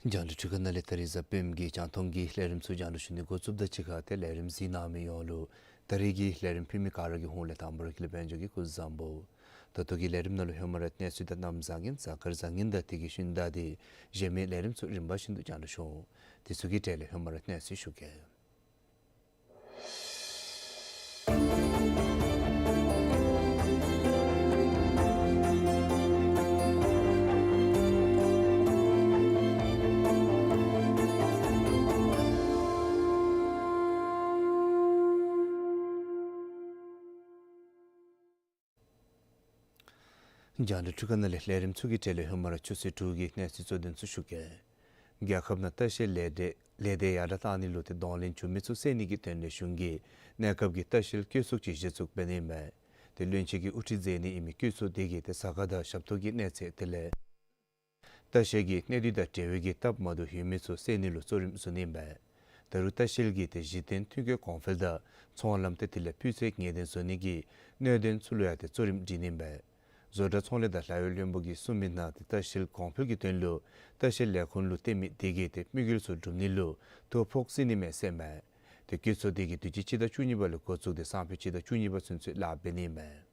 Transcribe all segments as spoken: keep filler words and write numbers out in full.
རྒྱང་བསྒྲགས་འཕྲུལ་ཁང་ནང་ལས་ད་རིས་གཟའ་སྤེནམ་གི་རྒྱང་མཐོང་གི་ལས་རིམ་ཚུ་རྒྱང་བསྒྲགས་ཞུ་ནི་འགོ་བཙུགསཔ་དང་གཅིག་ཁར་ཏེ་ལས་རིམ་གཟིགས་གནང་མི་ཡོངས་ལུ་ད་རིས་ཀྱི་ལས་རིམ་ཕུལ་མི་ག་ར་གི་ཧོངས་ལས་དང་པ་ར་གི་ལས་དཔལ་འབྱོར་གྱིས་སྐུ་གཟུགས་བཟང་པོ། ད་ལྟོ་གི་ལས་རིམ་ནང་ལུ་ཧེ་མ་ར་གནས་ཚུལ་དང་གནམ་བཟང་ངན་གཟའ་སྐར་བཟང་ངན་དང་དེ་གི་ཤུལ་ད་ཏེ་གཞན་མི་ལས་རིམ་ཚུ་རིམ་པ་བཞིན་དུ་རྒྱང་བསྒྲགས་ཞུ་འོང་། དེ་ཚུ་གི་གྲས་ལས་ཧེ་མ་ར་གནས་ཚུལ་ཞུ་གེ། རྒྱང་བསྒྲགས་འཕྲུལ་ཁང་ནང་ལས་ལས་རིམ་ཚུ་གི་གྲས་ལས་ཧེ་མ་ར་ཆུ་ཚོད་དྲུག་གི་གནས་ཚུལ་གཙོ་དོན་ཚུ་ཞུ་གེ། རྒྱལ་ཁབ་ནང་ལྟ་བཤལ་ལས་སྡེ་ལས་སྡེ་ཡར་དྲག་གཏང་ནི་ལུ་ཏེ་གདོང་ལེན་བྱུང་མི་ཚུ་བསལ་ནི་གི་དོན་ལས་གཞུང་གིས་གནས་སྐབས་ཀྱི་ལྟ་བཤལ་བཀོད་ཚོགས་ཅིག་གཞི་བཙུགས་འབད་ནི་ཨིན་མས། ཏེ་བློན་ཆེན་གྱིས་དབུ་ཁྲིད་མཛད་ནི་ཨིན་མི་བཀོད་ཚོགས་དེ་གིས་ཏེ་གཟའ་སྐར་དང་ཞབས་ཐོག་གི་གནས་ཚེས་དེ་ལས་ལྟ་བཤལ་གྱི་གནས་སྡུད་དང་འབྲེལ་བའི་གི་སྟབས་མ་བདེཝ་ཡོད་མི་ཚུ་བསལ་ནི་ལུ་གཙོ་རིམ་བཟུང་ནི་ཨིན་པས། ད་རུང་ལྟ་བཤལ་གྱི་ཏེ་གཞི་རྟེན་ཐོན་སྐྱེད་གོང་འཕེལ་དང་ཚོང་ལམ་ཏེ་དེ་ལས་སྤུས་ཚད་ངེས་གཏན་བཟོ་ནི་གི་གནད་དོན་ཚུ་ལུ་ཡང་ཏེ་གཙོ་རིམ་སྒྲིག་ནི་ཨིན་པས། བཟོ་གྲྭ་ཚོང་ལས་དང་ལཱ་གཡོག་བློན་པོ་གིས་གསུངས་མི་ནང་ཏེ་ལྟ་བཤལ་གོང་འཕེལ་གྱི་དོན་ལུ་ལྟ་བཤལ་ལས་ཁུངས་ལུ་བརྟེན་མི་དེ་གིས་ཏེ་དམིགས་ཡུལ་ཚུ་སྒྲུབ་ནི་ལུ་ཐོ་ཕོག་སྲིད་ནི་མས་ཟེར་མས། ཏེ་བཀོད་ཚོགས་དེ་གིས་དུས་ཅི་སྤྱི་ཟླ་བཅུ་གཉིས་པ་ལས་འགོ་བཙུགས་ཏེ་སང་ཕོད་སྤྱི་ཟླ་བཅུ་གཉིས་པ་ཚུན་ཚོད་ལཱ་འབད་ནི་ཨིན་མས།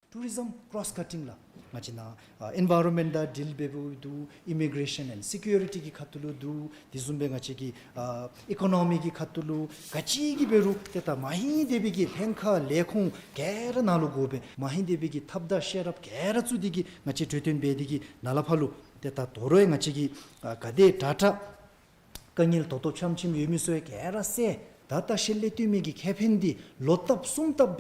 ཊུ་རི་ཛམ་ཀྲོས་ཀ་ཊིང་ལགས་ང་བཅས་ནཱ་ཨ་ཨེན་ཝའི་རོན་མེནཊ་དང་ཌིལ་འབད་འབདཝ་འདུག། ཨི་མི་གྲེ་ཤཱན་ཨེནཌ་སི་ཀིའུ་རི་ཊི་གི་ཁ་ཐུག་ལུ་འདུག། དེ་བཟུམ་སྦེ་ང་བཅས་ཀྱི་ཨ་ཨི་ཀོ་ནོ་མི་གི་ཁ་ཐུག་ལུ་ག་ཅི་གི་འབད་རུང་ཏེ་ད་མ་ཧེ་དེ་སྦེ་གི་ལྷན་ཁག་ལས་ཁུངས་ག་ར་ནཱ་ལུ་དགོ་པས། མ་ཧེ་དེ་སྦེ་གི་ཐབས་དང་ཤེས་རབ་ག་ར་བཙུགས་ཏེ་གི་ང་བཅས་གྲོས་བསྟུན་འབད་དེ་གི་ནཱ་ལས་ཕར་ལུ་ཏེ་ད་དོ་རུང་ང་བཅས་ཀྱི་ཨ་ག་དེ་དྲག་དྲག་དཀའ་ངལ་ཏོག་ཏོ་ཕྱམ་ཕྱིམ་ཡོད་མི་ཚུ་ཡང་ག་ར་སེལ། ད་ལྟ་ལྟ་བཤལ་ལས་བརྟེན་མི་གི་ཁེ་ཕན་འདི་ལོ་ལྟབ་གསུམ་ལྟབ་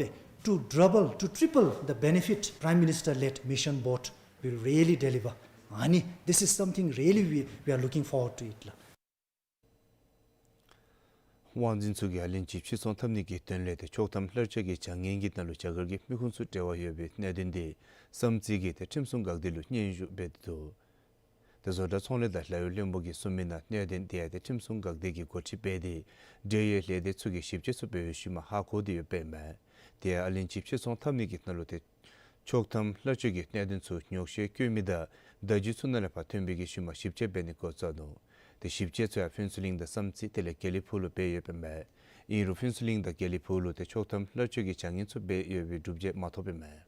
སྦེ་to double, to triple the benefit Prime Minister led mission board will really deliver. ཨ་ནི་this is something really we, we are looking forward to it ལགས། དབང་འཛིན་ཚུ་གིས་ཨ་ལན་ཅི་ཕྱིར་ཚོང་འཐབ་ནི་གི་དོན་ལས་ཏེ་ཆོག་ཐམ་ལྷར་བཅའ་གི་བྱ་ངན་གྱི་ནང་ལུ་རྒྱ་གར་གྱི་མི་ཁུངས་ཚུ་འབྲེལ་བ་ཡོད་པའི་གནད་དོན་འདི་བསམ་རྩེ་གིས་ཏེ་ཁྲིམས་སྲུང་འགག་སྡེ་ལུ་སྙན་ཞུ་འབད་དེ་འདུག། ཏེ་བཟོ་གྲྭ་ཚོང་ལས་དང་ལཱ་གཡོག་བློན་པོ་གིས་གསུངས་མི་ནང་གནད་དོན་དེ་ཡང་ཏེ་ཁྲིམས་སྲུང་འགག་སྡེ་གིས་འགོ་ཁྲིད་འབད་དེ་འབྲེལ་ཡོད་ལས་སྡེ་ཚུ་གིས་ཞིབ་དཔྱད་ཚུ་འབད་བའི་ཤུལ་མ་ཧ་གོ་སྟེ་ཡོདཔ་ཨིན་མས། དེ་ཡང་ཨ་ལན་ཅི་ཕྱིར་ཚོང་འཐབ་ནི་གི་ནང་ལུ་ཏེ་ཆོག་ཐམ་ལྷར་བཅའ་གི་གནད་དོན་ཚུ་ཉོགས་བཤད་བཀོད་མི་དང་བརྡ་བརྒྱུད་ཚུ་ནང་ལས་ཕར་ཐོན་པའི་གི་ཤུལ་མ་ཞིབ་དཔྱད་འབད་ནི་འགོ་བཙུགས་ནུག། ཏེ་ཞིབ་དཔྱད་ཚུ་ཡང་ཕུན་ཚོགས་གླིང་དང་བསམ་རྩེ་དེ་ལས་དགེ་ལེགས་ཕུག་ལུ་འབད་ཡོདཔ་ཨིན་མས། ཨིན་རུང་ཕུན་ཚོགས་གླིང་དང་དགེ་ལེགས་ཕུག་ལུ་ཏེ་ཆོག་ཐམ་ལྷར་བཅའ་གི་བྱ་ངན་ཚུ་འབད་ཡོད་པའི་སྒྲུབ་བྱེད་མ་ཐོབ་ཨིན་མས།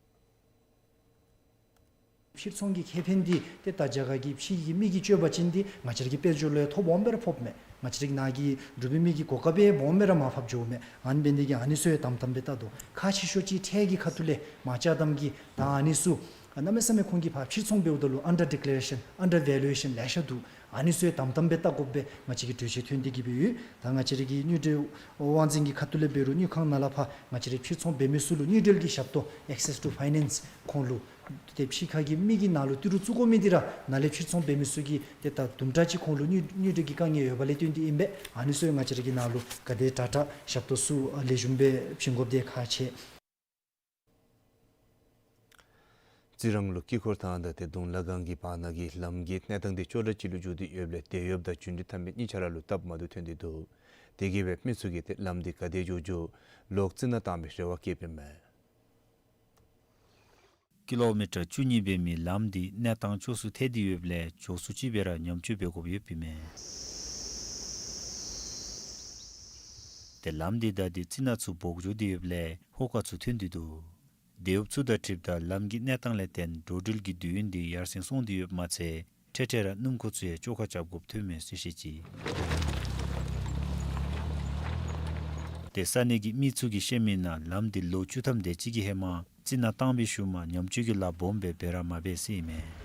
ཕྱིར་ཚོང་གི་ཁེ་ཕན་འདི་ཏེ་ད་རྒྱ་གར་གྱི་ཕྱི་གི་མི་གིས་སྤྱོད་པ་ཅིན་འདི་ང་བཅས་ར་གི་དཔལ་འབྱོར་ལུ་ཡང་ཐོ་སྦོམ་སྦེ་ར་ཕོགཔ་མས། ང་བཅས་ར་གི་ནཱ་གི་འབྲུག་པའི་མི་གི་གོ་སྐབས་སྦོམ་སྦེ་ར་མར་ཕབ་འགྱོཝ་མས། ཨ་ནི་འབད་ནི་དེ་གིས་ཨ་ནི་ཚུ་ཡང་དམ་དམ་སྦེ་བལྟ་དོ། ཁག་ཆེ་ཤོས་ཅིག་ཁྲལ་གྱི་ཁ་ཐུག་ལས་མ་ཅ་དམ་གྱི་ད་ཨ་ནི་ཚུ་ཨ་གནམ་མེད་ས་མེད་ཁོང་གིས་ཕར་ཕྱིར་ཚོང་འབདཝ་ད་ལུ་ཨན་ཌར་ཌི་ཀེ་ལེ་རེ་ཤཱན་ཨན་ཌར་ཝེ་ལུ་ཨེ་ཤཱན་ལེ་ཤ་འདུག། ཨ་ནི་ཚུ་ཡང་དམ་དམ་སྦེ་བལྟ་དགོ་པས་ང་བཅས་ཀྱི་གྲོས་ཆོད་ཐོན་ཏེ་གི་སྦེ་ཡོད། ད་ང་བཅས་ར་གི་དངུལ་འབྲེལ་དབང་འཛིན་གྱི་ཁ་ཐུག་ལས་འབད་རུང་དངུལ་ཁང་ནང་ལས་ཕར་ང་བཅས་ར་ཕྱིར་ཚོང་འབད་མི་ཚུ་ལུ་དངུལ་འབྲེལ་གྱི་ཞབས་ཏོག་access to finance ཁོང་ལུ་ཏེ་ཕྱི་ཁ་གི་མི་གིས་ནཱ་ལུ་ཏི་རུ་བཙུགས་དགོ་མི་འདི་ར་ནཱ་ལས་ཕྱིར་ཚོང་འབད་མི་ཚུ་གིས་ཏེ་ད་དུམ་གྲ་ཅིག་ཁོང་ལུ་དངུལ་དངུལ་འབྲེལ་གྱི་དཀའ་ངལ་ཡོདཔ་ལས་བརྟེན་ཏེ་ཨིན་པས། ཨ་ནི་ཚུ་ཡང་ང་བཅས་ར་གིས་ནཱ་ལུ་ག་དེ་དྲག་དྲག་ཞབས་ཏོག་ཚུ་ལེགས་ཤོམ་སྦེ་བྱིན་དགོཔ་འདི་ཁག་ཆེ། རྩི་རང་ལུ་དཀྱིལ་འཁོར་ཐང་དང་ཏེ་གདུང་ལ་སྒང་གི་བར་ན་གི་ལམ་གྱི་གནས་སྟངས་འདི་ཅོག་འཐདཔ་ཅིག་ལུ་འགྱོ་སྟེ་ཡོདཔ་ལས་དེད་གཡོགཔ་དང་འགྲུལ་འཕྲིན་འཐབ་མི་གཉིས་ཆ་ར་ལུ་སྟབས་མ་བདེཝ་ཐོན་ཏེ་འདུག། དེ་གིས་སྦེ་མི་ཚུ་གིས་ཏེ་ལམ་འདི་ག་དེ་མགྱོགས་མགྱོགས་ལོག་རྩི་ནག་བཏང་བའི་རེ་བ་བསྐྱེདཔ་ཨིན་མས། ཀི་ལོ་མི་ཊར་བཅུ་གཉིས་འབད་མི་ལམ་འདི་གནས་སྟངས་ཅོག་སུ་ཐལ་ཏེ་ཡོདཔ་ལས་ཕྱོགས་སུ་ཅིག་སྦེ་ར་ཉམས་བཅོས་འབད་དགོཔ་ཡོདཔ་ཨིན་མས། ཏེ་ལམ་འདི་ད་འདི་རྩི་ནག་ཚུ་འབོག་འགྱོ་སྟེ་ཡོདཔ་ལས་ཧོ་ཀ་ཚུ་ཐོན་ཏེ་འདུག། དེད་གཡོགཔ་ཚུ་དང་འཁྲིལཝ་ད་ལམ་གྱི་གནས་སྟངས་ལས་བརྟེན་འགྲོ་འགྲུལ་གྱི་དུས་ཡུན་འདི་ཡར་སེང་སོང་སྟེ་ཡོདཔ་མ་ཚད་འཕྲལ་འཕྲལ་ར་སྣུམ་འཁོར་ཚུ་ཡང་བཅོ་ཁ་རྐྱབ་དགོཔ་ཐོནམ་མས་ཟེར་བཤད་ཅི། ཏེ་ས་གནས་ཀྱི་མི་ཚུ་གིས་བཤད་མི་ནང་ལམ་འདི་ལོ་བཅུ་ཐམ་དེ་ཅིག་གི་ཧེ་མ་རྩི་ནག་བཏང་བའི་ཤུལ་མ་ཉམས་བཅོས་ཀྱི་ལཱ་སྦོམ་སྦེ་འབད་ར་མ་འབད་ཟེར་ཨིན་མས།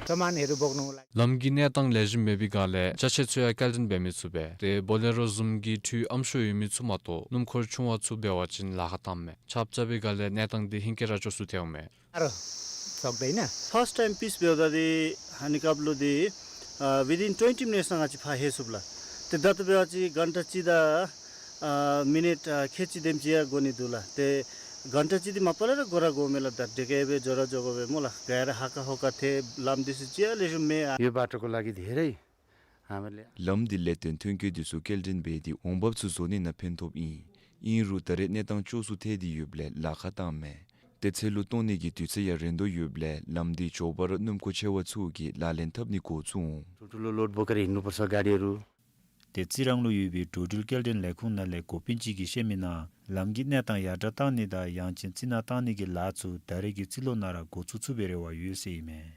ལམ་གྱི་གནས་སྟངས་ལེགས་ཤོམ་མེད་པའི་སྒང་ལས་ཅ་ཆས་ཚུ་ཡང་སྐྱེལ་འདྲེན་འབད་མི་ཚུགས་པས། ཏེ་བོ་ལེ་རོ་བཟུམ་གྱི་འཕྲུལ་ཨམ་ཤོ་ཡོད་མི་ཚུ་མ་གཏོགས་སྣུམ་འཁོར་ཆུང་བ་ཚུ་འབད་བ་ཅིན་ལཱ་ཁག་བཏངམ་མས། ཆརཔ་རྐྱབ་པའི་སྒང་ལས་གནས་སྟངས་འདི་ཧེང་སྐལ་ར་ཅོག་སུ་ཐལཝ་མས། ཨ་རོ། ཙོགས་ཏེ་ཨིན་ན། ཕཱསཊ་ཊའིམ་པིསཊ་འབདཝ་ད་འདི་ཨ་ནི་སྐབས་ལུ་འདི་ཨ་within twenty minutes ནང་ང་ཅིག་ཕར་ལྷོད་ཚུགསཔ་ལགས། ཏེ་ད་ལྟོ་འབད་བ་ཅིན་གྷན་ཊ་གཅིག་དང་ཨ་མི་ནིཊ་ཨ་ཁལ་གཅིག་དེམ་ཅིག་ཡང་འགོར་ནི་འདུག་ལགས། ཏེ་གྷན་ཊ་གཅིག་འདི་མ་པ་ལས་ར་འགོར་ར་འགོརཝ་མས་ལགས། ད་དེ་གིས་སྦེ་འགྱོ་ར་འགྱོ་དགོ་པས་སྨོ་ལགས། ག་ར་ཧ་ཀ་ཧོ་ཀ་ཐལ། ལམ་འདི་ཚུ་ཅིག་ཡང་ལེགས་ཤོམ་མེད། ཨ་ཡོད་པ་ཏོ་ཀོ་ལ་གི་དེ་རེ། ལམ་འདི་ལས་བརྟེན་ཐོན་སྐྱེད་འདི་ཚུ་སྐྱེལ་འདྲེན་འབད་དེ་འོང་འབབ་ཚུ་བཟོ་ནི་ནང་ཕན་ཐོགས་ཨིན། ཨིན་རུང་ད་རེས་གནས་སྟངས་ཅོག་སུ་ཐལ་ཏེ་ཡོདཔ་ལས་ལཱ་ཁག་བཏངམ་མས། ཏེ་ཚལ་ལུ་གཏོང་ནི་གི་དུས་ཚོད་ཡང་རན་དོ་ཡོདཔ་ལས་ལམ་འདི་མགྱོགས་པ་ར་སྣུམ་འཁོར་ཆེ་བ་ཚུ་གིས་ལག་ལེན་འཐབ་ནི་འགོ་བཙུགས་འོང་། ཏེ་རྩི་རང་ལུ་ཡོད་པའི་འགྲོ་འགྲུལ་སྐྱེལ་འདྲེན་ལས་ཁུངས་ནང་ལས་འགོ་དཔོན་ཅིག་གིས་བཤད་མི་ནང་ལམ་གྱི་གནས་སྟངས་ཡར་དྲག་བཏང་ནི་དང་ཡང་ཅིན་རྩི་ནག་བཏང་ནི་གི་ལཱ་ཚུ་ད་རེས་ཀྱི་རྩི་ལོ་ནང་ར་འགོ་བཙུགས་ཚུགས་པའི་རེ་བ་ཡོད་ཟེར་ཨིན་མས།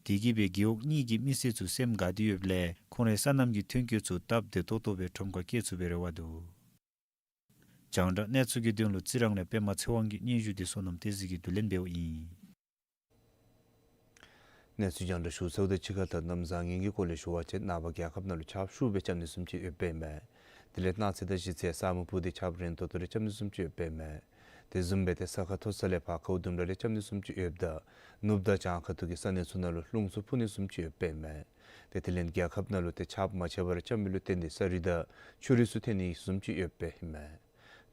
དེ་གིས་སྦེ་རྒེད་འོག་གཉིས་ཀྱི་མི་སེར་ཚུ་སེམས་དགའ་སྟེ་ཡོདཔ་ལས་ཁོང་རའི་སོ་ནམ་གྱི་ཐོན་སྐྱེད་ཚུ་སྟབས་བདེ་ཏོག་ཏོ་སྦེ་ཁྲོམ་ཁར་སྐྱེལ་ཚུགས་པའི་རེ་བ་འདུག། རྒྱང་བསྒྲགས་གནས་ཚུལ་གྱི་དོན་ལུ་རྩི་རང་ལས་པདྨ་ཚེ་དབང་གི་སྙན་ཞུ་འདི་བསོད་ནམས་བསྟན་འཛིན་གྱིས་བསྡུ་ལེན་འབདཝ་ཨིན། གནས་ཚུལ་རྒྱང་བསྒྲགས་ཞུ་ཚརཝ་དང་གཅིག་ཁར་ད་གནམ་བཟང་ངན་གྱི་སྐོར་ལས་ཞུ་བ་ཅིན་ནངས་པ་རྒྱལ་ཁབ་ནང་ལུ་ཆརཔ་ཤུགས་སྦེ་རྐྱབ་ནི་བཟུམ་ཅིག་ཡོདཔ་ཨིན་མས། དེ་ལས་གནངས་ཚེ་དང་གཞེས་ཚེ་ས་སྨུག་སྤུབས་ཏེ་ཆརཔ་རན་ཏོག་ཏོ་རེ་རྐྱབ་ནི་བཟུམ་ཅིག་ཡོདཔ་ཨིན་མས། དེ་བཟུམ་སྦེ་ཏེ་ས་ཁ་མཐོ་ས་ལས་ཕར་ཁཝ་ལྡུམ་ར་རེ་རྐྱབ་ནི་བཟུམ་ཅིག་ཡོདཔ་ད་ནུབ་དང་བྱང་ཁ་ཐུག་གི་ས་གནས་ཚུ་ནང་ལུ་རླུང་ཚུ་འཕུ་ནི་བཟུམ་ཅིག་ཡོདཔ་ཨིན་མས། ཏེ་དེ་ལས་རྒྱལ་ཁབ་ནང་ལུ་ཏེ་ཆརཔ་མ་ཆེ་བར་རྐྱབ་མི་ལུ་བརྟེན་ཏེ་ས་རུད་དང་ཆུ་རུད་ཚུ་ཐོན་ནི་བཟུམ་ཅིག་ཡོདཔ་ཨིན་མས།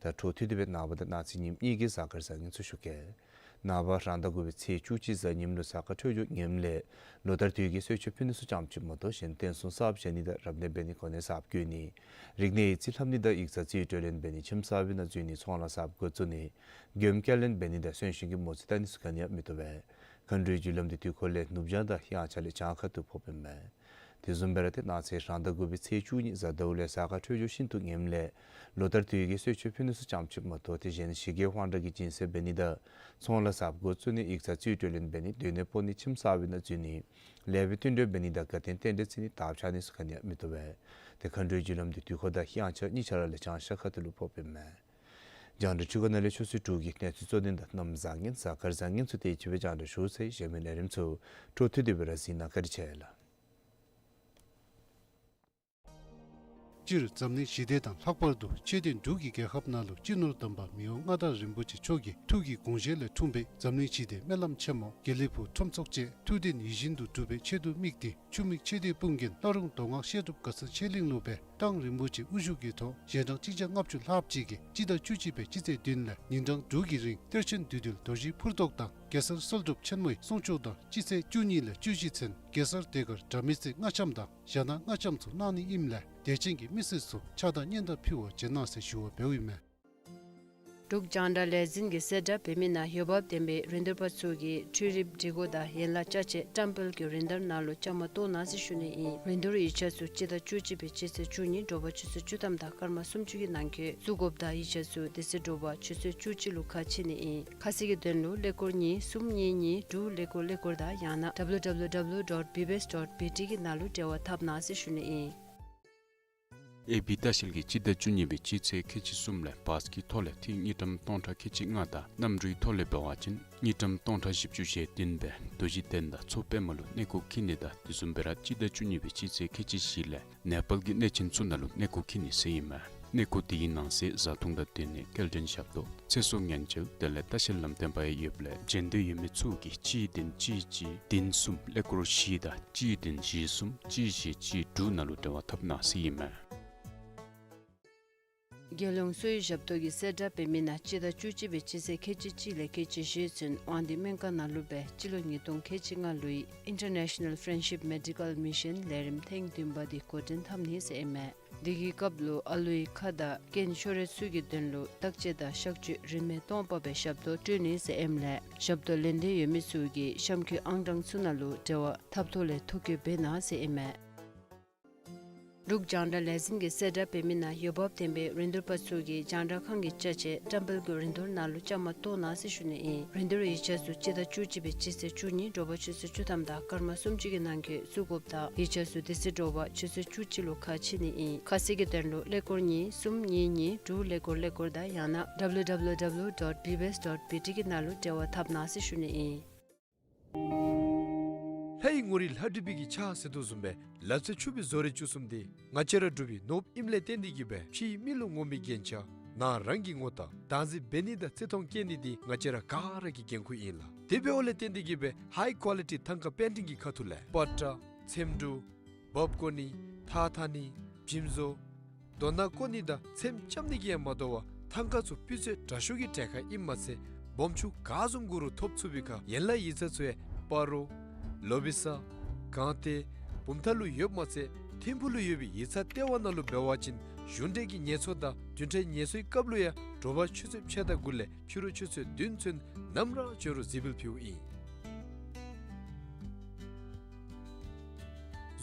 ད་འཕྲོ་མཐུད་དེ་སྦེ་ནངས་པ་དང་གནངས་ཚེ་ཉིནམ་གཉིས་ཀྱི་གཟའ་སྐར་བཟང་ངན་ཚུ་ཞུ་གེ། ནངས་པ་རང་ཟླ་དགུ་པའི་ཚེས་བཅུ་གཅིག་གཟའ་ཉིམ་ལུ་གཟའ་སྐར་འཕྲོད་སྦྱོར་ངནམ་ལས་ལོ་ལྟར་དུས་ཀྱི་གསོལ་མཆོད་ཕུལ་ནི་ཚུ་ཙམ་ཅིག་མ་གཏོགས་གཞན་རྟེན་གསུམ་གསརཔ་བཞེངས་ནི་དང་རབ་གནས་འབད་ནི་གོ་གནས་གསརཔ་བསྐོ་ནི་རིག་གནས་ཡིག་རྩིས་ལྷབ་ནི་དང་ཡིག་ཚང་རྩིས་སྤྲོད་ལེན་འབད་ནི་ཁྱིམ་གསར་པའི་ནང་འཛུལ་ནི་ཚོང་ལཱ་གསརཔ་འགོ་བཙུགས་ནི་མགྱོནམ་སྐྱེལ་ལེན་འབད་ནི་དང་གསོན་གཤིན་གྱི་མོ་རྩིས་བལྟ་ནི་ཚུ་ག་ནི་ཡང་མི་བཏུབ་པས། མཁའ་འགྲོའི་རྒྱུ་ལམ་འདི་དུས་འཁོར་ལས་ནུབ་བྱང་དང་དབྱངས་འཆར་ལས་བྱང་ཁ་ཐུག་ཕོགཔ་ཨིན་མས། དེ་བཟུམ་སྦེ་ར་ཏེ་གནངས་ཚེ་རང་ཟླ་དགུ་པའི་ཚེས་བཅུ་གཉིས་གཟའ་ཟླཝ་ལས་གཟའ་སྐར་འཕྲོད་སྦྱོར་ཤིན་ཏུ་ངནམ་ལས་ལོ་ལྟར་དུས་ཀྱི་གསོལ་མཆོད་ཕུལ་ནི་ཚུ་ཙམ་ཅིག་མ་གཏོགས་དེ་གཞན་ཞི་རྒོལ་དབང་དྲག་གི་སྦྱིན་སྲེག་འབད་ནི་དང་ཚོང་ལཱ་གསརཔ་འགོ་བཙུགས་ནི་ཡིག་ཚང་རྩིས་སྤྲོད་ལེན་འབད་ནི་སྡོད་གནས་སྤོ་ནི་ཁྱིམ་གསར་པའི་ནང་འཛུལ་ནི་ལེགས་པའི་བསྟུན་གྲོས་འབད་ནི་དང་དགའ་སྟོན་རྟེན་འབྲེལ་བརྩི་ནི་དར་འཕྱར་ནི་ཚུ་ག་ནི་ཡང་མི་བཏུབ་པས། ཏེ་མཁའ་འགྲོའི་རྒྱུ་ལམ་འདི་དུས་འཁོར་དང་དབྱངས་འཆར་གཉིས་ཆ་ར་ལས་བྱང་ཤར་ཁ་ཐུག་ལུ་ཕོགཔ་ཨིན་མས། རྒྱང་བསྒྲགས་ཕྱི་ཁ་ནང་ལས་ཆུ་ཚོད་དྲུག་གི་གནས་ཚུལ་གཙོ་དོན་དང་གནམ་བཟང་ངན་གཟའ་སྐར་བཟང་ངན་ཚུ་དེ་ཅིག་སྦེ་རྒྱང་བསྒྲགས་ཞུ་ཚར་ཡི། གཞན་མི་ལས་རིམ་ཚུ་འཕྲོ་མཐུད་དེ་སྦེ་ར་གཟིགས་གནང་། བཀའ་དྲིན་ཆེ་ལགས། སྤྱིར་འཛམ་གླིང་ཞི་བདེ་དང་ལྷག་པར་དུ་ཆོས་ལྡན་འབྲུག་གི་རྒྱལ་ཁབ་ནང་ལུ་སྤྱི་ནོར་དམ་པ་མི་དབང་མངའ་བདག་རིན་པོ་ཆེ་མཆོག་གི་ཐུགས་ཀྱི་དགོངས་བཞེད་ལས་འཁྲུངས་པའི་འཛམ་གླིང་ཞི་བདེའི་སྨོན་ལམ་ཆེན་མོ་དགེ་ལེགས་ཕུག་ཁྲོམ་ཚོགས་བཅས་ཐུགས་དོན་ཡིད་བཞིན་དུ་འགྲུབ་པའི་ཆེད་དུ་དམིགས་ཏེ་ཆུ་མིག་ཆོས་སྡེ་དཔུང་རྒྱན་ལྷ་རུང་མདོ་སྔགས་བཤད་སྒྲུབ་དགའ་ཚལ་ཆོས་གླིང་ལུ་སྦེ་ཏང་རིན་པོ་ཆེ་དབུ་བཞུགས་ཀྱི་ཐོག་ཞལ་གྲངས་གཅིག་བརྒྱ་ལྔ་བཅུ་ལྷགཔ་ཅིག་གིས་སྤྱི་ཟླ་བཅུ་གཅིག་པའི་སྤྱི་ཚེས་བདུན་ལས་ཉིན་གྲངས་དྲུག་གི་རིང་གཏེར་ཆེན་བདུད་འདུལ་རྡོ་རྗེ་ཕུར་ཐོགས་དང་གེ་སར་གསོལ་སྒྲུབ་ཆེན་མོའི་གསུང་ཆོག་དང་སྤྱི་ཚེས་བཅུ་གཉིས་ལས་བཅུ་བཞི་ཚུན་གེ་སར་ཟློས་གར་དགྲ་མེད་རྩེ་ལྔ་ལྕམ་དང་ཞྭ་ནག་ལྔ་ལྕམ་ཚུ་གནང་ནི་ཨིནམ་ལས་དད་ཅན་གྱི་མི་སེར་ཚུ་ཕྱག་དང་སྙན་དར་ཕུལ་བར་བྱོན་གནང་ཟེར་ཞུ་བ་འབདཝ་ཨིན་མས། འབྲུག་རྒྱང་བསྒྲགས་ལས་འཛིན་གྱིས་གསལ་བསྒྲགས་འབད་མི་ནང་འོས་འབབ་ལྡན་པའི་རིན་བསྡུར་པ་ཚུ་གིས་འཕྲུལ་རིག་སྒྲིག་གོ་དང་ཡན་ལག་ཅ་ཆས་བཀྲམ་སྤེལ་གྱི་རིན་བསྡུར་ནང་ལུ་བཅའ་མར་གཏོགས་གནང་ཟེར་ཞུ་ནི་ཨིན། རིན་བསྡུར་ཡིག་ཆ་ཚུ་སྤྱི་ཟླ་བཅུ་གཅིག་པའི་སྤྱི་ཚེས་བཅུ་གཉིས་དྲོ་པ་ཆུ་ཚོད་བཅུ་ཐམ་དང་སྐར་མ་སུམ་ཅུ་གི་ནང་འཁོད་བཙུགས་དགོཔ་དང་ཡིག་ཆ་ཚུ་དེ་ཚེ་དྲོ་པ་ཆུ་ཚོད་བཅུ་གཅིག་ལུ་ཁ་ཕྱེ་ནི་ཨིན། ཁ་གསལ་གྱི་དོན་ལུ་ཀླད་ཀོར་གཉིས་གསུམ་གཉིས་གཉིས་དྲུག་ཀླད་ཀོར་ཀླད་ཀོར་དང་ཡང་ན་W W W dot B B S dot B T གི་ནང་ལུ་འབྲེལ་བ་འཐབ་གནང་ཟེར་ཞུ་ནི་ཨིན། ཨེ་བི་ལྟ་བཤལ་གྱིས་སྤྱི་ཟླ་བཅུ་གཉིས་པའི་སྤྱི་ཚེས་ཁལ་གཅིག་གསུམ་ལས་བཱས་ཀྱི་ཐོག་ལས་ཐིག་དངུལ་ཀྲམ་སྟོང་ཕྲག་ཁལ་གཅིག་ལྔ་དང་གནམ་གྲུའི་ཐོག་ལས་འབད་བ་ཅིན་དངུལ་ཀྲམ་སྟོང་ཕྲག་བཞི་བཅུ་ཞེ་བདུན་སྦེ་རྡོ་རྗེ་གདན་དང་མཚོ་པདྨ་ལུ་གནས་སྐོར་འཁྱིད་ནི་དང་དེ་བཟུམ་སྦེ་ར་སྤྱི་ཟླ་བཅུ་གཉིས་པའི་སྤྱི་ཚེས་ཁལ་གཅིག་བཞི་ལས་ནེ་པཱལ་གྱི་གནས་ཆེན་ཚུ་ནང་ལུ་གནས་སྐོར་འཁྱིད་ནི་ཟེར་ཨིན་མས། གནས་སྐོར་དེའི་ནང་གསེས་བཟའ་འཐུང་དང་སྡོད་གནས་སྐྱེལ་འདྲེན་ཞབས་ཏོག་ཚེ་སྲོག་ཉེན་བཅོལ་དེ་ལས་ལྟ་བཤལ་ལམ་སྟོན་པ་ཡང་ཡོདཔ་ལས་འབྱོན་འདོད་ཡོད་མི་ཚུ་གིས་གཅིག་བདུན་གཅིག་གཅིག་བདུན་གསུམ་ཀླད་ཀོར་བཞི་དང་གཅིག་བདུན་བཞི་གསུམ་གཅིག་བཞི་གཅིག་དྲུག་ནང་ལུ་འབྲེལ་བ་འཐབ་གནང་ཟེར་ཨིན་མས། རྒྱལ་ཡོངས་གསོ་བའི་ཞབས་ཏོག་གི་གསལ་བསྒྲགས་འབད་མི་ནང་སྤྱི་ཟླ་བཅུ་གཅིག་པའི་སྤྱི་ཚེས་ཁལ་གཅིག་གཅིག་ལས་ཁལ་གཅིག་བཞི་ཚུན་དབང་འདུས་སྨན་ཁང་ནང་ལུ་སྦེ་སྤྱི་ལོ་ཉིས་སྟོང་ཁལ་གཅིག་ལྔ་ལོའི་International Friendship Medical Mission ལས་རིམ་ཐེངས་བདུན་པ་འདི་འགོ་འདྲེན་འཐབ་ནི་ཟེར་ཨིན་མས། དེ་གི་སྐབས་ལུ་ཨ་ལུའི་ཁ་དང་རྐན་ཤོར་ཡོད་ཚུ་གི་དོན་ལུ་བརྟག་དཔྱད་དང་གཤག་བཅོས་རིན་མེད་སྟོང་པ་སྦེ་ཞབས་ཏོག་སྤྲོད་ནི་ཟེར་ཨིནམ་ལས་ཞབས་ཏོག་ལེན་འདོད་ཡོད་མི་ཚུ་གིས་གཤམ་འཁོད་ཨང་གྲངས་ཚུ་ནང་ལུ་འབྲེལ་བ་འཐབ་ཐོག་ལས་ཐོ་བཀོད་འབད་གནང་ཟེར་ཨིན་མས། འབྲུག་རྒྱང་བསྒྲགས་ལས་འཛིན་གྱི་གསལ་བསྒྲགས་འབད་མི་ནང་འོས་འབབ་ལྡན་པའི་རིན་བསྡུར་པ་ཚུ་གིས་རྒྱང་བསྒྲགས་ཁང་གི་ཅ་ཆས་བཀྲམ་སྤེལ་གྱི་རིན་བསྡུར་ནང་ལུ་བཅའ་མར་གཏོགས་གནང་ཟེར་ཞུ་ནི་ཨིན། རིན་བསྡུར་ཡིག་ཆ་ཚུ་སྤྱི་ཟླ་བཅུ་གཅིག་པའི་སྤྱི་ཚེས་བཅུ་གཉིས་དྲོ་པ་ཆུ་ཚོད་བཅུ་ཐམ་དང་སྐར་མ་སུམ་ཅུ་གི་ནང་འཁོད་བཙུགས་དགོཔ་དང་ཡིག་ཆ་ཚུ་དེ་ཚེ་དྲོ་པ་ཆུ་ཚོད་བཅུ་གཅིག་ལུ་ཁ་ཕྱེ་ནི་ཨིན། ཁ་གསལ་གྱི་དོན་ལུ་ཀླད་ཀོར་གཉིས་གསུམ་གཉིས་གཉིས་དྲུག་ཀླད་ཀོར་ཀླད་ཀོར་དང་ཡང་ན་W W W dot B B S dot B T གི་ནང་ལུ་འབྲེལ་བ་འཐབ་གནང་ཟེར་ཞུ་ནི་ཨིན། ལྷའི་ངོ་རིས་ལྷ་བྲིས་པའི་གི་ཕྱག་ཟེར་དོ་བཟུམ་སྦེ་ལག་རྩལ་ཕྱུག་པའི་བཟོ་རིག་བཅུ་གསུམ་འདི་ང་བཅས་ར་འབྲུག་པའི་ནོར་བུ་ཨིནམ་ལས་བརྟེན་ཏེ་གིས་སྦེ་ཕྱིའི་མི་ལུ་ངོམ་པའི་རྒྱན་ཆ་ནང་རང་གི་ངོ་རྟགས་བདག་འཛིན་འབད་ནི་དང་བརྩི་མཐོང་བསྐྱེད་ནི་འདི་ང་བཅས་ར་ག་ར་གི་འགན་ཁུར་ཨིན་ལགས། དེ་འབདཝ་ལས་བརྟེན་ཏེ་གིས་སྦེ་ཧའི་ཀོ་ལི་ཊི་ཐང་ཀ་པེན་ཊིང་གི་ཁ་ཐུག་ལས་པ་ཏྲ་ཚེམ་དྲུབ་འབག་བཀོ་ནི་ཐགས་འཐག་ནི་འཇིམ་བཟོ་རྡོ་ནག་བརྐོ་ནི་དང་ཚེམ་རྐྱབ་ནི་གིས་ཡང་མ་དོ་བར་ཐང་ཀ་ཚུ་སྤུས་ཚད་དྲག་ཤོས་ཀྱི་གྲལ་ཁར་ཨིནམ་མ་ཚད་སྦོམ་ཆུང་ག་བཟུམ་གུ་རུང་ཐོབ་ཚུགས་པའི་ཁར་ཡན་ལག་ཡིག་ཚང་ཚུ་ཡང་སྤ་རོ་ལོ་བི་ས་གངས་ཏི་བུམ་ཐང་ལུ་ཡོདཔ་མ་ཚད་ཐིམ་ཕུག་ལུ་ཡོད་པའི་ཡིག་ཚང་ལྟེ་བ་ནང་ལུ་འབད་བ་ཅིན་གཞུང་འབྲེལ་གྱི་ངལ་འཚོ་དང་བདུན་ཕྲག་ངལ་འཚོའི་སྐབས་ལུ་ཡང་དྲོ་པ་ཆུ་ཚོད་ཕྱེད་དང་དགུ་ལས་ཕྱི་རུ་ཆུ་ཚོད་བདུན་ཚུན་ནམ་ར་འབྱོན་རུང་གཟིགས་འབུལ་ཕུལཝ་ཨིན།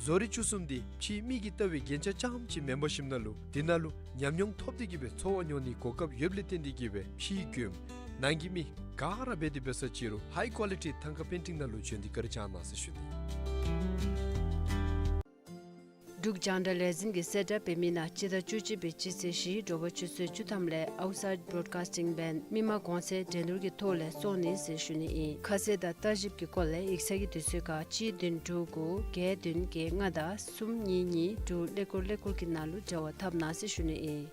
བཟོ་རིག་བཅུ་གསུམ་འདི་ཕྱིའི་མི་གིས་བལྟ་བའི་རྒྱན་ཆ་རྐྱངམ་ཅིག་མེན་པར་ཞིནམ་ན་ལུ་དེ་ནང་ལུ་ཉམས་མྱོང་ཐོབ་སྟེ་གིས་སྦེ་འཚོ་བ་མྱོང་ནིའི་གོ་སྐབས་ཡོདཔ་ལས་བརྟེན་ཏེ་གིས་སྦེ་ཕྱིའི་མགྱོནམ་ནང་གི་མི་ག་ར་འབད་དེ་འབད་ས་ཅིག་རུང་ཧའི་ཀོ་ལི་ཊི་ཐང་ཀ་པེན་ཊིང་ནང་ལུ་བྱོན་ཏེ་བཀའ་དྲིན་བསྐྱང་གནང་ཟེར་ཞུ་ནི། འབྲུག་རྒྱང་བསྒྲགས་ལས་འཛིན་གྱི་གསལ་བསྒྲགས་འབད་མི་ནང་སྤྱི་ཟླ་བཅུ་གཅིག་པའི་སྤྱི་ཚེས་བཞི་དྲོ་པ་ཆུ་ཚོད་བཅུ་ཐམ་ལས་ཨའུཊ་སའིཌ་བྲོཌ་ཀཱསི་ཊིང་བྷེནཌ་མི་མང་གོང་ཚད་འགྲན་བསྡུར་གྱི་ཐོག་ལས་བཙོང་ནི་ཟེར་ཞུ་ནི་ཨིན། ཁ་གསལ་དང་ལྟ་ཞིབ་ཀྱི་སྐོར་ལས་ཡིག་ཚང་གི་དུས་ཚོད་ཁར་གཅིག་བདུན་དྲུག་དགུ་བརྒྱད་བདུན་བརྒྱད་ལྔ་དང་གསུམ་གཉིས་གཉིས་དྲུག་ཀླད་ཀོར་ཀླད་ཀོར་གྱི་ནང་ལུ་འབྲེལ་བ་འཐབ་གནང་ཟེར་ཞུ་ནི་ཨིན།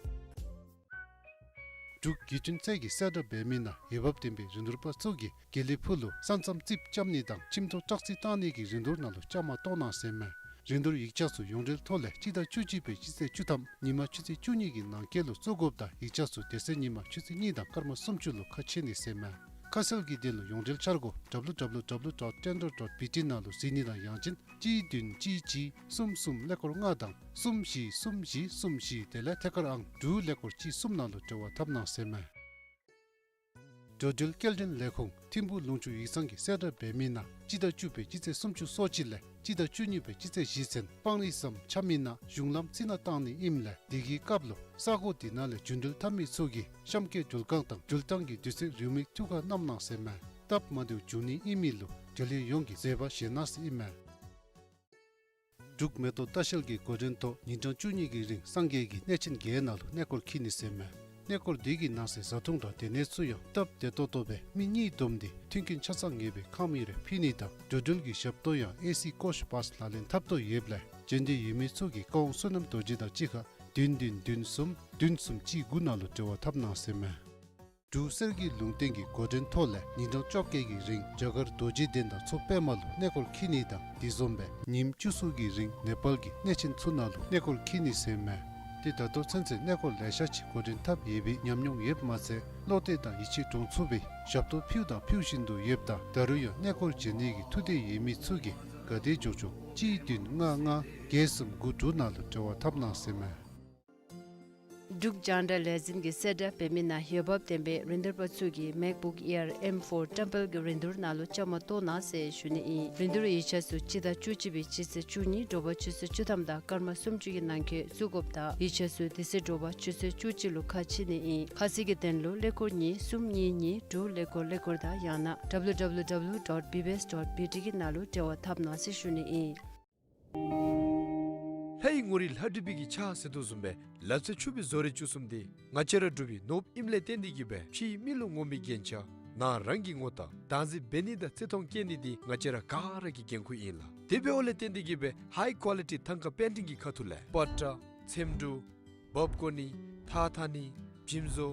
འབྲུག་བརྒྱུད་འཕྲིན་ཚད་ཀྱི་གསལ་བསྒྲགས་འབད་མི་ནང་འོས་འབབ་ལྡན་པའི་རིན་བསྡུར་པ་ཚུ་གིས་དགེ་ལེགས་ཕུག་ལུ་ས་མཚམས་རྩིགཔ་རྐྱབ་ནི་དང་ཁྱིམ་ཐོག་བཀྲག་རྩི་བཏང་ནི་གི་རིན་བསྡུར་ནང་ལུ་བཅའ་མར་གཏོགས་གནང་ཟེར་མས། རིན་བསྡུར་ཡིག་ཆ་ཚུ་ཡོངས་འབྲེལ་ཐོག་ལས་སྤྱི་ཟླ་བཅུ་གཅིག་པའི་སྤྱི་ཚེས་བཅུ་ཐམ་ཉིན་མ་ཆུ་ཚོད་བཅུ་གཉིས་ཀྱི་ནང་འཁོད་ལུ་བཙུགས་དགོཔ་དང་ཡིག་ཆ་ཚུ་དེ་ཚེ་ཉིན་མ་ཆུ་ཚོད་གཉིས་དང་སྐར་མ་སུམ་ཅུ་ལུ་ཁ་ཕྱེ་ནི་ཟེར་མས། ཁ་གསལ་གྱི་དོན་ལུ་ཡོངས་འབྲེལ་འཆར་སྒོ་W W W dot tender dot B T ནང་ལུ་གཟིགས་ནི་དང་ཡང་ཅིན་གཅིག་བདུན་གཅིག་གཅིག་གསུམ་གསུམ་ཀླད་ཀོར་ལྔ་དང་གསུམ་བཞི་གསུམ་བཞི་གསུམ་བཞི་དེ་ལས་ཐད་ཀར་ཨང་དྲུག་ཀླད་ཀོར་གཅིག་གསུམ་ནང་ལུ་འབྲེལ་བ་འཐབ་གནང་ཟེར་མས། འགྲོ་འགྲུལ་སྐྱེལ་འདྲེན་ལས་ཁུངས་ཐིམ་ཕུག་ལུང་ཕྱོགས་ཡིག་ཚང་གི་གསལ་བསྒྲགས་འབད་མི་ནང་སྤྱི་ཟླ་བཅུ་པའི་སྤྱི་ཚེས་སུམ་ཅུ་སོ་གཅིག་ལས་སྤྱི་ཟླ་བཅུ་གཉིས་པའི་སྤྱི་ཚེས་བཞི་ཚུན་སྤང་རི་ཟམ་ཆགས་མི་ནང་གཞུང་ལམ་རྩི་ནག་བཏང་ནི་ཨིནམ་ལས་དེ་གི་སྐབས་ལུ་ས་གོ་དེ་ནང་ལས་རྒྱུན་འགྲུལ་འཐབ་མི་ཚུ་གིས་གཤམ་འཁོད་འགྲུལ་ཁང་དང་འགྲུལ་ཐངས་ཀྱི་དུས་ཚོད་རེའུ་མིག་ཐུགས་ཁར་བསྣམས་གནང་ཟེར་མས། སྟབས་མ་བདེཝ་འབྱུང་ནི་ཨིན་མི་ལུ་འབྲེལ་ཡོད་ཡོངས་ཀྱིས་བཟོད་པ་བཞེས་གནང་ཟེར་ཨིན་མས། འབྲུག་མེ་ཏོག་ལྟ་བཤལ་གྱི་འགོ་འདྲེན་ཐོག་ཉིན་གྲངས་བཅུ་གཉིས་ཀྱི་རིང་སངས་རྒྱས་ཀྱི་གནས་ཆེན་བརྒྱད་ནང་ལུ་གནས་སྐོར་འཁྱིད་ནི་ཟེར་མས། གནས་སྐོར་འདི་གི་ནང་གསེས་བཟའ་འཐུང་དང་སྡོད་གནས་ཚུ་ཡང་སྟབས་བདེ་ཏོག་ཏོ་སྦེ་མི་གཉིས་བསྡོམས་ཏེ་མཐུན་རྐྱེན་ཆ་ཚང་ངེས་པའི་ཁང་མིག་རེ་ཕུལ་ནི་དང་འགྲོ་འགྲུལ་གྱི་ཞབས་ཏོག་ཡང་ཨེ་སི་ཀོཆ་བཱས་ལག་ལེན་འཐབ་ཐོག་ཡོདཔ་ལས་འབྱོན་འདོད་ཡོད་མི་ཚུ་གིས་བཀའ་དབང་བསོད་ནམས་རྡོ་རྗེ་དང་གཅིག་ཁར་བདུན་བདུན་བདུན་གསུམ་བདུན་གསུམ་གཅིག་དགུ་ནང་ལུ་འབྲེལ་བ་འཐབ་གནང་ཟེར་མས། འབྲུག་གསེར་གྱི་ལུང་བསྟན་གྱི་འགོ་འདྲེན་ཐོག་ལས་ཉིན་གྲངས་བཅོ་བརྒྱད་ཀྱི་རིང་རྒྱ་གར་རྡོ་རྗེ་གདན་དང་མཚོ་པདྨ་ལུ་གནས་སྐོར་འཁྱིད་ནི་དང་དེ་བཟུམ་སྦེ་ཉིནམ་བཅུ་གསུམ་གྱི་རིང་ནེ་པཱལ་གྱི་གནས་ཆེན་ཚུ་ནང་ལུ་གནས་སྐོར་འཁྱིད་ནི་ཟེར་མས། ཏེ་ད་ལྟོ་ཚུན་ཚོད་གནས་སྐོར་ལེ་ཤ་ཅིག་འགོ་འདྲེན་འཐབ་ཡོད་པའི་ཉམས་མྱོང་ཡོདཔ་མ་ཚད་བློ་གཏད་དང་ཡིད་ཆེས་འདྲོངས་ཚུགས་པའི་ཞབས་ཏོག་ཕུལཝ་དང་ཕུལ་བཞིན་དུ་ཡོདཔ་ད་ད་རུང་ཡང་གནས་སྐོར་བྱོན་ནི་གི་ཐུགས་འདོད་ཡོད་མི་ཚུ་གིས་ག་དེ་མགྱོགས་མགྱོགས་གཅིག་བདུན་ལྔ་ལྔ་བརྒྱད་གསུམ་དགུ་དྲུག་ནང་ལུ་འབྲེལ་བ་འཐབ་གནང་ཟེར་མས། འབྲུག་རྒྱང་བསྒྲགས་ལས་འཛིན་གྱི་གསལ་བསྒྲགས་འབད་མི་ནང་འོས་འབབ་ལྡན་པའི་རིན་བསྡུར་པ་ཚུ་གིས་མེཀ་བུཀ་ཨེར་ཨེམ་ཕོར་བཀྲམ་སྤེལ་གྱི་རིན་བསྡུར་ནང་ལུ་བཅའ་མར་གཏོགས་གནང་ཟེར་ཞུ་ནི་ཨིན། རིན་བསྡུར་ཡིག་ཆ་ཚུ་སྤྱི་ཟླ་བཅུ་གཅིག་པའི་སྤྱི་ཚེས་བཅུ་གཉིས་དྲོ་པ་ཆུ་ཚོད་བཅུ་ཐམ་དང་སྐར་མ་སུམ་ཅུ་གི་ནང་འཁོད་བཙུགས་དགོཔ་དང་ཡིག་ཆ་ཚུ་དེ་ཚེ་དྲོ་པ་ཆུ་ཚོད་བཅུ་གཅིག་ལུ་ཁ་ཕྱེ་ནི་ཨིན། ཁ་གསལ་གྱི་དོན་ལུ་ཀླད་ཀོར་གཉིས་གསུམ་གཉིས་གཉིས་དྲུག་ཀླད་ཀོར་ཀླད་ཀོར་དང་ཡང་ན་W W W dot B B S dot B T གི་ནང་ལུ་འབྲེལ་བ་འཐབ་གནང་ཟེར་ཞུ་ནི་ཨིན། ལྷའི་ངོ་རིས་ལྷ་བྲིས་པའི་གི་ཕྱག་ཟེར་དོ་བཟུམ་སྦེ་ལག་རྩལ་ཕྱུག་པའི་བཟོ་རིག་བཅུ་གསུམ་འདི་ང་བཅས་ར་འབྲུག་པའི་ནོར་བུ་ཨིནམ་ལས་བརྟེན་ཏེ་གིས་སྦེ་ཕྱིའི་མི་ལུ་ངོམ་པའི་རྒྱན་ཆ་ནང་རང་གི་ངོ་རྟགས་བདག་འཛིན་འབད་ནི་དང་བརྩི་མཐོང་བསྐྱེད་ནི་འདི་ང་བཅས་ར་ག་ར་གི་འགན་ཁུར་ཨིན་ལགས། དེ་འབདཝ་ལས་བརྟེན་ཏེ་གིས་སྦེ་ཧའི་ཀོ་ལི་ཊི་ཐང་ཀ་པེན་ཊིང་གི་ཁ་ཐུག་ལས་པ་ཏྲ་ཚེམ་དྲུབ་འབག་བརྐོ་ནི་ཐགས་འཐག་ནི་འཇིམ་བཟོ་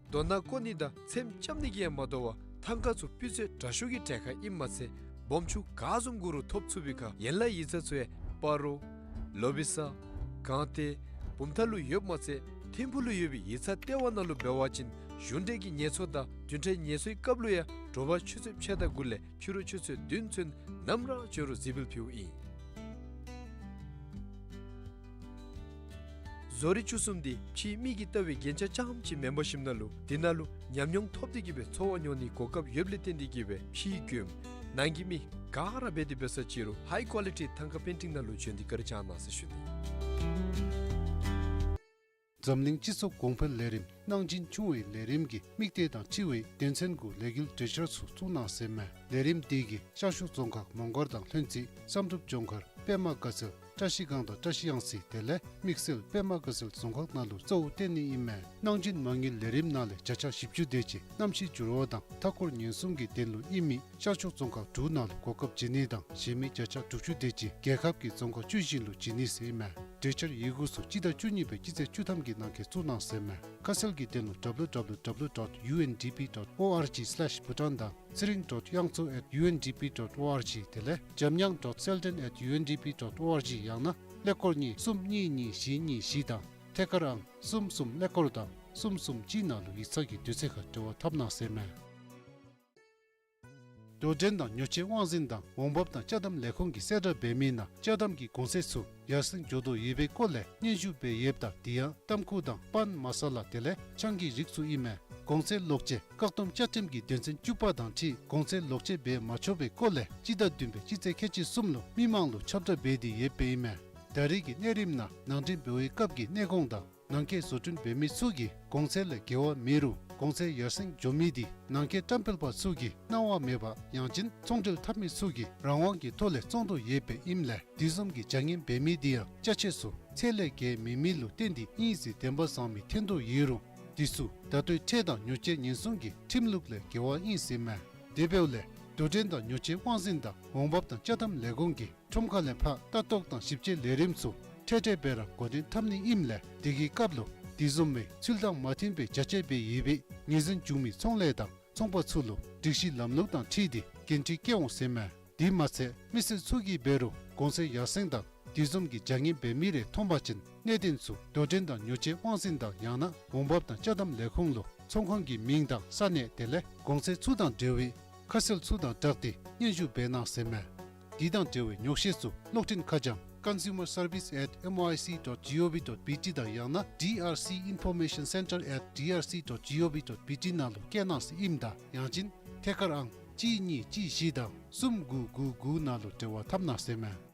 རྡོ་ནག་བརྐོ་ནི་དང་ཚེམ་རྐྱབ་ནི་གིས་ཡང་མ་དོ་བར་ཐང་ཀ་ཚུ་སྤུས་ཚད་དྲག་ཤོས་ཀྱི་གྲལ་ཁར་ཨིནམ་མ་ཚད་སྦོམ་ཆུང་ག་བཟུམ་གུ་རུང་ཐོབ་ཚུགས་པའི་ཁར་ཡན་ལག་ཡིག་ཚང་ཚུ་ཡང་སྤ་རོ་ལོ་བི་ས་གངས་ཏི་བུམ་ཐང་ལུ་ཡོདཔ་མ་ཚད་ ཐིམ་ཕུག་ལུ་ཡོད་པའི་ཡིག་ཚང་ལྟེ་བ་ནང་ལུ་འབད་བ་ཅིན་གཞུང་འབྲེལ་གྱི་ངལ་གསོ་དང་བདུན་ཕྲག་ངལ་གསོའི་སྐབས་ལུ་ཡང་དྲོ་པ་ཆུ་ཚོད་ཕྱེད་དང་དགུ་ལས་ཕྱི་རུ་ཆུ་ཚོད་བདུན་ཚུན་ནམ་ར་བྱོན་རུང་གཟིགས་འབུལ་ཕུལཝ་ཨིན། བཟོ་རིག་བཅུ་གསུམ་འདི་ཕྱིའི་མིག་གིས་བལྟ་བའི་རྒྱན་ཆ་རྐྱངམ་ཅིག་མེན་པར་ཞིནམ་ན་ལུ་དེ་ནང་ལུ་ཉམས་མྱོང་ཐོབ་སྟེ་གི་སྦེ་འཚོ་བ་འགྱོ་ནིའི་གོ་སྐབས་ཡོདཔ་ལས་བརྟེན་ཏེ་གི་སྦེ་ཕྱིའི་མགྱོནམ་ནང་གི་མི་ག་ར་འབད་དེ་འབད་ས་ཅིག་རུང་ཧའི་ཀོ་ལི་ཊི་ཐང་ཀ་པེན་ཊིང་ནང་ལུ་བྱོན་ཏེ་བཀའ་དྲིན་བསྐྱང་གནང་ཟེར་ཞུ་ནི། འཛམ་གླིང་སྤྱི་ཚོགས་གོང་འཕེལ་ལས་རིམ་གནང་སྦྱིན་ཆུང་བའི་ལས་རིམ་གྱི་དམིགས་གཏད་དང་འཁྲིལ་བའི་དོན་ཚན་གུ་ལས་འགུལ་གྲོས་འཆར་ཚུ་བཙུགས་གནང་ཟེར་མས། ལས་རིམ་དེ་གིས་ཤར་ཕྱོགས་རྫོང་ཁག་མོང་སྒར་དང་ལྷུན་རྩེ་བསམ་གྲུབ་ལྗོངས་མཁར་པདྨ་དགའ་ཚལ་བཀྲ་ཤིས་སྒང་དང་བཀྲ་ཤིས་གཡང་རྩེ་དེ་ལས་དམིགས་བསལ་པདྨ་དགའ་ཚལ་རྫོང་ཁག་ནང་ལུ་གཙོ་བོ་བཏོན་ནི་ཨིན་མས། གནང་སྦྱིན་མ་དངུལ་ལས་རིམ་ནང་ལས་བརྒྱ་ཆ་བཞི་བཅུ་དེ་ཅིག་གནམ་གཤིས་འགྱུར་བ་དང་མཐའ་འཁོར་ཉེན་སྲུང་གི་དོན་ལུ་ཨིན་མི་ཤར་ཕྱོགས་རྫོང་ཁག་དྲུག་ནང་ལུ་གོ་སྐབས་བྱིན་ནི་དང་གཞན་མི་བརྒྱ་ཆ་དྲུག་ཅུ་དེ་ཅིག་རྒྱལ་ཁབ་ཀྱི་རྫོང་ཁག་བཅུ་བཞི་ལུ་བྱིན་ནི་ཟེར་ཨིན་མས། གྲོས་འཆར་ཡི་གུ་ཚུ་སྤྱི་ཟླ་བཅུ་གཉིས་པའི་སྤྱི་ཚེས་བཅུ་ཐམ་གྱི་ནང་འཁོད་བཙུགས་གནང་ཟེར་མས། ཁ་གསལ་གྱི་དོན་ལུ་W W W dot U N D P dot org slash Bhutan དང་ཚེ་རིང་ཌོཊ་དབྱངས་མཚོ་ཨེཊ་ཡུ་ཨེན་ཌི་པི་ཌོཊ་ཨོ་ཨར་ཇི་དེ་ལས་འཇམ་དབྱངས་ཌོཊ་གསལ་སྒྲོན་ཨེཊ་ཡུ་ཨེན་ཌི་པི་ཌོཊ་ཨོ་ཨར་ཇི་ཡང་ན་ཀླད་ཀོར་གཉིས་གསུམ་གཉིས་གཉིས་བཞི་གཉིས་བཞི་དང་ཐད་ཀར་ཨང་གསུམ་གསུམ་ཀླད་ཀོར་དང་གསུམ་གསུམ་གཅིག་ནང་ལུ་ཡིག་ཚང་གི་དུས་ཚོད་ཁར་འབྲེལ་བ་འཐབ་གནང་ཟེར་མས། དོ་འགྲན་དང་ཉོ་སྤྱོད་དབང་འཛིན་དང་འོང་འབབ་དང་ཅ་དམ་ལས་ཁུངས་ཀྱི་གསལ་བསྒྲགས་འབད་མི་ནང་ཅ་དམ་གྱི་གོང་ཚད་ཚུ་ཡར་སེང་འགྱོ་དོ་ཡོད་པའི་སྐོར་ལས་སྙན་ཞུ་འབད་ཡོདཔ་ད་དེ་ཡང་ཏམ་ཁུ་དང་པཱན་མ་ས་ལ་དེ་ལས་ཆང་གི་རིགས་ཚུ་ཨིན་མས། གོང་ཚད་ལོག་སྤྱོད་བཀག་སྡོམ་བཅའ་ཁྲིམས་ཀྱི་དོན་ཚན་བཅུ་པ་དང་འཁྲིལ་གོང་ཚད་ལོག་སྤྱོད་འབད་མ་ཆོག་པའི་སྐོར་ལས་སྤྱི་ཟླ་བདུན་པའི་སྤྱི་ཚེས་ཁལ་གཅིག་གསུམ་ལུ་མི་མང་ལུ་ཁྱབ་བསྒྲགས་འབད་དེ་ཡོདཔ་ཨིན་མས། ད་རེས་ཀྱི་གནས་རིམ་ནང་ནང་འདྲེན་འབད་བའི་སྐབས་ཀྱི་གནས་གོང་དང་ནང་འཁོད་བཟོ་སྐྲུན་འབད་མི་ཚུ་གིས་གོང་ཚད་ལས་བརྒལ་བ་མེད་རུང་གོང་ཚད་ཡར་སེང་འགྱོ་མི་དེ་ནང་འཁོད་བཀྲམ་སྤེལ་པ་ཚུ་གིས་གནང་བ་མེད་པ་ཡང་ཅིན་ཚོང་འབྲེལ་འཐབ་མི་ཚུ་གིས་རང་དབང་གི་ཐོག་ལས་བཙོང་དོ་ཡོདཔ་ཨིནམ་ལས་དེ་བཟུམ་གྱི་བྱ་ངན་འབད་མི་དེ་ཡང་ཅ་ཆས་ཚུ་ཚད་ལས་བརྒལ་མེད་མི་ལུ་བརྟེན་ཏེ་ཨིན་ཟེར་བདེན་པ་བཟང་མི་ཐོན་དོ་ཡོད་རུང་དེ་ཚུ་ད་ལྟོའི་ཁྲལ་དང་ཉོ་སྤྱོད་ཉེན་སྲུང་གི་ཁྲིམས་ལུགས་ལས་འགལ་བ་ཨིན་ཟེར་མས། དེ་འབདཝ་ལས་དོ་འགྲན་དང་ཉོ་སྤྱོད་དབང་འཛིན་དང་འོང་འབབ་དང་ཅ་དམ་ལས་ཁུངས་ཀྱིས་ཁྲོམ་ཁ་ལས་ཕར་ལྟ་རྟོག་དང་ཞིབ་དཔྱད་ལས་རིམ་ཚུ་འཕྲལ་འཕྲལ་སྦེ་ར་འགོ་འདྲེན་འཐབ་ནི་ཨིནམ་ལས་དེ་གི་སྐབས་ལུ་དེ་བཟུམ་མའི་ཚུལ་དང་མ་མཐུན་པའི་བྱ་སྤྱོད་འབད་ཡོད་པའི་ངོས་འཛིན་བྱུང་མི་ཚོང་ལས་དང་ཚོང་པ་ཚུ་ལུ་སྒྲིག་གཞི་ལམ་ལུགས་དང་འཁྲིལ་ཏེ་འགན་འཁྲི་བཀལ་འོང་ཟེར་མས། དེ་མ་ཚད་མི་སེར་ཚུ་གིས་འབད་རུང་གོང་ཚད་ཡར་སེང་དང་དེ་བཟུམ་གྱི་བྱ་ངན་འབད་མི་རེ་མཐོང་པ་ཅིན་གནད་དོན་ཚུ་དོ་འགྲན་དང་ཉོ་སྤྱོད་དབང་འཛིན་དང་ཡང་ན་འོང་འབབ་དང་ཅ་དམ་ལས་ཁུངས་ལུ་ཚོང་ཁང་གི་མིང་དང་ས་གནས་དེ་ལས་གོང་ཚད་ཚུ་དང་འབྲེལ་བའི་ཁ་གསལ་ཚུ་དང་སྦྲགས་ཏེ་སྙན་ཞུ་འབད་གནང་ཟེར་མས། དེ་དང་འབྲེལ་བའི་ཉོགས་བཤད་ཚུ་གློག་འཕྲིན་ཁ་བྱང་consumer service at M O I C dot G O V dot B T དང་ཡང་ན D R C information center at D R C dot G O V dot B T ནང་ལུ་བསྐྱལ་གནང་ཟེར་ཨིནམ་ད་ཡང་ཅིན་ཐད་ཀར་ཨང་གཅིག་གཉིས་གཅིག་བཞི་དང་གསུམ་དགུ་དགུ་དགུ་ནང་ལུ་འབྲེལ་བ་འཐབ་གནང་ཟེར་མས།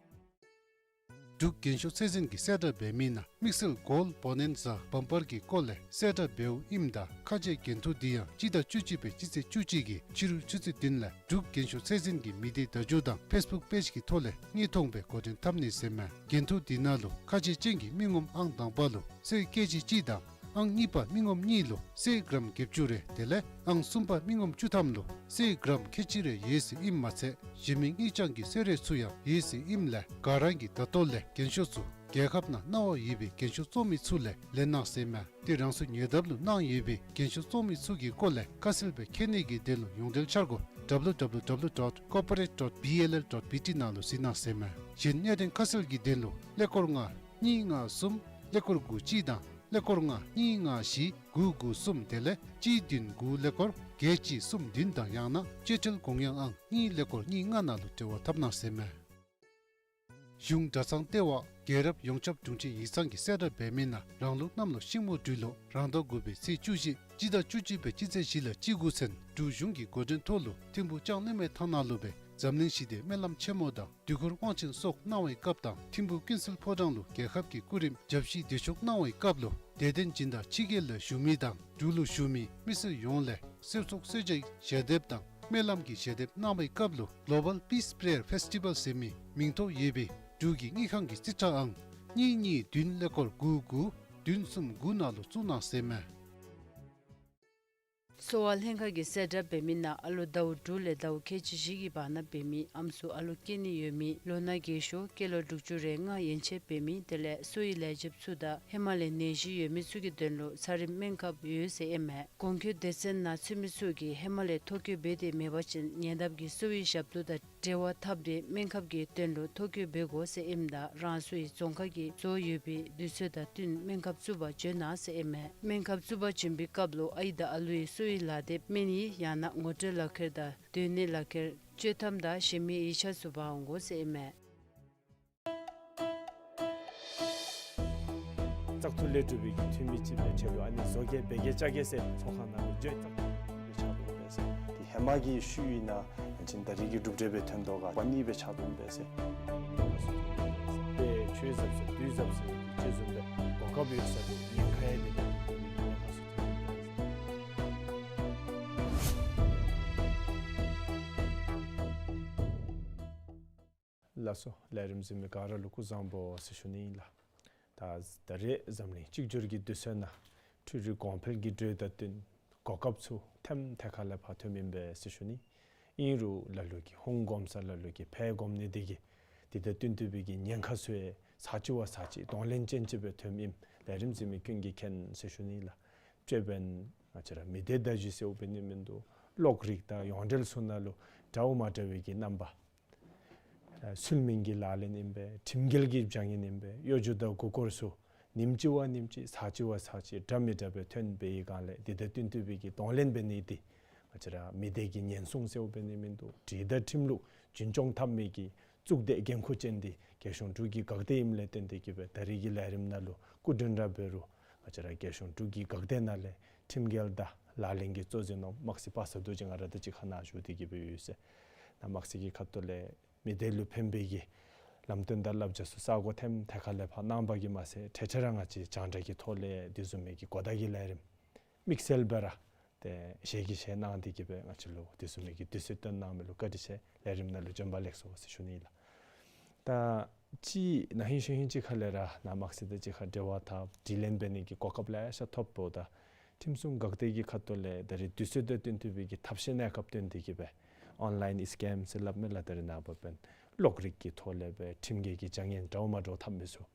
འབྲུག་རྒྱན་ཤོག་ཚད་འཛིན་གྱིས་གསལ་བསྒྲགས་འབད་མི་ནང་དམིགས་བསལ་གོལཌ་བོ་ནན་ཛ་བམ་པར་གྱི་སྐོར་ལས་གསལ་བསྒྲགས་འབདཝ་ཨིནམ་ད་ཁ་འབྱེད་འགན་ཐུག་དེ་ཡང་སྤྱི་ཟླ་བཅུ་གཅིག་པའི་སྤྱི་ཚེས་བཅུ་གཅིག་གི་ཕྱི་རུ་ཆུ་ཚོད་བདུན་ལས་འབྲུག་རྒྱན་ཤོག་ཚད་འཛིན་གྱི་མི་སྡེ་བརྡ་བརྒྱུད་དང་ཕེསི་བུཀ་པེཇ་གྱི་ཐོག་ལས་དངོས་མཐོང་སྦེ་འགོ་འདྲེན་འཐབ་ནི་ཟེར་མས། འགན་ཐུག་དེ་ནང་ལུ་ཁ་འབྱེད་ཅན་གྱི་མི་ངོམ་ཨང་དང་པ་ལུ་གསེར་ཀེ་ཇི་གཅིག་དང་ཨང་གཉིས་པ་མི་ངོམ་གཉིས་ལུ་གསེར་གྲམ་བརྒྱད་ཅུ་རེ་དེ་ལས་ཨང་གསུམ་པ་མི་ངོམ་བཅུ་ཐམ་ལུ་གསེར་གྲམ་ཁལ་གཅིག་རེ་ཡོད་ཟེར་ཨིནམ་མ་ཚད་གཞན་མི་དངུལ་རྐྱང་གི་གསོལ་རས་ཚུ་ཡང་ཡོད་ཟེར་ཨིནམ་ལས་ག་ར་གིས་ད་ལྟོ་ལས་རྒྱན་ཤོག་ཚུ་རྒྱལ་ཁབ་ནང་གནང་བ་ཡོད་པའི་རྒྱན་ཤོག་བཙོང་མི་ཚུ་ལས་ལེན་གནང་ཟེར་མས། དེ་རང་སོའི་ཉེ་འདབས་ལུ་གནང་ཡོད་པའི་རྒྱན་ཤོག་བཙོང་མི་ཚུ་གི་སྐོར་ལས་ཁ་གསལ་སྦེ་མཁྱེན་ནི་གི་དོན་ལུ་ཡོངས་འབྲེལ་འཆར་སྒོ་W W W dot corporate dot B L L dot B T ནང་ལུ་གཟིགས་གནང་ཟེར་མས། གཞན་གནད་དོན་ཁ་གསལ་གྱི་དོན་ལུ་ཀླད་ཀོར་ལྔ་གཉིས་ལྔ་གསུམ་ཀླད་ཀོར་དགུ་གཅིག་དང་ཀླད་ཀོར་ལྔ་གཉིས་ལྔ་བཞི་དགུ་དགུ་གསུམ་དེ་ལས་གཅིག་བདུན་དགུ་ཀླད་ཀོར་བརྒྱད་གཅིག་གསུམ་བདུན་དང་ཡང་ན་སྤྱོད་ཁྲལ་དགོངས་ཡངས་ཨང་གཉིས་ཀླད་ཀོར་གཉིས་ལྔ་ནང་ལུ་འབྲེལ་བ་འཐབ་གནང་ཟེར་མས། གཞུང་གྲྭ་ཚང་ལྟེ་བ་རྒྱལ་རབས་ཡོངས་ཁྱབ་དྲུང་ཆེན་ཡིག་ཚང་གིས་གསལ་བསྒྲགས་འབད་མི་ནང་རང་ལུགས་གནམ་ལོ་ཤིང་མོ་སྦྲུལ་ལོ་རང་ཟླ་དགུ་པའི་ཚེས་བཅུ་བཞི་སྤྱི་ཟླ་བཅུ་གཅིག་པའི་སྤྱི་ཚེས་བཞི་ལས་བཅུ་དགུ་ཚུན་འབྲུག་གཞུང་གི་འགོ་འདྲེན་ཐོག་ལུ་ཐིམ་ཕུག་ལྕང་གླིང་མའི་ཐང་ནང་ལུ་སྦེ་འཛམ་གླིང་ཞི་བདེ་སྨོན་ལམ་ཆེན་མོ་དང་དུས་འཁོར་དབང་ཆེན་སོགས་གནང་བའི་སྐབས་དང་ཐིམ་ཕུག་ཀུན་གསལ་ཕོ་བྲང་ལུ་རྒྱལ་ཁབ་ཀྱི་སྐུ་རིམ་བརྒྱ་བཞི་བདེ་མཆོག་གནང་བའི་སྐབས་ལུ་དད་ལྡན་སྦྱིན་བདག་ཕྱི་རྒྱལ་ལས་བཞུགས་མི་དང་འབྲུག་ལུ་བཞུགས་མི་མི་སེར་ཡོངས་ལས་གསེར་ཚོགས་གསོལ་ཇའི་ཞལ་འདེབས་དང་སྨོན་ལམ་གྱི་ཞལ་འདེབས་གནང་བའི་སྐབས་ལུ་Global Peace Prayer Festival ཟེར་མི་མིང་ཐོ་ཡོད་པའི་འབྲུག་གི་དངུལ་ཁང་གི་རྩིས་ཁྲ་ཨང་གཉིས་གཉིས་བདུན་ཀླད་ཀོར་དགུ་དགུ་བདུན་གསུམ་དགུ་ནང་ལུ་བཙུགས་གནང་ཟེར་མས། གསོ་བ་ལྷན་ཁག་གིས་གསལ་བསྒྲགས་འབད་མི་ནང་ཨ་ལོ་ཟླཝ་དྲུག་ལས་ཟླཝ་ཁལ་གཅིག་བཞི་གི་བར་ན་འབད་མི་ཨམ་སྲུ་ཨ་ལོ་སྐྱེ་ནི་ཡོད་མི་ལོ་ན་རྒས་ཤོས་སྐྱེས་ལོ་དྲུག་ཅུ་རེ་ལྔ་ཡན་ཆད་འབད་མི་དེ་ལས་གསོ་བའི་ལས་བྱེདཔ་ཚུ་དང་ཧེ་མ་ལས་ནད་གཞི་ཡོད་མི་ཚུ་གི་དོན་ལུ་ཚ་རིམས་སྨན་ཁབ་ཡོད་ཟེར་ཨིན་མས། གོང་འཁོད་སྡེ་ཚན་ནང་ཚུད་མི་ཚུ་གིས་ཧེ་མ་ལས་ཐོ་བཀོད་འབད་དེ་མེད་པ་ཅིན་ཉེ་འདབས་ཀྱི་གསོ་བའི་ཞབས་ཏོག་དང་འབྲེལ་བ་འཐབ་སྟེ་སྨན་ཁབ་ཀྱི་དོན་ལུ་ཐོ་བཀོད་འབད་དགོ་ཟེར་ཨིནམ་ད་རང་སོའི་རྫོང་ཁག་གིས་བཟོ་ཡོད་པའི་དུས་ཚོད་དང་བསྟུན་སྨན་ཁབ་བཙུགས་པར་བྱོན་གནང་ཟེར་ཨིན་མས། སྨན་ཁབ་བཙུགས་པར་བྱོན་པའི་སྐབས་ལུ་ཨའི་དང་ཨ་ལུའི་གསོ་བའི་ལག་དེབ་སྨན་ཡིག་ཡང་ན་ངོ་སྤྲོད་ལག་ཁྱེར་དང་སྡོད་གནས་ལག་ཁྱེར་བཅོས་ཐམ་དང་གཞན་མི་ཡིག་ཆ་ཚུ་འབག་འོང་དགོ་ཟེར་ཨིན་མས། བཙག་འཐུ་ལས་གྲུབ་པའི་གི་འཐུས་མི་ཅིག་སྦེ་ཆེད་དུ་ཨ་ནི་བཟོ་བཀོད་འབད་གེ་བཅའ་གེ་ཟེར་ཚོགས་ཁང་ནང་ལུ་བརྗོད་བཙག་འཐུ་ལས་ཆགས་འདུག་པས་ཟེར། དེ་ཧེ་མ་གི་ཤུལ་ཨིན་ན་ཅིན་ད་རེས་ཀྱི་གྲུབ་འབྲས་སྦེ་ཐོན་དོ་ག་པ་ནི་སྦེ་ཆགས་འདུག་པས་ཟེར། དེ་ཆོས་ཟབ་ཟེར་དུས་ཟབ་ཟེར་ཅིག་བཟུམ་སྦེ་གོ་སྐབས་ཡོད་ས་དེ་ཉེན་ཁ་ཡང་དེ་ནང་དེ་ཉེན་ཁ་སུ་ཐོན་ལགས་སོ། ལས་རིམ་གཟིགས་མི་ག་ར་ལུ་སྐུ་གཟུགས་བཟང་པོ་ཟེར་ཞུ་ནི་ཨིན་ལགས། ད་ད་རེས་འཛམ་གླིང་གཅིག་གྱུར་གྱི་དུས་ཚོད་ནང་འཕྲུལ་རིག་གོང་འཕེལ་གྱི་འགྲོས་དང་བསྟུན་གོ་སྐབས་ཚུ་ཐེམ་ཐེ་ཁ་ལས་ཕར་ཐོནམ་ཨིན་པས་ཟེར་ཞུ་ནི། ཨིན་རུང་ལ་ལུ་གིས་ཧོངས་གོམ་ས་ལ་ལུ་གིས་ཕར་གོམ་ནི་དེ་གིས་དེ་དང་བསྟུན་ཏེ་སྦེ་གི་ཉེན་ཁ་ཚུ་ཡང་ཚར་གཅིག་བ་ཚར་གཅིག་གདོང་ལེན་ཅན་ཅིག་སྦེ་ཐོནམ་ཨིནམ་ལས་རིམ་གཟིགས་མི་ཀུན་གྱིས་མཁྱེན་ཟེར་ཞུ་ནི་ལགས། དཔྱེ་འབདན་ང་བཅས་ར་མི་སྡེ་བརྡ་བརྒྱུད་ཟེརཝ་འབད་ནི་མིན་འདུག། གློག་རིག་དང་ཡོངས་འབྲེལ་ཚུ་ནང་ལུ་འདྲཝ་མ་འདྲ་བའི་གི་རྣམ་པ་ཨ་ཚུལ་མིན་གྱི་ལག་ལེན་ཨིན་པས། ཁྲིམས་འགལ་གྱི་བྱ་ངན་ཨིན་པས། གཡོ་སྒྱུ་དང་མགུ་སྐོར་ཚུ་ཉིནམ་གཅིག་བ་ཉིནམ་གཅིག་ཚར་གཅིག་བ་ཚར་གཅིག་འདྲ་མི་འདྲ་སྦེ་ཐོན་པའི་སྒང་ལས་དེ་དང་བསྟུན་ཏེ་སྦེ་གི་གདོང་ལེན་འབད་ནི་དེ་ང་བཅས་ར་མི་སྡེ་གི་ཉེན་སྲུང་ཟེརཝ་འབད་ནི་མིན་འདུག། སྒྲིག་དང་ཁྲིམས་ལུགས་རྒྱུན་སྐྱོང་འཐབ་མི་གི་གཙུག་སྡེ་འགན་ཁུར་ཅན་དེ་རྒྱལ་གཞུང་འབྲུག་གི་འགག་སྡེ་ཨིནམ་ལས་བརྟེན་ཏེ་གི་སྦེ་ད་རེས་ཀྱི་ལས་རིམ་ནང་ལུ་སྐུ་མགྲོན་ར་འབད་རུང་ང་བཅས་ར་རྒྱལ་གཞུང་འབྲུག་གི་འགག་སྡེ་ནང་ལས་ཁྲིམས་འགལ་དང་ལག་ལེན་གྱི་གཙོ་འཛིན་ནོར་དམག་སྲིད་པ་ས་རྡོ་རྗེ་ང་ར་དང་གཅིག་ཁར་ནཱ་བཞུགས་ཏེ་གི་སྦེ་ཡོད་ཟེར། ནཱ་དམག་སྲིད་ཀྱི་ཁ་ཐུག་ལས་མི་སྡེ་ལུ་ཕན་པའི་གི་ལམ་སྟོན་དང་བསླབ་བྱ་ཚུ་ས་གོ་ཐེམ་ཐེ་ཁ་ལས་ཕར་གནང་བ་གིས་མ་ཚད་འཕྲལ་འཕྲལ་ར་ང་བཅས་རྒྱང་བསྒྲགས་ཀྱི་ཐོག་ལས་དེ་བཟུམ་མའི་གི་གོ་བརྡ་གི་ལས་རིམ་དམིགས་བསལ་སྦེ་ར་ཏེ་ཞལ་གྱིས་བཞེས་གནང་སྟེ་གི་སྦེ་ང་བཅས་ལུ་དེ་བཟུམ་མའི་གི་དུས་ཚོད་བཏོན་གནང་མི་ལུ་བཀའ་དྲིན་ཆེ། ལས་རིམ་ནང་ལུ་བྱོན་པ་ལེགས་སོ་ཟེར་ཞུ་ནི་ལགས། ད་ཅི་ན་ཧིང་གཞེས་ཧིང་ཅིག་ཁ་ལས་ར་ནཱ་དམག་སྲིད་དང་གཅིག་ཁར་འབྲེལ་བ་འཐབ་དྲི་ལན་འབད་ནི་གི་གོ་སྐབས་ལེ་ཤ་ཐོབ་འོངམ་ད་ཁྲིམས་སྲུང་འགག་སྡེ་གི་ཁ་ཐུག་ལས་ད་རེས་དུས་ཚོད་དང་བསྟུན་ཏེ་སྦེ་གི་ཐབས་ཤེས་གནས་སྐབས་བཏོན་ཏེ་གི་སྦེ་ཨོན་ལཱའིན་སི་ཀེམ་ཟེར་སླབ་མས་ལགས། ད་རེས་ནངས་པ་འབདན་གློག་རིག་གི་ཐོག་ལས་སྦེ་ཁྲིམས་འགལ་གྱི་བྱ་ངན་འདྲཝ་མ་འདྲཝ་འཐབ་མི་ཚུ།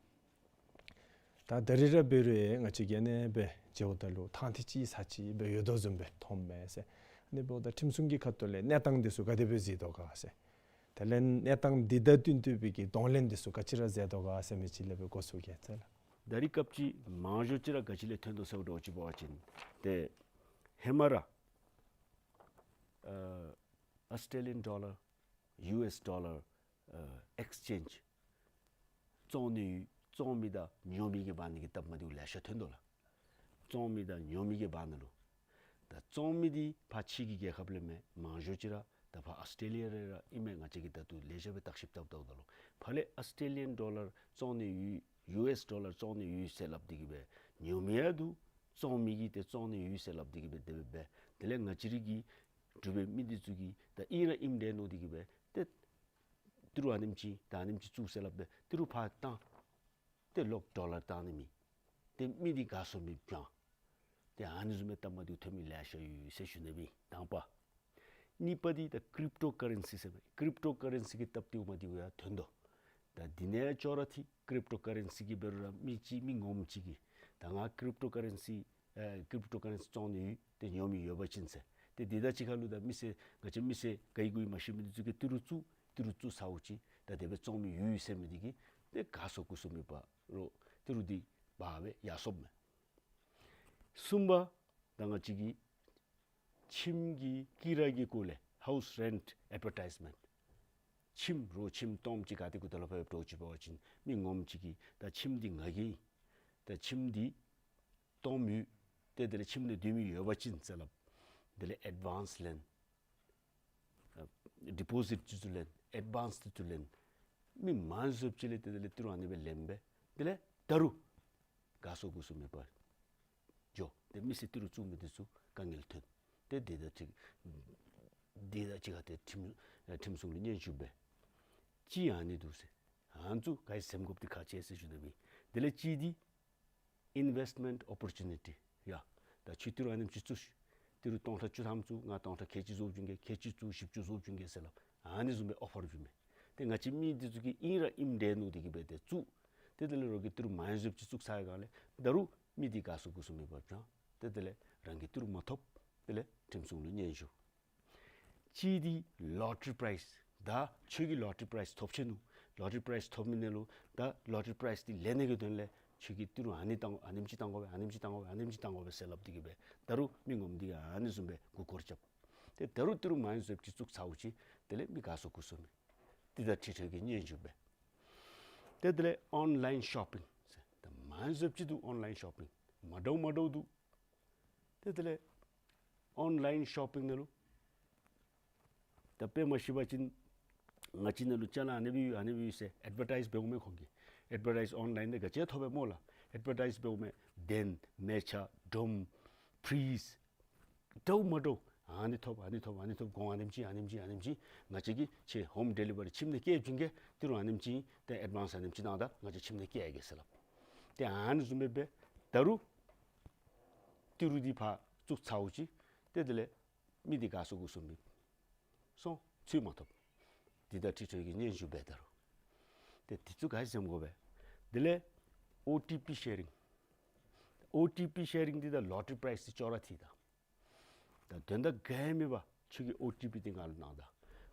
ད་ད་རེས་ར་འབད་རུང་ང་བཅས་ཀྱིས་ཨ་ནེ་སྦེ་མཇལཝ་ད་ལུ་ཐང་ཐིག་ཅིག་ས་ཅིག་སྦེ་ཡོད་དོ་བཟུམ་སྦེ་མཐོངམ་མས་ཟེར། ཨ་ནི་འབདཝ་ད་ཁྲིམས་སྲུང་གི་ཁ་ཐུག་ལས་གནས་སྟངས་འདི་ཚུ་ག་དེ་སྦེ་གཟིགས་དོ་ག་ཟེར། དེ་ལས་གནས་སྟངས་འདི་དང་བསྟུན་ཏེ་སྦེ་གི་གདོང་ལེན་འདི་ཚུ་ག་ཅི་ར་མཛད་དོ་ག་ཟེར་མི་ཅིག་ལས་སྦེ་འགོ་བཙུགས་གེ་ཟེར་ལགས། ད་རེས་སྐབས་ཅིག་མང་ཤོས་ཅིག་ར་ག་ཅི་ལས་ཐོན་དོ་ཟེར་བ་ཅིན་འབད་བ་ཅིན་ཏེ་ཧེ་མ་ར་ཨ་ཨོསི་ཊྲེ་ལི་ཡཱན་ཌོ་ལར་ཡུ་ཨེསི་ཌོ་ལར་ཨ་ཨེགསི་ཅེནཇ་བཙོང་ནི་ཡོད་བཙོང་མི་དང་ཉོ་མི་གི་བར་ན་གི་སྟབས་མ་བདེཝ་ལེ་ཤ་ཐོན་དོ་ལགས། བཙོང་མི་དང་ཉོ་མི་གི་བར་ན་ལུ། ད་བཙོང་མི་འདི་ཕར་ཕྱི་གི་རྒྱལ་ཁབ་ལས་མེན། མང་ཤོས་ཅིག་ར་ད་ཕར་ཨོསི་ཊྲེ་ལི་ཡ་ར་ཨིན་མས། ང་བཅས་ཀྱིས་ད་ལྟོ་ལེ་ཤ་སྦེ་བརྟག་ཞིབ་འཐབ་འཐབ་ད་ལུ་ཕར་ལས་ཨོསི་ཊྲེ་ལི་ཡཱན་ཌོ་ལར་བཙོང་ནི་ཡོད་ཡུ་ཨེསི་ཌོ་ལར་བཙོང་ནི་ཡོད་ཟེར་སླབ་སྟེ་གི་སྦེ་ཉོ་མི་ཡང་འདུག། བཙོང་མི་གིས་ཏེ་བཙོང་ནི་ཡོད་ཟེར་སླབ་སྟེ་གི་སྦེ་དེ་སྦེ་འབད། དེ་ལས་ང་བཅས་རའི་གི་འབྲུག་པའི་མི་འདི་ཚུ་གིས་ད་ཨིན་ར་ཨིནམ་འདྲས་མནོ་སྟེ་གི་སྦེ་ཏེ་ཏི་རུ་ཨ་ནེམ་ཅིག་ད་ཨ་ནེམ་ཅིག་བཙུགས་ཟེར་སླབ་སྦེ་ཏི་རུ་ཕར་བཏང་། ཏེ་གློག་ཌོ་ལར་བཏང་ནི་མེད། ཏེ་མི་འདི་ག་སོང་མི་སྦེ་འགྱོ། ཏེ་ཨ་ནི་བཟུམ་མའི་སྟབས་མ་བདེཝ་ཐོན་མི་ལེ་ཤ་ཡོད་ཟེར་ཞུ་ནི་སྦེ་དང་པ། གཉིས་པ་འདི་ད་ཀྲིབ་ཊོ་ཀ་རེན་སི་ཟེར་མི་ཀྲིབ་ཊོ་ཀ་རེན་སི་གི་སྟབས་བདེཝ་མ་བདེཝ་ཡང་ཐོན་དོ། ད་འདི་ནང་ཡང་ཅོག་ར་འཐད། ཀྲིབ་ཊོ་ཀ་རེན་སི་གི་འབད་རུང་ར་མི་ཅིག་མི་ངོམ་ཅིག་གིས་ད་ང་ཀྲིབ་ཊོ་ཀ་རེན་སི་ཨེ་ཀྲིབ་ཊོ་ཀ་རེན་སི་བཙོང་ནི་ཡོད་ཏེ་ཉོ་མི་ཡོད་པ་ཅིན་ཟེར། ཏེ་འདི་དང་གཅིག་ཁར་ལུ་ད་མི་སེར་ང་བཅས་མི་སེར་ག་ཡི་གུ་ཡི་མ་ཤེས་མི་འདི་ཚུ་གིས་ཏི་རུ་བཙུགས་ཏི་རུ་བཙུགས་ཚརཝ་ཅིག་ད་དེ་སྦེ་བཙོང་མི་ཡོད་ཟེར་མི་འདི་གིས་ཏེ་ག་སོང་དགུ་སོང་མེད་པར་རོགས་ཏི་རུ་འདི་འབག་སྦེ་ཡར་སོངམ་མས། གསུམ་པ་ད་ང་བཅས་ཀྱི་ཁྱིམ་གྱི་ཀི་ར་གི་སྐོར་ལས་ཧའུསི་རེནཊ་ཨེཌ་བར་ཊའིཛ་མེནཊ། ཁྱིམ་རོགས་ཁྱིམ་སྟོངམ་ཅིག་ག་ཏེ་གུ་ད་ལུ་ཕར་འགྱོ་ཅིག་འབད་བ་ཅིན་མི་ངོམ་ཅིག་གིས་ད་ཁྱིམ་འདི་ང་གི་ཨིན། ད་ཁྱིམ་འདི་སྟོངམ་ཡོད། ཏེ་དེ་ལས་ཁྱིམ་ནང་སྡོད་མི་ཡོད་པ་ཅིན་ཟེར་སླབ། དེ་ལས་ཨེཌ་ཝཱནསི་ལེན། ཨ་ཌི་པོ་ཟིཊ་ཚུ་ལེན། ཨེཌ་ཝཱནསི་ཚུ་ལེན། མི་མང་སུ་ཅིག་ལས་ཏེ་དེ་ལས་ཏི་རུ་ཨ་ནི་སྦེ་ལེན་སྦེ་དེ་ལས་ད་རུང་ག་སོང་དགུ་སོང་མེད་པར་འགྱོ། ཏེ་མི་སེར་ཏི་རུ་བཙུགས་མི་འདི་ཚུ་དཀའ་ངལ་ཐོན། ཏེ་འདི་དང་གཅིག་འདི་དང་གཅིག་ཁར་ཏེ་ཁྲིམས་ཨེ་ཁྲིམས་སྲུང་ལུ་སྙན་ཞུ་འབད། ཅིག་ཨ་ནི་འདུག་ཟེར། ཨ་ནི་ཚུ་ག་ཡི་སེམས་དགོཔ་འདི་ཁག་ཆེ་ཟེར་ཞུ་ནི་སྦེ། དེ་ལས་གཅིག་འདི་ཨིན་ཝེསཊ་མེནཊ་ཨོ་པོར་ཅུ་ནི་ཊི། ཡ་ད་ཁྱོད་ཏི་རུ་ཨ་ནེམ་ཅིག་བཙུགས་ཤིག། ཏི་རུ་སྟོང་ཕྲག་བཅུ་ཐམ་བཙུགས། ང་སྟོང་ཕྲག་ཁལ་གཅིག་བཟོ་བྱིན་གེ། ཁལ་གཅིག་བཙུགས་བཞི་བཅུ་བཟོ་བྱིན་གེ་ཟེར་སླབ། ཨ་ནི་བཟུམ་སྦེ་ཨོ་ཕར་བྱིན་མས། ཏེ་ང་བཅས་མི་འདི་ཚུ་གིས་ཨིན་ར་ཨིནམ་འདྲས་མནོ་སྟེ་གི་སྦེ་ཏེ་བཙུགས། ཏེ་དེ་ལས་རོགས་ཀྱིས་ཏི་རུ་མང་ཤོས་ཅིག་བཙུགས་ཚར་བའི་སྒང་ལས་ད་རུང་མི་འདི་དགའ་ཚོར་མགུ་ཚོར་མེད་པར་བྱོན། ཏེ་དེ་ལས་རང་གིས་ཏི་རུ་མ་ཐོབ། དེ་ལས་ཁྲིམས་སྲུང་ལུ་སྙན་ཞུ། གཅིག་འདི་ལོ་ཊ་རི་པ་རའིཛ། ད་ཁྱོད་ཀྱིས་ལོ་ཊ་རི་པ་རའིཛ་ཐོབ་ཆི་ནུག། ལོ་ཊ་རི་པ་རའིཛ་ཐོབ་མི་ནང་ལུ་ད་ལོ་ཊ་རི་པ་རའིཛ་འདི་ལེན་ནི་གི་དོན་ལས་ཁྱོད་ཀྱིས་ཏི་རུ་ཨ་ནི་བཏང་དགོ། ཨ་ནེམ་ཅིག་བཏང་དགོ་པས། ཨ་ནེམ་ཅིག་བཏང་དགོ་པས། ཨ་ནེམ་ཅིག་བཏང་དགོ་པས་ཟེར་སླབ་སྟེ་གི་སྦེ་ད་རུང་མི་ངོམ་འདི་གིས་ཨ་ནི་བཟུམ་སྦེ་མགུ་སྐོར་རྐྱབ། ཏེ་ད་རུང་ཏི་རུ་མང་ཤོས་ཅིག་བཙུགས་ཚརཝ་ཅིག་དེ་ལས་མི་དགའ་ཚོར་མགུ་ཚོར་མེད། འདི་ད་ཁྲི་ཁྲོད་ཀྱི་སྙན་ཞུ་སྦེ། ཏེ་དེ་ལས་ཨོན་ལའིན་ཤོ་པིང་ཟེར། ད་མང་ཤོས་ཅིག་འདུག། ཨོན་ལའིན་ཤོ་པིང་མ་འདྲཝ་མ་འདྲཝ་འདུག། ཏེ་དེ་ལས་ཨོན་ལའིན་ཤོ་པིང་ནང་ལུ་ད་དཔེ་མ་ཤེས་པ་ཅིན་ང་བཅས་ནང་ལུ་ཅ་ལ་ཨ་ནི་སྦེ་ཡོད་ཨ་ནི་སྦེ་ཡོད་ཟེར་ཨེཌ་ཝར་ཊའིཛ་འབདཝ་མས་ཁོང་གིས། ཨེཌ་ཝར་ཊའིཛ་ཨོན་ལའིན་ནང་ག་ཅི་ཐོབ་པས་སྨོ་ལགས། ཨེཌ་ཝར་ཊའིཛ་འབདཝ་མས། གདན་མལ་ཆ་སྒྲོམ་ཕི་རིཇ་འདྲཝ་མ་འདྲཝ་ཨ་ནི་ཐོབ། ཨ་ནི་ཐོབ། ཨ་ནི་ཐོབ། གོང་ཨ་ནེམ་ཅིག་ཨ་ནེམ་ཅིག་ཨ་ནེམ་ཅིག། ང་བཅས་ཀྱིས་ཁྱོད་ཧོམ་ཌེ་ལི་ཝ་རི་ཁྱིམ་ནང་བསྐྱལ་བྱིན་གེ། ཏི་རུ་ཨ་ནེམ་ཅིག་ཏེ་ཨེཌ་ཝཱནསི་ཨ་ནེམ་ཅིག་གནང་ད་ང་བཅས་ཁྱིམ་ནང་བསྐྱལ་གེ་ཟེར་སླབ། ཏེ་ཨ་ནི་བཟུམ་སྦེ་འབད། ད་རུང་ཏི་རུ་འདི་ཕར་བཙུགས་ཚརཝ་ཅིག་ཏེ་དེ་ལས་མི་འདི་དགའ་ཚོར་མགུ་ཚོར་མེད། སོང་། ཚུར་མ་ཐོབ། འདི་ད་ཁྲི་ཁྲོད་ཀྱི་སྙན་ཞུ་སྦེ་ད་རུང་། ཏེ་འདི་ཚུ་ག་ཅི་སེམས་དགོ་པས། དེ་ལས་ཨོ་ཊི་པི་ཤེ་རིང་། ཨོ་ཊི་པི་ཤེ་རིང་འདི་ད་ལོ་ཊ་རི་པ་རའིཛ་འདི་ཅོག་ར་འཐད་ད། ད་དོན་དག་ག་ཡང་མེད་པར་ཁྱོད་ཀྱིས་ཨོ་ཊི་པི་འདི་ང་ལུ་གནང་ད།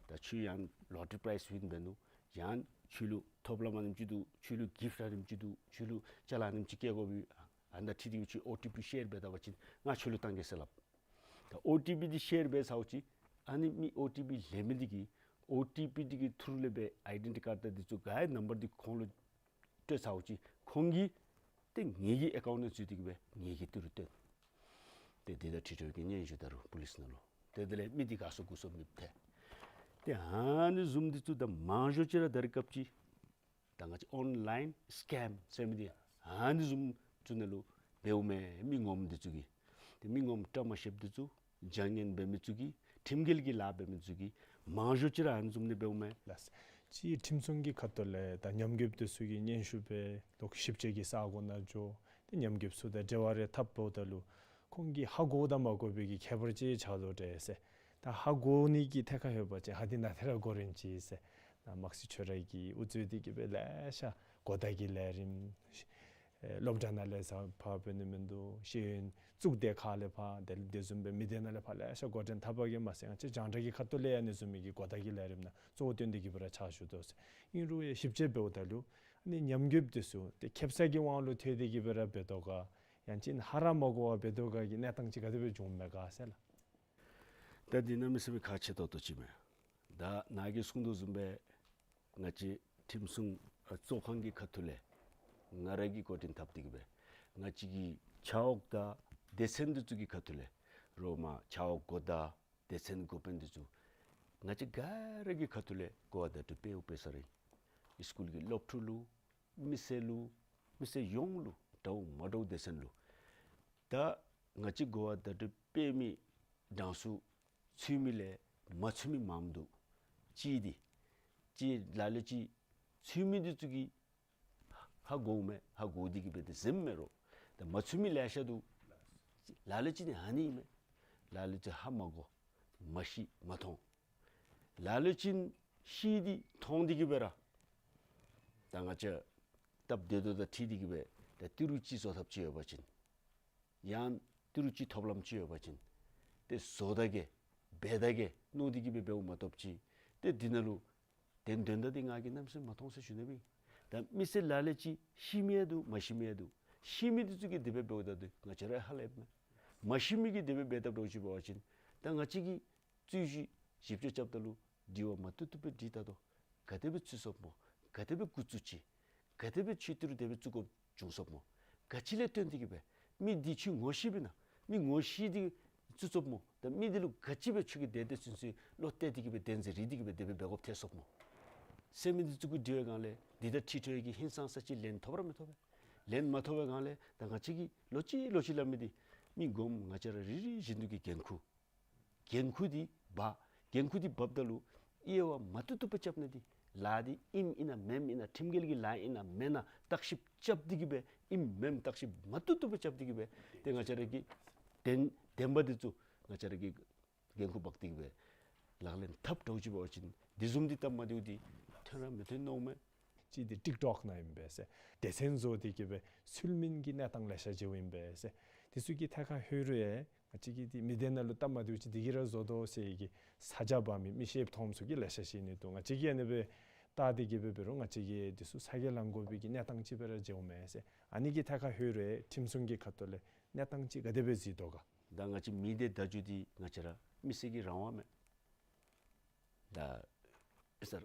ད་ཁྱོད་ཡང་ལོ་ཊ་རི་པ་རའིཛ་ཝིན་འབད་ནུག། ཡང་ཁྱོད་ལུ་ཐོབ་ལམ་ཨ་ནེམ་ཅིག་འདུག། ཁྱོད་ལུ་གིཕཊ་ཨ་ནེམ་ཅིག་འདུག། ཁྱོད་ལུ་ཅ་ལ་ཨ་ནེམ་ཅིག་བསྐྱལ་དགོ་པས། ཨ་ནི་ད་ཁྲི་འདི་ཁྱོད་ཨོ་ཊི་པི་ཤེར་འབད་ད་པ་ཅིན་ང་ཁྱོད་ལུ་བཏང་གེ་ཟེར་སླབ། ད་ཨོ་ཊི་པི་འདི་ཤེར་འབད་ཚརཝ་ཅིག་ཨ་ནི་མི་ཨོ་ཊི་པི་ལེན་མི་འདི་གིས་ཨོ་ཊི་པི་འདི་གི་ཐུརུ་ལས་སྦེ་ཨའི་ཌེན་ཊི་ཊི་ཀཱཌ་དང་འདི་ཚུ་ག་ཡང་ནམ་བར་འདི་ཁོང་ལུ་སྤྲོད་ཚརཝ་ཅིག་ཁོང་གིས་ཏེ་ངེ་གི་ཨེ་ཀའུནཊ་ནང་འཛུལ་ཏེ་གི་སྦེ་ངེ་གི་ཏི་རུ་བཏོན། ཏེ་འདི་ད་ཁྲི་ཁྲོད་ཀྱི་སྙན་ཞུ་ད་རུང་པོ་ལིསི་ནང་ལུ། ཏེ་དེ་ལས་མི་འདི་དགའ་ཚོར་མགུ་ཚོར་མེདཔ་ཐལ། ཏེ་ཨ་ནི་བཟུམ་འདི་ཚུ་ད་མང་ཤོས་ཅིག་ར་ད་རེས་སྐབས་ཅིག་ད་ང་བཅས་ཨོན་ལའིན་སི་ཀེམ་ཟེར་མི་འདི་ཨ་ནི་བཟུམ་ཚུ་ནང་ལུ་འབདཝ་མས། མི་ངོམ་འདི་ཚུ་གིས། ཏེ་མི་ངོམ་བཀྲ་མ་ཤིསཔ་འདི་ཚུ་བྱ་ངན་འབད་མི་ཚུ་གིས་ཁྲིམས་འགལ་གྱི་ལཱ་འབད་མི་ཚུ་གིས་མང་ཤོས་ཅིག་ར་ཨ་ནི་བཟུམ་ནི་འབདཝ་མས་ལགས། ཅིག་ཁྲིམས་སྲུང་གི་ཁ་ཐུག་ལས་ད་ཉམས་རྒུདཔ་འདི་ཚུ་གིས་སྙན་ཞུ་འབད་ལོག་ཞིབ་དཔྱད་ཀྱི་ས་གོ་ནང་འགྱོ། ཏེ་ཉམས་རྒུདཔ་ཚུ་དང་འབྲེལ་བ་རེ་འཐབ་འབདཝ་ད་ལུ་ཁོང་གིས་ཧ་གོ་དང་མ་གོ་བའི་གི་ཁྱད་པར་ཅིག་ཆགས་དོ་འདྲས་ཟེར། ད་ཧ་གོ་ནི་གི་ཐད་ཁར་ལྷོད་པ་ཅིན་ཧ་འདི་ནཱ་ཏེ་ར་གོ་རན་ཅི་ཟེར། ད་དམག་སྲིད་ཆོས་ར་གིས་དབུ་གཙོས་ཏེ་གི་སྦེ་ལེ་ཤ་གོ་བརྡ་གི་ལས་རིམ་ཨེ་སློབ་གྲྭ་ནང་ལས་ཕར་འབད་ནི་མིན་འདུག། ཤེས་ཡོན་གཙུག་སྡེ་ཁག་ལས་ཕར་དེ་དེ་བཟུམ་སྦེ་མི་སྡེ་ནང་ལས་ཕར་ལེ་ཤ་འགོ་འདྲེན་འཐབ་པ་གིས་མ་ཚད་ང་བཅས་རྒྱང་བསྒྲགས་ཀྱི་ཁ་ཐུག་ལས་ཡང་ཨ་ནི་བཟུམ་མའི་གི་གོ་བརྡ་གི་ལས་རིམ་ནང་གཙོ་བོ་བཏོན་ཏེ་གི་སྦེ་ར་ཕྱག་ཞུ་དོ་ཟེར། ཨིན་རུང་ཡང་ཞིབ་དཔྱད་འབདཝ་ད་ལུ་ཨ་ནི་ཉམས་རྒུདཔ་འདི་ཚུ་ཏེ་ཁེབ་ས་གི་དབང་ལུ་ཐལ་ཏེ་གི་སྦེ་ར་འབད་དོ་ག་ཡང་ཅིན་ཧ་ར་མ་གོ་བར་འབད་དོ་ག་གི་གནས་སྟངས་ཅིག་ག་དེ་སྦེ་བྱུངམ་མས་ག་ཟེར་ལགས། ད་འདི་གནམ་མེད་ས་མེད་ཁག་ཆེ་ཏོག་ཏོ་ཅིག་མས། ད་ནཱ་གིས་གསུངས་དོ་བཟུམ་སྦེ་ང་བཅས་ཁྲིམས་སྲུང་ཨ་གཙོ་ཁང་གི་ཁ་ཐུག་ལས་ང་ར་གིས་འགོ་འདྲེན་འཐབ་སྟེ་གི་སྦེ་ང་བཅས་ཀྱི་ཆ་འོག་དང་སྡེ་ཚན་འདི་ཚུ་གི་ཁ་ཐུག་ལས་རོགས་མ་ཆ་འོག་འགོ་བདག་སྡེ་ཚན་འགོ་དཔོན་འདི་ཚུ་ང་བཅས་ག་ར་གི་ཁ་ཐུག་ལས་གོ་བ་བརྡ་སྤྲོད་འབདཝ་འབད་ས་ར་ཨིན། སི་ཀུལ་གྱི་སློབ་ཕྲུག་ལུ་མི་སེར་ལུ་མི་སེར་ཡོངས་ལུ་འདྲཝ་མ་འདྲཝ་སྡེ་ཚན་ལུ་ད་ང་བཅས་གོ་བ་བརྡ་སྤྲོད་འབད་མི་གྲངས་སུ་ཚུད་མི་ལས་མ་ཚུད་མི་མངམ་འདུག། ཅིག་འདི་ཅིག་ལ་ལུ་ཅིག་ཚུད་མི་འདི་ཚུ་གིས་ཧ་གོཝ་མས། ཧ་གོ་སྟེ་གི་སྦེ་ཏེ་ཟེརཝ་མས་རོགས། ད་མ་ཚུད་མི་ལེ་ཤ་འདུག། ལ་ལུ་ཅིག་ནི་ཨ་ནི་ཨིན་མས། ལ་ལུ་ཅིག་ཧ་མ་གོ་མ་ཤེས་མ་མཐོང་། ལ་ལུ་ཅིག་ཤེས་ཏེ་མཐོང་སྟེ་གི་སྦེ་ར་ད་ང་བཅས་སྟབས་བདེ་ཏོག་ཏོ་དང་འཁྲིལ་ཏེ་གི་སྦེ་ད་ཏི་རུ་ཅིག་བཟོ་ཐབས་ཅིག་ཡོད་པ་ཅིན་ཡང་ཏི་རུ་ཅིག་ཐོབ་ལམ་ཅིག་ཡོད་པ་ཅིན་ཏེ་བཟོ་ད་གེ་འབད་ད་གེ་མནོ་སྟེ་གི་སྦེ་འབདཝ་མ་གཏོགས་ཅིག་ཏེ་འདི་ནང་ལུ་དོན་དོན་དག་འདི་ང་གིས་གནམ་མེད་ས་མེད་མ་མཐོང་ཟེར་ཞུ་ནི་སྦེ། ད་མི་སེར་ལ་ལུ་ཅིག་ཤེས་མི་ཡང་འདུག། མ་ཤེས་མི་ཡང་འདུག། ཤེས་མི་འདི་ཚུ་གིས་དེ་སྦེ་འབདཝ་ད་འདི་ང་བཅས་ར་ཧ་ལས་མས། མ་ཤེས་མི་གིས་དེ་སྦེ་འབད་དཔ་འདྲཝ་ཅིག་འབད་བ་ཅིན་ད་ང་བཅས་ཀྱིས་རྩོད་གཞི་ཞིབ་དཔྱད་རྐྱབ་ད་ལུ་དྲི་བ་མ་བཏུབ་བཏུབ་སྦེ་དྲི་ད་དོ། ག་དེ་སྦེ་ཚུད་སོཔ་སྨོ། ག་དེ་སྦེ་འགོ་བཙུགས་ཅི། ག་དེ་སྦེ་ཁྱོད་ཏི་རུ་དེ་སྦེ་བཙུགས་དགོཔ་བྱུང་སོཔ་སྨོ། ག་ཅི་ལས་བརྟེན་ཏེ་གི་སྦེ་མི་འདི་ཁྱོད་ངོ་ཤེསཔ་ཨིན་ན། མི་ངོ་ཤེས་ཏེ་བཙུགས་སོཔ་སྨོ། ད་མི་འདི་ལུ་ག་ཅི་སྦེ་ཁྱོད་ཀྱིས་བདེན་བདེན་ཚུན་ཚོད་བློ་གཏད་དེ་གི་སྦེ་བདེན་འཛིན་རེ་དེ་གི་སྦེ་དེ་སྦེ་འབད་དགོཔ་ཐལ་སོཔ་སྨོ། ཟེར་མི་འདི་ཚུ་གུ་དྲི་བའི་སྒང་ལས་འདི་ད་ཁྲི་ཁྲོད་ཀྱི་ཧིང་སངས་ས་ཅིག་ལན་ཐོབ་ར་མི་ཐོབ་པས། ལན་མ་ཐོབ་པའི་སྒང་ལས་ད་ང་བཅས་ཀྱིས་ལོག་ཅི་ལོག་ཅི་སླབ་མི་འདི་མི་ངོམ་ང་བཅས་ར་རེ་རེ་བཞིན་དུ་གི་འགན་ཁུར། འགན་ཁུར་འདི་འབག། འགན་ཁུར་འདི་འབགཔ་ད་ལུ་དབྱེ་བ་མ་བཏུབ་བཏུབ་སྦེ་རྐྱབ་ནི་འདི་ལཱ་འདི་ཨིནམ་ཨིན་ན་མེནམ་ཨིན་ན་ཁྲིམས་འགལ་གྱི་ལཱ་ཨིན་ན་མེན་ན་བརྟག་ཞིབ་རྐྱབ་སྟེ་གི་སྦེ་ཨིནམ་མེནམ་བརྟག་ཞིབ་མ་བཏུབ་བཏུབ་སྦེ་རྐྱབ་སྟེ་གི་སྦེ་ཏེ་ང་བཅས་ར་གི་བདེན་བདེན་པ་འདི་ཚུ་ ང་བཅས་ར་གིས་འགན་ཁུར་འབག་སྟེ་གི་སྦེ་ལག་ལེན་འཐབ་འདྲཝ་ཅིག་འབད་བ་ཅིན་དེ་བཟུམ་འདི་སྟབས་མ་བདེཝ་འདི་ཐོན་ར་མི་ཐོན་མནོཝ་མས། གཅིག་འདི་ཊིཀ་ཊོཀ་ནང་ཨིན་པས་ཟེར། སྡེ་ཚན་བཟོ་སྟེ་གི་སྦེ་ཚུལ་མིན་གྱི་གནས་སྟངས་ལེ་ཤ་མཇལཝ་ཨིན་པས་ཟེར། དེ་ཚུ་གི་ཐད་ཁར་ལྷོད་རུང་ཡང་ང་བཅས་ཀྱི་འདི་མི་སྡེ་ནང་ལུ་སྟབས་མ་བདེཝ་ཅིག་འདི་གིས་ར་བཟོ་དོ་ཟེར་གྱི་ས་ཆ་འབག་མི་མི་ཤེསཔ་མཐོངམ་ཚུ་གིས་ལེ་ཤ་ཅིག་ཨིན་ནི་འདུག། ང་བཅས་ཀྱིས་ཨ་ནི་སྦེ་བལྟ་སྟེ་གི་སྦེ་འབད་རུང་ང་བཅས་ཀྱིས་འདི་ཚུ་ཚ་གྱང་ལང་དགོ་པའི་གི་གནས་སྟངས་ཅིག་སྦེ་ར་མཇལཝ་མས་ཟེར། ཨ་ནི་གི་ཐད་ཁར་ལྷོད་རུང་ཡང་ཁྲིམས་སྲུང་གི་ཁ་ཐུག་ལས་གནས་སྟངས་ཅིག་ག་དེ་སྦེ་གཟིགས་དོ་ག། ད་ང་བཅས་མི་སྡེ་བརྡ་བརྒྱུད་འདི་ང་བཅས་ར་མི་སེར་གྱི་རང་དབང་མས། ད་ཨེ་སར་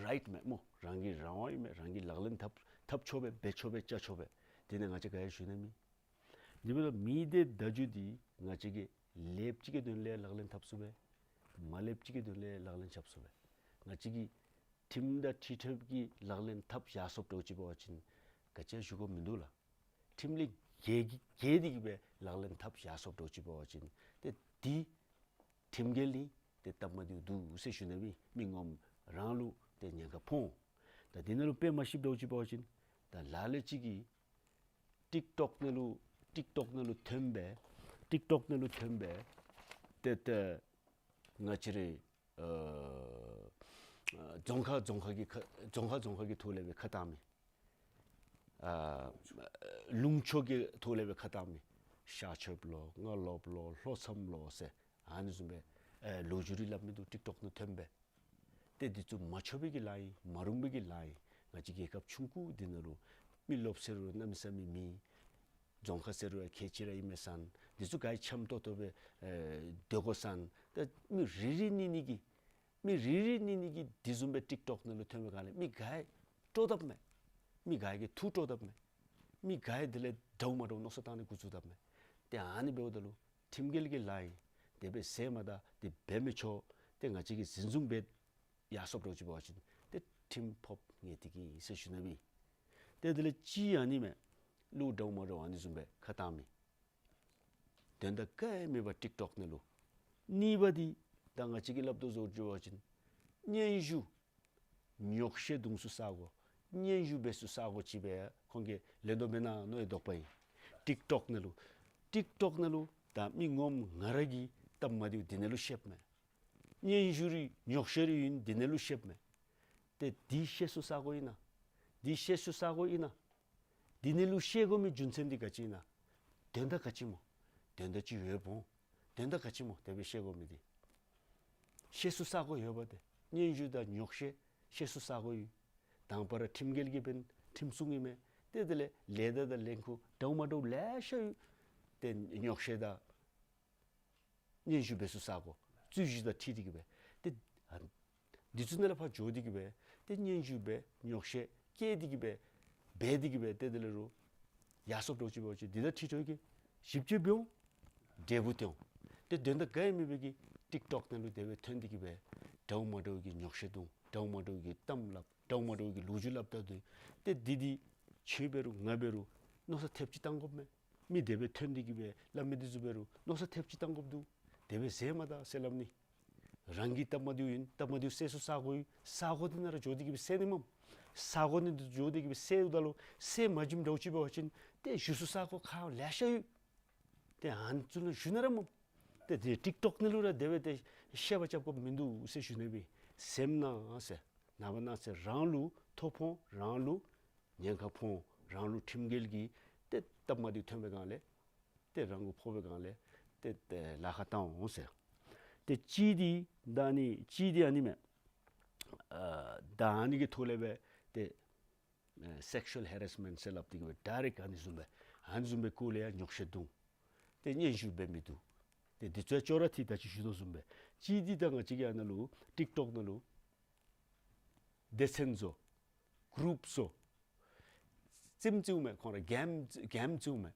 རའིཊ་མས་སྨོ། རང་གི་རང་དབང་ཨིན་མས། རང་གིས་ལག་ལེན་འཐབ་འཐབ་ཆོག་པས། འབད་ཆོག་པས། བཅའ་ཆོག་པས། དེ་ནང་ང་བཅས་ག་ཡང་ཞུ་ནི་མེད། དེ་འབདཝ་ད་མི་སྡེ་བརྡ་བརྒྱུད་འདི་ང་བཅས་ཀྱིས་ལེགསཔ་ཅིག་གི་དོན་ལས་ལག་ལེན་འཐབ་ཚུགས་པས། མ་ལེགསཔ་ཅིག་གི་དོན་ལས་ལག་ལེན་རྐྱབ་ཚུགས་པས། ང་བཅས་ཀྱིས་ཁྲིམས་དང་འཁྲིལ་ཏེ་གི་ལག་ལེན་འཐབ་ཡར་སོཔ་འདྲཝ་ཅིག་འབད་བ་ཅིན་ག་ཅི་ཡང་ཞུ་དགོཔ་མིན་འདུག་ལགས། ཁྲིམས་ལས་འགལ་གྱི་འགལ་ཏེ་གི་སྦེ་ལག་ལེན་འཐབ་ཡར་སོཔ་འདྲཝ་ཅིག་འབད་བ་ཅིན་ཏེ་འདི་ཁྲིམས་འགལ་ནི་ཏེ་སྟབས་མ་བདེཝ་འདུག་ཟེར་ཞུ་ནི་མས། མི་ངོམ་རང་ལུ་ཏེ་ཉེན་ཁ་ཕོག་འོང་། ད་འདི་ནང་ལུ་དཔེ་མ་ཤེསཔ་འདྲཝ་ཅིག་འབད་བ་ཅིན་ད་ལ་ལུ་ཅིག་གིས་ཊིཀ་ཊོཀ་ནང་ལུ་ཊིཀ་ཊོཀ་ནང་ལུ་ཐོན་སྦེ་ཊིཀ་ཊོཀ་ནང་ལུ་ཐོན་སྦེ་ཏེ་ཏེ་ང་བཅས་རའི་ཨ་རྫོང་ཁག་རྫོང་ཁག་གི་ཁ་རྫོང་ཁག་རྫོང་ཁག་གི་ཐོག་ལས་སྦེ་ཁ་བཏང་མི། ཨ་ལུང་ཕྱོགས་ཀྱི་ཐོག་ལས་སྦེ་ཁ་བཏང་མི། ཤར་ཕྱོགསཔ་ལོ། རྔ་ལོགསཔ་ལོ། ལྷོ་མཚམས་ལོ་ཟེར་ཨ་ནི་བཟུམ་སྦེ་ཨེ་ལོ་རྒྱུས་རེ་སླབ་མི་འདུག། ཊིཀ་ཊོཀ་ནང་ཐོན་སྦེ། ཏེ་འདི་ཚུ་མ་ཆོག་པའི་གི་ལཱ་ཨིན། མ་རུང་པའི་གི་ལཱ་ཨིན། ང་བཅས་རྒྱལ་ཁབ་ཆུང་ཀུ་འདི་ནང་ལུ་མི་རློབས་ཟེར་རུང་གནམ་མེད་ས་མེད་མེད། རྫོང་ཁག་ཟེར་རུང་ཡང་ཁལ་གཅིག་ར་ཨིན་མས་ཟེར། འདི་ཚུ་ག་ཡང་འཆམ་ཏོག་ཏོ་སྦེ་ཨེ་སྡོད་དགོ་ཟེར། ད་མི་རེ་རེ་གཉིས་གཉིས་ཀྱིས་མི་རེ་རེ་གཉིས་གཉིས་ཀྱིས་འདི་བཟུམ་སྦེ་ཊིཀ་ཊོཀ་ནང་ལུ་ཐོན་པའི་སྒང་ལས་མི་ག་ཡང་སྤྲོ་དཔ་མས། མི་ག་ཡང་གིས་ཐུགས་སྤྲོ་དཔ་མས། མི་ག་ཡང་དེ་ལས་འདྲཝ་མ་འདྲཝ་མནོ་བསམ་བཏང་ནི་འགོ་བཙུགས་དཔ་མས། ཏེ་ཨ་ནི་འབདཝ་ད་ལུ་ཁྲིམས་འགལ་གྱི་ལཱ་ཨིན། དེ་སྦེ་ཟེར་མ་ད་དེ་འབད་མི་ཆོག། ཏེ་ང་བཅས་ཀྱིས་འཛིན་བཟུང་འབད་ཡར་སོཔ་འདྲཝ་ཅིག་འབད་བ་ཅིན་ཏེ་ཁྲིམས་ཕོགཔ་ངེས་ཏིག་ཨིན་ཟེར་ཞུ་ནི་མས། ཏེ་དེ་ལས་གཅིག་ཨ་ནི་མས། ལུ་འདྲཝ་མ་འདྲཝ་ཨ་ནི་བཟུམ་སྦེ་ཁ་བཏང་མི། དོན་དག་ག་ཡང་མེད་པར་ཊིཀ་ཊོཀ་ནང་ལུ། གཉིས་པ་འདི་ད་ང་བཅས་ཀྱིས་སླབ་དོ་བཟུམ་ཅིག་འབད་བ་ཅིན་སྙན་ཞུ་ཉོགས་བཤད་བརྡུང་ས་ས་གོ་སྙན་ཞུ་འབད་ས་ས་གོ་ཅིག་སྦེ་ཁོང་གིས་ལེན་དོ་མེན་ན་མནོ་བའི་དོགས་པ་ཨིན། ཊིཀ་ཊོཀ་ནང་ལུ་ཊིཀ་ཊོཀ་ནང་ལུ་ད་མི་ངོམ་ང་ར་གིས་སྟབས་མ་བདེཝ་འདི་ནང་ལུ་བཤདཔ་མས། སྙན་ཞུ་རེ་ཉོགས་བཤད་རེ་ཨིན་འདི་ནང་ལུ་བཤདཔ་མས། ཏེ་འདི་བཤད་ས་ས་གོ་ཨིན་ན། འདི་བཤད་ས་ས་གོ་ཨིན་ན། འདི་ནང་ལུ་བཤད་དགོ་མི་རྒྱུ་མཚན་འདི་ག་ཅི་ཨིན་ན། དོན་དག་ག་ཅི་སྨོ། དོན་དག་ཅིག་ཡོདཔ་འོང་། དོན་དག་ག་ཅི་སྨོ་དེ་སྦེ་བཤད་དགོ་མི་འདི། བཤད་ས་ས་གོ་ཡོདཔ་ཏེ། སྙན་ཞུ་དང་ཉོགས་བཤད་བཤད་ས་ས་གོ་ཡོད། དང་པ་ར་ཁྲིམས་འགལ་གྱི་འབདན་ཁྲིམས་སྲུང་ཨིན་མས། ཏེ་དེ་ལས་ལས་ད་དང་ལས་ཁུངས་འདྲཝ་མ་འདྲཝ་ལེ་ཤ་ཡོད། ཏེ་ཉོགས་བཤད་དང་སྙན་ཞུ་འབད་ས་ས་གོ་རྩོད་གཞི་དང་འཁྲིལ་ཏེ་གི་སྦེ་ཏེ་ཨ་འདི་ཚུ་ནང་ལས་ཕར་འགྱོ་སྟེ་གི་སྦེ་ཏེ་སྙན་ཞུ་འབད་ཉོགས་བཤད་བཀལ་ཏེ་གི་སྦེ་འབད་དེ་གི་སྦེ་ཏེ་དེ་ལས་རུང་ཡར་སོཔ་འདྲཝ་ཅིག་འབད་བ་ཅིན་འདི་དང་འཁྲིལ་ཏེ་གི་ཞིབ་དཔྱད་འབད་འོང་། འབྲས་བུ་སྟོན་འོང་། ཏེ་དོན་དག་ག་ཡང་མེད་པའི་གི་ཊིཀ་ཊོཀ་ནང་ལུ་དེ་སྦེ་ཐོན་ཏེ་གི་སྦེ་འདྲཝ་མ་འདྲཝ་གི་ཉོགས་བཤད་བརྡུང་འདྲཝ་མ་འདྲཝ་གི་གཏམ་སླབ་འདྲཝ་མ་འདྲཝ་གི་ལོ་རྒྱུས་སླབ་ད་འདུག། ཏེ་འདི་འདི་ཁྱོད་འབད་རུང་ང་འབད་རུང་མནོ་བསམ་ཐེབས་ཅིག་བཏང་དགོཔ་མས། མི་དེ་སྦེ་ཐོན་ཏེ་གི་སྦེ་སླབ་མི་འདི་ཚུ་འབད་རུང་མནོ་བསམ་ཐེབས་ཅིག་བཏང་དགོཔ་འདུག། དེ་སྦེ་ཟེར་མ་ད་ཟེར་སླབ་ནི། རང་གི་སྟབས་མ་བདེཝ་ཨིན། སྟབས་མ་བདེཝ་སེལ་ས་ས་གོ་ཡོད། ས་གོ་འདི་ནང་ར་འགྱོ་སྟེ་གི་སྦེ་སེལ་ནི་མས། ས་གོ་འདི་ནང་འགྱོ་སྟེ་གི་སྦེ་སེལཝ་ད་ལུ་སེལ་མ་བྱིནམ་འདྲཝ་ཅིག་འབད་བ་ཅིན་ཏེ་ཞུ་ས་ས་གོ་ཁག་ལེ་ཤ་ཡོད། ཏེ་ཨ་ནི་ཚུ་ནང་ཞུ་ནི་ར་མས། ཏེ་དེ་ཊིཀ་ཊོཀ་ནང་ལུ་ར་དེ་སྦེ་ཏེ་བཤད་པ་རྐྱབ་དགོཔ་མིན་འདུག་ཟེར་ཞུ་ནི་སྦེ། སེམས་ནང་ཟེར་ནངས་པ་གནངས་ཚེ་རང་ལུ་ཐོ་ཕོག་འོང་། རང་ལུ་ཉེན་ཁ་ཕོག་འོང་། རང་ལུ་ཁྲིམས་འགལ་གྱི་ཏེ་སྟབས་མ་བདེཝ་ཐོན་པའི་སྒང་ལས་ཏེ་རང་གུ་ཕོག་པའི་སྒང་ལས་ཏེ་ཏེ་ལཱ་ཁག་བཏང་འོང་ཟེར། ཏེ་གཅིག་འདི་ད་ཨ་ནི་གཅིག་འདི་ཨ་ནི་མས། ཨ་ད་ཨ་ནི་གི་ཐོག་ལས་སྦེ་ཏེ་ཨ་སེག་ཤུ་ཨལ་ཧེ་རེསི་མེནཊ་ཟེར་སླབ་སྟེ་གི་སྦེ་ཌའི་རེཀཊ་ཨ་ནི་བཟུམ་སྦེ་ཨ་ནི་བཟུམ་སྦེ་སྐོར་ལས་ཡང་ཉོགས་བཤད་བརྡུང་། ཏེ་སྙན་ཞུ་འབད་མི་འདུག། ཏེ་འདི་ཚུ་ཡང་ཅོག་ར་འཐད་ད་ཅི་ཞུ་དོ་བཟུམ་སྦེ། གཅིག་འདི་ད་ང་བཅས་ཀྱི་ཨ་ནཱ་ལུ་ཊིཀ་ཊོཀ་ནང་ལུ་སྡེ་ཚན་བཟོ། གུ་རུབ་བཟོ། རྩེདམོ་རྩེཝ་མས། ཁོང་ར་གེམ་གེམ་རྩེཝ་མས།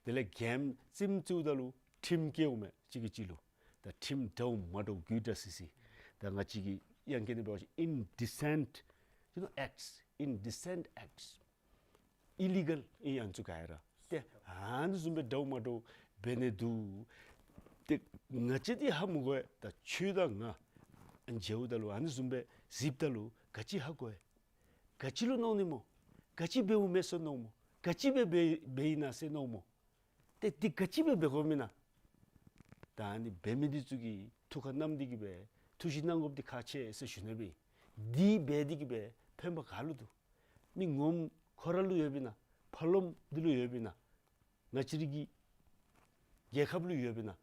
དེ་ལས་གེམ་རྩེདམོ་རྩེཝ་ད་ལུ་ཁྲིམས་བཀལཝ་མས་གཅིག་གིས་གཅིག་ལུ། ད་ཁྲིམས་འདྲཝ་མ་འདྲཝ་རྒུད་དྲགས་སི་སི། ད་ང་བཅས་ཀྱི་དབྱངས་ཅན་ནི་འབད་བ་ཅིན་ཨིན་ཌི་སེནཊ་ཡུ་ནོ་ཨེཀཊས། ཨིན་ཌི་སེནཊ་ཨེཀཊས། ཨི་ལི་གལ་ཨིན་ཨ་ནི་ཚུ་ག་ར། ཏེ་ཨ་ནི་བཟུམ་སྦེ་འདྲཝ་མ་འདྲཝ་འབད་ནི་འདུག། ཏེ་ང་བཅས་འདི་ཧ་མི་གོ་བས། ད་ཁྱོད་དང་ང་མཇལཝ་ད་ལུ་ཨ་ནི་བཟུམ་སྦེ་གཟིགསཔ་ད་ལུ་ག་ཅི་ཧ་གོ་བས། ག་ཅི་ལུ་མནོ་ནི་སྨོ། ག་ཅི་འབདཝ་མས་ཟེར་མནོཝ་སྨོ། ག་ཅི་སྦེ་འབད་འབདཝ་ཨིན་ན་ཟེར་མནོཝ་སྨོ། ཏེ་འདི་ག་ཅི་སྦེ་འབད་དགོཔ་ཨིན་ན། ད་ཨ་ནི་འབད་མི་འདི་ཚུ་གིས་ཐུགས་ཁར་བསྣམས་ཏེ་གི་སྦེ་ཐུགས་ཞིབ་གནང་དགོཔ་འདི་ཁག་ཆེ་ཟེར་ཞུ་ནི་སྦེ། འདི་འབད་དེ་གི་སྦེ་ཕན་པ་ག་ལུ་འདུག། མི་ངོམ་ཁོ་ར་ལུ་ཡོདཔ་ཨིན་ན། ཕར་ལོགམ་འདི་ལུ་ཡོདཔ་ཨིན་ན། ང་བཅས་རའི་གི་རྒྱལ་ཁབ་ལུ་ཡོདཔ་ཨིན་ན།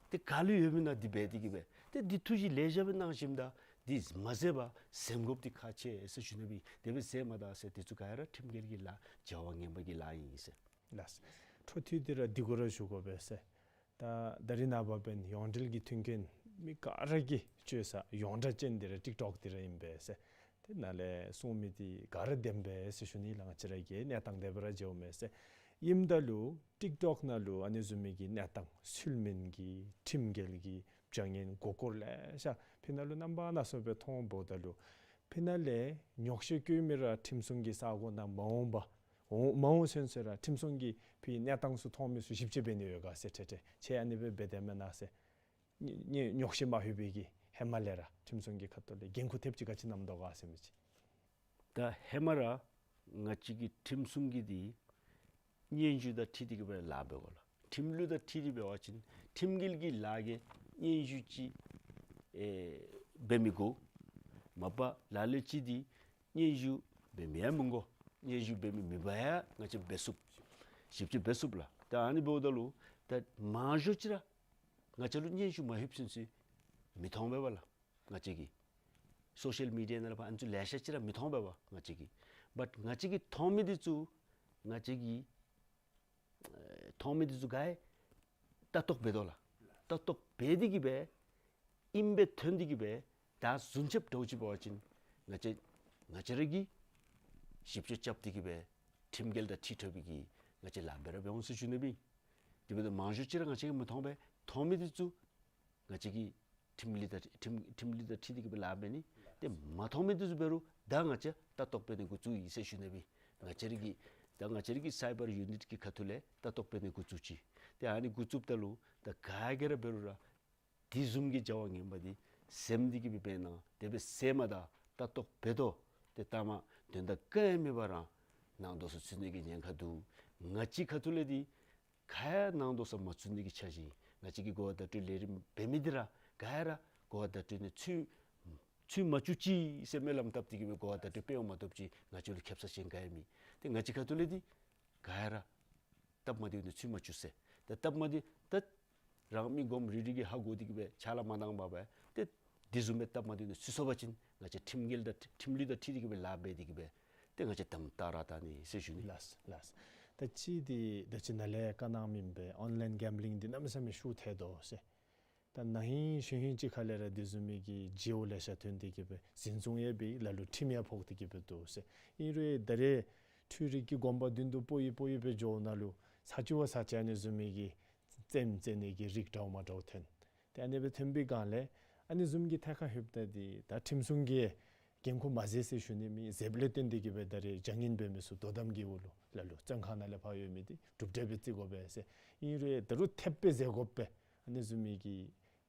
ཏེ་ག་ལུ་ཡོདཔ་ཨིན་ན་འདི་འབད་དེ་གི་སྦེ། ཏེ་འདི་ཐུགས་ཞིབ་ལེ་ཤ་སྦེ་གནང་ཞིནམ་ད་འདི་མ་ཟད་པར་གཟིམ་དགོཔ་འདི་ཁག་ཆེ་ཟེར་ཞུ་ནི་སྦེ། དེ་སྦེ་གཟིམ་མ་ད་ཟེར་འདི་ཚུ་ག་ར་ཁྲིམས་འགལ་གྱི་ལཱ་བྱ་བ་ངན་པ་གི་ལཱ་ཨིན་ཟེར། ལགས། འཕྲོ་མཐུད་དེ་ར་འདི་གུ་ར་ཞུ་དགོ་པས་ཟེར། ད་ད་རིས་ནངས་པ་འབདན་ཡོངས་འབྲེལ་གྱི་མཐུན་རྐྱེན་མི་ག་ར་གིས་སྤྱོད་ས་ཡོངས་གྲགས་ཅན་འདི་ར་ཊིག་ཊོག་འདི་ར་ཨིན་པས་ཟེར། དེ་ནང་ལས་སྲུང་མི་འདི་ག་ར་བདེན་པས་ཟེར་ཞུ་ནི་ལགས། ང་བཅས་ར་གི་གནས་སྟངས་དེ་སྦེ་ར་མཇལཝ་མས་ཟེར། ཨིནམ་ད་ལུ་ཊིག་ཊོག་ནང་ལུ་ཨ་ནི་བཟུམ་མའི་གི་གནས་སྟངས་ཚུལ་མིན་གྱི་ཁྲིམས་འགལ་གྱི་བྱ་ངན་མགུ་སྐོར་ལེ་ཤ་ཕི་ནང་ལུ་རྣམ་པ་སྣ་ཚོགས་སྦེ་མཐོངམ་ད་ལུ་ཕི་ནང་ལས་ཉོགས་བཤད་བཀོད་མི་ར་ཁྲིམས་སྲུང་གི་ས་གོ་ནང་མ་འོངམ་པ་འོང་མ་འོང་ཚུན་ཚོད་ར་ཁྲིམས་སྲུང་གིས་ཕི་གནས་སྟངས་ཚུ་མཐོང་མི་ཚུ་ཞིབ་དཔྱད་འབད་ནི་ཡོད་ག་ཟེར། ཁྲེ་ཁྲེ་ཁྱེད་ཨ་ནི་སྦེ་འབད་དེས་མེན་ན་ཟེར། ཉེ་ཉེ་ཉོགས་བཤད་མ་ལྷོད་པའི་གི་ཧེ་མ་ལས་ར་ཁྲིམས་སྲུང་གི་ཁ་ཐུག་ལས་འགན་ཁུར་ཐེབས་ཅིག་ག་ཅི་བསྣམས་དོ་ག་ཟེར་མི་ཅིག། ད་ཧེ་མ་ར་ང་བཅས་ཀྱི་ཁྲིམས་སྲུང་གིས་འདི་སྙན་ཞུ་དང་འཁྲིལ་ཏེ་གི་སྦེ་ལཱ་འབད་དགོ་ལགས། ཁྲིམས་ལུགས་དང་འཁྲིལ་ཏེ་འབད་བ་ཅིན་ཁྲིམས་འགལ་གྱི་ལཱ་གི་སྙན་ཞུ་ཅིག་ཨེ་འབད་མི་དགོ། མ་པ་ལ་ལུ་ཅིག་འདི་སྙན་ཞུ་འབད་མི་ཡང་མི་དགོ། སྙན་ཞུ་འབད་མི་མེད་པར་ཡང་ང་བཅས་འབད་ཚུགས། ཞིབ་དཔྱད་འབད་ཚུགས་ལགས། ད་ཨ་ནི་འབདཝ་ད་ལུ་ད་མང་ཤོས་ཅིག་ར་ང་བཅས་ལུ་སྙན་ཞུ་མ་ལྷོདཔ་ཚུན་ཚོད་མི་མཐོང་པས་པ་ལགས། ང་བཅས་ཀྱིས་སོ་ཤལ་མི་ཌི་ཡ་ནང་ལས་ཕར་ཨ་ནི་ཚུ་ལེ་ཤ་ཅིག་ར་མི་མཐོང་པས་པ་ང་བཅས་ཀྱིས། བཊ་ང་བཅས་ཀྱིས་མཐོང་མི་འདི་ཚུ་ང་བཅས་ཀྱིས་ཨེ་མཐོང་མི་འདི་ཚུ་ག་ར་ལྟ་རྟོག་འབད་དོ་ལགས། ལྟ་རྟོག་འབད་དེ་གི་སྦེ་ཨིནམ་སྦེ་ཐོན་ཏེ་གི་སྦེ་ད་བཟུམ་ཅིག་འདྲཝ་ཅིག་འབད་བ་ཅིན་ང་བཅས་ང་བཅས་ར་གིས་ཞིབ་དཔྱད་རྐྱབ་སྟེ་གི་སྦེ་ཁྲིམས་འགལ་དང་འཁྲིལ་འཁྲིལཝ་གི་ང་བཅས་ལཱ་འབད་ར་འབད་འོང་ཟེར་ཞུ་ནི་སྦེ། དེ་འབདཝ་ད་མང་ཤོས་ཅིག་ར་ང་བཅས་ཀྱིས་མི་མཐོང་པས། མཐོང་མི་འདི་ཚུ་ང་བཅས་ཀྱིས་ཁྲིམས་ལུགས་དང་ཁྲིམས་ཁྲིམས་ལུགས་དང་འཁྲིལ་ཏེ་གི་སྦེ་ལཱ་འབད་ནི། ཏེ་མ་མཐོང་མི་འདི་ཚུ་འབད་རུང་ད་ང་བཅས་ལྟ་རྟོག་འབད་ནི་འགོ་བཙུགས་ཡི་ཟེར་ཞུ་ནི་སྦེ། ང་བཅས་ར་གི་ད་ང་བཅས་ར་གི་སའི་བར་ཡུ་ནིཊ་གི་ཁ་ཐུག་ལས་ལྟ་རྟོག་འབད་ནི་འགོ་བཙུགས་ཅི། ཏེ་ཨ་ནི་འགོ་བཙུགསཔ་ད་ལུ་ད་ག་གིས་ར་འབད་རུང་ར་དེ་བཟུམ་གྱི་བྱ་བ་ངན་པ་འདི་གཟིམ་སྟེ་གི་སྦེ་འབད་ན་དེ་སྦེ་གཟིམ་མ་ད་ལྟ་རྟོག་འབད་དོ། ཏེ་ལྟ་མ་དོན་དག་ག་ཡང་མེད་པར་ནང་དོགས་ས་ཚུད་ནི་གི་ཉེན་ཁ་འདུག། ང་བཅས་ཁ་ཐུག་ལས་འདི་ག་ཡང་ནང་དོགས་ས་མ་ཚུད་ནི་གི་འཆར་གཞི། ང་བཅས་ཀྱིས་གོ་བ་བརྡ་སྤྲོད་ལས་རིམ་འབད་མི་འདི་ར་ག་ཡང་ར་གོ་བ་བརྡ་སྤྲོད་ནི་ཚུད་ཚུད་མ་བཅུག་ཅིག་ཟེར་སྨོན་ལམ་བཏབ་སྟེ་གི་སྦེ་གོ་བ་བརྡ་སྤྲོད་འབད་འོང་མ་གཏོགས་ཅིག་ང་བཅས་ལུ་ཁེབ་ས་ཅིག་ག་ཡང་མེད། ཏེ་ང་བཅས་ཁ་ཐུག་ལས་འདི་ག་ཡང་ར་སྟབས་མ་བདེཝ་ནང་ཚུད་མ་བཅུག་ཟེར། ཏེ་སྟབས་མ་བདེ་ད་རང་མི་སྒོམ་རིལ་རི་གིས་ཧ་གོ་སྟེ་གི་སྦེ་ཕྱག་ལཱ་མ་གནང་པར་སྦེ་ཏེ་དེ་བཟུམ་སྦེ་སྟབས་མ་བདེཝ་ནང་ཚུད་སོང་པ་ཅིན་ང་བཅས་ཁྲིམས་འགལ་དང་ཁྲིམས་ལུགས་དང་འཁྲིལ་ཏེ་གི་སྦེ་ལཱ་འབད་དེ་གི་སྦེ་ཏེ་ང་བཅས་དམ་དྲག་ར་བཏང་ནི་ཟེར་ཞུ་ནི། ལགས་ལགས། ད་ཅི་འདི་ད་ཅི་ནཱ་ལས་བཀའ་གནང་མི་སྦེ་ཨོན་ལཱའིན་གེམ་བི་ལིང་འདི་གནམ་མེད་ས་མེད་ཤུགས་ཐལ་དོ་ཟེར། ད་ན་ཧིང་གཞེས་ཧིང་ཅིག་ཁ་ལས་ར་དེ་བཟུམ་མའི་གི་བརྗེ་བོ་ལེ་ཤ་ཐོན་ཏེ་གི་སྦེ་འཛིན་བཟུང་ཡང་འབད་ལ་ལུ་ཁྲིམས་ཡང་ཕོག་སྟེ་གི་སྦེ་འདུག་ཟེར། ཨིན་རུང་ད་རེས་འཕྲུལ་རིག་གི་གོམ་པ་མདུན་དུ་སྤོ་ཡི་སྤོ་ཡི་སྦེ་འགྱོཝ་ད་ལུ་ས་ཆུ་བ་ས་ཆུ་ཨ་ནི་བཟུམ་མའི་གི་རྩེདམོ་རྩེ་ནི་གི་རིགས་འདྲཝ་མ་འདྲཝ་ཐོན། ཏེ་ཨ་ནི་སྦེ་ཐོན་པའི་སྒང་ལས་ཨ་ནི་བཟུམ་གྱི་ཐད་ཁར་ལྷོདཔ་ད་འདི་ད་ཁྲིམས་སྲུང་གིས་འགན་ཁུར་མ་བཞེས་ཟེར་ཞུ་ནི་མེད། བཞེསཔ་ལས་བརྟེན་ཏེ་གི་སྦེ་ད་རེས་བྱ་ངན་འབད་མི་ཚུ་དོ་དམ་གྱི་འོག་ལུ་ལ་ལུ་བཙོན་ཁང་ནང་ལས་ཕར་ཡོད་མི་འདི་གྲུབ་འབྲས་སྦེ་བརྩི་དགོ་པས་ཟེར། ཨིན་རུང་ད་རུང་ཐེབས་སྦེ་བཞེས་དགོ་པས། ཨ་ནི་བཟུམ་མའི་གི་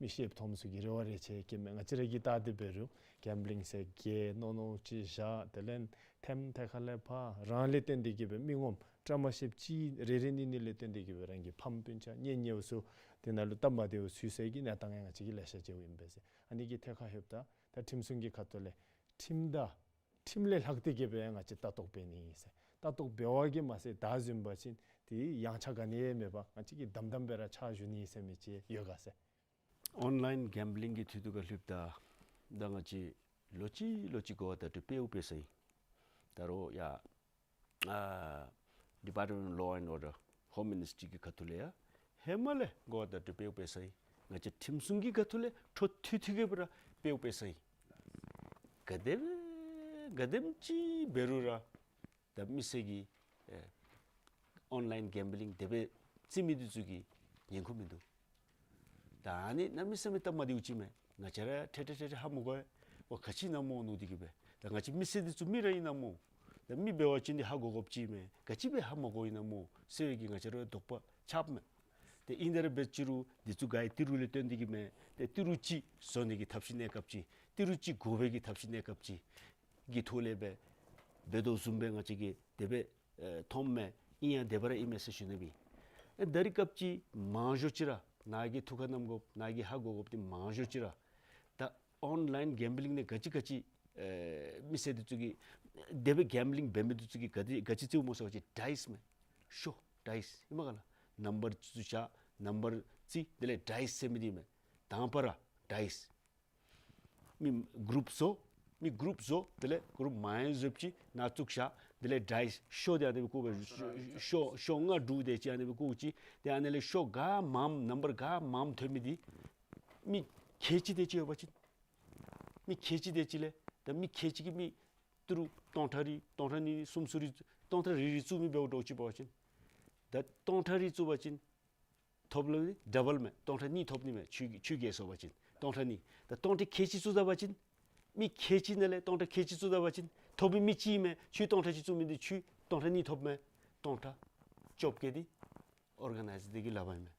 མི་ཤེསཔ་མཐོངམ་ཚུ་གིས་རེ་བ་རེ་ཆེ་བསྐྱེདཔ་མས། ང་བཅས་ར་གིས་བལྟ་སྟེ་འབད་རུང་གེམ་བི་ལིང་ཟེར་གི་མནོ་མནོཝ་ཅིག་བཞག། དེ་ལས་ཐེམ་ཐད་ཁར་ལས་ཕར་རང་ལས་བརྟེན་ཏེ་གི་སྦེ་མི་ངོམ་བཀྲ་མ་ཤིསཔ་ཅིག་རེ་རེ་གཉིས་གཉིས་ལས་བརྟེན་ཏེ་གི་སྦེ་རང་གི་ཕམ་སྤུན་ཆ་གཉེན་ཉེཝ་ཚུ་དེ་ནང་ལུ་སྟབས་མ་བདེཝ་ཚུད་སའི་གི་གནས་སྟངས་ཡང་ང་བཅས་ཀྱིས་ལེ་ཤ་མཇལཝ་ཨིན་པས་ཟེར། ཨ་ནི་གི་ཐད་ཁར་ལྷོདཔ་ད་ད་ཁྲིམས་སྲུང་གི་ཁ་ཐུག་ལས་ཁྲིམས་དང་ཁྲིམས་ལས་ལྷག་སྟེ་གི་སྦེ་ང་བཅས་ལྟ་རྟོག་འབད་ནི་ཨིན་ཟེར། ལྟ་རྟོག་འབད་བ་གིས་མ་ཚད་ད་བཟུམ་འབད་བ་ཅིན་དེ་ཡངས་ཆག་ག་ནི་ཡང་མེད་པར་ང་བཅས་ཀྱིས་དམ་དམ་སྦེ་ར་ཕྱག་ཞུ་ནི་ཟེར་མི་ཅིག་ཡོད་ག་ཟེར། ཨོན་ལཱའིན་གེམ་བི་ལིང་གི་འཐུས་ཐུག་ཁར་ལྷོདཔ་ད་ད་ང་བཅས་ལོ་གཅིག་ལོ་གཅིག་གོ་བ་བརྡ་སྤྲོད་འབདཝ་འབད་ས་ཨིན། ད་རུང་ཡ་ཨ་ཌི་པཱརཊ་མེནཊ་ལོ་ཨེནཌ་ཨོར་ཌར་ཧོམ་མི་ནིས་ཊི་གི་ཁ་ཐུག་ལས་ཡང་ཧེ་མ་ལས་གོ་བ་བརྡ་སྤྲོད་འབདཝ་འབད་ས་ཨིན། ང་བཅས་ཁྲིམས་སྲུང་གི་ཁ་ཐུག་ལས་འཕྲོ་མཐུད་མཐུད་དེ་གི་སྦེ་ར་འབདཝ་འབད་ས་ཨིན། ག་དེམ་ག་དེམ་ཅིག་འབད་རུང་ར་ད་མི་སེར་གྱིས་ཨེ་ཨོན་ལཱའིན་གེམ་བི་ལིང་དེ་སྦེ་རྩེད་མི་འདི་ཚུ་གིས་ཉན་ཁུངས་མིན་འདུག། ད་ཨ་ནི་གནམ་མེད་ས་མེད་སྟབས་མ་བདེཝ་ཅིག་མས། ང་བཅས་ར་ཐད་ཐད་ཐད་ཐད་ཧ་མ་གོ་བས། འོ་ག་ཅི་ཨིན་ན་སྨོ་མནོ་སྟེ་གི་སྦེ། ད་ང་བཅས་མི་སེར་འདི་ཚུ་མི་ར་ཨིན་ན་སྨོ། ད་མི་འབད་བ་ཅིན་འདི་ཧ་གོ་དགོཔ་ཅིག་མས། ག་ཅི་སྦེ་ཧ་མ་གོཝ་ཨིན་ན་སྨོ་ཟེར་བའི་གི་ང་བཅས་ར་དོགས་པ་ཆགསཔ་མས། ཏེ་ཨིན་ཏེ་ར་འབད་ཅི་རུང་འདི་ཚུ་ག་ར་ཏི་རུ་ལས་བརྟེན་ཏེ་གི་མས། ཏེ་ཏི་རུ་ཅིག་བཟོ་ནི་གི་ཐབས་ཤེས་གནས་སྐབས་ཅིག་ཏི་རུ་ཅིག་དགོ་པའི་གི་ཐབས་ཤེས་གནས་སྐབས་ཅིག་གི་ཐོག་ལས་སྦེ་འབད་དོ་བཟུམ་སྦེ་ང་བཅས་ཀྱིས་དེ་སྦེ་ཨེ་མཐོངམ་མས། ཨིན་ཡང་དེ་སྦེ་ར་ཨིན་མས་ཟེར་ཞུ་ནི་སྦེ། ཨེ་ད་རེས་སྐབས་ཅིག་མང་ཤོས་ཅིག་ར་ ནཱ་གིས་ཐུགས་ཁར་བསྣམ་དགོཔ་ནཱ་གིས་ཧ་གོ་དགོཔ་འདི་མང་ཤོས་ཅིག་ར། ད་ཨོན་ལཱའིན་གེམ་བི་ལིང་ནང་ག་ཅི་ག་ཅི་ཨེ་མི་སེར་འདི་ཚུ་གིས་དེ་སྦེ་གེམ་བི་ལིང་འབད་མི་འདི་ཚུ་གིས་ག་དེ་ག་ཅི་རྩིཝ་སྨོ་ཟེར་བ་ཅིན་ཌའིསི་མས། ཤོ་ཌའིསི་ཨིན་མས་ག་ལགས། ནམ་བར་ཚུ་བཞག་ནམ་བར་རྩི་དེ་ལས་ཌའིསི་ཟེར་མི་འདི་མས། དང་པ་ར་ཌའིསི། མི་གུ་རུབ་བཟོ། མི་གུ་རུབ་བཟོ། དེ་ལས་གུ་རུབ་མང་བཟོཝ་ཅིག་ནང་བཙུགས་བཞག་དེ་ལས་ཌའིསི་ཤོ་འདི་ཨ་ནི་སྦེ་བཀོ་སྦེ་ཤོ་ཤོ་ལྔ་དྲུག་དེ་ཅིག་ཨ་ནི་སྦེ་བཀོ་ཅི། ཏེ་ཨ་ནི་ལས་ཤོ་ག་མངམ་ནམ་བར་ག་མངམ་ཐོན་མི་འདི་མི་ཁལ་གཅིག་དེ་ཅིག་ཡོད་པ་ཅིན་མི་ཁལ་གཅིག་དེ་ཅིག་ལས་ད་མི་ཁལ་གཅིག་གིས་མི་ཏི་རུ་སྟོང་ཕྲག་རེ་སྟོང་ཕྲག་གཉིས་གསུམ་ཚུ་རེ་སྟོང་ཕྲག་རེ་རེ་བཙུགས་མི་འབདཝ་འདྲཝ་ཅིག་འབད་བ་ཅིན་ད་སྟོང་ཕྲག་རེ་བཙུགས་པ་ཅིན་ཐོབ་ལུགས་འདི་ཌ་བཱལ་མས། སྟོང་ཕྲག་གཉིས་ཐོབ་ནི་མས། ཁྱོད་ཁྱོད་རྒྱལ་སོང་པ་ཅིན་སྟོང་ཕྲག་གཉིས། ད་སྟོང་ཕྲག་ཁལ་གཅིག་བཙུགས་ད་པ་ཅིན་མི་ཁལ་གཅིག་ནང་ལས་སྟོང་ཕྲག་ཁལ་གཅིག་བཙུགས་ད་པ་ཅིན་ཐོབ་པའི་མི་གཅིག་མས། ཁྱོད་སྟོང་ཕྲག་གཅིག་བཙུགས་མི་འདི་ཁྱོད་སྟོང་ཕྲག་གཉིས་ཐོབ་མས། སྟོང་ཕྲག་བཅོ་བརྒྱད་འདི་ཨོར་ག་ནའིཛ་འདི་གི་ལག་པར་ཨིན་མས།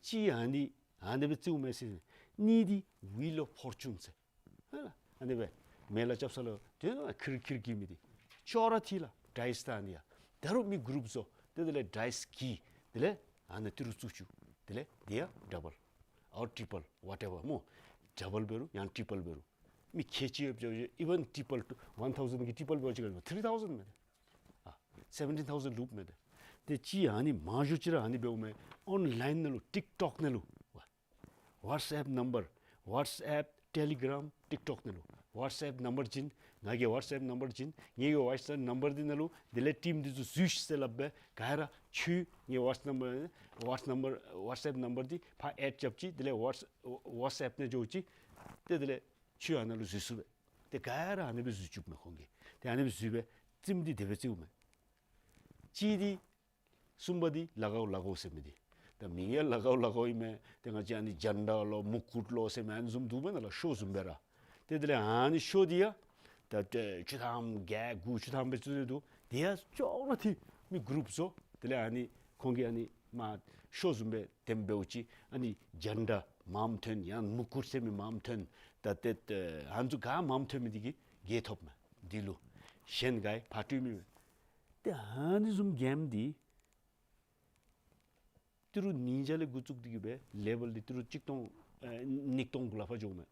གཅིག་ཨ་ནི་ཨ་ནི་སྦེ་རྩིཝ་མས་ཟེར། གཉིས་འདི་ཝིལ་ཨོཕ་ཕོར་ཅུན་ཟེར། ཧ་ལ། ཨ་ནི་སྦེ་མེ་ལ་རྐྱབ་ས་ལུ་དེ་ནང་ཁིར་ཁིར་འགྱིང་མི་འདི་ཅོག་ར་འཐད་ལགས། ཌའིསི་ད་ཨ་ནི་ཡ། ད་རུང་མི་གུ་རུབ་བཟོ། ཏེ་དེ་ལས་ཌའིསི་འགྱིང་། དེ་ལས་ཨ་ནི་ཏི་རུ་བཙུགས་བཅུག། དེ་ལས་འདི་ཡང་ཌ་བཱལ་ཨོར་ཊི་པཱལ་ཝ་ཊེ་ཝར་སྨོ། ཌ་བཱལ་འབད་རུང་ཡང་ཊི་པཱལ་འབད་རུང་མི་ཁལ་གཅིག་ཡོདཔ་ཅིག་ཨི་ཝན་ཊི་པཱལ་ཊུ་ཝན་ཐའུ་ཟེན་གྱི་ཊི་པཱལ་འབད་བ་ཅིན་ཐི་རི་ཐའུ་ཟེན་མས། ཨ་སེ་བེན་ཊིན་ཐའུ་ཟེན་ལུསཔ་མས། ཏེ་གཅིག་ཨ་ནི་མང་ཤོས་ཅིག་ར་ཨ་ནི་འབདཝ་མས། ཨོན་ལཱའིན་ནང་ལུ་ཊིཀ་ཊོཀ་ནང་ལུ་ཝ་ཝཊས་ཨེཔ་ནམ་བར་ཝཊས་ཨེཔ་ཊེ་ལི་གརམ་ཊིཀ་ཊོཀ་ནང་ལུ་ཝཊས་ཨེཔ་ནམ་བར་བྱིན། ང་གི་ཝཊས་ཨེཔ་ནམ་བར་བྱིན། ངེ་གི་ཝཊས་ཨེཔ་ནམ་བར་འདི་ནང་ལུ་དེ་ལས་ཊིམ་འདི་ཚུ་འཛུལ་ཤིག་ཟེར་སླབ་སྦེ་ག་ར་ཁྱོད་ངེ་ཝཊས་ནམ་བར་ཝཊས་ནམ་བར་ཝཊས་ཨེཔ་ནམ་བར་འདི་ཕར་ཨེཌ་རྐྱབ་ཅི། དེ་ལས་ཝཊས་ཝཊས་ཨེཔ་ནང་འགྱོ་ཅི། ཏེ་དེ་ལས་ཁྱོད་ཨ་ནཱ་ལུ་འཛུལ་ཚུགས་པས། ཏེ་ག་ར་ཨ་ནི་སྦེ་འཛུལ་བཅུག་མས་ཁོང་གིས། ཏེ་ཨ་ནི་སྦེ་འཛུལ་སྦེ་རྩིསམ་འདི་དེ་སྦེ་རྩིཝ་མས། གཅིག་འདི་གསུམ་པ་འདི་ལ་གའུ་ལ་གའུ་ཟེར་མི་འདི། ད་མིང་ཡང་ལ་གའུ་ལ་གའུ་ཨིན་མས། ཏེ་ང་བཅས་ཨ་ནི་ཇན་ཌ་ལོ་མུ་ཀུཊ་ལོ་ཟེར་མི་ཨ་ནི་བཟུམ་འདུག་མེན་ན་ལགས། ཤོ་བཟུམ་སྦེ་ར། ཏེ་དེ་ལས་ཨ་ནི་ཤོ་འདི་ཡང་ད་ཏེ་བཅུ་ཐམ་བརྒྱད་དགུ་བཅུ་ཐམ་སྦེ་བཙུགས་ཏེ་འདུག། དེ་ཡང་ཅོག་ར་འཐད། མི་གུ་རུབ་བཟོ། དེ་ལས་ཨ་ནི་ཁོང་གིས་ཨ་ནི་མ་ཤོ་བཟུམ་སྦེ་དེམ་འབདཝ་ཅིག་ཨ་ནི་ཇན་ཌ་མངམ་ཐོན་ཡང་མུ་ཀུཊ་ཟེར་མི་མངམ་ཐོན། ད་ཏེ་ཨ་ནི་ཚུ་ག་མངམ་ཐོན་མི་འདི་གིས་རྒྱལ་ཐོབ་མས། འདི་ལུ་གཞན་ག་ཡང་ཕར་སྤྲོད་མི་མེད། ཏེ་ཨ་ནི་བཟུམ་གེམ་འདི་ཏི་རུ་ཉིས་བརྒྱ་ལས་འགོ་བཙུགས་ཏེ་གི་སྦེ་ལེ་བཱལ་འདི་ཏི་རུ་གཅིག་སྟོང་ཨེ་ཉིས་སྟོང་གུ་ལས་ཕར་འགྱོཝ་མས།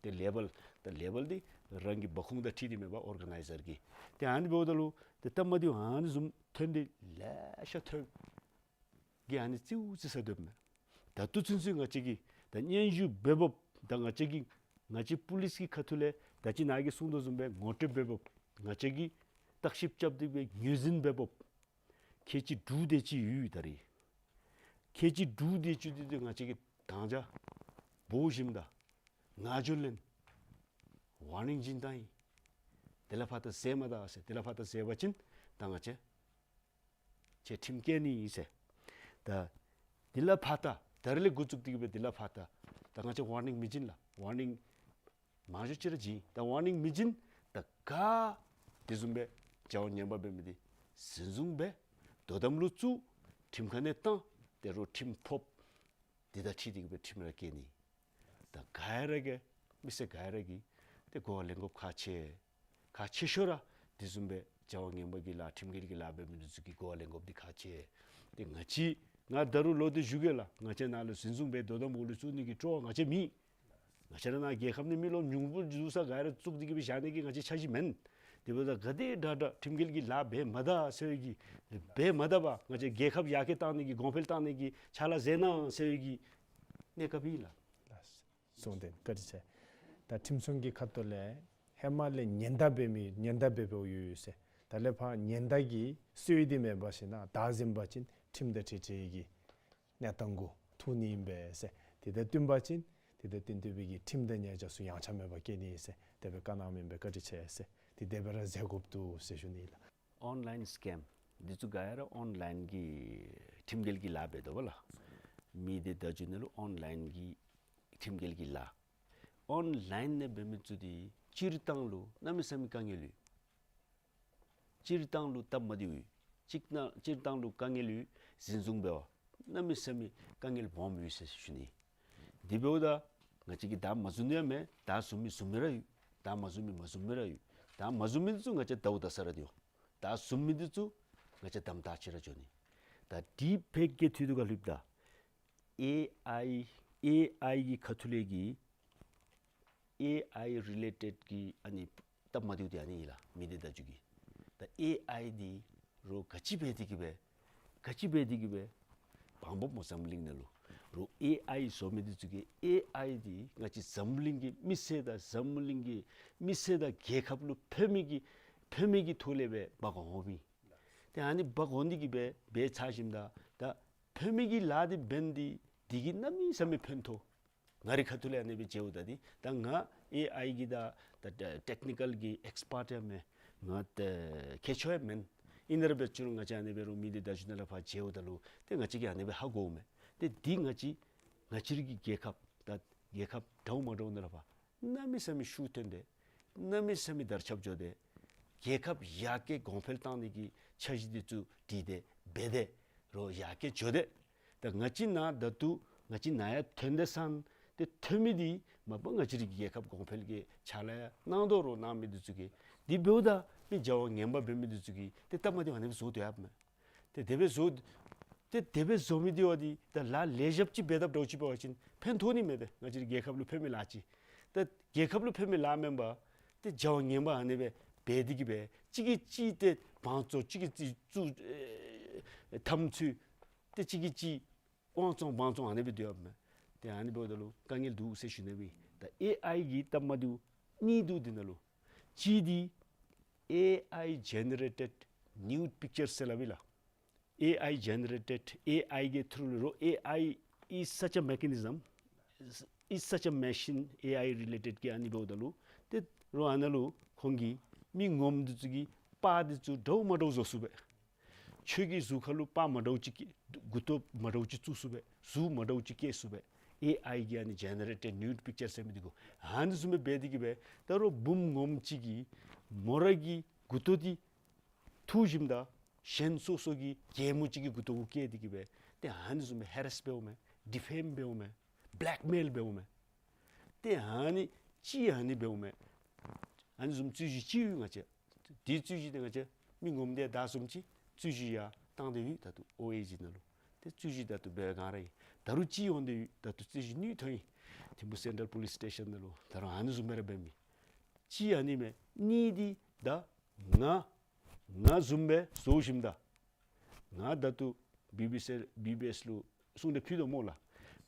ཏེ་ལེ་བཱལ་ད་ལེ་བཱལ་འདི་རང་གི་འབབ་ཁུངས་དང་འཁྲིལ་ཏེ་མེན་པར་ཨོར་ག་ནའིཛར་གྱི། ཏེ་ཨ་ནི་འབདཝ་ད་ལུ་ཏེ་སྟབས་མ་བདེཝ་ཨ་ནི་བཟུམ་ཐོན་ཏེ་ལེ་ཤ་ཐོན། གི་ཨ་ནི་རྩིཝ་རྩི་ས་སྡོདཔ་མས། ད་ལྟོ་ཚུན་ཚོད་ང་བཅས་ཀྱིས་ད་སྙན་ཞུ་འབད་འབདཝ་ད་ང་བཅས་ཀྱིས་ང་བཅས་པུ་ལིསི་གི་ཁ་ཐུག་ལས་ད་ཅི་ནཱ་གིས་གསུངས་དོ་བཟུམ་སྦེ་ངོ་སྤྲོད་འབད་འབདཝ་ང་བཅས་ཀྱིས་བརྟག་ཞིབ་རྐྱབ་སྟེ་སྦེ་ངོས་འཛིན་འབད་འབདཝ་ཁལ་གཅིག་དྲུག་དེ་ཅིག་ཡོད་ད་རེས། ཁལ་གཅིག་དྲུག་དེ་ཅིག་འདི་ཏེ་ང་བཅས་ཀྱིས་དང་ཅ་འབོ་ཞིནམ་ད་ང་འགྱོ་ལེན་ཝར་ནིང་བྱིན་བཏང་ཡི། དེ་ལས་ཕར་ད་བཟོ་མ་ད་ཟེར། དེ་ལས་ཕར་ད་བཟོ་བ་ཅིན་ད་ང་བཅས་ཁྱོད་ཁྲིམས་བཀལ་ནི་ཨིན་ཟེར། ད་དེ་ལས་ཕར་ད་ད་རེས་ལས་འགོ་བཙུགས་ཏེ་གི་སྦེ་དེ་ལས་ཕར་ད་ད་ང་བཅས་ཝར་ནིང་མི་བྱིན་ལགས། ཝར་ནིང་མང་ཤོས་ཅིག་ར་བྱིན། ད་ཝར་ནིང་མི་བྱིན། ད་ག་དེ་བཟུམ་སྦེ་བྱ་བ་ངན་པ་འབད་མི་འདི་ཟིན་བཟུང་འབད། དོ་དམ་ལུ་བཙུགས། ཁྲིམས་ཁང་ནང་བཏང་། ཏེ་རོགས་ཁྲིམས་ཕོགཔ་འདི་དང་འཁྲིལ་ཏེ་གི་སྦེ་ཁྲིམས་ར་བཀལ་ནི། ད་ག་ར་གིས་མི་སེར་ག་ར་གིས་ཏེ་གོ་བ་ལེན་དགོཔ་ཁག་ཆེ། ཁག་ཆེ་ཤོས་ར་དེ་བཟུམ་སྦེ་བྱ་བ་ངན་པ་གི་ལཱ་ཁྲིམས་འགལ་གྱི་ལཱ་འབད་མི་འདི་ཚུ་གིས་གོ་བ་ལེན་དགོཔ་འདི་ཁག་ཆེ། ཏེ་ང་བཅས་ང་ད་རུང་ལོག་སྟེ་ཞུ་གེ་ལགས། ང་བཅས་ནཱ་ལུ་ཟིན་བཟུང་འབད་དོ་དམ་འོག་ལུ་བཙུགས་ནི་གི་སྤྲོ་བ་ང་བཅས་མེད། ང་བཅས་ར་ནཱ་རྒྱལ་ཁབ་ནང་མི་ལོག་ཉུང་སུ་འགྱོ་ས་ག་ར་བཙུགས་ཏེ་གི་སྦེ་བཞག་ནི་གི་ང་བཅས་འཆར་གཞི་མེན། དེ་འབདཝ་ད་ག་དེ་དྲག་དྲག་ཁྲིམས་འགལ་གྱི་ལཱ་འབད་མ་ད་ཟེར་བའི་གི་འབད་མ་ད་པར་ང་བཅས་རྒྱལ་ཁབ་ཡར་རྒྱས་གཏང་ནི་གི་གོང་འཕེལ་གཏང་ནི་གི་ཕྱག་ལཱ་མཛད་གནང་ཟེར་བའི་གི་གནས་སྐབས་ཨིན་ལགས། ལགས། གསུང་དོན་བཀའ་དྲིན་ཆེ། ད་ཁྲིམས་སྲུང་གི་ཁ་ཐུག་ལས་ཧེ་མ་ལས་ཉེན་བརྡ་འབད་མི་ཉེན་བརྡ་འབད་འབདཝ་ཡོད་ཡོད་ཟེར། ད་ལས་ཕར་ཉེན་བརྡ་གི་སྲོལ་འདི་མེད་པར་ཞིན་ན་བདའ་ཟུན་པ་ཅིན་ཁྲིམས་དང་འཁྲིལ་འཁྲིལ་གྱི་གནས་སྟངས་གུ་ཐུག་ནི་ཨིན་པས་ཟེར། དེ་དང་བསྟུན་པ་ཅིན་དེ་དང་བསྟུན་ཏེ་སྦེ་གི་ཁྲིམས་དང་ཉེས་བྱ་ཚུ་ཡངས་ཆག་མེད་པར་བཀལ་ནི་ཨིན་ཟེར་དེ་སྦེ་བཀའ་གནང་མི་ཨིན་པས། བཀའ་དྲིན་ཆེ་ཟེར། དེ་དེ་སྦེ་ར་མཛད་དགོཔ་འདུག་ཟེར་ཞུ་ནི་ལགས། ཨོན་ལཱའིན་སི་ཀེམ་འདི་ཚུ་ག་ར་ཨོན་ལཱའིན་གྱི་ཁྲིམས་འགལ་གྱི་ལཱ་འབད་དོ་བ་ལགས། མི་འདི་བརྡ་བརྒྱུད་ནང་ལུ་ཨོན་ལཱའིན་གྱི་ཁྲིམས་འགལ་གྱི་ལཱ། ཨོན་ལཱའིན་ནང་འབད་མི་ཚུ་འདི་སྤྱིར་བཏང་ལུ་གནམ་མེད་ས་མེད་དཀའ་ངལ་ཡོད། སྤྱིར་བཏང་ལུ་སྟབས་མ་བདེཝ་ཡོད། སྤྱིར་བཏང་སྤྱིར་བཏང་ལུ་དཀའ་ངལ་ཡོད། ཟིན་བཟུང་འབད་བ་གནམ་མེད་ས་མེད་དཀའ་ངལ་སྦོམ་ཡོད་ཟེར་ཞུ་ནི། དེ་འབདཝ་ད་ང་བཅས་ཀྱིས་བདའ་མ་ཟུན་ཡང་མེད། བདའ་ཟུན་མི་ཟུན་མི་ར་ཡོད། བདའ་མ་ཟུན་མི་མ་ཟུན་མི་ར་ཡོད། བདའ་མ་ཟུན་མི་འདི་ཚུ་ང་བཅས་བདའཝ་བདའ་ས་ར་སྡོད་འོང་། བདའ་ཟུན་མི་འདི་ཚུ་ང་བཅས་དམ་དྲག་ཅིག་ར་འགྱོ་ནི། ད་དེ་ཕལ་སྐད་ཐོག་ཏུ་ག་ལྷོདཔ་ད། ཨེ་ཨའི་ཨེ་ཨའི་གི་ཁ་ཐུག་ལས་ཀྱི་ཨེ་ཨའི་རི་ལེ་ཊེཌ་གི་ཨ་ནི་སྟབས་མ་བདེཝ་འདི་ཨ་ནི་ཨིན་ལགས། མི་སྡེ་བརྡ་བརྒྱུད་ཀྱི། ད་ཨེ་ཨའི་འདི་རོགས་ག་ཅི་འབད་དེ་གི་སྦེ་ག་ཅི་འབད་དེ་གི་སྦེ་བང་འབབ་སྨོ་འཛམ་གླིང་ནང་ལུ། རོགས་ཨེ་ཨའི་བཟོ་མི་འདི་ཚུ་གིས་ཨེ་ཨའི་འདི་ང་བཅས་འཛམ་གླིང་གི་མི་སེར་དང་འཛམ་གླིང་གི་མི་སེར་དང་རྒྱལ་ཁབ་ལུ་ཕན་མི་གི་ཕན་མི་གི་ཐོག་ལས་སྦེ་འབག་འོང་མི། ཏེ་ཨ་ནི་འབག་འོང་སྟེ་གི་སྦེ་འབད་ཚར་ཞིནམ་ད་ད་ཕན་མི་གི་ལཱ་འདི་འབད་ནི་འདི་འདི་གིས་གནམ་མེད་ས་མེད་ཕན་ཐོགས། ང་རའི་ཁ་ཐུག་ལས་ཨ་ནི་སྦེ་མཇལཝ་ད་འདི་ད་ང་ཨེ་ཨའི་གི་ད་ད་ད་ཊེཀ་ནི་ཀཱལ་གྱི་ཨེགསི་པརཊ་ཡང་མེན། ང་ད་མཁས་མཆོག་ཡང་མེན། ཨིན་རུང་སྦེ་ཅི་རུང་ང་བཅས་ཨ་ནི་སྦེ་རོགས་མི་སྡེ་བརྡ་བརྒྱུད་ནང་ལས་ཕར་མཇལཝ་ད་ལུ་ཏེ་ང་བཅས་ཀྱིས་ཨ་ནི་སྦེ་ཧ་གོཝ་མས། ཏེ་འདི་ང་བཅས་ང་བཅས་རའི་གི་རྒྱལ་ཁབ་ད་རྒྱལ་ཁབ་འདྲཝ་མ་འདྲཝ་ནང་ལས་ཕར་གནམ་མེད་ས་མེད་ཤུགས་ཐོན་ཏེ་གནམ་མེད་ས་མེད་དར་ཁྱབ་འགྱོ་སྟེ་རྒྱལ་ཁབ་ཡར་རྒྱས་གོང་འཕེལ་བཏང་ནི་གི་འཆར་གཞི་འདི་ཚུ་བྲིས་ཏེ་འབད་དེ་རོགས་ཡར་རྒྱས་འགྱོ་སྟེ། ད་ང་བཅས་ནཱ་ད་ལྟོ་ང་བཅས་ནཱ་ཡར་ཐོན་ཏེ་སོང་སྟེ་ཐོན་མི་འདི་མ་པ་ང་བཅས་རའི་རྒྱལ་ཁབ་གོང་འཕེལ་གྱི་ཕྱག་ལཱ་ཡང་གནང་དོ་རོགས་གནང་མི་འདི་ཚུ་གིས། དེ་འབདཝ་ད་མི་བྱ་བ་ངན་པ་འབད་མི་འདི་ཚུ་གིས་ཏེ་སྟབས་མ་བདེཝ་ཨ་ནི་སྦེ་བཟོ་སྡོད་ཡོདཔ་མས། ཏེ་དེ་སྦེ་བཟོ་ཏེ་དེ་སྦེ་བཟོ་མི་འདི་བ་འདི་ད་ལཱ་ལེགས་ཤོམ་ཅིག་འབད་དཔ་འདྲཝ་ཅིག་འབད་བ་ཅིན་ཕན་ཐོགས་ནི་མས། ཏེ་ང་བཅས་རའི་རྒྱལ་ཁབ་ལུ་ཕན་མི་ལཱ་ཅིག། ད་རྒྱལ་ཁབ་ལུ་ཕན་མི་ལཱ་མེན་པར་ཏེ་བྱ་བ་ངན་པ་ཨ་ནི་སྦེ་འབད་དེ་གི་སྦེ་གཅིག་གིས་གཅིག་ཏེ་བང་བཙོང་གཅིག་གིས་གཅིག་བཙུགས་ཨེ་འཐབ་རྩོད་ཏེ་གཅིག་གིས་གཅིག་དབང་བཙོང་དབང་བཙོང་ཨ་ནི་སྦེ་སྡོད་ཡོདཔ་མས། ཏེ་ཨ་ནི་འབདཝ་ད་ལུ་དཀའ་ངལ་འདུག་ཟེར་ཞུ་ནི་སྦེ། ད་ཨེ་ཨའི་གི་སྟབས་མ་བདེཝ་གཉིས་འདུག་འདི་ནང་ལུ། གཅིག་འདི་ཨེ་ཨའི་ཇེ་ནེ་རེ་ཊེཌ་ནིའུཌ་པིཀ་ཅར་ཟེར་སླབ་ཨིན་ལགས། ཨེ་ཨའི་ཇེ་ནེ་རེ་ཊེཌ་ཨེ་ཨའི་གི་ཐུརུ་ལུ་རོགས། ཨེ་ཨའི་is such a mechanism, is such a machine, ཨེ་ཨའི་རི་ལེ་ཊེཌ་གི་ཨ་ནི་འབདཝ་ད་ལུ་ཏེ་རོགས་ཨ་ནཱ་ལུ་ཁོང་གིས་མི་ངོམ་འདི་ཚུ་གི་པར་འདི་ཚུ་འདྲཝ་མ་འདྲཝ་བཟོ་ཚུགས་པས། ཁྱོད་ཀྱི་གཟུགས་ཁར་ལུ་པར་མ་འདྲཝ་ཅིག་གི་མགུ་ཏོ་མ་འདྲཝ་ཅིག་བཙུགས་ཚུགས་པས། གཟུགས་མ་འདྲཝ་ཅིག་བཀལ་ཚུགས་པས། ཨེ་ཨའི་གི་ཨ་ནི་ཇེ་ནེ་རེ་ཊེཌ་ནིའུཌ་པིཀ་ཅར་ཟེར་མི་འདི་གུ། ཨ་ནི་བཟུམ་སྦེ་འབད་དེ་གི་སྦེ་ད་རོགས་བུམོ་ངོམ་ཅིག་གིས་མོ་ར་གི་མགུ་ཏོ་འདི་འཐུ་ཞིནམ་ད་གཞན་སོ་སོ་གི་རྒྱལ་མོ་ཅིག་གི་མགུ་ཏོ་གུ་བཀལ་ཏེ་གི་སྦེ་ཏེ་ཨ་ནི་བཟུམ་སྦེ་ཧེ་རེསི་འབདཝ་མས། ཌི་ཕེམ་འབདཝ་མས། བེ་ལེཀ་མེལ་འབདཝ་མས། ཏེ་ཨ་ནི་ཅིག་ཨ་ནི་འབདཝ་མས། ཨ་ནི་བཟུམ་རྩོད་གཞི་ཅིག་ཡོད་ང་བཅས། དེ་རྩོད་གཞི་འདི་ང་བཅས་མི་ངོམ་དེ་བདའ་བཟུམ་ཅིག་རྩོད་གཞི་ཡར་བཏང་སྟེ་ཡོད། ད་ལྟོ་ཨོ་ཨེ་ཇི་ནང་ལུ་ཏེ་རྩོད་གཞི་ད་ལྟོ་འབད་ག་ར་ཨིན། ད་རུང་ཅིག་འོང་སྟེ་ཡོད། ད་ལྟོ་རྩོད་གཞི་ནུས་ཐོན་ཡི། ཐིམ་ཕུ་སེན་ཊྲལ་པོ་ལིསི་སི་ཊེ་ཤཱན་ནང་ལུ་ད་རུང་ཨ་ནི་བཟུམ་སྦེ་ར་འབད་མི་ཅིག་ཨ་ནི་མས། གཉིས་འདི་ད་ང་ང་བཟུམ་སྦེ་བཟོ་ཞིནམ་ད་ང་ད་ལྟོ་བི་བི་སི་བི་བི་ཨེསི་ལུ་གསུང་གྲོས་ཕུལ་དོ་སྨོ་ལགས།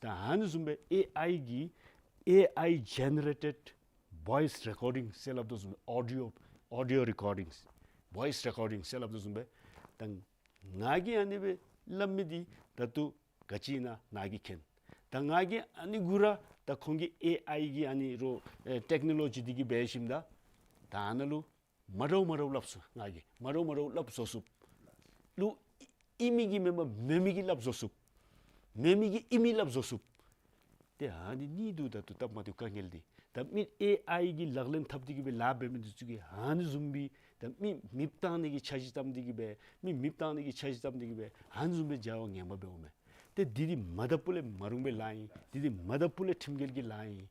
ད་ཨ་ནི་བཟུམ་སྦེ་ཨེ་ཨའི་གི་ཨེ་ཨའི་ཇེ་ནེ་རེ་ཊེཌ་བོའིསི་རེ་ཀོར་ཌིང་ཟེར་སླབ་དོ་བཟུམ་སྦེ་ཨོ་ཌི་ཡོ་ཨོ་ཌི་ཡོ་རེ་ཀོར་ཌིང་བོའིསི་རེ་ཀོར་ཌིང་ཟེར་སླབ་དོ་བཟུམ་སྦེ་ད་ང་གིས་ཨ་ནི་སྦེ་སླབ་མི་འདི་ད་ལྟོ་ག་ཅི་ཨིན་ན་ནཱ་གིས་མཁྱེན། ད་ང་གིས་ཨ་ནི་གུ་ར་ད་ཁོང་གི་ཨེ་ཨའི་གི་ཨ་ནི་རོགས་ཨེ་ཊེཀ་ནོ་ལོ་ཇི་འདི་གིས་འབད་ཞིནམ་ད་ད་ཨ་ནཱ་ལུ་མ་འདྲཝ་མ་འདྲཝ་སླབ་ཚུགས། ང་གིས་མ་འདྲཝ་མ་འདྲཝ་སླབ་བཟོ་ཚུགས། ལུ་ཨིན་མི་གི་མེན་པར་མེན་མི་གི་སླབ་བཟོ་ཚུགས། མེན་མི་གི་ཨིན་མི་སླབ་བཟོ་ཚུགས། ཏེ་ཨ་ནི་གཉིས་འདུག། ད་ལྟོ་སྟབས་མ་བདེཝ་དཀའ་ངལ་འདི་ད་མི་ཨེ་ཨའི་གི་ལག་ལེན་འཐབ་སྟེ་གི་སྦེ་ལཱ་འབད་མི་འདི་ཚུ་གིས་ཨ་ནི་བཟུམ་སྦེ་ད་མི་མེདཔ་བཏང་ནི་གི་འཆར་གཞི་བརྩམས་ཏེ་གི་སྦེ་མི་མེདཔ་བཏང་ནི་གི་འཆར་གཞི་བརྩམས་ཏེ་གི་སྦེ་ཨ་ནི་བཟུམ་སྦེ་བྱ་བ་ངན་པ་འབདཝ་མས། ཏེ་འདི་འདི་མ་དག་པ་ལས་མ་རུང་བའི་ལཱ་ཨིན། འདི་འདི་མ་དག་པ་ལས་ཁྲིམས་འགལ་གྱི་ལཱ་ཨིན།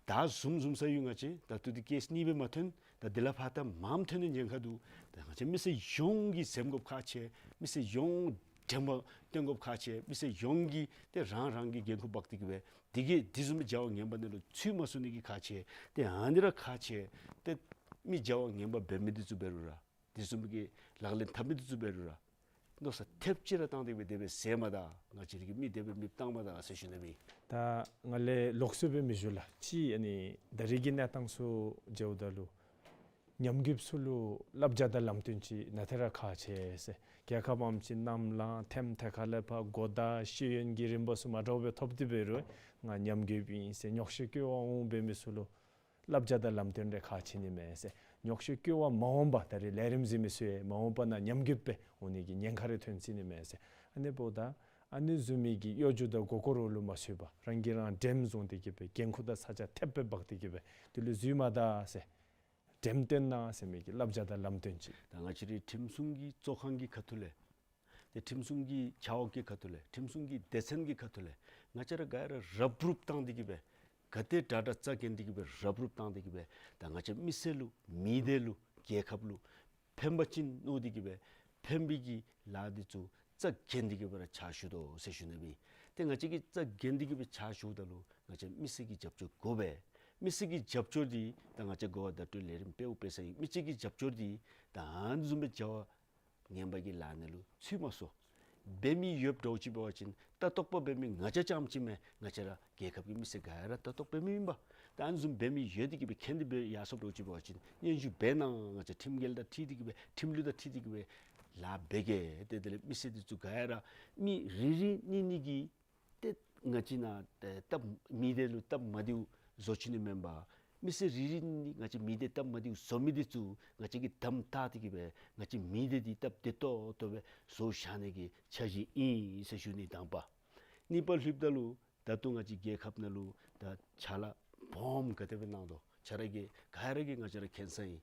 ད་བཟུམ་བཟུམ་ས་ཡོད་ང་བཅས། ད་ལྟོ་འདི་ཀེསི་གཉིས་སྦེ་མ་ཐོན། ད་འདི་ལས་ཕར་ད་མངམ་ཐོན་ནི་ཉེན་ཁ་འདུག། ད་ང་བཅས་མི་སེར་ཡོངས་ཀྱིས་འཛེམ་དགོཔ་ཁག་ཆེ། མི་སེར་ཡོངས་དྲན་པ་བཏོན་དགོཔ་ཁག་ཆེ། མི་སེར་ཡོངས་ཀྱིས་ཏེ་རང་རང་གི་འགན་ཁུར་འབག་སྟེ་གི་སྦེ་འདི་གིས་འདི་བཟུམ་མའི་བྱ་བ་ངན་པ་འདི་ལུ་ཚུད་མ་ཚུད་ནི་གི་ཁག་ཆེ། ཏེ་ཨ་ནི་ར་ཁག་ཆེ། ཏེ་མི་བྱ་བ་ངན་པ་འབད་མི་འདི་ཚུ་འབད་རུང་ར་དེ་བཟུམ་གྱི་ལག་ལེན་འཐབ་མི་འདི་ཚུ་འབད་རུང་ར་མནོ་བསམ་ཐེབས་ཅིག་ར་བཏང་སྟེ་སྦེ་དེ་སྦེ་ཟེར་མ་ད། ང་བཅས་ར་གིས་མི་དེ་སྦེ་མེདཔ་བཏང་མ་ད་ཟེར་ཞུ་ནི་ཨིན། ད་ང་ལས་ལོགས་སུ་སྦེ་མི་ཞུ་ལགས། ཅིག་ཨ་ནི་ད་རེས་ཀྱི་གནས་སྟངས་ཚུ་མཇལཝ་ད་ལུ་ཉམས་རྒུདཔ་ཚུ་ལུ་བསླབ་བྱ་དང་ལམ་སྟོན་ཅིག་ནང་ཏེ་ར་ཁག་ཆེ་ཟེར། རྒྱལ་ཁབ་ཨམ་ཅིག་ནམ་ལངས་ཐེམ་ཐེ་ཁ་ལས་ཕར་གོ་བརྡ་ཤེས་ཡོན་གྱི་རིམ་པ་ཚུ་མ་འདྲཝ་སྦེ་ཐོབ་སྟེ་འབད་རུང་ང་ཉམས་རྒུདཔ་ཨིན་ཟེར་ཉོགས་བཤད་སྐྱོ་བ་འོང་འབད་མི་ཚུ་ལུ་བསླབ་བྱ་དང་ལམ་སྟོན་རེ་ཁག་ཆེ་ནི་མས་ཟེར། ཉོགས་བཤད་སྐྱོ་བ་མ་འོངས་པ་ད་རེས་ལས་རིམ་གཟིགས་མི་ཚུ་ཡང་མ་འོངས་པ་ནང་ཉམས་རྒུདཔ་སྦེ་འོང་ནི་གི་ཉེན་ཁ་རེ་ཐོན་སྲིད་ནི་མས་ཟེར། ཨ་ནི་འབདཝ་ད་ཨ་ནི་བཟུམ་མའི་གི་གཡོ་སྒྱུ་དང་མགུ་སྐོར་ལུ་མ་ཚུད་པར་རང་གིས་རང་འགྲེམས་བཟུང་སྟེ་གི་སྦེ་འགན་ཁུར་དང་ཚ་གྱང་ཐེབས་སྦེ་འབག་སྟེ་གི་སྦེ་དེ་ལུ་འཛུལ་མ་ད་ཟེར། འགྲེམས་སྟོན་གནང་ཟེར་མི་གི་བསླབ་བྱ་དང་ལམ་སྟོན་ཅིག། ད་ང་བཅས་རའི་ཁྲིམས་སྲུང་གི་གཙོ་ཁང་གི་ཁ་ཐུག་ལས་ཏེ་ཁྲིམས་སྲུང་གི་ཆ་འོག་གི་ཁ་ཐུག་ལས་ཁྲིམས་སྲུང་གི་སྡེ་ཚན་གྱི་ཁ་ཐུག་ལས་ང་བཅས་ར་ག་ར་རབ་རུབ་བཏང་སྟེ་གི་སྦེ་ག་དེ་དྲག་དྲག་རྩ་འགེངས་ཏེ་གི་སྦེ་རབ་རུབ་བཏང་སྟེ་གི་སྦེ་ད་ང་བཅས་མི་སེར་ལུ་མི་སྡེ་ལུ་རྒྱལ་ཁབ་ལུ་ཕན་པ་ཅིན་མནོ་སྟེ་གི་སྦེ་ཕན་པའི་གི་ལཱ་འདི་ཚུ་རྩ་འགེངས་ཏེ་གི་སྦེ་ར་ཕྱག་ཞུ་དོ་ཟེར་ཞུ་ནི་སྦེ། ཏེ་ང་བཅས་ཀྱིས་རྩ་འགེངས་ཏེ་གི་སྦེ་ཕྱག་ཞུཝ་ད་ལུ་ང་བཅས་མི་སེར་གྱི་རྒྱབ་སྐྱོར་དགོ་པས། མི་སེར་གྱི་རྒྱབ་སྐྱོར་འདི་ད་ང་བཅས་གོ་བ་བརྡ་སྤྲོད་ལས་རིམ་འབདཝ་འབད་ས་ཨིན། མི་སེར་གྱི་རྒྱབ་སྐྱོར་འདི་ད་ཨ་ནི་བཟུམ་སྦེ་བྱ་བ་ངན་པ་གི་ལཱ་ནང་ལུ་ཚུད་མ་སོང་། འབད་མི་ཡོདཔ་འདྲཝ་ཅིག་འབད་བ་ཅིན་ལྟ་རྟོག་པ་འབད་མི་ང་བཅས་རྐྱངམ་ཅིག་མེན། ང་བཅས་ར་རྒྱལ་ཁབ་ཀྱི་མི་སེར་ག་ར་ལྟ་རྟོག་འབད་མི་ཨིན་པས། ད་ཨ་ནི་བཟུམ་འབད་མི་ཡོད་དེ་གི་སྦེ་མཁྱེན་ཏེ་སྦེ་ཡར་སོངམ་འདྲཝ་ཅིག་འབད་བ་ཅིན་སྙན་ཞུ་འབད་གནང་། ང་བཅས་ཁྲིམས་འགལ་དང་འཁྲིལ་ཏེ་གི་སྦེ་ཁྲིམས་ལུགས་དང་འཁྲིལ་ཏེ་གི་སྦེ་ལཱ་འབད་གེ། ཏེ་དེ་ལས་མི་སེར་འདི་ཚུ་ག་ར་མི་རེ་རེ་གཉིས་གཉིས་ཀྱིས་ཏེ་ང་བཅས་ནཱ་ཏེ་སྟབས་མི་སྡེ་ལུ་སྟབས་མ་བདེཝ་བཟོ་བཅུག་ནི་མེན་པར་མི་སེར་རེ་རེ་གཉིས་གཉིས་ང་བཅས་མི་སྡེ་སྟབས་མ་བདེཝ་བཟོ་མི་འདི་ཚུ་ང་བཅས་ཀྱིས་དམ་བཏགས་ཏེ་གི་སྦེ་ང་བཅས་མི་སྡེ་འདི་སྟབས་བདེ་ཏོག་ཏོ་སྦེ་བཟོ་བཞག་ནི་གི་འཆར་གཞི་ཨིན་ཟེར་ཞུ་ནི་དང་པ། གཉིས་པ་ལྷོདཔ་ད་ལུ་ད་ལྟོ་ང་བཅས་རྒྱལ་ཁབ་ནང་ལུ་ད་ཕྱག་ལཱ་སྦོམ་ག་དེ་སྦེ་གནང་དོ་ཁྱེད་ར་གིས་ག་ར་གིས་ང་བཅས་ར་མཁྱེན་ས་ཨིན།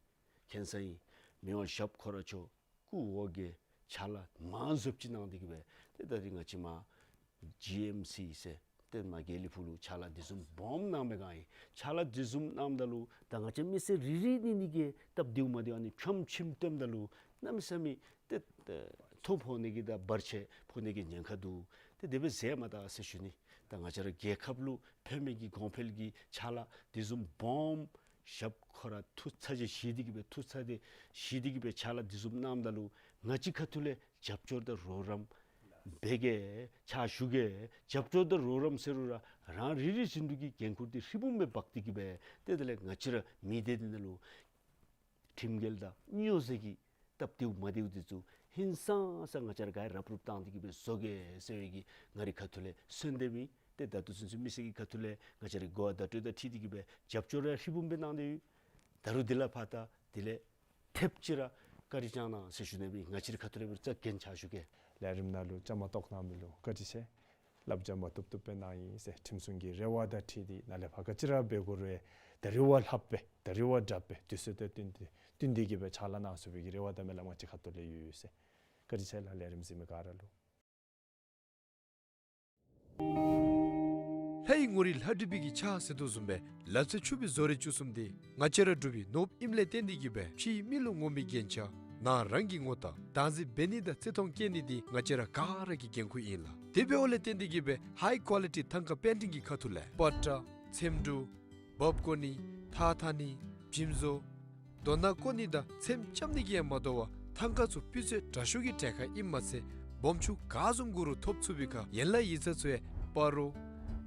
མཁྱེན་ས་ཨིན། མི་དབང་ཞབས་ཁོ་ར་མཆོག་སྐུ་འོ་བརྒྱལ་ཕྱག་ལཱ་མང་བཟོཔ་ཅིག་གནང་སྟེ་གི་སྦེ་ཏེ་ད་རིས་ང་བཅས་མར་ཇི་ཨེམ་སི་ཟེར་ཏེ་མར་དགེ་ལེགས་ཕུག་ལུ་ཕྱག་ལཱ་འདི་བཟུམ་སྦོམ་གནང་མི་ག་ཨིན། ཕྱག་ལཱ་འདི་བཟུམ་གནངམ་ད་ལུ་ད་ང་བཅས་མི་སེར་རེ་རེ་གཉིས་གཉིས་ཀྱིས་སྟབས་བདེཝ་མ་བདེཝ་ཨ་ནི་ཁྱོམ་ཁྱིམ་སྟོནམ་ད་ལུ་གནམ་མེད་ས་མེད་ཏེ་ཏེ་ཐོ་ཕོག་ནི་གི་དང་བར་ཆད་ཕོག་ནི་གི་ཉེན་ཁ་འདུག། ཏེ་དེ་སྦེ་ཟེར་མ་ད་ཟེར་ཞུ་ནི། ད་ང་བཅས་ར་རྒྱལ་ཁབ་ལུ་ཕན་མི་གི་གོང་འཕེལ་གྱི་ཕྱག་ལཱ་འདི་བཟུམ་སྦོམ་ཞབས་ཁོ་ར་ཐུགས་ཚ་གྱང་བཞེས་ཏེ་གི་སྦེ་ཐུགས་ཚ་གྱང་བཞེས་ཏེ་གི་སྦེ་ཕྱག་ལཱ་འདི་བཟུམ་གནངམ་ད་ལུ་ང་བཅས་ཁ་ཐུག་ལས་རྒྱབ་སྐྱོར་དང་རོགས་རམ་འབད་གེ། ཕྱག་ཞུ་གེ། རྒྱབ་སྐྱོར་དང་རོགས་རམ་ཟེར་རུང་ར་རང་རེ་རེ་བཞིན་དུ་གི་འགན་ཁུར་འདི་ཧྲིལ་བུམ་སྦེ་འབག་སྟེ་གི་སྦེ་ཏེ་དེ་ལས་ང་བཅས་ར་མི་སྡེ་འདི་ནང་ལུ་ཁྲིམས་འགལ་དང་སྨྱོ་རྫས་ཀྱི་སྟབས་བདེཝ་མ་བདེཝ་འདི་ཚུ་ཧིང་སངས་ས་ང་བཅས་ར་ག་ར་རུབ་རུབ་བཏང་སྟེ་གི་སྦེ་བཟོ་གེ་ཟེར་བའི་གི་ང་རའི་ཁ་ཐུག་ལས་གསོལ་འདེབས་ཨིན། ཏེ་ད་ལྟོ་ཚུན་ཚོད་མི་སེར་གྱི་ཁ་ཐུག་ལས་ང་བཅས་ར་གོ་བ་བརྡ་སྤྲོད་དང་འཁྲིལ་ཏེ་གི་སྦེ་རྒྱབ་སྐྱོར་ར་ཧྲིལ་བུམ་སྦེ་གནང་སྟེ་ཡོད། ད་རུང་འདི་ལས་ཕར་ད་དེ་ལས་ཐེབས་ཅིག་ར་བཀའ་དྲིན་བསྐྱང་གནང་ཟེར་ཞུ་ནི་སྦེ་ང་བཅས་རའི་ཁ་ཐུག་ལས་སྦེ་རྩ་འགེངས་ཕྱག་ཞུ་གེ། ལས་རིམ་ནང་ལུ་བཅའ་མར་གཏོགས་གནང་མི་ལུ་བཀའ་དྲིན་ཆེ། བསླབ་བྱ་མ་བཏུབ་བཏུབ་སྦེ་གནང་ཡི་ཟེར་ཁྲིམས་སྲུང་གི་རེ་བ་དང་འཁྲིལ་ཏེ་ནཱ་ལས་ཕར་ག་ཅི་ར་འབད་དགོ་རུང་ད་རིས་བ་ལྷགཔ་སྦེ་ད་རིས་བ་དྲགཔ་སྦེ་དུས་ཚོད་དང་བསྟུན་ཏེ་བསྟུན་ཏེ་གི་སྦེ་ཕྱག་ལཱ་གནང་ཚུགས་པའི་གི་རེ་བ་དང་སྨོན་ལམ་ང་བཅས་ཁ་ཐུག་ལས་ཡོད་ཡོད་ཟེར། བཀའ་དྲིན་ཆེ་ལགས། ལས་རིམ་གཟིགས་མི་ག་ར་ལུ། ལྷའི་ངོ་རིས་ལྷ་བྲིས་པའི་གི་ཕྱག་ཟེར་དོ་བཟུམ་སྦེ་ལ་རྩེ་ཆུ་སྦིས་བཟོ་རིག་བཅུ་གསུམ་འདི་ང་བཅས་ར་འབྲུག་པའི་ནོར་བུ་ཨིནམ་ལས་བརྟེན་ཏེ་གི་སྦེ་ཕྱིའི་མི་ལུ་ངོམ་པའི་རྒྱན་ཆ་ནང་རང་གི་ངོ་རྟགས་བདག་འཛིན་འབད་ནི་དང་བརྩི་མཐོང་བསྐྱེད་ནི་འདི་ང་བཅས་ར་ག་ར་གི་འགན་ཁུར་ཨིན་ལགས། དེ་འབདཝ་ལས་བརྟེན་ཏེ་གི་སྦེ་ཧའི་ཀོ་ལི་ཊི་ཐང་ཀ་པེན་ཊིང་གི་ཁ་ཐུག་ལས་པ་ཏྲ་ཚེམ་དྲུབ་འབག་བརྐོ་ནི་ཐགས་འཐག་ནི་བྱིམ་བཟོ་རྡོ་ནག་བརྐོ་ནི་དང་ཚེམ་རྐྱབ་ནི་གིས་ཡང་མ་དོ་བར་ཐང་ཀ་ཚུ་སྤུས་ཚད་དྲག་ཤོས་ཀྱི་གྲལ་ཁར་ཨིནམ་མ་ཚད་སྦོམ་ཆུང་ག་བཟུམ་དགོ་རུང་ཐོབ་ཚུགས་པའི་ཁར་ཡན་ལག་ཡིག་ཚང་ཚུ་ཡང་སྤ་རོ་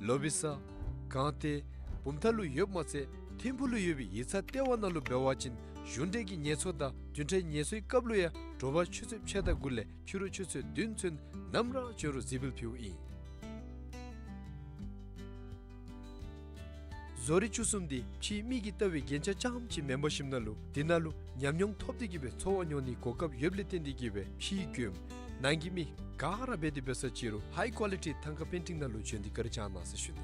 ལོ་བི་ས་སྒང་སྟེང་བུམ་ཐང་ལུ་ཡོདཔ་མ་ཚད་ཐིམ་ཕུག་ལུ་ཡོད་པའི་ཡིག་ཚང་ལྟེ་བ་ནང་ལུ་འབད་བ་ཅིན་གཞུང་འབྲེལ་གྱི་ངལ་གསོ་དང་བདུན་ཕྲག་ངལ་གསོའི་སྐབས་ལུ་ཡང་དྲོ་པ་ཆུ་ཚོད་ཕྱེད་དང་དགུ་ལས་ཕྱི་རུ་ཆུ་ཚོད་བདུན་ཚུན་ནམ་ར་བྱོན་རུང་གཟིགས་འབུལ་ཕུལཝ་ཨིན། བཟོ་རིག་བཅུ་གསུམ་འདི་ཕྱིའི་མིག་གིས་བལྟ་བའི་རྒྱན་ཆ་རྐྱངམ་ཅིག་མེན་པར་ཞིནམ་ན་ལུ་འདི་ནང་ལུ་ཉམས་མྱོང་ཐོབ་སྟེ་གི་སྦེ་འཚོ་བ་མྱོང་ནིའི་གོ་སྐབས་ཡོདཔ་ལས་བརྟེན་ཏེ་གི་སྦེ་ཕྱིའི་མགྱོནམ་ནང་གི་མི་ག་ར་འབད་དེ་འབད་ས་ཅིག་རུང་ཧའི་ཀོ་ལི་ཊི་ཐང་ཀ་པེན་ཊིང་ནང་ལུ་བྱོན་ཏེ་བཀའ་དྲིན་བསྐྱང་གནང་ཟེར་ཞུ་ནི།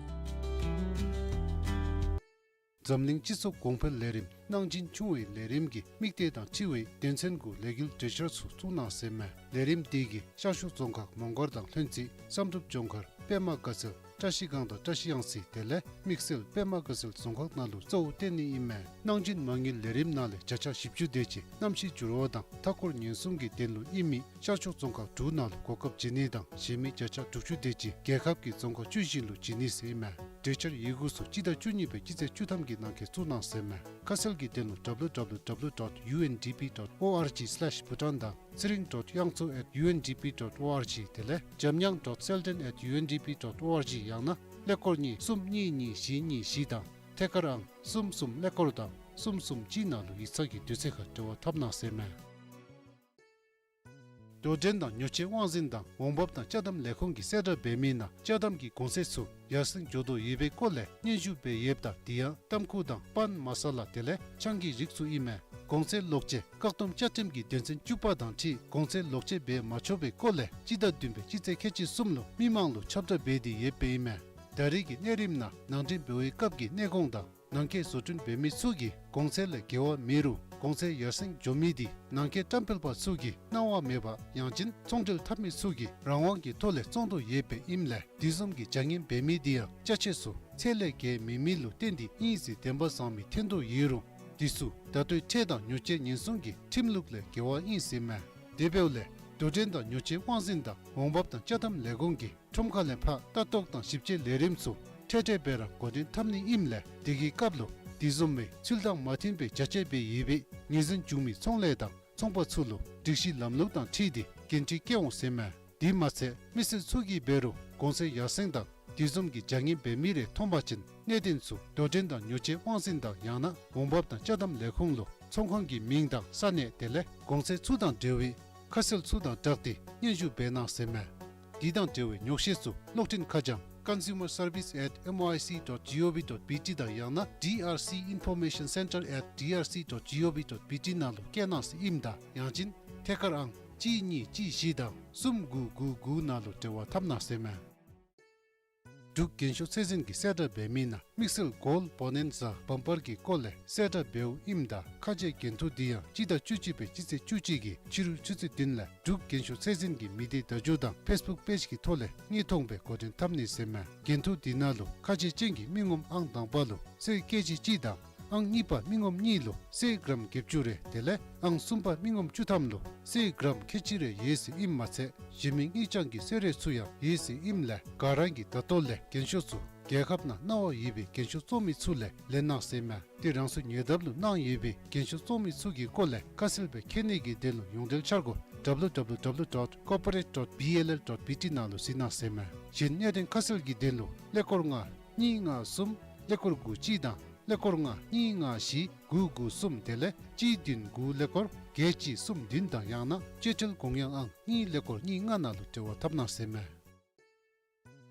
འཛམ་གླིང་སྤྱི་ཚོགས་གོང་འཕེལ་ལས་རིམ་གནང་སྦྱིན་ཆུང་བའི་ལས་རིམ་གྱི་དམིགས་གཏད་དང་འཁྲིལ་བའི་དོན་ཚན་གུ་ལས་འགུལ་གྲོས་འཆར་ཚུ་བཙུགས་གནང་ཟེར་མས། ལས་རིམ་འདི་གིས་ཤར་ཕྱོགས་རྫོང་ཁག་མོང་སྒར་དང་ལྷུན་རྩེ་བསམ་གྲུབ་ལྗོངས་མཁར་པདྨ་དགའ་ཚལ་བཀྲ་ཤིས་སྒང་དང་བཀྲ་ཤིས་གཡང་རྩེ་དེ་ལས་དམིགས་བསལ་པདྨ་དགའ་ཚལ་རྫོང་ཁག་ནང་ལུ་གཙོ་བོ་བཏོན་ནི་ཨིན་མས། གནང་སྦྱིན་མ་དངུལ་ལས་རིམ་ནང་ལས་བརྒྱ་ཆ་བཞི་བཅུ་དེ་ཅིག་གནམ་གཤིས་འགྱུར་བ་དང་མཐའ་འཁོར་ཉེན་སྲུང་གི་དོན་ལུ་ཨིན་མི་ཤར་ཕྱོགས་རྫོང་ཁག་དྲུག་ནང་ལུ་གོ་སྐབས་བྱིན་ནི་དང་གཞན་མི་བརྒྱ་ཆ་དྲུག་ཅུ་དེ་ཅིག་རྒྱལ་ཁབ་ཀྱི་རྫོང་ཁག་བཅུ་བཞི་ལུ་བྱིན་ནི་ཟེར་ཨིན་མས། གྲོས་འཆར་ཡི་གུ་ཚུ་སྤྱི་ཟླ་བཅུ་གཉིས་པའི་སྤྱི་ཚེས་བཅུ་ཐམ་གྱི་ནང་འཁོད་བཙུགས་གནང་ཟེར་མས། ཁ་གསལ་གྱི་དོན་ལུ་W W W dot U N D P dot O R G slash Bhutan དང་ཚེ་རིང་dot yangtso at U N D P dot O R G དེ་ལས་འཇམ་དབྱངས་dot selden at U N D P dot O R G ཡང་ན་ཀླད་ཀོར་གཉིས་གསུམ་གཉིས་གཉིས་བཞི་གཉིས་བཞི་དང་ཐད་ཀར་ཨང་གསུམ་གསུམ་ཀླད་ཀོར་དང་གསུམ་གསུམ་གཅིག་ནང་ལུ་ཡིག་ཚང་གི་དུས་ཚོད་ཁར་འབྲེལ་བ་འཐབ་གནང་ཟེར་མས། དུར་ཁྲོད་དང་ཉོ་སྤྱོད་དབང་འཛིན་དང་འོང་འབབ་དང་ཅ་དམ་ལས་ཁུངས་ཀྱིས་གསལ་བསྒྲགས་འབད་མི་ནང་ཅ་དམ་གྱི་གོང་ཚད་ཚུ་ཡར་སེང་འགྱོ་དོ་ཡོད་པའི་སྐོར་ལས་སྙན་ཞུ་འབད་ཡོདཔ་ད་དེ་ཡང་ཏམ་ཁུ་དང་པཱན་མ་ས་ལ་དེ་ལས་ཆང་གི་རིགས་ཚུ་ཨིན་མས། གོང་ཚད་ལོག་སྤྱོད་བཀག་སྡོམ་བཅའ་ཁྲིམས་ཀྱི་དོན་ཚན་བཅུ་པ་དང་འཁྲིལ་གོང་ཚད་ལོག་སྤྱོད་འབད་མ་ཆོག་པའི་སྐོར་ལས་སྤྱི་ཟླ་བདུན་པའི་སྤྱི་ཚེས་ཁལ་གཅིག་གསུམ་ལུ་མི་མང་ལུ་ཁྱབ་བསྒྲགས་འབད་དེ་ཡོདཔ་ཨིན་མས། ད་རེས་ཀྱི་གནས་རིམ་ནང་ནང་འདྲེན་འབད་བའི་སྐབས་ཀྱི་གནས་གོང་དང་ནང་འཁོད་བཟོ་སྐྲུན་འབད་མི་ཚུ་གིས་གོང་ཚད་ལས་བརྒལ་བ་མེད་རུང་གོང་ཚད་ཡར་སེང་འགྱོ་མི་འདི་ནང་འཁོད་བཀྲམ་སྤེལ་པ་ཚུ་གིས་གནང་བ་མེད་པ་ཡང་ཅིན་ཚོང་འབྲེལ་འཐབ་མི་ཚུ་གིས་རང་དབང་གི་ཐོག་ལས་བཙོང་དོ་ཡོདཔ་ཨིནམ་ལས་དེ་བཟུམ་གྱི་བྱ་ངན་འབད་མི་འདི་ཡང་ཅ་ཆས་ཚུ་ཚད་ལས་བརྒལ་མེད་མི་ལུ་བརྟེན་ཏེ་ཨིན་ཟེར་བདེན་པ་བཟང་མི་ཐོན་དོ་ཡོད་རུང་དེ་ཚུ་ད་ལྟོའི་ཁྲལ་དང་ཉོ་སྤྱོད་ཉེན་སྲུང་གི་ཁྲིམས་ལུགས་ལས་འགལ་བ་ཨིན་ཟེར་མས། དེ་འབདཝ་ལས་དུར་ཁྲོད་དང་ཉོ་སྤྱོད་དབང་འཛིན་དང་འོང་འབབ་དང་ཅ་དམ་ལས་ཁུངས་ཀྱིས་ ཁྲོམ་ཁ་ལས་ཕར་ལྟ་རྟོག་དང་ཞིབ་དཔྱད་ལས་རིམ་ཚུ་འཕྲལ་འཕྲལ་སྦེ་ར་འགོ་འདྲེན་འཐབ་ནི་ཨིནམ་ལས་དེ་གི་སྐབས་ལུ་དེ་བཟུམ་མའི་ཚུལ་དང་མ་མཐུན་པའི་བྱ་སྤྱོད་འབད་ཡོད་པའི་ངོས་འཛིན་བྱུང་མི་ཚོང་ལས་དང་ཚོང་པ་ཚུ་ལུ་སྒྲིག་གཞི་ལམ་ལུགས་དང་འཁྲིལ་ཏེ་འགན་འཁྲི་བཀལ་འོང་ཟེར་མས། དེ་མ་ཚད་མི་སེར་ཚུ་གིས་འབད་རུང་གོང་ཚད་ཡར་སེང་དང་དེ་བཟུམ་གྱི་བྱ་ངན་འབད་མི་རེ་མཐོང་པ་ཅིན་གནད་དོན་ཚུ་དོ་འགྲན་དང་ཉོ་སྤྱོད་དབང་འཛིན་དང་ཡང་ན་འོང་འབབ་དང་ཅ་དམ་ལས་ཁུངས་ལུ་ཚོང་ཁང་གི་མིང་དང་ས་གནས་དེ་ལས་གོང་ཚད་ཚུ་དང་འབྲེལ་བའི་ཁ་གསལ་ཚུ་དང་སྦྲགས་ཏེ་སྙན་ཞུ་འབད་གནང་ཟེར་མས། དེ་དང་འབྲེལ་བའི་ཉོག་བཤད་ཚུ་གློག་འཕྲིན་ཁ་བྱང་consumer service at M O I C dot G O V dot B T དང་ཡང་ན D R C information center at D R C dot G O V dot B T ནང་ལུ་བསྐྱལ་གནང་ཟེར་ཨིནམ་ད་ཡང་ཅིན་ཐད་ཀར་ཨང་གཅིག་གཉིས་གཅིག་བཞི་དང་གསུམ་དགུ་དགུ་དགུ་ནང་ལུ་འབྲེལ་བ་འཐབ་གནང་ཟེར་མས། འབྲུག་རྒན་ཤོས་ཚད་འཛིན་གྱིས་གསལ་བསྒྲགས་འབད་མི་ནང་དམིགས་བསལ་gold bonanza bumper གྱི་སྐོར་ལས་གསལ་བསྒྲགས་འབདཝ་ཨིནམ་ད་ཁ་ཆེ་འགན་ཐུག་འདི་ཡང་སྤྱི་ཟླ་བཅུ་གཅིག་པའི་སྤྱི་ཚེས་བཅུ་གཅིག་གི་ཕྱི་རུ་ཆུ་ཚོད་བདུན་ལས་འབྲུག་རྒན་ཤོས་ཚད་འཛིན་གྱི་མི་སྡེ་བརྡ་བརྒྱུད་དང་Facebook page གི་ཐོག་ལས་དངོས་མཐོང་སྦེ་འགོ་འདྲེན་འཐབ་ནི་ཟེར་མས། འགན་ཐུག་འདི་ནང་ལུ་ཁ་ཆེ་ཅན་གྱི་མི་ངོམ་ཨང་དང་པ་ལུ་གསེར་ཀེ་ཇི་གཅིག་དང་ཨང་གཉིས་པ་མི་ངོམ་གཉིས་ལུ་གསེར་གྲམ་བརྒྱད་ཅུ་རེ་དེ་ལས་ཨང་གསུམ་པ་མི་ངོམ་བཅུ་ཐམ་ལུ་གསེར་གྲམ་ཁལ་གཅིག་རེ་ཡོད་ཟེར་ཨིནམ་མ་ཚད་གཞན་མི་དངུལ་རྐྱང་གི་གསོལ་རས་ཚུ་ཡང་ཡོད་ཟེར་ཨིནམ་ལས་ག་ར་གིས་ད་ལྟོ་ལས་རྒན་ཤོས་ཚུ་རྒྱལ་ཁབ་ནང་གནང་བ་ཡོད་པའི་རྒན་ཤོས་བཙོང་མི་ཚུ་ལས་ལེན་གནང་ཟེར་མས། ཏེ་རང་སོའི་ཉེ་འདབས་ལུ་གནང་ཡོད་པའི་རྒན་ཤོས་བཙོང་མི་ཚུ་གི་སྐོར་ལས་ཁ་གསལ་སྦེ་མཁྱེན་ནི་གི་དོན་ལུ་ཡོངས་འབྲེལ་འཆར་སྒོ་W W W dot corporate dot B L L dot B T ནང་ལུ་གཟིགས་གནང་ཟེར་མས། གཞན་གནད་དོན་ཁ་གསལ་གྱི་དོན་ལུ་ཀླད་ཀོར་ལྔ་གཉིས་ལྔ་གསུམ་ཀླད་ཀོར་དགུ་གཅིག་དང་ཀླད་ཀོར་ལྔ་གཉིས་ལྔ་བཞི་དགུ་དགུ་གསུམ་དེ་ལས་གཅིག་བདུན་དགུ་ཀླད་ཀོར་བརྒྱད་གཅིག་གསུམ་བདུན་དང་ཡང་ན་སྤྱོད་ཁྲལ་དགོངས་ཡངས་ཨང་གཉིས་ཀླད་ཀོར་གཉིས་ལྔ་ནང་ལུ་འབྲེལ་བ་འཐབ་གནང་ཟེར་མས།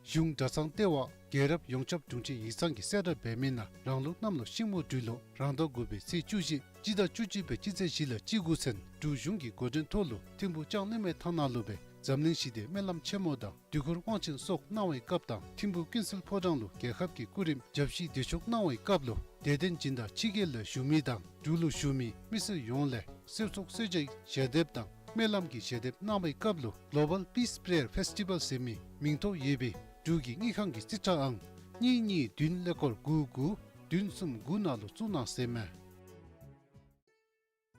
གཞུང་གྲྭ་ཚང་ལྟེ་བ་རྒྱལ་རབས་ཡོངས་ཁྱབ་དྲུང་ཆེན་ཡིག་ཚང་གིས་གསལ་བསྒྲགས་འབད་མི་ནང་རང་ལུགས་གནམ་ལོ་ཤིང་མོ་སྦྲུལ་ལོ་རང་ཟླ་དགུ་པའི་ཚེས་བཅུ་བཞི་སྤྱི་ཟླ་བཅུ་གཅིག་པའི་སྤྱི་ཚེས་བཞི་ལས་བཅུ་དགུ་ཚུན་འབྲུག་གཞུང་གི་འགོ་འདྲེན་ཐོག་ལུ་ཐིམ་ཕུག་ལྕང་གླིང་མའི་ཐང་ནང་ལུ་སྦེ་འཛམ་གླིང་ཞི་བདེའི་སྨོན་ལམ་ཆེན་མོ་དང་དུས་འཁོར་དབང་ཆེན་སོགས་གནང་བའི་སྐབས་དང་ཐིམ་ཕུག་ཀུན་གསལ་ཕོ་བྲང་ལུ་རྒྱལ་ཁབ་ཀྱི་སྐུ་རིམ་བརྒྱ་བཞི་བདེ་མཆོག་གནང་བའི་སྐབས་ལུ་དད་ལྡན་སྦྱིན་བདག་ཕྱི་རྒྱལ་ལས་བཞུགས་མི་དང་འབྲུག་ལུ་བཞུགས་མི་མི་སེར་ཡོངས་ལས་གསོལ་ཚོགས་གསོལ་ཇའི་ཞལ་འདེབས་དང་སྨོན་ལམ་གྱི་ཞལ་འདེབས་གནང་བའི་སྐབས་ལུ་Global Peace Prayer Festival ཟེར་མི་མིང་ཐོ་ཡོད་པའི་འབྲུག་གི་དངུལ་ཁང་གི་རྩིས་ཁྲ་ཨང་གཉིས་གཉིས་བདུན་ཀླད་ཀོར་དགུ་དགུ་བདུན་གསུམ་དགུ་ནང་ལུ་བཙུགས་གནང་ཟེར་མས།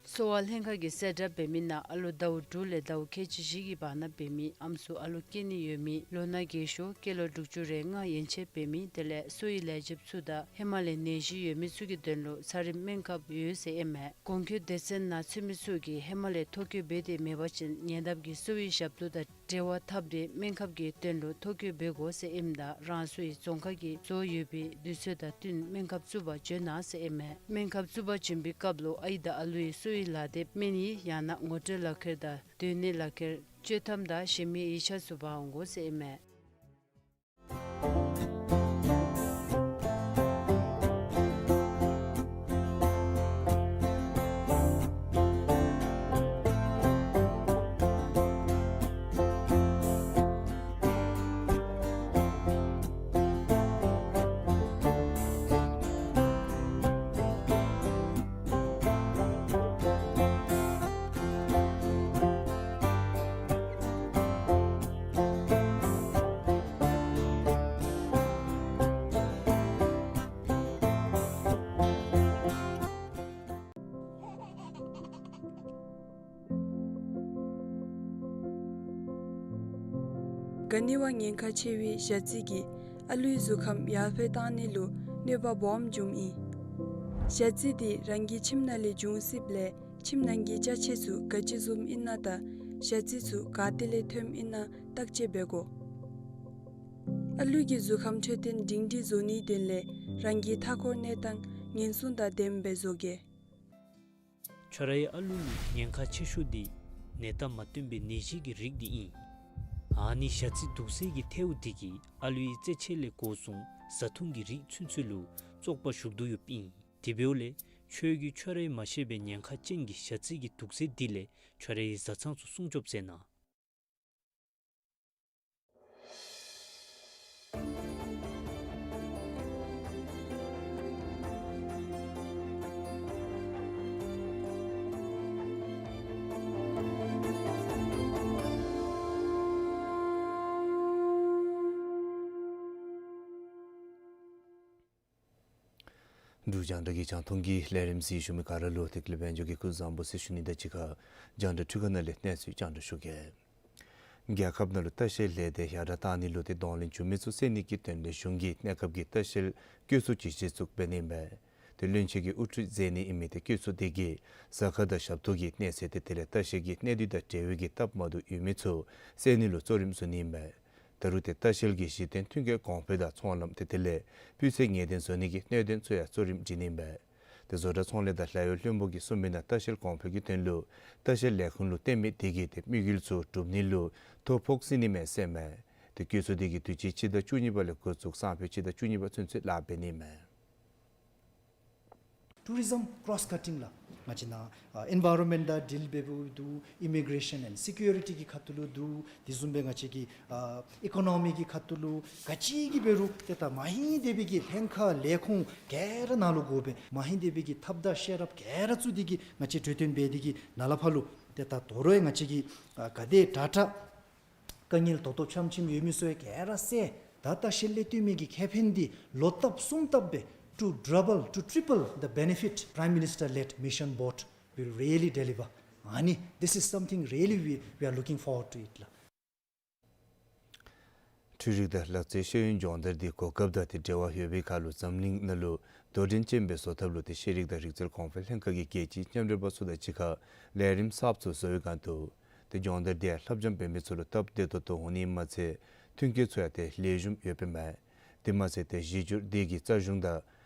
གསོ་བ་ལྷན་ཁག་གིས་གསལ་བསྒྲགས་འབད་མི་ནང་ཨ་ལོ་ཟླཝ་དྲུག་ལས་ཟླཝ་ཁལ་གཅིག་བཞི་གི་བར་ན་འབད་མི་ཨམ་སྲུ་ཨ་ལོ་སྐྱེ་ནི་ཡོད་མི་ལོ་ན་རྒས་ཤོས་སྐྱེས་ལོ་དྲུག་ཅུ་རེ་ལྔ་ཡན་ཆད་འབད་མི་དེ་ལས་གསོ་བའི་ལས་བྱེདཔ་ཚུ་དང་ཧེ་མ་ལས་ནད་གཞི་ཡོད་མི་ཚུ་གི་དོན་ལུ་ཚ་རིམས་སྨན་ཁབ་ཡོད་ཟེར་ཨིན་མས། གོང་འཁོད་སྡེ་ཚན་ནང་ཚུད་མི་ཚུ་གིས་ཧེ་མ་ལས་ཐོ་བཀོད་འབད་དེ་མེད་པ་ཅིན་ཉེ་འདབས་ཀྱི་གསོ་བའི་ཞབས་ཏོག་དང་འབྲེལ་བ་འཐབ་སྟེ་སྨན་ཁབ་ཀྱི་དོན་ལུ་ཐོ་བཀོད་འབད་དགོ་ཟེར་ཨིནམ་ད་རང་སོའི་རྫོང་ཁག་གིས་བཟོ་ཡོད་པའི་དུས་ཚོད་དང་བསྟུན་སྨན་ཁབ་བཙུགས་པར་བྱོན་གནང་ཟེར་ཨིན་མས། སྨན་ཁབ་བཙུགས་པར་བྱོན་པའི་སྐབས་ལུ་ཨའི་དང་ཨ་ལུའི་གསོ་བའི་ལག་དེབ་སྨན་ཡིག་ཡང་ན་ངོ་སྤྲོད་ལག་ཁྱེར་དང་སྡོད་གནས་ལག་ཁྱེར་བཅོས་ཐམ་དང་གཞན་མི་ཡིག་ཆ་ཚུ་འབག་འོང་དགོ་ཟེར་ཨིན་མས། ག་ནི་བ་ཉེན་ཁ་ཆེ་བའི་ཞ་རྩི་གིས་ཨ་ལུའི་གཟུགས་ཁམས་ཡར་འཕེལ་བཏང་ནི་ལུ་གནོད་པ་སྦོམ་འབྱུངམ་ཨིན། ཞ་རྩི་འདི་རང་གི་ཁྱིམ་ནང་ལས་འབྱུང་སྲིདཔ་ལས་ཁྱིམ་ནང་གི་ཅ་ཆས་ཚུ་ག་ཅི་བཟུམ་ཨིན་ན་དང་ཞ་རྩི་ཚུ་ག་ཏེ་ལས་ཐོནམ་ཨིན་ན་བརྟག་དཔྱད་འབད་དགོ། ཨ་ལུ་གི་གཟུགས་ཁམས་འཕྲོད་བསྟེན་སྒྲིང་སྒྲིང་བཟོ་ནིའི་དོན་ལས་རང་གི་མཐའ་འཁོར་གནས་སྟངས་ཉེན་སྲུང་དང་ལྡནམ་སྦེ་བཟོ་གེ། ཁྱོད་རའི་ཨ་ལུ་ལུ་ཉེན་ཁ་ཆེ་ཤོས་འདི་ནད་རྟགས་མ་སྟོན་པའི་ནད་གཞི་གི་རིགས་འདི་ཨིན། ཨ་ནི་ཞ་རྩི་དུག་སེལ་གྱི་ཐལཝ་འདི་གིས་ཨ་ལུའི་རྩེད་ཆས་ལས་འགོ་བཟུང་བཟའ་འཐུང་གི་རིགས་ཚུན་ཚོད་ལུ་བཙོག་པ་ཞུགས་དོ་ཡོདཔ་ཨིན། དེ་འབདཝ་ལས་ཁྱོད་ཀྱིས་ཁྱོད་རའི་མ་ཤེས་པའི་ཉེན་ཁ་ཅན་གྱི་ཞ་རྩི་གི་དུག་སེལ་འདི་ལས་ཁྱོད་རའི་བཟའ་ཚང་ཚུ་སྲུང་སྐྱོབ་མཛད་གནང་། འབྲུག་རྒྱང་བསྒྲགས་ཀྱི་རྒྱང་མཐོང་གི་ལས་རིམ་གཟིགས་བཞུགས་མི་ག་ར་ལུ་ཐེག་ལེ་དཔལ་འབྱོར་གྱིས་སྐུ་གཟུགས་བཟང་པོ་ཟེར་ཞུ་ནི་དང་གཅིག་ཁར་རྒྱང་བསྒྲགས་འཕྲུལ་ཁང་ནང་ལས་གནས་ཚུལ་རྒྱང་བསྒྲགས་ཞུ་གེ། རྒྱལ་ཁབ་ནང་ལུ་ལྟ་བཤལ་ལས་སྡེ་ཡར་དྲག་གཏང་ནི་ལུ་ཏེ་གདོང་ལེན་འབྱུང་མི་ཚུ་བསལ་ནི་གི་དོན་ལས་གཞུང་གིས་གནས་སྐབས་ཀྱི་ལྟ་བཤལ་བཀོད་ཚོགས་ཅིག་གཞི་བཙུགས་འབད་ནི་མས། ཏེ་བློན་ཆེན་གྱིས་དབུ་ཁྲིད་མཛད་ནི་ཨིན་མི་ཏེ་བཀོད་ཚོགས་དེ་གིས་ཟ་ཁང་དང་ཞབས་ཏོག་གི་གནས་ཚད་ཏེ་དེ་ལས་ལྟ་བཤལ་གྱི་གནད་སྡུད་དང་འབྲེལ་བའི་གི་སྟབས་མ་བདེཝ་ཡོད་མི་ཚུ་བསལ་ནི་ལུ་གཙོ་རིམ་བཟུང་ནི་མས། ད་རུང་ཏེ་ལྟ་བཤལ་གྱི་གཞི་རྟེན་མཐུན་རྐྱེན་གོང་འཕེལ་དང་ཚོང་ལམ་ཏེ་དེ་ལས་སྤུས་ཚད་ངེས་གཏན་བཟོ་ནི་གི་གནད་དོན་ཚུ་ཡང་གཙོ་རིམ་བྱིན་ནི་མས། ཏེ་བཟོ་གྲྭ་ཚོང་ལས་དང་ལཱ་གཡོག་བློན་པོ་གིས་གསུངས་མི་ནང་ལྟ་བཤལ་གོང་འཕེལ་གྱི་དོན་ལུ་ལྟ་བཤལ་ལས་ཁུངས་ལུ་བརྟེན་མི་དེ་གིས་ཏེ་དམིགས་ཡུལ་ཚུ་འགྲུབ་ནི་ལུ་ཐོ་ཕོག་སྲིད་ནི་མས་ཟེར་མས། ཏེ་བཀོད་ཚོགས་དེ་གིས་དུས་ཅི་སྤྱི་ཟླ་བཅུ་གཉིས་པ་ལས་འགོ་བཙུགས་སང་ཕོད་སྤྱི་ཟླ་བཅུ་གཉིས་པ་ཚུན་ཚོད་ལཱ་འབད་ནི་མས། Tourism cross cutting ལགས། ང་བཅས་ནཱ་ཨ་environment དང་deal འབད་འབདཝ་འདུག། Immigration and security གི་ཁ་ཐུག་ལུ་འདུག། དེ་བཟུམ་སྦེ་ང་བཅས་ཀྱི་ཨ་economy གི་ཁ་ཐུག་ལུ་ག་ཅི་གི་འབད་རུང་ཏེ་ད་མ་ཧིང་དེ་སྦེ་གི་ལྷན་ཁག་ལས་ཁུངས་ག་ར་ནཱ་ལུ་དགོ་པས། མ་ཧིང་དེ་སྦེ་གི་ཐབས་དང་ཤེས་རབ་ག་ར་བཙུགས་ཏེ་གི་ང་བཅས་གྲོས་བསྟུན་འབད་དེ་གི་ནཱ་ལས་ཕར་ལུ་ཏེ་ད་དོ་རུང་ང་བཅས་ཀྱིས་ཨ་ག་དེ་དྲག་དྲག་དཀའ་ངལ་ཏོག་ཏོ་ཆམ་ཆིམ་ཡོད་མི་ཚུ་ཡང་ག་ར་བསལ། ད་ལྟ་ལྟ་བཤལ་ལས་བཏོན་མི་གི་ཁེ་ཕན་འདི་ལོག་བཏབ་གསུམ་བཏབ་སྦེ་to double, to triple the benefit Prime Minister led mission board will really deliver. ཨ་ནི་this is something really we, we are looking forward to it ལགས། འཕྲུལ་རིག་དང་ལག་རྩལ་ཤེས་ཡོན་སྦྱོང་བརྡར་འདི་གོ་སྐབས་དང་ཏེ་འབྲེལ་བ་ཡོད་པའི་ཁར་ལུ་འཛམ་གླིང་ནང་ལུ་དོ་འགྲན་ཅན་སྦེ་བཟོ་ཐབས་ལུ་ཏེ་ཤེས་རིག་དང་རིག་རྩལ་གོང་འཕེལ་ལྷན་ཁག་གིས་རྒྱལ་སྤྱིའི་མཉམ་འབྲེལ་པ་ཚུ་དང་གཅིག་ཁར་ལས་རིམ་གསརཔ་ཚུ་བཟོ་བའི་སྒང་དུ་ཏེ་སྦྱོང་བརྡར་དེ་ཡང་ལྷབ་སྦྱང་འབད་མི་ཚུ་ལུ་སྟབས་བདེ་ཏོག་ཏོ་འོང་ནི་མ་ཚད་མཐུན་རྐྱེན་ཚུ་ཡང་ཏེ་ལེགས་ཤོམ་ཡོདཔ་ཨིན་མས། དེ་མ་ཚད་ཏེ་གཞི་འགྱུར་དེ་གིས་རྩ་གཞུང་དང་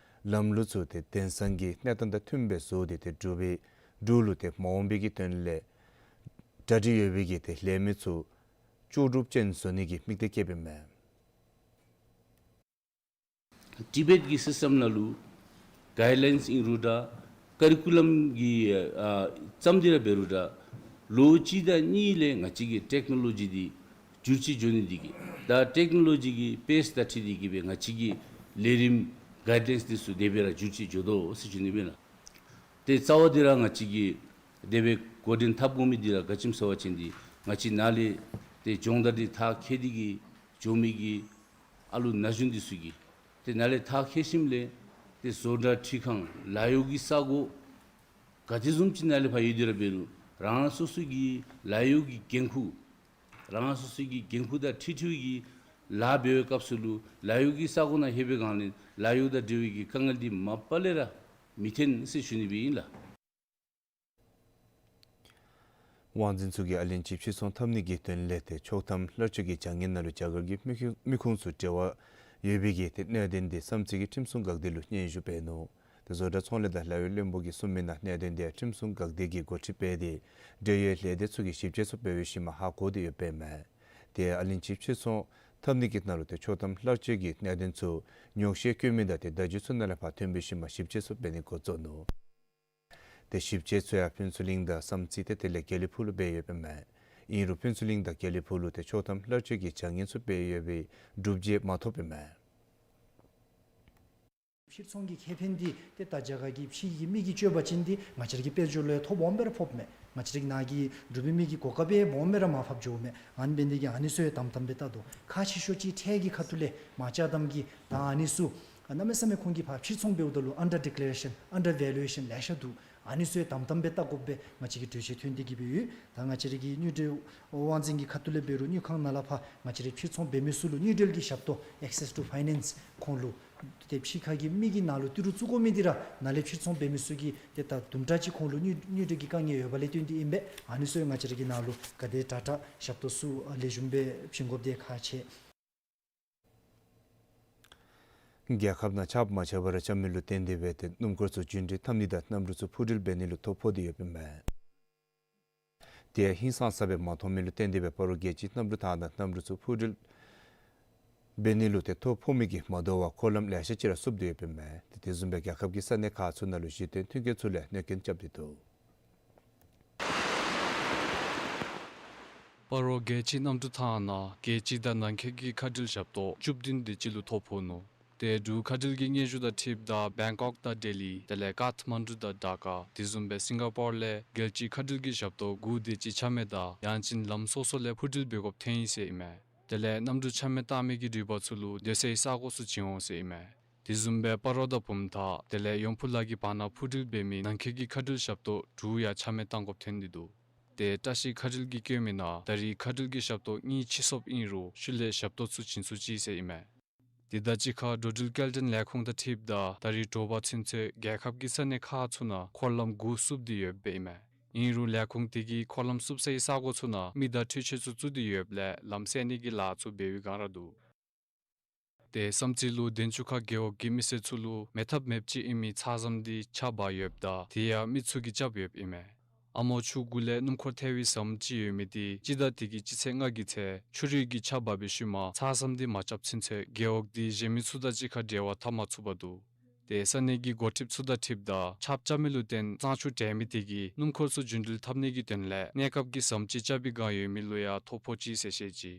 ལམ་ལུགས་ཚུ་ཏེ་དེང་སང་གི་གནས་སྟངས་དང་མཐུནམ་སྦེ་བཟོ་སྟེ་ཏེ་འབྲུག་པའི་འབྲུག་ལུ་ཏེ་མ་འོངས་པའི་གི་དོན་ལས་གྲ་སྒྲིག་ཡོད་པའི་གི་ཏེ་ལས་མི་ཚུ་ལྕོགས་གྲུབ་ཅན་བཟོ་ནི་གི་དམིགས་གཏད་བསྐྱེདཔ་ཨིན་མས། ཊི་བེཊ་གི་སིསི་ཊེམ་ནང་ལུ་གའིཌ་ལའིནསི་ཨིན་རུང་འདྲ་ཀ་རི་ཀུ་ལམ་གྱི་ཨ་བརྩམས་ཏེ་ར་འབད་རུང་འདྲ་ལོ་གཅིག་དང་གཉིས་ལས་ང་བཅས་ཀྱི་ཊེཀ་ནོ་ལོ་ཇི་འདི་འགྱུར་བཅོས་འགྱོ་ནི་འདི་གིས་ད་ཊེཀ་ནོ་ལོ་ཇི་གི་པེསི་དང་འཁྲིལ་ཏེ་གིས་སྦེ་ང་བཅས་ཀྱི་ལས་རིམ་གའིཌ་ལའིནསི་འདི་ཚུ་དེ་སྦེ་ར་འགྱུར་བཅོས་འགྱོ་དོ་ཟེར་ཞུ་ནི་ཨིན་ལགས། ཏེ་རྩ་བ་འདི་ར་ང་བཅས་ཀྱིས་དེ་སྦེ་འགོ་འདྲེན་འཐབ་དགོ་མི་འདི་ར་ག་ཅི་སྨོ་ཟེར་བ་ཅིན་འདི་ང་བཅས་ནཱ་ལས་ཏེ་སྦྱོང་བརྡར་འདི་མཐར་འཁྱོལ་ཏེ་གིས་འགྱོ་མི་གི་ཨ་ལུ་ན་གཞོན་འདི་ཚུ་གིས་ཏེ་ནཱ་ལས་མཐར་འཁྱོལ་ཞིནམ་ལས་ཏེ་བཟོ་གྲྭ་འཕྲུལ་ཁང་ལཱ་གཡོག་གི་ས་གོ་ག་དེ་བཟུམ་ཅིག་ནཱ་ལས་ཕར་ཡོད་དེ་ར་འབད་རུང་རང་སོ་སོ་གི་ལཱ་གཡོག་གི་འགན་ཁུར་རང་སོ་སོ་གི་འགན་ཁུར་དང་འཁྲིལ་འཁྲིལ་བའི་གི་ལཱ་འབད་བའི་སྐབས་སུ་ལུ་ལཱ་གཡོག་གི་ས་གོ་ནང་ལྷོད་པའི་སྒང་ལས་ལཱ་གཡོག་དང་འབྲེལ་བའི་གི་དཀའ་ངལ་འདི་མ་པ་ལས་ར་མི་ཐོན་ཟེར་ཞུ་ནི་སྦེ་ཨིན་ལགས། དབང་འཛིན་ཚུ་གིས་ཨ་ལན་ཅི་ཕྱིར་ཚོང་འཐབ་ནི་གི་དོན་ལས་ཏེ་ཆོག་ཐམ་ལྷར་བཅོས་ཀྱི་བྱ་ངན་ནང་ལུ་རྒྱ་གར་གྱི་མི་ཁུངས་མི་ཁུངས་ཚུ་འབྲེལ་བ་ཡོད་པའི་གི་ཏེ་གནད་དོན་འདི་བསམ་རྩེ་གི་ཁྲིམས་སྲུང་འགག་སྡེ་ལུ་སྙན་ཞུ་འབད་ནུག། ཏེ་བཟོ་གྲྭ་ཚོང་ལས་དང་ལཱ་གཡོག་བློན་པོ་གིས་གསུངས་མི་ནང་གནད་དོན་དེ་ཁྲིམས་སྲུང་འགག་སྡེ་གིས་འགོ་ཁྲིད་འབད་དེ་འབྲེལ་ཡོད་ལས་སྡེ་ཚུ་གིས་ཞིབ་དཔྱད་ཚུ་འབད་བའི་ཤུལ་མ་ཧ་གོ་སྟེ་ཡོདཔ་ཨིན་མས། ཏེ་ཨ་ལན་ཅི་ཕྱིར་ཚོང་འཐབ་ནི་གི་ནང་ལུ་ཏེ་ཆོག་ཐམ་ལྷར་བཅོས་ཀྱི་གནད་དོན་ཚུ་ཉོགས་བཤད་བཀོད་མི་དང་ཏེ་བརྡ་བརྒྱུད་ཚུ་ནང་ལས་ཕར་ཐོན་པའི་ཤུལ་མ་ཞིབ་དཔྱད་ཚུ་འབད་ནི་འགོ་བཙུགས་ནུག། ཏེ་ཞིབ་དཔྱད་ཚུ་ཡང་ཕུན་ཚོགས་གླིང་དང་བསམ་རྩེ་ཏེ་དེ་ལས་དགེ་ལེགས་ཕུག་ལུ་འབད་ཡོདཔ་ཨིན་མས། ཨིན་རུང་ཕུན་ཚོགས་གླིང་དང་དགེ་ལེགས་ཕུག་ལུ་ཏེ་ཆོག་ཐམ་ལྷར་བཅོས་ཀྱི་བྱ་ངན་ཚུ་འབད་ཡོད་པའི་སྒྲུབ་བྱེད་མ་ཐོབ་པས་མས། ཕྱིར་ཚོང་གི་ཁེ་ཕན་འདི་ཏེ་ད་རྒྱ་གར་གྱི་ཕྱི་གི་མི་གིས་སྤྱོད་པ་ཅིན་འདི་ང་བཅས་ར་གི་དཔལ་འབྱོར་ལུ་ཡང་ཐོ་སྦོམ་སྦེ་ར་ཕོགཔ་མས། ང་བཅས་ར་གི་ནཱ་གི་འབྲུག་པའི་མི་གི་གོ་སྐབས་སྦོམ་སྦེ་ར་མར་ཕབ་འགྱོཝ་མས། ཨ་ནི་འབད་ནི་དེ་གིས་ཨ་ནི་ཚུ་ཡང་དམ་དམ་སྦེ་བལྟ་དོ། ཁག་ཆེ་ཤོས་ཅིག་ཁྲལ་གྱི་ཁ་ཐུག་ལས་མར་རྐྱངམ་གཅིག་ད་ཨ་ནི་ཚུ་གནམ་མེད་ས་མེད་ཁོང་གིས་ཕར་ཕྱིར་ཚོང་འབདཝ་ད་ལུ་ཨན་ཌར་ཌི་ཀི་ལེ་རེ་ཤཱན་ཨན་ཌར་ཝེ་ལུ་ཨེ་ཤཱན་ལེ་ཤ་འདུག། ཨ་ནི་ཚུ་ཡང་དམ་དམ་སྦེ་བལྟ་དགོ་པས་ཟེར་ང་བཅས་ཀྱི་གྲོས་ཆོད་ཐོན་ཏེ་གིས་སྦེ་ཡོད། ད་ང་བཅས་ར་གི་དངུལ་འབྲེལ་དབང་འཛིན་གྱི་ཁ་ཐུག་ལས་འབད་རུང་དངུལ་ཁང་ནང་ལས་ཕར་ང་བཅས་ར་ཕྱིར་ཚོང་འབད་མི་ཚུ་ལུ་དངུལ་འབྲེལ་གྱི་ཞབས་ཏོག་access to finance ཁོང་ལུ་ཏེ་ཕྱི་ཁ་གི་མི་གིས་ནཱ་ལུ་ཏི་རུ་བཙུགས་དགོ་མི་འདི་ར་ནཱ་ལས་ཕྱིར་ཚོང་འབད་མི་ཚུ་གིས་ཏེ་ད་དུམ་གྲ་ཅིག་ཁོང་ལུ་དངུལ་དངུལ་འབྲེལ་གྱི་དཀའ་ངལ་ཡོདཔ་ལས་བརྟེན་ཏེ་ཨིན་པས། ཨ་ནི་ཚུ་ཡང་ང་བཅས་ར་གིས་ནཱ་ལུ་ག་དེ་དྲག་དྲག་ཞབས་ཏོག་ཚུ་ལེགས་ཤོམ་སྦེ་བྱིན་དགོཔ་འདི་ཁག་ཆེ། རྒྱལ་ཁབ་ནང་ཆརཔ་མ་ཆགས་པར་ར་ཆ་མེད་ལུ་བརྟེན་ཏེ་སྦེ་ཏེ་སྣུམ་འཁོར་ཚུ་རྒྱུན་འགྲུལ་འཐབ་ནི་དང་གནམ་གྲུ་ཚུ་འཕུར་འགྲུལ་འབད་ནི་ལུ་ཐོ་ཕོག་སྟེ་ཡོདཔ་ཨིན་མས། དེ་ཡང་ཧིང་སངས་ས་སྦེ་མ་མཐོང་མི་ལུ་བརྟེན་ཏེ་སྦེ་སྤ་རོ་རྒྱལ་སྤྱིའི་གནམ་གྲུ་ཐང་ནང་གནམ་གྲུ་ཚུ་འཕུར་འགྲུལ་འབད་ནི་ལུ་ཏེ་ཐོ་ཕོག་མི་གིས་མ་དོ་བར་འཁོར་ལམ་ལེ་ཤ་ཅིག་ར་བསུབ་སྟེ་ཡོདཔ་ཨིན་མས། ཏེ་དེ་བཟུམ་སྦེ་རྒྱལ་ཁབ་ཀྱི་ས་གནས་ཁག་ཚུ་ནང་ལུ་གཞི་རྟེན་མཐུན་རྐྱེན་ཚུ་ལུ་ཡང་གནོད་སྐྱོན་རྐྱབ་སྟེ་འདུག། སྤ་རོ་རྒྱལ་སྤྱིའི་གནམ་གྲུ་ཐང་ནང་རྒྱལ་སྤྱི་དང་ནང་འཁོད་ཀྱི་མཁའ་འགྲུལ་ཞབས་ཏོག་བཅུ་བདུན་དེ་ཅིག་ལུ་ཐོ་ཕོག་ནུག། ཏེ་འབྲུག་མཁའ་འགྲུལ་གྱི་སྙན་ཞུ་དང་འཁྲིལཝ་ད་བེང་ཀོག་དང་ལྡི་ལི་དེ་ལས་ཀཐ་མན་ཌུ་དང་ཌ་ཀ་དེ་བཟུམ་སྦེ་སིང་ག་པོར་ལས་རྒྱལ་སྤྱིའི་མཁའ་འགྲུལ་གྱི་ཞབས་ཏོག་དགུ་དེ་ཅིག་ཆ་མེད་དང་ཡང་ཅིན་ལམ་སོ་སོ་ལས་འཕུར་འགྲུལ་འབད་དགོཔ་ཐོན་ཡི་ཟེར་ཨིན་མས། དེ་ལས་གནམ་གྲུ་ཆ་མེད་བཏང་མི་གི་འགྲུལ་པ་ཚུ་ལུ་སྡོད་སའི་ས་གོ་ཚུ་བྱིན་འོང་ཟེར་ཨིན་མས། དེ་བཟུམ་སྦེ་སྤ་རོ་དང་བུམ་ཐང་དེ་ལས་ཡོང་ཕུ་ལ་གི་བར་ན་འཕུར་འགྲུལ་འབད་མི་ནང་འཁོད་ཀྱི་མཁའ་འགྲུལ་ཞབས་ཏོག་དྲུག་ཡང་ཆ་མེད་བཏང་དགོཔ་ཐོན་ཏེ་འདུག། ཏེ་བཀྲ་ཤིས་མཁའ་འགྲུལ་གྱིས་བཀོད་མི་ནང་ད་རིས་མཁའ་འགྲུལ་གྱི་ཞབས་ཏོག་གཉིས་ཕྱིས་སོངམ་ཨིན་རུང་ཤུལ་ལས་ཞབས་ཏོག་ཚུ་བྱིན་ཚུགས་ཅི་ཟེར་ཨིན་མས། དེ་དང་གཅིག་ཁར་འགྲོ་འགྲུལ་སྐྱེལ་འདྲེན་ལས་ཁུངས་དང་འཁྲིལཝ་ད་ད་རིས་དྲོ་པ་ཚུན་ཚོད་རྒྱལ་ཁབ་ཀྱི་ས་གནས་ཁག་ཚུ་ནང་འཁོར་ལམ་དགུ་བསུབ་སྟེ་ཡོདཔ་ཨིན་མས། ཨིན་རུང་ལས་ཁུངས་དེ་གིས་འཁོར་ལམ་བསུབ་སའི་ས་གོ་ཚུ་ནང་མི་དང་འཕྲུལ་ཆས་ཚུ་བཙུགས་ཏེ་ཡོདཔ་ལས་ལམ་སེལ་ནི་གི་ལཱ་ཚུ་འབད་བའི་སྒང་ར་འདུག། ཏེ་བསམ་རྩེ་ལུ་དན་ཆུ་ཁ་རྒེད་འོག་གི་མི་སེར་ཚུ་ལུ་མེད་ཐབས་མེདཔ་ཅིག་ཨིན་མི་ཚ་ཟམ་འདི་ཆརཔ་འབག་ཡོདཔ་ད་དེ་ཡང་མི་ཚུ་གིས་རྐྱབ་ཡོདཔ་ཨིན་མས། ཨ་མོ་ཆུ་གུ་ལས་སྣུམ་འཁོར་ཐལ་བའི་ཟམ་ཅིག་ཡོད་མི་འདི་སྤྱི་ཟླ་འདི་གི་སྤྱི་ཚེས་ལྔ་གི་ཚེ་ཆུ་རུད་ཀྱིས་ཆརཔ་འབག་པའི་ཤུལ་མ་ཚ་ཟམ་འདི་མ་རྐྱབ་ཚུན་ཚོད་རྒེད་འོག་འདི་གཞན་མི་ཚུ་དང་གཅིག་ཁར་འབྲེལ་བ་འཐབ་མ་ཚུགས་པར་འདུག། ཏེ་ས་གནས་ཀྱི་འགོ་ཁྲིདཔ་ཚུ་དང་འཁྲིལཝ་ད་ཆརཔ་རྐྱབ་མི་ལུ་བརྟེན་གཙང་ཆུ་འདྲེན་མི་དེ་གིས་སྣུམ་འཁོར་ཚུ་རྒྱུན་འགྲུལ་འཐབ་ནི་གི་དོན་ལས་གནས་སྐབས་ཀྱི་ཟམ་ཅིག་རྐྱབ་པའི་བསྒང་ཡོད་མི་ལུ་ཡང་ཐོ་ཕོག་ཅི་ཟེར་བཤད་ཅི།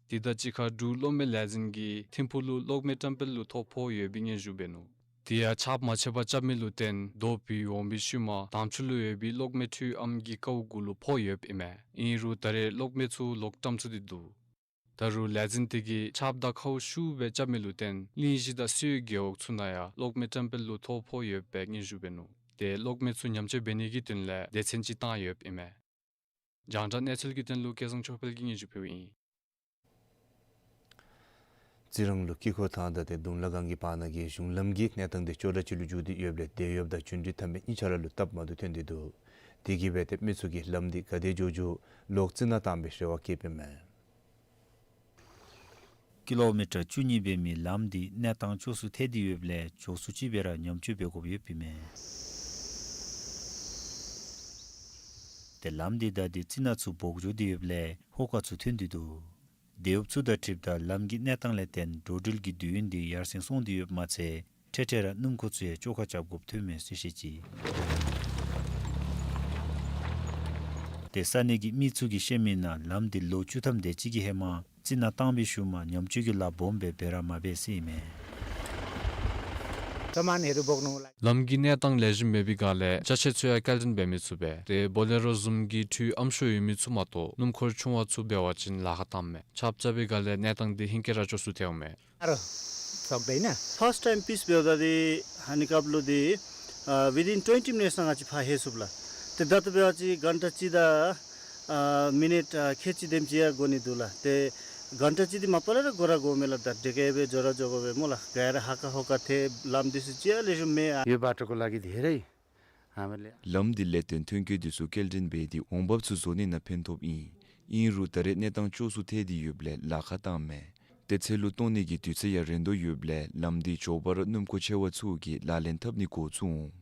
དེ་དང་གཅིག་ཁར་འབྲུག་གློག་མེ་ལས་འཛིན་གྱིས་ཐིམ་ཕུག་ལུ་གློག་མེ་བཀྲམ་སྤེལ་ལུ་ཐོ་ཕོག་ཡོད་པའི་སྙན་ཞུ་འབད་ནུག། དེ་ཡང་ཆརཔ་མ་ཆད་པར་རྐྱབ་མི་ལུ་བརྟེན་རྡོ་བུད་འོང་པའི་ཤུལ་མ་དམ་ཆུ་ལུ་ཡོད་པའི་གློག་མེ་འཕྲུལ་ཨམ་གྱི་ཀཝ་གུ་ལུ་ཕོག་ཡོདཔ་ཨིན་མས། ཨིན་རུང་ད་རེས་གློག་མེ་ཚུ་ལོག་བཀྲམ་ཚུགས་ཏེ་འདུག། ད་རུང་ལས་འཛིན་དེ་གིས་ཆརཔ་དང་ཁཝ་ཤུགས་སྦེ་རྐྱབ་མི་ལུ་བརྟེན་གླིང་བཞི་དང་སེའུ་རྒེད་འོག་ཚུ་ནང་ཡང་གློག་མེ་བཀྲམ་སྤེལ་ལུ་ཐོ་ཕོག་ཡོད་པའི་སྙན་ཞུ་འབད་ནུག། ཏེ་གློག་མེ་ཚུ་ཉམས་བཅོས་འབད་ནི་གི་དོན་ལས་སྡེ་ཚན་ཅིག་བཏང་ཡོདཔ་ཨིན་མས། རྒྱང་བསྒྲགས་གནས་ཚུལ་གྱི་དོན་ལུ་སྐལ་བཟང་ཆོས་འཕེལ་གྱིས་སྙན་ཞུ་ཕུལཝ་ཨིན། རྩི་རང་ལུ་དཀྱིལ་འཁོར་ཐང་དང་ཏེ་གདུང་ལ་སྒང་གི་བར་ན་གི་གཞུང་ལམ་གྱི་གནས་སྟངས་འདི་ཅོག་འཐདཔ་ཅིག་ལུ་འགྱུར་ཏེ་ཡོདཔ་ལས་དེད་གཡོགཔ་དང་གཅིག་འདྲེས་ཐམས་ཅད་གཉིས་ཆ་ར་ལུ་སྟབས་མ་བདེཝ་ཐོན་ཏེ་འདུག། དེ་གིས་འབད་ཏེ་མི་ཚུ་གིས་ལམ་འདི་ག་དེ་མགྱོགས་མགྱོགས་ལོག་རྩི་ནག་བཏང་བའི་རེ་བ་བསྐྱེདཔ་ཨིན་མས། ཀི་ལོ་མི་ཊར་བཅུ་གཉིས་འབད་མི་ལམ་འདི་གནས་སྟངས་སྐྱོ་སུ་ཐལ་ཏེ་ཡོདཔ་ལས་ཕྱོགས་སུ་ཅིག་སྦེ་ར་ཉམས་བཅོས་འབད་དགོཔ་ཡོདཔ་ཨིན་མས། ཏེ་ལམ་འདི་ད་རེས་རྩི་ནག་ཚུ་སྦོག་འགྱོ་སྟེ་ཡོདཔ་ལས་ཧོ་ཀ་ཚུ་ཐོན་ཏེ་འདུག། དེད་གཡོགཔ་ཚུ་དང་འཁྲིལཝ་ད་ལམ་གྱི་གནས་སྟངས་ལས་བརྟེན་འགྲོ་འགྲུལ་གྱི་དུས་ཡུན་འདི་ཡར་སེང་སོང་སྟེ་ཡོདཔ་མ་ཚད་འཕྲལ་འཕྲལ་ར་སྣུམ་འཁོར་ཚུ་ཡང་བཅོ་ཁ་རྐྱབ་དགོཔ་ཐོནམ་མས་ཟེར་བཤད་ཅི། ཏེ་ས་གནས་ཀྱི་མི་ཚུ་གིས་བཤད་མི་ནང་ལམ་འདི་ལོ་བཅུ་ཐམ་དེ་ཅིག་གི་ཧེ་མ་རྩི་ནག་བཏང་བའི་ཤུལ་མ་ཉམས་བཅོས་ཀྱི་ལཱ་སྦོམ་སྦེ་འབད་ར་མ་འབད་ཟེར་ཨིན་མས། ལམ་གྱི་གནས་སྟངས་ལེགས་ཤོམ་མེད་པའི་སྒང་ལས་ཅ་ཆས་ཚུ་ཡང་སྐྱེལ་འདྲེན་འབད་མི་ཚུགས་པས། ཏེ་བོ་ལེ་རོ་བཟུམ་གྱི་འཕྲུལ་ཨམ་ཤོ་ཡོད་མི་ཚུ་མ་གཏོགས་སྣུམ་འཁོར་ཆུང་བ་ཚུ་འབད་བ་ཅིན་ལཱ་ཁག་བཏངམ་མས། ཆརཔ་རྐྱབ་པའི་སྒང་ལས་གནས་སྟངས་འདི་ཧེང་སྐལ་ར་སྐྱོ་སུ་ཐལཝ་མས། ཨ་རོ། ཚོགས་སྡེ་ཨིན་ན། ཕཱསཊ་ཊའིམ་པིསཊ་འབདཝ་ད་འདི་ཧེན་ཌི་ཀེབ་ལུ་འདི་ཨ་ཝི་དིན་ཊུ་ཝེན་ཊི་མི་ནིཊསི་ནང་ང་ཅིག་ཕར་ལྷོད་ཚུགསཔ་ལགས། ཏེ་ད་ལྟོ་འབད་བ་ཅིན་གྷན་ཊ་གཅིག་དང་ཨ་མི་ནིཊ་ཨ་ཁལ་གཅིག་དེམ་ཅིག་ཡང་འགོར་ནི་འདུག་ལགས། ཏེ་གྷན་ཊ་གཅིག་འདི་མ་པ་ལས་ར་འགོར་ར་འགོརཝ་མས་ལགས། ད་དེ་ཁར་སྦེ་འགྱོ་ར་འགྱོ་དགོ་པས་སྨོ་ལགས། ག་ར་ཧ་ཀ་ཧོ་ཀ་ཐལ། ལམ་འདི་ཚུ་ཅིག་ཡང་ལེགས་ཤོམ་མེད། ཡོད་པ་ཏོ་ཀོ་ལ་གི་དེ་རེ། ལམ་འདི་ལས་བརྟེན་ཐོན་སྐྱེད་འདི་ཚུ་སྐྱེལ་འདྲེན་འབད་དེ་འོང་འབབ་ཚུ་བཟོ་ནི་ནང་ཕན་ཐོགས་ཨིན། ཨིན་རུང་ད་རེས་གནས་སྟངས་སྐྱོ་སུ་ཐལ་ཏེ་ཡོདཔ་ལས་ལཱ་ཁག་བཏངམ་མས། ཏེ་ཚེ་ལུ་གཏོང་ནི་གི་དུས་ཚོད་ཡང་རན་དོ་ཡོདཔ་ལས་ལམ་འདི་མགྱོགས་པ་ར་སྣུམ་འཁོར་ཆེ་བ་ཚུ་གིས་ལག་ལེན་འཐབ་ནི་འགོ་བཙུགས་འོང་།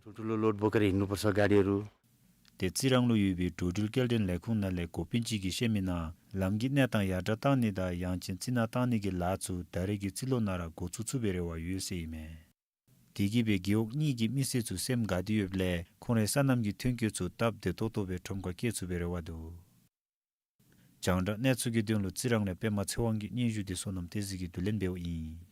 ཏེ་རྩི་རང་ལུ་ཡོད་པའི་འགྲོ་འགྲུལ་སྐྱེལ་འདྲེན་ལས་ཁུངས་ནང་ལས་འགོ་དཔོན་ཅིག་གིས་བཤད་མི་ནང་ལམ་གྱི་གནས་སྟངས་ཡར་དྲག་བཏང་ནི་དང་ཡང་ཅིན་རྩི་ནག་བཏང་ནི་གི་ལཱ་ཚུ་ད་རེས་ཀྱི་རྩིས་ལོ་ནང་ར་འགོ་བཙུགས་ཚུགས་པའི་རེ་བ་ཡོད་ཟེར་ཨིན་མས། དེ་གིས་སྦེ་རྒེད་འོག་གཉིས་ཀྱི་མི་སེར་ཚུ་སེམས་དགའ་སྟེ་ཡོདཔ་ལས་ཁོང་རའི་སོ་ནམ་གྱི་ཐོན་སྐྱེད་ཚུ་སྟབས་བདེ་ཏོག་ཏོ་སྦེ་ཁྲོམ་ཁར་སྐྱེལ་ཚུགས་པའི་རེ་བ་འདུག། རྒྱང་བསྒྲགས་གནས་ཚུལ་གྱི་དོན་ལུ་རྩི་རང་ལས་པདྨ་ཚེ་དབང་གི་སྙན་ཞུ་འདི་བསོད་ནམས་བསྟན་འཛིན་གྱིས་བསྡུ་ལེན་འབདཝ་ཨིན།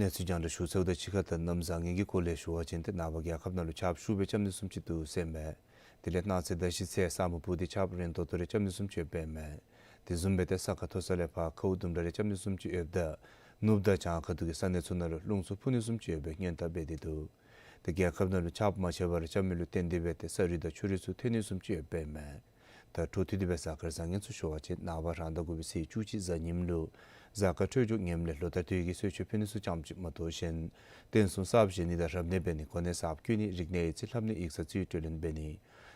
གནས་ཚུལ་རྒྱང་བསྒྲགས་ཞུ་ཚརཝ་དང་གཅིག་ཁར་ད་གནམ་བཟང་ངན་གྱི་སྐོར་ལས་ཞུ་བ་ཅིན་ཏེ་ནངས་པ་རྒྱལ་ཁབ་ནང་ལུ་ཆརཔ་ཤུགས་སྦེ་རྐྱབ་ནི་བཟུམ་ཅིག་འདུག་ཟེར་མས། དེ་ལས་གནངས་ཚེ་ཟླ་བཞི་ཚེ་ས་སྨུག་སྤུབས་ཏེ་ཆརཔ་རན་ཏོག་ཏོ་རེ་རྐྱབ་ནི་བཟུམ་ཅིག་ཡོདཔ་ཨིན་མས། དེ་བཟུམ་སྦེ་ཏེ་ས་ཁ་མཐོ་ས་ལས་ཕར་ཁཝ་དུམ་གྲ་རེ་རྐྱབ་ནི་བཟུམ་ཅིག་ཡོདཔ་ད་ནུབ་དང་བྱང་ཁ་ཐུག་གི་ས་གནས་ཚུ་ནང་ལུ་རླུང་ཚུ་འཕུ་ནི་བཟུམ་ཅིག་ཡོད་པའི་སྔོན་བརྡ་འབད་དེ་འདུག། ཏེ་རྒྱལ་ཁབ་ནང་ལུ་ཆརཔ་མ་ཆད་པར་རྐྱབ་མི་ལུ་བརྟེན་ཏེ་སྦེ་ཏེ་ས་རུད་དང་ཆུ་རུད་ཚུ་ཐོན་ནི་བཟུམ་ཅིག་ཡོདཔ་ཨིན་མས། ད་འཕྲོ་མཐུད་དེ་སྦེ་གཟའ་སྐར་བཟང་ངན་ཚུ་ཞུ་བ་ཅིན་ནངས་པ་རང་ཟླ་དགུ་པའི་ཚེས་བཅུ་གཅིག་གཟའ་ཉིམ་ལུ་གཟའ་སྐར་འཕྲོད་སྦྱོར་ངནམ་ལས་ལོ་ལྟར་དུས་ཀྱི་གསོལ་མཆོད་ཕུལ་ནི་ཚུ་ཙམ་ཅིག་མ་གཏོགས་གཞན་རྟེན་གསུམ་གསརཔ་བཞེངས་ནི་དང་རབ་གནས་འབད་ནི་གོ་གནས་གསརཔ་བསྐོ་ནི་རིག་གནས་ཡིག་ཚད་ལྷབ་ནི་ཡིག་ཚང་རྩིས་སྤྲོད་ལེན་འབད་ནི་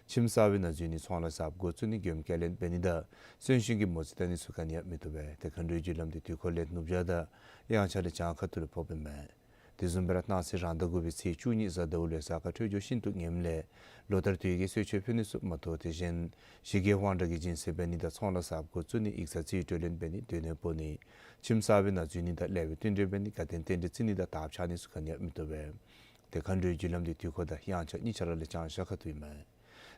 ཁྱིམ་གསར་པའི་ནང་འཛུལ་ནི་ཚོང་ལཱ་གསརཔ་འགོ་བཙུགས་ནི་མགྱོནམ་སྐྱེལ་ལེན་འབད་ནི་དང་གསོན་གཤིན་གྱི་མོ་རྩིས་བལྟ་ནི་ཚུ་ག་ནི་ཡང་མི་བཏུབ་པས། ཏེ་མཁའ་འགྲོའི་རྒྱུ་ལམ་འདི་དུས་འཁོར་ལས་ནུབ་བྱང་དང་དབྱངས་འཆར་ལས་བྱང་ཁ་ཐུག་ལུ་ཕོགཔ་ཨིན་མས། དེ་བཟུམ་སྦེ་ར་གནངས་ཚེ་རང་ཟླ་དགུ་པའི་ཚེས་བཅུ་གཉིས་གཟའ་ཟླཝ་ལུ་གཟའ་སྐར་འཕྲོད་སྦྱོར་ཤིན་ཏུ་ངནམ་ལས་ལོ་ལྟར་དུས་ཀྱི་གསོལ་མཆོད་ཕུལ་ནི་ཚུ་མ་གཏོགས་ཏེ་གཞན་ཞི་རྒོལ་དབང་དྲག་གི་སྦྱིན་སྲེག་འབད་ནི་དང་ཚོང་ལཱ་གསརཔ་འགོ་བཙུགས་ནི་ཡིག་ཚང་རྩིས་སྤྲོད་ལེན་འབད་ནི་སྡོད་གནས་སྤོ་ནི་ཁྱིམ་གསར་པའི་ནང་འཛུལ་ནི་དང་ལེགས་པའི་བསྟུན་གྲོས་འབད་ནི་དགའ་སྟོན་རྟེན་འབྲེལ་བརྩི་ནི་དང་དར་འཕྱར་ནི་ཚུ་ག་ནི་ཡང་མི་བཏུབ་པས། ཏེ་མཁའ་འགྲོའི་རྒྱུ་ལམ་འདི་དུས་འཁོར་དང་དབྱངས་འཆར་གཉིས་ཆ་ར་ལས་བྱང་ཤར་ཁ་ཐུག་ཨིན་མས།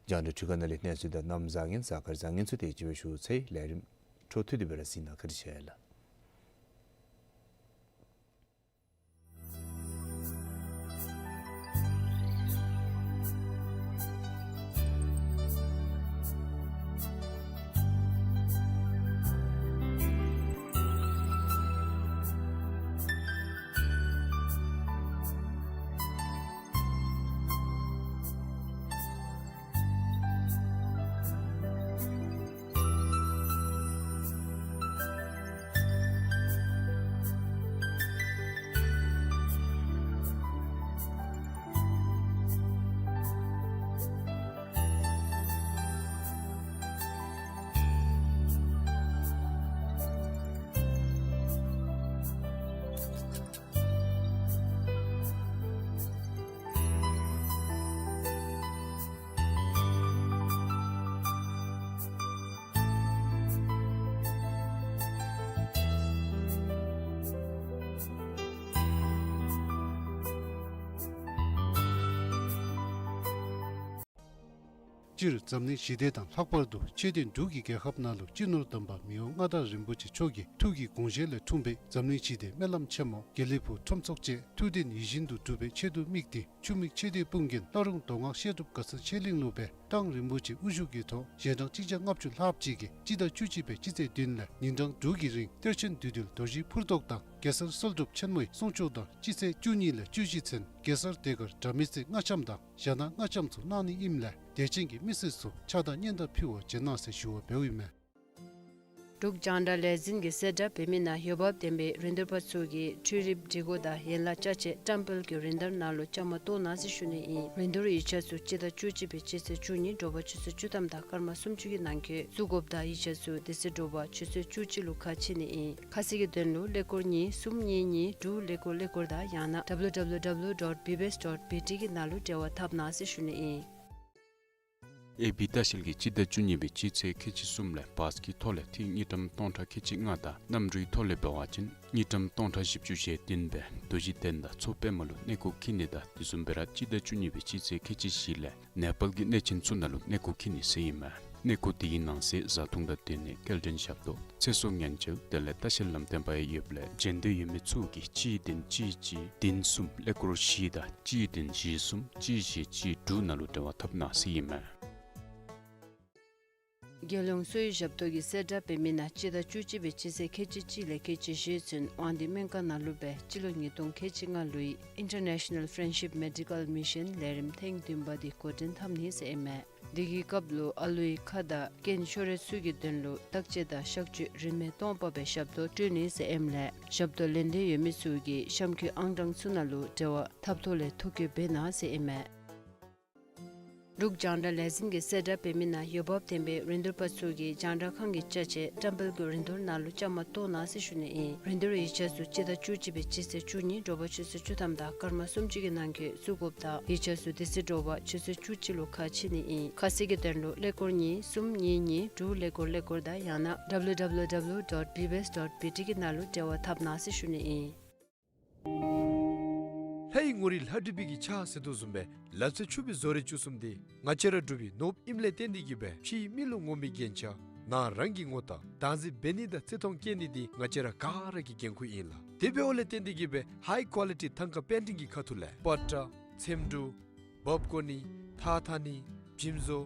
རྒྱང་བསྒྲགས་འཕྲུལ་ཁང་ནང་ལས་གནས་ཚུལ་དང་གནམ་བཟང་ངན་གཟའ་སྐར་བཟང་ངན་ཚུ་དེ་ཅིག་སྦེ་ཞུ་ཚར་ཡི། ལས་རིམ་འཕྲོ་མཐུད་དེ་སྦེ་ར་གཟིགས་གནང་། བཀའ་དྲིན་ཆེ་ལགས། སྤྱིར་འཛམ་གླིང་ཞི་བདེ་དང་ལྷག་པར་དུ་ཆོས་ལྡན་འབྲུག་གི་རྒྱལ་ཁབ་ནང་ལུ་སྤྱི་ནོར་དམ་པ་མི་དབང་མངའ་བདག་རིན་པོ་ཆེ་མཆོག་གི་ཐུགས་ཀྱི་དགོངས་བཞེད་ལས་འཁྲུངས་པའི་འཛམ་གླིང་ཞི་བདེའི་སྨོན་ལམ་ཆེན་མོ་དགེ་ལེགས་ཕུག་ཁྲོམ་ཚོགས་བཅས་ཐུགས་དོན་ཡིད་བཞིན་དུ་འགྲུབ་པའི་ཆེད་དུ་དམིགས་ཏེ་ཆུ་མིག་ཆོས་སྡེ་དཔུང་རྒྱན་ལྷ་རུང་མདོ་སྔགས་བཤད་སྒྲུབ་དགའ་ཚལ་ཆོས་གླིང་ལུ་སྦེ་མདང་རིན་པོ་ཆེ་དབུ་བཞུགས་ཀྱི་ཐོག་རྗེས་འབྲང་གཅིག་བརྒྱ་ལྔ་བཅུ་ལྷགཔ་ཅིག་གིས་སྤྱི་ཟླ་བཅུ་གཅིག་པའི་སྤྱི་ཚེས་བདུན་ལས་ཉིན་གྲངས་དྲུག་གི་རིང་གཏེར་ཆེན་བདུད་འདུལ་རྡོ་རྗེའི་ཕུར་ཐོགས་དང་གེ་སར་གསོལ་སྒྲུབ་ཆེན་མོའི་གསུང་ཆོག་དང་སྤྱི་ཚེས་བཅུ་གཉིས་ལས་བཅུ་བཞི་ཚུན་གེ་སར་ཟློས་གར་དྲ་མིག་རྩེ་ལྔ་ལྕམ་དང་ཞྭ་ནག་ལྔ་ལྕམ་ཚུ་གནང་ནི་ཨིནམ་ལས་དད་ཅན་གྱི་མི་སེར་ཚུ་ཕྱག་དང་སྙན་དར་ཕུལ་བར་བྱོན་གནང་ཟེར་ཞུ་བ་འབདཝ་ཨིན་མས། འབྲུག་རྒྱང་བསྒྲགས་ལས་འཛིན་གྱིས་གསལ་བསྒྲགས་འབད་མི་ནང་འོས་འབབ་ལྡན་པའི་རིན་བསྡུར་པ་ཚུ་གིས་འཕྲུལ་རིག་སྒྲིག་གོ་དང་ཡན་ལག་ཅ་ཆས་བཀྲམ་སྤེལ་གྱི་རིན་བསྡུར་ནང་ལུ་བཅའ་མར་གཏོགས་གནང་ཟེར་ཞུ་ནི་ཨིན། རིན་བསྡུར་ཡིག་ཆ་ཚུ་སྤྱི་ཟླ་བཅུ་གཅིག་པའི་སྤྱི་ཚེས་བཅུ་གཉིས་དྲོ་པ་ཆུ་ཚོད་བཅུ་ཐམ་དང་སྐར་མ་སུམ་ཅུ་གི་ནང་འཁོད་བཙུགས་དགོཔ་དང་ཡིག་ཆ་ཚུ་དེ་ཚེ་དྲོ་པ་ཆུ་ཚོད་བཅུ་གཅིག་ལུ་ཁ་ཕྱེ་ནི་ཨིན། ཁ་གསལ་གྱི་དོན་ལུ་ཀླད་ཀོར་གཉིས་གསུམ་གཉིས་གཉིས་དྲུག་ཀླད་ཀོར་ཀླད་ཀོར་དང་ཡང་ན་W W W dot B B S dot B T གི་ནང་ལུ་འབྲེལ་བ་འཐབ་གནང་ཟེར་ཞུ་ནི་ཨིན། ཨེ་བི་ལྟ་བཤལ་གྱིས་སྤྱི་ཟླ་བཅུ་གཉིས་པའི་སྤྱི་ཚེས་ཁལ་གཅིག་གསུམ་ལས་བཱས་ཀྱི་ཐོག་ལས་ཐིག་དངུལ་ཀྲམ་སྟོང་ཕྲག་ཁལ་གཅིག་ལྔ་དང་གནམ་གྲུའི་ཐོག་ལས་འབད་བ་ཅིན་དངུལ་ཀྲམ་སྟོང་ཕྲག་བཞི་བཅུ་ཞེ་བདུན་སྦེ་རྡོ་རྗེ་གདན་དང་མཚོ་པདྨ་ལུ་གནས་སྐོར་འཁྱིད་ནི་དང་དེ་བཟུམ་སྦེ་ར་སྤྱི་ཟླ་བཅུ་གཉིས་པའི་སྤྱི་ཚེས་ཁལ་གཅིག་བཞི་ལས་ནེ་པཱལ་གྱི་གནས་ཆེན་ཚུ་ནང་ལུ་གནས་སྐོར་འཁྱིད་ནི་ཟེར་ཨིན་མས། གནས་སྐོར་དེའི་ནང་གསེས་བཟའ་འཐུང་དང་སྡོད་གནས་སྐྱེལ་འདྲེན་ཞབས་ཏོག་ཚེ་སྲོག་ཉེན་བཅོལ་དེ་ལས་ལྟ་བཤལ་ལམ་སྟོན་པ་ཡང་ཡོདཔ་ལས་བྱོན་འདོད་ཡོད་མི་ཚུ་གིས་གཅིག་བདུན་གཅིག་གཅིག་བདུན་གསུམ་ཀླད་ཀོར་བཞི་དང་གཅིག་བདུན་བཞི་གསུམ་གཅིག་བཞི་གཅིག་དྲུག་ནང་ལུ་འབྲེལ་བ་འཐབ་གནང་ཟེར་ཨིན་མས། རྒྱལ་ཡོངས་གསོ་བའི་ཞབས་ཏོག་གིས་གསལ་བསྒྲགས་འབད་མི་ནང་སྤྱི་ཟླ་བཅུ་གཅིག་པའི་སྤྱི་ཚེས་ཁལ་གཅིག་གཅིག་ལས་ཁལ་གཅིག་བཞི་ཚུན་དབང་འདུས་སྨན་ཁང་ནང་ལུ་སྦེ་སྤྱི་ལོ་ཉིས་སྟོང་ཁལ་གཅིག་ལྔ་ལོའི་International Friendship Medical Mission ལས་རིམ་ཐེངས་བདུན་པ་དེ་འགོ་འདྲེན་འཐབ་ནི་ཟེར་ཨིན་མས། དེ་གི་སྐབས་ལུ་ཨ་ལུའི་ཁ་དང་རྐན་ཤོར་ར་ཚུ་གི་དོན་ལུ་བརྟག་དཔྱད་དང་གཤག་བཅོས་རིན་མེད་སྟོང་པ་སྦེ་ཞབས་ཏོག་སྤྲོད་ནི་ཟེར་ཨིནམ་ལས་ཞབས་ཏོག་ལེན་འདོད་ཡོད་མི་ཚུ་གིས་གཤམ་འཁོད་ཨང་གྲངས་ཚུ་ནང་ལུ་འབྲེལ་བ་འཐབ་ཐོག་ལས་ཐོ་བཀོད་འབད་གནང་ཟེར་ཨིན་མས། འབྲུག་རྒྱང་བསྒྲགས་ལས་འཛིན་གྱིས་གསལ་བསྒྲགས་འབད་མི་ནང་འོས་འབབ་ལྡན་པའི་རིན་བསྡུར་པ་ཚུ་གིས་རྒྱང་བསྒྲགས་ཁང་གི་ཅ་ཆས་བཀྲམ་སྤེལ་གྱི་རིན་བསྡུར་ནང་ལུ་བཅའ་མར་གཏོགས་གནང་ཟེར་ཞུ་ནི་ཨིན། རིན་བསྡུར་ཡིག་ཆ་ཚུ་སྤྱི་ཟླ་བཅུ་གཅིག་པའི་སྤྱི་ཚེས་བཅུ་གཉིས་དྲོ་པ་ཆུ་ཚོད་བཅུ་ཐམ་དང་སྐར་མ་སུམ་ཅུ་གི་ནང་འཁོད་བཙུགས་དགོཔ་དང་ཡིག་ཆ་ཚུ་དེ་ཚེ་དྲོ་པ་ཆུ་ཚོད་བཅུ་གཅིག་ལུ་ཁ་ཕྱེ་ནི་ཨིན། ཁ་གསལ་གྱི་དོན་ལུ་ཀླད་ཀོར་གཉིས་གསུམ་གཉིས་གཉིས་དྲུག་ཀླད་ཀོར་ཀླད་ཀོར་དང་ཡང་ན W W W dot B B S dot B T གི་ནང་ལུ་འབྲེལ་བ་འཐབ་གནང་ཟེར་ཞུ་ནི་ཨིན། ལྷའི་ངོ་རིས་ལྷ་བྲིས་པའི་གི་ཕྱག་ཟེར་དོ་བཟུམ་སྦེ་ལག་རྩལ་ཕྱུག་པའི་བཟོ་རིག་བཅུ་གསུམ་འདི་ང་བཅས་ར་འབྲུག་པའི་ནོར་བུ་ཨིནམ་ལས་བརྟེན་ཏེ་གིས་སྦེ་ཕྱིའི་མི་ལུ་ངོམ་པའི་རྒྱན་ཆ་ནང་རང་གི་ངོ་རྟགས་བདག་འཛིན་འབད་ནི་དང་བརྩི་མཐོང་བསྐྱེད་ནི་འདི་ང་བཅས་ར་ག་ར་གི་འགན་ཁུར་ཨིན་ལགས། དེ་འབདཝ་ལས་བརྟེན་ཏེ་གིས་སྦེ་ཧའི་ཀོ་ལི་ཊི་ཐང་ཀ་པེན་ཊིང་གི་ཁ་ཐུག་ལས་པ་ཏྲ་ཚེམ་དྲུབ་འབག་བཀོ་ནི་ཐགས་འཐག་ནི་བྱིམ་བཟོ་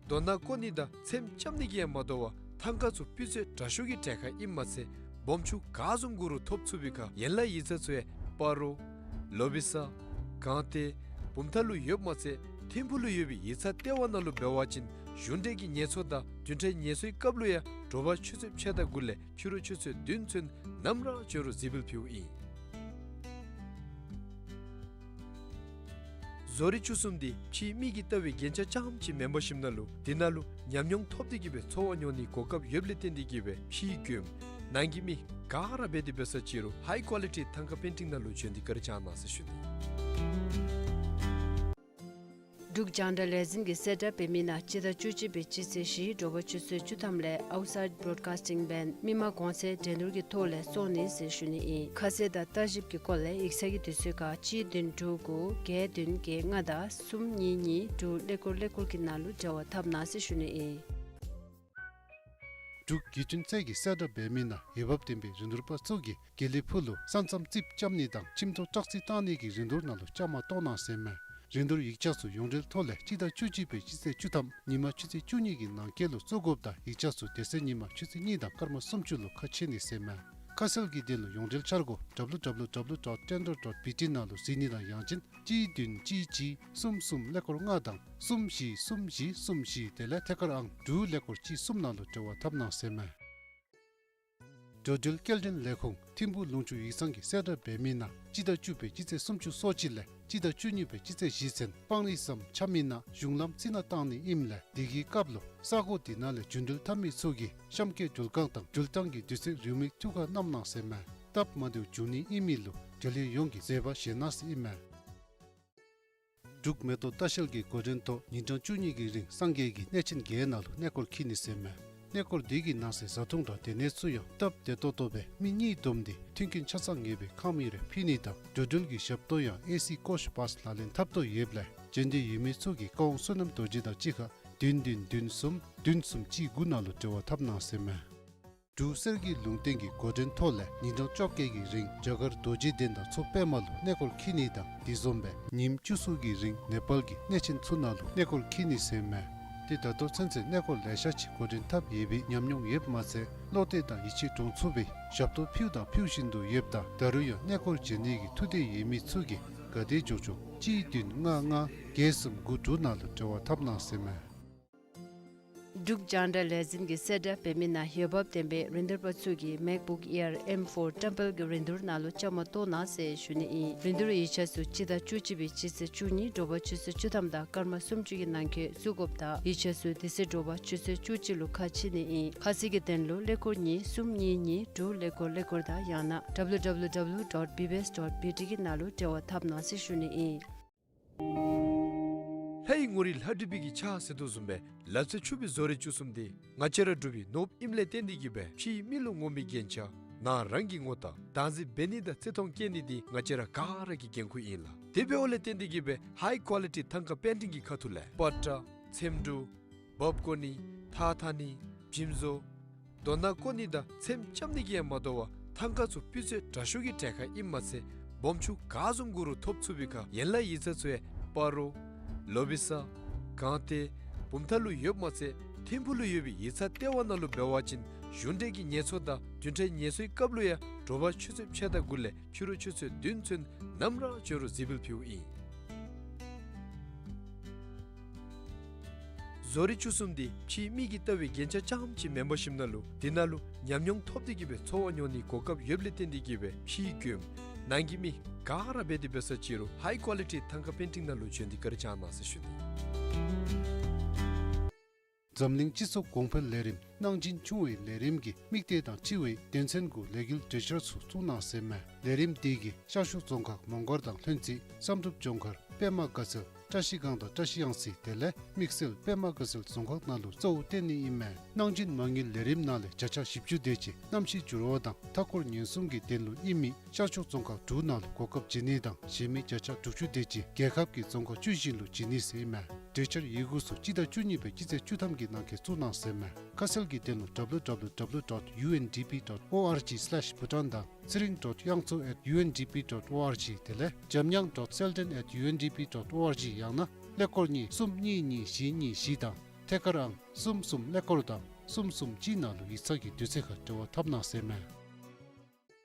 རྡོ་ནག་བཀོ་ནི་དང་ཚེམ་རྐྱབ་ནི་གིས་ཡང་མ་དོ་བར་ཐང་ཀ་ཚུ་སྤུས་ཚད་དྲག་ཤོས་ཀྱི་གྲལ་ཁར་ཨིནམ་མ་ཚད་སྦོམ་ཆུང་ག་བཟུམ་དགོ་རུང་ཐོབ་ཚུགས་པའི་ཁར་ཡན་ལག་ཡིག་ཚང་ཚུ་ཡང་སྤ་རོ་ལོ་བི་ས་སྒང་སྟེང་བུམ་ཐང་ལུ་ཡོདཔ་མ་ཚད་ཐིམ་ཕུག་ལུ་ཡོད་པའི་ཡིག་ཚང་ལྟེ་བ་ནང་ལུ་འབད་བ་ཅིན་གཞུང་འབྲེལ་གྱི་ངལ་གསོ་དང་བདུན་ཕྲག་ངལ་གསོའི་སྐབས་ལུ་ཡང་དྲོ་པ་ཆུ་ཚོད་ཕྱེད་དང་དགུ་ལས་ཕྱི་རུ་ཆུ་ཚོད་བདུན་ཚུན་ནམ་ར་བྱོན་རུང་གཟིགས་འབུལ་ཕུལཝ་ཨིན། བཟོ་རིག་བཅུ་གསུམ་འདི་ཕྱིའི་མིག་གིས་བལྟ་བའི་རྒྱན་ཆ་རྐྱངམ་ཅིག་མེན་པར་ཞིནམ་ལས་དེ་ནང་ལུ་ཉམས་མྱོང་ཐོབ་སྟེ་གིས་སྦེ་འཚོ་བ་མྱོང་ནིའི་གོ་སྐབས་ཡོདཔ་ལས་བརྟེན་ཏེ་གིས་སྦེ་ཕྱིའི་མགྱོནམ་ནང་གི་མི་ག་ར་འབད་དེ་འབད་ས་ཅི་རུང་ཧའི་ཀོ་ལི་ཊི་ཐང་ཀ་པེན་ཊིང་ནང་ལུ་བྱོན་ཏེ་བཀའ་དྲིན་བསྐྱང་གནང་ཟེར་ཞུ་ནི། འབྲུག་རྒྱང་བསྒྲགས་ལས་འཛིན་གྱིས་གསལ་བསྒྲགས་འབད་མི་ནང་སྤྱི་ཟླ་བཅུ་གཅིག་པའི་སྤྱི་ཚེས་བཞི་དྲོ་པ་ཆུ་ཚོད་བཅུ་ཐམ་ལས་ཨའུཊ་སའིཌ་བྲོཌ་ཀཱསི་ཊིང་བྷེནཌ་མི་མང་གོང་ཚད་འགྲན་བསྡུར་གྱི་ཐོག་ལས་བཙོང་ནི་ཟེར་ཞུ་ནི་ཨིན། ཁ་གསལ་དང་ལྟ་ཞིབ་ཀྱི་སྐོར་ལས་ཡིག་ཚང་གི་དུས་ཚོད་ཁར་གཅིག་བདུན་དྲུག་དགུ་བརྒྱད་བདུན་བརྒྱད་ལྔ་དང་གསུམ་གཉིས་གཉིས་དྲུག་ཀླད་ཀོར་ཀླད་ཀོར་གྱི་ནང་ལུ་འབྲེལ་བ་འཐབ་གནང་ཟེར་ཞུ་ནི་ཨིན། འབྲུག་བརྒྱུད་འཕྲིན་ཚད་ཀྱིས་གསལ་བསྒྲགས་འབད་མི་ནང་འོས་འབབ་ལྡན་པའི་རིན་བསྡུར་པ་ཚུ་གིས་དགེ་ལེགས་ཕུག་ལུ་ས་མཚམས་རྩིགཔ་རྐྱབ་ནི་དང་ཁྱིམ་ཐོག་བཀྲག་རྩི་བཏང་ནི་གི་རིན་བསྡུར་ནང་ལུ་བཅའ་མར་གཏོགས་གནང་ཟེར་མས། རིན་བསྡུར་ཡིག་ཆ་ཚུ་ཡོངས་འབྲེལ་ཐོག་ལས་སྤྱི་ཟླ་བཅུ་གཅིག་པའི་སྤྱི་ཚེས་བཅུ་ཐམ་ཉིན་མ་ཆུ་ཚོད་བཅུ་གཉིས་ཀྱི་ནང་འཁོད་ལུ་བཙུགས་དགོཔ་དང་ཡིག་ཆ་ཚུ་དེ་ཚེ་ཉིན་མ་ཆུ་ཚོད་གཉིས་དང་སྐར་མ་སུམ་ཅུ་ལུ་ཁ་ཕྱེ་ནི་ཟེར་མས། ཁ་གསལ་གྱི་དོན་ལུ་ཡོངས་འབྲེལ་འཆར་སྒོ་W W W dot tender dot B T ནང་ལུ་གཟིགས་ནི་དང་ཡང་ཅིན་གཅིག་བདུན་གཅིག་གཅིག་གསུམ་གསུམ་ཀླད་ཀོར་ལྔ་དང་གསུམ་བཞི་གསུམ་བཞི་གསུམ་བཞི་དེ་ལས་ཐད་ཀར་ཨང་དྲུག་ཀླད་ཀོར་གཅིག་གསུམ་ནང་ལུ་འབྲེལ་བ་འཐབ་གནང་ཟེར་མས། འགྲོ་འགྲུལ་སྐྱེལ་འདྲེན་ལས་ཁུངས་ཐིམ་ཕུག་ལུང་ཕྱོགས་ཡིག་ཚང་གིས་གསལ་བསྒྲགས་འབད་མི་ནང་སྤྱི་ཟླ་བཅུ་པའི་སྤྱི་ཚེས་སུམ་ཅུ་སོ་གཅིག་ལས་སྤྱི་ཟླ་བཅུ་གཉིས་པའི་སྤྱི་ཚེས་བཞི་ཚུན་སྤང་རི་ཟམ་ཆ་མི་ནང་གཞུང་ལམ་རྩི་ནག་བཏང་ནི་ཨིནམ་ལས་དེ་གི་སྐབས་ལུ་ས་གོ་དེ་ནང་ལས་རྒྱུན་འགྲུལ་འཐབ་མི་ཚུ་གིས་གཤམ་འཁོད་འགྲུལ་ཁང་དང་འགྲུལ་ཐངས་ཀྱི་དུས་ཚོད་རེའུ་མིག་ཐུགས་ཁར་བསྣམས་གནང་ཟེར་མས། སྟབས་མ་བདེཝ་འབྱུང་ནི་ཨིན་མི་ལུ་འབྲེལ་ཡོད་ཡོངས་ཀྱིས་བཟོད་པ་བཞེས་གནང་ཟེར་ཨིན་མས། འབྲུག་མེ་ཏོག་ལྟ་བཤལ་གྱི་འགོ་འདྲེན་ཐོག་ཉིན་གྲངས་བཅུ་གཉིས་ཀྱི་རིང་སངས་རྒྱས་ཀྱི་གནས་ཆེན་བརྒྱད་ནང་ལུ་གནས་སྐོར་འཁྱིད་ནི་ཟེར་མས། གནས་སྐོར་འདི་གི་ནང་གསེས་བཟའ་འཐུང་དང་སྡོད་གནས་ཚུ་ཡང་སྟབས་བདེ་ཏོག་ཏོ་སྦེ་མི་གཉིས་བསྡོམས་ཏེ་མཐུན་རྐྱེན་ཆ་ཚང་ངེས་པའི་ཁང་མིག་རེ་ཕུལ་ནི་དང་འགྲོ་འགྲུལ་གྱི་ཞབས་ཏོག་ཡང་ཨེ་སི་ཀོཆ་བཱས་ལག་ལེན་འཐབ་ཐོག་ཡོདཔ་ལས་བྱོན་འདོད་ཡོད་མི་ཚུ་གིས་བཀའ་དབང་བསོད་ནམས་རྡོ་རྗེ་དང་གཅིག་ཁར་ བདུན་བདུན་བདུན་གསུམ་བདུན་གསུམ་གཅིག་དགུ་ནང་ལུ་འབྲེལ་བ་འཐབ་གནང་ཟེར་མས། འབྲུག་གསེར་གྱི་ལུང་བསྟན་གྱི་འགོ་འདྲེན་ཐོག་ལས་ཉིན་གྲངས་བཅོ་བརྒྱད་ཀྱི་རིང་རྒྱ་གར་རྡོ་རྗེ་གདན་དང་མཚོ་པདྨ་ལུ་གནས་སྐོར་འཁྱིད་ནི་དང་དེ་བཟུམ་སྦེ་ཉིནམ་བཅུ་གསུམ་གྱི་རིང་ནེ་པཱལ་གྱི་གནས་ཆེན་ཚུ་ནང་ལུ་གནས་སྐོར་འཁྱིད་ནི་ཟེར་མས། ཏེ་ད་ལྟོ་ཚུན་ཚོད་གནས་སྐོར་ལེ་ཤ་ཅིག་འགོ་འདྲེན་འཐབ་ཡོད་པའི་ཉམས་མྱོང་ཡོདཔ་མ་ཚད་བློ་གཏད་དང་ཡིད་ཆེས་འདྲོངས་ཚུགས་པའི་ཞབས་ཏོག་ཕུལཝ་དང་ཕུལ་བཞིན་དུ་ཡོདཔ་ད་ད་རུང་ཡང་གནས་སྐོར་མཇལ་ནི་གི་ཐུགས་འདོད་ཡོད་མི་ཚུ་གིས་ག་དེ་མགྱོགས་མགྱོགས་གཅིག་བདུན་ལྔ་ལྔ་བརྒྱད་གསུམ་དགུ་དྲུག་ནང་ལུ་འབྲེལ་བ་འཐབ་གནང་ཟེར་མས། འབྲུག་རྒྱང་བསྒྲགས་ལས་འཛིན་གྱིས་གསལ་བསྒྲགས་འབད་མི་ནང་འོས་འབབ་ལྡན་པའི་རིན་བསྡུར་པ་ཚུ་གིས་MacBook Air M four བཀྲམ་སྤེལ་གྱི་རིན་བསྡུར་ནང་ལུ་བཅའ་མར་གཏོགས་གནང་ཟེར་ཞུ་ནི་ཨིན། རིན་བསྡུར་ཡིག་ཆ་ཚུ་སྤྱི་ཟླ་བཅུ་གཅིག་པའི་སྤྱི་ཚེས་བཅུ་གཉིས་དྲོ་པ་ཆུ་ཚོད་བཅུ་ཐམ་དང་སྐར་མ་སུམ་ཅུ་གི་ནང་འཁོད་བཙུགས་དགོཔ་དང་ཡིག་ཆ་ཚུ་དེ་ཚེ་དྲོ་པ་ཆུ་ཚོད་བཅུ་གཅིག་ལུ་ཁ་ཕྱེ་ནི་ཨིན། ཁ་གསལ་གྱི་དོན་ལུ་ཀླད་ཀོར་གཉིས་གསུམ་གཉིས་གཉིས་དྲུག་ཀླད་ཀོར་ཀླད་ཀོར་དང་ཡང་ན་www dot bbs dot bt གི་ནང་ལུ་འབྲེལ་བ་འཐབ་གནང་ཟེར་ཞུ་ནི་ཨིན། ལྷའི་ངོ་རིས་ལྷ་བྲིས་པའི་གི་ཕྱག་ཟེར་དོ་བཟུམ་སྦེ་ལག་རྩལ་ཕྱུག་པའི་བཟོ་རིག་བཅུ་གསུམ་འདི་ང་བཅས་ར་འབྲུག་པའི་ནོར་བུ་ཨིནམ་ལས་བརྟེན་ཏེ་གིས་སྦེ་ཕྱིའི་མི་ལུ་ངོམ་པའི་རྒྱན་ཆ་ནང་རང་གིས་ངོམ་དང་བདག་འཛིན་འབད་ནི་དང་བརྩི་མཐོང་བསྐྱེད་ནི་འདི་ང་བཅས་ར་ག་ར་གི་འགན་ཁུར་ཨིན་ལགས། དེ་འབདཝ་ལས་བརྟེན་ཏེ་གིས་སྦེ་ཧའི་ཀོ་ལི་ཊི་ཐང་ཀ་པེན་ཊིང་གི་ཁ་ཐུག་ལས་པ་ཏྲ་ཚེམ་དྲུབ་འབག་བཀོ་ནི་ཐགས་འཐག་ནི་འཇིམ་བཟོ་རྡོ་ནག་བརྐོ་ནི་དང་ཚེམ་རྐྱབ་ནི་གིས་ཡང་མ་དོ་བར་ཐང་ཀ་ཚུ་སྤུས་ཚད་དྲག་ཤོས་ཀྱི་གྲལ་ཁར་ཨིནམ་མ་ཚད་སྦོམ་ཆུང་ག་བཟུམ་དགོ་རུང་ཐོབ་ཚུགས་པའི་ཁར་ཡན་ལག་ཡིག་ཚང་ཚུ་ཡང་སྤ་རོ་ལོ་བི་ས་སྒང་སྟེང་བུམ་ཐང་ལུ་ཡོདཔ་མ་ཚད་ཐིམ་ཕུག་ལུ་ཡོད་པའི་ཡིག་ཚང་ལྟེ་བ་ནང་ལུ་འབད་བ་ཅིན་གཞུང་འབྲེལ་གྱི་ངལ་གསོ་དང་བདུན་ཕྲག་ངལ་གསོའི་སྐབས་ལུ་ཡང་དྲོ་པ་ཆུ་ཚོད་ཕྱེད་དང་དགུ་ལས་ཕྱི་རུ་ཆུ་ཚོད་བདུན་ཚུན་ནམ་ར་འབྱོན་རུང་གཟིགས་འབུལ་ཕུལཝ་ཨིན། བཟོ་རིག་བཅུ་གསུམ་འདི་ཕྱིའི་མི་གིས་བལྟ་བའི་རྒྱན་ཆ་རྐྱངམ་ཅིག་མེན་པར་ཞིནམ་ན་ལུ་དེ་ནང་ལུ་ཉམས་མྱོང་ཐོབ་སྟེ་གིས་སྦེ་འཚོ་བ་མྱོང་ནིའི་གོ་སྐབས་ཡོདཔ་ལས་བརྟེན་ཏེ་གིས་སྦེ་ཕྱིའི་མགྱོནམ་ནང་གི་མི་ག་ར་འབད་དེ་འབད་ས་ཅིག་རུང་ཧའི་ཀོ་ལི་ཊི་ཐང་ཀ་པེན་ཊིང་ནང་ལུ་བྱོན་ཏེ་བཀའ་དྲིན་བསྐྱང་གནང་ཟེར་ཞུ་ནི། འཛམ་གླིང་སྤྱི་ཚོགས་གོང་འཕེལ་ལས་རིམ་གནང་སྦྱིན་ཆུང་བའི་ལས་རིམ་གྱི་དམིགས་གཏད་དང་འཁྲིལ་བའི་དོན་ཚན་དགུ་ལས་འགུལ་གྲོས་འཆར་ཚུ་བཙུགས་གནང་ཟེར་མས། ལས་རིམ་དེ་གིས་ཤར་ཕྱོགས་རྫོང་ཁག་མོང་སྒར་དང་ལྷུན་རྩེ་བསམ་གྲུབ་ལྗོངས་མཁར་པདྨ་དགའ་ཚལ་བཀྲ་ཤིས་སྒང་དང་བཀྲ་ཤིས་གཡང་རྩེ་དེ་ལས་དམིགས་བསལ་པདྨ་དགའ་ཚལ་རྫོང་ཁག་ནང་ལུ་གཙོ་བོ་བཏོན་ནི་ཨིན་མས། གནང་སྦྱིན་མ་དངུལ་ལས་རིམ་ནང་ལས་བརྒྱ་ཆ་བཞི་བཅུ་དེ་ཅིག་གནམ་གཤིས་འགྱུར་བ་དང་མཐའ་འཁོར་ཉེན་སྲུང་གི་དོན་ལུ་ཨིན་མི་ཤར་ཕྱོགས་རྫོང་ཁག་དྲུག་ནང་ལུ་གོ་སྐབས་བྱིན་ནི་དང་གཞན་མི་བརྒྱ་ཆ་དྲུག་ཅུ་དེ་ཅིག་རྒྱལ་ཁབ་ཀྱི་རྫོང་ཁག་བཅུ་བཞི་ལུ་བྱིན་ནི་ཟེར་ཨིན་མས། གྲོས་འཆར་ཡི་གུ་ཚུ་སྤྱི་ཟླ་བཅུ་གཉིས་པའི་སྤྱི་ཚེས་བཅུ་ཐམ་གྱི་ནང་འཁོད་བཙུགས་གནང་ཟེར་མས། ཁ་གསལ་གྱི་དོན་ལུ་www dot undp dot org slash bhutan དང་ཚེ་རིང་ཌོཊ་དབྱངས་མཚོ་ཨེཊ་ཡུ་ཨེན་ཌི་པི་ཌོཊ་ཨོ་ཨར་ཇི་དེ་ལས་འཇམ་དབྱངས་ཌོཊ་སེལ་ཌན་ཨེཊ་ཡུ་ཨེན་ཌི་པི་ཌོཊ་ཨོ་ཨར་ཇི་ཡང་ན་ཀླད་ཀོར་གཉིས་གསུམ་གཉིས་གཉིས་བཞི་གཉིས་བཞི་དང་ཐད་ཀར་ཨང་གསུམ་གསུམ་ཀླད་ཀོར་དང་གསུམ་གསུམ་གཅིག་ནང་ལུ་ཡིག་ཚང་གི་དུས་ཚོད་ཁར་འབྲེལ་བ་འཐབ་གནང་ཟེར་མས།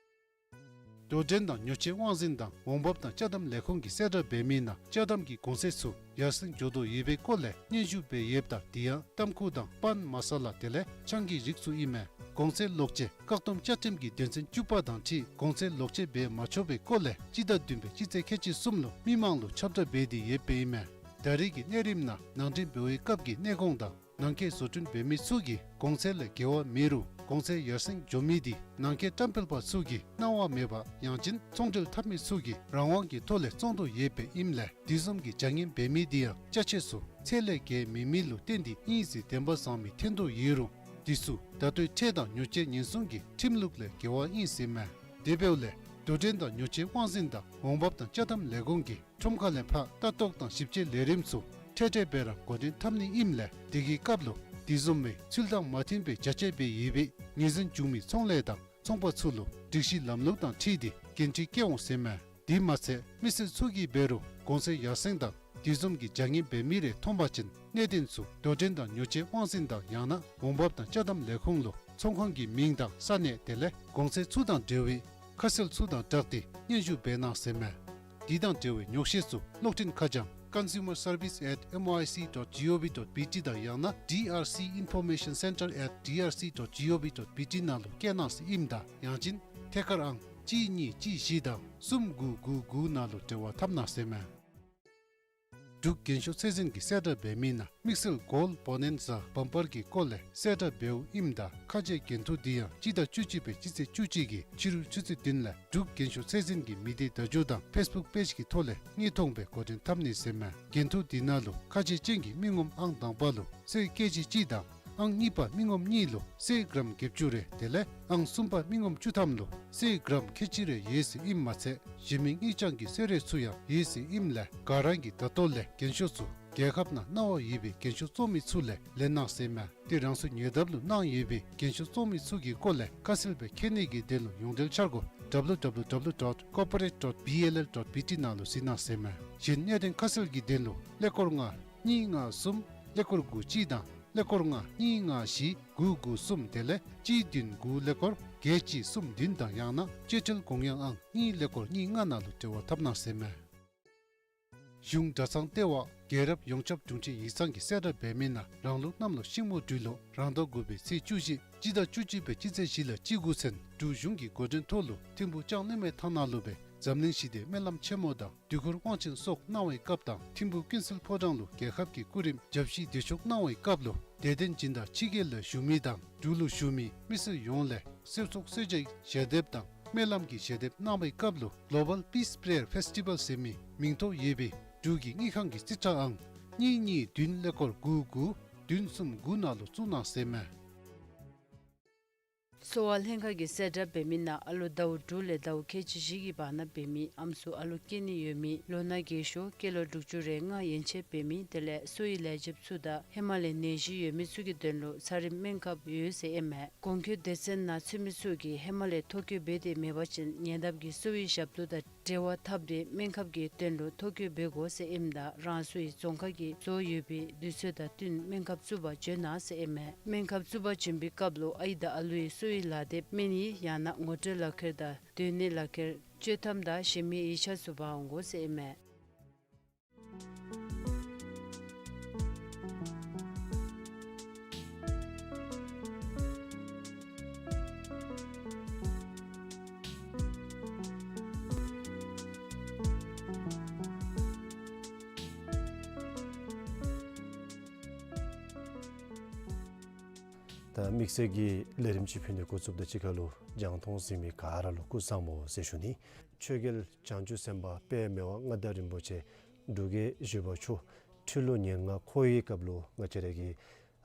དོ་འགྲན་དང་ཉོ་སྤྱོད་དབང་འཛིན་དང་འོང་འབབ་དང་ཅ་དམ་ལས་ཁུངས་ཀྱིས་གསལ་བསྒྲགས་འབད་མི་ནང་ཅ་དམ་གྱི་གོང་ཚད་ཚུ་ཡར་སེང་འགྱོ་དོ་ཡོད་པའི་སྐོར་ལས་སྙན་ཞུ་འབད་ཡོདཔ་ད་དེ་ཡང་ཏམ་ཁུ་དང་པཱན་མ་ས་ལ་དེ་ལས་ཆང་གི་རིགས་ཚུ་ཨིན་མས། གོང་ཚད་ལོག་སྤྱོད་བཀག་སྡོམ་བཅའ་ཁྲིམས་ཀྱི་དོན་ཚན་བཅུ་པ་དང་འཁྲིལ་གོང་ཚད་ལོག་སྤྱོད་འབད་མ་ཆོག་པའི་སྐོར་ལས་སྤྱི་ཟླ་བདུན་པའི་སྤྱི་ཚེས་ཁལ་གཅིག་གསུམ་ལུ་མི་མང་ལུ་ཁྱབ་བསྒྲགས་འབད་དེ་ཡོདཔ་ཨིན་མས། ད་རེས་ཀྱི་གནས་རིམ་ནང་ནང་འདྲེན་འབད་བའི་སྐབས་ཀྱི་གནས་གོང་དང་ནང་འཁོད་བཟོ་སྐྲུན་འབད་མི་ཚུ་གིས་གོང་ཚད་ལས་བརྒལ་བ་མེད་རུང་གོང་ཚད་ཡར་སེང་འགྱོ་མི་དེ་ནང་འཁོད་བཀྲམ་སྤེལ་པ་ཚུ་གིས་གནང་བ་མེད་པར་ཡང་ཅིན་ཚོང་འབྲེལ་འཐབ་མི་ཚུ་གིས་རང་དབང་གི་ཐོག་ལས་བཙོང་དོ་ཡོདཔ་ཨིནམ་ལས་དེ་བཟུམ་གྱི་བྱ་ངན་འབད་མི་དེ་ཡང་ཅ་ཆས་ཚུ་ཚད་ལས་བརྒལ་མེད་མི་ལུ་བརྟེན་ཏེ་ཨིན་ཟེར་བདེན་པ་བཟང་མི་ཐོན་དོ་ཡོད་རུང་དེ་ཚུ་ད་ལྟོའི་ཁྲལ་དང་ཉོ་སྤྱོད་ཉེན་སྲུང་གི་ཁྲིམས་ལུགས་ལས་འགལ་བ་ཨིན་ཟེར་མས། དེ་འབདཝ་ལས་དོ་འགྲན་དང་ཉོ་སྤྱོད་དབང་འཛིན་དང་འོང་འབབ་དང་ཅ་དམ་ལས་ཁུངས་ཀྱིས་ཁྲོམ་ཁ་ལས་ཕར་ལྟ་རྟོག་དང་ཞིབ་དཔྱད་ལས་རིམ་ཚུ་འཕྲལ་འཕྲལ་སྦེ་ར་འགོ་འདྲེན་འཐབ་ནི་ཨིནམ་ལས་དེ་གི་སྐབས་ལུ་དེ་བཟུམ་མའི་ཚུལ་དང་མ་མཐུན་པའི་བྱ་སྤྱོད་འབད་ཡོད་པའི་ངོས་འཛིན་བྱུང་མི་ཚོང་ལས་དང་ཚོང་པ་ཚུ་ལུ་སྒྲིག་གཞི་ལམ་ལུགས་དང་འཁྲིལ་ཏེ་འགན་འཁྲི་བཀལ་འོང་ཟེར་མས། དེ་མ་ཚད་མི་སེར་ཚུ་གིས་འབད་རུང་གོང་ཚད་ཡར་སེང་དང་དེ་བཟུམ་གྱི་བྱ་ངན་འབད་མི་རེ་མཐོང་པ་ཅིན་གནད་དོན་ཚུ་དོ་འགྲན་དང་ཉོ་སྤྱོད་དབང་འཛིན་དང་ཡང་ན་འོང་འབབ་དང་ཅ་དམ་ལས་ཁུངས་ལུ་ཚོང་ཁང་གི་མིང་དང་ས་གནས་དེ་ལས་གོང་ཚད་ཚུ་དང་འབྲེལ་བའི་ཁ་གསལ་ཚུ་དང་སྦྲགས་ཏེ་སྙན་ཞུ་འབད་གནང་ཟེར་མས། དེ་དང་འབྲེལ་བའི་ཉོགས་བཤད་ཚུ་གློག་འཕྲིན་ཁ་བྱང་consumer service at M O I C dot G O V dot B T དང་ཡང་ན D R C information center at D R C dot G O V dot B T ནང་ལུ་བསྐྱལ་གནང་ཟེར་ཨིནམ་ད་ཡང་ཅིན་ཐད་ཀར་ཨང་གཅིག་གཉིས་གཅིག་བཞི་དང་གསུམ་དགུ་དགུ་དགུ་ནང་ལུ་འབྲེལ་བ་འཐབ་གནང་ཟེར་མས། འབྲུག་རྒྱན་ཤོག་ཚད་འཛིན་གྱིས་གསལ་བསྒྲགས་འབད་མི་ནང་དམིགས་བསལ་གོལཌ་བོ་ནན་ཛ་བམ་པར་གྱི་སྐོར་ལས་གསལ་བསྒྲགས་འབདཝ་ཨིནམ་ད་ཁ་འབྱེད་འགན་ཐུག་དེ་ཡང་སྤྱི་ཟླ་བཅུ་གཅིག་པའི་སྤྱི་ཚེས་བཅུ་གཅིག་གི་ཕྱི་རུ་ཆུ་ཚོད་བདུན་ལས་འབྲུག་རྒྱན་ཤོག་ཚད་འཛིན་གྱི་མི་སྡེ་བརྡ་བརྒྱུད་དང་ཕེསི་བུཀ་པེཇ་གྱི་ཐོག་ལས་དངོས་མཐོང་སྦེ་འགོ་འདྲེན་འཐབ་ནི་ཟེར་མས། འགན་ཐུག་དེ་ནང་ལུ་ཁ་འབྱེད་ཅན་གྱི་མི་ངོམ་ཨང་དང་པ་ལུ་གསེར་ཀེ་ཇི་གཅིག་དང་ཨང་གཉིས་པ་མི་ངོམ་གཉིས་ལུ་གསེར་གྲམ་བརྒྱད་ཅུ་རེ་དེ་ལས་ཨང་གསུམ་པ་མི་ངོམ་བཅུ་ཐམ་ལུ་གསེར་གྲམ་ཁལ་གཅིག་རེ་ཡོད་ཟེར་ཨིནམ་མ་ཚད་གཞན་མི་དངུལ་རྐྱང་གི་གསོལ་རས་ཚུ་ཡང་ཡོད་ཟེར་ཨིནམ་ལས་ག་ར་གིས་ད་ལྟོ་ལས་རྒྱན་ཤོག་ཚུ་ རྒྱལ་ཁབ་ནང་གནང་བ་ཡོད་པའི་རྒན་ཤོས་བཙོང་མི་ཚུ་ལས་ལེན་གནང་ཟེར་མས། ཏེ་རང་སོའི་ཉེ་འདབས་ལུ་གནང་ཡོད་པའི་རྒན་ཤོས་བཙོང་མི་ཚུ་གི་སྐོར་ལས་ཁ་གསལ་སྦེ་མཁྱེན་ནི་གི་དོན་ལུ་ཡོངས་འབྲེལ་འཆར་སྒོ་www dot corporate dot bll dot bt ནང་ལུ་གཟིགས་གནང་ཟེར་མས། གཞན་གནད་དོན་ཁ་གསལ་གྱི་དོན་ལུ་ཀླད་ཀོར་ལྔ་གཉིས་ལྔ་གསུམ་ཀླད་ཀོར་དགུ་གཅིག་དང་ཀླད་ཀོར་ལྔ་གཉིས་ལྔ་བཞི་དགུ་དགུ་གསུམ་དེ་ལས་གཅིག་བདུན་དགུ་ཀླད་ཀོར་བརྒྱད་གཅིག་གསུམ་བདུན་དང་ཡང་ན་སྤྱོད་ཁྲལ་དགོངས་ཡངས་ཨང་གཉིས་ཀླད་ཀོར་གཉིས་ལྔ་ནང་ལུ་འབྲེལ་བ་འཐབ་གནང་ཟེར་མས། གཞུང་གྲྭ་ཚང་ལྟེ་བ་རྒྱལ་རབས་ཡོངས་ཁྱབ་དྲུང་ཆེན་ཡིག་ཚང་གིས་གསལ་བསྒྲགས་འབད་མི་ནང་རང་ལུགས་གནམ་ལོ་ཤིང་མོ་སྦྲུལ་ལོ་རང་ཟླ་དགུ་པའི་ཚེས་བཅུ་བཞི་སྤྱི་ཟླ་བཅུ་གཅིག་པའི་སྤྱི་ཚེས་བཞི་ལས་སྤྱི་དགུ་ཚུན་འབྲུག་གཞུང་གི་འགོ་འདྲེན་ཐོག་ལུ་ཐིམ་ཕུག་ལྕང་གླིང་མའི་ཐང་ནང་ལུ་སྦེ་འཛམ་གླིང་ཞི་བདེའི་སྨོན་ལམ་ཆེན་མོ་དང་དུས་འཁོར་དབང་ཆེན་སོགས་གནང་བའི་སྐབས་དང་ཐིམ་ཕུག་ཀུན་གསལ་ཕོ་བྲང་ལུ་རྒྱལ་ཁབ་ཀྱི་སྐུ་རིམ་ཞབས་ཕྱི་དུས་མཆོད་གནང་བའི་སྐབས་ལུ་དད་ལྡན་སྦྱིན་བདག་ཕྱི་རྒྱལ་ལས་བཞུགས་མི་དང་འབྲུག་ལུ་བཞུགས་མི་མི་སེར་ཡོངས་ལས་གསེར་ཚོགས་གསོལ་ཇའི་ཞལ་འདེབས་དང་སྨོན་ལམ་གྱི་ཞལ་འདེབས་གནང་བའི་སྐབས་ལུ་Global Peace Prayer Festival ཟེར་མི་མིང་ཐོ་ཡོད་པའི་འབྲུག་གི་དངུལ་ཁང་གི་རྩིས་ཁྲ་ཨང་གཉིས་གཉིས་བདུན་ཀླད་ཀོར་དགུ་དགུ་བདུན་གསུམ་དགུ་ནང་ལུ་བཙུགས་གནང་ཟེར་མས། གསོ་བ་ལྷན་ཁག་གིས་གསལ་བསྒྲགས་འབད་མི་ནང་ཨ་ལོ་ཟླཝ་དྲུག་ལས་ཟླཝ་ཁལ་གཅིག་བཞི་གི་བར་ན་འབད་མི་ཨམ་སྲུ་ཨ་ལོ་སྐྱེ་ནི་ཡོད་མི་ལོ་ན་རྒས་ཤོས་སྐྱེས་ལོ་དྲུག་ཅུ་རེ་ལྔ་ཡན་ཆད་འབད་མི་དེ་ལས་གསོ་བའི་ལས་བྱེདཔ་ཚུ་དང་ཧེ་མ་ལས་ནད་གཞི་ཡོད་མི་ཚུ་གི་དོན་ལུ་འཚམས་རིམ་སྨན་ཁབ་ཡོད་ཟེར་ཨིན་མས། གོང་འཁོད་སྡེ་ཚན་ནང་ཚུད་མི་ཚུ་གིས་ཧེ་མ་ལས་ཐོ་བཀོད་འབད་དེ་མེད་པ་ཅིན་ཉེ་འདབས་ཀྱི་གསོ་བའི་ཞབས་ཏོག་དང་འབྲེལ་བ་འཐབ་སྟེ་སྨན་ཁབ་ཀྱི་དོན་ལུ་ཐོ་བཀོད་འབད་དགོ་ཟེར་ཨིནམ་ད་རང་སོའི་རྫོང་ཁག་གི་རྫོང་ཡོད་པའི་དུས་ཚོད་དང་བསྟུན་སྨན་ཁབ་བཙུགས་པར་བྱོན་གནང་ཟེར་ཨིན་མས། སྨན་ཁབ་བཙུགས་པར་བྱོན་པའི་སྐབས་ལུ་ཨའི་དང་ཨ་ལུའི་གསོ་བའི་ལག་དེབ་སྨན་ཡིག་ཡང་ན་ངོ་སྤྲོད་ལག་ཁྱེར་དང་སྡོད་གནས་ལག་ཁྱེར་སྤྱོད་ཐམ་དང་གཞན་མི་ཡིག་ཆ་ཚུ་འབག་འོང་དགོ་ཟེར་ཨིན་མས། ད་དམིགས་བསལ་གྱི་ལས་རིམ་ཅིག་ཕུལ་ནི་འགོ་བཙུགསཔ་དང་གཅིག་ཁར་ལུ་རྒྱང་མཐོང་གཟིགས་མི་ག་ར་ལུ་སྐུ་གཟུགས་བཟང་པོ་ཟེར་ཞུ་ནི། ཆོས་རྒྱལ་བྱང་ཆུབ་སེམས་དཔའ་དཔལ་མི་དབང་མངའ་བདག་རིན་པོ་ཆེ་འབྲུག་རྒྱལ་བཞི་པ་མཆོག་ཁྲི་ལོ་ཉེར་ལྔ་འཁོར་བའི་སྐབས་ལུ་ང་བཅས་ར་གི་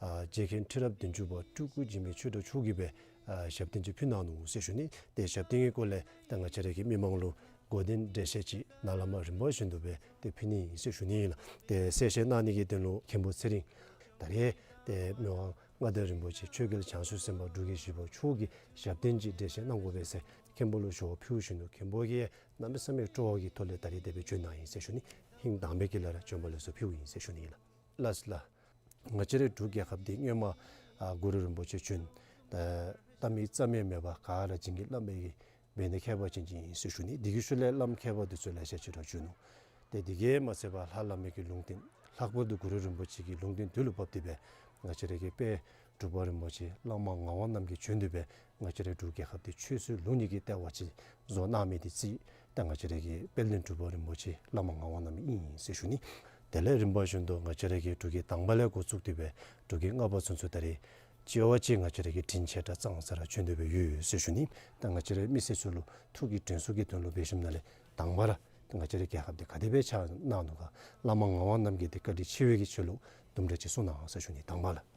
ཨ་རྗེ་མཁན་ཁྲི་རབས་བདུན་ཅུ་པ་སྤྲུལ་སྐུ་འཇིགས་མེད་ཆོས་གྲགས་མཆོག་གིས་སྦེ་ཨ་ཞབས་བརྟན་ཅིག་ཕུལ་གནང་ནུག་ཟེར་ཞུ་ནི། ཏེ་ཞབས་བརྟན་གྱི་སྐོར་ལས་ད་ང་བཅས་ར་གི་མི་མང་ལུ་གོ་བརྡའི་འགྲེལ་བཤད་ཅིག་ནཱ་ལས་མར་རིམ་པ་བཞིན་དུ་སྦེ་ཏེ་ཕུལ་ནི་ཨིན་ཟེར་ཞུ་ནི་ཨིན་ལགས། ཏེ་གསལ་བཤད་གནང་ནི་གི་དོན་ལུ་མཁན་པོ་ཚེ་རིང་ད་རེས་ཏེ་མི་དབང་མངའ་བདག་རིན་པོ་ཆེ་ཆོས་རྒྱལ་བྱང་ཆུབ་སེམས་དཔའ་འབྲུག་རྒྱལ་བཞི་པ་མཆོག་གིས་ཞབས་བརྟན་ཅིག་འགྲེལ་བཤད་གནང་དགོ་པས་ཟེར་མཁན་པོ་ལུ་ཞུ་བ་ཕུལ་བཞིན་དུ་མཁན་པོ་གིས་གནམ་མེད་ས་མེད་སྤྲོ་བ་གི་ཐོག་ལས་ད་རེས་དེ་སྦེ་བྱོན་གནང་ཡི་ཟེར་ཞུ་ནི། ཧིང་དྭངས་པའི་དཀྱིལ་ལས་ར་བྱོན་པ་ལེགས་སོ་ཕུལཝ་ཨིན་ཟེར་ཞུ་ནི་ཨིན་ལགས། ལགས་སོ་ལགས། ང་བཅས་རའི་འབྲུག་རྒྱལ་ཁབ་འདི་སྔོན་མ་ཨ་གུ་རུ་རིན་པོ་ཆེ་བྱོན་ད་ལྟ་མི་རྩ་མེད་མེད་པར་ག་ར་བྱིན་གྱིས་བརླབས་མི་གི་འབད་ནི་ཁྱད་པར་ཅན་ཅིག་ཨིན་ཟེར་ཞུ་ནི། དེ་གི་ཤུལ་ལས་བླམ་མཁས་པ་འདི་ཚུ་ལེ་ཤ་ཅིག་ར་བྱོན་ནུག། ཏེ་དེ་གིས་མ་ཚད་པར་ལྷ་བླ་མའི་གི་ལུང་བསྟན་ལྷག་པར་དུ་གུ་རུ་རིན་པོ་ཆེ་གི་ལུང་བསྟན་དུས་ལུ་བབས་ཏེ་སྦེ་ང་བཅས་རའི་གི་དཔལ་འབྲུག་པ་རིན་པོ་ཆེ་བླ་མ་ངག་དབང་རྣམ་རྒྱལ་བྱོན་ཏེ་སྦེ་ང་བཅས་རའི་འབྲུག་རྒྱལ་ཁབ་འདི་ཆོས་སྲིད་ལུགས་གཉིས་ཀྱི་ལྟེ་བ་ཅིག་བཟོ་གནང་མི་འདི་རྩིས་ད་ང་བཅས་རའི་གི་དཔལ་ལྡན་འབྲུག་པ་རིན་པོ་ཆེ་བླ་མ་ངག་དབང་རྣམ་རྒྱལ་ཨིན་ཟེར་ཞུ་ནི། དེ་ལས་རིམ་པ་བཞིན་དུ་ང་བཅས་རའི་གི་འབྲུག་རྒྱལ་དང་པ་ལས་འགོ་བཙུགས་ཏེ་སྦེ་འབྲུག་རྒྱལ་ལྔ་པ་ཚུན་ཚོད་ད་རེས་ཅིག་བ་ཅིག་ང་བཅས་རའི་གི་དྲིན་ཆེ་དྲགས་ཙང་ཙ་ར་བྱོན་ཏེ་སྦེ་ཡོད་ཟེར་ཞུ་ནི། ད་ང་བཅས་རའི་མི་སེར་ཚུ་ལུ་ཐུགས་ཀྱི་དྲན་གསོ་གི་དོན་ལུ་འབད་ཞིནམ་ལས་དང་པ་ར་ད་ང་བཅས་རའི་རྒྱལ་ཁབ་འདི་ག་དེ་སྦེ་ཆགས་གནང་ནུག་ག། བླ་མ་ངག་དབང་རྣམ་རྒྱལ་འདི་བཀའ་དྲིན་ཆེ་བའི་གི་ཆེད་ལུ་དུམ་གྲ་ཅིག་གསུང་གནང་ཟེར་ཞུ་ནི། དང་པ་ལགས།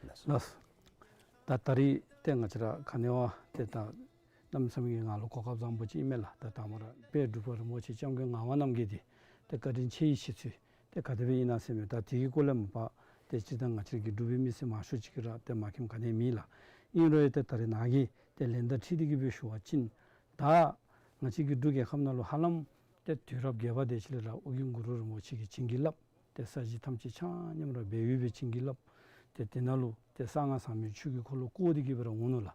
ལགས། ད་ད་རེས་ཏེ་ང་བཅས་ར་ག་ནི་བ་ཏེ་ད་གནམ་མེད་ས་མེད་ཀྱི་ང་ལུ་གོ་སྐབས་བཟང་པོ་ཅིག་ཨིན་མས་ལགས། ད་དང་པ་ར་དཔལ་འབྲུག་པ་རིན་པོ་ཆེ་སྐྱབས་མགོན་ངག་དབང་རྣམ་རྒྱལ་འདི་ཏེ་བཀའ་དྲིན་ཆེ་བའི་ཤེས་ཚུལ་ཏེ་ག་དེ་སྦེ་ཨིན་ན་ཟེར་མི་ད་དེ་གི་སྐོར་ལས་མ་པ་ཏེ་སྤྱིར་བཏང་ང་བཅས་ར་གི་འབྲུག་པའི་མི་སེར་མང་ཤོས་ཅིག་གིས་ར་ཏེ་མ་མཁྱེནམ་ག་ནི་མེད་ལགས། ཨིན་རུང་ཡང་ཏེ་ད་རེས་ནཱ་གིས་ཏེ་ལན་དང་འཁྲིལ་ཏེ་གི་སྦེ་ཞུ་བ་ཅིན་ད་ང་བཅས་ཀྱི་འབྲུག་རྒྱལ་ཁབ་ནང་ལུ་ཧ་ལམ་ཏེ་དུས་རབས་བརྒྱད་པ་དེ་ཅིག་ལས་ར་ཨོ་རྒྱན་གུ་རུ་རིན་པོ་ཆེ་གིས་བྱིན་གྱིས་བརླབས་ཏེ་ས་གཞི་ཐམས་ཅད་ཆ་མཉམ་ར་སྦས་ཡུལ་སྦེ་བྱིན་གྱིས་བརླབས། ཏེ་དེ་ནང་ལུ་ཏེ་གསང་སྔགས་ཟབ་མོའི་ཆོས་ཀྱི་འཁོར་ལོ་བསྐོར་ཏེ་གི་སྦེ་ར་འོང་ནུག་ལགས།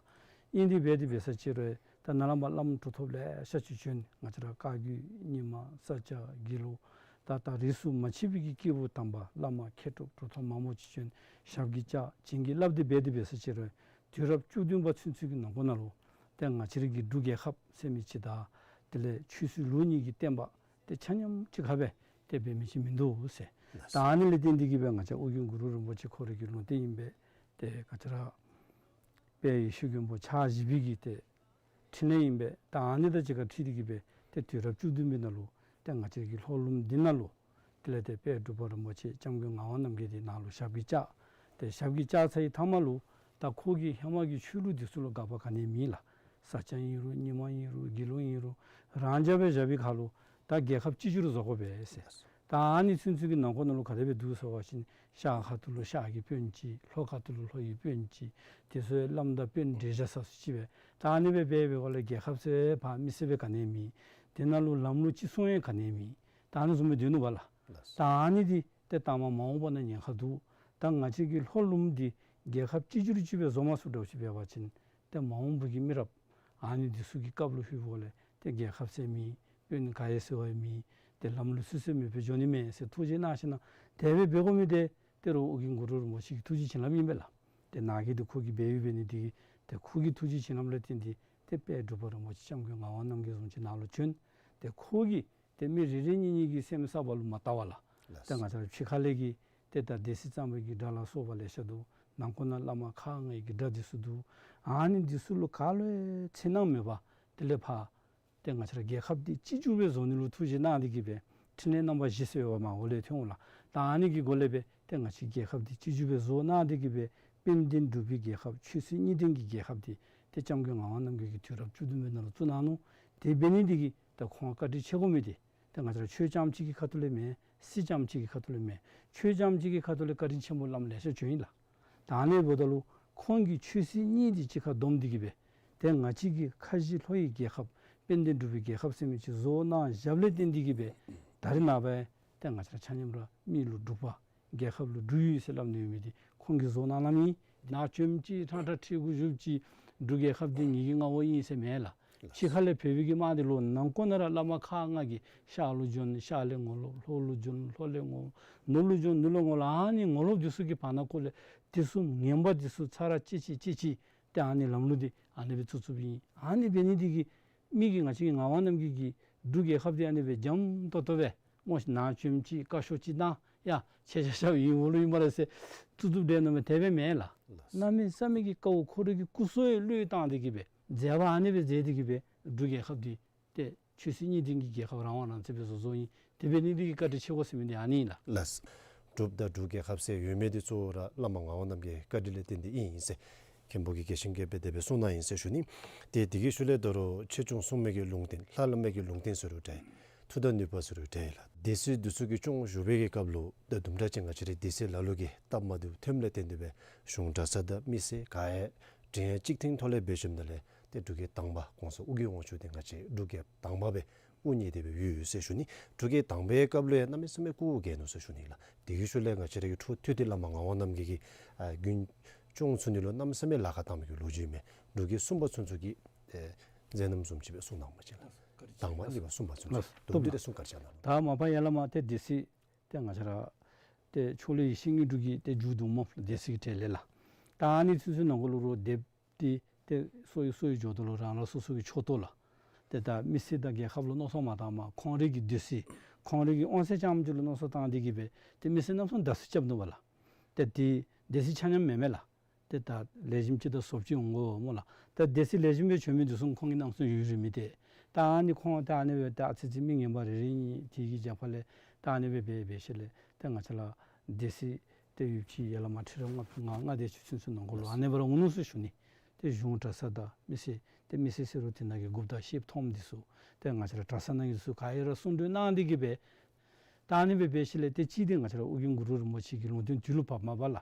ཨིན་དེ་སྦེ་དེ་སྦེ་ས་ཅིག་རུང་ད་ནཱ་ལས་མར་བླམ་གྲུབ་ཐོབ་ལེ་ཤ་ཅིག་བྱོན། ང་བཅས་ར་བཀའ་བརྒྱུད་རྙིང་མ་ས་སྐྱ་དགེ་ལུགས་ད་ད་རིས་སུ་མ་ཆད་པའི་གི་སྐྱེས་བུ་དམ་པ་བླ་མ་མཁས་གྲུབ་གྲུབ་ཐོབ་མང་པོ་ཅིག་བྱོན། ཞབས་ཀྱིས་བཅགས་བྱིན་གྱིས་བརླབས་ཏེ་སྦེ་དེ་སྦེ་ས་ཅིག་རུང་དུས་རབས་བཅུ་བདུན་པ་ཚུན་ཚོད་ཀྱི་ནང་འཁོད་ནང་ལུ་ཏེ་ང་བཅས་ར་གི་འབྲུག་རྒྱལ་ཁབ་ཟེར་མི་ཅིག་དང་དེ་ལས་ཆོས་སྲིད་ལུགས་གཉིས་ཀྱི་བསྟན་པ་ཏེ་ཆ་མཉམ་གཅིག་ཁར་སྦེ་ཏེ་འབད་མི་ཅིག་མིན་འདུག་ཟེར། ལགས་སོ། ད་ཨ་ནི་ལས་བརྟེན་ཏེ་གི་སྦེ་ང་བཅས་ཨོ་རྒྱན་གུ་རུ་རིན་པོ་ཆེ་ཁོ་རའི་གི་ལུང་བསྟན་ཨིན་པས། ཏེ་ང་བཅས་ར་དཔལ་ཡེ་ཤེས་མགོན་པོ་ཕྱག་བཞི་པའི་གི་ཏེ་ཕྲིན་ལས་ཨིན་པས། ད་ཨ་ནི་དང་གཅིག་ཁར་འཁྲིལ་ཏེ་གི་སྦེ་ཏེ་དུས་རབས་བཅུ་བདུན་པའི་ནང་ལུ་ཏེ་ང་བཅས་ཀྱི་ལྷོ་ལུངམ་འདི་ནང་ལུ་དེ་ལས་ཏེ་དཔལ་འབྲུག་པ་རིན་པོ་ཆེ་སྐྱབས་མགོན་ངག་དབང་རྣམ་རྒྱལ་འདི་ནཱ་ལུ་ཞབས་ཀྱིས་བཅགས། ཏེ་ཞབས་ཀྱིས་བཅགས་ཚར་བའི་མཐའ་མ་ལུ་ད་ཁོ་གིས་ཧེ་མ་གི་ཆོས་ལུགས་འདི་ཚུ་ལུ་དགག་པ་ག་ནི་མེད་ལགས། ས་སྐྱ་ཨིན་རུང་རྙིང་མ་ཨིན་རུང་དགེ་ལུགས་ཨིན་རུང་རང་འཇགས་སྦེ་བཞག་པའི་ཁར་ལུ་ད་རྒྱལ་ཁབ་གཅིག་གྱུར་བཟོ་དགོ་པས་ཟེར། ད་ཨ་ནི་ཚུན་ཚོད་ཀྱི་ནང་འཁོད་ནང་ལུ་ག་དེ་སྦེ་འདུག་ཟེར་བ་ཅིན་ཤར་ཁ་ཐུག་ལུ་ཤར་གྱི་དཔོན་ཅིག། ལྷོ་ཁ་ཐུག་ལུ་ལྷོ་གི་དཔོན་ཅིག། དེ་ཚུ་བླམ་དང་དཔོན་འབྲེལ་བཞག་ས་སུ་ཅིག་སྦེ། ད་ཨ་ནི་སྦེ་འབད་འབད་བ་ལས་རྒྱལ་ཁབ་ཟེར་ཕར་མི་སེར་སྦེ་ག་ནི་ཡང་མེད། དེ་ནང་ལུ་ལམ་ལུགས་ཅིག་སྲུང་ཡང་ག་ནི་ཡང་མེད། ད་ཨ་ནི་བཟུམ་སྦེ་སྡོད་ནུག་པ་ལགས། ལགས། ད་ཨ་ནི་འདི་ཏེ་ད་མ་མ་འོངས་པ་ནང་ཉེན་ཁ་འདུག། ད་ང་བཅས་ཀྱི་ལྷོ་ལུངམ་འདི་རྒྱལ་ཁབ་གཅིག་གྱུར་ཅིག་སྦེ་བཟོ་མ་ཚུགསཔ་འདྲཝ་ཅིག་འབད་བ་ཅིན་ཏེ་མ་འོངས་པ་གི་མི་རབས་ཨ་ནི་འདི་ཚུ་གི་སྐབས་ལུ་ལྷོདཔ་ལས་ཏེ་རྒྱལ་ཁབ་ཟེར་མེད། དཔོན་ག་ཡང་ཟེར་བ་ཡང་མེད། ཏེ་ལམ་ལུགས་སུ་ཟེར་མེདཔ་སྦེ་འགྱོ་ནི་མས་ཟེར་ཐུགས་རྗེ་གནང་ཞིན་ན་དེ་སྦེ་འབད་དགོ་མི་འདི་ཏེ་རུང་ཨོ་རྒྱན་གུ་རུ་རིན་པོ་ཆེ་གི་ཐུགས་རྗེ་བྱིན་རླབས་ཨིན་པས་ལགས། ཏེ་ནཱ་གིས་འདི་ཁོ་གིས་འབད་ཡོདཔ་འབད་ནི་འདི་གིས་ཏེ་ཁོ་གི་ཐུགས་རྗེ་བྱིན་རླབས་ལུ་བརྟེན་ཏེ་ཏེ་དཔལ་འབྲུག་པ་རིན་པོ་ཆེ་སྐྱབས་མགོན་ངག་དབང་རྣམ་རྒྱལ་བཟུམ་ཅིག་ནཱ་ལུ་བྱོན། ཏེ་ཁོ་གིས་ཏེ་མི་རེ་རེ་གཉིས་གཉིས་ཀྱི་སེམས་བསམ་པ་ལུ་མ་བལྟ་བར་ལགས། ལགས། ཏེ་ང་བཅས་ར་ཕྱི་ཁ་ལས་ཀྱི་ཏེ་ད་སྡེ་སྲིད་གཙང་པའི་གི་དགྲ་ལ་སོགས་པ་ལེ་ཤ་འདུག། ནང་འཁོད་ནང་བླ་མ་ཁག་ལྔའི་གི་དགྲ་འདི་ཚུ་འདུག། ཨ་ནི་འདི་ཚུ་ལུ་ག་ལུ་ཡང་འཚེར་སྣང་མེད་པར་དེ་ལས་ཕར་ཏེ་ང་བཅས་ར་རྒྱལ་ཁབ་འདི་གཅིག་གྱུར་སྦེ་བཟོ་ནི་ལུ་ཐུགས་རྗེ་གནང་སྟེ་གིས་སྦེ་འཕྲིན་ལས་རྣམ་པ་བཞི་ཟེར་བ་མར་འོག་ལས་ཐོན་འོང་ལགས། ད་ཨ་ནི་གི་སྒོ་ལས་སྦེ་ཏེ་ང་བཅས་རྒྱལ་ཁབ་འདི་གཅིག་གྱུར་སྦེ་བཟོ་གནང་སྟེ་གིས་སྦེ་དཔལ་ལྡན་འབྲུག་པའི་རྒྱལ་ཁབ་ཆོས་སྲིད་གཉིས་ལྡན་གྱི་རྒྱལ་ཁབ་འདི་ཏེ་སྐྱབས་མགོན་ངག་དབང་རྣམ་རྒྱལ་གྱི་དུས་རབས་བཅུ་བདུན་པའི་ནང་ལུ་བཙུགས་གནང་ནུག། དེ་འབད་ནི་འདི་གིས་ད་ཁོང་བཀའ་དྲིན་ཆེ་དགོ་མི་འདི་ཏེ་ང་བཅས་ར་ཆོས་རྐྱངམ་གཅིག་གི་ཁ་ཐུག་ལས་མེན། སྲིད་རྐྱངམ་གཅིག་གི་ཁ་ཐུག་ལས་མེན། ཆོས་རྐྱངམ་གཅིག་གི་ཁ་ཐུག་ལས་བཀའ་དྲིན་ཆེན་པོ་བླམ་ལེ་ཤ་བྱོན་ཡི་ལགས། ད་ཨ་ནི་འབདཝ་ད་ལུ་ཁོང་གིས་ཆོས་སྲིད་གཉིས་འདི་གཅིག་ཁར་བསྡོམས་ཏེ་གིས་སྦེ་ཏེ་ང་བཅས་ཀྱི་ཁ་བཞི་ལྷོ་ཡི་རྒྱལ་ཁབ་དཔལ་ལྡན་འབྲུག་པའི་རྒྱལ་ཁབ་ཟེར་མི་ཅིག་བཟོ་གནང་བཞགཔ་ལས་བརྟེན་ཏེ་གིས་སྦེ་ད་རེས་ནངས་པ་ཏེ་ང་བཅས་ར་ཆ་མཉམ་ར་མི་ལུ་འབྲུག་པ་རྒྱལ་ཁབ་ལུ་འབྲུག་ཡོད་ཟེར་སླབ་ནི་ཡོད་མི་འདི་ཁོང་གིས་བཟོ་གནང་གནངམ་ཨིན། ནཱ་བྱོནམ་ཅིག་ཁྲང་ཁྲ་ཁྲི་གུ་བཞུགསཔ་ཅིག་འབྲུག་རྒྱལ་ཁབ་འདི་ངེ་གི་མངའ་འོག་ཨིན་ཟེར་མེན་ལགས། ཕྱི་ཁ་ལས་བོད་པའི་གི་དམག་འདི་ལོག་ནང་འཁོད་ནང་ར་བླ་མ་ཁག་ལྔ་གིས་ཤར་ལུ་བྱོན་ཤར་ལས་ངོ་ལོག། ལྷོ་ལུ་བྱོན་ལྷོ་ལས་ངོ་ལོག། ནུབ་ལུ་བྱོན་ནུབ་ལས་ངོ་ལོག། ཨ་ནི་ངོ་ལོགཔ་འདི་ཚུ་གི་བར་ན་ཀོ་ལས་དེ་ཚུ་ངན་པ་འདི་ཚུ་ཚར་ར་བཅད་བཅད་བཅད་བཅད་ཏེ་ཨ་ནི་ལམ་ལུགས་འདི་ཨ་ནི་སྦེ་བཙུགས་བཙུགསཔ་ཨིན། ཨ་ནི་འབད་ནི་འདི་གིས་མི་གིས་ང་བཅས་ཀྱི་ངག་དབང་རྣམ་རྒྱལ་གྱིས་འབྲུག་རྒྱལ་ཁབ་འདི་ཨ་ནི་སྦེ་འཇམ་ཏོང་ཏོ་སྦེ་སྨོ་ཤིག་ནཱ་བྱོནམ་ཅིག་བཀའ་ཤོག་ཅིག་གནང་ཡ་ཆེ་ཆ་ཤ་ཡིན་འོ་ལུ་ཨིན་པ་ར་ཟེར་བཙུགས་བཙུགསཔ་འདྲས་མནོཝ་མས། དེ་སྦེ་མེན་ལགས། ལགས། གནམ་མེད་ས་མེད་ཀྱི་དཀའཝ་ཁོ་རའི་གི་སྐུ་སྲོག་ཡང་བློས་བཏང་སྟེ་གིས་སྦེ་མཛད་པ་ཨ་ནི་སྦེ་མཛད་དེ་གིས་སྦེ་འབྲུག་རྒྱལ་ཁབ་འདི་ཏེ་ཆོས་སྲིད་གཉིས་ལྡན་གྱི་རྒྱལ་ཁབ་རང་དབང་རང་བཙན་སྦེ་བཟོ་བཟོཝ་ཨིན། དེ་འབད་ནི་འདི་གིས་བཀའ་དྲིན་ཆེ་དགོ་ཟེར་མི་འདི་ཨ་ནི་ཨིན་ལགས། ལགས། འབྲུག་དང་འབྲུག་རྒྱལ་ཁབ་ཟེར་ཡོད་མི་འདི་གཙོ་བོ་ར་བླ་མ་ངག་དབང་རྣམ་རྒྱལ་བཀའ་དྲིན་ལས་བརྟེན་ཏེ་ཨིན་ཟེར་མཁན་པོ་གིས་རྒྱས་ཤིང་རྒྱས་པར་དེ་སྦེ་གསུངས་གནང་ཡི་ཟེར་ཞུ་ནི། ཏེ་དེ་གི་ཤུལ་ལས་ད་རུང་ཆེ་ཆུང་གསུམ་མའི་གི་ལུང་བསྟན་ལྷ་བླ་མའི་གི་ལུང་བསྟན་ཟེར་རུང་འདྲ། མཐུ་དང་ནུས་པ་ཟེར་རུང་འདྲ་ལགས། སྡེ་སྲིད་འདི་ཚུ་གི་སྐྱོང་བཞུགས་པའི་གི་སྐབས་ལུ་ད་དུམ་གྲ་ཅིག་ང་བཅས་རའི་སྡེ་སྲིད་ལ་ལུ་གིས་སྟབས་མ་བདེཝ་ཐོནམ་ལས་བརྟེན་ཏེ་སྦེ་གཞུང་གྲྭ་ཚང་དང་མི་སེར་ག་ཡང་འགྲན་ཡ་གཅིག་མཐུན་ཐོག་ལས་འབད་ཞིནམ་ལས་ཏེ་འབྲུག་རྒྱལ་དང་པ་གོང་ས་ཨོ་རྒྱན་དབང་ཕྱུག་འདི་ང་བཅས་འབྲུག་རྒྱལ་དང་པ་སྦེ་དབུ་བརྙེས་ཏེ་སྦེ་ཡོད་ཡོད་ཟེར་ཞུ་ནི། འབྲུག་རྒྱལ་དང་པའི་སྐབས་ལུ་ཡང་གནམ་མེད་ས་མེད་སྐུ་འོ་བརྒྱལ་ནུག་ཟེར་ཞུ་ནི་ལགས། དེ་གི་ཤུལ་ལས་ང་བཅས་ར་གི་འཕྲོ་མཐུད་དེ་བླ་མ་ངག་དབང་རྣམ་རྒྱལ་གྱིས་ཨ་རྒྱུན་སྐྱོང་ཚུགས་ནི་ལུ་གནམ་མེད་ས་མེད་ལཱ་ཁག་བཏང་མི་གི་ལོ་རྒྱུས་མས། འབྲུག་རྒྱལ་གསུམ་པ་ཚུན་ཚོད་ཀྱི་ཨེ་མཛད་རྣམ་བཟུམ་ཅིག་སྦེ་གསུང་གནང་བ་ཅིན་ལགས། དང་པ་གཉིས་པ་གསུམ་པ་ཚུན་ཚོད་ལགས། དོན་འདི་རེ་གསུང་བཀའ་དྲིན་བསྐྱང་གནང་། ད་མ་པ་ཡ་བླ་མ་ཏེ་སྡེ་སྲིད་ཏེ་ང་བཅས་ར་ཏེ་ཕྱོགས་ལས་ཡེ་ཤེས་དངོས་གྲུབ་ཀྱིས་ཏེ་མཇུག་བསྡུཝ་སྨོ་སྡེ་སྲིད་ཀྱི་གྲལ་ལས་ལགས། ད་ཨ་ནི་ཚུན་ཚོད་ནང་འཁོད་ལུ་རོགས་སྡེ་པ་འདི་ཏེ་སོ་ཡི་སོ་ཡི་འགྱོ་དོ་ལོ། རང་རང་སོ་སོ་གི་ཕྱོགས་གཏོགས་ལགས། ཏེ་ད་མི་སེར་དང་རྒྱལ་ཁབ་ལུ་མནོ་བསམ་མ་བཏངམ་ཁོང་རའི་གི་སྡེ་སྲིད་ཁོང་རའི་གི་དབང་ཚད་རྐྱངམ་ཅིག་ལུ་མནོ་བསམ་བཏང་སྟེ་གིས་སྦེ་ཏེ་མི་སེར་རྣམ་གསུམ་བདའ་ཟུན་རྐྱབ་ནུག་པ་ལགས། ཏེ་འདི་སྡེ་སྲིད་ཆ་མཉམ་མེན་མས་ལགས། ཏེ་ད་ལེགས་ཤོམ་ཅིག་དང་ཟོགཔ་ཅིག་འོང་དགོ་སྨོ་ལགས། ད་སྡེ་སྲིད་ལེགས་ཤོམ་སྦེ་བྱོན་མི་འདི་ཚུ་ཁོང་གི་རྣམ་གསུམ་ཡོད་རིགས་མི་འདི། ད་ཨ་ནི་ཁོང་ད་ཨ་ནི་སྦེ་ད་ཨ་ཙི་ཙི་མི་ངན་པ་རེ་རེ་གཉིས་དེ་གི་རྒྱབ་ཁ་ལས་ད་ཨ་ནི་སྦེ་འབད་འབད་ཞིནམ་ལས་ད་ང་བཅས་ར་སྡེ་སྲིད་ཏེ་ཡོདཔ་ཅིག་ཡར་ལས་མར་ཁྲི་རབས་ལྔ་པ་ལྔ་ལྔ་དེ་ཅིག་ཚུན་ཚོད་ནང་འཁོད་ལུ་ཨ་ནི་སྦེ་ར་འོང་ནུག་ཟེར་ཞུ་ནི། ཏེ་གཞུང་གྲྭ་ཚང་དང་མི་སེར་ཏེ་མི་སེར་ཟེར་རུང་དེ་ནང་གི་འགོ་བདག་ཤེསཔ་མཐོནམ་འདི་ཚུ་ཏེ་ང་བཅས་ར་གྲྭ་ཚང་ནང་གི་འདི་ཚུ་ག་ཡ་ར་གསུང་གྲོས་གནང་སྟེ་གིས་སྦེ་ད་ཨ་ནི་སྦེ་འབད་ཞིནམ་ལས་ཏེ་གཅིག་འདི་ང་བཅས་ར་ཨོ་རྒྱན་གུ་རུ་རིན་པོ་ཆེ་གི་ལུང་བསྟན་དུས་ལུ་བབ་མས་པ་ལགས།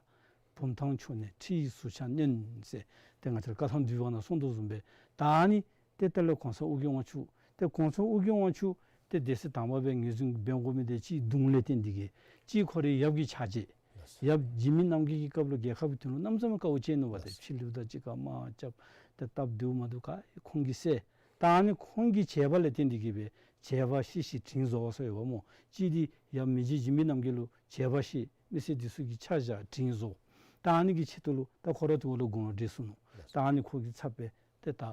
བུམ་ཐང་ཕྱོགས་ནས་ཁྲི་ཡི་ཟུར་ཆ་མནན་ཟེར་ཏེ་ང་བཅས་ར་བཀའ་ཐང་བསྡུས་པ་ནང་གསུངས་དོ་བཟུམ་སྦེ་ད་ཨ་ནི་ཏེ་ད་ལས་གོང་ས་ཨོ་རྒྱན་དབང་ཕྱུག་ཏེ་གོང་ས་ཨོ་རྒྱན་དབང་ཕྱུག་ཏེ་སྡེ་སྲིད་དང་པ་སྦེ་ངོས་འཛིན་འབད་དགོ་མི་འདི་གཅིག་གདུང་ལས་བརྟེན་ཏེ་གིས་གཅིག་ཁོ་རའི་ཡབ་ཀྱི་ཕྱག་རྗེས། ཡབ་འཇིགས་མེད་རྣམ་རྒྱལ་གྱི་སྐབས་ལུ་རྒྱལ་ཁབ་ཀྱི་དོན་ལུ་གནམ་མེད་ས་མེད་དཀའཝ་སྤྱད་ནུག་པ། ཏེ་ཕྱི་གླིངཔ་དང་གཅིག་ཁར་དམག་རྐྱབ་ཏེ་སྟབས་བདེཝ་མ་བདེཝ་ག་ཁོང་གིས་སེལ། ད་ཨ་ནི་ཁོང་གི་བྱས་པ་ལས་བརྟེན་ཏེ་གིས་སྦེ་བྱས་པ་བཤད་བཤད་དྲིན་གཟོ་བ་ཟེར་ཡོདཔ་སྨོ། གཅིག་འདི་ཡབ་མི་རྗེ་འཇིགས་མེད་རྣམ་རྒྱལ་ལུ་བྱས་པ་བཤད་མི་སེར་འདི་ཚུ་གི་ཆ་བཞག་དྲིན་གཟོ། ད་ཨ་ནི་གི་ཆེད་དུ་ལུ་ད་ཁོ་ར་དེ་བ་ལུ་དགུང་ལོ་བགྲེས་སོ་ནུག། ད་ཨ་ནི་ཁོ་གིས་ཚབ་སྦེ་ཏེ་ད་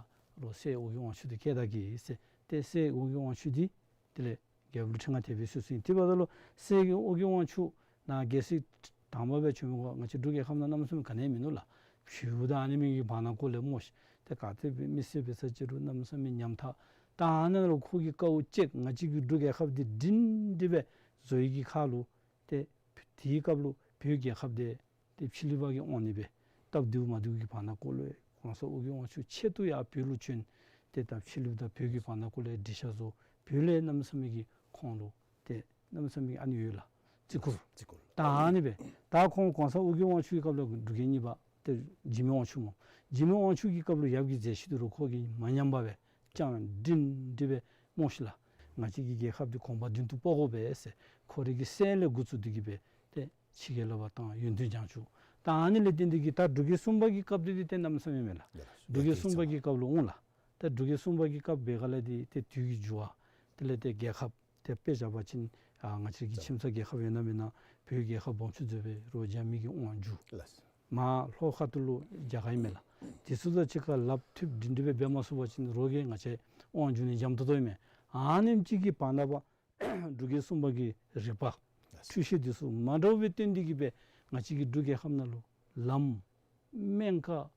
རུང་སྲས་ཨོ་རྒྱན་དབང་ཕྱུག་འདི་བསྐོ་ད་གེ་ཟེར་ཏེ་སྲས་ཨོ་རྒྱན་དབང་ཕྱུག་འདི་དེ་ལས་རྒྱལཔོ་ལུ་ཁྲི་མངའ་དེ་སྦེ་གསོལ་གསོལཝ་ཨིན། དེ་འབདཝ་ད་ལུ་སྲས་ཀྱི་ཨོ་རྒྱན་དབང་ཕྱུག་ནཱ་རྒྱལ་སྲིད་དང་པ་སྦེ་བྱོན་མི་གོ་ང་བཅས་འབྲུག་རྒྱལ་ཁབ་ནང་གནམ་མེད་ས་མེད་ག་ནི་ཡང་མིན་ནུག་ལགས། ཕྱུགཔོ་དང་ཨ་ནི་མི་གི་བར་ན་ཀོ་ལས་སྨོ་ཤིག། ཏེ་ག་ཏེ་སྦེ་མི་སེར་འབད་ས་ཅིག་རུང་གནམ་མེད་ས་མེད་ཉམ་ཐག། ད་ཨ་ནཱ་ལུ་ཁོ་གིས་དཀའཝ་སྤྱད་ང་བཅས་ཀྱི་འབྲུག་རྒྱལ་ཁབ་འདི་སྒྲིང་སྒྲི་སྦེ་བཟོ་ཡི་གི་ཁར་ལུ་ཏེ་དེའི་སྐབས་ལུ་བོད་རྒྱལ་ཁབ་འདི་ཏེ་ཕྱི་གླིངཔ་གིས་དབང་ནི་སྦེ་སྟབས་བདེཝ་མ་བདེཝ་གི་བར་ན་ཀོ་ལུ་གོང་ས་ཨོ་རྒྱན་དབང་ཕྱུག་ཆེད་དུ་ཡར་བོད་ལུ་བྱོན། ཏེ་ད་ཕྱི་གླིངཔ་དང་བོད་ཀྱི་བར་ན་ཀོ་ལུ་འགྲིག་ཤ་བཟོ། བོད་ལས་གནམ་མེད་ས་མེད་ཀྱི་ཁོང་ལུ་ཏེ་ གནམ་མེད་ས་མེད་ཨ་ནི་ཡོད་ལགས། བརྩི་བཀུར། བརྩི་བཀུར། ད་ཨ་ནི་སྦེ་ད་ཁོང་གོང་ས་ཨོ་རྒྱན་དབང་ཕྱུག་གི་སྐབས་ལུ་འབྲུག་རྒྱལ་གཉིས་པ་ཏེ་འཇིགས་མེད་དབང་ཕྱུག་སྨོ། འཇིགས་མེད་དབང་ཕྱུག་གི་སྐབས་ལུ་ཡབ་ཀྱི་མཛད་ཤུལ་འདི་རུང་ཁོ་གིས་མ་ཉམས་པར་སྦེ་བཅར་འདྲི་འདྲི་སྦེ་སྨོ་ཤིག་ལགས། ང་བཅས་ཀྱི་རྒྱལ་ཁབ་འདི་གོང་འཕེལ་མདུན་དུ་སྤོ་དགོ་པས་ཟེར་ཁོ་རའི་གི་སྲས་ལས་འགོ་བཙུགས་ཏེ་གི་སྦེ་ཏེ་ཕྱི་རྒྱལ་ལུ་འབག་བཏང་ཡོན་ཏན་སྦྱང་བཅུག། ད་ཨ་ནི་ལས་བརྟེན་ཏེ་གི་ད་འབྲུག་རྒྱལ་གསུམ་པ་གི་སྐབས་འདི་ཏེ་གནམ་མེད་ས་མེད་མེན་ལགས། ལགས། འབྲུག་རྒྱལ་གསུམ་པ་གི་སྐབས་ལུ་འོང་ལགས། ད་འབྲུག་རྒྱལ་གསུམ་པ་གི་སྐབས་འབད་སྒང་ལས་འདི་ཏེ་དུས་ཀྱི་འགྱུར་བ་དེ་ལས་ཏེ་རྒྱལ་ཁབ་ཏེ་དཔེ་བཞག་པ་ཅིན་ཨ་ང་བཅས་ཀྱི་ཁྱིམ་ཚང་རྒྱལ་ཁབ་ཡོད་ན་མེན་ན་བོད་རྒྱལ་ཁབ་སྦོམ་ཆུང་ཟེར་སྦེ་རོགས་རྒྱ་མི་གིས་དབང་བསྒྱུར། ལགས། མར་ལྷོ་ཁ་ཐུག་ལུ་རྒྱ་གར་ཨིན་མས་ལགས། དེ་ཚུ་དང་གཅིག་ཁར་ལགཔ་མཐུད་འདྲིས་འདྲིས་སྦེ་འབད་མ་ཚུགས་པ་ཅིན་རོགས་ཀྱིས་ང་བཅས་དབང་བསྒྱུར་ནི་འཇམ་ཏོང་ཏོ་ཨིན་མས། ཨ་ནེམ་ཅིག་གི་བར་ན་འབད་འབྲུག་རྒྱལ་གསུམ་པ་གི་རིག་པ་འཕྲུལ་ཤེས་འདི་ཚུ་མ་འདྲཝ་སྦེ་བཏོན་ཏེ་གི་སྦེ་ང་བཅས་ཀྱི་འབྲུག་རྒྱལ་ཁབ་ནང་ལུ་ལམ་སྨན་ཁང་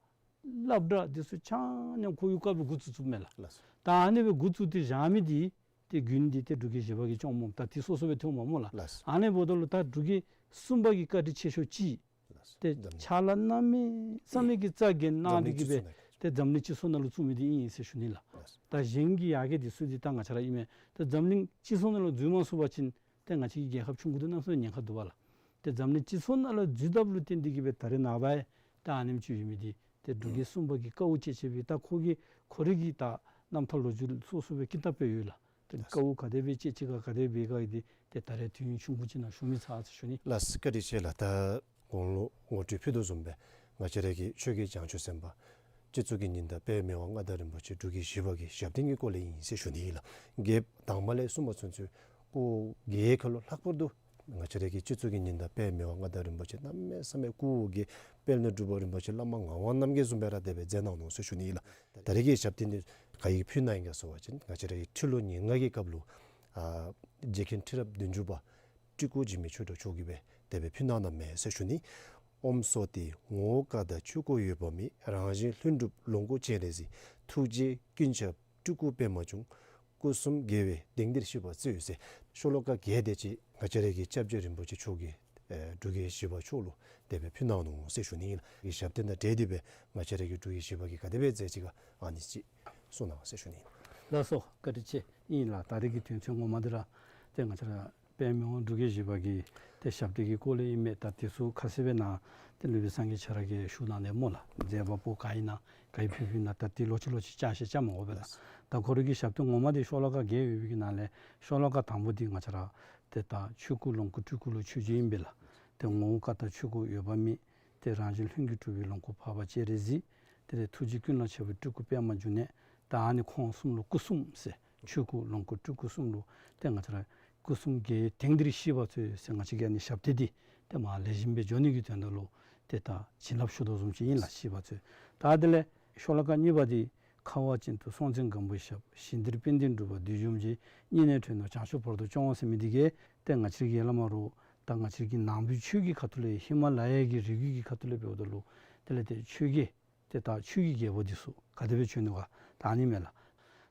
སློབ་གྲྭ་འདི་ཚུ་ཆ་མཉམ་ཁོ་གི་སྐབས་ལུ་འགོ་བཙུགས་བཙུགསཔ་མས་ལགས། ལགས་སོ། ད་ཨ་ནི་སྦེ་འགོ་བཙུགས་ཏེ་བཞག་མི་འདི་ཏེ་དགུན་འདི་ཏེ་འབྲུག་རྒྱལ་བཞི་པ་གིས་སྐྱོངམ་སྨོ། ད་དུས་སོ་སོ་སྦེ་ཐོནམ་སྨོ་ལགས། ལགས་སོ། ཨ་ནི་འབདཝ་ད་ལུ་ད་འབྲུག་རྒྱལ་གསུམ་པ་གི་བཀའ་དྲིན་ཆེ་ཤོས་ཅིག་ལགས་སོ། ཏེ་འཛམ་གླིང་ཕྱག་ལཱ་གནམ་མེད་ས་མེད་ཀྱི་རྩ་འགེངས་གནང་སྟེ་གི་སྦེ་འཛམ་གླིང་སྤྱི་ཚོགས་ནང་ལུ་ཏེ་འཛམ་གླིང་སྤྱི་ཚོགས་ནང་ལུ་བཙུགས་མི་འདི་ཨིན་ཟེར་ཞུ་ནི་ལགས། ལགས་སོ། ད་གཞན་གྱི་ཡར་རྒྱས་འདི་ཚུ་འདི་ད་ང་བཅས་ར་ཨིན་མས། ད་འཛམ་གླིང་སྤྱི་ཚོགས་ནང་ལུ་འཛུལ་མ་ཚུགས་པ་ཅིན་ཏེ་ང་བཅས་ཀྱི་རྒྱལ་ཁབ་ཆུང་ཀུ་འདི་གནམ་མེད་ས་མེད་ཉེན་ཁ་འདུག་པ་ལགས། ཏེ་འཛམ་གླིང་སྤྱི་ཚོགས་ནང་ལུ་འཛུལ་དཔ་ལུ་བརྟེན་ཏེ་གི་སྦེ་ད་རེས་ནངས་པ་ཡང་ད་ཨ་ནེམ་ཅིག་ཡོད་མི་འདི་ཏེ་འབྲུག་རྒྱལ་གསུམ་པ་གི་དཀའཝ་སྤྱད་སྤྱད་པའི་ད་ཁོ་གི་ཁོ་རའི་གི་ད་རྣམ་ཐར་ལོ་རྒྱུས་སོ་སོ་སྦེ་ཀི་ཏབ་སྦེ་ཡོད་ལགས། ཏེ་དཀའཝ་ག་དེ་སྦེ་སྤྱད་སྤྱད་ག་ག་དེ་སྦེ་ག་འདི་ཏེ་ད་རེས་དུས་ཡུན་ཆུང་ཀུ་ཅིག་ནང་ཞུ་མི་ཚར་ཟེར་ཞུ་ནི། ལགས་སོ། བཀའ་དྲིན་ཆེ་ལགས། ད་གོང་ལུ་ངོ་སྤྲོད་ཕུལ་དོ་བཟུམ་སྦེ་ང་བཅས་ར་གི་ཆོས་རྒྱལ་བྱང་ཆུབ་སེམས་དཔའ་སྤྱི་གཙུག་གི་ཉི་ཟླ་དཔལ་མི་དབང་མངའ་བདག་རིན་པོ་ཆེ་འབྲུག་རྒྱལ་བཞི་པ་གི་ཞབས་བརྟན་གྱི་སྐོར་ལས་ཨིན་ཟེར་ཞུ་ནི་ཨིན་ལགས། རྒྱལཔོ་དང་པ་ལས་གསུངས་པ་ཚུན་ཚོད་སྐུ་འོ་བརྒྱལ་ཁ་ལུ་ལྷག་པར་དུ་ང་བཅས་ར་གི་སྤྱི་གཙུག་གི་ཉི་ཟླ་དཔལ་མི་དབང་མངའ་བདག་རིན་པོ་ཆེ་གནམ་མེད་ས་མེད་སྐུ་འོ་བརྒྱལ། དཔལ་ལྡན་འབྲུག་པ་རིན་པོ་ཆེ་བླ་མ་ངག་དབང་རྣམ་རྒྱལ་བཟུམ་སྦེ་ར་དེ་སྦེ་མཛད་གནང་ནུག་ཟེར་ཞུ་ནི་ཨིན་ལགས། ད་རེས་ཀྱི་ཞབས་བརྟན་འདི་ག་གིས་ཕུལ་གནང་ཡི་ག་ཟེར་བ་ཅིན་ང་བཅས་ར་གི་ཁྲི་ལོ་ཉེར་ལྔ་གི་སྐབས་ལུ་ཨ་རྗེ་མཁན་ཁྲི་རབས་བདུན་ཅུ་པ་སྤྲུལ་སྐུ་འཇིགས་མེད་ཆོས་གྲགས་མཆོག་གིས་སྦེ་དེ་སྦེ་ཕུལ་གནང་གནངམ་མས་ཟེར་ཞུ་ནི། ཨོཾ་སྭསྟི། ངོ་བོ་ཀ་དག་ཆོས་སྐུ་འོད་དཔག་མེད། རང་བཞིན་ལྷུན་གྲུབ་ལོངས་སྐུ་སྤྱན་རས་གཟིགས། ཐུགས་རྗེ་ཀུན་ཁྱབ་སྤྲུལ་སྐུ་པདྨ་འབྱུང་། སྐུ་གསུམ་དགྱེས་པའི་དེང་འདིར་གཤེགས་པ་སྩོལ་ཟེར་ཤོ་ལོ་ཀ་བརྒྱད་དེ་ཅིག་ང་བཅས་ར་གི་སྐྱབས་རྗེ་རིན་པོ་ཆེ་མཆོག་གིས་ཨེ་འབྲུག་རྒྱལ་བཞི་པ་མཆོག་ལུ་དེ་སྦེ་ཕུལ་གནང་ནུག་ཟེར་ཞུ་ནི་ཨིན་ལགས། གི་ཞབས་བརྟན་དང་འབྲེལ་ཏེ་སྦེ་ང་བཅས་ར་གི་འབྲུག་རྒྱལ་བཞི་པ་གིས་ག་དེ་སྦེ་མཛད་ཅི་ག་ཨ་ནི་ཅིག་གསུང་གནང་ཟེར་ཞུ་ནི་ཨིན། ལགས་སོ། བཀའ་དྲིན་ཆེ་ཨིན་ལགས། ད་རེས་ཀྱི་དོན་ཚན་ངོ་མ་འདི་ར་ཏེ་ང་བཅས་ར་དཔལ་མི་དབང་འབྲུག་རྒྱལ་བཞི་པ་གི་ཏེ་ཞབས་བརྟན་གྱི་སྐོར་ལས་ཨིན་མས། ད་དེ་ཚུ་ཁ་གསལ་སྦེ་ནཱ་ཏེ་སློབ་དཔོན་སངས་རྒྱས་ཁྱོད་ར་གིས་ཞུ་གནང་ནི་སྨོ་ལགས། མཛད་པ་པོ་ག་ཨིན་ན་ག་གིས་ཕུལ་ཕུལཝ་ཨིན་ན་ད་ཏེ་ལོག་ཅི་ལོག་ཅི་བཅའ་ཤེས་བཅའ་མ་དགོ་པས་ལགས། ད་ཁོ་རའི་གི་ཞབས་བརྟན་ངོ་མ་འདི་ཤོ་ལོ་ཀ་བརྒྱད་ཡོད་པའི་གི་ནང་ལས་ཤོ་ལོ་ཀ་དང་པོ་འདི་ང་བཅས་ར་ཏེ་ད་ཆོས་སྐུ་ལོངས་སྐུ་སྤྲུལ་སྐུ་ལུ་མཆོད་བརྗོད་ཨིན་པས་ལགས། ཏེ་ངོ་བོ་ཀ་དག་ཆོས་སྐུ་འོད་དཔག་མེད། ཏེ་རང་བཞིན་ལྷུན་གྱིས་གྲུབ་པའི་ལོངས་སྐུ་འཕགས་པ་སྤྱན་རས་གཟིགས། དེ་ལས་ཐུགས་རྗེ་ཀུན་ལ་ཁྱབ་པའི་སྤྲུལ་སྐུ་པདྨ་འབྱུང་གནས། ད་ཨ་ནི་ཁོང་གསུམ་ལུ་སྐུ་གསུམ་ཟེར་ཆོས་སྐུ་ལོངས་སྐུ་སྤྲུལ་སྐུ་གསུམ་ལུ་ཏེ་ང་བཅས་ར་སྐུ་གསུམ་དགྱེས་དེང་འདིར་གཤེགས་པ་སྩོལ་ཟེར་ང་བཅས་ཀྱི་ཨ་ནི་ཞབས་བརྟན་འདི་ཏེ་མར་ལེགས་ཤོམ་སྦེ་འགྱོ་ནི་གི་དོན་དག་ལུ་ཏེ་ད་བྱིན་རླབས་ཞུ་དོ་བཟུམ་ཅིག་ཨིན་ལགས། གཤེགས་པ་སྩོལ། ད་དེ་ལས་ཤོ་ལོ་ཀ་གཉིས་པ་འདི་ཁ་བ་ཅན་དུ་སྲོང་བཙན་སྒམ་པོའི་ཞབས། ཞིང་འདིར་དཔལ་ལྡན་འབྲུག་པ་བདུད་འཇོམས་ཀྱིས། སྙིང་ནས་ཁྲོས་ནས་བྱང་ཆུབ་བར་དུ་སྐྱོངས་ཟེར་མི་འདི་གིས་ཏེ་ང་བཅས་ཀྱི་བླ་མ་རུ་ད་ང་བཅས་ཀྱི་ནང་པའི་ཆོས་ཀྱི་ཁ་ཐུག་ལས་ཧི་མ་ལ་ཡ་གི་རི་རྒྱུད་ཀྱི་ཁ་ཐུག་ལས་འབདཝ་ད་ལུ་དེ་ལས་ཏེ་ཆོས་རྒྱལ་ཏེ་ད་ཆོས་ཀྱི་རྒྱལ་པོ་འདི་ཚུ་ག་དེ་སྦེ་བྱོན་ནུག་ག་ད་ཨ་ནི་མས་ལགས།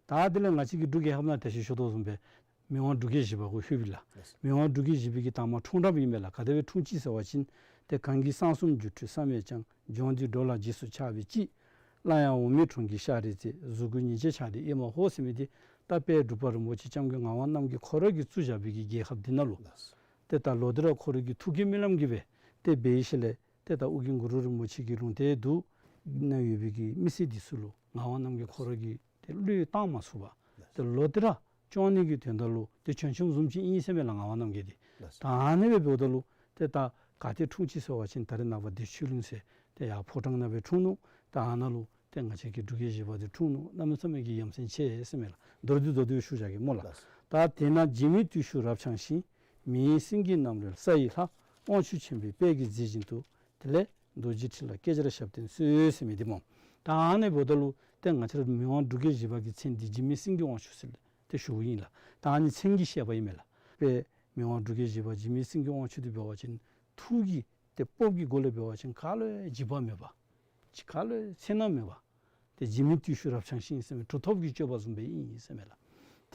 ད་དེ་ལས་ང་བཅས་ཀྱི་འབྲུག་རྒྱལ་ཁབ་ནང་ཏེ་ཞུ་ཞུ་དོ་བཟུམ་སྦེ་མི་དབང་འབྲུག་རྒྱལ་བཞི་པ་གུ་ལྷོད་པས་ལགས། ལགས། མི་དབང་འབྲུག་རྒྱལ་བཞི་པའི་གི་དང་པ་འཁྲུངས་རབས་ཨིན་པས་ལགས། ག་དེ་སྦེ་འཁྲུངས་ཅི་ཟེར་བ་ཅིན་ཏེ་གངས་ཀྱི་སང་གསུམ་སྒྱུ་འཕྲུལ་བསམ་ཡས་འཆང་། ལྗོངས་འདི་འགྲོ་ལ་རྗེས་སུ་ཆགས་པའི་དཔྱིད། སླར་ཡང་འོག་མིན་གྲོང་ཁྱེར་ཤར་རིའི་རྩེ། གཟུགས་སྐུ་ཉིན་བྱེད་ཆགས་ཏེ་ཨེ་མ་ཧོ་ཟེར་མི་འདི་ད་དཔལ་འབྲུག་པ་རིན་པོ་ཆེ་སྐྱབས་མགོན་ངག་དབང་རྣམ་རྒྱལ་ཁོ་ར་གིས་བཙུགས་བཞག་པའི་གི་རྒྱལ་ཁབ་འདི་ནང་ལུ་ལགས། ཏེ་ད་ལོག་སྟེ་ར་ཁོ་རའི་གི་ཐུགས་བསྐྱེད་སྨོན་ལམ་གྱིས་སྦེ་ཏེ་འབད་ཞིནམ་ལས་ཏེ་ད་ཨོ་རྒྱན་གུ་རུ་རིན་པོ་ཆེ་གི་ལུང་བསྟན་དུ་ནང་ཡོད་པའི་གི་མི་སེར་འདི་ཚུ་ལུ་ངག་དབང་རྣམ་རྒྱལ་ཁོ་ར་གིས་ཏེ་བློས་བཏང་མ་ཚུགས་པར་ཏེ་ལོག་སྟེ་ར་སྐྱོང་ནི་གི་དོན་དག་ལུ་ཏེ་བྱོན་བྱོནམ་བཟུམ་ཅིག་ཨིན་ཟེར་མས་ལགས་ངག་དབང་རྣམ་རྒྱལ་འདི། ལགས། ད་ཨ་ནི་སྦེ་འབདཝ་ད་ལུ་ཏེ་ད་ག་ཏེ་འཁྲུངས་ཅི་ཟེར་བ་ཅིན་ད་རེས་ནངས་པ་བདེ་ཆོས་གླིང་ཟེར་ཏེ་ཡར་ཕོ་བྲང་ནང་སྦེ་འཁྲུངས་ནུག། ད་ཨ་ནཱ་ལུ་ཏེ་ང་བཅས་ཀྱི་འབྲུག་རྒྱལ་བཞི་པ་འདི་འཁྲུངས་ནུག། གནམ་མེད་ས་མེད་ཀྱི་ཡ་མཚན་ཆེ་ཟེར་མས་ལགས། མདོར་བསྡུས་མདོར་བསྡུས་ཞུ་བཞག་གེ་སྨོ་ལགས། ལགས། ད་དེ་ན་འཇིགས་མེད་བརྟུལ་ཞུགས་རབ་འཆང་ཞིང་། མི་ཡི་སེང་གེ་རྣམ་རོལ་ས་ཡི་ལྷ། དབང་ཕྱུག་ཆེན་པོའི་དཔལ་གྱིས་མཛེས་བཞིན་དུ། དེ་ལས་རྡོ་རྗེ་ཁྲི་ལ་བསྐྱེད་སྦྱར་ཞབས་བརྟན་གསོལ་ཟེར་མི་འདི་སྨོ། ད་ཨ་ནི་འབདཝ་ད་ལུ་ཏེ་ང་བཅས་ར་མི་དབང་འབྲུག་རྒྱལ་བཞི་པ་གི་མཚན་འདི་འཇིགས་མེད་སེང་གེ་དབང་ཕྱུག་ཟེར་ཏེ་ཞུཝ་ཨིན་ལགས། ད་ཨ་ནི་མཚན་གྱི་བཤད་པ་ཨིན་མས་ལགས། དཔལ་མི་དབང་འབྲུག་རྒྱལ་བཞི་པ་འཇིགས་མེད་སེང་གེ་དབང་ཕྱུག་འདི་འབད་བ་ཅིན་ཐུགས་ཀྱི་ཏེ་སྤོབས་ཀྱི་སྒོ་ལས་འབད་བ་ཅིན་ག་ལུ་ཡང་འཇིགས་པ་མེད་པ། ག་ལུ་ཡང་འཚེར་སྣང་མེད་པ། ཏེ་འཇིགས་མེད་བརྟུལ་ཞུགས་རབ་འཆང་ཞིང་ཟེར་མི་གྲུབ་ཐོབ་ཀྱི་སྤྱོད་པ་བཟུམ་སྦེ་ཨིན་ཟེར་མས་ལགས།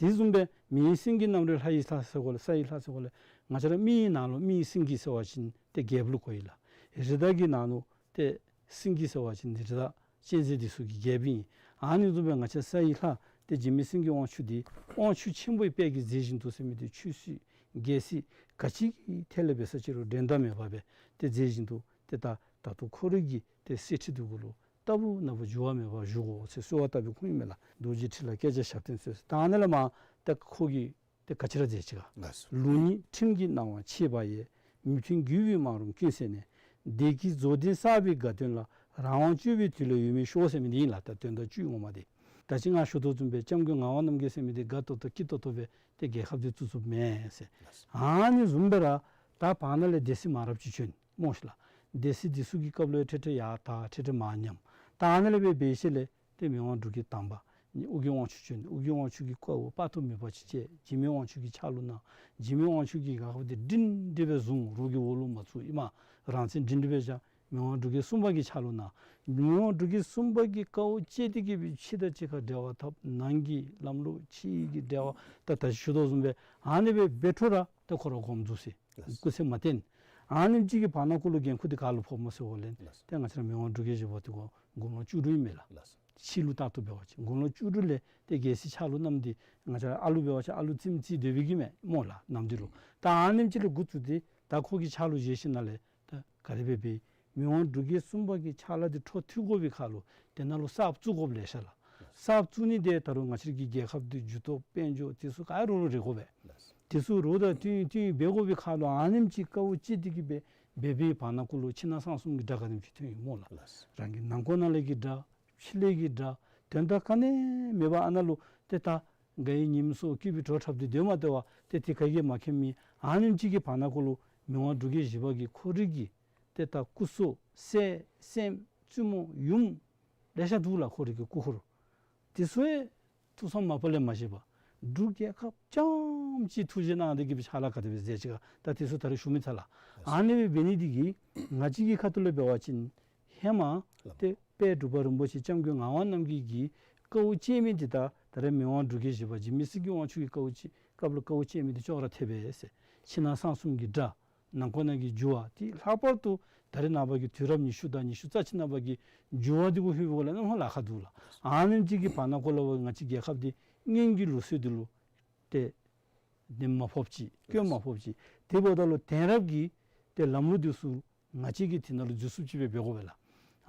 དེ་བཟུམ་སྦེ་མི་ཡི་སེང་གེ་རྣམ་རོལ་ལྷ་ཡི་ལྷ་ཟེར་དགོ་ལགས། ས་ཡི་ལྷ་ཟེར་དགོ་ལགས། ང་བཅས་ར་མི་ཡི་ནང་ལུ་མི་ཡི་སེང་གེ་ཟེར་བ་ཅིན་ཏེ་རྒྱལཔོ་ལུ་གོ་ཡི་ལགས། རི་དྭགས་ཀྱི་ནང་ལུ་ཏེ་སེང་གེ་ཟེར་བ་ཅིན་རི་དྭགས་གཅན་གཟན་འདི་ཚུ་གི་རྒྱལཔོ་ཨིན། ཨ་ནི་བཟུམ་སྦེ་ང་བཅས་ས་ཡི་ལྷ་ཏེ་འཇིགས་མེད་སེང་གེ་དབང་ཕྱུག་འདི་དབང་ཕྱུག་ཆེན་པོའི་དཔལ་གྱིས་མཛེས་བཞིན་དུ་ཟེར་མི་འདི་ཆོས་སྲིད་ རྒྱལ་སྲིད་ག་ཅི་གི་ཐད་ལས་འབད་ས་ཅི་རུང་འགྲན་ཟླ་མེད་པར་སྦེ་ཏེ་མཛད་བཞིན་དུ་ཏེ་ད་ད་ལྟོ་ཁོ་རའི་གི་ཏེ་གསེར་ཁྲི་འདི་གུ་ལུ་རྟག་བུ་ན་བུ་འགྱུར་བ་མེད་པར་བཞུགས་དགོ་ཟེར་གསོལ་བ་བཏབ་པའི་ཁུངས་ཨིན་མས་ལགས། རྡོ་རྗེ་ཁྲི་ལ་བསྐྱལ་བྱ་ཞབས་བརྟན་གསོལ་ཟེར། ད་ཨ་ནི་ལས་མར་ཏེ་ཁོ་གིས་ཏེ་ག་ཅི་ར་མཛད་ཅི་ག། ལགས་སོ། ལུགས་གཉིས་ཁྲིམས་ཀྱི་གནང་བ་ཆད་པ་ཡི། མི་མཐུན་རྒྱུད་པའི་སྨྲ་རུང་ཀུན་ཟད་ནས། སྡེ་བརྒྱད་རྫོགས་ལྡན་བསགས་པའི་དགའ་སྟོན་ལ། རང་དབང་སྤྱོད་པའི་དུས་ལ་ཡོད་མི་ཤོག་ཟེར་མི་འདི་ཨིན་ལགས། ད་དོན་དག་བཅུད་ངོ་མ་འདི། ད་ཅི་ང་ཞུ་དོ་བཟུམ་སྦེ་སྐྱབས་མགོན་ངག་དབང་རྣམ་རྒྱལ་ཟེར་མི་འདི་དགའ་ཏོག་ཏོ་སྐྱིད་ཏོག་ཏོ་སྦེ་ཏེ་རྒྱལ་ཁབ་འདི་བཙུགས་བཙུགསཔ་མེན་ཟེར། ལགས་སོ། ཨ་ནི་བཟུམ་སྦེ་ར་ད་བར་ན་ལས་སྡེ་སྲིད་མང་རབས་ཅིག་བྱོན་སྨོ་ཤི་ལགས། སྡེ་སྲིད་འདི་ཚུ་གི་སྐབས་ལུ་ཡང་ཁྲིག་ཁྲི་ཡར་དར་ཁྲིག་ཁྲི་མར་ཉམས། ད་ཨ་ནི་ལས་འབད་འབད་ཞིནམ་ལས་ཏེ་མི་དབང་འབྲུག་རྒྱལ་དང་པ་ཨོ་རྒྱན་དབང་ཕྱུག་བྱོན། ཨོ་རྒྱན་དབང་ཕྱུག་གིས་དཀའཝ་དཔག་ཏུ་མེད་པ་ཅིག་སྤྱད། འཇིགས་མེད་དབང་ཕྱུག་གིས་ཕྱག་ལུ་གནང་། འཇིགས་མེད་དབང་ཕྱུག་གིས་རྒྱལ་ཁབ་འདི་སྒྲིང་སྒྲི་སྦེ་བཟུང་། རོགས་ཀྱི་འོག་ལུ་མ་བཙུགས། ཨིན་མས། རང་བཙན་སྒྲིང་སྒྲི་སྦེ་བཞག། མི་དབང་འབྲུག་རྒྱལ་གསུམ་པ་གིས་ཕྱག་ལུ་གནང་། མི་དབང་འབྲུག་རྒྱལ་གསུམ་པ་གིས་དཀའཝ་སྤྱད་དེ་གིས་སྦེ་ཕྱི་དང་གཅིག་ཁར་འབྲེལ་བ་འཐབ། ནང་གི་ལམ་ལུགས་ཕྱི་གི་འབྲེལ་བ་ད་ད་ཞུ་དོ་བཟུམ་སྦེ་ཨ་ནི་སྦེ་འབད་འཕྲོ་ར་ཏེ་ཁོ་ར་དགོངས་འཛུལ་ཟེར། ལགས། སྐུ་ཚེ་མ་བརྟན། ཨ་ནེམ་ཅིག་གི་བར་ན་ཁོ་ལུ་འགན་ཁུར་འདི་ག་ལུ་ཕོགཔ་སྨོ་ཟེར་བ་ལས། ལགས། ཏེ་ང་བཅས་ར་མི་དབང་འབྲུག་རྒྱལ་བཞི་པ་འདི་དགུང་ལོ་བཅུ་དྲུག་ཨིན་མས་ལགས། ལགས། ཕྱི་ལུ་ལྟར་དུ་འབད་བ་ཅིན་དགུང་ལོ་བཅུ་དྲུག་ལས་ཏེ་རྒྱལ་སྲིད་ཕྱག་ལུ་བསྣམས་ཏེ་ང་བཅས་ར་ཨ་ལུ་འབད་བ་ཅིན་ཨ་ལུ་རྩེདམོ་རྩེ་སྡོད་པའི་གི་མས་སྨོ་ལགས། ནམ་འདི་ལུ་ད་ཨ་ནེམ་ཅིག་ལས་འགོ་བཙུགས་ཏེ་ད་ཁོ་གིས་ཕྱག་ལུ་བཞེས་ཞིནམ་ལས་ད་ག་དེ་སྦེ་འབད་མི་དབང་འབྲུག་རྒྱལ་གསུམ་པ་གི་ཕྱག་ལཱ་འདི་འཕྲོ་མཐུད་དགོ་པའི་ཁར་ལུ་དེ་ནང་ལུ་གསརཔ་བཙུགས་དགོཔ་ལེ་ཤ་ལགས། གསརཔ་བཙུགས་ནི་འདི་ད་རུང་ང་བཅས་ར་གི་རྒྱལ་ཁབ་འདི་རྒྱུ་སྟོབས་དཔལ་འབྱོར་དེ་ཚུ་ག་ར་རོགས་རོགས་རེ་དགོ་པས། ལགས། དེ་ཚུ་རོགས་དང་བསྟུན་བསྟུན་འབད་དགོ་པའི་ཁར་ལུ་ཨ་ནེམ་ཅིག་དཀའཝ་སྤྱད་དེ་གིས་སྦེ་འབད་བའི་བར་ན་ཁོ་ལུ་ཕྱི་ནང་གསང་གསུམ་གྱི་དགྲ་ག་དེམ་ཅིག་ཐོན་ཡི་སྨོ་ལགས། ལགས། རང་གི་ནང་འཁོད་ནང་ལས་ཀྱི་དགྲ་ཕྱི་ལས་ཀྱི་དགྲ་དོན་དག་ག་ནི་མེད་པར་ཨ་ནཱ་ལུ་ཏེ་ད་དགའ་བའི་ཉིམ་སོ་སྐྱིད་པའི་བྲོ་འཁྲབ་སྟེ་སྡོད་མ་སྟེར་བར་ཏེ་དེ་ག་གིས་མ་མཁྱེན་མི་ཨ་ནེམ་ཅིག་གི་བར་ན་ཁོ་ལུ་མི་དབང་འབྲུག་རྒྱལ་བཞི་པ་གིས་ཁོ་རའི་གི་ཏེ་ད་སྐུ་སྲོག་སྲས་སྲསམོ་བཙུན་མོ་ཡུམ་ལེ་ཤ་འདུག་ལགས། ཁོ་རའི་གི་སྐུ་འཁོར་དེ་ཚུ་ཡང་ཐུགས་བསམ་མ་པ་ལས་མ་བཞེས་པར་འབྲུག་རྒྱལ་ཁབ་རྐྱངམ་གཅིག་ཐུགས་བཞེད་གནང་སྟེ་གིས་སྦེ་ཕྱག་ལཱ་ག་དེ་སྦེ་མཛད་ཅི་ག་ད་དེ་ཚུ་ད་རེས་ཞུ་མི་ཚར་ལགས། ཨ་ནི་སྦེ་འབད་ནི་འདི་གིས་ང་བཅས་ཀྱི་ཁ་ཐུག་ལས་འབད་བ་ཅིན་ཧེ་མ་ཏེ་དཔལ་འབྲུག་པ་རིན་པོ་ཆེ་སྐྱབས་མགོན་ངག་དབང་རྣམ་རྒྱལ་གྱིས་དཀའཝ་སྤྱད་མི་འདི་ད་ད་རེས་མི་དབང་འབྲུག་རྒྱལ་བཞི་པ་འཇིགས་མེད་སྲིད་ཀྱི་དབང་ཕྱུག་གིས་དཀའཝ་སྤྱད་སྐབས་ལུ་དཀའཝ་སྤྱད་མི་འདི་ཅོག་ར་འཐདཔ་སྦེ་ཟེར། ཕྱི་ནང་གསང་གསུམ་གྱི་དགྲ་ནང་འཁོད་ནང་གི་འགྱུར་བ་འདི་ལྷག་པར་དུ་ད་རེས་ནངས་པ་གི་དུས་རབས་ཉི་ཤུ་དང་ཉི་ཤུ་རྩ་གཅིག་ནང་པ་གི་འགྱུར་བ་འདི་གུ་ལྷོད་པའི་སྒང་ལས་གནམ་ལ་ཁ་འདུག་ལགས། ཨ་ནེམ་ཅིག་གི་བར་ན་ཁོ་ལུ་ང་བཅས་རྒྱལ་ཁབ་འདི་སྔོན་གྱི་ལུགས་སྲོལ་འདི་ལུ་ཏེ་དེ་མ་ཕོགཔ་ཅིག་སྐྱོན་མ་ཕོགཔ་ཅིག་དེ་འབདཝ་ད་ལུ་དེང་རབས་ཀྱི་ཏེ་ལམ་ལུགས་འདི་ཚུ་ང་བཅས་ཀྱིས་དེ་ནང་ལུ་འཛུལ་ཚུགསཔ་ཅིག་སྦེ་འབད་དགོ་པས་ལགས།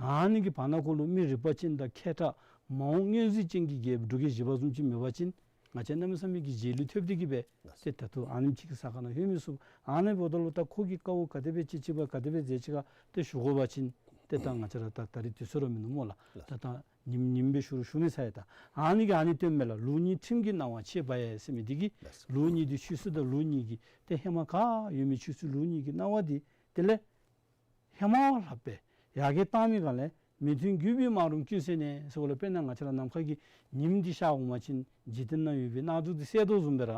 ཨ་ནི་གི་བར་ན་ཁོ་ལུ་མི་རིག་པ་ཅན་དང་མཁས་དྲགས་མ་འོངས་མངོན་གཟིགས་ཅན་གྱི་རྒྱལཔོ་འབྲུག་རྒྱལ་བཞི་པ་བཟུམ་ཅིག་མེད་པ་ཅིན་ང་བཅས་གནམ་མེད་ས་མེད་ཀྱི་རྗེས་ལུས་ཐེབས་ཏེ་གིས་སྦེ་ཏེ་ད་ལྟོ་ཨ་ནེམ་ཅིག་གི་ས་ཁར་ནང་ལྷོད་མི་ཚུགས། ཨ་ནི་འབདཝ་ད་ལུ་ད་ཁོ་གིས་དཀའཝ་ག་དེ་སྦེ་སྤྱད་ཅི་ག་ག་དེ་སྦེ་མཛད་ཅི་ག་ཏེ་ཞུ་དགོ་པ་ཅིན་ཏེ་ད་ང་བཅས་ར་ད་ད་རིས་དུས་ཚོད་ར་མིན་ནུག་སྨོ་ལགས། ད་ད་ཉིནམ་ཉིནམ་སྦེ་ཞུ་རུང་ཞུ་མི་ཚར་ཡི། ད་ཨ་ནི་གིས་ཨ་ནི་སྟོནམ་མས་ལགས། ལུགས་གཉིས་ཁྲིམས་ཀྱི་གནང་བ་ཆད་པ་ཡི་ཟེར་མི་འདི་གིས་ལགས་སོ། ལུགས་གཉིས་འདི་ཆོས་སྲིད་དང་ལུགས་གཉིས་ཀྱི་ཏེ་ཧེ་མ་ཁར་ཡོད་མི་ཆོས་སྲིད་ལུགས་གཉིས་ཀྱི་གནང་བ་འདི་དེ་ལས་ཧེ་མ་ལྷག་སྦེ་ཡར་རྒྱས་བཏང་མི་སྒང་ལས་མི་མཐུན་རྒྱུད་པའི་སྨྲ་རུང་ཀུན་ཟད་ནས་ཟེར་བ་ལས་དཔེར་ན་ང་བཅས་ར་ནམ་མཁའ་གི་ཉིམ་འདི་ཤར་འོང་པ་ཅིན་འཇིག་རྟེན་ནང་ཡོད་པའི་གནག་དུང་འདི་གསལ་དོ་བཟུམ་སྦེ་ར་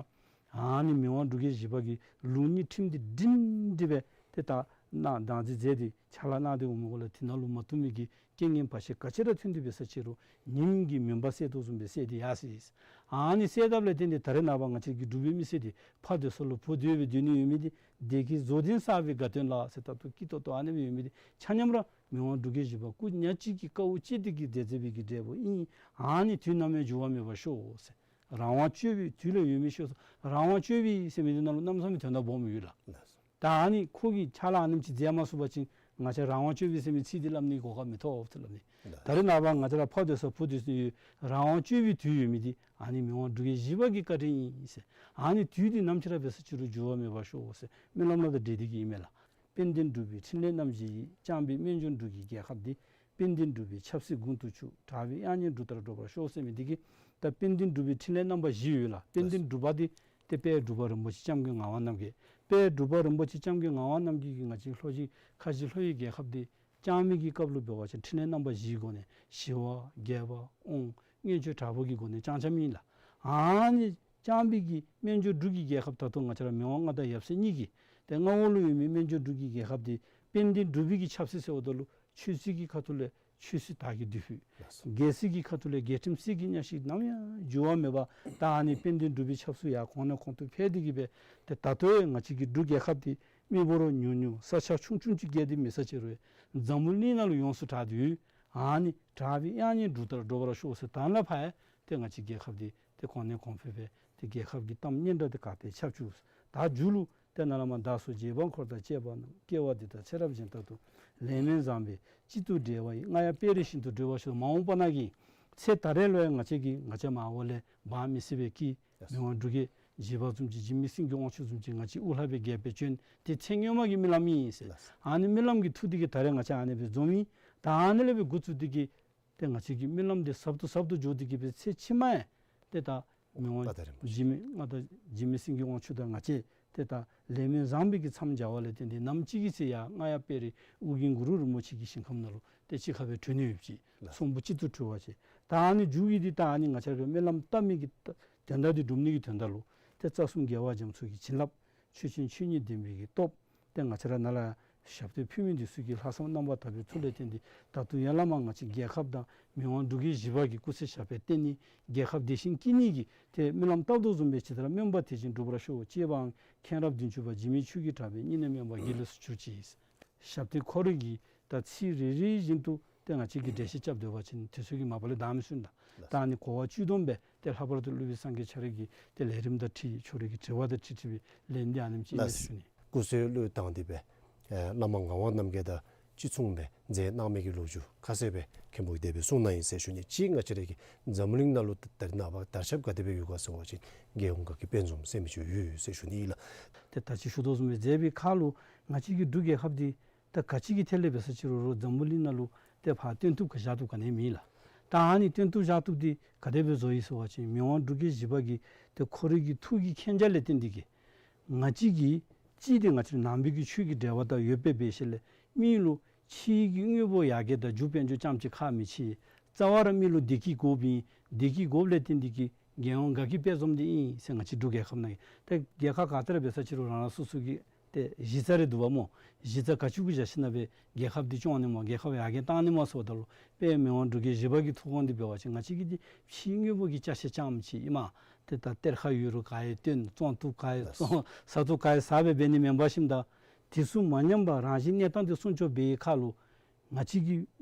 ཨ་ནི་མི་དབང་འབྲུག་རྒྱལ་བཞི་པ་གིས་ལུགས་གཉིས་ཁྲིམས་འདི་སྒྲིང་སྒྲི་སྦེ་ཏེ་ད་གནང་བདག་འཛིན་མཛད་དེ་ཕྱག་ལཱ་གནང་སྟེ་འོང་མི་གུ་ལུ་དེ་ནང་ལུ་མ་བཏུབ་མི་གི་རྐྱེན་ངན་བར་ཆད་ག་ཅི་ར་ཐོན་ཏེ་འབད་ས་ཅི་རུང་ཉིམ་གི་མུན་པ་སེལ་དོ་བཟུམ་སྦེ་སེལ་ཏེ་ཡར་སོ་ཡི། ཨ་ནི་སེལ་དཔ་ལས་བརྟེན་ཏེ་ད་རེས་ནངས་པ་ང་བཅས་ཀྱི་འབྲུག་པའི་མི་སེར་འདི་ཕར་སྡོད་ས་ལུ་བུ་སྡོད་སྦེ་སྡོད་ནི་ཡོད་མི་འདི་སྡེ་བརྒྱད་རྫོགས་ལྡན་བསགས་པའི་དགའ་སྟོན་ལ་ཟེར་ད་ལྟོ་སྐྱིད་ཏོག་ཏོ་ཨ་ནི་སྦེ་ཡོད་མི་འདི་ཆ་མཉམ་ར་མི་དབང་འབྲུག་རྒྱལ་བཞི་པ་སྐུ་ཉག་གཅིག་གི་དཀའཝ་སྤྱད་དེ་གིས་མཛད་མཛད་པའི་གི་འབྲས་བུ་ཨིན། ཨ་ནི་དུས་ནམ་ཡང་འགྱུར་བ་མེད་པར་ཤོག་ཟེར། རང་དབང་སྤྱོད་པའི་དུས་ལ་ཡོད་མི་ཤོག་ཟེར། རང་དབང་སྤྱོད་པའི་ཟེར་མི་འདི་ནང་ལུ་གནམ་མེད་ས་མེད་དོན་དག་སྦོམ་ཡོད་ལགས། ད་ཨ་ནི་ཁོ་གིས་ཕྱག་ལཱ་ཨ་ནེམ་ཅིག་མཛད་མ་ཚུགས་པ་ཅིན་ང་བཅས་རང་དབང་སྤྱོད་པའི་ཟེར་མི་ཚིག་འདི་སླབ་ནི་གོ་སྐབས་མི་ཐོབ་ཟེར་སླབ་ནི། ད་རེས་ནངས་པ་ང་བཅས་ར་ཕར་སྡོད་ས་བུ་སྡོད་ས་ཡོད་རང་དབང་སྤྱོད་པའི་དུས་ཡོད་མི་འདི་ཨ་ནི་མི་དབང་འབྲུག་རྒྱལ་བཞི་པ་གི་བཀའ་དྲིན་ཨིན་ཟེར། ཨ་ནི་དུས་འདི་ནམ་ཅིག་ར་འབད་ས་ཅི་རུང་འགྱུར་བ་མེད་པར་ཤོག་ཟེར་སྨོན་ལམ་ལ་དང་འབྲེལ་ཏེ་གིས་ཨིན་མས་ལགས། དཔལ་ལྡན་འབྲུག་པའི་ཕྲིན་ལས་རྣམ་བཞི་ཡིས། བསྐྱངས་པའི་སྨན་ལྗོངས་འབྲུག་གི་རྒྱལ་ཁབ་འདི། དཔལ་ལྡན་འབྲུག་པའི་ཆབ་སྲིད་དགུང་དུ་ཆུད། དྲག་པོའི་དབྱངས་སྙན་འབྲུག་ལྟར་སྒྲོག་པར་ཤོག་ཟེར་མི་འདི་གིས་ད་དཔལ་ལྡན་འབྲུག་པའི་ཕྲིན་ལས་རྣམ་པ་བཞི་ཡོད་ལགས། དཔལ་ལྡན་འབྲུག་པ་འདི་ཏེ་དཔལ་འབྲུག་པ་རིན་པོ་ཆེ་སྐྱབས་མགོན་ངག་དབང་རྣམ་རྒྱལ། དཔལ་འབྲུག་པ་རིན་པོ་ཆེ་སྐྱབས་མགོན་ངག་དབང་རྣམ་རྒྱལ་གྱིས་ང་བཅས་ལྷོ་གཞིས་ཁ་བཞི་ལྷོ་ཡི་རྒྱལ་ཁབ་འདི་བསྐྱངས་མི་གི་སྐབས་ལུ་འབད་བ་ཅིན་ཕྲིན་ལས་རྣམ་པ་བཞིའི་སྒོ་ནས་ཞི་བ་རྒྱས་པ་དབང་མངོན་སྤྱོད་དྲག་པོ་གི་སྒོ་ནས་བསྐྱངས་བསྐྱངསམ་ཨིན་ལགས། ཨ་ནི་བསྐྱངས་པའི་གི་སྨན་ལྗོངས་འབྲུག་གི་རྒྱལ་ཁབ་ད་ལྟོ་ང་བཅས་ར་མི་དབང་མངའ་བདག་ཡབ་སྲས་གཉིས་ཀྱི་ཏེ་མངའ་འོག་ལུ་ཡོད་མི་སྨན་ལྗོངས་འབྲུག་གི་རྒྱལ་ཁབ་འདི་དཔལ་ལྡན་འབྲུག་པའི་གི་ཆབ་སྲིད་ཟེརཝ་ད་ལུ་ཆོས་སྲིད་ཀྱི་ཁ་ཐུག་ལས་ཆོས་སྲིད་དར་གྱི་མདུད་ཕུད། ལགས་སོ། རྒྱལ་སྲིད་ཀྱི་ཁ་ཐུག་ལས་རྒྱལ་ཁྲིམས་སྲིད་ཀྱི་གཉའ་ཤིང་ནམ་ཡང་འགྱུར་བ་མེད་པར་ད་ཨ་ནི་དཔལ་ལྡན་འབྲུག་པའི་ཆབ་སྲིད་ཡར་གོང་ནས་གོང་དུ་འཕེལ་ཏེ་གིས་སྦེ་ཏེ་ད་ལྟོ་ཡང་ང་བཅས་ཀྱི་འབྲུག་རྒྱལ་ཁབ་འདི་མི་འབོར་ཉུང་ཉུང་ས་ཆ་ཆུང་ཆུང་ཅིག་བརྒལ་ཏེ་མེད་ས་ཅི་རུང་འཛམ་བུ་གླིང་ནང་ལུ་ཡོངས་སུ་གྲགས་ཏེ་ཡོད། ཨ་ནི་དྲག་པོའི་དབྱངས་སྙན་འབྲུག་ལྟར་སྒྲོག་པར་ཤོག་ཟེར་ད་ལས་ཕར་ཡང་ཏེ་ང་བཅས་རྒྱལ་ཁབ་འདི་ཏེ་གོང་ནས་གོང་འཕེལ་སྦེ་ཏེ་རྒྱལ་ཁབ་ཀྱི་གཏམ་སྙན་གྲགས་འདི་ག་ཏེ་ཁྱབ་བཅུག། ད་མཇུག་ལུ་ཏེ་ནཱ་ལས་མར་བདག་སོགས་རྗེ་འབངས་འཁོར་དང་བཅས་པ་རྣམས། སྐྱེ་བ་འདི་དག་ཚེ་རབས་གཞན་དག་ཏུ། ལས་སྨོན་བཟང་པོས་གཅིག་ཏུ་འབྲེལ་བ་ཡིས། རྔ་ཡབ་དཔལ་རི་བཞིན་དུ་འགྲུབ་པར་ཤོག། མ་འོངས་པ་ནང་གི་ཚེ་ད་རེས་ལུ་ཡང་ང་བཅས་ཀྱིས་ང་བཅས་མར་འོག་ལས་འབངས་མི་སེར་སྦེ་སྐྱེས། ལགས། མི་དབང་འབྲུག་རྒྱལ་བཞི་པ་བཟུམ་ཅིག་འཇིགས་མེད་སེང་གེ་དབང་ཕྱུག་བཟུམ་ཅིག་ང་བཅས་དབུ་བླ་སྦེ་རྒྱལ་པོ་བྱོན། ཏེ་ཚེ་སྔོན་མ་གི་རྨི་ལམ་ཨིན་ཟེར། ལགས། ཨ་ནི་རྨི་ལམ་གྱི་མཐུ་འདི་གིས་ད་རེས་ང་བཅས་ཨ་ནི་སྦེ་འཛོམས་ཡི། ད་ཨ་ནི་ལས་སྦེ་འགོ་བཙུགས་ཏེ་གིས་ཏེ་ང་བཅས་ཀྱི་རྨི་ལམ་འདི་ཟབ་ཏུ་ཟབ་ཏུ་འགྱོ་སྟེ་གིས་སྦེ་ཚེ་ཕྱི་མ་ཡང་ཏེ་ད་མི་དབང་པ་དང་རིན་པོ་ཆེ་འཇིགས་མེད་མངའ་བདག་འཇིགས་མེད་སེང་གེ་དབང་ཕྱུག་དང་ང་བཅས་ཏེ་ད་ལས་སྨོན་བཟང་པོའི་གི་མཚམས་སྦྱར་བ་ལས་བརྟེན་ཏེ་ནམ་ཅིག་གི་ཚེ་ཡང་རྔ་ཡབ་དཔལ་རི་ཨོ་རྒྱན་གུ་རུ་རིན་པོ་ཆེ་གི་ཞིང་ཁམས་ནང་ལུ་ཏེ་གཅིག་ཁར་སྦེ་འཁྲུལ་ནི་ཡོདཔ་ཅིག། ལགས། ཚོམ་བུ་གཅིག་ཏུ་འཁྲུལ་བ་ཅིག། ད་ཨ་ནི་མཇུག་གི་འདི་ད་ཨ་ནི་ང་བཅས་ར་གི་རྨི་ལམ་བལྟ་མི་གི་དོན་དག་འདི་སྒྲུབ་ནི་གི་དོན་དག་ལུ་ཏེ་རྩ་གསུམ་རྒྱལ་བ་རྒྱ་མཚོ་གི་བྱིན་རླབས། ཆོས་ཅན་ཆོས་ཉིད་བདེན་པའི་གི་སྟོབས། ཏེ་ང་བཅས་ར་ནཱ་ལས་ཞབས་ཏོག་ཕུལ་མི་འདི་ཚུ་གི་ལྷག་བསམ་རྣམ་པར་དག་པའི་ཚུལ་ལས་བརྟེན་ཏེ་ད་ལྟོ་ཡར་ལས་མར་ང་བཅས་རྒྱལ་ཁབ་དང་མི་དབང་འབྲུག་རྒྱལ་བཞི་པ་གི་སྐུ་ཚེ་ཞབས་པད་བརྟན་ནི་རྒྱལ་ཁབ་བདེ་ཞིང་སྐྱིད་ནི་གི་ཏེ་རྨི་ལམ་བལྟ་དོ་བཟུམ་སྦེ་ཇི་ལྟར་སྨོན་པ་དེ་བཞིན་འགྲུབ་པར་ཤོག། ཅེས་པའང་མཁྱེན་རབ་བདུན་ཅུ་པ་འཇིགས་མེད་ཆོས་ཀྱི་གྲགས་པའི་སྙིང་ནས་སྨོན་པ་དགེ་ལེགས་སུ་གྱུར་ཅིག། ཞབས་བརྟན་ཁོ་རའི་གི་ད་ཚིག་རེ་རེ་བཞིན་དུ་ཏེ་ང་བཅས་ཀྱིས་འགྲེལ་བཤད་རྐྱབ་སྡོད་པ་ཅིན་དུས་ཚོད་ཀྱིས་མ་པ་ལས་འདང་མི་ཚུགས་ད། ལགས། ད་ཨ་ནི་གོ་བ་བཅུད་སྡོམ་སྦེ་ཏེ་ལྷག་པར་དུ་སློབ་དཔོན་སངས་རྒྱས་ཆོས་རབ་ཀྱི་ཏེ་ལས་རིམ་དང་འཁྲིལ་ཁྱོད་རའི་གི་དྲི་བ་དང་འཁྲིལ་འཁྲིལ་བའི་ལན་འདི་ཨ་ནེམ་ཅིག་ཨིན་ཟེར་ཞུ་ནི། སྐུ་གསོལ་བློས་བཏང་སྟེ་སྦེ་ཨེ་བླ་མ་ངག་དབང་རྣམ་རྒྱལ་དང་གཅིག་མཚུངས་སྦེ་མཛད་གནང་མི་གི་ལོ་རྒྱུས་ཁ་གསལ་སྦེ་མཁན་པོ་གིས་དེ་སྦེ་གསུངས་གནང་ཡི་ཟེར་ཞུ་ནི། གཅིག་ང་བཅས་ར་གི་འཛམ་གླིང་ནང་ལུ་ད་རེས་ནངས་པ་དར་ཁྱབ་ག་དེ་སྦེ་ཡོད་ག་ཟེར་བ་ཅིན་རྒྱལ་ཡོངས་དགའ་སྐྱིད་དཔལ་འཛོམས་ཟེར་མི་ཅིག་ཡོད་ཟེར་ཞུ་ནི་ཨིན་ལགས། ཏེ་ད་ཅི་ཞུ་དོ་བཟུམ་སྦེ་མཛད་པའི་ཁར་ལུ་ང་བཅས་ཀྱི་འབྲུག་རྒྱལ་ཁབ་འདི་ད་ག་ཅི་གི་ཐད་ལས་འབད་ས་ཅི་རུང་རོགས་འཛམ་བུ་གླིང་ནང་ལུ་ཏེ་ཕར་སྟོན་བཏུབ་ག་བཞག་བཏུབ་ག་ནི་མེད་ལགས། ད་ཨ་ནི་སྟོན་བཏུབ་བཞག་བཏུབ་འདི་ག་དེ་སྦེ་བཟོ་ཡི་ཟེར་བ་ཅིན་མི་དབང་འབྲུག་རྒྱལ་བཞི་པ་གིས་ཏེ་ཁོ་རའི་གི་ཐུགས་ཀྱི་མཁྱེན་རྒྱ་ལས་བརྟེན་ཏེ་གིས་ང་བཅས་ཀྱི་གཅིག་འདི་ང་བཅས་ར་ནང་པའི་གི་ཆོས་ཀྱི་འབྲེལ་བ་དང་ཡོདཔ་སྦེ་འབད་ཞིནམ་ལས་མི་ལུ་ཕྱིའི་གི་དངོས་པོ་ཡར་རྒྱས་དང་རྒྱུ་དཔལ་འབྱོར་རྐྱངམ་ཅིག་ཁག་མི་ཆེ། རྩ་བ་ར་མི་ལུ་བདེ་སྐྱིད་དགོཔ་ཨིན། བདེ་སྐྱིད་དགོཔ་ལས་བརྟེན་ཏེ་གིས་རྒྱལ་ཡོངས་དགའ་སྐྱིད་དཔལ་འཛོམས་འདི་ཨིན་ཟེར་ང་བཅས་འབྲུག་རྒྱལ་ཁབ་ནང་གི་ཏེ་རྒྱལ་ཁབ་ག་ཏེ་ར་འབད་ས་ཅི་རུང་རང་རང་སོ་སོ་གི་ཏེ་གཞི་རྩ་རེ་འདུག་པ་སྨོ། གཞི་རྩ་ག་ཅི་གུ་བཞག་ཞིནམ་ལས་རྒྱལ་ཁབ་འདི་སྐྱོང་ནི་སྨོ་རྒྱལ་ཁབ་ཡར་རྒྱས་བཏང་ནི་སྨོ་ཟེརཝ་ད་ལུ་དཔལ་མི་དབང་འབྲུག་རྒྱལ་བཞི་པ་གི་ཐུགས་དགོངས་འདི་འབད་བ་ཅིན་ང་བཅས་ཀྱི་འདི་ཕྱིའི་དངོས་པོ་གི་ཅ་ཆས་རྐྱངམ་ཅིག་ཨིནམ། ཏེ་ད་གཏེར་ཁ་ཡོད་རུང་ག་ཡང་བཏོན་བཙོང་བཏུབ་ག་ཡང་བཙོང་ཟ་བཏུབ་ག་ཡང་ཟ་སྦེ་འབད་ནི་མེན་པར་ཞིནམ་ད་དེ་ཚུ་མ་ཉམས་པར་རང་བཞིན་གནས་སྟངས་འདི་སྲུང་སྐྱོབ་འབད་བའི་ཁར་ལུ་ང་བཅས་ཀྱི་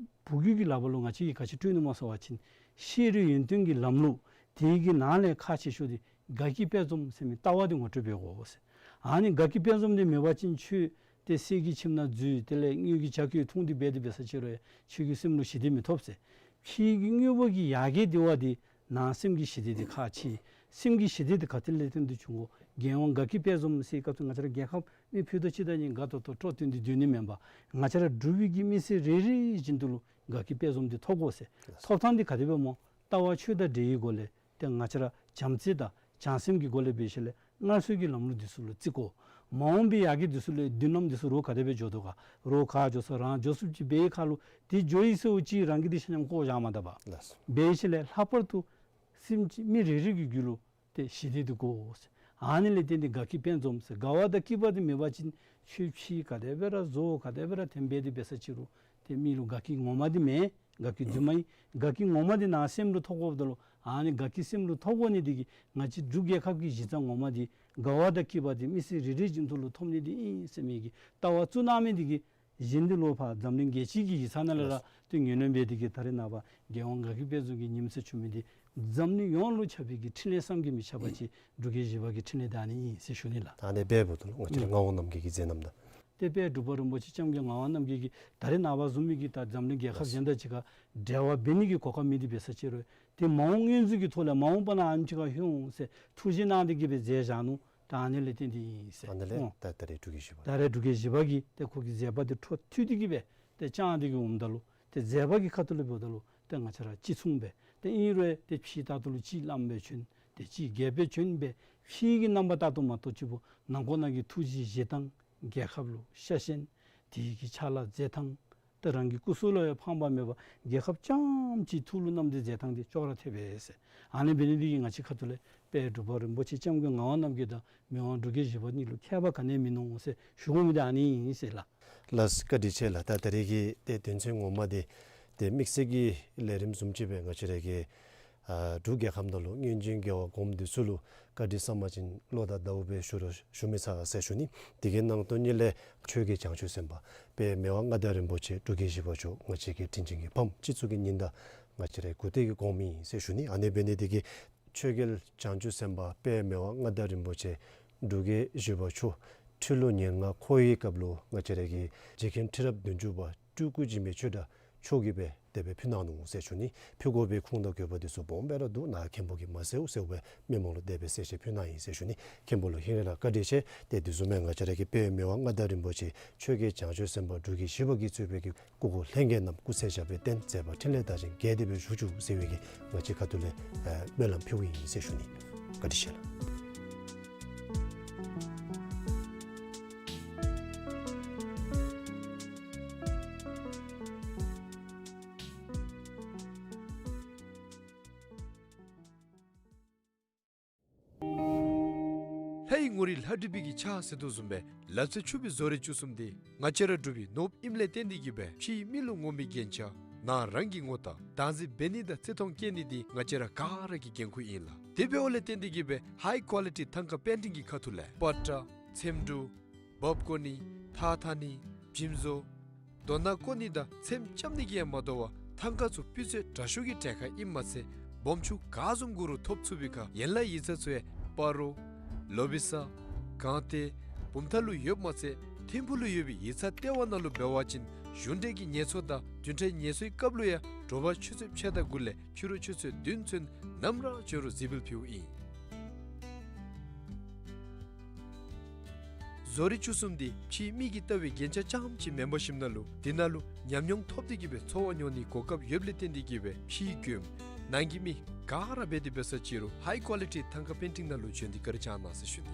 བུ་རྒྱུད་ཀྱི་ལག་པར་ལུ་ང་བཅས་ཀྱིས་ག་ཅི་སྤྲོད་ནི་སྨོ་ཟེར་བ་ཅིན་ཤེས་རིག་ཡོན་ཏན་གྱི་ལམ་ལུགས་དེ་གི་ནང་ལས་ཁག་ཆེ་ཤོས་འདི་དགའ་སྐྱིད་དཔལ་འཛོམས་ཟེར་མི་ལྟ་བ་འདི་ངོ་སྤྲོད་འབད་དགོ་ཟེར། ཨ་ནི་དགའ་སྐྱིད་དཔལ་འཛོམས་འདི་མེད་པ་ཅིན་ཁྱོད་ཏེ་གསེར་གྱི་ཁྱིམ་ནང་འཛུལ་དེ་ལས་དངུལ་གྱི་བྱ་རྒོད་འཐུང་སྟེ་འབད་དེ་འབད་ས་ཅི་རུང་ཁྱོད་ཀྱི་སེམས་ལུ་ཞི་བདེ་མི་ཐོབ་ཟེར། ཕྱིའི་གི་དངོས་པོ་གི་ཡར་རྒྱས་འདི་བ་འདི་ནང་སེམས་ཀྱི་ཞི་བདེ་འདི་ཁག་ཆེ། སེམས་ཀྱི་ཞི་བདེ་འདི་ག་ཏེ་ལས་བརྟེན་ཏེ་འབྱུང་དགོ། རྒྱལ་ཡོངས་དགའ་སྐྱིད་དཔལ་འཛོམས་ཟེར་སྐབས་སུ་ང་བཅས་ར་རྒྱལ་ཁབ་མི་ཕུད་རྡོག་གཅིག་དང་གཉིས་དགའ་ཏོག་ཏོ་སྤྲོ་སྟོན་ཏེ་སྡོད་ནི་མེན་པར་ང་བཅས་ར་འབྲུག་པའི་གི་མི་སེར་རེ་རེ་བཞིན་དུ་ལུ་དགའ་སྐྱིད་དཔལ་འཛོམས་འདི་ཐོབ་དགོ་ཟེར། ཐོབ་ཐངས་འདི་ག་དེ་སྦེ་སྨོ། ལྟ་བ་ཆོས་དང་འབྲེལ་བའི་སྒོ་ལས་ཏེ་ང་བཅས་ར་བྱམས་བརྩེ་དང་བྱང་སེམས་ཀྱི་སྒོ་ལས་འབད་ཞིནམ་ལས་སྔར་སྲོལ་གྱི་ལམ་ལུགས་འདི་ཚུ་ལུ་བརྩི་དགོ། མ་འོངས་པའི་ཡར་རྒྱས་འདི་ཚུ་ལུ་མདུན་ལམ་འདི་ཚུ་རོགས་ག་དེ་སྦེ་འགྱོ་དོ་ག་རོགས་ག་འགྱོ་ས་རང་འགྱོ་ཚུགསཔ་ཅིག་འབད་བའི་ཁར་ལུ་དེ་འགྱོ་ཡི་ཟེརཝ་ཅིག་རང་གིས་འདི་ཆ་མཉམ་ལྐོག་བཞག་མ་ད་པར་ལགས་སོ། འབད་ཞིནམ་ལས་ལྷག་པར་དུ་སེམས་ཅན་མི་རེ་རེ་གི་རྒྱུད་ལུ་ཏེ་ཞི་བདེ་འདི་དགོ་ཟེར། ཨ་ནི་ལས་བརྟེན་ཏེ་དགའ་སྐྱིད་དཔལ་འཛོམས་ཟེར། དགའ་བ་དང་སྐྱིད་པ་འདི་མེད་པ་ཅིན་ཁྱོད་ཕྱི་ག་དེ་སྦེ་ར་བཟོ་ག་དེ་སྦེ་ར་འཐོན་འབད་དེ་འབད་ས་ཅི་རུང་ཏེ་མི་ལུ་དགའ་སྐྱིད་ངོ་མ་འདི་མེད། དགའ་སྐྱིད་རྫུན་མ་ཨིན། དགའ་སྐྱིད་ངོ་མ་འདི་ནང་སེམས་ལུ་ཐོབ་དགོཔ་ད་ལུ་ཨ་ནི་དགའ་སྐྱིད་སེམས་ལུ་ཐོབ་དགོ་ནི་འདི་གིས་ང་བཅས་འབྲུག་རྒྱལ་ཁབ་ཀྱི་གཞི་རྩ་ངོ་མ་འདི་དགའ་བ་དང་སྐྱིད་པ་འདི་མི་སེར་རེ་རེ་བཞིན་དུ་ལུ་ཐོབ་ནི་འདི་ཨིན་ཟེར་མི་གི་ལྟ་བ་བཙུགས་གནང་མི་འདི་གིས་གཞན་འདི་ལོག་ཕར་འཛམ་གླིང་རྒྱལ་སྤྱི་གི་ཡིག་ཚང་ནང་ལས་ར་ཏེ་ངོས་ལེན་འབད་དེ་གིས་ད་རེས་ནངས་པ་རྒྱལ་ཡོངས་དགའ་སྐྱིད་དཔལ་འཛོམས་ཀྱི་ཉིམ་ཟེར་ཞུ་མི་འདི་འཛམ་གླིང་ཡོངས་ལུ་ཁྱབ་པའི་གི་འཕྲིན་ལས་བསམ་གྱིས་མི་ཁྱབ་པ་ཅིག་འབྲུག་རྒྱལ་བཞི་པ་གི་འཕྲིན་ལས་འདི་ཨ་ནི་ཨིན་ཟེར་ཞུ་ནི་ལགས། ད་ཨ་ནི་འབདཝ་ད་ལུ་ང་བཅས་ར་ངག་དབང་རྣམ་རྒྱལ་གྱིས་མཛད་གནངམ་ད། ཏེ་དཔལ་འབྲུག་པ་རིན་པོ་ཆེ་སྐྱབས་མགོན་ངག་དབང་རྣམ་རྒྱལ་གྱིས་ད་རེས་ནངས་པ་བཟུམ་མའི་གི་ད་འཛམ་གླིང་རྒྱལ་ཁབ་གཞན་དང་གཅིག་ཁར་འབྲེལ་བ་འབད་ནི་གི་གོ་སྐབས་མེད་དེ་འབད་ས་ཅི་རུང་ཏེ་མ་འོངས་མངོན་གཟིགས་ཀྱི་ཐོག་ལས་མ་འོངས་པ་ནང་ཨ་ནི་ཅིག་ཁར་ལྷོད་འོང་ཟེར་ཐུགས་བཞེད་གནང་སྟེ་གིས་སྦེ་མཛད་བཞག་ནུག། ད་ཨ་ནི་ལས་བརྟེན་ཏེ་ཨིན་ཟེར། ཨ་ནི་ལས་ཨོ་ད་ད་རེས་འབྲུག་རྒྱལ་བཞི་པ་ད་རེས་འབྲུག་རྒྱལ་བཞི་པ་གིས་ཏེ་ཁོ་གི་མཛད་པ་འདི་འཕྲོ་མཐུད་དེ་གིས་སྦེ་ཏེ་བསྐྱངས་ཏེ་གིས་འོངམ་ད་ལུ་ཏེ་མཛད་པ་གི་ཁ་ཐུག་ལས་འབདཝ་ད་ལུ་ཏེ་ང་བཅས་ར་གཅིག་མཚུངས་སྦེ་ཏེ་ཨིན་རུང་ཏེ་ཕྱི་ལྟར་དུ་ལུ་གཅིག་བླམ་སྦེ་བྱོན་ཏེ་གཅིག་རྒྱལ་པོ་སྦེ་བྱོན་སྦེ་ཕྱི་གི་རྣམ་པ་ལྟར་དུ་མ་གཏོགས་གཅིག་པོ་ནང་ཁོག་ནང་གི་ཐུགས་རྗེ་བཞེས་ཐངས་རྒྱལ་ཁབ་ལུ་ཤ་ཞེན་དེ་གི་ཕྱག་ལཱ་མཛད་ཐངས་ཏེ་རང་གི་སྐུ་སྲོག་ལུ་ཡང་ཕངས་པ་མེད་པར་རྒྱལ་ཁབ་རྐྱངམ་གཅིག་ཐུགས་ལུ་བསྣམས་ཏེ་མཛད་ཐངས་འདི་ཅོག་ར་འཐདཔ་ཨིན་ཟེར། ཨ་ནི་འབད་ནི་འདི་གིས་ང་བཅས་ཁ་ཐུག་ལས་དཔལ་འབྲུག་པ་རིན་པོ་ཆེ་སྐྱབས་མགོན་ངག་དབང་རྣམ་རྒྱལ་དང་མི་དབང་འབྲུག་རྒྱལ་བཞི་པ་གཉིས་ལུ་ཁྱད་པར་ག་ནི་ཡང་མིན་ནུག་ཟེར་ཞུ་དགོ་མི་འདི་ཨ་ནི་ཨིན་ཟེར་ལགས། ལགས་བཀའ་དྲིན་ཆེ་ལགས། ད་ད་རེས་ཀྱི་ཏེ་དོན་ཚན་ངོ་མ་འདི་ཏེ་དམིགས་བསལ་གྱི་ལས་རིམ་བཟུམ་ཅིག་སྦེ་ང་བཅས་ར་གི་ཨ་འབྲུག་རྒྱལ་ཁབ་ནང་ལུ་སྔོན་བྱོན་རྒྱལ་བ་གོངམ་འདི་ཚུ་ལུ་བཀའ་དྲིན་བསམ་པ་ཅིན་བློ་དང་ཟླཝ་སྦེ་ཞུ་རུང་ཞུ་མི་ཚར་ཟེར་ཞུ་ནི། དེ་གི་ནང་དོན་ཉིད་ལས་ཆོས་རྒྱལ་བྱང་ཆུབ་སེམས་དཔའ་དཔལ་མི་དབང་མངའ་བདག་རིན་པོ་ཆེ་འབྲུག་རྒྱལ་བཞི་པ་མཆོག་ང་བཅས་ཀྱི་དྲིན་ཅན་གྱི་ཕམ་སྤྱི་གཙུག་གི་ཉི་ཟླ་ང་བཅས་རའི་མགུ་ཏོག་གི་གོང་མི་ཨིན་ཟེར་ཞུ་ནི། ཨ་ནི་འབད་ནི་འདི་གིས་ཆོས་རྒྱལ་བྱང་ཆུབ་སེམས་དཔའ་དཔལ་མི་དབང་མངའ་བདག་རིན་པོ་ཆེ་ འབྲུག་རྒྱལ་བཞི་པ་མཆོག་ཁྲི་ལོ་ཉེར་ལྔ་འཁོར་བའི་སྐབས་ལུ་ང་བཅས་ར་གི་རྗེ་མཁན་ཁྲི་རབས་བདུན་ཅུ་པ་སྤྲུལ་སྐུ་འཇིགས་མེད་ཆོས་གྲགས་མཆོག་གིས་སྦེ་དེ་སྦེ་ཕུལ་གནང་ནུག་ཟེར་ཞུ་ནི། ཕུལ་དགོ་པའི་ཁུངས་དང་དགོས་པ་འདི་ཚུ་སྦོམ་སྦེ་ར་འདུག། ནཱ་མཁན་པོ་གིས་མ་གསལཝ་གསལཝ་སྦེ་མི་མང་ལུ་དེ་སྦེ་གསལ་བཤད་ཕུལ་གནང་ཡི་ཟེར་ཞུ་ནི། མཁན་པོ་ལུ་ཧིང་རེ་ལ་བཀའ་དྲིན་ཆེ། ཏེ་དེ་བཟུམ་མའི་ང་བཅས་ར་གི་དཔལ་མི་དབང་མངའ་བདག་རིན་པོ་ཆེ་ཆོས་རྒྱལ་བྱང་ཆུབ་སེམས་དཔའ་འབྲུག་རྒྱལ་བཞི་པ་གིས་གཙོས་པའི་གི་སྐུ་འཁོར་ལྷན་རྒྱས་རྣམས་སྐུ་ཚེ་ཞབས་པད་བརྟན། མཛད་པ་འཕྲིན་ལས་དར་ཞིང་རྒྱས་ཏེ་སྦེ་བཞུགས་བཅུག་ཟེར་བའི་གི་ང་བཅས་ཁ་ཐུག་ལས་ཨེ་སྨོན་ལམ་ཕུལཝ་ཨིན་ཟེར་ཞུ་ནི། བཀའ་དྲིན་ཆེ་ལགས། ལྷའི་ངོ་རིས་ལྷ་བྲིས་པའི་གི་ཕྱག་ཟེར་དོ་བཟུམ་སྦེ་ལག་རྩལ་ཕྱུག་པའི་བཟོ་རིག་བཅུ་གསུམ་འདི་ང་བཅས་ར་འབྲུག་པའི་ནོར་བུ་ཨིནམ་ལས་བརྟེན་ཏེ་གིས་སྦེ་ཕྱིའི་མི་ལུ་ངོམ་པའི་རྒྱན་ཆ་ནང་རང་གི་ངོ་རྟགས་བདག་འཛིན་འབད་ནི་དང་བརྩི་མཐོང་བསྐྱེད་ནི་འདི་ང་བཅས་ར་ག་ར་གི་འགན་ཁུར་ཨིན་ལགས། དེ་འབདཝ་ལས་བརྟེན་ཏེ་གིས་སྦེ་ཧའི་ཀོ་ལི་ཊི་ཐང་ཀ་པེན་ཊིང་གི་ཁ་ཐུག་ལས་པ་ཏྲ་ཚེམ་དྲུབ་འབག་བཀོ་ནི་ཐགས་འཐག་ནི་འཇིམ་བཟོ་རྡོ་ནག་བརྐོ་ནི་དང་ཚེམ་རྐྱབ་ནི་གིས་ཡང་མ་དོ་བར་ཐང་ཀ་ཚུ་སྤུས་ཚད་དྲག་ཤོས་ཀྱི་གྲལ་ཁར་ཨིནམ་མ་ཚད་སྦོམ་ཆུང་ག་བཟུམ་དགོ་རུང་ཐོབ་ཚུགས་པའི་ཁར་ཡན་ལག་ཡིག་ཚང་ཚུ་ཡང་སྤ་རོ་ལོ་བི་ས་གངས་ཏེ་བུམ་ཐང་ལུ་ཡོདཔ་མ་ཚད་ཐིམ་ཕུག་ལུ་ཡོད་པའི་ཡིག་ཚང་ལྟེ་བ་ནང་ལུ་འབད་བ་ཅིན་གཞུང་འབྲེལ་གྱི་ངལ་གསོ་དང་བདུན་ཕྲག་ངལ་གསོའི་སྐབས་ལུ་ཡང་དྲོ་པ་ཆུ་ཚོད་ཕྱེད་དང་དགུ་ལས་ཕྱི་རུ་ཆུ་ཚོད་བདུན་ཚུན་ནམ་ར་འབྱོན་རུང་གཟིགས་འབུལ་ཕུལཝ་ཨིན། བཟོ་རིག་བཅུ་གསུམ་འདི་ཕྱིའི་མིག་གིས་བལྟ་བའི་རྒྱན་ཆ་རྐྱངམ་ཅིག་མེན་པར་ཞིནམ་ན་ལུ་འདི་ནང་ལུ་ཉམས་མྱོང་ཐོབ་སྟེ་གིས་སྦེ་འཚོ་བ་མྱོང་ནིའི་གོ་སྐབས་ཡོདཔ་ལས་བརྟེན་ཏེ་གིས་སྦེ་ཕྱིའི་མགྱོནམ་ནང་གི་མི་ག་ར་འབད་དེ་འབད་ས་ཅི་རུང་ཧའི་ཀོ་ལི་ཊི་ཐང་ཀ་པེན་ཊིང་ནང་ལུ་འབྱོན་ཏེ་བཀའ་དྲིན་བསྐྱང་གནང་ཟེར་ཞུ་ནི།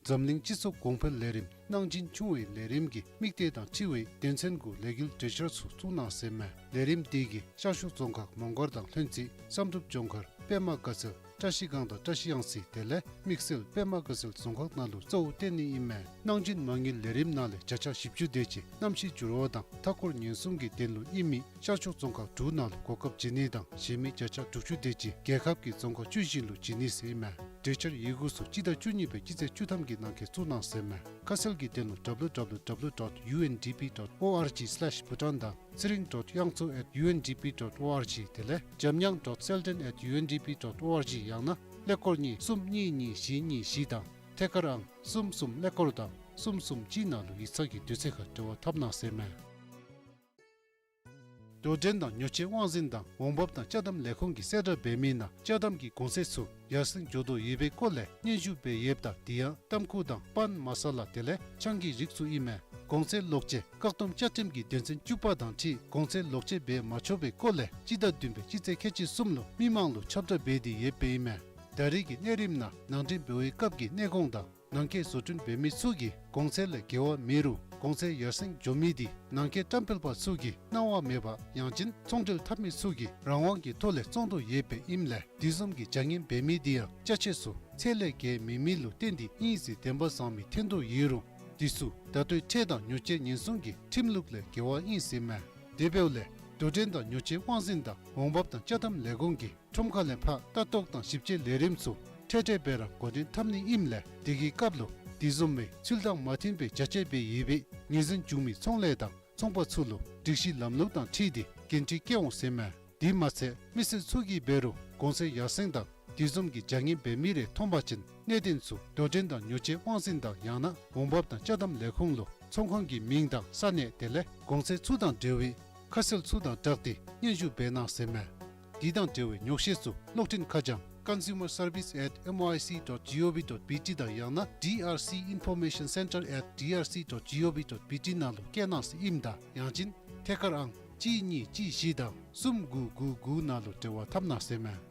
འཛམ་གླིང་སྤྱི་ཚོགས་གོང་འཕེལ་ལས་རིམ་གནང་སྦྱིན་ཆུང་བའི་ལས་རིམ་གྱི་དམིགས་གཏད་དང་འཁྲིལ་བའི་དོན་ཚན་དགུ་ལས་འགུལ་གྲོས་འཆར་ཚུ་བཙུགས་གནང་ཟེར་མས། ལས་རིམ་འདི་གིས་ཤར་ཕྱོགས་རྫོང་ཁག་མོང་སྒར་དང་ལྷུན་རྩེ་བསམ་གྲུབ་ལྗོངས་མཁར་པདྨ་དགའ་ཚལ་བཀྲ་ཤིས་སྒང་དང་བཀྲ་ཤིས་གཡང་རྩེ་དེ་ལས་དམིགས་བསལ་པདྨ་དགའ་ཚལ་རྫོང་ཁག་ནང་ལུ་གཙོ་བོ་བཏོན་ནི་ཨིན་མས། གནང་སྦྱིན་མ་དངུལ་ལས་རིམ་ནང་ལས་བརྒྱ་ཆ་བཞི་བཅུ་དེ་ཅིག་གནམ་གཤིས་འགྱུར་བ་དང་མཐའ་འཁོར་ཉེན་སྲུང་གི་དོན་ལུ་ཨིན་མི་ཤར་ཕྱོགས་རྫོང་ཁག་དྲུག་ནང་ལུ་གོ་སྐབས་བྱིན་ནི་དང་གཞན་མི་བརྒྱ་ཆ་དྲུག་ཅུ་དེ་ཅིག་རྒྱལ་ཁབ་ཀྱི་རྫོང་ཁག་བཅུ་བཞི་ལུ་བྱིན་ནི་ཟེར་ཨིན་མས། གྲོས་འཆར་ཡི་གུ་ཚུ་སྤྱི་ཟླ་བཅུ་གཉིས་པའི་སྤྱི་ཚེས་བཅུ་ཐམ་གྱི་ནང་འཁོད་བཙུགས་གནང་ཟེར་མས། ཁ་གསལ་གྱི་དོན་ལུ་W W W dot U N D P dot O R G slash Bhutan དང་ཚེ་རིང་ཌོཊ་དབྱངས་མཚོ་ཨེཊ་ཡུ་ཨེན་ཌི་པི་ཌོཊ་ཨོ་ཨར་ཇི་དེ་ལས་འཇམ་དབྱངས་ཌོཊ་སེལ་ཌོན་ཨེཊ་ཡུ་ཨེན་ཌི་པི་ཌོཊ་ཨོ་ཨར་ཇི་ཡང་ན་ཀླད་ཀོར་གཉིས་གསུམ་གཉིས་གཉིས་བཞི་གཉིས་བཞི་དང་ཐད་ཀར་ཨང་གསུམ་གསུམ་ཀླད་ཀོར་དང་གསུམ་གསུམ་གཅིག་ནང་ལུ་ཡིག་ཚང་གི་དུས་ཚོད་ཁར་འབྲེལ་བ་འཐབ་གནང་ཟེར་མས། དུག་འདྲེན་དང་ཉོ་སྤྱོད་དབང་འཛིན་དང་འོང་འབབ་དང་ཅ་དམ་ལས་ཁུངས་ཀྱི་གསལ་བསྒྲགས་འབད་མི་ནང་ཅ་དམ་གྱི་གོང་ཚད་ཚུ་ཡར་སེང་འགྱོ་དོ་ཡོད་པའི་སྐོར་ལས་སྙན་ཞུ་འབད་ཡོདཔ་ད་དེ་ཡང་ཏམ་ཁུ་དང་པཱན་མ་ས་ལ་དེ་ལས་ཆང་གི་རིགས་ཚུ་ཨིན་མས། གོང་ཚད་ལོག་སྤྱོད་བཀག་སྡོམ་བཅའ་ཁྲིམས་ཀྱི་དོན་ཚན་བཅུ་པ་དང་འཁྲིལ་གོང་ཚད་ལོག་སྤྱོད་འབད་མ་ཆོག་པའི་སྐོར་ལས་སྤྱི་ཟླ་བདུན་པའི་སྤྱི་ཚེས་ཁལ་གཅིག་གསུམ་ལུ་མི་མང་ལུ་ཁྱབ་བསྒྲགས་འབད་དེ་ཡོདཔ་ཨིན་མས། ད་རེས་ཀྱི་གནས་རིམ་ནང་ནང་འདྲེན་འབད་བའི་སྐབས་ཀྱི་གནས་གོང་དང་ནང་འཁོད་བཟོ་སྐྲུན་འབད་མི་ཚུ་གིས་གོང་ཚད་ལས་བརྒལ་བ་མེད་རུང་གོང་ཚད་ཡར་སེང་འགྱོ་མི་དེ་ནང་འཁོད་བཀྲམ་སྤེལ་པ་ཚུ་གིས་གནང་བ་མེད་པ་ཡང་ཅིན་ཚོང་འབྲེལ་འཐབ་མི་ཚུ་གིས་རང་དབང་གི་ཐོག་ལས་བཙོང་དོ་ཡོདཔ་ཨིནམ་ལས་དེ་བཟུམ་གྱི་བྱ་ངན་འབད་མི་དེ་ཡང་ཅ་ཆས་ཚུ་ཚད་ལས་བརྒལ་མེད་མི་ལུ་བརྟེན་ཏེ་ཨིན་ཟེར་བདེན་པ་བཟང་མི་ཐོན་དོ་ཡོད་རུང་དེ་ཚུ་ད་ལྟོའི་ཁྲལ་དང་ཉོ་སྤྱོད་ཉེན་སྲུང་གི་ཁྲིམས་ལུགས་ལས་འགལ་བ་ཨིན་ཟེར་མས། དེ་འབདཝ་ལས་དུག་འདྲེན་དང་ཉོ་སྤྱོད་དབང་འཛིན་དང་འོང་འབབ་དང་ཅ་དམ་ལས་ཁུངས་ཀྱིས་ཁྲོམ་ཁ་ལས་ཕར་ལྟ་རྟོག་དང་ཞིབ་དཔྱད་ལས་རིམ་ཚུ་འཕྲལ་འཕྲལ་སྦེ་ར་འགོ་འདྲེན་འཐབ་ནི་ཨིནམ་ལས་དེ་གི་སྐབས་ལུ་དེ་བཟུམ་མའི་ཚུལ་དང་མ་མཐུན་པའི་བྱ་སྤྱོད་འབད་ཡོད་པའི་ངོས་འཛིན་བྱུང་མི་ཚོང་ལས་དང་ཚོང་པ་ཚུ་ལུ་སྒྲིག་གཞི་ལམ་ལུགས་དང་འཁྲིལ་ཏེ་འགན་འཁྲི་བཀལ་འོང་ཟེར་མས། དེ་མ་ཚད་མི་སེར་ཚུ་གིས་འབད་རུང་གོང་ཚད་ཡར་སེང་དང་དེ་བཟུམ་གྱི་བྱ་ངན་འབད་མི་རེ་མཐོང་པ་ཅིན་གནད་དོན་ཚུ་དུག་འདྲེན་དང་ཉོ་སྤྱོད་དབང་འཛིན་དང་ཡང་ན་འོང་འབབ་དང་ཅ་དམ་ལས་ཁུངས་ལུ་ཚོང་ཁང་གི་མིང་དང་ས་གནས་དེ་ལས་གོང་ཚད་ཚུ་དང་འབྲེལ་བའི་ཁ་གསལ་ཚུ་དང་སྦྲགས་ཏེ་སྙན་ཞུ་འབད་གནང་ཟེར་མས། དེ་དང་འབྲེལ་བའི་ཉོགས་བཤད་ཚུ་གློག་འཕྲིན་ཁ་བྱང་consumer service at M I C dot G O V dot B T དང་ཡང་ན་D R C information center at D R C dot G O V dot B T ནང་ལུ་བསྐྱལ་གནང་ཟེར་ཨིནམ་ད་ཡང་ཅིན་ཐད་ཀར་ཨང་གཅིག་གཉིས་གཅིག་བཞི་དང་གསུམ་དགུ་དགུ་དགུ་ནང་ལུ་འབྲེལ་བ་འཐབ་གནང་ཟེར་མས།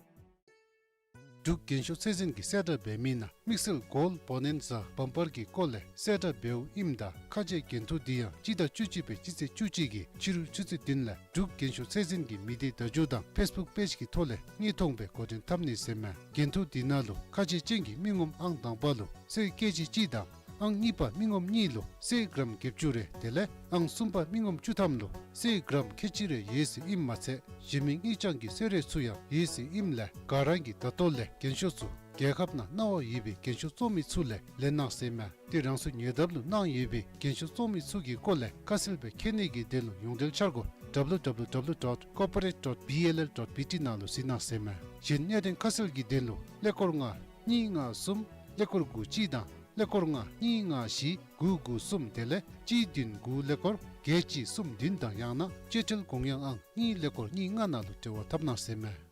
འབྲུག་རྒན་ཤོས་ཚད་འཛིན་གྱིས་གསལ་བསྒྲགས་འབད་མི་ནང་དམིགས་བསལ་གོལཌ་བོ་ནན་ཛ་བམ་པར་གྱི་སྐོར་ལས་གསལ་བསྒྲགས་འབདཝ་ཨིནམ་ད་ཁ་འབྱེད་འགན་ཐུག་འདི་ཡང་སྤྱི་ཟླ་བཅུ་གཅིག་པའི་སྤྱི་ཚེས་བཅུ་གཅིག་གི་ཕྱི་རུ་ཆུ་ཚོད་བདུན་ལས་འབྲུག་རྒན་ཤོས་ཚད་འཛིན་གྱི་མི་སྡེ་བརྡ་བརྒྱུད་དང་ཕེསི་བུཀ་པེཇ་གྱི་ཐོག་ལས་དངོས་མཐོང་སྦེ་འགོ་འདྲེན་འཐབ་ནི་ཟེར་མས། འགན་ཐུག་འདི་ནང་ལུ་ཁ་འབྱེད་ཅན་གྱི་མི་ངོམ་ཨང་དང་པ་ལུ་གསེར་ཀེ་ཇི་གཅིག་དང་ཨང་གཉིས་པ་མི་ངོམ་གཉིས་ལུ་གསེར་གྲམ་བརྒྱད་ཅུ་རེ་དེ་ལས་ཨང་གསུམ་པ་མི་ངོམ་བཅུ་ཐམ་ལུ་གསེར་གྲམ་ཁལ་གཅིག་རེ་ཡོད་ཟེར་ཨིནམ་མ་ཚད་གཞན་མི་དངུལ་རྐྱང་གི་གསོལ་རས་ཚུ་ཡང་ཡོད་ཟེར་ཨིནམ་ལས་ག་ར་གིས་ད་ལྟོ་ལས་རྒན་ཤོས་ཚུ་རྒྱལ་ཁབ་ནང་གནང་བ་ཡོད་པའི་རྒན་ཤོས་བཙོང་མི་ཚུ་ལས་ལེན་གནང་ཟེར་མས། ཏེ་རང་སོའི་ཉེ་འདབས་ལུ་གནང་ཡོད་པའི་རྒན་ཤོས་བཙོང་མི་ཚུ་གི་སྐོར་ལས་ཁ་གསལ་སྦེ་མཁྱེན་ནི་གི་དོན་ལུ་ཡོངས་འབྲེལ་འཆར་སྒོ་W W W dot corporate dot B L L dot B T ནང་ལུ་གཟིགས་གནང་ཟེར་མས། གཞན་གནད་དོན་ཁ་གསལ་གྱི་དོན་ལུ་ཀླད་ཀོར་ལྔ་ གཉིས་ལྔ་གསུམ་ཀླད་ཀོར་དགུ་གཅིག་དང་ཀླད་ཀོར་ལྔ་གཉིས་ལྔ་བཞི་དགུ་དགུ་གསུམ། དེ་ལས་གཅིག་བདུན་དགུ་ཀླད་ཀོར་བརྒྱད་གཅིག་གསུམ་བདུན་དང་ཡང་ན་བཅད་ཁྲིད་དགོངས་ཡངས་ཨང་གཉིས་ཀླད་ཀོར་གཉིས་ལྔ་ནང་ལུ་འབྲེལ་བ་འཐབ་གནང་ཟེར་མས།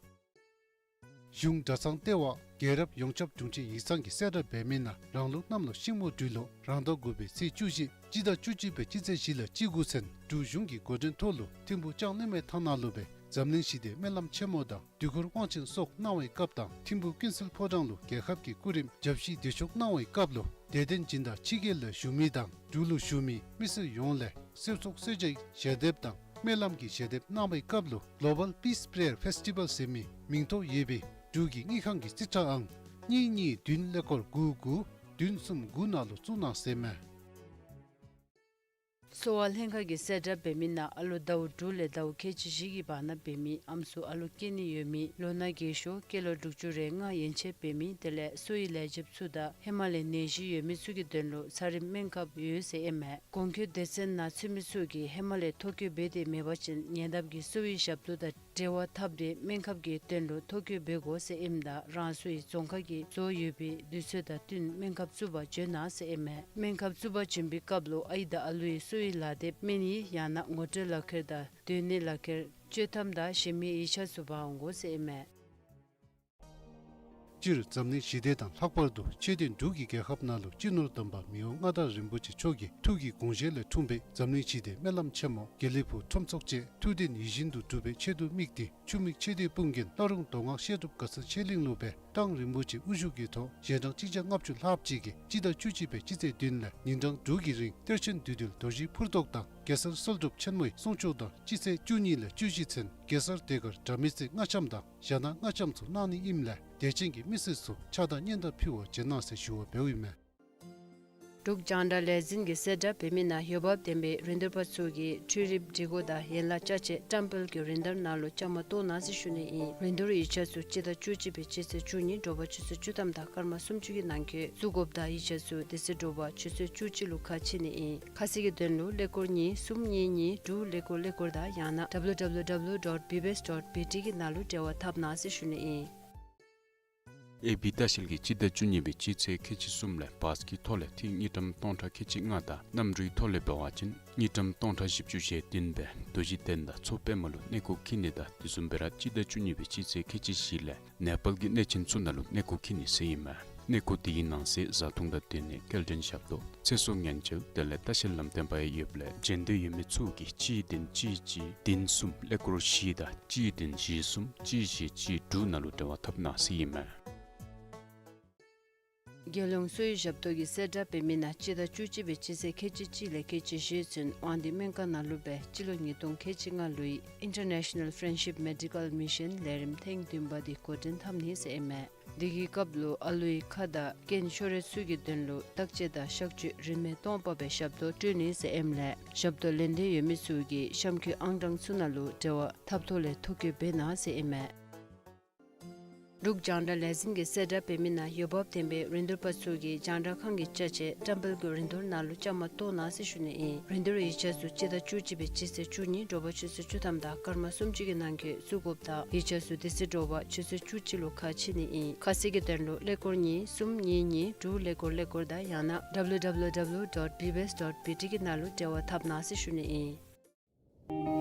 གཞུང་གྲྭ་ཚང་ལྟེ་བ་རྒྱལ་རབས་ཡོངས་ཁྱབ་དྲུང་ཆེན་ཡིག་ཚང་གི་གསལ་བསྒྲགས་འབད་མི་ནང་རང་ལུགས་གནམ་ལོ་ཤིང་མོ་སྦྲུལ་ལོ་རང་ཟླ་དགུ་པའི་ཚེས་བཅུ་བཞི་སྤྱི་ཟླ་བཅུ་གཅིག་པའི་སྤྱི་ཚེས་བཞི་ལས་བཅུ་དགུ་ཚུན་འབྲུག་གཞུང་གི་འགོ་འདྲེན་ཐོག་ལུ་ཐིམ་ཕུག་ལྕང་གླིང་མའི་ཐང་ནང་ལུ་སྦེ་འཛམ་གླིང་ཞི་བདེའི་སྨོན་ལམ་ཆེན་མོ་དང་དུས་འཁོར་དབང་ཆེན་སོགས་གནང་བའི་སྐབས་དང་ཐིམ་ཕུག་ཀུན་གསལ་ཕོ་བྲང་ལུ་རྒྱལ་ཁབ་ཀྱི་སྐུ་རིམ་བརྒྱ་བཞི་དུས་མཆོད་གནང་བའི་སྐབས་ལུ་དད་ལྡན་སྦྱིན་བདག་ཕྱི་རྒྱལ་ལས་བཞུགས་མི་དང་འབྲུག་ལུ་བཞུགས་མི་མི་སེར་ཡོངས་ལས་གསེར་སོགས་གསོལ་ཇའི་ཞལ་འདེབས་དང་སྨོན་ལམ་གྱི་ཞལ་འདེབས་གནང་བའི་སྐབས་ལུ་Global Peace Prayer Festival ཟེར་མི་མིང་ཐོ་ཡོད་པའི་འབྲུག་གི་དངུལ་ཁང་གི་རྩིས་ཁྲ་ཨང་གཉིས་གཉིས་བདུན་ཀླད་ཀོར་དགུ་དགུ་བདུན་གསུམ་དགུ་ནང་ལུ་བཙུགས་གནང་ཟེར་མས། གསོ་བ་ལྷན་ཁག་གི་གསལ་བསྒྲགས་འབད་མི་ནང་ཨ་ལོ་ཟླཝ་དྲུག་ལས་ཟླཝ་ཁལ་གཅིག་བཞི་གི་བར་ན་འབད་མི་ཨམ་སྲུ་ཨ་ལོ་སྐྱེ་ནི་ཡོད་མི་ལོ་ན་རྒས་ཤོས་སྐྱེས་ལོ་དྲུག་ཅུ་རེ་ལྔ་ཡན་ཆད་འབད་མི་དེ་ལས་གསོ་བའི་ལས་བྱེདཔ་ཚུ་དང་ཧེ་མ་ལས་ནད་གཞི་ཡོད་མི་ཚུ་གི་དོན་ལུ་ཚ་རིམས་སྨན་ཁབ་ཡོད་ཟེར་ཨིན་མས། གོང་འཁོད་སྡེ་ཚན་ནང་ཚུད་མི་ཚུ་གིས་ཧེ་མ་ལས་ཐོ་བཀོད་འབད་དེ་མེད་པ་ཅིན་ཉེ་འདབས་ཀྱི་གསོ་བའི་ཞབས་ཏོག་དང་འབྲེལ་བ་འཐབ་སྟེ་སྨན་ཁབ་ཀྱི་དོན་ལུ་ཐོ་བཀོད་འབད་དགོ་ཟེར་ཨིནམ་ད་རང་སོའི་རྫོང་ཁག་གི་བཟོ་ཡོད་པའི་དུས་ཚོད་དང་བསྟུན་སྨན་ཁབ་བཙུགས་པར་འབྱོན་གནང་ཟེར་ཨིན་མས། སྨན་ཁབ་བཙུགས་པར་འབྱོན་པའི་སྐབས་ལུ་ཨའི་དང་ཨ་ལུའི་གསོ་བའི་ལག་དེབ་སྨན་ཡིག་ཡང་ན་ངོ་སྤྲོད་ལག་ཁྱེར་དང་སྡོད་གནས་ལག་ཁྱེར་སྤྱོད་ཐམ་དང་གཞན་མི་ཡིག་ཆ་ཚུ་འབག་འོང་དགོ་ཟེར་ཨིན་མས། སྤྱིར་འཛམ་གླིང་ཞི་བདེ་དང་ལྷག་པར་དུ་ཆོས་ལྡན་འབྲུག་གི་རྒྱལ་ཁབ་ནང་ལུ་སྤྱི་ནོར་དམ་པ་མི་དབང་མངའ་བདག་རིན་པོ་ཆེ་མཆོག་གི་ཐུགས་ཀྱི་དགོངས་བཞེད་ལས་འཁྲུངས་པའི་འཛམ་གླིང་ཞི་བདེའི་སྨོན་ལམ་ཆེན་མོ་དགེ་ལེགས་ཕུག་ཁྲོམ་ཚོགས་བཅས་ཐུགས་དོན་ཡིད་བཞིན་དུ་འགྲུབ་པའི་ཆེད་དུ་དམིགས་ཏེ་ཆུ་མིག་ཆོས་སྡེ་དཔུང་རྒྱན་ལྷ་རུང་མདོ་སྔགས་བཤད་སྒྲུབ་དགའ་ཚལ་ཆོས་གླིང་ལུ་སྦེ་གྲངས་རིན་པོ་ཆེ་དབུ་བཞུགས་ཀྱི་ཐོག་ཞལ་གྲངས་གཅིག་བརྒྱ་ལྔ་བཅུ་ལྷགཔ་ཅིག་གིས་སྤྱི་ཟླ་བཅུ་གཅིག་པའི་སྤྱི་ཚེས་བདུན་ལས་ཉིན་གྲངས་དྲུག་གི་རིང་གཏེར་ཆེན་བདུད་འདུལ་རྡོ་རྗེའི་ཕུར་ཐུག་དང་གེ་སར་གསོལ་སྒྲུབ་ཆེན་མོའི་གསུང་ཆོག་དང་སྤྱི་ཚེས་བཅུ་གཉིས་ལས་བཅུ་བཞི་ཚུན་གེ་སར་ཟློས་གར་དྲ་མིག་རྩེ་རྔ་འཆམ་དང་ཞྭ་ནག་རྔ་འཆམ་ཚུ་གནང་ནི་ཨིནམ་ལས་དད་ཅན་གྱི་མི་སེར་ཚུ་ཕྱག་དང་སྙན་དར་ཕུལ་བར་འབྱོན་གནང་ཟེར་ཞུ་བ་འབདཝ་ཨིན་མས། འབྲུག་རྒྱང་བསྒྲགས་ལས་འཛིན་གྱི་གསལ་བསྒྲགས་འབད་མི་ནང་འོས་འབབ་ལྡན་པའི་རིན་བསྡུར་པ་ཚུ་གིས་འཕྲུལ་རིག་སྒྲིག་གོ་དང་ཡན་ལག་ཅ་ཆས་བཀྲམ་སྤེལ་གྱི་རིན་བསྡུར་ནང་ལུ་བཅའ་མར་གཏོགས་གནང་ཟེར་ཞུ་ནི་ཨིན། རིན་བསྡུར་ཡིག་ཆ་ཚུ་སྤྱི་ཟླ་བཅུ་གཅིག་པའི་སྤྱི་ཚེས་བཅུ་གཉིས་དྲོ་པ་ཆུ་ཚོད་བཅུ་ཐམ་དང་སྐར་མ་སུམ་ཅུ་གི་ནང་འཁོད་བཙུགས་དགོཔ་དང་ཡིག་ཆ་ཚུ་དེ་ཚེ་དྲོ་པ་ཆུ་ཚོད་བཅུ་གཅིག་ལུ་ཁ་ཕྱེ་ནི་ཨིན། ཁ་གསལ་གྱི་དོན་ལུ་ཀླད་ཀོར་གཉིས་གསུམ་གཉིས་གཉིས་དྲུག་ཀླད་ཀོར་ཀླད་ཀོར་དང་ཡང་ན་W W W dot B B S dot B T གི་ནང་ལུ་འབྲེལ་བ་འཐབ་གནང་ཟེར་ཞུ་ནི་ཨིན། ཨེ་བི་ལྟ་བཤལ་གྱིས་སྤྱི་ཟླ་བཅུ་གཉིས་པའི་སྤྱི་ཚེས་ཁལ་གཅིག་གསུམ་ལས་བཱས་ཀྱི་ཐོག་ལས་ཏིག་དངུལ་ཀྲམ་སྟོང་ཕྲག་ཁལ་གཅིག་ལྔ་དང་གནམ་གྲུའི་ཐོག་ལས་འབད་བ་ཅིན་དངུལ་ཀྲམ་སྟོང་ཕྲག་བཞི་བཅུ་ཞེ་བདུན་སྦེ་རྡོ་རྗེ་གདན་དང་མཚོ་པདྨ་ལུ་གནས་སྐོར་འཁྱིད་ནི་དང་དེ་བཟུམ་སྦེ་ར་སྤྱི་ཟླ་བཅུ་གཉིས་པའི་སྤྱི་ཚེས་ཁལ་གཅིག་བཞི་ལས་ནེ་པཱལ་གྱི་གནས་ཆེན་ཚུ་ནང་ལུ་གནས་སྐོར་འཁྱིད་ནི་ཟེར་ཨིན་མས། གནས་སྐོར་དེ་གི་ནང་གསེས་བཟའ་འཐུང་དང་སྡོད་གནས་སྐྱེལ་འདྲེན་ཞབས་ཏོག་ཚེ་སྲོག་ཉེན་བཅོལ་དེ་ལས་ལྟ་བཤལ་ལམ་སྟོན་པ་ཡང་ཡོདཔ་ལས་འབྱོན་འདོད་ཡོད་མི་ཚུ་གིས་གཅིག་བདུན་གཅིག་གཅིག་བདུན་གསུམ་ཀླད་ཀོར་བཞི་དང་གཅིག་བདུན་བཞི་གསུམ་གཅིག་བཞི་གཅིག་དྲུག་ནང་ལུ་འབྲེལ་བ་འཐབ་གནང་ཟེར་ཨིན་མས། རྒྱལ་ཡོངས་གསོ་བའི་ཞབས་ཏོག་གི་གསལ་བསྒྲགས་འབད་མི་ནང་སྤྱི་ཟླ་བཅུ་གཅིག་པའི་སྤྱི་ཚེས་ཁལ་གཅིག་གཅིག་ལས་ཁལ་གཅིག་བཞི་ཚུན་དབང་འདུས་སྨན་ཁང་ནང་ལུ་སྦེ་སྤྱི་ལོ་ཉིས་སྟོང་ཁལ་གཅིག་ལྔ་ལོའི་International Friendship Medical Mission ལས་རིམ་ཐེངས་བདུན་པ་དེ་འགོ་འདྲེན་འཐབ་ནི་ཟེར་ཨིན་མས། དེ་གི་སྐབས་ལུ་ཨ་ལུའི་ཁ་དང་རྐན་ཤོར་ར་ཚུ་གི་དོན་ལུ་བརྟག་དཔྱད་དང་གཤག་བཅོས་རིན་མེད་སྟོང་པ་སྦེ་ཞབས་ཏོག་སྤྲོད་ནི་ཟེར་ཨིནམ་ལས་ཞབས་ཏོག་ལེན་འདོད་ཡོད་མི་ཚུ་གིས་གཤམ་འཁོད་ཨང་གྲངས་ཚུ་ནང་ལུ་འབྲེལ་བ་འཐབ་ཐོག་ལས་ཐོ་བཀོད་འབད་གནང་ཟེར་ཨིན་མས། འབྲུག་རྒྱང་བསྒྲགས་ལས་འཛིན་གྱི་གསལ་བསྒྲགས་འབད་མི་ནང་འོས་འབབ་ལྡན་པའི་རིན་བསྡུར་པ་ཚུ་གིས་རྒྱང་བསྒྲགས་ཁང་གི་ཅ་ཆས་བཀྲམ་སྤེལ་གྱི་རིན་བསྡུར་ནང་ལུ་བཅའ་མར་གཏོགས་གནང་ཟེར་ཞུ་ནི་ཨིན། རིན་བསྡུར་ཡིག་ཆ་ཚུ་སྤྱི་ཟླ་བཅུ་གཅིག་པའི་སྤྱི་ཚེས་བཅུ་གཉིས་དྲོ་པ་ཆུ་ཚོད་བཅུ་ཐམ་དང་སྐར་མ་སུམ་ཅུ་གི་ནང་འཁོད་བཙུགས་དགོཔ་དང་ཡིག་ཆ་ཚུ་དེ་ཚེ་དྲོ་པ་ཆུ་ཚོད་བཅུ་གཅིག་ལུ་ཁ་ཕྱེ་ནི་ཨིན། ཁ་གསལ་གྱི་དོན་ལུ་ཀླད་ཀོར་གཉིས་གསུམ་གཉིས་གཉིས་དྲུག་ཀླད་ཀོར་ཀླད་ཀོར་དང་ཡང་ན་W W W dot B B S dot B T གི་ནང་ལུ་འབྲེལ་བ་འཐབ་གནང་ཟེར་ཞུ་ནི་ཨིན།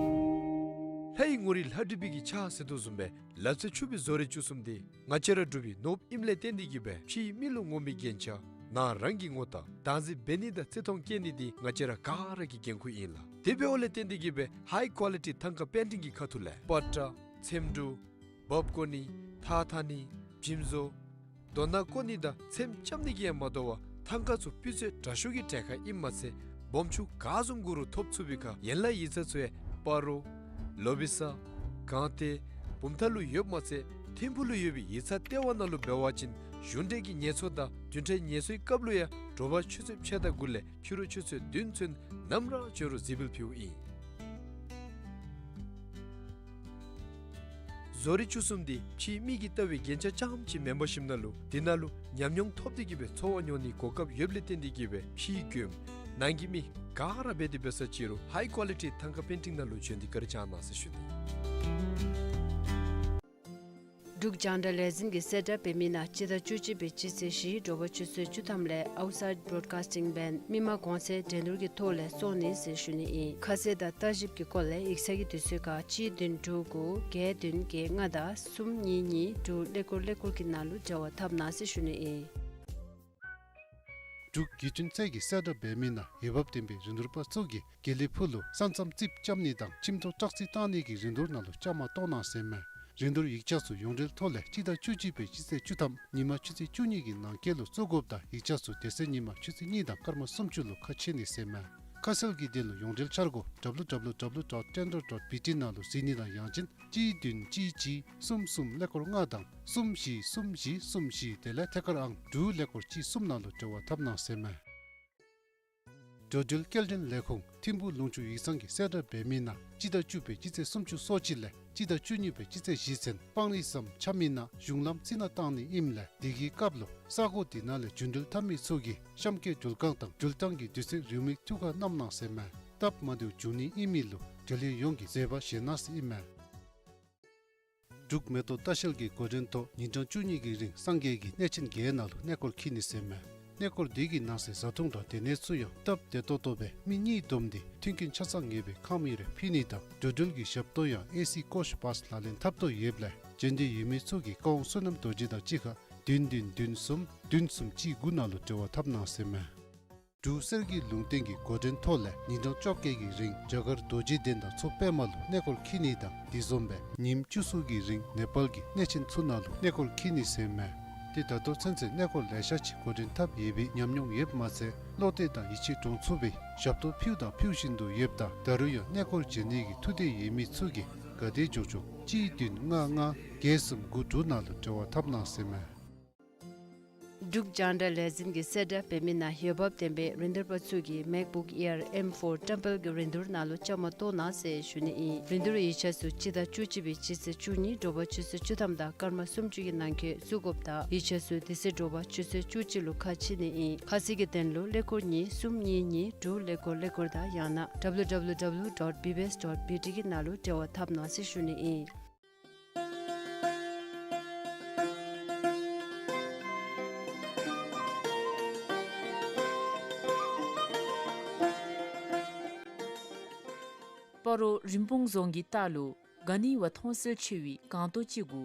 ལྷའི་ངོ་རིས་ལྷ་བྲིས་པའི་གི་ཕྱག་ཟེར་དོ་བཟུམ་སྦེ་ལག་རྩལ་ཕྱུག་པའི་བཟོ་རིག་བཅུ་གསུམ་འདི་ང་བཅས་ར་འབྲུག་པའི་ནོར་བུ་ཨིནམ་ལས་བརྟེན་ཏེ་གིས་སྦེ་ཕྱིའི་མི་ལུ་ངོམ་པའི་རྒྱན་ཆ་ནང་རང་གི་ངོ་རྟགས་བདག་འཛིན་འབད་ནི་དང་བརྩི་མཐོང་བསྐྱེད་ནི་འདི་ང་བཅས་ར་ག་ར་གི་འགན་ཁུར་ཨིན་ལགས། དེ་འབདཝ་ལས་བརྟེན་ཏེ་གིས་སྦེ་ཧའི་ཀོ་ལི་ཊི་ཐང་ཀ་པེན་ཊིང་གི་ཁ་ཐུག་ལས་པ་ཏྲ་ཚེམ་དྲུབ་འབག་བཀོ་ནི་ཐགས་འཐག་ནི་འཇིམ་བཟོ་རྡོ་ནག་བརྐོ་ནི་དང་ཚེམ་རྐྱབ་ནི་གིས་ཡང་མ་དོ་བར་ཐང་ཀ་ཚུ་སྤུས་ཚད་དྲག་ཤོས་ཀྱི་གྲལ་ཁར་ཨིནམ་མ་ཚད་སྦོམ་ཆུང་ག་བཟུམ་དགོ་རུང་ཐོབ་ཚུགས་པའི་ཁར་ཡན་ལག་ཡིག་ཚང་ཚུ་ཡང་སྤ་རོ་ལོ་བི་ས་དགོངས་ཏེ་བུམ་ཐང་ལུ་ཡོདཔ་མ་ཚད་ཐིམ་ཕུག་ལུ་ཡོད་པའི་ཡིག་ཚང་ལྟེ་བ་ནང་ལུ་འབད་བ་ཅིན་གཞུང་འབྲེལ་གྱི་ངལ་གསོ་དང་བདུན་ཕྲག་ངལ་གསོའི་སྐབས་ལུ་ཡང་དྲོ་པ་ཆུ་ཚོད་ཕྱེད་དང་དགུ་ལས་ཕྱི་རུ་ཆུ་ཚོད་བདུན་ཚུན་ནམ་ར་འབྱོན་རུང་གཟིགས་འབུལ་ཕུལཝ་ཨིན། བཟོ་རིག་བཅུ་གསུམ་འདི་ཕྱིའི་མི་གིས་ལྟ་བའི་རྒྱན་ཆ་རྐྱངམ་ཅིག་མེན་པར་ཞིནམ་ལས་འདི་ནང་ལུ་ཉམས་མྱོང་ཐོབ་སྟེ་གིས་སྦེ་འཚོ་བ་མྱོང་ནིའི་གོ་སྐབས་ཡོདཔ་ལས་བརྟེན་ཏེ་གིས་སྦེ་ཕྱིའི་མགྱོནམ་ནང་གི་མི་ག་ར་འབད་དེ་འབད་ས་ཅིག་རུང་ཧའི་ཀོ་ལི་ཊི་ཐང་ཀ་པེན་ཊིང་ནང་ལུ་བྱོན་ཏེ་བཀའ་དྲིན་བསྐྱང་གནང་ཟེར་ཞུ་ནི། འབྲུག་རྒྱང་བསྒྲགས་ལས་འཛིན་གྱིས་གསལ་བསྒྲགས་འབད་མི་ནང་སྤྱི་ཟླ་བཅུ་གཅིག་པའི་སྤྱི་ཚེས་བཞི་དྲོ་པ་ཆུ་ཚོད་བཅུ་ཐམ་ལས་Outside Broadcasting Band མི་མང་གོང་ཚད་འགྲན་བསྡུར་གྱི་ཐོག་ལས་བཙོང་ནི་ཟེར་ཞུ་ནི་ཨིན། ཁ་གསལ་དང་ལྟ་ཞིབ་ཀྱི་སྐོར་ལས་ཡིག་ཚང་གི་དུས་ཚོད་ཁར་གཅིག་བདུན་དྲུག་དགུ་བརྒྱད་བདུན་བརྒྱད་ལྔ་དང་གསུམ་གཉིས་གཉིས་དྲུག་ཀླད་ཀོར་ཀླད་ཀོར་གྱི་ནང་ལུ་འབྲེལ་བ་འཐབ་གནང་ཟེར་ཞུ་ནི་ཨིན། འབྲུག་བརྒྱུད་འཕྲིན་ཚད་ཀྱིས་གསལ་བསྒྲགས་འབད་མི་ནང་འོས་འབབ་ལྡན་པའི་རིན་བསྡུར་པ་ཚུ་གིས་དགེ་ལེགས་ཕུག་ལུ་ས་མཚམས་རྩིགཔ་རྐྱབ་ནི་དང་ཁྱིམ་ཐོག་བཀྲག་རྩི་བཏང་ནི་གི་རིན་བསྡུར་ནང་ལུ་བཅའ་མར་གཏོགས་གནང་ཟེར་མས། རིན་བསྡུར་ཡིག་ཆ་ཚུ་ཡོངས་འབྲེལ་ཐོག་ལས་སྤྱི་ཟླ་བཅུ་གཅིག་པའི་སྤྱི་ཚེས་བཅུ་ཐམ་ཉིན་མ་ཆུ་ཚོད་བཅུ་གཉིས་ཀྱི་ནང་འཁོད་ལུ་བཙུགས་དགོཔ་དང་ཡིག་ཆ་ཚུ་དེ་ཚེ་ཉིན་མ་ཆུ་ཚོད་གཉིས་དང་སྐར་མ་སུམ་ཅུ་ལུ་ཁ་ཕྱེ་ནི་ཟེར་མས། ཁ་གསལ་གྱི་དོན་ལུ་ཡོངས་འབྲེལ་འཆར་སྒོ་W W W dot tender dot B T ནང་ལུ་གཟིགས་ནི་དང་ཡང་ཅིན་གཅིག་བདུན་གཅིག་གཅིག་གསུམ་གསུམ་ཀླད་ཀོར་ལྔ་དང་གསུམ་བཞི་གསུམ་བཞི་གསུམ་བཞི་དེ་ལས་ཐད་ཀར་ཨང་དྲུག་ཀླད་ཀོར་གཅིག་གསུམ་ནང་ལུ་འབྲེལ་བ་འཐབ་གནང་ཟེར་མས། འགྲོ་འགྲུལ་སྐྱེལ་འདྲེན་ལས་ཁུངས་ཐིམ་ཕུག་ལུང་ཕྱོགས་ཡིག་ཚང་གིས་གསལ་བསྒྲགས་འབད་མི་ནང་སྤྱི་ཟླ་བཅུ་པའི་སྤྱི་ཚེས་སུམ་ཅུ་སོ་གཅིག་ལས་སྤྱི་ཟླ་བཅུ་གཉིས་པའི་སྤྱི་ཚེས་བཞི་ཚུན་སྤང་རི་ཟམ་ཆ་མི་ནང་གཞུང་ལམ་རྩི་ནག་བཏང་ནི་ཨིནམ་ལས་དེ་གི་སྐབས་ལུ་ས་གོ་དེ་ནང་ལས་རྒྱུན་འགྲུལ་འཐབ་མི་ཚུ་གིས་གཤམ་འཁོད་འགྲུལ་ཁང་དང་འགྲུལ་ཐངས་ཀྱི་དུས་ཚོད་རེའུ་མིག་ཐུགས་ཁར་བསྣམས་གནང་ཟེར་མས། སྟབས་མ་བདེཝ་འབྱུང་ནི་ཨིན་མི་ལུ་འབྲེལ་ཡོད་ཡོངས་ཀྱིས་བཟོད་པ་བཞེས་གནང་ཟེར་ཨིན་མས། འབྲུག་མེ་ཏོག་ལྟ་བཤལ་གྱི་འགོ་འདྲེན་ཐོག་ཉིན་གྲངས་བཅུ་གཉིས་ཀྱི་རིང་སངས་རྒྱས་ཀྱི་གནས་ཆེན་བརྒྱད་ནང་ལུ་གནས་སྐོར་འཁྱིད་ནི་ཟེར་མས། གནས་སྐོར་འདི་གི་ནང་གསེས་བཟའ་འཐུང་དང་སྡོད་གནས་ཚུ་ཡང་སྟབས་བདེ་ཏོག་ཏོ་སྦེ་མི་གཉིས་བསྡོམས་ཏེ་མཐུན་རྐྱེན་ཆ་ཚང་ངེས་པའི་ཁང་མིག་རེ་ཕུལ་ནི་དང་འགྲོ་འགྲུལ་གྱི་ཞབས་ཏོག་ཡང་ཨེ་སི་ཀོ་ཤ་བཱསི་ལག་ལེན་འཐབ་དོ་ཡོདཔ་ལས་འབྱོན་འདོད་ཡོད་མི་ཚུ་གིས་ཀ་ཝང་བསོད་ནམས་རྡོ་རྗེ་དང་གཅིག་ཁར་བདུན་བདུན་བདུན་གསུམ་བདུན་གསུམ་གཅིག་དགུ་ནང་ལུ་འབྲེལ་བ་འཐབ་གནང་ཟེར་མས། འབྲུག་གསེར་གྱི་ལུང་བསྟན་གྱི་འགོ་འདྲེན་ཐོག་ལས་ཉིན་གྲངས་བཅོ་བརྒྱད་ཀྱི་རིང་རྒྱ་གར་རྡོ་རྗེ་གདན་དང་མཚོ་པདྨ་ལུ་གནས་སྐོར་འཁྱིད་ནི་དང་དེ་བཟུམ་སྦེ་ཉིནམ་བཅུ་གསུམ་གྱི་རིང་ནེ་པཱལ་གྱི་གནས་ཆེན་ཚུ་ནང་ལུ་གནས་སྐོར་འཁྱིད་ནི་ཟེར་མས། ཏེ་ད་ལྟོ་ཚུན་ཚོད་གནས་སྐོར་ལེ་ཤ་ཅིག་འགོ་འདྲེན་འཐབ་ཡོད་པའི་ཉམས་མྱོང་ཡོདཔ་མ་ཚད་བློ་གཏད་དང་ཡིད་ཆེས་འདྲོངས་ཚུགས་པའི་ཞབས་ཏོག་ཕུལཝ་དང་ཕུལ་བཞིན་དུ་ཡོདཔ་ད་ད་རུང་ཡང་གནས་སྐོར་འབྱོན་ནི་གི་ཐུགས་འདོད་ཡོད་མི་ཚུ་གིས་ག་དེ་མགྱོགས་མགྱོགས་གཅིག་བདུན་ལྔ་ལྔ་བརྒྱད་གསུམ་དགུ་དྲུག་ནང་ལུ་འབྲེལ་བ་འཐབ་གནང་ཟེར་མས། འབྲུག་རྒྱང་བསྒྲགས་ལས་འཛིན་གྱིས་གསལ་བསྒྲགས་འབད་མི་ནང་འོས་འབབ་ལྡན་པའི་རིན་བསྡུར་པ་ཚུ་གིས་MacBook Air M four ཏྲམ་བལ་གྱི་རིན་བསྡུར་ནང་ལུ་བཅའ་མར་གཏོགས་གནང་ཟེར་ཞུ་ནི་ཨིན། རིན་བསྡུར་ཡིག་ཆ་ཚུ་སྤྱི་ཟླ་བཅུ་གཅིག་པའི་སྤྱི་ཚེས་བཅུ་གཉིས་དྲོ་པ་ཆུ་ཚོད་བཅུ་ཐམ་དང་སྐར་མ་སུམ་ཅུ་གི་ནང་འཁོད་བཙུགས་དགོཔ་ད་ཡིག་ཆ་ཚུ་དེ་ཚེ་དྲོ་པ་ཆུ་ཚོད་བཅུ་གཅིག་ལུ་ཁ་ཕྱེ་ནི་ཨིན། ཁ་གསལ་གྱི་དོན་ལུ་ཀླད་ཀོར་གཉིས་གསུམ་གཉིས་གཉིས་དྲུག་ཀླད་ཀོར་ཀླད་ཀོར་དང་ཡང་ན་W W W dot B B S dot B T གི་ནང་ལུ་འབྲེལ་བ་འཐབ་གནང་ཟེར་ཞུ་ནི་ཨིན། སྤ་རོ་རིན་སྤུངས་རྫོང་གི་ལྟག་ལུ་ག་ནི་བ་མཐོང་གསལ་ཆེ་བའི་སྒང་ཏོག་ཅིག་གུ་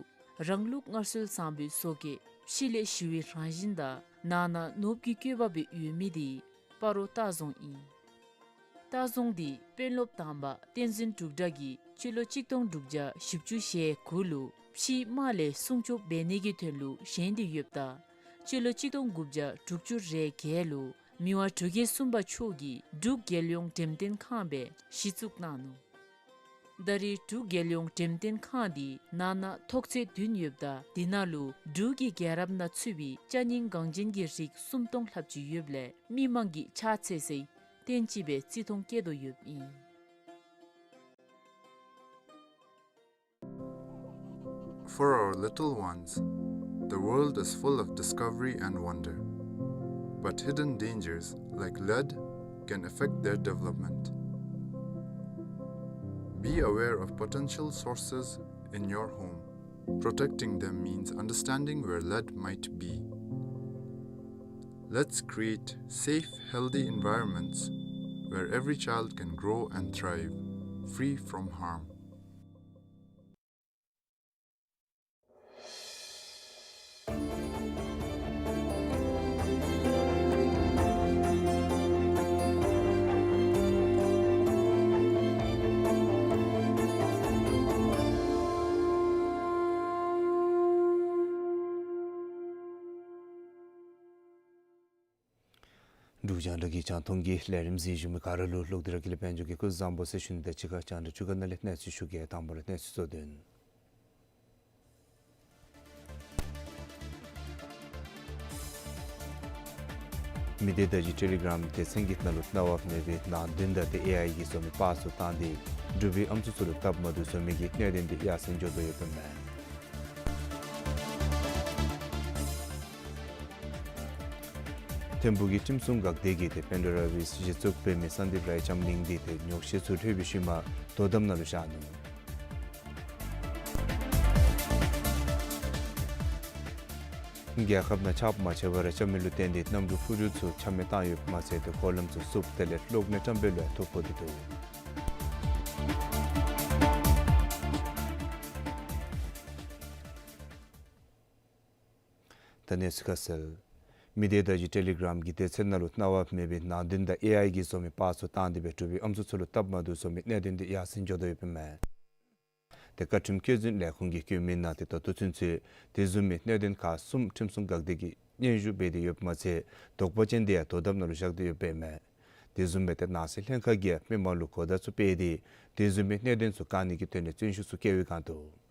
རང་ལུགས་སྔར་སྲོལ་བཟང་པོའི་བཟོ་བཀོད་ཕྱི་ལས་ཞི་བའི་རང་བཞིན་དང་ནང་ན་ནོར་བུའི་བཀོད་པ་སྦེ་ཡོད་མི་དེ་སྤ་རོ་ལྟ་རྫོང་ཨིན། ལྟ་རྫོང་འདི་དཔོན་སློབ་དང་པ་བསྟན་འཛིན་འབྲུག་གྲགས་ཀྱིས་སྤྱི་ལོ་གཅིག་སྟོང་དྲུག་བརྒྱ་བཞི་བཅུ་ཞེ་དགུ་ལུ་ཕྱིའི་དམག་ལས་སྲུང་སྐྱོབ་འབད་ནི་གི་དོན་ལུ་བཞེངས་ཏེ་ཡོདཔ་ད་སྤྱི་ལོ་གཅིག་སྟོང་དགུ་བརྒྱ་དྲུག་ཅུ་རེ་བརྒྱད་ལུ་མི་དབང་འབྲུག་རྒྱལ་གསུམ་པ་མཆོག་གིས་འབྲུག་རྒྱལ་ཡོངས་འགྲེམས་སྟོན་ཁང་སྦེ་གཞི་བཙུགས་གནང་ནུག། ད་རེས་འབྲུག་རྒྱལ་ཡོངས་འགྲེམས་སྟོན་ཁང་འདི་ནང་ན་ཐོག་ཚད་བདུན་ཡོདཔ་ད་དེ་ནང་ལུ་འབྲུག་གི་རྒྱལ་རབས་ནང་ཚུད་པའི་ཅ་རྙིང་འགངས་ཅན་གྱི་རིགས་སུམ་སྟོང་ལྷགཔ་ཅིག་ཡོདཔ་ལས་མི་མང་གིས་ཕྱག་འཚལ་སའི་རྟེན་ཅིག་སྦེ་བརྩི་མཐོང་བསྐྱེད་དོ་ཡོདཔ་ཨིན། For our little ones, the world is full of discovery and wonder. But hidden dangers, like lead, can affect their development. Be aware of potential sources in your home. Protecting them means understanding where lead might be. Let's create safe, healthy environments where every child can grow and thrive, free from harm. འབྲུག་རྒྱང་བསྒྲགས་ཀྱི་རྒྱང་མཐོང་གི་ལས་རིམ་གཟིགས་བཞུགས་མི་ག་ར་ལུ་ལོག་སྟེ་ར་དགེ་ལེགས་དཔལ་འབྱོར་གྱི་སྐུ་གཟུགས་བཟང་པོ་ཟེར་ཞུ་ནི་དང་གཅིག་ཁར་རྒྱང་བསྒྲགས་བཅུ་ག་ནང་ལས་གནས་ཚུལ་ཞུ་གེ། དང་པ་ར་གནས་ཚུལ་གཙོ་དོན། མི་སྡེ་བརྡ་བརྒྱུད་ཊེ་ལི་གརམ་སྡེ་ཚན་གྱི་ནང་ལུ་གནང་བ་མེད་པའི་ནང་དོན་དང་ཏེ་ཨེ་ཨའི་གིས་བཟོ་མི་པར་ཚུ་བཏང་སྟེ་འབྲུག་པའི་ཨམ་སྲུ་ཚུ་ལུ་སྟབས་མ་བདེཝ་བཟོ་མི་གི་གནད་དོན་དེ་ཡར་སེང་འགྱོ་དོ་ཡོདཔ་མས། ཐིམ་ཕུག་གི་ཁྲིམས་སྲུང་འགག་སྡེ་གིས་ཏེ་པེན་ཌོ་ར་བིས་གཞི་བཙུགས་འབད་མི་སན་དིབ་རའི་ལྕམ་གླིང་འདི་ཏེ་ཉོགས་བཤད་ཚུ་ཐོས་པའི་ཤུལ་མ་དོ་དམ་ནང་ལུ་བཞག་ནུག། རྒྱལ་ཁབ་ནང་ཆརཔ་མ་ཆགས་པར་ར་ཆ་མེད་ལུ་བརྟེན་ཏེ་གནམ་གྲུ་འཕུར་གྲུ་ཚུ་ཆ་མེད་བཏང་ཡོདཔ་མ་ཚད་ཏེ་འགོག་ལམ་ཚུ་བསུབ་དེ་ལས་གློག་མེ་བཀྲམ་སྦེ་ལུ་ཡང་ཐོ་ཕོག་སྟེ་འདུག། ད་གནས་ཚུལ་ཁ་གསལ། མི་སྡེ་བརྡ་བརྒྱུད་ཊེ་ལི་གརམ་གྱི་སྡེ་ཚན་ནང་ལུ་གནང་བ་མེད་པའི་ནང་དོན་དང་ཨེ་ཨའི་གིས་བཟོ་མི་པར་ཚུ་བཏང་སྟེ་སྦེ་འབྲུག་པའི་ཨམ་སྲུ་ཚུ་ལུ་སྟབས་མ་བདེཝ་བཟོ་མི་གནད་དོན་འདི་ཡར་སེང་འགྱོ་དོ་ཡོདཔ་ཨིན་མས། ཏེ་བཀའ་ཁྲིམས་བཀོད་འཛིན་ལས་ཁུངས་ཀྱིས་བཀོད་མི་ནང་ཏེ་ད་ལྟོ་ཚུན་ཚོད་དེ་བཟུམ་མའི་གནད་དོན་ཁག་གསུམ་ཁྲིམས་སྲུང་འགག་སྡེ་གིས་སྙན་ཞུ་འབད་དེ་ཡོདཔ་མ་ཚད་དོགས་པ་ཅན་དེ་ཡང་དོ་དམ་ནང་ལུ་བཞག་སྟེ་ཡོདཔ་ཨིན་མས། དེ་བཟུམ་སྦེ་ཏེ་ནང་སྲིད་ལྷན་ཁག་གིས་མི་མང་ལུ་གོ་བརྡ་ཚུ་སྤེལ་ཏེ་དེ་བཟུམ་མའི་གནད་དོན་ཚུ་བཀག་ནི་གི་དོན་ལས་བརྩོན་ཤུགས་ཚུ་བསྐྱེད་པའི་སྒང་དུ།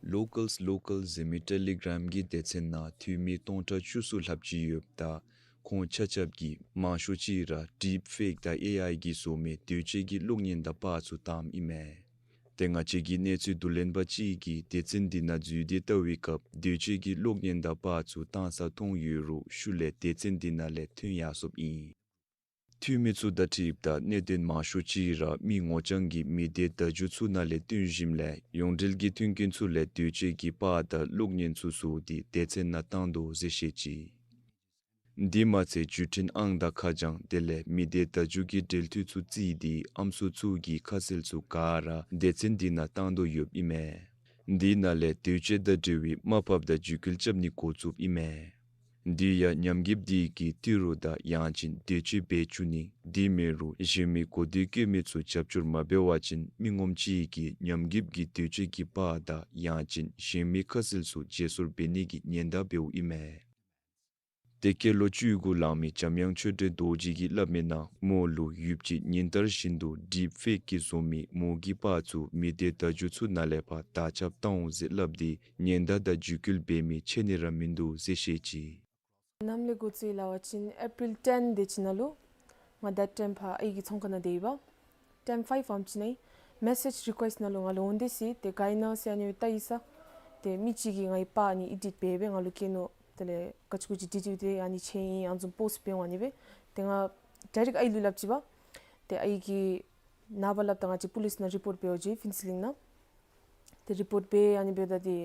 Locals Local ཟེར་མི་ཊེ་ལི་གརམ་གྱི་སྡེ་ཚན་ནང་འཐུས་མི་སྟོང་ཕྲག་བཅུ་གསུམ་ལྷགཔ་ཅིག་ཡོདཔ་ད་ཁོང་ཆ་ཁྱབ་ཀྱིས་མང་ཤོས་ཅིག་ར་ཌིཔ་ཕེཀ་དང་ཨེ་ཨའི་གིས་བཟོ་མི་འདོད་སྤྱོད་ཀྱི་གློག་བརྙན་དང་པར་ཚུ་བཏངམ་ཨིན་མས། ཏེ་ང་བཅས་ཀྱི་གནས་ཚུལ་བསྡུ་ལེན་པ་ཅིག་གིས་སྡེ་ཚན་འདི་ནང་འཛུལ་ཏེ་བལྟ་བའི་སྐབས་འདོད་སྤྱོད་ཀྱི་གློག་བརྙན་དང་པར་ཚུ་བཏང་ས་མཐོང་ཡོད་རུང་ཤུལ་ལས་སྡེ་ཚན་འདི་ནང་ལས་ཐོན་ཡར་སོཔ་ཨིན། འཐུས་མི་ཚུ་དང་འཁྲིལཝ་ད་གནད་དོན་མང་ཤོས་ཅིག་ར་མི་ངོ་རྐྱང་གིས་མི་སྡེ་བརྡ་བརྒྱུད་ཚུ་ནང་ལས་བཏོན་ཞིནམ་ལས་ཡོངས་འབྲེལ་གྱི་མཐུན་རྐྱེན་ཚུ་ལས་འདོད་སྤྱོད་ཀྱི་པར་དང་གློག་བརྙན་ཚུ་བཟོ་སྟེ་སྡེ་ཚན་ནང་བཏང་དོ་ཟེར་བཤད་ཅི། འདི་མ་ཚད་བརྒྱུད་འཕྲིན་ཨང་དང་ཁ་བྱང་དེ་ལས་མི་སྡེ་བརྡ་བརྒྱུད་ཀྱི་འབྲེལ་མཐུད་ཚུ་བརྩིས་ཏེ་ཨམ་སྲུ་ཚུ་གི་ཁ་གསལ་ཚུ་ག་ར་སྡེ་ཚན་འདི་ནང་བཏང་དོ་ཡོདཔ་ཨིན་མས། འདི་ནང་ལས་འདོད་སྤྱོད་དང་འབྲེལ་བའི་དམའ་ཕབ་དང་བརྒྱུད་སྐུལ་རྐྱབ་ནི་འགོ་བཙུགསཔ་ཨིན་མས། འདི་ཡང་ཉམས་རྒུདཔ་འདི་གིས་ཏི་རུ་དང་ཡང་ཅིན་འདོད་སྤྱོད་འབད་བཅུག་ནི་འདི་མེན་རུང་གཞན་མི་གོ་བརྡ་བཀོད་མི་ཚུ་རྒྱབ་སྐྱོར་མ་འབད་བ་ཅིན་མི་ངོམ་ཅིག་གིས་ཉམས་རྒུདཔ་གི་འདོད་སྤྱོད་ཀྱི་པར་དང་ཡང་ཅིན་གཞན་མི་ཁ་གསལ་ཚུ་བརྗེ་སོར་འབད་ནི་གི་ཉེན་བརྡ་འབདཝ་ཨིན་མས། ཏེ་སྐྱེས་ལོ་བཅུ་དགུ་ལང་མི་འཇམ་དབྱངས་ཆོས་སྒྲོན་རྡོ་རྗེ་གིས་སླབ་མི་ནང་མོ་ལུ་ཡུདཔ་ཅིག་ཉིན་ལྟར་བཞིན་དུ་ཌིཔ་ཕེཀ་གིས་བཟོ་མི་མོ་གི་པར་ཚུ་མི་སྡེ་བརྡ་བརྒྱུད་ཚུ་ནང་ལས་ཕར་དག་ཆགསཔ་བཏང་འོང་ཟེར་སླབ་སྟེ་ཉེན་བརྡ་དང་བརྒྱུད་སྐུལ་འབད་མི་ཕྱད་ནི་ར་མིན་འདུག་ཟེར་བཤད་ཅི། ནམ་ལས་འགོ་བཙུགས་ཡི་ལབ་པ་ཅིན་ཨེ་པི་རིལ་ཊེན་དེ་ཅིག་ནང་ལུ་ང་དེ་ཊེམ་ཕར་ཨའི་གི་ཚོང་ཁང་ནང་སྡོད་ཡི་པ། ཊེན་ཕའིབ་ཨམ་ཅིག་ནང་མེ་སེཇ་རི་ཀུ་ཨེསཊ་ནང་ལུ་ང་ལུ་འོང་དེས་ཟེར། ཏེ་ག་ཨིན་ན་ཟེར་ཨ་ནི་སྦེ་བལྟ་ཡི་ས། ཏེ་མི་ཅིག་གིས་ངེའི་པར་ཨ་ནི་ཨེ་ཌིཊ་འབད་སྦེ་ང་ལུ་བསྐྱལ་ནུག། དེ་ལས་ག་ཅི་གུ་ཅི་ཌི་ཊི་ཝི་དེ་ཨ་ནི་ཆེ་ཨིན་ཨ་ནི་བཟུམ་པོསཊ་འབད་འོང་ཨ་ནི་སྦེ། ཏེ་ང་ཌའི་རེཀཊ་ཨའི་ལུ་སླབ་ཅི་པ། ཏེ་ཨའི་གིས་ནངས་པ་སླབ་ད་ང་བཅས་པོ་ལིསི་ནང་རི་པོརཊ་འབད་འོང་ཅི་ཕུན་ཚོགས་གླིང་ནང་། ཏེ་རི་པོརཊ་འབད་ཨ་ནི་འབདཝ་ད་ཏེ་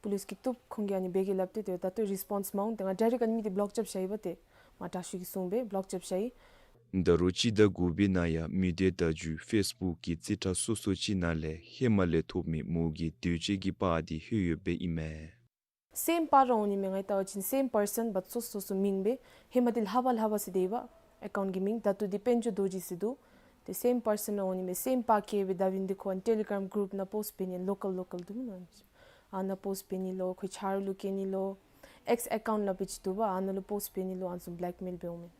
པོ་ལིསི་གིས་བཏུབ་ཁོང་གིས་ཨ་ནི་འབད་གེ་སླབ་སྟེ་ཏེ་ད་ལྟོ་རི་སི་པོནསི་མ་འོང་། ཏེ་ང་ཌའི་རེཀཊ་ཨ་ནི་མི་དེ་བློཀ་རྐྱབ་བཞག་ཡི་པ། ཏེ་ང་དྲག་ཤོས་ཀྱིས་གསུངས་སྦེ་བློཀ་རྐྱབ་བཞག་ཡི། ད་རུང་སྤྱི་ཟླ་དགུ་པའི་ནང་ཡང་མི་སྡེ་བརྡ་བརྒྱུད་ཕེསི་བུཀ་གི་རྩིས་ཁྲ་སོ་སོ་ཅིག་ནང་ལས་ཧེ་མ་ལས་ཐོབ་མི་མོ་གི་འདོད་སྤྱོད་ཀྱི་པར་འདི་ལྷོད་ཡོདཔ་ཨིན་མས། སེམ་པར་ར་འོང་ནི་མས། ང་བལྟ་བ་ཅིན་སེམ་པར་སཱན་བཊ་སོ་སོ་སོ་མིང་སྦེ་ཧེ་མ་འདི་ལྷག་པ་ལྷག་པ་ཟེར་སྡོད་ཡི་པ་ཨེ་ཀའུནཊ་གི་མིང་། ད་ལྟོ་འདི་དཔལ་འབྱོར་རྡོ་རྗེ་ཟེར་འདུག། ཏེ་སེམ་པར་སཱན་ར་འོང་ནི་མས། སེམ་པར་བཀལ་སྦེ་ད་འབདན་འདི་ཁོ་ཨ་ནི་ཊེ་ལི་གརམ་གུ་རུཔ་ནང་པོསཊ་འབད་ནི་ལོ་ཀཱལ་ལོ་ཀཱལ་འདུག་མེན་ན། ཨ་ནཱ་པོསཊ་འབད་ནི་ལོ་ཁོའི་ཆ་རོགས་ལུ་བསྐྱལ་ནི་ལོ། ཨེགསི་ཨེ་ཀའུནཊ་ལབ་སྦེ་ཅིག་འདུག་པ། ཨ་ནཱ་ལུ་པོསཊ་འབད་ནི་ལོ་ཨ་ནི་བཟུམ་བེ་ལེཀ་མེལ་འབདཝ་མས།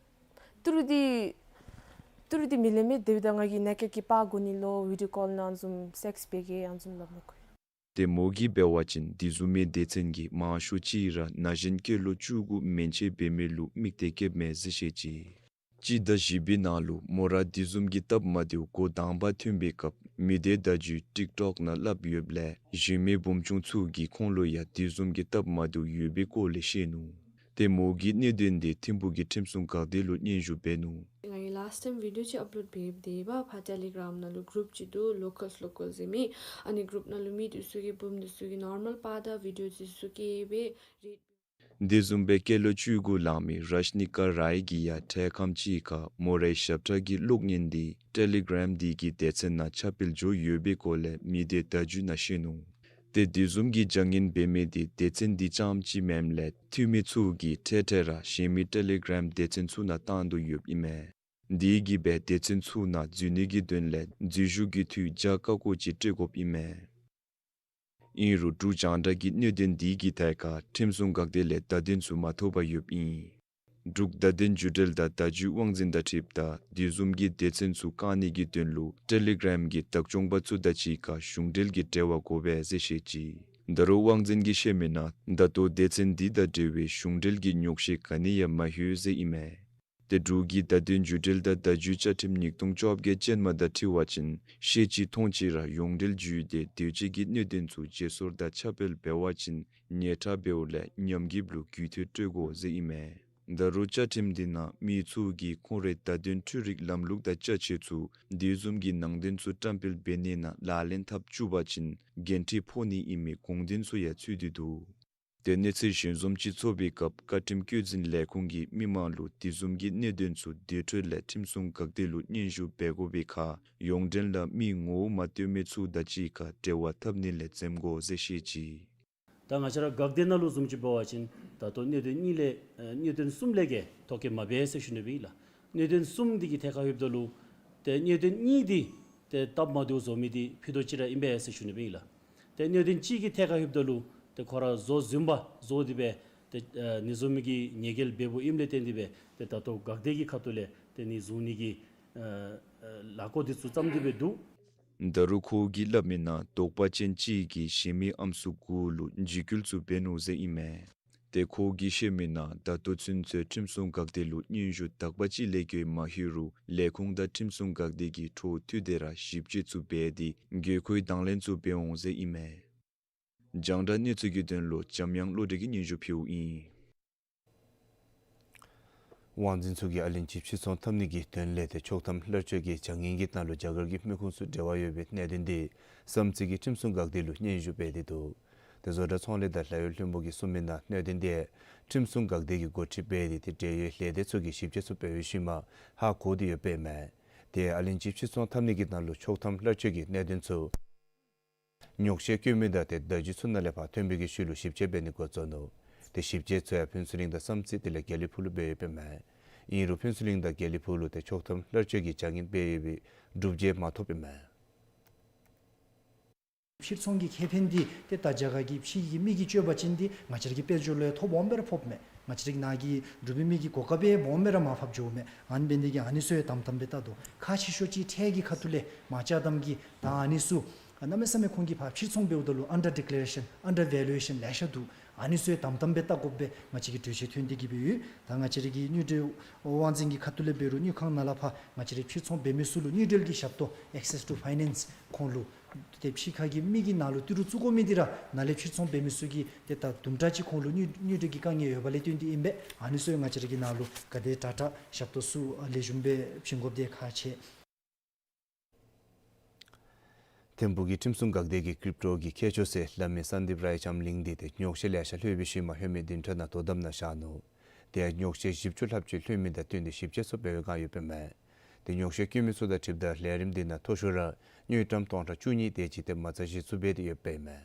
ཏི་རུ་འདི་ཏི་རུ་འདི་མི་ལེན་མས། དེ་འབདཝ་ད་ང་གིས་ནེ་ཀེཌ་ཀྱི་པར་དགོ་ནི་ལོ་བི་ཌིའོ་ཀོལ་ནང་ཨ་ནི་བཟུམ་སེགསི་འབད་གེ་ཨ་ནི་བཟུམ་སླབ་མས་ཁོ། ཏེ་མོ་གིས་འབད་བ་ཅིན་འདི་བཟུམ་མའི་སྡེ་ཚན་གྱིས་མང་ཤོས་ཅིག་ར་ན་གཞོན་སྐྱེས་ལོ་བཅུ་དགུ་མན་ཆད་འབད་མི་ལུ་དམིགས་ཏེ་བསྐྱེདཔ་མས་ཟེར་བཤད་ཅི། སྤྱི་ཟླ་བཞི་པའི་ནང་ལུ་མོ་ར་འདི་བཟུམ་གྱི་སྟབས་མ་བདེཝ་འགོ་དང་པ་ཐོན་པའི་སྐབས་མི་སྡེ་བརྡ་བརྒྱུད་ཊིཀ་ཊོཀ་ནང་སླབ་ཡོདཔ་ལས་གཞན་མི་བུམོ་ཆུང་ཚུ་གིས་ཁོང་ལུ་ཡང་འདི་བཟུམ་གྱི་སྟབས་མ་བདེཝ་ཡོད་པའི་སྐོར་ལས་བཤད་ནུག། ཏེ་མོ་གིས་གནད་དོན་འདི་ཐིམ་ཕུག་གི་ཁྲིམས་སྲུང་འགག་སྡེ་ལུ་སྙན་ཞུ་འབད་ནུག། ང་གིས་ལཱསཊ་ཊའིམ་བི་ཌིའོ་ཅིག་ཨཔ་ལོཌ་འབད་སྦེ་སྡོད་ཡི་པ། ཕར་ཊེ་ལི་གརམ་ནང་ལུ་གུ་རུཔ་ཅིག་འདུག། ལོ་ཀཱལསི་ལོ་ཀཱལསི་ཟེར་མི། ཨ་ནི་གུ་རུཔ་ནང་ལུ་མི་འདི་ཚུ་གིས་བུམོ་འདི་ཚུ་གིས་ནོར་མཱལ་པར་དང་བི་ཌིའོ་འདི་ཚུ་བཀལ་སྦེ་རེད། འདི་བཟུམ་སྦེ་སྐྱེས་ལོ་བཅུ་དགུ་ལང་མི་རཤ་ནི་ཀ་རའི་གིས་ཡང་འཕྲལ་ཁམས་ཅིག་ཁར་མོ་རའི་ཞབས་ཁྲ་གི་གློག་བརྙན་འདི་ཊེ་ལི་གརམ་འདི་གི་སྡེ་ཚན་ནང་ཁྱབ་སྤེལ་འགྱོ་ཡོད་པའི་སྐོར་ལས་མི་སྡེ་བརྡ་བརྒྱུད་ནང་བཤད་ནུག། ཏེ་འདི་བཟུམ་གྱི་བྱ་ངན་འབད་མི་འདི་སྡེ་ཚན་འདི་རྐྱངམ་ཅིག་མེནམ་ལས་འཐུས་མི་ཚུ་གིས་འཕྲལ་འཕྲལ་ར་གཞན་མི་ཊེ་ལི་གརམ་སྡེ་ཚན་ཚུ་ནང་བཏང་དོ་ཡོདཔ་ཨིན་མས། འདི་གིས་སྦེ་སྡེ་ཚན་ཚུ་ནང་འཛུལ་ནི་གི་དོན་ལས་འཛུལ་ཞུགས་ཀྱི་འཐུས་བརྒྱ་ཀ་ཀོ་ཅིག་སྤྲོད་དགོཔ་ཨིན་མས། ཨིན་རུང་འབྲུག་རྒྱང་བསྒྲགས་ཀྱིས་གནད་དོན་འདི་གི་ཐད་ཁར་ཁྲིམས་སྲུང་འགག་སྡེ་ལས་བརྡ་དོན་ཚུ་མ་ཐོབ་པར་ཡོདཔ་ཨིན། འབྲུག་བརྡ་དོན་བརྒྱུད་འབྲེལ་དང་བརྡ་བརྒྱུད་དབང་འཛིན་དང་འཁྲིལཝ་ད་འདི་བཟུམ་གྱི་སྡེ་ཚན་ཚུ་བཀག་ནི་གི་དོན་ལུ་ཊེ་ལི་གརམ་གྱི་བདག་སྐྱོང་པ་ཚུ་དང་གཅིག་ཁར་གཞུང་འབྲེལ་གྱི་འབྲེལ་བ་དགོ་པས་ཟེར་བཤད་ཅི། ད་རུང་དབང་འཛིན་གྱིས་བཤད་མི་ནང་ད་ལྟོ་སྡེ་ཚན་འདི་དང་འབྲེལ་བའི་གཞུང་འབྲེལ་གྱི་ཉོགས་བཤད་ག་ནི་ཡང་མ་ལྷོད་ཟེར་ཨིན་མས། ཏེ་འབྲུག་གི་བརྡ་དོན་བརྒྱུད་འབྲེལ་དང་བརྡ་བརྒྱུད་བཅའ་ཁྲིམས་ཉིས་སྟོང་བཅོ་བརྒྱད་ཅན་མ་དང་འཁྲིལ་བ་ཅིན་ཤེས་ཅི་མཐོང་ཅི་ར་ཡོངས་འབྲེལ་བརྒྱུད་དེ་འདོད་སྤྱོད་ཀྱི་གནད་དོན་ཚུ་བརྗེ་སོར་དང་ཁྱབ་སྤེལ་འབད་བ་ཅིན་ཉེས་ཁྲ་འབདཝ་ལས་ཉམས་རྒུདཔ་ལུ་རྒུད་འཐུས་སྤྲོད་དགོ་ཟེར་ཨིན་མས། ད་རུང་བཅའ་ཁྲིམས་འདི་ནང་མི་ཚུ་གིས་ཁོང་རའི་བརྡ་དོན་འཕྲུལ་རིག་ལམ་ལུགས་དང་ཅ་ཆས་ཚུ་འདི་བཟུམ་གྱི་ནང་དོན་ཚུ་བཀྲམ་སྤེལ་འབད་ནི་ནང་ལག་ལེན་འཐབ་བཅུག་པ་ཅིན་འགན་འཁྲི་ཕོག་ནི་ཨིན་མི་དགོངས་དོན་ཚུ་ཡང་ཚུད་དེ་འདུག། ཏེ་གནས་ཚུལ་གཞན་བཟུམ་ཅིག་ཚོར་བའི་སྐབས་བཀའ་ཁྲིམས་བཀོད་འཛིན་ལས་ཁུངས་ཀྱིས་མི་མང་ལུ་དེ་བཟུམ་གྱི་གནད་དོན་ཚུ་དེ་འཕྲོ་ལས་ཁྲིམས་སྲུང་འགག་སྡེ་ལུ་སྙན་ཞུ་འབད་དགོ་པའི་ཁར་ཡོངས་འབྲེལ་ལས་མི་ངོ་བོ་མ་བསྟོད་མི་ཚུ་དང་གཅིག་ཁར་འབྲེལ་བ་འཐབ་ནི་ལས་འཛེམ་དགོ་ཟེར་བཤད་ཅི། ད་ང་བཅས་ར་འགག་སྡེ་ནང་ལུ་བཟུམ་ཅིག་འབད་བ་ཅིན་ད་ལྟོ་གནད་དོན་གཉིས་ལས་ཨ་གནད་དོན་གསུམ་ལས་བརྒལ་ཐོ་བཀོད་མ་འབད་ཟེར་ཞུ་ནི་སྦེ་ཨིན་ལགས། གནད་དོན་གསུམ་འདི་གི་ཐད་ཁར་ལྷོདཔ་ད་ལུ་ཏེ་གནད་དོན་གཉིས་འདི་ཏེ་སྟབས་མ་བདེཝ་བཟོ་མི་འདི་ཕུད་རྡོག་གཅིག་ར་ཨིན་པས་ཟེར་ཞུ་ནི་སྦེ་ཨིན་ལགས། ཏེ་གནད་དོན་གཅིག་གི་ཐད་ཁར་ལྷོདཔ་ད་ལུ་ཏེ་ཁོ་ར་བཟོ་བཟུམ་པ་བཟོ་སྟེ་སྦེ་ཏེ་ཨ་ནི་བཟུམ་མའི་གི་ཉེས་འགེལ་འབདཝ་ཨིནམ་ལས་བརྟེན་ཏེ་སྦེ་ཏེ་ད་ལྟོ་འགག་སྡེ་གི་ཁ་ཐུག་ལས་ཏེ་ཨ་ནི་བཟུང་ནི་གི་ཨ་ཨ་ལས་འགུལ་འདི་ཚུ་བརྩམས་ཏེ་སྦེ་འདུག། ད་རུང་ཁོ་གིས་སླབ་མི་ནང་དོགས་པ་ཅན་ཅིག་གིས་གཞན་མི་ཨམ་སྲུ་གུ་ལུ་འཇིགས་སྐུལ་ཚུ་འབད་ནུག་ཟེར་ཨིན་མས། ཏེ་ཁོ་གིས་བཤད་མི་ནང་ད་ལྟོ་ཚུན་ཚོད་ཁྲིམས་སྲུང་འགག་སྡེ་ལུ་སྙན་ཞུ་དག་པ་ཅིག་ལས་བརྒལ་མ་ལྷོད་རུང་ལས་ཁུངས་དང་ཁྲིམས་སྲུང་འགག་སྡེ་གིས་འཕྲོ་མཐུད་དེ་ར་ཞིབ་དཔྱད་ཚུ་འབད་དེ་དགོས་མཁོའི་དང་ལེན་ཚུ་འབད་འོང་ཟེར་ཨིན་མས། རྒྱང་བསྒྲགས་གནས་ཚུལ་གྱི་དོན་ལུ་འཇམ་དབྱངས་བློ་གྲོས་ཀྱིས་སྙན་ཞུ་ཕུལཝ་ཨིན། དབང་འཛིན་ཚུ་གིས་ཨ་ལན་ཅིག་ཕྱིར་ཚོང་འཐབ་ནི་གི་དོན་ལས་ཏེ་ཆོག་ཐམ་གླར་སྤྱོད་ཀྱི་བྱ་ངན་གྱི་ནང་ལུ་རྒྱ་གར་གྱི་མི་ཁུངས་ཚུ་འབྲེལ་བ་ཡོད་པའི་གནད་དོན་འདི་བསམ་རྩེ་གིས་ཁྲིམས་སྲུང་འགག་སྡེ་ལུ་སྙན་ཞུ་འབད་དེ་འདུག། ཏེ་བཟོ་གྲྭ་ཚོང་ལས་དང་ལཱ་གཡོག་བློན་པོ་གིས་གསུངས་མི་ནང་གནད་དོན་འདི་ཁྲིམས་སྲུང་འགག་སྡེ་གིས་འགོ་ཁྲིད་འབད་དེ་ཏེ་འབྲེལ་ཡོད་ལས་སྡེ་ཚུ་གིས་ཞིབ་དཔྱད་ཚུ་འབད་བའི་ཤུལ་མ་ཧ་གོ་སྟེ་ཡོདཔ་ཨིན་མས། ཏེ་ཨ་ལན་ཅིག་ཕྱིར་ཚོང་འཐབ་ནི་གི་ནང་ལུ་ཆོག་ཐམ་གླར་སྤྱོད་ཀྱི་གནད་དོན་ཚུ་ཉོག་བཤད་བཀོད་མི་དང་ཏེ་བརྡ་བརྒྱུད་ཚུ་ནང་ལས་ཕར་ཐོན་པའི་གི་ཤུལ་ལུ་ཞིབ་དཔྱད་འབད་ནི་འགོ་བཙུགས་ནུག། ཏེ་ཞིབ་དཔྱད་ཚུ་ཡང་ཕུན་ཚོགས་གླིང་དང་བསམ་རྩེ་དེ་ལས་དགེ་ལེགས་ཕུག་ལུ་འབད་ཡོདཔ་ཨིན་མས། ཨིན་རུང་ཕུན་ཚོགས་གླིང་དང་དགེ་ལེགས་ཕུག་ལུ་ཏེ་ཆོག་ཐམ་གླར་སྤྱོད་ཀྱི་བྱ་ངན་འབད་ཡོད་པའི་སྒྲུབ་བྱེད་མ་ཐོབ་ཨིན་མས། ཕྱིར་ཚོང་གི་ཁེ་ཕན་འདི་ཏེ་ད་རྒྱ་གར་གྱི་ཕྱི་གི་མི་གིས་སྤྱོད་པ་ཅིན་འདི་ང་བཅས་ར་གི་དཔལ་འབྱོར་ལུ་ཡང་ཐོ་སྦོམ་སྦེ་ར་ཕོགཔ་མས། ང་བཅས་ར་གི་ནཱ་གི་འབྲུག་པའི་མི་གི་གོ་སྐབས་སྦོམ་སྦེ་ར་མར་ཕབ་འགྱོཝ་མས། ཨ་ནི་འབད་ནི་འདི་གིས་ཨ་ནི་ཚུ་ཡང་དམ་དམ་སྦེ་བལྟ་དོ། ཁག་ཆེ་ཤོས་ཅིག་ཁྲལ་གྱི་ཁ་ཐུག་ལས་མ་ཅ་དམ་གྱི་ད་ཨ་ནི་ཚུ་གནམ་མེད་ས་མེད་ཁོང་གིས་ཕར་ཕྱིར་ཚོང་འབདཝ་ད་ལུ་ཨན་ཌར་ཌི་ཀི་ལེ་རེ་ཤཱན་ཨན་ཌར་ཝེ་ལུ་ཨེ་ཤཱན་ལེ་ཤ་འདུག། ཨ་ནི་ཚུ་ཡང་དམ་དམ་སྦེ་བལྟ་དགོཔ་སྦེ་ང་བཅས་ཀྱི་གྲོས་ཆོད་ཐོན་ཏེ་གི་སྦེ་ཡོད། ད་ང་བཅས་ར་གི་དངུལ་འབྲེལ་དབང་འཛིན་གྱི་ཁ་ཐུག་ལས་འབད་རུང་དངུལ་ཁང་ནང་ལས་ཕར་ང་བཅས་ར་ཕྱིར་ཚོང་འབད་མི་ཚུ་ལུ་དངུལ་འབྲེལ་གྱི་ཞབས་ཏོག་Access to Finance ཁོང་ལུ་ཏེ་ཕྱི་ཁ་གི་མི་གིས་ནཱ་ལུ་ཏི་རུ་བཙུགས་དགོ་མི་འདི་ར་ནཱ་ལས་ཕྱིར་ཚོང་འབད་མི་ཚུ་གིས་ཏེ་ད་དུམ་གྲ་ཅིག་ཁོང་ལུ་དངུལ་དངུལ་འབྲེལ་གྱི་དཀའ་ངལ་ཡོདཔ་ལས་བརྟེན་ཏེ་ཨིན་པས། ཨ་ནི་ཚུ་ཡང་ང་བཅས་ར་གིས་ནཱ་ལུ་ག་དེ་དྲག་དྲག་ཞབས་ཏོག་ཚུ་ལེགས་ཤོམ་སྦེ་བྱིན་དགོཔ་འདི་ཁག་ཆེ། ཐིམ་ཕུག་གི་ཁྲིམས་སྲུང་འགག་སྡེ་གིས་ཀྲིབ་ཊོ་གི་མཁས་མཆོག་ཟེར་སླབ་མི་སན་དིབ་རའི་ལྕམ་གླིང་འདི་ཏེ་ཉོག་བཤད་ལེ་ཤ་ལྷོད་པའི་ཤུལ་མ་ལྷོད་མེད་བདུན་ཕྲག་ནང་དོ་དམ་ནང་བཞག་ནུག། ཏེ་ཉོག་བཤད་བཞི་བཅུ་ལྷགཔ་ཅིག་ལྷོད་མི་དང་བསྟུན་ཏེ་ཞིབ་དཔྱད་ཚུ་འབད་བའི་བསྒང་ཡོདཔ་ཨིན་མས། ཏེ་ཉོག་བཤད་བཀོད་མི་ཚུ་དང་འཁྲིལཝ་ད་ལས་རིམ་འདི་ནང་མཐོ་ཤོས་ར་དངུལ་ཀྲམ་སྟོང་ཕྲག་བཅུ་གཉིས་དེ་ཅིག་ཏེ་མ་རྩ་གཞི་བཙུགས་འབད་དེ་ཡོདཔ་ཨིན་མས།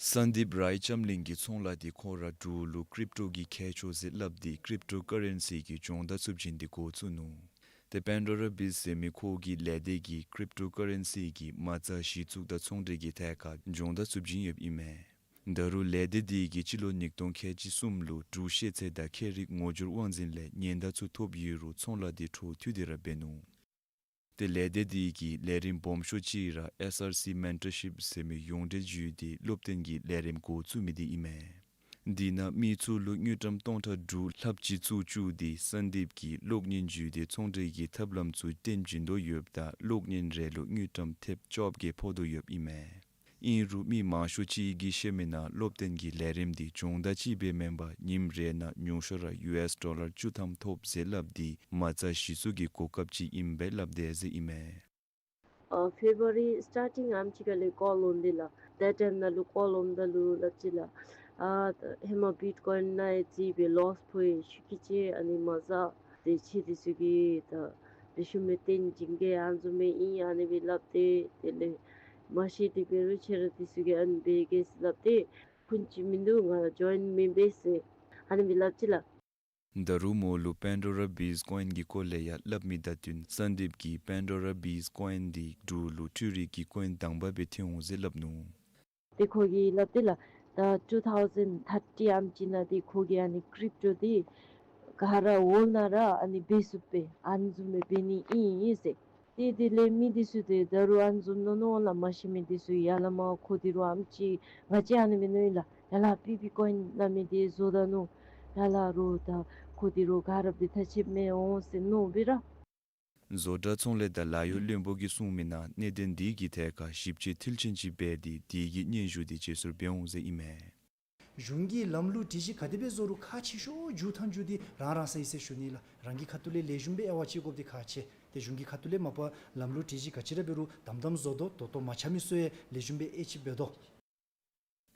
སན་དིབ་རའི་ལྕམ་གླིང་གི་ཚོང་ལཱ་འདི་ཁོ་ར་འབྲུག་ལུ་ཀྲིབ་ཊོ་གི་མཁས་མཆོག་ཟེར་སླབ་སྟེ་ཀྲིབ་ཊོ་ཀ་རེན་སི་གི་སྦྱོང་བརྡར་ཚུ་བྱིན་ཏེ་འགོ་བཙུགས་ནུག། ཏེ་པེན་ཌོ་ར་བིས་ཟེར་མི་ཁོ་གི་ལས་སྡེ་གིས་ཀྲིབ་ཊོ་ཀ་རེན་སི་གི་མ་རྩ་གཞི་བཙུགས་དང་ཚོང་འབྲེལ་གྱི་ཐད་ཁར་སྦྱོང་བརྡར་ཚུ་བྱིན་ཡོདཔ་ཨིན་མས། ད་རུང་ལས་སྡེ་འདི་གིས་སྤྱི་ལོ་ཉིས་སྟོང་ཁལ་གཅིག་གསུམ་ལུ་འབྲུག་ཤེས་ཚད་དང་ཁྱད་རིག་ངོ་སྦྱོར་དབང་འཛིན་ལས་ཉེན་བརྡ་ཚུ་ཐོབ་ཡོད་རུང་ཚོང་ལཱ་འདི་འཕྲོ་མཐུད་དེ་ར་འབད་ནུག། ཏེ་ལས་སྡེ་འདི་གི་ལས་རིམ་སྦོམ་ཤོས་ཅིག་ར་ཨེས་ཨར་སི་མེན་ཊར་ཤིབ་ཟེར་མི་ཡོངས་འབྲེལ་བརྒྱུད་དེ་སློབ་སྟོན་གྱི་ལས་རིམ་འགོ་བཙུགས་མི་འདི་ཨིན་མས། འདི་ནང་མི་ཚུ་ལུ་དངུལ་ཀྲམ་སྟོང་ཕྲག་དྲུག་ལྷགཔ་ཅིག་བཙུགས་བཅུག་སྟེ་སན་དིབ་ཀྱིས་གློག་བརྙན་བརྒྱུད་དེ་ཚོང་འབྲེལ་གྱི་ཐབས་ལམ་ཚུ་སྟོན་བྱིན་དོ་ཡོདཔ་ད་གློག་བརྙན་རེ་ལུ་དངུལ་ཀྲམ་ཐེབས་བཅོ་བརྒྱད་ཕོག་དོ་ཡོདཔ་ཨིན་མས། ཨིན་རུང་མི་མང་ཤོས་ཅིག་གིས་བཤད་མི་ནང་སློབ་སྟོན་གྱི་ལས་རིམ་འདི་སྦྱོང་བརྡར་ཅིག་སྦེ་མེན་པར་ཉིནམ་རེ་ནང་ཉུང་ཤོས་ར་ཡུ་ཨེས་ཌོ་ལར་བཅུ་ཐམ་ཐོབ་ཟེར་སླབ་སྟེ་མ་རྩ་གཞི་བཙུགས་ཀྱི་གོ་སྐབས་ཅིག་ཨིན་པས་སླབ་དེས་ཟེར་ཨིན་མས། ཨ་ཕེབ་རུ་ཝ་རི་སི་ཊར་ཊིང་ཨམ་ཅིག་ཁར་ལས་ཀོལ་འོང་དེས་ལགས། དེ་ཊའིམ་ནང་ལུ་ཀོལ་འོངམ་ད་ལུ་སླབ་ཅི་ལགས། ཨ་ཧེ་མ་བིཊ་ཀོའིན་ནང་ཡང་རྩིས་སྦེ་ལོསི་ཕོག་ཡི་ཤུགས་ཀྱིས་ཅིག། ཨ་ནི་མ་རྩ་དེ་ཁྱེད་འདི་ཚུ་གིས་ད་ལེགས་ཤོམ་སྦེ་སྟོན་བྱིན་གེ། ཨ་ནི་བཟུམ་སྦེ་ཨིན་ཨ་ནི་སྦེ་སླབ་སྟེ་དེ་ལས་མ་ཤེས་ཏེ་འབད་རུང་ཁྱེད་ར་འདི་ཚུ་གིས་ཨ་ནི་འབད་གེ་ཟེར་སླབ་སྟེ་ཕུན་ཅིག་མིན་འདུག། ང་ཇོའིན་མི་འབད་ཟེར་ཨ་ནི་སྦེ་སླབ་ཅི་ལགས། ད་རུང་མོ་ལུ་པེན་ཌོ་ར་བིས་ཀོའིན་གྱི་སྐོར་ལས་ཡང་སླབ་མི་དང་བསྟུན་སན་དིབ་ཀྱིས་པེན་ཌོ་ར་བིས་ཀོའིན་འདི་འབྲུག་ལུ་འཕྲུལ་རིག་གི་ཀོའིན་དང་པ་སྦེ་ཐོན་འོང་ཟེར་སླབ་ནུག། ཏེ་ཁོ་གིས་སླབ་སྟེ་ལགས། ད་ཊུ་ཐའུ་ཟེན་ཐར་ཊི་ཨམ་ཅིག་ནང་ཏེ་ཁོ་གིས་ཨ་ནི་ཀྲིབ་ཊོ་འདི་ག་ར་འོག་ནང་ར་ཨ་ནི་འབད་ཚུགསཔ་སྦེ་ཨ་ནི་བཟུམ་སྦེ་འབད་ནི་ཨིན་ཨིན་ཟེར། ཏེ་དེ་ལས་མི་འདི་ཚུ་ཏེ་ད་རུང་ཨ་ནི་བཟུམ་མནོ་མནོཝ་ལགས། མ་ཤེས་མི་འདི་ཚུ་ཡར་ལས་མར་ཁོ་འདི་རུང་ཨམ་ཅིག་ང་བཅས་ཨ་ནི་སྦེ་མནོ་ཡི་ལགས། ཡར་ལས་པི་བི་ཀོའིན་སླབ་མི་འདི་བཟོ་ད་ནུག། ཡར་ལས་རོགས་ད་ཁོ་འདི་རོགས་ག་ར་འབད་ཐག་ཆོད་མི་འོང་ཟེར་མནོ་སྦེ་ར། བཟོ་གྲྭ་ཚོང་ལས་དང་ལཱ་གཡོག་བློན་པོ་གིས་གསུངས་མི་ནང་གནད་དོན་འདི་གི་ཐད་ཁར་ཞིབ་དཔྱད་མཐིལ་ཕྱིན་ཅིག་འབད་དེ་དེ་གི་སྙན་ཞུ་འདི་བརྗེ་སོར་འབད་འོང་ཟེར་ཨིན་མས། གཞུང་གིས་ལམ་ལུགས་སྒྲིག་གཞི་ག་དེ་སྦེ་བཟོ་རུང་ཁག་ཆེ་ཤོས་མཇུག་མཐའ་མཇུག་འདི་རང་རང་སོ་ཡི་ཟེར་ཞུ་ནི་ལགས། རང་གི་ཁ་ཐུག་ལས་ལེགས་ཤོམ་སྦེ་དབྱེ་བ་ཕྱེ་དགོཔ་འདི་ཁག་ཆེ། ཏེ་གཞུང་གི་ཁ་ཐུག་ལས་མ་པ་ལམ་ལུགས་སྒྲིག་གཞི་ག་ཅི་ར་འབད་རུང་དམ་དམ་བཟོ་དོ། ད་ལྟོ་མ་ཆགས་མི་ཚུ་ཡང་ལེགས་ཤོམ་སྦེ་དབྱེ་ཅིག་འབད་དོ།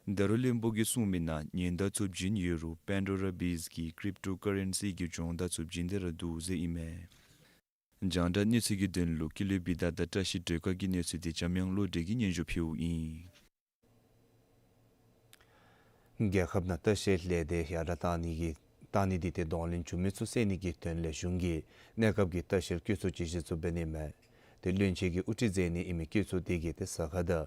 ད་རུང་བློན་པོ་གིས་གསུངས་མི་ནང་ཉེན་བརྡ་ཚུ་བྱིན་ཡོད་རུང་པེན་ཌོ་ར་བེསི་གི་ཀྲིབ་ཊོ་ཀ་རེན་སི་གི་སྦྱོང་བརྡར་ཚུ་བྱིན་ཏེ་ར་འདུག་ཟེར་ཨིན་མས། རྒྱང་བསྒྲགས་གནས་ཚུལ་གྱི་དོན་ལུ་ཀུན་ལེགས་བི་དྷ་དང་བཀྲ་ཤིས་སྒྲོལ་དཀར་གྱི་གནས་ཚུལ་འདི་འཇམ་དབྱངས་བློ་གྲོས་ཀྱིས་སྙན་ཞུ་ཕུལཝ་ཨིན། རྒྱལ་ཁབ་ནང་ལྟ་བཤལ་ལས་སྡེ་ཡར་དྲག་བཏང་ནི་གི་བཏང་ནི་འདི་ཏེ་གདོང་ལེན་འབྱུང་མི་ཚུ་བསལ་ནི་གི་དོན་ལས་གཞུང་གིས་གནས་སྐབས་ཀྱི་ལྟ་བཤལ་བཀོད་ཚོགས་ཅིག་གཞི་བཙུགས་འབད་ནི་མས། ཏེ་བློན་ཆེན་གྱིས་དབུ་ཁྲིད་མཛད་ནི་ཨིན་མི་བཀོད་ཚོགས་འདི་གིས་ཏེ་ཟ་ཁང་དང་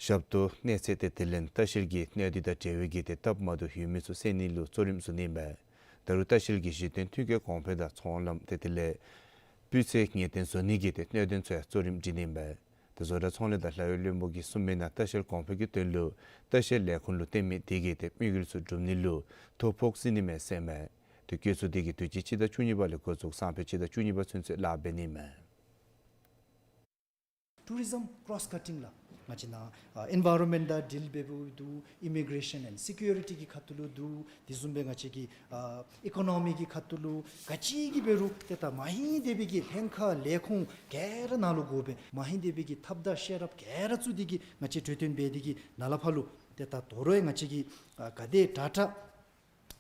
ཞབས་ཏོག་གནས་ཚད་ཏེ་དེ་ལས་ལྟ་བཤལ་གྱི་གནད་དོན་དང་འབྲེལ་བའི་གི་ཏེ་སྟབས་མ་བདེཝ་ཡོད་མི་ཚུ་བསལ་ནི་ལུ་གཙོ་རིམ་བཟུང་ནི་མས། ད་རུང་ལྟ་བཤལ་གྱི་གཞི་རྟེན་མཐུན་རྐྱེན་གོང་འཕེལ་དང་ཚོང་ལམ་ཏེ་དེ་ལས་སྤུས་ཚད་ངེས་གཏན་བཟོ་ནི་གི་ཏེ་གནད་དོན་ཚུ་ཡང་གཙོ་རིམ་སྒྲིག་ནི་མས། ཏེ་བཟོ་གྲྭ་ཚོང་ལས་དང་ལཱ་གཡོག་བློན་པོ་གིས་གསུངས་མི་ནང་ལྟ་བཤལ་གོང་འཕེལ་གྱི་དོན་ལུ་ལྟ་བཤལ་ལས་ཁུངས་ལུ་བརྟེན་མི་དེ་གིས་ཏེ་དམིགས་ཡུལ་ཚུ་འགྲུབ་ནི་ལུ་ཐོ་ཕོག་སྲིད་ནི་མས་ཟེར་མས། ཏེ་བཀོད་ཚོགས་དེ་གིས་དུས་ཅི་སྤྱི་ཟླ་བཅུ་གཉིས་པ་ལས་འགོ་བཙུགས་སང་ཕོད་སྤྱི་ཟླ་བཅུ་གཉིས་པ་ཚུན་ཚོད་ལཱ་འབད་ནི་མས། Tourism cross cutting ལགས། ང་བཅས་ནཱ་ཨ་ཨེན་ཝའི་རོན་མེནཊ་དང་ཌིལ་འབད་འབདཝ་འདུག། ཨི་མི་གྲེ་ཤཱན་ཨེནཌ་སི་ཀིའུ་རི་ཊི་གི་ཁ་ཐུག་ལུ་འདུག། དེ་བཟུམ་སྦེ་ང་བཅས་ཀྱི་ཨ་ཨི་ཀོ་ནོ་མི་གི་ཁ་ཐུག་ལུ་ག་ཅི་གི་འབད་རུང་ཏེ་ད་མ་ཧེ་དེ་སྦེ་གི་ལྷན་ཁག་ལས་ཁུངས་ག་ར་ནཱ་ལུ་དགོ་པས། མ་ཧེ་དེ་སྦེ་གི་ཐབས་དང་ཤེས་རབ་ག་ར་བཙུགས་ཏེ་གི་ང་བཅས་གྲོས་བསྟུན་འབད་དེ་གི་ནཱ་ལས་ཕར་ལུ་ཏེ་ད་དོ་རུང་ང་བཅས་ཀྱི་ཨ་ག་དེ་དྲག་དྲག་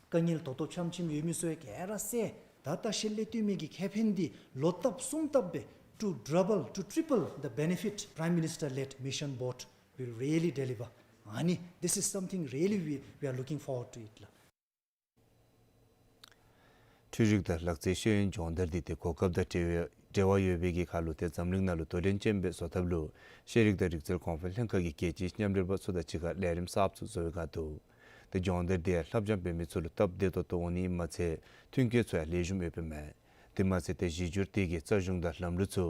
དཀའ་ངལ་ཏོག་ཏོ་ཕྱམ་ཕྱིམ་ཡོད་མི་ཚུ་ཡང་ག་ར་བསལ། ད་ལྟ་ལྟ་བཤལ་ལས་བཏོན་མི་གི་ཁེ་ཕན་འདི་ལོག་ལྟབ་གསུམ་ལྟབ་སྦེ་to double, to triple the benefit Prime Minister led Mission Board will really deliver. ཨ་ནི་this is something really we, we are looking forward to it ལགས། འཕྲུལ་རིག་དང་ལག་རྩལ་ཤེས་ཡོན་སྦྱོང་བརྡར་འདི་ཏེ་གོ་སྐབས་དང་འབྲེལ་བའི་འབྲེལ་བ་ཡོད་པའི་གི་ཁར་ལུ་ཏེ་འཛམ་གླིང་ནང་ལུ་དོ་འགྲན་ཅན་སྦེ་བཟོ་ཐབས་ལུ་ཤེས་རིག་དང་རིག་རྩལ་གོང་འཕེལ་ལྷན་ཁག་གིས་རྒྱལ་སྤྱིའི་མཉམ་འབྲེལ་པ་ཚུ་དང་གཅིག་ཁར་ལས་རིམ་གསརཔ་ཚུ་བཟོ་བའི་བསྒང་འདུག། ཏེ་སྦྱོང་བརྡར་འདི་ཡང་ལྷབ་སྦྱང་འབད་མི་ཚུ་ལུ་སྟབས་བདེ་ཏོག་ཏོ་འོང་ནི་ཨིནམ་མ་ཚད་མཐུན་རྐྱེན་ཚུ་ཡང་ལེགས་ཤོམ་ཡོདཔ་ཨིན་མས། དེ་མ་ཚད་ཏེ་གཞི་བསྒྱུར་དེ་གིས་རྩ་གཞུང་དང་ལམ་ལུགས་ཚུ་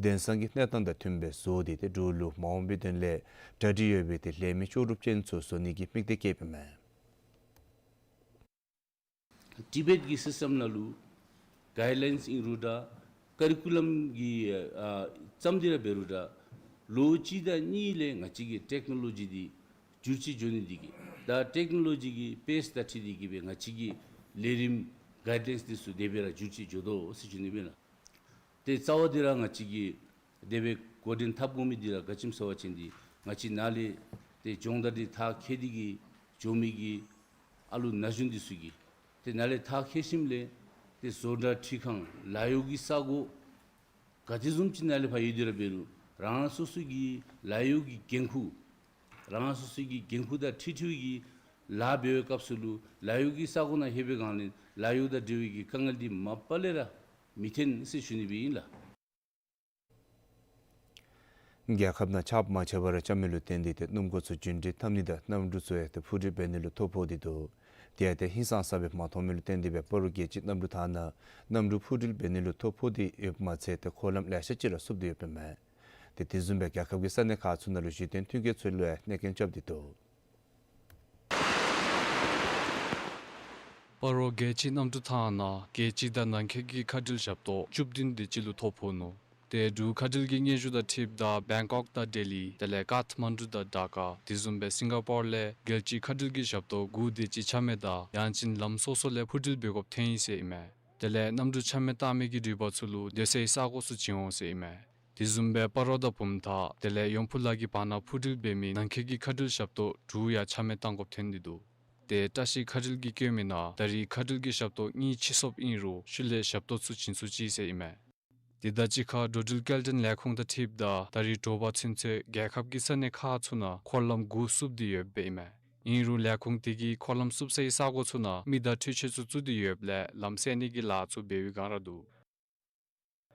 དེང་སང་གི་གནས་སྟངས་དང་མཐུནམ་སྦེ་བཟོ་སྟེ་ཏེ་འབྲུག་ལུ་མ་འོངས་པའི་དོན་ལས་གྲ་སྒྲིག་ཡོད་པའི་ཏེ་ལས་མི་ལྕོགས་གྲུབ་ཅན་ཚུ་བཟོ་ནི་གི་དམིགས་གཏད་བསྐྱེདཔ་ཨིན་མས། ཊི་བེཊ་གི་སིསི་ཊམ་ནང་ལུ་གའིཌ་ལའིནསི་ཨིན་རུང་འདྲ་ཀ་རི་ཀུ་ལམ་གྱི་ཨ་བརྩམས་ཏེ་ར་འབད་རུང་འདྲ་ལོ་གཅིག་དང་གཉིས་ལས་ང་བཅས་ཀྱི་ཊེཀ་ནོ་ལོ་ཇི་འདི་འགྱུར་བཅོས་འགྱོ་ནི་འདི་གིས་ད་ཊེཀ་ནོ་ལོ་ཇི་གི་པེསི་དང་འཁྲིལ་ཏེ་གིས་སྦེ་ང་བཅས་ཀྱི་ལས་རིམ་གའིཌ་ལའིནསི་འདི་ཚུ་དེ་སྦེ་ར་འགྱུར་བཅོས་འགྱོ་དོ་ཟེར་ཞུ་ནི་ཨིན་ལགས། ཏེ་རྩ་བ་འདི་ར་ང་བཅས་ཀྱིས་དེ་སྦེ་འགོ་འདྲེན་འཐབ་དགོ་མི་འདི་ར་ག་ཅི་སྨོ་ཟེར་བ་ཅིན་འདི་ང་བཅས་ནཱ་ལས་ཏེ་སྦྱོང་བརྡར་འདི་མཐར་འཁྱོལ་ཏེ་གིས་འགྱོ་མི་གི་ཨ་ལུ་ན་གཞོན་འདི་ཚུ་གིས་ཏེ་ནཱ་ལས་མཐར་འཁྱོལ་ཞིནམ་ལས་ཏེ་བཟོ་གྲྭ་འཕྲུལ་ཁང་ལཱ་གཡོག་གི་ས་གོ་ག་དེ་བཟུམ་ཅིག་ནཱ་ལས་ཕར་ཡོད་དེ་ར་འབད་རུང་རང་རང་སོ་སོ་གི་ལཱ་གཡོག་གི་འགན་ཁུར་རང་རང་སོ་སོ་གི་འགན་ཁུར་དང་འཁྲིལ་འཁྲིལཝ་གི་ལཱ་འབད་བའི་སྐབས་སུ་ལུ་ལཱ་གཡོག་གི་ས་གོ་ནང་ལྷོད་པའི་སྒང་ལས་ལཱ་གཡོག་དང་འབྲེལ་བའི་གི་དཀའ་ངལ་འདི་མ་པ་ལས་ར་མི་ཐོན་ཟེར་ཞུ་ནི་སྦེ་ཨིན་ལགས། རྒྱལ་ཁབ་ནང་ཆརཔ་མ་ཆག་པར་ར་རྐྱབ་མི་ལུ་བརྟེན་ཏེ་ཏེ་སྣུམ་འཁོར་ཚུ་རྒྱུན་འགྲུལ་འཐབ་ནི་དང་གནམ་གྲུ་ཚུ་ཡང་ཏེ་འཕུར་འགྲུལ་འབད་ནི་ལུ་ཐོ་ཕོག་སྟེ་འདུག། དེ་ཡང་ཏེ་ཧིང་སངས་ས་སྦེ་མ་མཐོང་མི་ལུ་བརྟེན་ཏེ་སྦེ་སྤ་རོ་རྒྱལ་སྤྱིའི་གནམ་གྲུ་ཐང་ནང་གནམ་གྲུ་འཕུར་འགྲུལ་འབད་ནི་ལུ་ཐོ་ཕོག་སྟེ་ཡོདཔ་མ་ཚད་ཏེ་འཁོར་ལམ་ལེ་ཤ་ཅིག་ར་བསུབ་སྟེ་ཡོདཔ་ཨིན་མས། ཏེ་དེ་བཟུམ་སྦེ་རྒྱལ་ཁབ་ཀྱི་ས་གནས་ཁག་ཚུ་ནང་ལུ་གཞི་རྟེན་མཐུན་རྐྱེན་ཚུ་ལུ་ཡང་གནོད་རྐྱེན་རྐྱབ་སྟེ་འདུག། སྤ་རོ་རྒྱལ་སྤྱིའི་གནམ་གྲུ་ཐང་ནང་རྒྱལ་སྤྱི་དང་ནང་འཁོད་ཀྱི་མཁའ་འགྲུལ་ཞབས་ཏོག་བཅུ་བདུན་དེ་ཅིག་ལུ་ཐོ་ཕོག་ནུག། ཏེ་འབྲུག་མཁའ་འགྲུལ་གྱི་སྙན་ཞུ་དང་འཁྲིལཝ་ད་བེང་ཀོག་དང་ལྡི་ལི་དེ་ལས་ཀཐ་མན་ཌུ་དང་ཌ་ཀ་དེ་བཟུམ་སྦེ་སིང་ག་པོར་ལས་རྒྱལ་སྤྱིའི་མཁའ་འགྲུལ་གྱི་ཞབས་ཏོག་དགུ་དེ་ཅིག་ཆ་མེད་དང་ཡང་ཅིན་ལམ་སོ་སོ་ལས་འཕུར་འགྲུལ་འབད་དགོཔ་ཐོན་ཡི་ཟེར་ཨིན་མས། དེ་ལས་གནམ་གྲུ་ཆ་མེད་བཏང་མི་གི་འགྲུལ་པ་ཚུ་ལུ་སྡོད་སའི་ས་གོ་ཚུ་བྱིན་འོང་ཟེར་ཨིན་མས། དེ་བཟུམ་སྦེ་སྤ་རོ་དང་བུམ་ཐང་དེ་ལས་ཡོང་ཕུ་ལ་གི་བར་ན་འཕུར་འགྲུལ་འབད་མི་ནང་འཁོད་ཀྱི་མཁའ་འགྲུལ་ཞབས་ཏོག་དྲུག་ཡང་ཆ་མེད་བཏང་དགོཔ་ཐོན་ཏེ་འདུག། ཏེ་བཀྲ་ཤིས་མཁའ་འགྲུལ་གྱིས་བཀོད་མི་ནང་ད་རེས་མཁའ་འགྲུལ་གྱི་ཞབས་ཏོག་གཉིས་ཕྱིན་སོཔ་ཨིན་རུང་ཤུལ་ལས་ཞབས་ཏོག་ཚུ་བྱིན་ཚུགས་ཅི་ཟེར་ཨིན་མས། དེ་དང་གཅིག་ཁར་འགྲོ་འགྲུལ་སྐྱེལ་འདྲེན་ལས་ཁུངས་དང་འཁྲིལཝ་ད་ད་རེས་དྲོ་པ་ཚུན་ཚོད་རྒྱལ་ཁབ་ཀྱི་ས་གནས་ཁག་ཚུ་ནང་འཁོར་ལམ་དགུ་བསུབས་ཏེ་ཡོདཔ་ཨིན་མས། ཨིན་རུང་ལས་ཁུངས་དེ་གིས་འཁོར་ལམ་བསུབ་སའི་ས་གོ་ཚུ་ནང་མི་དང་འཕྲུལ་ཆས་ཚུ་བཙུགས་ཏེ་ཡོདཔ་ལས་ལམ་སེལ་ནི་གི་ལཱ་ཚུ་འབད་བའི་བསྒང་ར་འདུག།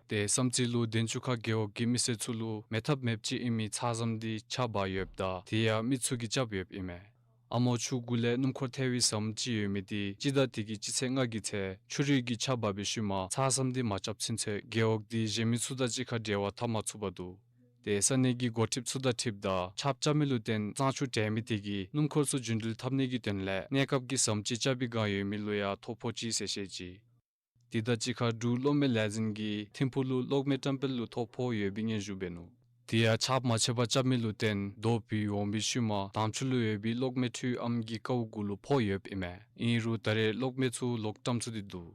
ཏེ་བསམ་རྩེ་ལུ་དན་ཆུ་ཁ་རྒེད་འོག་གི་མི་སེར་ཚུ་ལུ་མེད་ཐབས་མེདཔ་ཅིག་ཨིན་མི་ཚ་ཟམ་འདི་ཆག་འབག་ཡོདཔ་ད་དེ་ཡང་མི་ཚུ་གིས་རྐྱབ་ཡོདཔ་ཨིན་མས། ཨ་མོ་ཆུ་གུ་ལས་སྣུམ་འཁོར་ཐལ་བའི་ཟམ་ཅིག་ཡོད་མི་འདི་སྤྱི་ཟླ་འདི་གི་སྤྱི་ཚེས་ལྔ་གི་ཚེ་ཆུ་རུད་ཀྱིས་ཆག་འབག་པའི་ཤུལ་མ་ཚ་ཟམ་འདི་མ་རྐྱབ་ཚུན་ཚོད་རྒེད་འོག་འདི་གཞན་མི་ཚུ་དང་གཅིག་ཁར་འབྲེལ་བ་འཐབ་མ་ཚུགས་པར་འདུག། ཏེ་ས་གནས་ཀྱི་འགོ་ཁྲིདཔ་ཚུ་དང་འཁྲིལཝ་ད་ཆརཔ་རྐྱབ་མི་ལུ་བརྟེན་གཙང་ཆུ་འདྲེན་མི་དེ་གིས་སྣུམ་འཁོར་ཚུ་རྒྱུན་འགྲུལ་འཐབ་ནི་གི་དོན་ལས་གནས་སྐབས་ཀྱི་ཟམ་ཅིག་རྐྱབ་པའི་བསྒང་ཡོད་མི་ལུ་ཡང་ཐོ་ཕོག་ཅི་ཟེར་བཤད་ཅི། དེ་དང་གཅིག་ཁར་འབྲུག་གློག་མེ་ལས་འཛིན་གྱིས་ཐིམ་ཕུག་ལུ་གློག་མེ་བཀྲམ་སྤེལ་ལུ་ཐོ་ཕོག་ཡོད་པའི་སྙན་ཞུ་འབད་ནུག། དེ་ཡང་ཆརཔ་མ་ཆད་པར་རྐྱབ་མི་ལུ་བརྟེན་རྡོ་བུད་འོང་བའི་ཤུལ་མ་དམ་ཆུ་ལུ་ཡོད་པའི་གློག་མེ་འཕྲུལ་ཨམ་གྱི་ཀཝ་གུ་ལུ་ཕོག་ཡོདཔ་ཨིན་མས། ཨིན་རུང་ད་རེས་གློག་མེ་ཚུ་ལོག་བཀྲམ་ཚུགས་ཏེ་འདུག།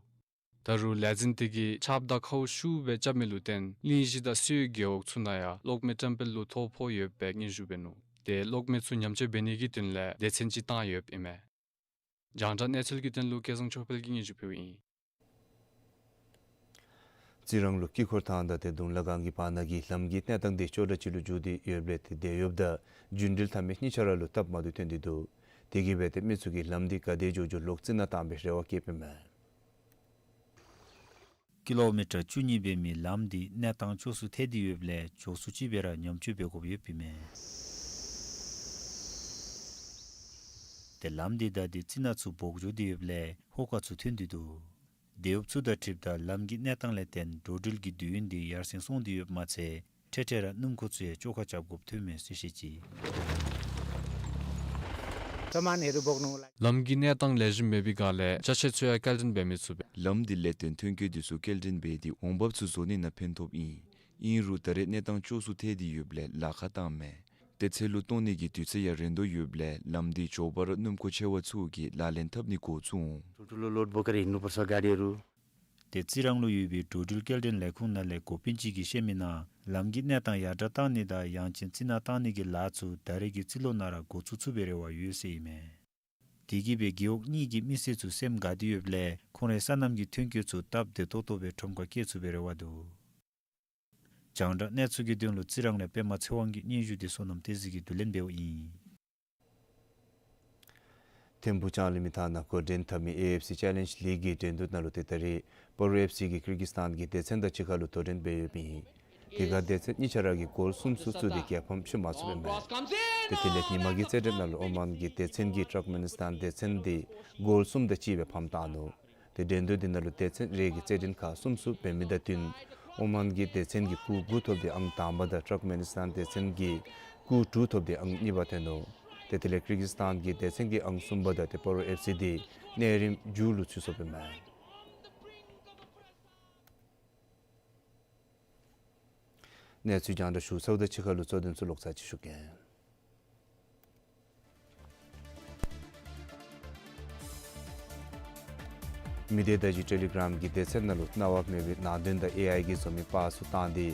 ད་རུང་ལས་འཛིན་དེ་གིས་ཆརཔ་དང་ཁཝ་ཤུགས་སྦེ་རྐྱབ་མི་ལུ་བརྟེན་གླིང་བཞི་དང་སེའུ་རྒེད་འོག་ཚུ་ནང་ཡང་གློག་མེ་བཀྲམ་སྤེལ་ལུ་ཐོ་ཕོག་ཡོད་པའི་སྙན་ཞུ་འབད་ནུག། ཏེ་གློག་མེ་ཚུ་ཉམས་བཅོས་འབད་ནི་གི་དོན་ལས་སྡེ་ཚན་ཅིག་བཏང་ཡོདཔ་ཨིན་མས། རྒྱང་བསྒྲགས་གནས་ཚུལ་གྱི་དོན་ལུ་སྐལ་བཟང་ཆོས་འཕེལ་གྱིས་སྙན་ཞུ་ཕུལཝ་ཨིན། རྩི་རང་ལུ་དཀྱིལ་འཁོར་ཐང་དང་ཏེ་དུང་ལ་སྒང་གི་བར་ན་གི་ལམ་གྱི་གནས་སྟངས་འདི་ཅོག་འཐདཔ་ཅིག་ལུ་འགྱོ་སྟེ་ཡོདཔ་ལས་ཏེ་དེ་ཡོདཔ་ད་རྒྱུན་འགྲུལ་འཐབ་མི་གཉིས་ཆ་ར་ལུ་སྟབས་མ་བདེཝ་ཐོན་ཏེ་འདུག། དེ་གིས་འབད་ཏེ་མི་ཚུ་གིས་ལམ་འདི་ག་དེ་མགྱོགས་མགྱོགས་ལོག་རྩི་ནག་བཏང་བའི་རེ་བ་བསྐྱེདཔ་ཨིན་མས། ཀི་ལོ་མི་ཊར་བཅུ་གཉིས་འབད་མི་ལམ་འདི་གནས་སྟངས་ཅོག་སུ་ཐལ་ཏེ་ཡོདཔ་ལས་ཅོག་སུ་ཅིག་སྦེ་ར་ཉམས་བཅོས་འབད་དགོཔ་ཡོདཔ་ཨིན་མས། ཏེ་ལམ་འདི་བདའ་སྟེ་རྩི་ནག་ཚུ་སྦོག་འགྱོ་སྟེ་ཡོདཔ་ལས་ཧོ་ཀ་ཚུ་ཐོན་ཏེ་འདུག། དེ་འབདཝ་ཚུ་དང་འཁྲིལཝ་ད་ལམ་གྱི་གནས་སྟངས་ལས་བརྟེན་འགྲོ་འགྲུལ་གྱི་དུས་ཡུན་འདི་ཡར་སེང་སོང་སྟེ་ཡོདཔ་མ་ཚད་འཕྲལ་འཕྲལ་ར་སྣུམ་འཁོར་ཚུ་ཡང་བཅོ་ཁ་རྐྱབ་དགོཔ་ཐོན་མས་ཟེར་བཤད་ཅི། ལམ་གྱི་གནས་སྟངས་ལེགས་ཤོམ་མེད་པའི་སྒང་ལས་ཅ་ཆས་ཚུ་ཡང་སྐྱེལ་འདྲེན་འབད་མི་ཚུགས་པས། ལམ་འདི་ལས་བརྟེན་ཐོན་སྐྱེད་འདི་ཚུ་སྐྱེལ་འདྲེན་འབད་དེ་འོང་འབབ་ཚུ་བཟོ་ནི་ནང་ཕན་ཐོགས་ཨིན། ཨིན་རུང་ད་རེས་གནས་སྟངས་ཅོག་སུ་ཐལ་ཏེ་ཡོདཔ་ལས་ལཱ་ཁག་བཏངམ་མས། ཏེ་ཚེ་ལུ་གཏོང་ནི་གི་དུས་ཚོད་ཡང་རན་དོ་ཡོདཔ་ལས་ལམ་འདི་མགྱོགས་པ་ར་སྣུམ་འཁོར་ཆེ་བ་ཚུ་གིས་ལག་ལེན་འཐབ་ནི་འགོ་བཙུགས་འོང་། ठुल्ठुलो लोड बोकेर हिँड्नुपर्छ गाडीहरू। ཏེ་རྩི་རང་ལུ་ཡོད་པའི་འགྲོ་འགྲུལ་སྐྱེལ་འདྲེན་ལས་ཁུངས་ནང་ལས་འགོ་དཔོན་ཅིག་གིས་བཤད་མི་ནང་ལམ་གྱི་གནས་སྟངས་ཡར་དྲག་བཏང་ནི་དང་ཡང་ཅིན་རྩི་ནག་བཏང་ནི་གི་ལཱ་ཚུ་ད་རེས་ཀྱི་རྩི་ལོ་ནང་ར་འགོ་བཙུགས་ཚུགས་པའི་རེ་བ་ཡོད་ཟེར་ཨིན་མས། དེ་གིས་སྦེ་རྒེད་འོག་གཉིས་ཀྱི་མི་སེར་ཚུ་སེམས་དགའ་སྟེ་ཡོདཔ་ལས་ཁོང་རའི་སོ་ནམ་གྱི་ཐོན་སྐྱེད་ཚུ་སྟབས་བདེ་ཏོག་ཏོ་སྦེ་ཁྲོམ་ཁར་སྐྱེལ་ཚུགས་པའི་རེ་བ་འདུག། རྒྱང་བསྒྲགས་གནས་ཚུལ་གྱི་དོན་ལུ་རྩི་རང་ལས་པདྨ་ཚེ་དབང་གི་སྙན་ཞུ་འདི་བསོད་ནམས་བསྟན་འཛིན་གྱིས་བསྡུ་ལེན་འབདཝ་ཨིན། ཐིམ་ཕུག་ལྕང་གླིང་མི་ཐང་ནང་འགོ་འདྲེན་འཐབ་མི་ཨེ་ཨེཕ་སི་ཅེ་ལེནཇ་ལིག་གི་འགྲན་བསྡུར་ནང་ལུ་ཏེ་ད་རེས་སྤ་རོ་ཨེཕ་སི་གིས་ཀིར་གིས་སི་ཐཱན་གྱི་སྡེ་ཚན་དང་གཅིག་ཁར་ལུ་དོ་འགྲན་འབད་ཡོདཔ་ཨིན། དེ་ཁར་སྡེ་ཚན་གཉིས་ཆ་ར་གིས་གོལ་གསུམ་གསུམ་བཙུགས་ཏེ་རྒྱལ་ཕམ་ཕྱེ་མ་ཚུགསཔ་ཨིན་མས། ཏེ་དེ་ལས་ཉིན་མ་གི་རྩེད་འགྲན་ནང་ལུ་ཨོ་མཱན་གྱི་སྡེ་ཚན་གྱིས་ཊརཀ་མེ་ནི་སི་ཐཱན་སྡེ་ཚན་འདི་གོལ་གསུམ་དང་གཅིག་སྦེ་ཕམ་བཏང་ནུག། ཏེ་འགྲན་བསྡུར་འདི་ནང་ལུ་སྡེ་ཚན་རེ་གི་རྩེད་འགྲན་ཁག་གསུམ་གསུམ་འབད་མི་དང་བསྟུན་ཨོ་མཱན་གྱི་སྡེ་ཚན་གྱིས་སྐུགས་དགུ་ཐོབ་སྟེ་ཨང་དང་པ་དང་ཊརཀ་མེ་ནི་སི་ཐཱན་སྡེ་ཚན་གྱིས་སྐུགས་དྲུག་ཐོབ་སྟེ་ཨང་གཉིས་པ་ཐོན་ནུག། ཏེ་དེ་ལས་ཀིར་གིས་སི་ཐཱན་གྱི་སྡེ་ཚན་གྱིས་ཨང་གསུམ་པ་དང་ཏེ་སྤ་རོ་ཨེཕ་སི་འདི་གནས་རིམ་མཇུག་ལུ་ཚུད་སོཔ་ཨིན་མས། གནས་ཚུལ་རྒྱང་བསྒྲགས་ཞུ་ཚརཝ་དང་གཅིག་ཁར་ལུ་གཙོ་དོན་ཚུ་ལོག་ཚར་ཅིག་ཞུ་གེ། མི་སྡེ་བརྡ་བརྒྱུད་ཊེ་ལི་གྲམ་གྱི་སྡེ་ཚན་ནང་ལུ་གནང་བ་མེད་པའི་ནང་དོན་དང་ཨེ་ཨའི་གིས་བཟོ་མི་པར་ཚུ་བཏང་སྟེ་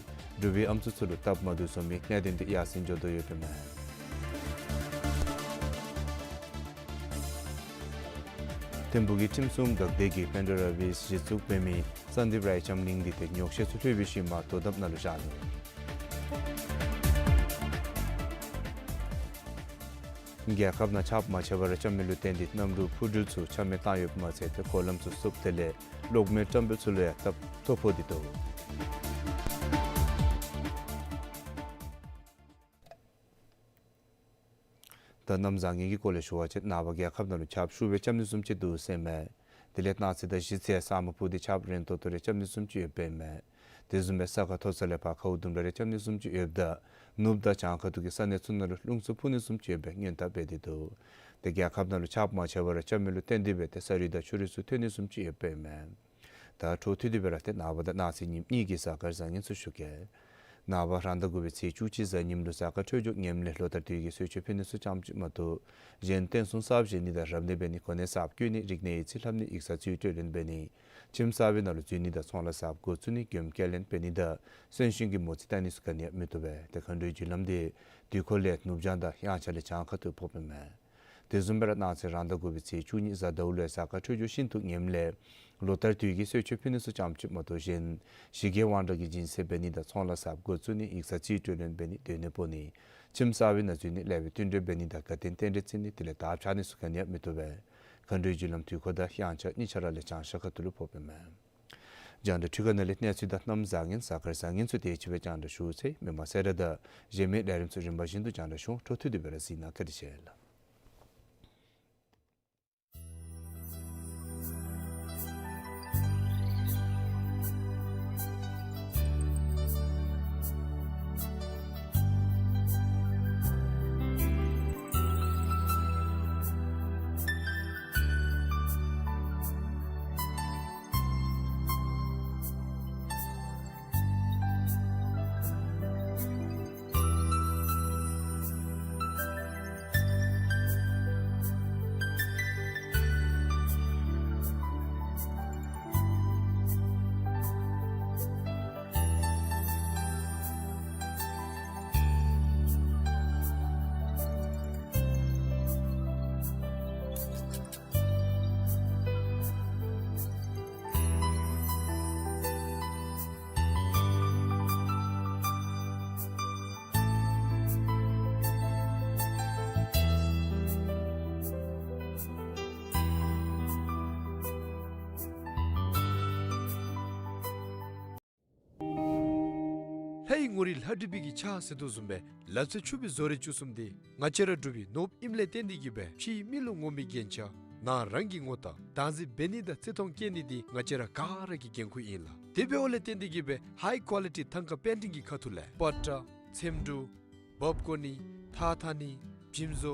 འབྲུག་པའི་ཨམ་སྲུ་ཚུ་ལུ་སྟབས་མ་བདེཝ་བཟོ་མི་གནད་དོན་འདི་ཡར་སེང་འགྱོ་དོ་ཡོདཔ་ཨིན་མས། ཐིམ་ཕུག་གི་ཁྲིམས་སྲུང་འགག་སྡེ་གིས་པེན་ཌོ་ར་བིས་གཞི་བཙུགས་འབད་མི་སན་དིབ་རའི་ལྕམ་གླིང་འདི་ཏེ་ཉོགས་བཤད་ཚུ་ལྷོད་པའི་ཤུལ་མ་དོ་དམ་ནང་ལུ་བཞག་ནུག། རྒྱལ་ཁབ་ནང་ཆརཔ་མ་ཆད་པར་རྐྱབ་མི་ལུ་བརྟེན་ཏེ་གནམ་གྲུ་འཕུར་འགྲུལ་ཚུ་ཆ་མེད་བཏང་ཡོདཔ་མ་ཚད་ཏེ་འཁོར་ལམ་ཚུ་བསུབ་སྟེ་ལས་གློག་མེ་བཀྲམ་པའི་ཚུ་ལུ་ཡང་སྟབས་ཐོ་ཕོག་སྟེ་འདུག། ད་གནམ་བཟང་ངན་གྱི་སྐོར་ལས་ཞུ་བ་ཅིན་ནངས་པ་རྒྱལ་ཁབ་ནང་ལུ་ཆརཔ་ཤུགས་སྦེ་རྐྱབ་ནི་བཟུམ་ཅིག་འདུག་ཟེར་མས། དེ་ལས་གནངས་ཚེ་དང་གཞེས་ཚེ་ས་སྨུག་ཕུབ་སྟེ་ཆརཔ་རན་ཏོག་ཏོ་རེ་རྐྱབ་ནི་བཟུམ་ཅིག་ཡོདཔ་ཨིན་མས། དེ་བཟུམ་སྦེ་ས་ཁ་མཐོ་ས་ལས་ཕར་ཁཝ་ལྡུམ་ར་རེ་རྐྱབ་ནི་བཟུམ་ཅིག་ཡོདཔ་ད་ནུབ་དང་བྱང་ཁ་ཐུག་གི་ས་གནས་ཚུ་ནང་ལུ་རླུང་འཚུབ་འཕུ་ནི་བཟུམ་ཅིག་ཡོདཔ་སྦེ་སྔོན་བརྡ་འབད་དེ་འདུག། ཏེ་རྒྱལ་ཁབ་ནང་ལུ་ཆརཔ་མ་ཆད་པར་རྐྱབ་མི་ལུ་བརྟེན་ཏེ་འབད་ཏེ་ས་རུད་དང་ཆུ་རུད་ཚུ་ཐོན་ནི་བཟུམ་ཅིག་ཡོདཔ་ཨིན་མས། ད་འཕྲོ་མཐུད་དེ་འབད་ར་ཏེ་ནངས་པ་དང་གནངས་ཚེ་ཉིནམ་གཉིས་ཀྱི་གཟའ་སྐར་བཟང་ངན་ཚུ་ཞུ་གེ། ནངས་པ་རང་ཟླ་དགུ་པའི་ཚེས་བཅུ་གཅིག་གཟའ་ཉིམ་ལུ་གཟའ་སྐར་འཕྲོད་སྦྱོར་ངནམ་ལས་ལོ་ལྟར་དུས་ཀྱི་གསོལ་མཆོད་ཕུལ་ནི་ཚུ་ཙམ་ཅིག་མ་གཏོགས་གཞན་རྟེན་གསུམ་གསརཔ་བཞེངས་ནི་དང་རབ་གནས་འབད་ནི་གོ་གནས་གསརཔ་བསྐོ་ནི་རིག་གནས་ཡིག་རྩིས་ལྷབ་ནི་ཡིག་ཚང་རྩིས་སྤྲོད་ལེན་འབད་ནི་ཁྱིམ་གསར་པའི་ནང་ལུ་འཛུལ་ནི་དང་ཚོང་ལཱ་གསརཔ་འགོ་བཙུགས་ནི་མགྱོནམ་སྐྱེལ་ལེན་འབད་ནི་དང་གསོན་གཤིན་གྱི་མོ་རྩིས་བལྟ་ནི་ཚུ་ག་ནི་ཡང་མི་བཏུབ་པས། ཏེ་མཁའ་འགྲོའི་རྒྱུ་ལམ་འདི་དུས་འཁོར་ལས་ནུབ་བྱང་དང་དབྱངས་འཆར་ལས་བྱང་ཁ་ཐུག་ཕོགཔ་ཨིན་མས། དེ་བཟུམ་སྦེ་ར་གནངས་ཚེ་རང་ཟླ་དགུ་པའི་ཚེས་བཅུ་གཉིས་གཟའ་ཟླཝ་ལུ་གཟའ་སྐར་འཕྲོད་སྦྱོར་ཤིན་ཏུ་ངནམ་ལས་ལོ་ལྟར་དུས་ཀྱི་གསོལ་མཆོད་ཕུལ་ནི་ཚུ་ཙམ་ཅིག་མ་གཏོགས་གཞན་ཞི་རྒྱས་དབང་དྲག་གི་སྦྱིན་སྲེག་འབད་ནི་དང་ཚོང་ལཱ་གསརཔ་འགོ་བཙུགས་ནི་ཡིག་ཚང་རྩིས་སྤྲོད་ལེན་འབད་ནི་སྡོད་གནས་སྤོ་ནི་ཁྱིམ་གསར་པའི་ནང་འཛུལ་ནི་ལེགས་པའི་བསྟུན་གྲོས་འབད་ནི་དང་དགའ་སྟོན་རྟེན་འབྲེལ་བརྩི་ནི་དེ་ལས་དར་འཕྱར་ནི་ཚུ་ག་ནི་ཡང་མི་བཏུབ་པས། མཁའ་འགྲོའི་རྒྱུ་ལམ་དུས་འཁོར་དང་དབྱངས་འཆར་གཉིས་ཆ་ར་ལས་བྱང་ཤར་ཁ་ཐུག་ལུ་ཕོགཔ་ཨིན་མས། རྒྱང་བསྒྲགས་འཕྲུལ་ཁང་ནང་ལས་གནས་ཚུལ་དང་གནམ་བཟང་ངན་གཟའ་སྐར་བཟང་ངན་ཚུ་དེ་ཅིག་སྦེ་རྒྱང་བསྒྲགས་ཞུ་ཚར་ཡི། མི་མང་གསལ་བསྒྲགས་དང་གཞན་མི་ལས་རིམ་ཚུ་རིམ་པ་བཞིན་དུ་རྒྱང་བསྒྲགས་ཞུ་འོང་། འཕྲོ་མཐུད་དེ་འབད་ར་གཟིགས་གནང། བཀའ་དྲིན་ཆེ་ལགས། ལྷའི་ངོ་རིས་ལྷ་བྲིས་པའི་གི་ཕྱག་ཟེར་དོ་བཟུམ་སྦེ་ལག་རྩལ་ཕྱུག་པའི་བཟོ་རིག་བཅུ་གསུམ་འདི་ང་བཅས་ར་འབྲུག་པའི་ནོར་བུ་ཨིནམ་ལས་བརྟེན་ཏེ་གིས་སྦེ་ཕྱིའི་མི་ལུ་ངོམ་པའི་རྒྱན་ཆ་ནང་རང་གིས་ངོ་བལྟ་བདག་འཛིན་འབད་ནི་དང་བརྩི་མཐོང་བསྐྱེད་ནི་འདི་ང་བཅས་ར་ག་ར་གི་འགན་ཁུར་ཨིན་ལགས། དེ་འབདཝ་ལས་བརྟེན་ཏེ་གིས་སྦེ་ཧའི་ཀོ་ལི་ཊི་ཐང་ཀ་པེན་ཊིང་གི་ཁ་ཐུག་ལས་པ་ཏྲ་ཚེམ་དྲུབ་འབག་བཀོ་ནི་ཐགས་འཐག་ནི་བྱེམ་བཟོ་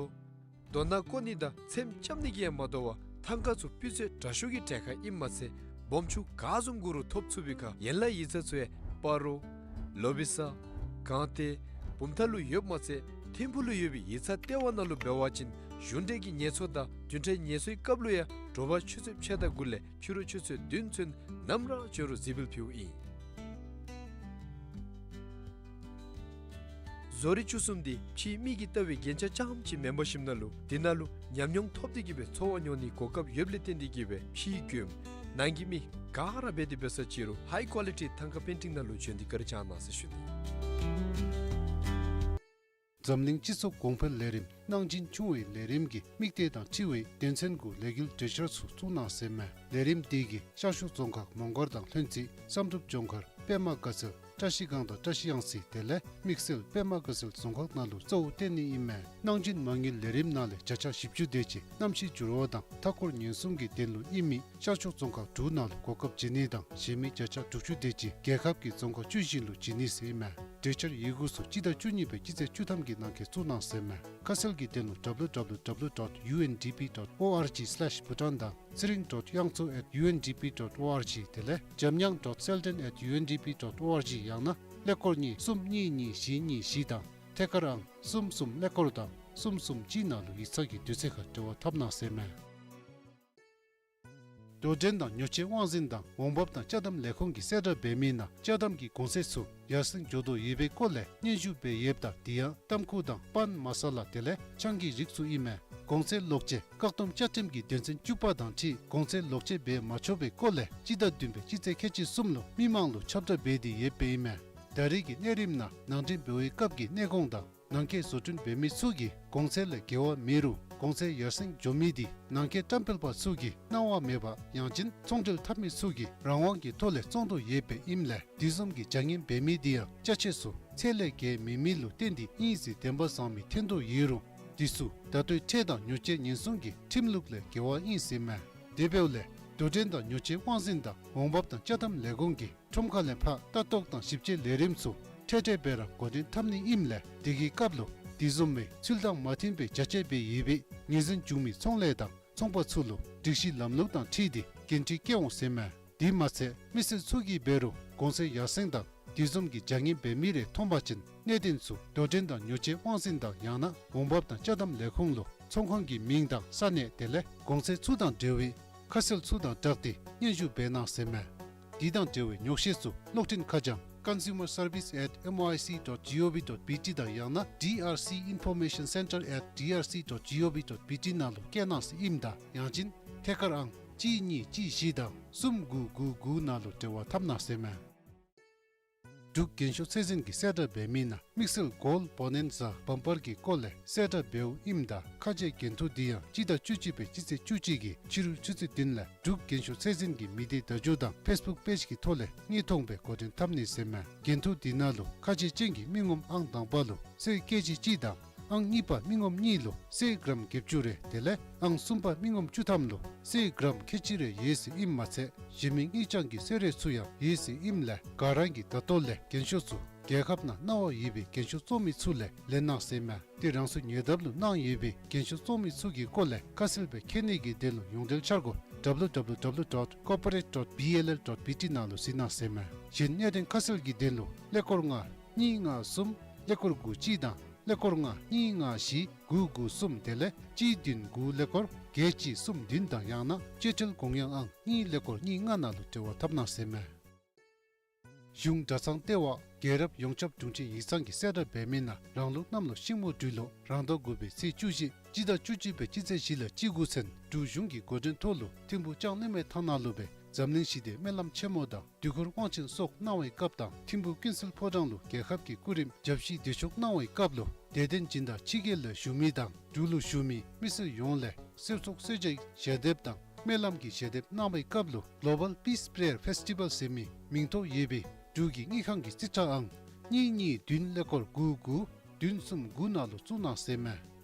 རྡོ་ནག་བརྐོ་ནི་དང་ཚེམ་རྐྱབ་ནི་གིས་ཡང་མ་དོ་བར་ཐང་ཀ་ཚུ་སྤུས་ཚད་དྲག་ཤོས་ཀྱི་གྲལ་ཁར་ཨིནམ་མ་ཚད་སྦོམ་ཆུང་ག་བཟུམ་དགོ་རུང་ཐོབ་ཚུགས་པའི་ཁར་ཡན་ལག་ཡིག་ཚང་ཚུ་ཡང་སྤ་རོ་ལོ་བི་ས་སྒང་སྟེང་བུམ་ཐང་ལུ་ཡོདཔ་མ་ཚད་ཐིམ་ཕུག་ལུ་ཡོད་པའི་ཡིག་ཚང་ལྟེ་བ་ནང་ལུ་འབད་བ་ཅིན་གཞུང་འབྲེལ་གྱི་ངལ་གསོ་དང་བདུན་ཕྲག་ངལ་གསོའི་སྐབས་ལུ་ཡང་དྲོ་པ་ཆུ་ཚོད་ཕྱེད་དང་དགུ་ལས་ཕྱི་རུ་ཆུ་ཚོད་བདུན་ཚུན་ནམ་ར་འབྱོན་རུང་གཟིགས་འབུལ་ཕུལཝ་ཨིན། བཟོ་རིག་བཅུ་གསུམ་འདི་ཕྱིའི་མི་གིས་བལྟ་བའི་རྒྱན་ཆ་རྐྱངམ་ཅིག་མེན་པར་ཞིནམ་ན་ལུ་དེ་ནང་ལུ་ཉམས་མྱོང་ཐོབ་སྟེ་གིས་སྦེ་འཚོ་བ་མྱོང་ནིའི་གོ་སྐབས་ཡོདཔ་ལས་བརྟེན་ཏེ་གིས་སྦེ་ཕྱིའི་མགྱོནམ་ནང་གི་མི་ག་ར་འབད་དེ་འབད་ས་ཅིག་རུང་ཧའི་ཀོ་ལི་ཊི་ཐང་ཀ་པེན་ཊིང་ནང་ལུ་བྱོན་ཏེ་བཀའ་དྲིན་བསྐྱང་གནང་ཟེར་ཞུ་ནི། འཛམ་གླིང་སྤྱི་ཚོགས་གོང་འཕེལ་ལས་རིམ་གནང་སྦྱིན་ཆུང་བའི་ལས་རིམ་གྱི་དམིགས་གཏད་དང་འཁྲིལ་བའི་དོན་ཚན་གུ་ལས་འགུལ་གྲོས་འཆར་ཚུ་བཙུགས་གནང་ཟེར་མས། ལས་རིམ་དེ་གིས་ཤར་ཕྱོགས་རྫོང་ཁག་མོང་སྒར་དང་ལྷུན་རྩེ་བསམ་གྲུབ་ལྗོངས་མཁར་པདྨ་དགའ་ཚལ་བཀྲ་ཤིས་སྒང་དང་བཀྲ་ཤིས་གཡང་རྩེ་དེ་ལས་དམིགས་བསལ་པདྨ་དགའ་ཚལ་རྫོང་ཁག་ནང་ལུ་གཙོ་བོ་བཏོན་ནི་ཨིན་མས། གནང་སྦྱིན་མ་དངུལ་ལས་རིམ་ནང་ལས་བརྒྱ་ཆ་བཞི་བཅུ་དེ་ཅིག་གནམ་གཤིས་འགྱུར་བ་དང་མཐའ་འཁོར་ཉེན་སྲུང་གི་དོན་ལུ་ཨིན་མི་ཤར་ཕྱོགས་རྫོང་ཁག་དྲུག་ནང་ལུ་གོ་སྐབས་བྱིན་ནི་དང་གཞན་མི་བརྒྱ་ཆ་དྲུག་ཅུ་དེ་ཅིག་རྒྱལ་ཁབ་ཀྱི་རྫོང་ཁག་བཅུ་བཞི་ལུ་བྱིན་ནི་ཟེར་ཨིན་མས། གྲོས་འཆར་ཡི་གུ་ཚུ་སྤྱི་ཟླ་བཅུ་གཉིས་པའི་སྤྱི་ཚེས་བཅུ་ཐམ་གྱི་ནང་འཁོད་བཙུགས་གནང་ཟེར་མས། ཁ་གསལ་གྱི་དོན་ལུ་W W W dot U N D P dot O R G slash Bhutan དང་ཚེ་རིང་dot གཡང་མཚོ་at U N D P dot O R G དེ་ལས་འཇམ་དབྱངས་dot selden at U N D P dot O R G ཡང་ན་ཀླད་ཀོར་གཉིས་གསུམ་གཉིས་གཉིས་བཞི་གཉིས་བཞི་དང་ཐད་ཀར་ཨང་གསུམ་གསུམ་ཀླད་ཀོར་དང་གསུམ་གསུམ་གཅིག་ནང་ལུ་ཡིག་ཚང་གི་དུས་ཚོད་ཁར་འབྲེལ་བ་འཐབ་གནང་ཟེར་མས། དོ་འགྲན་དང་ཉོ་སྤྱོད་དབང་འཛིན་དང་འོང་འབབ་དང་ཅ་དམ་ལས་ཁུངས་ཀྱིས་གསལ་བསྒྲགས་འབད་མི་ནང་ཅ་དམ་གྱི་གོང་ཚད་ཚུ་ཡར་སེང་འགྱོ་དོ་ཡོད་པའི་སྐོར་ལས་སྙན་ཞུ་འབད་ཡོདཔ་ད་དེ་ཡང་ཏམ་ཁུ་དང་པཱན་མ་ས་ལ་དེ་ལས་ཆང་གི་རིགས་ཚུ་ཨིན་མས། གོང་ཚད་ལོག་སྤྱོད་བཀག་སྡོམ་བཅའ་ཁྲིམས་ཀྱི་དོན་ཚན་བཅུ་པ་དང་འཁྲིལ་གོང་ཚད་ལོག་སྤྱོད་འབད་མ་ཆོག་པའི་སྐོར་ལས་སྤྱི་ཟླ་བདུན་པའི་སྤྱི་ཚེས་ཁལ་གཅིག་གསུམ་ལུ་མི་མང་ལུ་ཁྱབ་བསྒྲགས་འབད་དེ་ཡོདཔ་ཨིན་མས། ད་རེས་ཀྱི་གནས་རིམ་ནང་ནང་འདྲེན་འབད་བའི་སྐབས་ཀྱི་གནས་གོང་དང་ནང་འཁོད་བཟོ་སྐྲུན་འབད་མི་ཚུ་གིས་གོང་ཚད་ལས་བརྒལ་བ་མེད་རུང་གོང་ཚད་ཡར་སེང་འགྱོ་མི་དེ་ནང་འཁོད་བཀྲམ་སྤེལ་པ་ཚུ་གིས་གནང་བ་མེད་པ་ཡང་ཅིན་ཚོང་འབྲེལ་འཐབ་མི་ཚུ་གིས་རང་དབང་གི་ཐོག་ལས་བཙོང་དོ་ཡོདཔ་ཨིནམ་ལས་དེ་བཟུམ་གྱི་བྱ་ངན་འབད་མི་དེ་ཡང་ཅ་ཆས་ཚུ་ཚད་ལས་བརྒལ་མེད་མི་ལུ་བརྟེན་ཏེ་ཨིན་ཟེར་བདེན་པ་བཟང་མི་ཐོན་དོ་ཡོད་རུང་དེ་ཚུ་ད་ལྟོའི་ཁྲལ་དང་ཉོ་སྤྱོད་ཉེན་སྲུང་གི་ཁྲིམས་ལུགས་ལས་འགལ་བ་ཨིན་ཟེར་མས། དེ་འབདཝ་ལས་དོ་འགྲན་དང་ཉོ་སྤྱོད་དབང་འཛིན་དང་འོང་འབབ་དང་ཅ་དམ་ལས་ཁུངས་ཀྱིས་ཁྲོམ་ཁ་ལས་ཕར་ལྟ་རྟོག་དང་ཞིབ་དཔྱད་ལས་རིམ་ཚུ་འཕྲལ་འཕྲལ་སྦེ་ར་འགོ་འདྲེན་འཐབ་ནི་ཨིནམ་ལས་དེ་གི་སྐབས་ལུ་དེ་བཟུམ་མའི་ཚུལ་དང་མ་མཐུན་པའི་བྱ་སྤྱོད་འབད་ཡོད་པའི་ངོས་འཛིན་བྱུང་མི་ཚོང་ལས་དང་ཚོང་པ་ཚུ་ལུ་སྒྲིག་གཞི་ལམ་ལུགས་དང་འཁྲིལ་ཏེ་འགན་འཁྲི་བཀལ་འོང་ཟེར་མས། དེ་མ་ཚད་མི་སེར་ཚུ་གིས་འབད་རུང་གོང་ཚད་ཡར་སེང་དང་དེ་བཟུམ་གྱི་བྱ་ངན་འབད་མི་རེ་མཐོང་པ་ཅིན་གནད་དོན་ཚུ་དོ་འགྲན་དང་ཉོ་སྤྱོད་དབང་འཛིན་དང་ཡང་ན་འོང་འབབ་དང་ཅ་དམ་ལས་ཁུངས་ལུ་ཚོང་ཁང་གི་མིང་དང་ས་གནས་དེ་ལས་གོང་ཚད་ཚུ་དང་འབྲེལ་བའི་ཁ་གསལ་ཚུ་དང་སྦྲགས་ཏེ་སྙན་ཞུ་འབད་གནང་ཟེར་མས། དེ་དང་འབྲེལ་བའི་ཉོགས་བཤད་ཚུ་གློག་འཕྲིན་ཁ་བྱང་consumer service at M O I C dot G O V dot B T དང་ཡང་ན D R C information center at D R C dot G O V dot B T ནང་ལུ་བསྐྱལ་གནང་ཟེར་ཨིནམ་ད་ཡང་ཅིན་ཐད་ཀར་ཨང་གཅིག་གཉིས་གཅིག་བཞི་དང་གསུམ་དགུ་དགུ་དགུ་ནང་ལུ་འབྲེལ་བ་འཐབ་གནང་ཟེར་མས། འབྲུག་རྒྱན་ཤོག་ཚད་འཛིན་གྱིས་གསལ་བསྒྲགས་འབད་མི་ནང་དམིགས་བསལ་Gold Bonanza bumper གྱི་སྐོར་ལས་གསལ་བསྒྲགས་འབདཝ་ཨིནམ་ད་ཁ་འབྱེད་འགན་ཐུག་དེ་ཡང་སྤྱི་ཟླ་བཅུ་གཅིག་པའི་སྤྱི་ཚེས་བཅུ་གཅིག་གི་ཕྱི་རུ་ཆུ་ཚོད་བདུན་ལས་འབྲུག་རྒྱན་ཤོག་ཚད་འཛིན་གྱི་མི་སྡེ་བརྡ་བརྒྱུད་དང་Facebook page གི་ཐོག་ལས་དངོས་མཐོང་སྦེ་འགོ་འདྲེན་འཐབ་ནི་ཟེར་མས། འགན་ཐུག་དེ་ནང་ལུ་ཁ་འབྱེད་ཅན་གྱི་མི་ངོམ་ཨང་དང་པ་ལུ་གསེར་ཀེ་ཇི་གཅིག་དང་ཨང་གཉིས་པ་མི་ངོམ་གཉིས་ལུ་གསེར་གྲམ་བརྒྱད་ཅུ་རེ་དེ་ལས་ཨང་གསུམ་པ་མི་ངོམ་བཅུ་ཐམ་ལུ་གསེར་གྲམ་ཁལ་གཅིག་རེ་ཡོད་ཟེར་ཨིནམ་མ་ཚད་གཞན་མི་དངུལ་རྐྱང་གི་གསོལ་རས་ཚུ་ཡང་ཡོད་ཟེར་ཨིནམ་ལས་ག་ར་གིས་ད་ལྟོ་ལས་རྒྱན་ཤོག་ཚུ་རྒྱལ་ཁབ་ནང་གནང་བ་ཡོད་པའི་རྒྱན་ཤོག་བཙོང་མི་ཚུ་ལས་ལེན་གནང་ཟེར་མས། ཏེ་རང་སོའི་ཉེ་འདབས་ལུ་གནང་ཡོད་པའི་རྒྱན་ཤོག་བཙོང་མི་ཚུ་གི་སྐོར་ལས་ཁ་གསལ་སྦེ་མཁྱེན་ནི་གི་དོན་ལུ་ཡོངས་འབྲེལ་འཆར་སྒོ་W W W dot corporate dot B L L dot B T ནང་ལུ་གཟིགས་གནང་ཟེར་མས། གཞན་གནད་དོན་ཁ་གསལ་གྱི་དོན་ལུ་ཀླད་ཀོར་ལྔ་གཉིས་ལྔ་གསུམ་ཀླད་ཀོར་དགུ་གཅིག་དང་ཀླད་ཀོར་ལྔ་གཉིས་ལྔ་བཞི་དགུ་དགུ་གསུམ་དེ་ལས་གཅིག་བདུན་དགུ་ཀླད་ཀོར་བརྒྱད་གཅིག་གསུམ་བདུན་དང་ཡང་ན་སྤྱོད་ཁྲལ་དགོངས་ཡངས་ཨང་གཉིས་ཀླད་ཀོར་གཉིས་ལྔ་ནང་ལུ་འབྲེལ་བ་འཐབ་གནང་ཟེར་མས། གཞུང་གྲྭ་ཚང་ལྟེ་བ་རྒྱལ་རབས་ཡོངས་ཁྱབ་དྲུང་ཆེ་ཡིག་ཚང་གིས་གསལ་བསྒྲགས་འབད་མི་ནང་རང་ལུགས་གནམ་ལོ་ཤིང་མོ་སྦྲུལ་ལོ་རང་ཟླ་དགུ་པའི་ཚེས་བཅུ་བཞི་སྤྱི་ཟླ་བཅུ་གཅིག་པའི་སྤྱི་ཚེས་བཞི་ལས་བཅུ་དགུ་ཚུན་འབྲུག་གཞུང་གི་འགོ་འདྲེན་ཐོག་ལུ་ཐིམ་ཕུག་ལྕང་གླིང་མའི་ཐང་ནང་ལུ་སྦེ་འཛམ་གླིང་ཞི་བདེའི་སྨོན་ལམ་ཆེན་མོ་དང་དུས་འཁོར་དབང་ཆེན་སོགས་གནང་བའི་སྐབས་དང་ཐིམ་ཕུག་ཀུན་གསལ་ཕོ་བྲང་ལུ་རྒྱལ་ཁབ་ཀྱི་སྐུ་རིམ་ཞབས་ཕྱི་བདེ་མཆོག་གནང་བའི་སྐབས་ལུ་དད་ལྡན་སྦྱིན་བདག་ཕྱི་རྒྱལ་ལས་བཞུགས་མི་དང་འབྲུག་ལུ་བཞུགས་མི་མི་སེར་ཡོངས་ལས་གསེར་ཚོགས་གསོལ་ཇའི་ཞལ་འདེབས་དང་སྨོན་ལམ་གྱི་ཞལ་འདེབས་གནང་བའི་སྐབས་ལུ་Global Peace Prayer Festival ཟེར་མི་མིང་ཐོ་ཡོད་པའི་འབྲུག་གི་དངུལ་ཁང་གི་རྩིས་ཁྲ་ཨང་ གཉིས་གཉིས་བདུན་ཀླད་ཀོར་དགུ་དགུ་བདུན་གསུམ་དགུ་ནང་ལུ་བཙུགས་གནང་ཟེར་མས།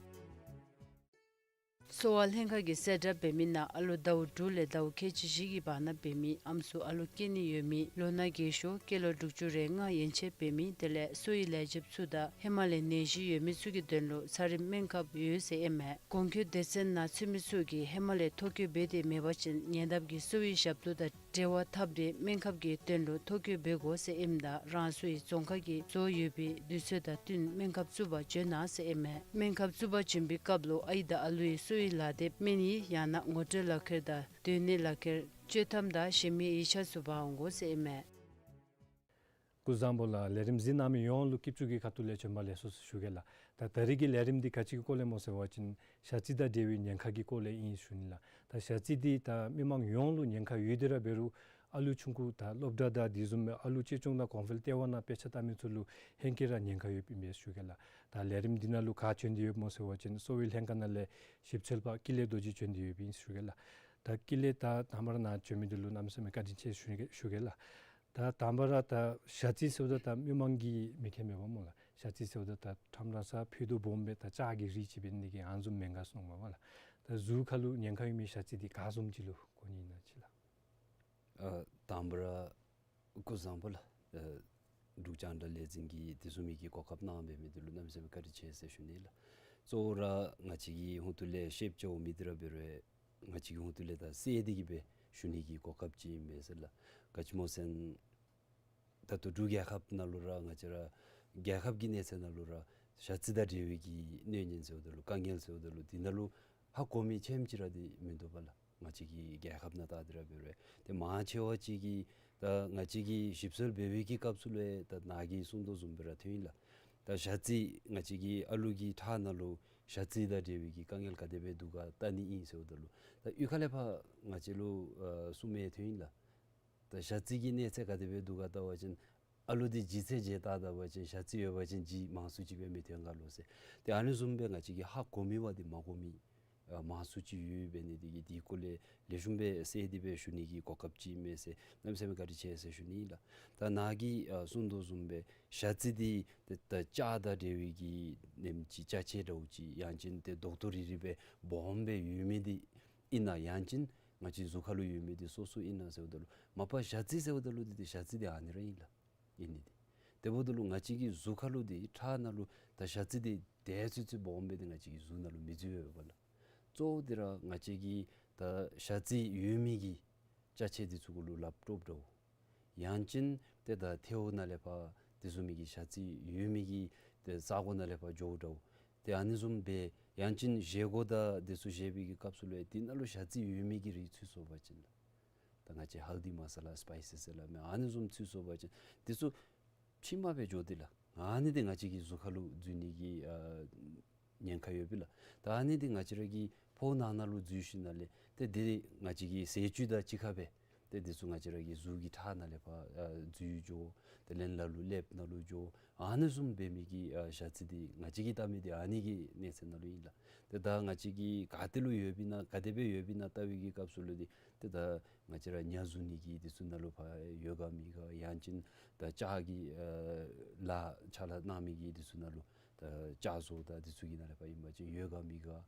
གསོ་བ་ལྷན་ཁག་གིས་གསལ་བསྒྲགས་འབད་མི་ནང་ཨ་ལུ་ཟླཝ་དྲུག་ལས་ཟླཝ་ཁལ་གཅིག་བཞི་གི་བར་ན་འབད་མི་ཨམ་སྲུ་ཨ་ལུ་སྐྱེ་ནི་ཡོད་མི་ལོ་ན་རྒས་ཤོས་སྐྱེས་ལོ་དྲུག་ཅུ་རེ་ལྔ་ཡན་ཆད་འབད་མི་དེ་ལས་གསོ་བའི་ལས་བྱེདཔ་ཚུ་དང་ཧེ་མ་ལས་ནད་གཞི་ཡོད་མི་ཚུ་གི་དོན་ལུ་ཚ་རིམས་སྨན་ཁབ་ཡོད་ཟེར་ཨིན་མས། གོང་འཁོད་སྡེ་ཚན་ནང་ཚུད་མི་ཚུ་གིས་ཧེ་མ་ལས་ཐོ་བཀོད་འབད་དེ་མེད་པ་ཅིན་ཉེ་འདབས་ཀྱི་གསོ་བའི་ཞབས་ཏོག་དང་འབྲེལ་བ་འཐབ་སྟེ་སྨན་ཁབ་ཀྱི་དོན་ལུ་ཐོ་བཀོད་འབད་དགོ་ཟེར་ཨིནམ་ད་རང་སོའི་རྫོང་ཁག་གི་བཟོ་ཡོད་པའི་དུས་ཚོད་དང་བསྟུན་སྨན་ཁབ་བཙུགས་པར་བྱོན་གནང་ཟེར་ཨིན་མས། སྨན་ཁབ་བཙུགས་པར་བྱོན་པའི་སྐབས་ལུ་ཨའི་དང་ཨ་ལུའི་གསོ་བའི་ལག་དེབ་སྨན་ཡིག་ཡང་ན་ངོ་སྤྲོད་ལག་ཁྱེར་དང་སྡོད་གནས་ལག་ཁྱེར་བཅོལ་ཐམ་དང་གཞན་མི་ཡིག་ཆ་ཚུ་འབག་འོང་དགོ་ཟེར་ཨིན་མས། སྐུ་གཟུགས་བཟང་པོ་ལགས། ལས་རིམ་གཟིགས་གནང་མི་ཡོངས་ལུ་སྐྱིད་ཆུ་གི་ཁ་ཐུག་ལས་བྱོན་པ་ལེགས་སོ་ཞུ་གེ་ལགས། ད་ད་རིས་ཀྱི་ལས་རིམ་འདི་ག་ཅི་གི་སྐོར་ལས་སྨོ་ཟེར་བ་ཅིན་ཞ་རྩི་དང་འབྲེལ་བའི་ཉེན་ཁ་གི་སྐོར་ལས་ཨིན་ཞུ་ནི་ལགས། ད་ཞ་རྩི་འདི་ད་མི་མང་ཡོངས་ལུ་ཉེན་ཁ་ཡོད་དེ་ར་འབད་རུང་ཨ་ལུ་ཆུང་ཀུ་དང་སློབ་གྲྭ་དང་དེ་བཟུམ་མའི་ཨ་ལུ་གཅེས་སྐྱོང་དང་གོང་འཕེལ་ལྟེ་བ་ནང་དཔེ་ཆ་ལྟ་མི་ཚུ་ལུ་ཧེང་སྐལ་ར་ཉེན་ཁ་ཡོདཔ་ཨིན་པས་ཞུ་གེ་ལགས། ད་ལས་རིམ་འདི་ནང་ལུ་ག་བྱོན་ཏེ་ཡོདཔ་སྨོ་ཟེར་བ་ཅིན་གསོ་བའི་ལྷན་ཁག་ནང་ལས་ཞིབ་འཚོལ་པ་ཀུན་ལེགས་རྡོ་རྗེ་བྱོན་ཏེ་ཡོདཔ་ཨིན་ཞུ་གེ་ལགས། ད་ཀུན་ལེགས་ད་དང་པ་ར་ནཱ་བྱོན་མི་འདི་ལུ་གནམ་མེད་ས་མེད་བཀའ་དྲིན་ཆེ་ཞུ་གེ་ཞུ་གེ་ལགས། ད་དང་པ་ར་ད་ཞ་རྩི་ཟེརཝ་ད་ད་མི་མང་གིས་མི་མཁྱེན་མས་པ་སྨོ་ལགས། ཞ་རྩི་ཟེརཝ་ད་ད་ཁྲམ་ར་ས་ཕུད་རྡོག་སྦོམ་སྦེ་ད་ལྕགས་ཀྱི་རིགས་ཅིག་འབད་ནི་གི་ཨ་ནི་བཟུམ་མེན་ག་གསུངམ་མས་པ་ལགས། ད་གཟུགས་ཁར་ལུ་ཉེན་ཁ་ཡོད་མི་ཞ་རྩི་འདི་ག་བཟུམ་ཅིག་ལུ་གོ་ནི་ཨིན་ན་ཅིག་ལགས། ཨ་དང་པ་ར་སྐུ་གཟུགས་བཟང་པོ་ལགས། ཨ་འབྲུག་རྒྱང་བསྒྲགས་ལས་འཛིན་གྱིས་དེ་བཟུམ་མའི་གི་གོ་སྐབས་གནང་འབད་མི་འདི་ལུ་གནམ་མེད་ས་མེད་བཀའ་དྲིན་ཆེ་ཟེར་ཞུ་ནི་ལགས། གཙོ་བོ་ར་ང་བཅས་ཀྱི་ཧོངས་ཏོ་ལས་ཤེསཔ་ཅིག་འོང་མི་འདི་ར་འབད་རུང་ང་བཅས་ཀྱི་ཧོངས་ཏོ་ལས་ད་གསལ་ཏེ་གི་སྦེ་ཞུ་ནི་གི་གོ་སྐབས་ཅིག་ཨིན་པས་ཟེར་ལགས། ག་ཅི་སྨོ་ཟེར་ན་ད་ལྟོ་འབྲུག་རྒྱལ་ཁབ་ནང་ལུ་ར་ང་བཅས་ར་རྒྱལ་ཁབ་ཀྱི་གནས་ཚད་ནང་ལུ་ར་ཞ་རྩི་དང་འབྲེལ་བའི་གི་གནོད་ཉེན་ཟེརཝ་ད་ལུ་དཀའ་ངལ་ཟེརཝ་ད་ལུ་འདི་ནང་ལུ་ཧ་གོ་མི་ཆེམ་ཅིག་ར་འདི་མིན་འདུག་པ་ལགས། ང་བཅས་ཀྱི་རྒྱལ་ཁབ་ནང་ད་འདི་ར་འབད་རུང་ཏེ་མང་ཆེ་བ་ཅིག་གིས་ད་ང་བཅས་ཀྱིས་ཞིབ་འཚོལ་འབད་བའི་གི་སྐབས་སུ་ལུ་ད་ནཱ་གིས་གསུང་དོ་བཟུམ་སྦེ་ར་ཐོན་ཡི་ལགས། ད་ཞ་རྩི་ང་བཅས་ཀྱི་ཨ་ལུ་གི་ཁྲག་ནང་ལུ་ཞ་རྩི་དང་འབྲེལ་བའི་གི་དཀའ་ངལ་ག་དེ་སྦེ་འདུག་ག་བལྟ་ནི་ཨིན་ཟེརཝ་ད་ལུ་ད་གཡུས་ཁ་ལས་ཕར་ང་བཅས་ལུ་ཨ་གསུང་མི་ཐོན་ཡི་ལགས། ད་ཞ་རྩི་གི་གནས་ཚད་ག་དེ་སྦེ་འདུག་ག་བལྟ་བ་ཅིན་ཨ་ལུ་འདི་ལྗིད་ཚད་བཞེས་བལྟ་བལྟ་བ་ཅིན་ཞ་རྩི་ཡོད་པ་ཅིན་ལྗིད་མང་སུ་ཅིག་སྦེ་མི་ཐོན་ག་ལོ་ཟེར། ཏེ་ཨ་ནི་བཟུམ་སྦེ་ང་བཅས་ཀྱིས་ཧ་གོ་མི་བ་འདི་མ་གོ་མི་ཨ་མང་སུ་ཅིག་ཡོད་པའི་ནི་འདི་གིས་འདི་སྐོར་ལས་ལེགས་ཤོམ་སྦེ་གསལ་ཏེ་སྦེ་ཞུ་ནི་གི་གོ་སྐབས་ཅིག་ཨིན་མས་ཟེར་གནམ་མེད་ས་མེད་བཀའ་དྲིན་ཆེ་ཟེར་ཞུ་ནི་ལགས། ད་ནཱ་གིས་ཨ་གསུང་དོ་བཟུམ་སྦེ་ཞ་རྩི་འདི་ཏེ་ད་ལྕགས་དང་འབྲེལ་བའི་གི་ནེམ་ཅིག་ཅ་ཆས་འདྲཝ་ཅིག་ཡང་ཅིན་ཏེ་རྡོག་རྡོག་རིལ་རི་སྦེ་སྦོམ་སྦེ་ཡོད་མི་འདི་ཨིན་ན་ཡང་ཅིན་ང་བཅས་གཟུགས་ཁར་ལུ་ཡོད་མི་འདི་སོ་སོ་ཨིན་ན་ཟེརཝ་ད་ལུ་མ་པ་ཞ་རྩི་ཟེརཝ་ད་ལུ་འདི་ཏེ་ཞ་རྩི་འདི་ཨ་ནི་ར་ཨིན་ལགས། ཨིན་ནི་འདི། དེ་འབདཝ་ད་ལུ་ང་བཅས་ཀྱི་གཟུགས་ཁར་ལུ་འདི་ཁྲག་ནང་ལུ་ད་ཞ་རྩི་འདི་དེ་ཚུན་ཚོད་སྦོམ་སྦེ་འདི་ང་བཅས་ཀྱི་གཟུགས་ནང་ལུ་མི་འཛུལ་བས་པ་ལགས། གཙོ་བོ་འདི་ར་ང་བཅས་ཀྱི་ད་ཞ་རྩི་ཡོད་མི་གི་ཅ་ཆས་འདི་ཚུ་གུ་ལུ་ལགཔ་དཀྲོགཔ་འདྲཝ། ཡང་ཅིན་ཏེ་ད་ཐལཝ་ནང་ལས་ཕར་དེ་བཟུམ་མའི་གི་ཞ་རྩི་ཡོད་མི་གི་ཏེ་ས་གོ་ནང་ལས་ཕར་འགྱོཝ་འདྲཝ། ཏེ་ཨ་ནི་བཟུམ་སྦེ་ཡང་ཅིན་བཞེས་སྒོ་དང་དེ་ཚུ་བཞེས་པའི་གི་སྐབས་སུ་ལུ་ཡང་འདི་ནང་ལུ་ཞ་རྩི་ཡོད་མི་གི་རིགས་ཚུད་སོང་པ་ཅིན་ལགས། ད་ང་བཅས་ཧལ་དི་མ་ས་ལ་སི་པའི་སི་ཟེར་སླབ་མི་ཨ་ནི་བཟུམ་ཚུད་སོང་པ་ཅིན་འདི་ཚུ་ཕྱི་མ་སྦེ་འགྱོ་སྟེ་ལགས། ཨ་ནི་འདི་ང་བཅས་ཀྱི་གཟུགས་ཁར་ལུ་འཛུལ་ནི་གི་ཨ་ཉེན་ཁ་ཡོད་པས་ལགས། ད་ཨ་ནི་འདི་ང་བཅས་ར་གི་ཕོཝ་ནང་ན་ལུ་འཛུལ་ཞིནམ་ལས་ཏེ་འདི་ང་བཅས་ཀྱི་ཟས་བཅུད་དང་གཅིག་ཁར་སྦེ་ཏེ་འདི་ཚུ་ང་བཅས་ར་གི་གཟུགས་ཀྱི་ཁྲག་ནང་ལས་ཕར་ཨ་འཛུལ་འགྱོ། ཏེ་ལན་ལ་ལུ་ཀླདཔ་ནང་ལུ་འགྱོ། ཨ་ནི་བཟུམ་འབད་མི་གི་ཨ་ཞ་རྩི་འདི་ང་བཅས་ཀྱིས་བལྟ་མི་འདི་ཨ་ནི་གི་གནས་ཚད་ནང་ལུ་ཨིན་ལགས། ཏེ་ད་ང་བཅས་ཀྱིས་ག་ཏེ་ལུ་ཡོདཔ་ཨིན་ན་ག་དེ་སྦེ་ཡོདཔ་ཨིན་ན་བལྟ་བའི་གི་སྐབས་སུ་ལུ་འདི་ཏེ་ད་ང་བཅས་ར་ཉ་བཟུང་ནི་གི་འདི་ཚུ་ནང་ལུ་ཕར་ཡོད་ག་མེད་ག། ཡང་ཅིན་ད་ལྕགས་ཀྱི་ཨ་ལཱ་ཕྱག་ལཱ་གནང་མི་གི་འདི་ཚུ་ནང་ལུ་ད་ལྕགས་བཟོ་དང་འདི་ཚུ་གི་ནང་ལས་ཕར་ཨིན་པ་ཅིན་ཡོད་ག་མེད་ག། ཨ་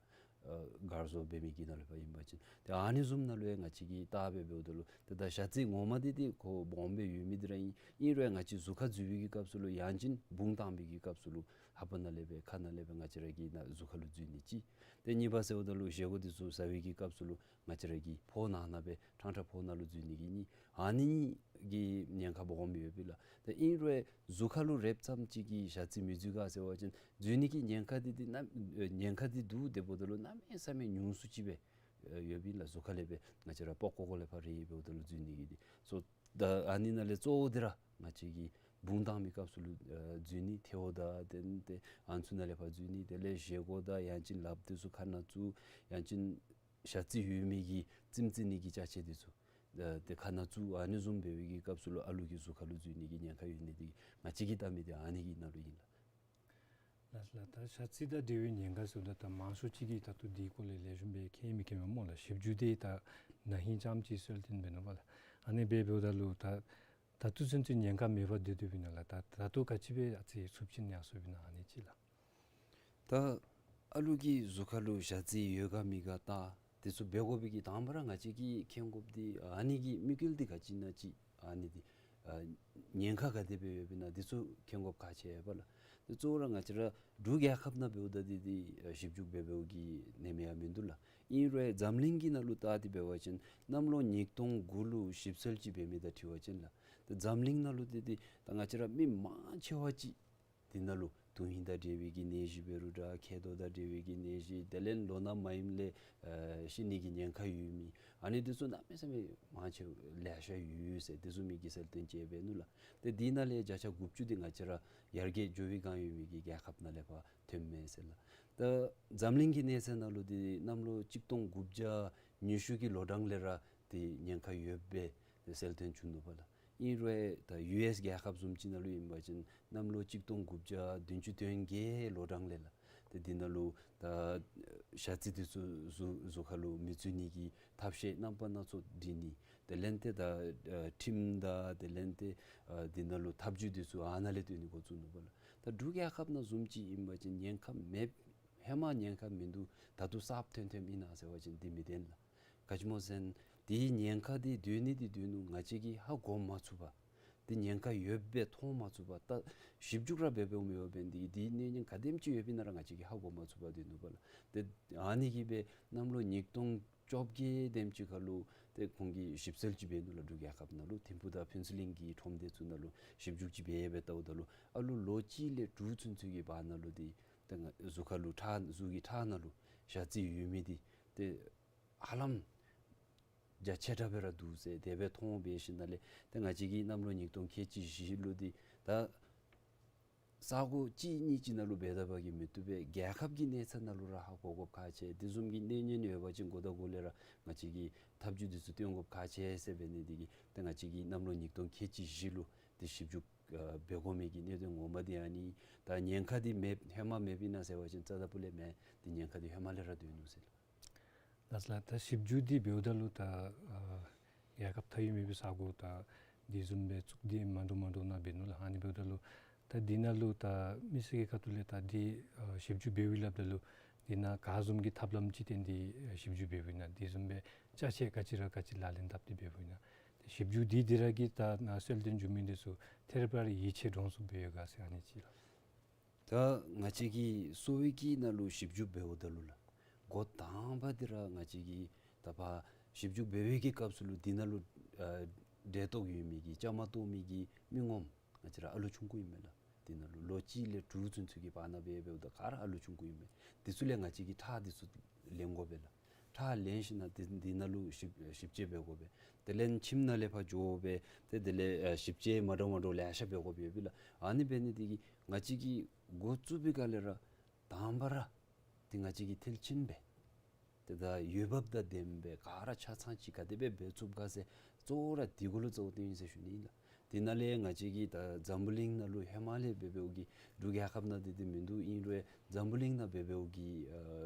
གར་བཟོ་འབད་མི་གི་ནང་ལས་ཕར་ཨིན་པ་ཅིན་ཏེ་ཨ་ནི་བཟུམ་ནང་ལུ་ཡང་ང་བཅས་ཀྱིས་བལྟ་སྦེ་འབདཝ་ད་ལུ་ཏེ་ད་ཞ་རྩི་ངོ་མ་འདི་ཏེ་ཁོ་སྦོམ་སྦེ་ཡོད་མི་འདི་ར་ཨིན། ཨིན་རུང་ཡང་ང་བཅས་གཟུགས་ཁར་འཛུལ་བའི་གི་སྐབས་སུ་ལུ་ཡང་ཅིན་བུང་བཏང་བའི་གི་སྐབས་སུ་ལུ་ལྷ་པ་ནང་ལས་སྦེ་ཁ་ནང་ལས་སྦེ་ང་བཅས་ར་གི་ནང་གཟུགས་ཁར་ལུ་འཛུལ་ནི་གཅིག། ཏེ་གཉིས་པ་ཟེརཝ་ད་ལུ་བཞེས་སྒོ་འདི་ཚུ་ཟ་བའི་གི་སྐབས་སུ་ལུ་ང་བཅས་ར་གི་ཕོཝ་ནང་ན་སྦེ་ཕྲང་ཕྲང་ཕོཝ་ནང་ལུ་འཛུལ་ནི་གི་གཉིས། ཨ་ནི་གཉིས་ཀྱི་ཉེན་ཁ་སྦོམ་ཡོད་པས་ལགས། ཏེ་ཨིན་རུང་གཟུགས་ཁར་ལུ་རེགཔ་ཙམ་ཅིག་གིས་ཞ་རྩི་མི་འཛུལ་ག་ཟེར་བ་ཅིན་འཛུལ་ནི་གི་ཉེན་ཁ་འདི་འདི་ནམ་ཉེན་ཁ་འདི་འདུག། དེ་འབདཝ་ད་ལུ་གནམ་མེད་ས་མེད་ཉུང་སུ་ཅིག་སྦེ་ཡོདཔ་ཨིན་ལགས། གཟུགས་ཁ་ལས་སྦེ་ང་བཅས་ར་པགས་ཀོ་ཀོ་ལས་ཕར་རེག་འབདཝ་ད་ལུ་འཛུལ་ནི་གི་འདི་ཚུ། ད་ཨ་ནི་ནང་ལས་གཙོ་བོ་འདི་ར་ང་བཅས་ཀྱིས་བུང་བཏང་མི་སྐབས་སུ་ལུ་ཨ་འཛུལ་ནི་ཐལཝ་དང་ཏེ་ཏེ་ཨ་ནི་ཚུ་ནང་ལས་ཕར་འཛུལ་ནི། དེ་ལས་བཞེས་སྒོ་དང་ཡང་ཅིན་ལགཔ་འདི་ཚུ་ཁ་ནང་བཙུགས། ཡང་ཅིན་ཞ་རྩི་ཡོད་མི་གི་རྩེདམོ་རྩེ་ནི་གི་ཅ་ཆས་འདི་ཚུ་ཨ་ཏེ་ཁ་ནང་བཙུགས། ཨ་ནི་བཟུམ་འབད་བའི་གི་སྐབས་སུ་ལུ་ཨ་ལུ་གི་གཟུགས་ཁར་ལུ་འཛུལ་ནི་གི་ཉེན་ཁ་ཡོད་ནི་འདི་ང་བཅས་ཀྱིས་བལྟ་མི་འདི་ཨ་ནི་གི་ནང་ལུ་ཨིན་ལགས། ལགས་ལགས། ད་ཞ་རྩི་དང་འབྲེལ་བའི་ཉེན་ཁ་ཟེརཝ་ད་ད་མང་ཤོས་ཅིག་གིས་ད་ལྟོ་འདི་སྐོར་ལས་ལེགས་ཤོམ་སྦེ་མཁྱེན་མི་མཁྱེན་མས་སྨོ་ལགས། ཞིབ་འཇུག་འདི་ད་ན་ཧིང་ཙམ་ཅིག་གསོལ་སྟོན་འབད་ནུག་པ་ལགས། ཨ་ནི་སྦེ་འབདཝ་ད་ལུ་ད་ ད་ལྟོ་ཚུན་ཚོད་ཉེན་ཁ་མེད་པར་སྡོད་སྡོདཔ་ཨིན་ན་ལགས། ད་ད་ལྟོ་ག་ཅི་སྦེ་ཨ་ཙི་ཚབས་ཆེན་ཡར་སོངམ་ཨིན་ན་ཨ་ནི་ཅིག་ལགས། ད་ཨ་ལུ་གི་གཟུགས་ཁར་ལུ་ཞ་རྩི་ཡོད་ག་མེད་ག་ད་དེ་ཚུ་འབད་དགོ་པའི་གི་དང་པ་ར་ང་བཅས་ཀྱིས་མཁྱེན་དགོཔ་འདི་ཨ་ནི་གི་དམིགས་ཡུལ་འདི་ག་ཅི་ཨིན་ན་ཅིག་ཨ་ནི་འདི་ཨ་ཉེན་ཁ་ག་དེ་སྦེ་ཡོདཔ་ཨིན་ན་འདི་ཚུ་མཁྱེན་དགོཔ་ཁག་ཆེ་བས་ལགས། དེ་གཙོ་བོ་ར་ང་བཅས་ར་འབྲུག་རྒྱལ་ཁབ་ནང་འབདཝ་ད་འདི་འདི་ཨ་ཞིབ་འཇུག་འབད་འབདཝ་གི་གནས་མེད་ཡང་མིན་འདུག་ལགས། ཨིན་རུང་འཛམ་གླིང་གི་ནང་ལུ་བལྟ་སྟེ་འབད་བ་ཅིན་གནམ་ལོ་ཉིས་སྟོང་དགུ་ལུ་ཞིབ་འཚོལ་ཅིག་འབད་མི་དང་འཁྲིལ་བ་ཅིན་ལགས། ད་འཛམ་གླིང་ནང་ལུ་འདི་འདི་ད་ང་བཅས་ར་མི་མང་ཆེ་བ་ཅིག་འདི་ནང་ལུ་དོན་ཧིང་དང་འབྲེལ་བའི་གི་ནད་གཞི་འབད་རུང་འདྲ་མཁལ་རྡོག་དང་འབྲེལ་བའི་གི་ནད་གཞི་དེ་ལས་ལོ་ན་མ་ཡིན་ལས་ཨ་ཤི་ནི་གི་ཉེན་ཁ་ཡོད་མི་ཨ་ནི་འདི་ཚུ་གནམ་མེད་ས་མེད་མང་ཆེ་ལེ་ཤ་ཡོད་ཟེར་འདི་ཚུ་མི་གིས་གསལ་སྟོན་ཅིག་འབད་ནུག་ལགས། ཏེ་འདི་ནང་ལས་བརྒྱ་ཆ་དགུ་བཅུ་འདི་ང་བཅས་ར་ཡར་རྒྱས་འགྱོ་བའི་སྒང་ཡོད་མི་གི་རྒྱལ་ཁབ་ནང་ལས་ཕར་ཐོནམ་མས་ཟེར་ལགས། ད་འཛམ་གླིང་གི་གནས་ཚད་ནང་ལུ་འདི་གནམ་ལོ་གཅིག་སྟོང་དགུ་བརྒྱ་ཉི་ཤུ་གི་ལོ་གྲངས་ལས་ར་འདི་ཉེན་ཁ་ཡོདཔ་སྦེ་གསལ་སྟོན་བྱུང་ནུག་པ་ལགས། ཨིན་རུང་ད་ཡུ་ཨེསི་རྒྱལ་ཁབ་བཟུམ་ཅིག་ནང་ལུ་ཨིན་པ་ཅིན་གནམ་ལོ་གཅིག་སྟོང་དགུ་བརྒྱ་བདུན་ཅུ་དོན་བརྒྱད་ལོ་གྲངས་ལས་ལགས། ཏེ་འདི་ནང་ལུ་ད་ཞ་རྩི་འདི་ཚུ་གཟུགས་གཟུགས་ཁར་ལུ་མི་འཛུལ་ནི་གི་ཐབས་ཤེས་རྣམ་པ་སྣ་ཚོགས་སྒྲིག་ནི། དེ་ལས་ཏེ་ད་ཨ་ཁྲིམས་དང་དེ་ལས་ཏེ་ཨ་འདི་ནང་ལུ་ཐབས་བྱུས་འདི་ཚུ་ཨ་ནཱ་ལས་བཏོན་ནི་འགོ་བཙུགས་ནུག་པ་ལགས། ད་འབྲུག་རྒྱལ་ཁབ་ནང་བཟུམ་ཅིག་ཨིན་པ་ཅིན་ཉེན་ཁ་མེད། ཧེ་མ་ཉེན་ཁ་མིན་འདུག། ད་ལྟོ་གསརཔ་ཐོན་ཐོནམ་ཨིན་ན་ཟེར་བ་ཅིན་འདི་མི་བདེན་ལགས། ག་ཅི་སྨོ་ཟེར་ན་འདི་ཉེན་ཁ་འདི་སྡོད་ནི་འདི་སྡོད་ནུག། ང་བཅས་ཀྱིས་ཧ་གོ་མ་ཚུགས་པར་འདི་ཉེན་ཁ་ཡོདཔ་སྦེ་མཐོང་མ་ཚུགས་པར་ད་ཞིབ་འཇུག་ར་འབད་འབདཝ་མེད་པར་འབད་ནི་འདི་གིས་འདི་གནོད་ཉེན་ག་དེམ་ཅིག་ཡོདཔ་ཨིན་ན་ར་ང་བཅས་ཀྱིས་ཧ་གོ་མ་ཚུགས་པར་སྡོད་ནུག་པ་ལགས། ཏེ་ཨ་ནི་གིས་སྦེ་གནམ་ལོ་ཉིས་སྟོང་བཅོ་བརྒྱད་དེམ་ཅིག་ཁར་ལུ་ཏེ་ཁོང་གིས་ཞིབ་འཚོལ་ཅིག་འབད་ནུག་ལགས། འབྲུག་རྒྱལ་ཁབ་ནང་ལུ་ཐིམ་ཕུག་དང་ཕུན་ཚོགས་གླིང་གི་ཁྲོམ་སྡེ་ཚུ་ནང་ལུ་ཞིབ་འཇུག་ཅིག་འབད་འབད་བལྟཝ་ད་ལུ་ཨ་ལུ་ལོ་གཅིག་ལས་དྲུག་ཚུན་ཚོད་ཀྱི་བར་ན་ལུ་འདི་ཏེ་ང་གཟུགས་ཁར་ལུ་ཁྲག་གཟུགས་ཀྱི་ཁྲག་ནང་ལུ་ཞ་རྩི་ཡོད་མི་འདི་ཏེ་ཧ་ལམ་རྒྱ་ཆེ་དྲགས་སྦེ་ར་འདུག་ཟེར་དེ་སྦེ་མཐོང་འབད་ཞིནམ་ལས་ཏེ་ང་བཅས་ཀྱིས་གནམ་ལོ་ཉིས་སྟོང་ཁལ་གཅིག་བཞི་ལུ་འདི་ད་ས་གོ་གཅིག་གཉིས་ཅིག་ནང་ལུ་འབད་དེ་འབད་གིས་མི་བཏུབ་པས། རྒྱལ་ཁབ་ཀྱི་གནས་ཚད་ནང་ལུ་ར་ཧ་གོ་དགོཔ་ཁག་ཆེ། དེ་བཟུམ་གྱི་གནོད་ཉེན་ཡོད་པ་ཅིན་འགོ་དང་འགོ་ལས་ར་ང་བཅས་ཀྱིས་ཐབས་བྱུས་འདི་ཚུ་སྟོན་དགོཔ་ཁག་ཆེ་ཟེར་འབད་ནི་འདི་གིས་ཏེ་ང་བཅས་ཀྱིས་གནམ་ལོ་ཉིས་སྟོང་ཁལ་གཅིག་བཞི་ལུ་འདི་ཞིབ་འཇུག་ཨ་འབད་དགོ་མི་གི་གནད་དོན་ངོ་མ་འདི་ཨ་ནི། ད་ཉེན་ཁ་འདི་མེད་ཧེ་མ་མེདཔ་ཨིན་ན་ཟེར་བ་ཅིན་རྩ་དང་ཕུ་ལས་མེད། འདི་ཉེན་ཁ་འདི་ཧེ་མ་ལས་ར་སྡོད་ནུག་ཟེར་ལགས། ལགས་སོ་ལགས། ད་ཞིབ་འཇུག་འདི་འབདཝ་ད་ལུ་ད་ཨ་རྒྱལ་ཁབ་མཐའ་དབུས་མེད་པའི་ས་གོ་ད་འདི་བཟུམ་སྦེ་བཙུགས་ཏེ་མ་འདྲཝ་མ་འདྲཝ་ནང་འབད་ནུག་ལགས། ཨ་ནི་འབདཝ་ད་ལུ་ད་འདི་ནང་ལུ་ད་མི་སེར་གྱི་ཁ་ཐུག་ལས་ད་འདི་ཨ་ཞིབ་འཇུག་འབདཝ་ལས་ད་ལུ་འདི་ནང་ག་བཟུམ་གྱི་ཐབས་ལམ་ཅིག་བཏོན་ཏེ་ཨ་ཞིབ་འཇུག་འབདཝ་ཨིན་ན། འདི་བཟུམ་སྦེ་ཅ་ཆས་ག་ཅི་ར་ག་ཅི་ལག་ལེན་འཐབ་སྟེ་འབདཝ་ཨིན་ན། ཏེ་ཞིབ་འཇུག་འདི་འདི་ར་གིས་ད་ནཱ་གསལ་སྟོན་འབྱུང་མི་འདི་ཚུ་ཐད་རི་བ་རི་ཡིད་ཆེས་འདྲོངས་ཚུགསཔ་སྦེ་ཡོད་ག་ཟེར་ཨ་ནི་ཅིག་ལགས། ད་ང་བཅས་ཀྱིས་གསོ་བའི་གི་ནང་ལུ་ཞིབ་འཇུག་འབདཝ་ད་ལུ་ལགས། འགོ་དང་པ་འདི་ར་ང་བཅས་ཀྱིས་ད་ཕར་ཞིབ་འཇུག་འབད་བའི་གི་སྐབས་སུ་ལུ་འདི་ནང་ལུ་ཨ་འབྲེལ་གཏོགས་ཡོད་མི་གི་བཅའ་མར་གཏོགས་མི་གི་མི་ངོམ་ང་བཅས་ར་ཨ་ལུ་ཆུང་ཀུ་ཨིན་མས་ལགས། འདི་ནང་ལུ་ལོ་གཅིག་ལས་དྲུག་ཚུན་ཚོད་ཀྱི་བར་ན་འབད་འབདཝ་ད་ག་ར་ཨ་ལུ་ཆུང་ཀུ་ཨིན་མས། འདི་ཚུ་ལས་ང་བཅས་ཀྱིས་ཁྲག་འདི་ཚུ་ལེན་དགོ་པས་ལགས། ཁྲག་ལེན་ཞིནམ་ལས་འདི་འདི་ནང་ལུ་ཞིབ་ཞིབ་དཔྱད་འབད་དགོ་པས། དེ་ལས་ཁྱིམ་ནང་ལས་ཕར་འགྱོ་སྦེ་ཏེ་དེ་ལས་ཨ་ཞིབ་དཔྱད་མ་འདྲཝ་མ་འདྲཝ་ལེ་ཤ་འབད་དགོཔ་ཡོད་པས་ལགས། ཨ་ནི་འབད་ནི་འདི་གིས་ང་བཅས་ཀྱིས་འགོ་བཙུགས་པའི་སྒང་ལས་ར་དང་པ་ར་འདི་ང་བཅས་ཀྱིས་མཐིལ་ཕྱིན་སྦེ་ཏེ་ད་འོས་འབབ་དང་ལྡནམ་སྦེ་ག་ར་ཆ་ཚང་ཅིག་ག་དེ་སྦེ་འབད་ཚུགསཔ་ག་ཟེར་གཙོ་བོ་ར་འདི་གུ་ལུ་གཙོ་བོ་བཏོན་ཡི་ཟེར་ཞུ་ནི་ཨིན་ལགས། དེ་ནང་ལས་ང་བཅས་ཀྱིས་ད་འཛམ་བུ་གླིང་ནང་ལུ་ཧེ་མ་ལས་འབད་འབདཝ་གི་འབྲུག་རྒྱལ་ཁབ་ནང་འདི་འདི་མིན་འདུག། ཨིན་རུང་འཛམ་བུ་གླིང་ནང་འབད་འབདཝ་གི་ཨ་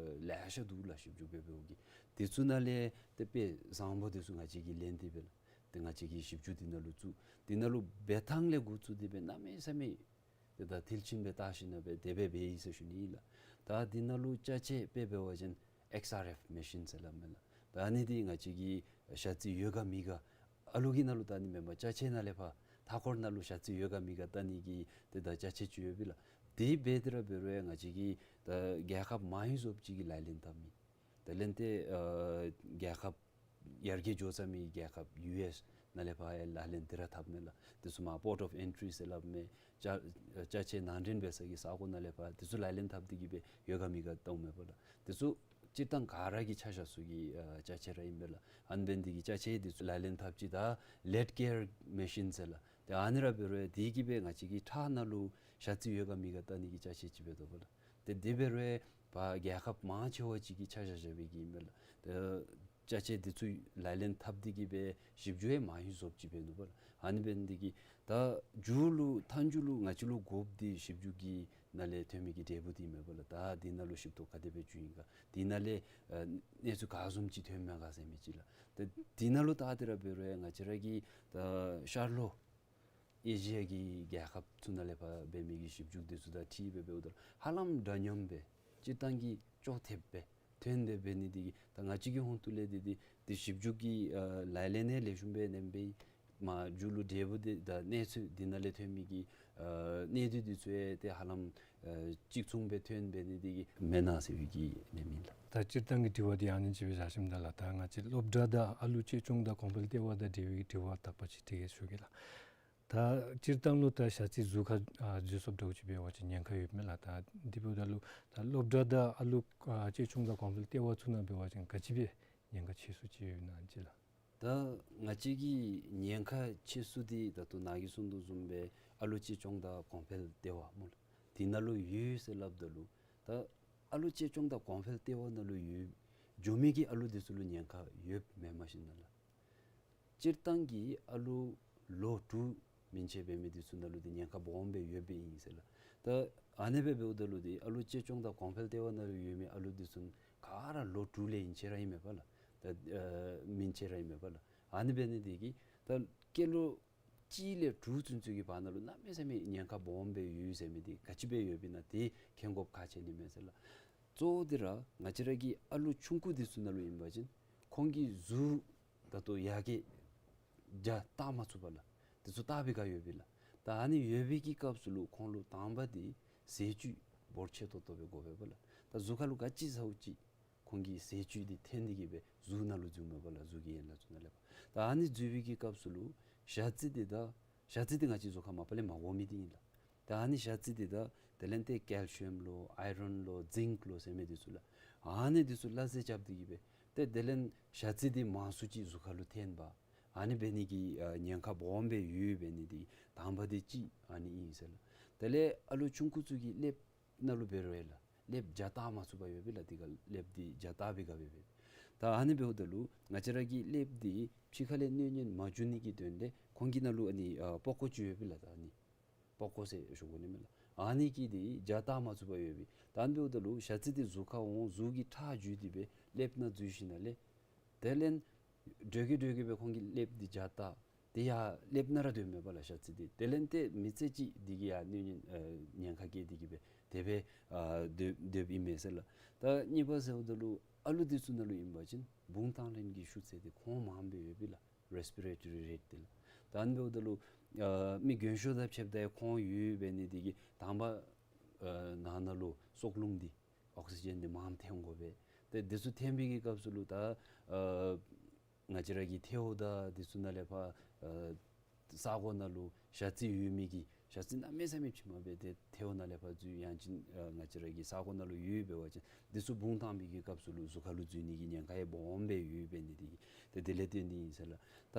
ལེ་ཤ་འདུག་ལགས། ཞིབ་འཇུག་འབད་འབདཝ་གི་འདི་ཚུ་ནང་ལས་ཏེ་དཔེ་བཟང་པོ་འདི་ཚུ་ང་བཅས་ཀྱིས་ལེན་ཏེ་སྦེ་ལགས། ཏེ་ང་བཅས་ཀྱིས་ཞིབ་འཇུག་འདི་ནང་ལུ་བཙུགས། འདི་ནང་ལུ་འབད་ཐངས་ལས་འགོ་བཙུགས་ཏེ་སྦེ་གནམ་མེད་ས་མེད་ཏེ་ད་མཐིལ་ཕྱིན་སྦེ་བལྟ་ཞིནམ་ལས་སྦེ་དེ་སྦེ་འབད་ཡི་ཟེར་ཞུ་ནི་ཨིན་ལགས། ད་འདི་ནང་ལུ་ཅ་ཆས་དཔེ་འབད་བ་ཅིན་ཨེགསི་ཨར་ཨེཕ་མེ་ཤིན་ཟེར་སླབ་མས་ལགས། ད་ཨ་ནི་འདི་ང་བཅས་ཀྱི་ཞ་རྩི་ཡོད་ག་མེད་ག་ཨ་ལུ་གི་ནང་ལུ་ད་ཨ་ནི་མེན་པར་ཅ་ཆས་ནང་ལས་ཕར་མཐའ་འཁོར་ནང་ལུ་ཞ་རྩི་ཡོད་ག་མེད་ག་བལྟ་ནི་གི་ཏེ་ད་ཅ་ཆས་ཅིག་ཡོད་པས་ལགས། དེ་འབད་དེ་ར་འབད་རུང་ང་བཅས་ཀྱིས་ད་རྒྱལ་ཁབ་མང་ཤོས་ཅིག་གིས་ལག་ལེན་འཐབ་མི་དེ་ལས་ཏེ་ཨ་རྒྱལ་ཁབ་ཡར་རྒྱས་འགྱོ་ཚར་མི་རྒྱལ་ཁབ་ཡུ་ཨེསི་ནང་ལས་ཕར་ཡང་ལག་ལེན་འདི་ར་འཐབ་མས་ལགས། དེ་ཚུ་མར་པོརཊ་ཨོཕ་ཨེན་ཊི་རི་ཟེར་སླབ་མས། ཅ་ཅ་ཆས་ནང་འདྲེན་འབད་ས་གི་ས་གོ་ནང་ལས་ཕར་དེ་ཚུ་ལག་ལེན་འཐབ་སྟེ་གི་སྦེ་ཡོད་ག་མེད་ག་བལྟཝ་མས་པ་ལགས། དེ་ཚུ་སྤྱིར་བཏང་ག་ར་གིས་ཆ་བཞག་ས་གི་ཨ་ཅ་ཆས་ར་ཨིན་པས་ལགས། ཨ་ནི་འབད་ནི་འདི་གིས་ཅ་ཆས་དེ་ཚུ་ལག་ལེན་འཐབ་ཅི། ད་ལེཊ་ཀེར་མེ་ཤིན་ཟེར་ལགས། ཏེ་ཨ་ནི་ར་འབད་རུང་དེ་གིས་སྦེ་ང་བཅས་ཀྱི་ཁྲག་ནང་ལུ་ཞ་རྩི་ཡོད་ག་མེད་ག་བལྟ་ནི་གི་ཅ་ཆས་ཅིག་འབད་དོ་པ་ལགས། ཏེ་དེ་འབད་རུང་ཕར་རྒྱལ་ཁབ་མང་ཆེ་བ་ཅིག་གིས་ཆ་བཞག་བཞག་པའི་གི་ཨིན་པས་ལགས། ཏེ་ཅ་ཆས་འདི་ཚུ་ལག་ལེན་འཐབ་སྟེ་གི་སྦེ་ཞིབ་འཇུག་ཡང་མང་ཤོས་ཅིག་འབད་ནུག་པ་ལགས། ཨ་ནི་འབད་ནི་འདི་གིས་ད་མཇུག་ལུ་མཐའ་མཇུག་ལུ་ང་བཅས་ལུ་དགོཔ་འདི་ཞིབ་འཇུག་གི་ནང་ལས་ཐོན་མི་གི་འབྲས་བུ་འདི་མས་པ་ལགས། ད་འདི་ནང་ལུ་ཞིབ་འཚོལ་ག་དེ་སྦེ་བྱུང་ཡི་ག་འདི་ནང་ལས་ཨ་གནས་ཚུལ་ག་བཟུམ་ཅིག་ཐོནམ་མས་ག་ཟེར་མི་ཅིག་ལགས། ད་འདི་ནང་ལུ་བལྟ་སྟེ་ར་འབད་རུང་ང་བཅས་ར་གི་ད་ཤར་ལྷོ་ ཨེ་ཤི་ཡ་གི་རྒྱལ་ཁབ་ཚུ་ནང་ལས་ཕར་འབད་མི་གི་ཞིབ་འཇུག་འདི་ཚུ་དང་འཁྲིལ་སྦེ་འབདཝ་ད་ཧ་ལམ་འདྲ་མཉམ་སྦེ་སྤྱིར་བཏང་གི་ཅོག་འཐདཔ་སྦེ་ཐོན་ཏེ་འབད་ནི་འདི་གིས་ད་ང་བཅས་ཀྱི་ཧོང་ཏོ་ལས་འདི་འདི་འདི་ཞིབ་འཇུག་གི་ཨ་ལག་ལེན་ལེགས་ཤོམ་སྦེ་ཨིནམ་སྦེ་མ་མཇུག་ལུ་འབྲས་བུ་འདི་དང་གནས་ཚུལ་འདི་ནང་ལས་ཐོན་མི་གི་ཨ་གནད་དོན་འདི་ཚུ་ཡང་ཏེ་ཧ་ལམ་ཨ་གཅིག་མཚུངས་སྦེ་ཐོན་འབད་ནི་འདི་གིས་མེན་ན་ཟེར་བའི་གི་ཨིནམ་ཨིན་ལགས། ད་སྤྱིར་བཏང་གི་དྲི་བ་འདི་ཨ་ནི་ཅིག་སྦེ་བཞག་ཞིནམ་ད་ལགས། ད་ང་བཅས་སློབ་གྲྭ་དང་ཨ་ལུ་གཅེས་སྐྱོང་དང་གོང་འཕེལ་ལྟེ་བ་དང་འབྲེལ་བའི་དྲི་བ་དག་པ་ཅིག་དྲི་གེ་ཞུ་གེ་ལགས། ད་སྤྱིར་བཏང་ལུ་ད་ཞ་རྩི་གཟུགས་ཁར་ཨ་འཛུལ་སོངམ་འདྲཝ་ཅིག་འབད་བ་ཅིན་ཉེན་ཁ་ཡོདཔ་མས་ལགས། ད་འདི་འབདཝ་ད་ལུ་ད་སློབ་གྲྭ་དང་ཨ་ལུ་ཨ་གཅེས་སྐྱོང་དང་གོང་འཕེལ་ལྟེ་བ་ཚུ་ནང་འབད་བ་ཅིན་ག་ཅི་སྦེ་ཉེན་ཁ་ཆེ་སུ་ཅིག་ཡོད་ན་ཅིག་ལགས། ད་ང་བཅས་ཀྱི་ཉེན་ཁ་ཆེ་སུ་འདི་ད་ལྟོ་ནཱ་གིས་གསུངས་དོ་བཟུམ་སྦེ་ཨ་ལུ་གཅེས་སྐྱོང་དང་གོང་འཕེལ་ལྟེ་བ་སྨོ་ལགས། འདི་ནང་ལུ་ཡོད་ཟེར་སླབ་ད་ལུ་ད་ཨ་ལུ་གཅེས་སྐྱོང་དང་གོང་འཕེལ་ལྟེ་བ་ནང་ལུ་ཡོད་འགྱོ་མི་གི་ཨ་ལུ་འདི་ཚུ་ལུ་ཉེན་ཁ་ཡོདཔ་མེན་མས་ཤིག་ན་ལགས། སྤྱིར་བཏང་གི་ཨ་ལུ་ལོ་དྲུག་མན་ཆད་འབད་མི་འདི་ཚུ་ནང་ལུ་འདི་ཉེན་ཁ་སྦོམ་སྦེ་ཡོདཔ་ཨིན་ཟེར་ལགས། ད་ཨ་ནི་སྦེ་འབདཝ་ད་ལུ་འདི་ཨ་ལུ་གཅེས་སྐྱོང་དང་གོང་འཕེལ་ལྟེ་བ་ནང་ལུ་ཡོད་མི་ཨ་ལུ་འདི་ཚུ་ག་ར་ལོ་དྲུག་ལས་ཡན་ཆད་ར་ཨིན་མས་པ་ལགས། ད་ཨ་མན་ཆད་ར་ཨིན་མས་པ་ལགས། ཨ་ནི་འབད་ནི་འདི་གིས་ད་སྐྱེས་ལོ་གཅིག་ལས་དྲུག་ཚུན་ཚོད་ཀྱི་བར་ན་ལུ་གནམ་མེད་ས་མེད་ཉེན་ཁ་སྦོམ་སྦེ་ཡོད་ཟེར་མི་འདི་ག་ཅི་སྦེ་ཡོདཔ་ཨིན་ན་འདི་མཁྱེན་དགོཔ་ཁག་ཆེ་ནི་མས་ཟེར་ལགས། གཙོ་བོ་འདི་ར་ང་བཅས་ར་གི་ཨ་ལུ་ཆུང་ཀུ་འདི་ཚུ་ནང་ལུ་ཨིན་པ་ཅིན་ཁོང་གི་གཟུགས་ད་ལྟོ་ཡར་རྒྱས་རྒྱ་བཏགས་མ་ཚུགས་པར་ལགས། འདི་ཚུ་བཏགས་པའི་སྒང་ཡོད་པས་ལགས། ད་ཨ་ནི་ཡོད་པའི་གི་སྐབས་སུ་ལུ་ཁོང་ལུ་དང་པ་འདི་ཟས་བཅུད་འབོར་ཆེ་ཏོག་ཏོ་སྦེ་དགོ་པས་པ་ལགས། ད་གཟུགས་ཁར་ལུ་ག་ཅི་ཟཝ་ཅིག་ཁོང་གི་ཟས་བཅུད་འདི་འཐོན་ཏེ་གི་སྦེ་གཟུགས་ནང་ལུ་འཛུལཝ་མས་པ་ལགས། གཟུགས་ཀྱི་ཡན་ལག་ཚུ་ནང་ལས་ཕར། ད་ཨ་ནི་འཛུལ་བའི་གི་སྐབས་སུ་ལུ་ཞ་རྩི་འདི་ད་ཞ་རྩི་འདི་ང་བཅས་གཟུགས་ཁར་མ་པ་ལས་མ་དགོ་མི་འདི་ཨིན་ལགས། ད་ཨ་ནི་ཞ་རྩི་འདི་ད་དེ་ལས་ཏེ་ཀལ་ཤི་ཡམ་ལོ་ཨའི་རོན་ལོ་ཛིང་ཀ་ལོ་ཟེར་མི་འདི་ཚུ་ལགས། ཨ་ནི་འདི་ཚུ་སླ་བསྲེ་རྐྱབ་སྟེ་གི་སྦེ་ཏེ་དེ་ལས་ཞ་རྩི་འདི་མང་སུ་ཅིག་གཟུགས་ཁར་ལུ་འཐོན་པ། ཨ་ནི་འབད་ནི་གི་ཨ་ཉེན་ཁ་སྦོམ་སྦེ་ཡོད་འབད་ནི་འདི་དང་པ་འདི་གཅིག་ཨ་ནི་ཨིན་ཟེར་ལགས། དེ་ལས་ཨ་ལུ་ཆུང་ཀུ་ཚུ་གི་ཀླདཔ་ནང་ལུ་འབད་རུང་ལགས། ཀླདཔ་རྒྱ་བཏགས་མ་ཚུགས་པར་ཡོད་པས་ལགས། འདི་ག་ཀླདཔ་འདི་རྒྱ་བཏགས་པའི་སྒང་སྦེ་འབད། ད་ཨ་ནི་འབདཝ་ད་ལུ་ང་བཅས་ར་གི་ཀླདཔ་འདི་ཕྱི་ཁ་ལས་གནོད་ཉེན་མ་འགྱོ་ནི་གི་དོན་ལས་ཁོང་གི་ནང་ལུ་ཨ་ནི་ཨ་པགས་ཀོ་ཅིག་ཡོད་པས་ལགས། ད་ཨ་ནི་པགས་ཀོ་ཟེར་ཞུ་དགོ་ནི་མས་ལགས། ཨ་ནི་གིས་འདི་རྒྱ་བཏགས་མ་ཚུགས་པར་ཡོད་པས། ད་ཨ་ནི་འབདཝ་ད་ལུ་ཞ་རྩི་འདི་གཟུགས་ཁར་འོང་གཟུགས་ཀྱི་ཁྲག་འཇུ་སྟེ་སྦེ་ཀླདཔ་ནང་འཛུལ་ཞིནམ་ལས་དེ་ལས་འགྱོ་གི་འགྱོ་གི་སྦེ་ཁོང་གི་ཀླདཔ་འདི་རྒྱ་བཏགས། དེ་ཡང་ཀླདཔ་ནང་ར་སྡོདཔ་མས་པ་ལགས་ཞ་རྩི་འདི། དེ་ལས་ཏེ་མི་ཚེ་གཅིག་འདི་གིས་ཡང་གནོད་ཉེན་ཨ་ཉེན་ཁ་བཀལ་ཏེ་གི་སྦེ་དེ་སྦེ་ཨ་སྡོད་སྡོདཔ་ཨིན་མས་ཟེར་ལགས། ད་གཉིས་པ་ཟེརཝ་ད་ལུ་ཨ་ལུ་འདི་ཚུ་ནང་ལུ་ཨིན་པ་ཅིན་བུང་ཐང་ལེན་གྱི་ཤུགས་ཚད་འདི་ཁོང་མངམ་སྦེ་ཡོད་པས་ལགས། རེས་པི་རེ་ཊོ་རི་རེཊ་འདི་ལགས། ད་ཨ་ནི་འབདཝ་ད་ལུ་ཨ་མི་རྒན་ཤོས་དང་ཕྱདཔ་ད་ཡང་ཁོང་ཡོད་འབད་ནི་འདི་གིས་དང་པ་ཨ་ནང་ན་ལུ་སྲོག་རླུང་འདི་ཨོག་སི་ཇེན་འདི་མངམ་འཐོན་དགོ་པས། ཏེ་འདི་ཚུ་འཐོན་པའི་གི་སྐབས་སུ་ལུ་ད་ཨ་ང་བཅས་ར་གི་ཐལཝ་དང་འདི་ཚུ་ནང་ལས་ཕར་ཨ་ས་གོ་ནང་ལུ་ཞ་རྩི་ཡོད་མི་གི་ཞ་རྩི་གནམ་མེད་ས་མེད་ཕྱི་མ་སྦེ་ཏེ་ཐལཝ་ནང་ལས་ཕར་འཛུལ་ཡང་ཅིན་ཨ་ང་བཅས་ར་གི་ས་གོ་ནང་ལུ་ཡོད་འབད་བ་ཅིན་འདི་ཚུ་བུང་ཐང་པའི་གི་སྐབས་སུ་ལུ་གཟུགས་ཁར་ལུ་འཛུལ་ནི་གི་ཉེན་ཁ་ཡང་སྦོམ་སྦེ་ཡོད་འབད་ནི་འདི་གིས་ཏེ་དེ་ལས་བརྟེན་ཏེ་ཨིན་ཟེར་ལགས། ད་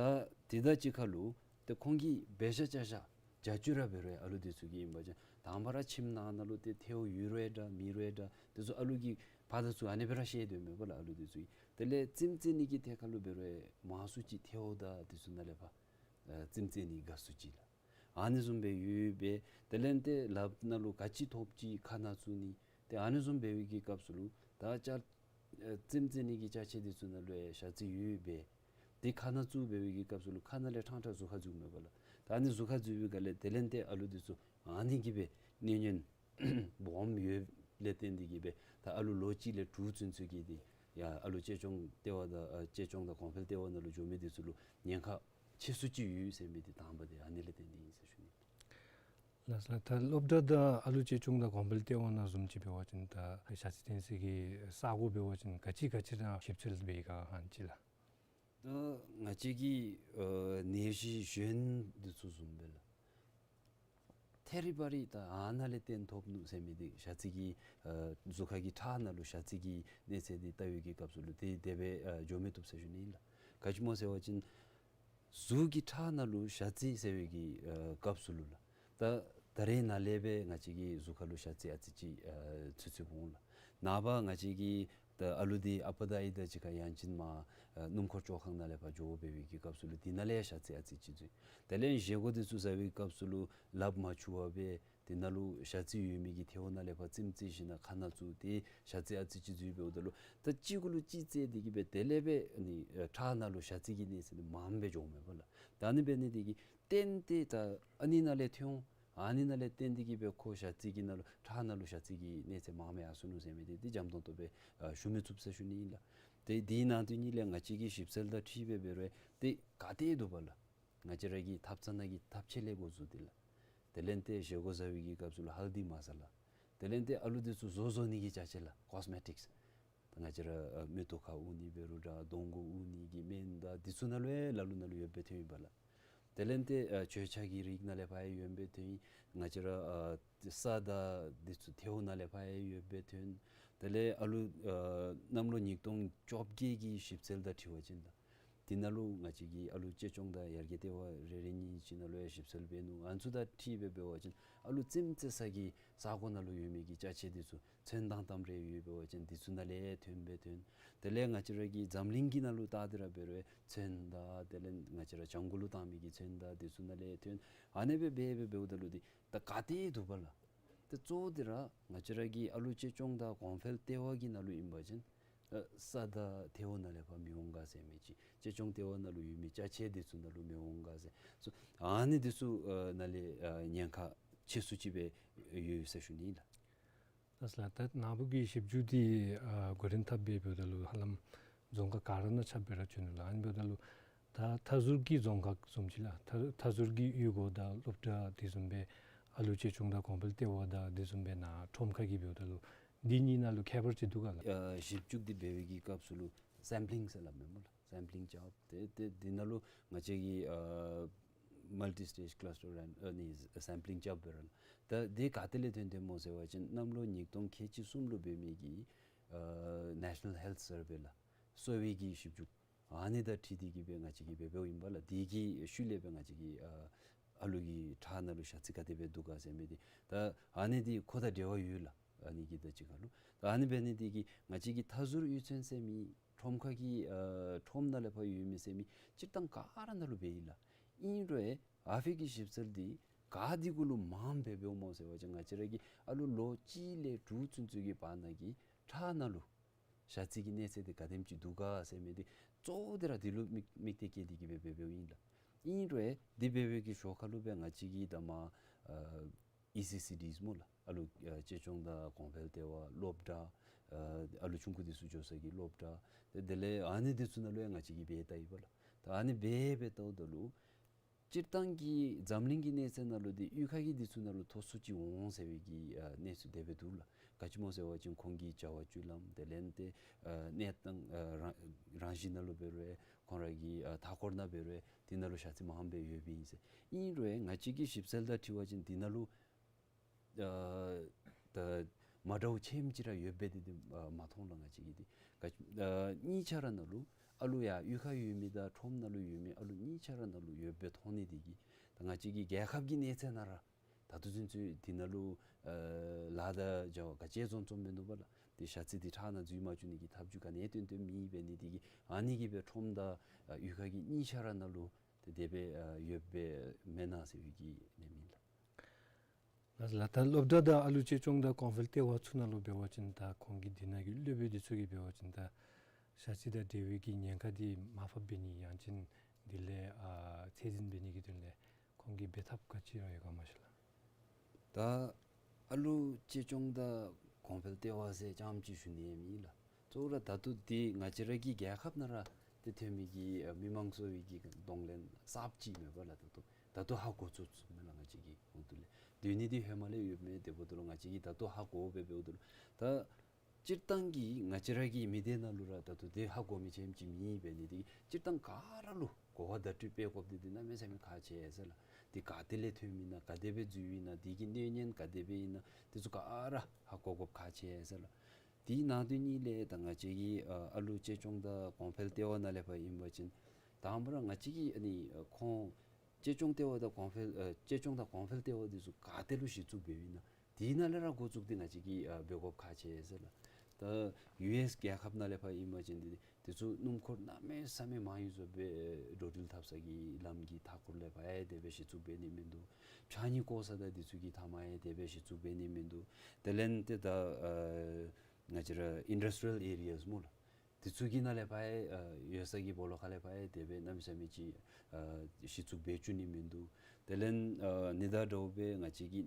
དེ་དང་གཅིག་ཁར་ལུ་ཏེ་ཁོང་གི་འབད་བཞག་བྱ་བཞག་བྱ་སྤྱོད་ར་འབད་རུང་ཨ་ལུ་འདི་ཚུ་གི་ཨིན་པ་ཅིན་དང་པ་ར་ཁྱིམ་ནང་ན་ལུ་ཏེ་ཐལཝ་ཡོད་རུང་འདྲ་མེད་རུང་འདྲ་འདི་ཚུ་ཨ་ལུ་གིས་ཕར་དང་ཚུར་ཨ་ནི་སྦེ་ར་བཤལ་སྡོདཔ་མས་པ་ལགས། ཨ་ལུ་འདི་ཚུ་གིས་དེ་ལས་རྩེདམོ་རྩེ་ནི་གི་ཐད་ཁར་ལུ་འབད་རུང་མང་སུ་ཅིག་ཐལཝ་དང་འདི་ཚུ་ནང་ལས་ཕར་ཨ་རྩེདམོ་རྩེ་ནི་དགའ་སུ་ཅིག་ལགས། ཨ་ནི་བཟུམ་སྦེ་ཡོད་པས། དེ་ལས་ཏེ་ལགཔ་ནང་ལུ་ག་ཅི་ཐོབ་ཅི་ཁ་ནང་བཙུགས་ནི། ཏེ་ཨ་ནི་བཟུམ་འབད་བའི་གི་སྐབས་སུ་ལུ་ད་ཅ་ཨ་རྩེདམོ་རྩེ་ནི་གི་ཅ་ཆས་འདི་ཚུ་ནང་ལུ་ཡང་ཞ་རྩི་ཡོད་པས། ཏེ་ཁ་ནང་བཙུགས་འབད་བའི་གི་སྐབས་སུ་ལུ་ཁ་ནང་ལས་ཕྲང་ཕྲང་གཟུགས་ཁར་འཛུལཝ་མས་པ་ལགས། ད་ཨ་ནི་གཟུགས་ཁར་འཛུལ་བའི་སྒང་ལས་དེ་ལས་ཏེ་ཨ་ལུ་འདི་ཚུ་ཨ་ནི་གིས་སྦེ་གནོད་ཉེན་སྦོམ་ཡོདཔ་ལས་བརྟེན་ཏེ་གིས་སྦེ་ད་ཨ་ལུ་ལོ་གཅིག་ལས་དྲུག་ཚུན་ཚོད་ཀྱི་འདི་ཡང་ཨ་ལུ་གཅེས་སྐྱོང་ལྟེ་བ་དང་ཨ་གཅེས་སྐྱོང་དང་གོང་འཕེལ་ལྟེ་བ་ནང་ལུ་འགྱོ་མི་འདི་ཚུ་ལུ་ཉེན་ཁ་ཆེ་སུ་ཅིག་ཡོད་ཟེར་མི་འདི་དང་པ་འདི་ཨ་ནི་ལས་བརྟེན་ཏེ་ཨིན་ཟེར་ཞུ་ནི། ལགས་སོ། ད་སློབ་གྲྭ་དང་ཨ་ལུ་གཅེས་སྐྱོང་དང་གོང་འཕེལ་ལྟེ་བ་ནང་བཟུམ་ཅིག་འབད་བ་ཅིན་ད་ཞ་རྩི་འཐོན་སའི་གི་ས་གོ་འབད་བ་ཅིན་ག་ཅི་ག་ཅི་ར་ཞིབ་འཚོལ་འབད་ག་ཧན་ཅིག་ལགས། ད་ང་བཅས་ཀྱི་ཨ་ནད་གཞི་གཞན་འདི་ཚུ་བཟུམ་སྦེ་ལགས། ཐད་རི་བ་རི་ད་ཨ་ནཱ་ལས་བརྟེན་ཐོབ་ནུག་ཟེར་མི་འདི་ཞ་རྩི་གི་ཨ་གཟུགས་ཁ་གི་ཁྲག་ནང་ལུ་ཞ་རྩི་གི་གནས་ཚད་འདི་བལྟ་བའི་གི་སྐབས་སུ་ལུ་ཏེ་དེ་སྦེ་ཨ་འགྱོ་མི་བཏུབ་ཟེར་ཞུ་ནི་ཨིན་ལགས། ག་ཅི་སྨོ་ཟེར་བ་ཅིན་གཟུགས་ཀྱི་ཁྲག་ནང་ལུ་ཞ་རྩི་ཟེར་བའི་གི་ཨ་སྐབས་སུ་ལུ་ལགས། ད་ད་རེས་ནཱ་ལས་སྦེ་ང་བཅས་ཀྱི་གཟུགས་ཁ་ལུ་ཞ་རྩི་ཨ་ཙི་ཅིག་ཨ་ཚུད་ཚུདཔ་འོང་ལགས། ནངས་པ་ང་བཅས་ཀྱི་ ད་ཨ་ལུ་འདི་ཨ་པ་དང་ཨའི་དང་གཅིག་ཁར་ཡང་ཅིན་མར་ཨ་སྣུམ་འཁོར་བཅོ་ཁང་ནང་ལས་ཕར་འགྱོ་འབད་བའི་གི་སྐབས་སུ་ལུ་འདི་ནང་ལས་ཞ་རྩི་ཨ་ཙི་ཅིག་འཛུལ། དེ་ལས་བཞེས་སྒོ་འདི་ཚུ་བཟའ་བའི་སྐབས་སུ་ལུ་ལགཔ་མ་འཁྱུ་བར་སྦེ་འདི་ནང་ལུ་ཞ་རྩི་ཡོད་མི་གི་ཐལཝ་ནང་ལས་ཕར་རྩེདམོ་རྩེ་ཞིན་ན་ཁ་ནང་བཙུགས་ཏེ་ཞ་རྩི་ཨ་ཙི་ཅིག་འཛུལ་འབདཝ་ད་ལུ་ད་གཅིག་གུ་ལུ་གཅིག་རྩེ་སྟེ་གི་སྦེ་དེ་ལས་སྦེ་ཨ་ནི་ཨ་ཁྲག་ནང་ལུ་ཞ་རྩི་གི་གནས་ཚད་འདི་མངམ་སྦེ་འགྱོཝ་མས་པ་ལགས། ད་ཨ་ནི་འབད་ནི་འདི་གིས་བརྟེན་ཏེ་ད་ཨ་ནི་ནང་ལས་ཐོན་འོང་། ཨ་ནི་ནང་ལས་བརྟེན་ཏེ་གི་སྦེ་ཁོ་ཞ་རྩི་གི་ནང་ལུ་ཁྲག་ནང་ལུ་ཞ་རྩི་གི་གནས་ཚད་མངམ་སྦེ་ཡར་སོ་ནུག་ཟེར་མི་འདི་འདི་འཇམ་ཏོང་ཏོ་སྦེ་ཨ་ཞུ་མི་ཚུགས་ཟེར་ཞུ་ནི་ཨིན་ལགས། ཏེ་འདི་ནང་དོན་ཉིད་ལས་ང་བཅས་ཀྱིས་ཞིབ་འཚོལ་དང་འཁྲིལ་སྦེ་འབད་རུང་ཏེ་ག་ཏེ་འདུག་པ་ལགས། ང་བཅས་ར་གི་ཐབ་ཚང་ནང་གི་ཐབ་ཆས་ལས་འགོ་བཙུགས་ཏེ་ལགས། དེ་ལས་ཏེ་བཞེས་སྒོ་བཟའ་བའི་གི་སྐབས་སུ་ལུ་ཧལ་དི་མ་ས་ལ། དེ་ལས་ཏེ་ཨ་ལུ་འདི་ཚུ་བཟོ་བཟོ་ནི་གི་ཅ་ཆས་ལགས། ཀོསི་མེ་ཊིཀསི། ད་ང་བཅས་ར་ཨ་མིག་ཏོ་ཁར་དབུར་ནི་འབད་རུང་འདྲ་གདོང་གུ་དབུར་ནི་གི་སྨན་དང་འདི་ཚུ་ནང་ལུ་ཡང་ལ་ལུ་ནང་ལུ་ཡོདཔ་སྦེ་ཐོན་ཡི་པ་ལགས། དེ་ལས་ཏེ་ཨ་མཆོད་ཆས་ཀྱི་རིགས་ནང་ལས་ཕར་ཡང་ཡོདཔ་སྦེ་ཐོན་ཡི། ང་བཅས་ར་ཨ་ས་དང་འདི་ཚུ་ཐལཝ་ནང་ལས་ཕར་ཡང་ཡོདཔ་སྦེ་ཐོན། དེ་ལས་ཨ་ལུ་ཨ་གནམ་ལོ་ཉིས་སྟོང་བཅོ་བརྒྱད་ཀྱི་ཞིབ་འཚོལ་དང་འཁྲིལ་བ་ཅིན་ལགས། འདི་ནང་ལུ་ང་བཅས་ཀྱི་ཨ་ལུ་གཅེས་སྐྱོང་དང་ཡར་རྒྱས་ལྟེ་བ་རེ་རེ་གཉིས་གཉིས་ཅིག་ནང་ལུ་ཡང་ཞིབ་འཚོལ་འབད་ནུག། ཨ་ནི་ཚུ་དང་འཁྲིལ་སྦེ་འབད་བ་ཅིན་ཨ་ལུ་རྩེདམོ་རྩེ་ས་གི་ས་གོ་ནང་ལུ་ཡོད་མི་གི་ཅ་ཆས་འདི་ཚུ་ཚོན་མདངས་ལྟམ་རེ་ཡོད་འབད་བ་ཅིན་འདི་ཚུ་ནང་ལས་ཐོན་སྦེ་ཐོན། དེ་ལས་ང་བཅས་ར་གི་འཛམ་གླིང་གི་ནང་ལུ་བལྟ་སྟེ་ར་འབད་རུང་ཚོན་དང་དེ་ལས་ང་བཅས་ར་བྱང་གུ་ལུ་བཏང་མི་གི་ཚོན་དང་འདི་ཚུ་ནང་ལས་ཐོན། ཨ་ནེ་སྦེ་འབད་འབད་འབདཝ་ད་ལུ་འདི་ད་ག་ཏེ་འདུག་པ་ལགས། ཏེ་གཙོ་བོ་འདི་ར་ང་བཅས་ར་གི་ཨ་ལུ་གཅེས་སྐྱོང་དང་གོང་འཕེལ་ལྟེ་བ་གི་ནང་ལུ་ཨིན་པ་ཅིན་ཨ་ས་དང་ཐལཝ་ནང་ལས་ཕར་མི་འོང་ག་ཟེར་མི་ཅིག། གཅེས་སྐྱོང་ལྟེ་བ་ནང་ལུ་ཡོད་མི་ཅ་ཆས་འདི་ཚུ་ནང་ལུ་མི་འོང་ག་ཟེར། སོ་ཨ་ནི་འདི་ཚུ་ཨ་ནང་ལས་ཨ་ཉེན་ཁ་ཆེ་སུ་ཅིག་སྦེ་ཡོད་ཟེར་ཞུ་ནི་ཨིན་ལགས། ལགས་སོ་ལགས། ད་ནཱ་བུ་གི་ཞིབ་འཇུག་འདི་ཨ་གོ་རིམ་ཐབས་སྦེ་འབདཝ་ད་ལུ་ཧ་ལམ་རྫོང་ཁག་ག་ར་ནང་ཁྱབ་སྦེ་ར་བྱོན་ནུག་ལགས། ཨ་ནི་འབདཝ་ད་ལུ་ད་མཐའ་ཟུར་གྱི་རྫོང་ཁག་བཟུམ་ཅིག་ལགས། མཐའ་མཐའ་ཟུར་གྱི་གཡུས་སྒོ་དང་སློབ་གྲྭ་དེ་བཟུམ་སྦེ་ཨ་ལུ་གཅེས་སྐྱོང་དང་གོང་འཕེལ་ལྟེ་བ་དང་དེ་བཟུམ་སྦེ་ནཱ་ཁྲོམ་ཁ་གི་འབདཝ་ད་ལུ་འདི་གཉིས་ནང་ལུ་ཁྱད་པར་ཅིག་འདུག་ག་ལགས། ཨ་ཞིབ་འཇུག་འདི་འབད་བའི་གི་སྐབས་སུ་ལུ་སེམ་པི་ལིང་ཟེར་སླབ་མས་སྨོ་ལགས། སེམ་པི་ལིང་རྐྱབ་སྟེ་ཏེ་འདི་ནང་ལུ་ང་བཅས་ཀྱིས་ཨ་མལ་ཊི་སི་ཊེཇ་ཀ་ལཱས་ཊར་ཨ་ནི་སེམ་པི་ལིང་རྐྱབ་འབད་རུང་ད་འདི་ག་ཏེ་ལས་ཐོན་ཐོནམ་སྨོ་ཟེར་བ་ཅིན་གནམ་ལོ་ཉིས་སྟོང་ཁལ་གཅིག་གསུམ་ལུ་འབད་མི་གི་ཨ་ནེ་ཤ་ནཱལ་ཧེལཐ་སར་ཝེ་ལགས། གསོ་བའི་གི་ཞིབ་འཇུག་ཨ་ནི་དང་འཁྲིལ་ཏེ་གི་སྦེ་ང་བཅས་ཀྱིས་འབད་འབདཝ་ཨིན་པ་ལགས། འདི་གི་ཤུལ་ལས་སྦེ་ང་བཅས་ཀྱིས་ཨ་ཨ་ལུ་གི་ཁྲག་ནང་ལུ་ཞ་རྩི་ག་དེ་སྦེ་འདུག་ག་ཟེར་མི་འདི་ད་ཨ་ནི་འདི་ཁོ་དང་འབྲེལ་བ་ཡོད་ལགས། ཨ་ནི་གི་ད་ཅི་ཁ་ལུ་ད་ཨ་ནི་འབད་ནི་འདི་གིས་ང་བཅས་ཀྱི་མཐའ་ཟུར་གཡུས་ཚན་ཟེར་མི་ཁྲོམ་ཁ་གི་ཨ་ཁྲོམ་ནང་ལས་ཕར་ཡོད་མི་ཟེར་མི་སྤྱིར་བཏང་ག་ར་ནང་ལུ་འབད་ཡི་ལགས། ཨིན་རུང་ཨ་ཕི་གི་ཞིབ་འཚོལ་འདི་ག་འདི་གུ་ལུ་མངམ་སྦེ་འབདཝ་སྨོ་ཟེར་བ་ཅིན་ང་བཅས་ར་གི་ཨ་ལུ་ལོ་གཅིག་ལས་དྲུག་ཚུན་ཚོད་ཀྱི་བར་ན་གི་ཁྲག་ནང་ལུ་ཞ་རྩི་གི་གནས་ཚད་འདི་ག་དེམ་ཅིག་འདུག་ག་ཟེར་མི་འདི་གཙོ་བོ་འདི་ར་འདི་ལུ་དམིགས་དམིགས་གཏད་བསྐྱེད་དེ་གི་སྦེ་འབད་འབདཝ་ཨིན་ལགས། ཨིན་རུང་འདི་འབད་བའི་གི་ཞོར་ཁ་ལུ་སྦེ་ང་བཅས་ཀྱིས་ད་མར་ཨ་ཨི་སི་སི་ཌིས་སྨོ་ལགས། ཨ་ལུ་ཨ་གཅེས་སྐྱོང་དང་གོང་འཕེལ་ལྟེ་བ་སློབ་གྲྭ་ཨ་ཨ་ལུ་ཆུང་ཀུ་འདི་ཚུ་འགྱོ་ས་གི་སློབ་གྲྭ་ཏེ་དེ་ལས་ཨ་ནི་འདི་ཚུ་ནང་ལུ་ཡང་ང་བཅས་ཀྱིས་འབད་བལྟ་ཡི་པ་ལགས། ད་ཨ་ནི་འབད་འབད་བལྟཝ་ད་ལུ་སྤྱིར་བཏང་གི་འཛམ་གླིང་གི་གནས་ཚད་ནང་ལུ་འདི་གཡུས་ཁ་གི་འདི་ཚུ་ནང་ལུ་མཐོ་སུ་ཅིག་འོང་ཟེར་བའི་གི་ཨ་གནས་ཚུལ་དེ་སྦེ་འདུག་ལགས། ག་ཅི་སྨོ་ཟེར་བ་ཅིན་ཁོང་གི་བྱ་བ་སྤྱོད་ལམ་དེ་ལས་ཏེ་ཨ་གནས་སྟངས་ཨ་རང་རང་བཞིན་ནང་ལུ་འབད་རུང་ཁོང་ར་གི་ཨ་མཐའ་འཁོར་ནང་འབད་རུང་འདི་ནང་ལུ་ཞ་རྩི་མངམ་སྦེ་ཡོདཔ་ཨིན་ཟེར། ཨིན་རུང་ང་བཅས་ཀྱི་ཞིབ་འཚོལ་དང་འཁྲིལ་བ་ཅིན་འདི་ནང་ལུ་ཨ་ད་མ་འདྲཝ་ཆེམ་ཅིག་ར་ཡོདཔ་སྦེ་འདི་འདི་ཨ་མ་མཐོང་ལགས་ང་བཅས་ཀྱིས་འདི། ག་ཨ་གཉིས་ཆ་ར་ནང་ལུ་ཨ་ལུ་ཡར་གཡུས་ཁར་ཡོད་མི་དང་ཁྲོམ་ནང་ལུ་ཡོད་མི་ཨ་ལུ་གཉིས་ཆ་ར་ནང་ལུ་ཡོདཔ་སྦེ་མཐོང་ནི་འདི་གིས་ད་ང་བཅས་ཀྱི་རྒྱལ་ཁབ་ཀྱི་གནས་ཚད་ནང་ར་ད་ལྟོ་ཚུན་ཚོད་འདི་ནང་ལུ་ཨ་ལཱ་དང་བྱ་བ་ག་ཅི་འཛོམས་འཛོམསམ་མིན་འདུག་པ་ལགས། ཏེ་ཞ་རྩི་འདི་ཁྲག་ནང་འཛུལ་མ་བཅུག་ནི་གི་ཐབས་བྱུས་ག་ནི་ཡང་སྟོན་སྟོནམ་མེད་པས། ནི་འདི་གིས་ཨ་ནི་གིས་སྦེ་ཁྲོམ་དང་ཨ་གཡུས་ཁ་གི་གཉིས་ཆ་ར་ནང་ལུ་ཏེ་དེ་སྦེ་ཨ་ཡོདཔ་སྦེ་མེན་ན་ཟེར་བའི་གི་ཨིནམ་ཨིན་ལགས། ལགས་ལགས། ད་སློབ་གྲྭ་དང་ཨ་ལུ་གཅེས་སྐྱོང་དང་གོང་འཕེལ་ལྟེ་བ་ཚུ་ནང་ལུ་འབད་བ་ཅིན་ད་ཁོང་གི་འདི་ནང་གི་སློབ་དཔོན་འདི་ཚུ་གིས་འབད་བ་ཅིན་ད་ཞ་རྩི་དང་འབྲེལ་བའི་གི་ཉེན་ཁ་འདི་མར་ཕབ་འབད་ནི་ཡང་ཅིན་འདི་ལས་ཨ་ཚད་འཛིན་འབད་ནི་གི་དོན་ལས་ཁོང་གིས་འབད་ཐབས་ག་ཅི་ར་ཡོད་ག་མ་ཤེས་ལགས། ད་ཨ་ལུ་གཅེས་སྐྱོང་དང་གོང་འཕེལ་ལྟེ་བ་ཟེར་རྐྱངམ་ཅིག་ཞུ་ནི་ཡང་མེད་ལགས། གཙོ་བོ་ར་ད་ལྟོ་འདི་ང་བཅས་ར་གི་རྒྱལ་ཁབ་ནང་ར་ཏེ་ཐོན་མི་གི་ཨ་མི་མང་གསོ་བའི་གི་གདོང་ལེན་གསརཔ་ཅིག་མེན་པ་ལགས། ད་ལྟོ་ད་ལྟོ་ཧ་གོ་ཚུགས་ཚུགས་མས་ལགས། ང་བཅས་ཀྱི་ཧོངས་ཏོ་ལས་སྡོད་ནི་འདི་ཧེ་མ་ལས་ཡོདཔ་མས། དེ་འབདཝ་ད་ལུ་ང་བཅས་ཀྱིས་ད་ལྟོ་ཧ་གོ་སྦེ་འབདཝ་ད་ལུ་ད་སྤྱིར་བཏང་གི་ང་བཅས་ར་གི་མི་སྡེ་ནང་ལུ་ར་ད་ལྟོ་འདི་ཧ་གོ་མི་ཆེམ་ཅིག་མེད་པས། ནི་འདི་སྤྱིར་བཏང་ག་ར་ལུ་གོ་བ་བརྡ་སྤྲོད་འབད་དགོཔ་འདི་འདི་གནམ་མེད་ས་མེད་ཁག་ཆེ་ཟེར་ལགས། འདི་ག་ཏེ་ལས་ཐོནམ་ཨིན་ན་ག་དེ་སྦེ་འཛུལཝ་ཨིན་ན་འདི་གི་གནོད་ཉེན་ག་དེ་སྦེ་ཨིན་ན་འདི་ཚུ་ག་ར་ཧ་གོ་དགོཔ་ཁག་ཆེ་ཟེར་ལགས། དེའི་ནང་དོན་ཉིད་ལས་ད་ང་བཅས་ཀྱི་ཨ་ཨ་ལུ་གཅེས་སྐྱོང་དང་གོང་འཕེལ་ལྟེ་བ་ནང་ལས་ཕར་ཨིན་པ་ཅིན་དང་པ་ར་ང་བཅས་ཀྱིས་ཨ་ནི་ཨ་ཁོང་གཅེས་སྐྱོང་ལྟེ་བ་དང་གོང་འཕེལ་ཨ་གཅེས་སྐྱོང་དང་གོང་འཕེལ་ལྟེ་བ་འདི་ཚུ་ག་ཏེ་ལུ་གཞི་བཙུགས་འབདཝ་ཨིན་ན་དེ་ནང་ལས་ར་འགོ་བཙུགས་ཏེ་ང་བཅས་ཀྱིས་ཨ་འབད་དགོཔ་ཁག་ཆེ་ཟེར་ལགས། ད་ཡུ་ཨེསི་རྒྱལ་ཁབ་ནང་ལས་ཕར་ཨིན་པ་ཅིན་འདི་དེ་ཚུ་སྣུམ་འཁོར་གནམ་མེད་ས་མེད་མང་ཡོད་ཟེར་སྦེ་འགྲོ་འགྲུལ་འཐབ་ས་གི་ལམ་གྱི་མཐའ་འཁོར་ལས་ཕར་ཡང་དེ་སྦེ་གཞི་བཙུགས་འབད་ནི་མིན་འདུག། ཕྱགས་སྙིགས་བཀོ་ས་དང་དེ་ཚུ་གི་མཐའ་མར་ཡང་དེ་སྦེ་གཞི་བཙུགས་འབད་ནི་མིན་འདུག། དེ་ལས་ཏེ་ད་ཨ་ང་བཅས་ར་ཨིན་ཌསི་ཊི་རི་ཡལ་ཨེ་རི་ཡཱས་སྨོ་ལགས། དེ་ཚུ་གི་ནང་ལས་ཕར་ཡང་ཨ་ཡོད་ས་གི་སྦོ་ལོགས་ཁ་ལས་ཕར་ཡང་དེ་སྦེ་གནམ་མེད་ས་མེད་ཅིག་ཨ་གཞི་བཙུགས་འབད་བཅུག་ནི་མིན་འདུག། དེ་ལས་ཨ་ནི་དང་འདྲཝ་སྦེ་ང་བཅས་ཀྱི་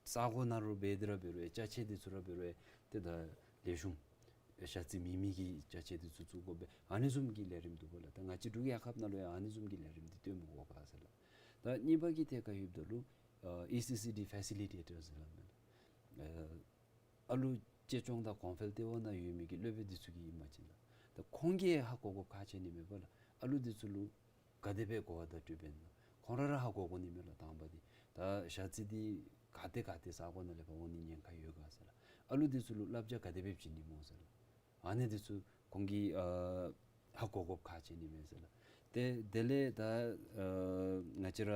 ས་གོ་ནང་ལུ་འབད་དེ་ར་འབད་རུང་ཅ་ཆས་དེ་ཚུ་ར་འབད་རུང་ཏེ་ད་ལེགས་ཤོམ་ཞ་རྩི་མེད་མི་གི་ཅ་ཆས་དེ་ཚུ་བཙུགས་དགོ་པས། ཨ་ནི་བཟུམ་གྱི་ལས་རིམ་འདུག་པ་ལགས། ད་ང་བཅས་འབྲུག་རྒྱལ་ཁབ་ནང་ལུ་ཡང་ཨ་ནི་བཟུམ་གྱི་ལས་རིམ་འདི་སྟོན་དགོ་པས་ཟེར་ལགས། ད་གཉིས་པ་གི་ཐད་ཁར་ལྷོདཔ་ད་ལུ་ཨ་ཨི་སི་སི་ཌི་ཕེ་སི་ལི་ཊེ་ཊར་ཟེར་སླབ་མས་ལགས། ཨ་ཨ་ལུ་གཅེས་སྐྱོང་དང་གོང་འཕེལ་ལྟེ་བ་ནང་ཡོད་མི་གི་སློབ་དཔོན་དེ་ཚུ་གིས་ཨིན་པ་ཅིན་ལགས། ད་ཁོང་གིས་ཧ་གོ་དགོཔ་ཁག་ཆེ་ནི་མས་པ་ལགས། ཨ་ལུ་དེ་ཚུ་ལུ་ག་དེ་སྦེ་གོ་བ་བརྡ་སྤྲོད་འབད་ན་ཁོང་ར་ར་ཧ་གོ་དགོ་ནི་མས་ལགས། དང་པ་འདི་ད་ཞ་རྩི་འདི་ག་ཏེ་ག་ཏེ་ས་གོ་ནང་ལས་ཕར་འོང་ནི་ཉེན་ཁ་ཡོད་ག་ཟེར་ལགས། ཨ་ལུ་དེ་ཚུ་ལུ་བསླབ་བྱ་ག་དེ་སྦེ་བྱིན་ནི་སྨོ་ཟེར་ལགས། ཨ་ནི་དེ་ཚུ་ཁོང་གིས་ཨ་ཧ་གོ་དགོཔ་ཁག་ཆེ་ནི་མས་ཟེར་ལགས། ཏེ་དེ་ལས་ད་ཨ་ང་བཅས་ར་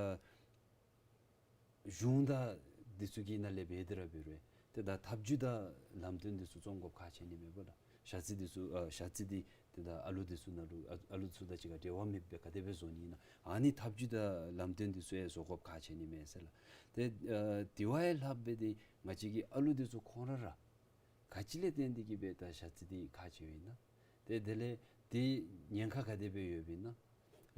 གཞུང་དང་དེ་ཚུ་གི་ནང་ལས་འབད་དེ་ར་འབད་རུང་ཏེ་ད་ཐབས་བྱུས་དང་ལམ་སྟོན་དེ་ཚུ་བརྩོན་དགོཔ་ཁག་ཆེ་ནི་མས་པ་ལགས། ཞ་རྩི་དེ་ཚུ་ཨ་ཞ་རྩི་འདི་ཏེ་ད་ཨ་ལུ་དེ་ཚུ་ནང་ལུ་ཨ་ཨ་ལུ་ཚུ་དང་གཅིག་ཁར་འབྲེལ་བ་མེདཔ་སྦེ་ག་དེ་སྦེ་བཟོ་ནི་ཨིན་ན། ཨ་ནི་ཐབས་བྱུས་དང་ལམ་སྟོན་དེ་ཚུ་ཡང་བཟོ་དགོཔ་ཁག་ཆེ་ནི་མས་ཟེར་ལགས། ཏེ་ཨ་དེ་བ་ཡང་ལྷགཔ་སྦེ་ཏེ་ང་བཅས་ཀྱི་ཨ་ལུ་དེ་ཚུ་ཁོང་ར་ར་ག་ཅི་ལས་བརྟེན་ཏེ་གིས་སྦེ་ད་ཞ་རྩི་འདི་ཁག་ཆེཝ་ཨིན་ན། ཏེ་དེ་ལས་དེ་ཉེན་ཁ་ག་དེ་སྦེ་ཡོདཔ་ཨིན་ན།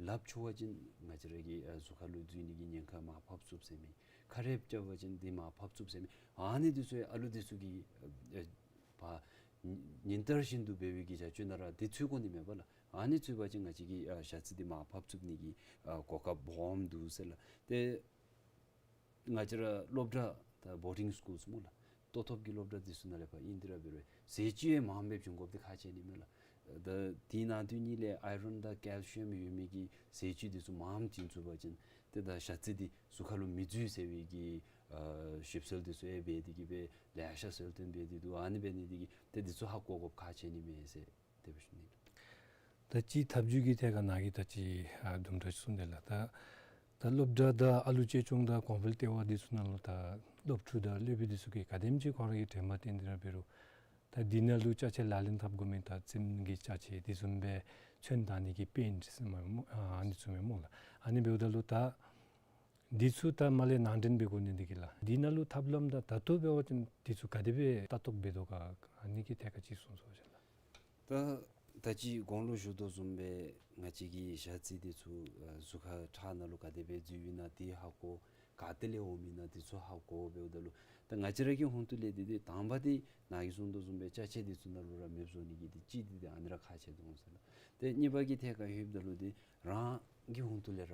ལགཔ་འཁྱུ་བ་ཅིན་ང་བཅས་ར་གི་ཨ་གཟུགས་ཁར་ལུ་འཛུལ་ནི་གི་ཉེན་ཁ་མར་ཕབ་ཚུགས་ཟེར་མི། ཁ་རས་རྐྱབ་པ་ཅིན་དེ་མར་ཕབ་ཚུགས་ཟེར་མི། ཨ་ནི་དེ་ཚུ་ཡང་ཨ་ལུ་དེ་ཚུ་གིས་ཨ་ཨ་ཕར་ཉིན་ལྟར་བཞིན་དུ་འབད་བའི་གི་བྱ་སྤྱོད་ནང་ར་དེ་ཚུད་དགོ་ནི་མས་པ་ལགས། ཨ་ནི་ཚུད་པ་ཅིན་ང་བཅས་ཀྱི་ཨ་ཞ་རྩི་འདི་མར་ཕབ་ཚུགས་ནི་གི་ཨ་གོ་སྐབས་སྦོམ་འདུག་ཟེར་ལགས། ཏེ་ང་བཅས་ར་སློབ་གྲྭ་ད་བོར་ཌིང་སི་ཀུལ་སྨོ་ལགས། ལྟོ་ཐོབ་ཀྱི་སློབ་གྲྭ་དེ་ཚུ་ནང་ལས་ཕར་ཨིན་ཏེ་ར་འབད་རུང་ཟས་བཅུད་ཡང་མངམ་སྦེ་བྱིན་དགོཔ་འདི་ཁག་ཆེ་ནི་མས་ལགས། ད་དེ་ནང་དོན་གཉིས་ལས་ཨའི་རོན་དང་ཀལ་ཤི་ཡམ་ཡོད་མི་གི་ཟས་བཅུད་དེ་ཚུ་མངམ་བྱིན་ཚུགས་པ་ཅིན་ཏེ་ད་ཞ་རྩི་འདི་གཟུགས་ཁར་ལུ་མི་འཛུལ་ཟེར་བའི་གི་ཨ་ཞིབ་འཚོལ་དེ་ཚུ་ཡང་འབད་དེ་གིས་སྦེ་ལེ་ཤ་གསལ་སྟོན་འབད་དེ་འདུག། ཨ་ནི་འབད་ནི་དེ་གིས་ཏེ་དེ་ཚུ་ཧ་གོ་དགོཔ་ཁག་ཆེ་ནི་མས་ཟེར་དེ་སྦེ་ཞུ་ནི། ད་ཅི་ཐབས་བྱུས་ཀྱི་ཐད་ཁར་ནཱ་གིས་ད་ཅི་ཨ་དུམ་གྲ་ཅིག་གསུངས་དེས་ལགས། ད་ད་སློབ་གྲྭ་དང་ཨ་ལུ་གཅེས་སྐྱོང་དང་གོང་འཕེལ་ལྟེ་བ་འདི་ཚུ་ནང་ལུ་ད་སློབ་ཕྲུག་དང་སློབ་དཔོན་འདི་ཚུ་གིས་ག་དེམ་ཅིག་ཁོང་ར་གི་དྲན་པ་བསྟེན་ཏེ་ར་འབད་རུང་ད་འདི་ནང་ལུ་ཅ་ཆས་ལག་ལེན་འཐབ་དགོ་མི་ད་རྩེདམོ་གི་ཅ་ཆས་དེ་བཟུམ་སྦེ་ཚོན་བཏགས་ནི་གི་པེནཊ་ཟེར་མི་སྨོ་ཨ་ཨ་ནི་བཟུམ་སྦེ་སྨོ་ལགས། ཨ་ནི་འབདཝ་ད་ལུ་ད་འདི་ཚུ་ད་མར་ལས་ནང་འདྲེན་འབད་དགོ་ནི་འདི་གིས་ལགས། འདི་ནང་ལུ་ཐབས་ལམ་དང་ད་ལྟོ་འབད་བ་ཅིན་འདི་ཚུ་ག་དེ་སྦེ་ལྟ་རྟོག་འབད་དོ་ག་ཨ་ནི་གི་ཐད་ཁར་ཅིག་གསུང་ཟེར་བ་ཅིན་ལགས། ད་ད་ཅི་གོང་ལུ་ཞུ་དོ་བཟུམ་སྦེ་ང་བཅས་ཀྱི་ཞ་རྩི་འདི་ཚུ་ཨ་གཟུགས་ཁར་ཁྲག་ནང་ལུ་ག་དེ་སྦེ་འཛུལཝ་ཨིན་ན་དེ་ཧ་གོ། ག་ཏེ་ལས་འོངམ་ཨིན་ན་དེ་ཚུ་ཧ་གོ་འབདཝ་ད་ལུ་ད་ང་བཅས་ར་གི་ཧོངས་ཏོ་ལས་འདི་འདི་དང་པ་འདི་ནཱ་གིས་གསུང་དོ་བཟུམ་སྦེ་ཅ་ཆས་འདི་ཚུ་ནང་ལུ་ར་མེདཔ་བཟོ་ནི་གི་འདི་གཅིག་འདི་འདི་ཨ་ནི་ར་ཁག་ཆེ་དོ་འོང་ཟེར་ལགས། ཏེ་གཉིས་པ་གི་ཐད་ཁར་ལྷོདཔ་ད་ལུ་འདི་རང་གི་ཧོངས་ཏོ་ལས་ར་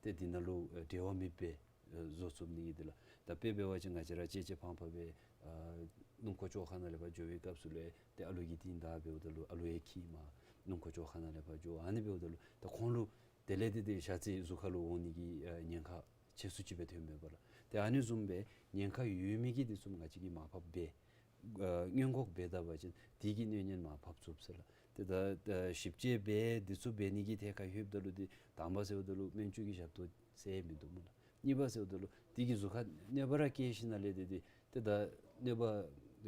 ཏེ་འདི་ནང་ལུ་ཨེ་འབྲེལ་བ་མེདཔ་སྦེ་ཨེ་བཟོ་ཚུགས་ནི་གི་འདི་ལགས། ད་དཔེ་འབད་བ་ཅིན་ང་བཅས་ར་གཅེས་གཅེས་ཕངས་ཕངས་སྦེ་ཨ་སྣུམ་འཁོར་བཅོ་ཁང་ནང་ལས་ཕར་འགྱོ་བའི་སྐབས་སུ་ལས་ཏེ་ཨ་ལུ་གིས་འདི་ད་འབདཝ་ད་ལུ་ཨ་ལུ་ཡང་འཁྱིད་མར་སྣུམ་འཁོར་བཅོ་ཁང་ནང་ལས་ཕར་འགྱོ། ཨ་ནི་འབདཝ་ད་ལུ་ད་ཁོང་ལུ་དེ་ལས་ཏེ་ཏེ་ཞ་རྩི་གཟུགས་ཁར་ལུ་འོང་ནི་གི་ཨ་ཉེན་ཁ་ཆེ་སུ་ཅིག་སྦེ་ཐོནམ་མས་པ་ལགས། ཏེ་ཨ་ནི་བཟུམ་སྦེ་ཉེན་ཁ་ཡོད་མི་གི་འདི་ཚུ་ང་བཅས་ཀྱིས་མར་ཕབ་འབད་ཨ་སྔོན་འགོག་འབད་ད་པ་ཅིན་དེ་གི་གནོད་ཉེན་མར་ཕབ་ཚུགས་ཟེར་ལགས། ཏེ་ད་ད་ཞིབ་དཔྱད་འབད་འདི་ཚུ་འབད་ནི་གི་ཐད་ཁར་ལྷོདཔ་ད་ལུ་འདི་དང་པ་ཟེརཝ་ད་ལུ་སྨན་བཅོས་ཀྱི་ཞབས་ཏོག་ཟེར་མིན་འདུག་སྨོ་ལགས། གཉིས་པ་ཟེརཝ་ད་ལུ་དེ་གིས་གཟུགས་ཁར་གནོད་པ་ར་བཀལ་ཞིནམ་ལས་ཏེ་ཏེ་ཏེ་ད་གནོད་པ་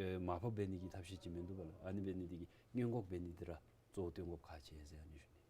ཨེ་མར་ཕབ་འབད་ནི་གི་ཐབས་ཤེས་ཅིག་མིན་འདུག་པ་ལགས། ཨ་ནི་འབད་ནི་དེ་གིས་སྔོན་འགོག་འབད་ནི་འདི་ར་གཙོ་བོ་བཏོན་དགོཔ་ཁག་ཆེ་ཟེར་ཨ་ནི་ཞུ་ནི།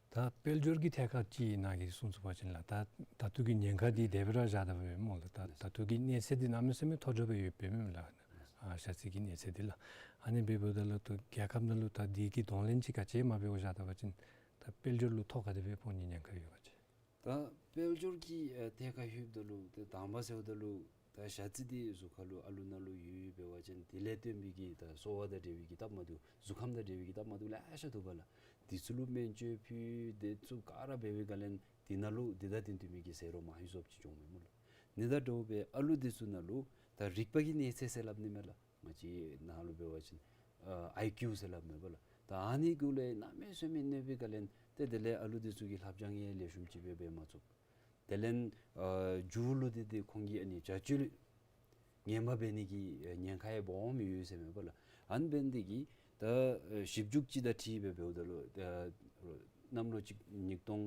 ད་དཔལ་འབྱོར་གྱི་ཐད་ཁར་ཅིག་ནཱ་གིས་གསུང་ཚུགས་པ་ཅིན་ལགས། ད་ད་ལྟོ་གི་ཉེན་ཁ་འདི་དེ་སྦེ་ར་བཞག་ད་པས་སྨོ་ལགས། ད་ད་ལྟོ་གི་གནས་ཚད་འདི་གནམ་མེད་ས་མེད་མཐོ་དྲགས་སྦེ་ཡོདཔ་མས་ལགས། ཨ་ཞ་རྩི་གི་གནས་ཚད་འདི་ལགས། ཨ་ནི་འབདཝ་ད་ལུ་ད་རྒྱལ་ཁབ་ནང་ལུ་ད་འདི་གི་གདོང་ལེན་ཅིག་ག་ཅི་མ་འབད་བར་བཞག་ད་པ་ཅིན་ད་དཔལ་འབྱོར་ལུ་ཐོ་ག་དེ་སྦེ་ཕོག་ནི་ཉེན་ཁ་ཡོད་ག་ཅི། ད་དཔལ་འབྱོར་གྱི་ཨེ་ཐད་ཁར་ལྷོདཔ་ད་ལུ་ཏེ་དང་པ་ཟེརཝ་ད་ལུ་ད་ཞ་རྩི་འདི་གཟུགས་ཁར་ལུ་ཨ་ལུ་ནང་ལུ་ཡོད་འབད་བ་ཅིན་དེ་ལས་བརྟེན་པའི་གི་ད་གསོ་བ་དང་འབྲེལ་བའི་གི་སྟབས་མ་བདེཝ་གཟུགས་ཁམས་དང་འབྲེལ་བའི་གི་སྟབས་མ་བདེཝ་ལེ་ཤ་འདུག་པ་ལགས། འདི་ཚུ་ལུ་སྨན་བཅོས་ཕུལ་འདི་ཚུ་ག་ར་འབད་བའི་སྒང་ལས་འདི་ནང་ལུ་འདི་དང་འདི་འདུས་མི་གི་ཟས་རོགས་མང་ཤོས་ཅིག་འབྱུངམ་མས་སྨོ་ལགས། ནི་དང་འདྲཝ་སྦེ་ཨ་ལུ་འདི་ཚུ་ནང་ལུ་ད་རིག་པ་གི་གནས་ཚད་ཟེར་སླབ་ནི་མས་ལགས། ང་བཅས་ནཱ་ལུ་འབད་བ་ཅིན་ཨ་ཨའི་ཀིའུ་ཟེར་སླབ་མས་པ་ལགས། ད་ཨ་ནི་གུ་ལས་གནམ་མེད་ས་མེད་གནོད་པའི་སྒང་ལས་ཏེ་དེ་ལས་ཨ་ལུ་འདི་ཚུ་གིས་ལྷབ་སྦྱང་ཡང་ལེགས་ཤོམ་ཅིག་སྦེ་འབད་མ་ཚུགས། དེ་ལས་ཨ་མཇུག་ལུ་ཏེ་ཏེ་ཁོང་གིས་ཨ་ནི་བྱ་སྤྱོད་ངན་པ་འབད་ནི་གི་ཨ་ཉེན་ཁ་ཡང་སྦོམ་ཡོད་ཟེར་མས་པ་ལགས། ཨ་ནི་འབད་ནི་དེ་གིས་ད་ཨ་ཞིབ་འཇུག་ཅིག་དང་འཁྲིལ་སྦེ་འབདཝ་ད་ལུ་ད་གནམ་ལོ་གཅིག་ཉིས་སྟོང་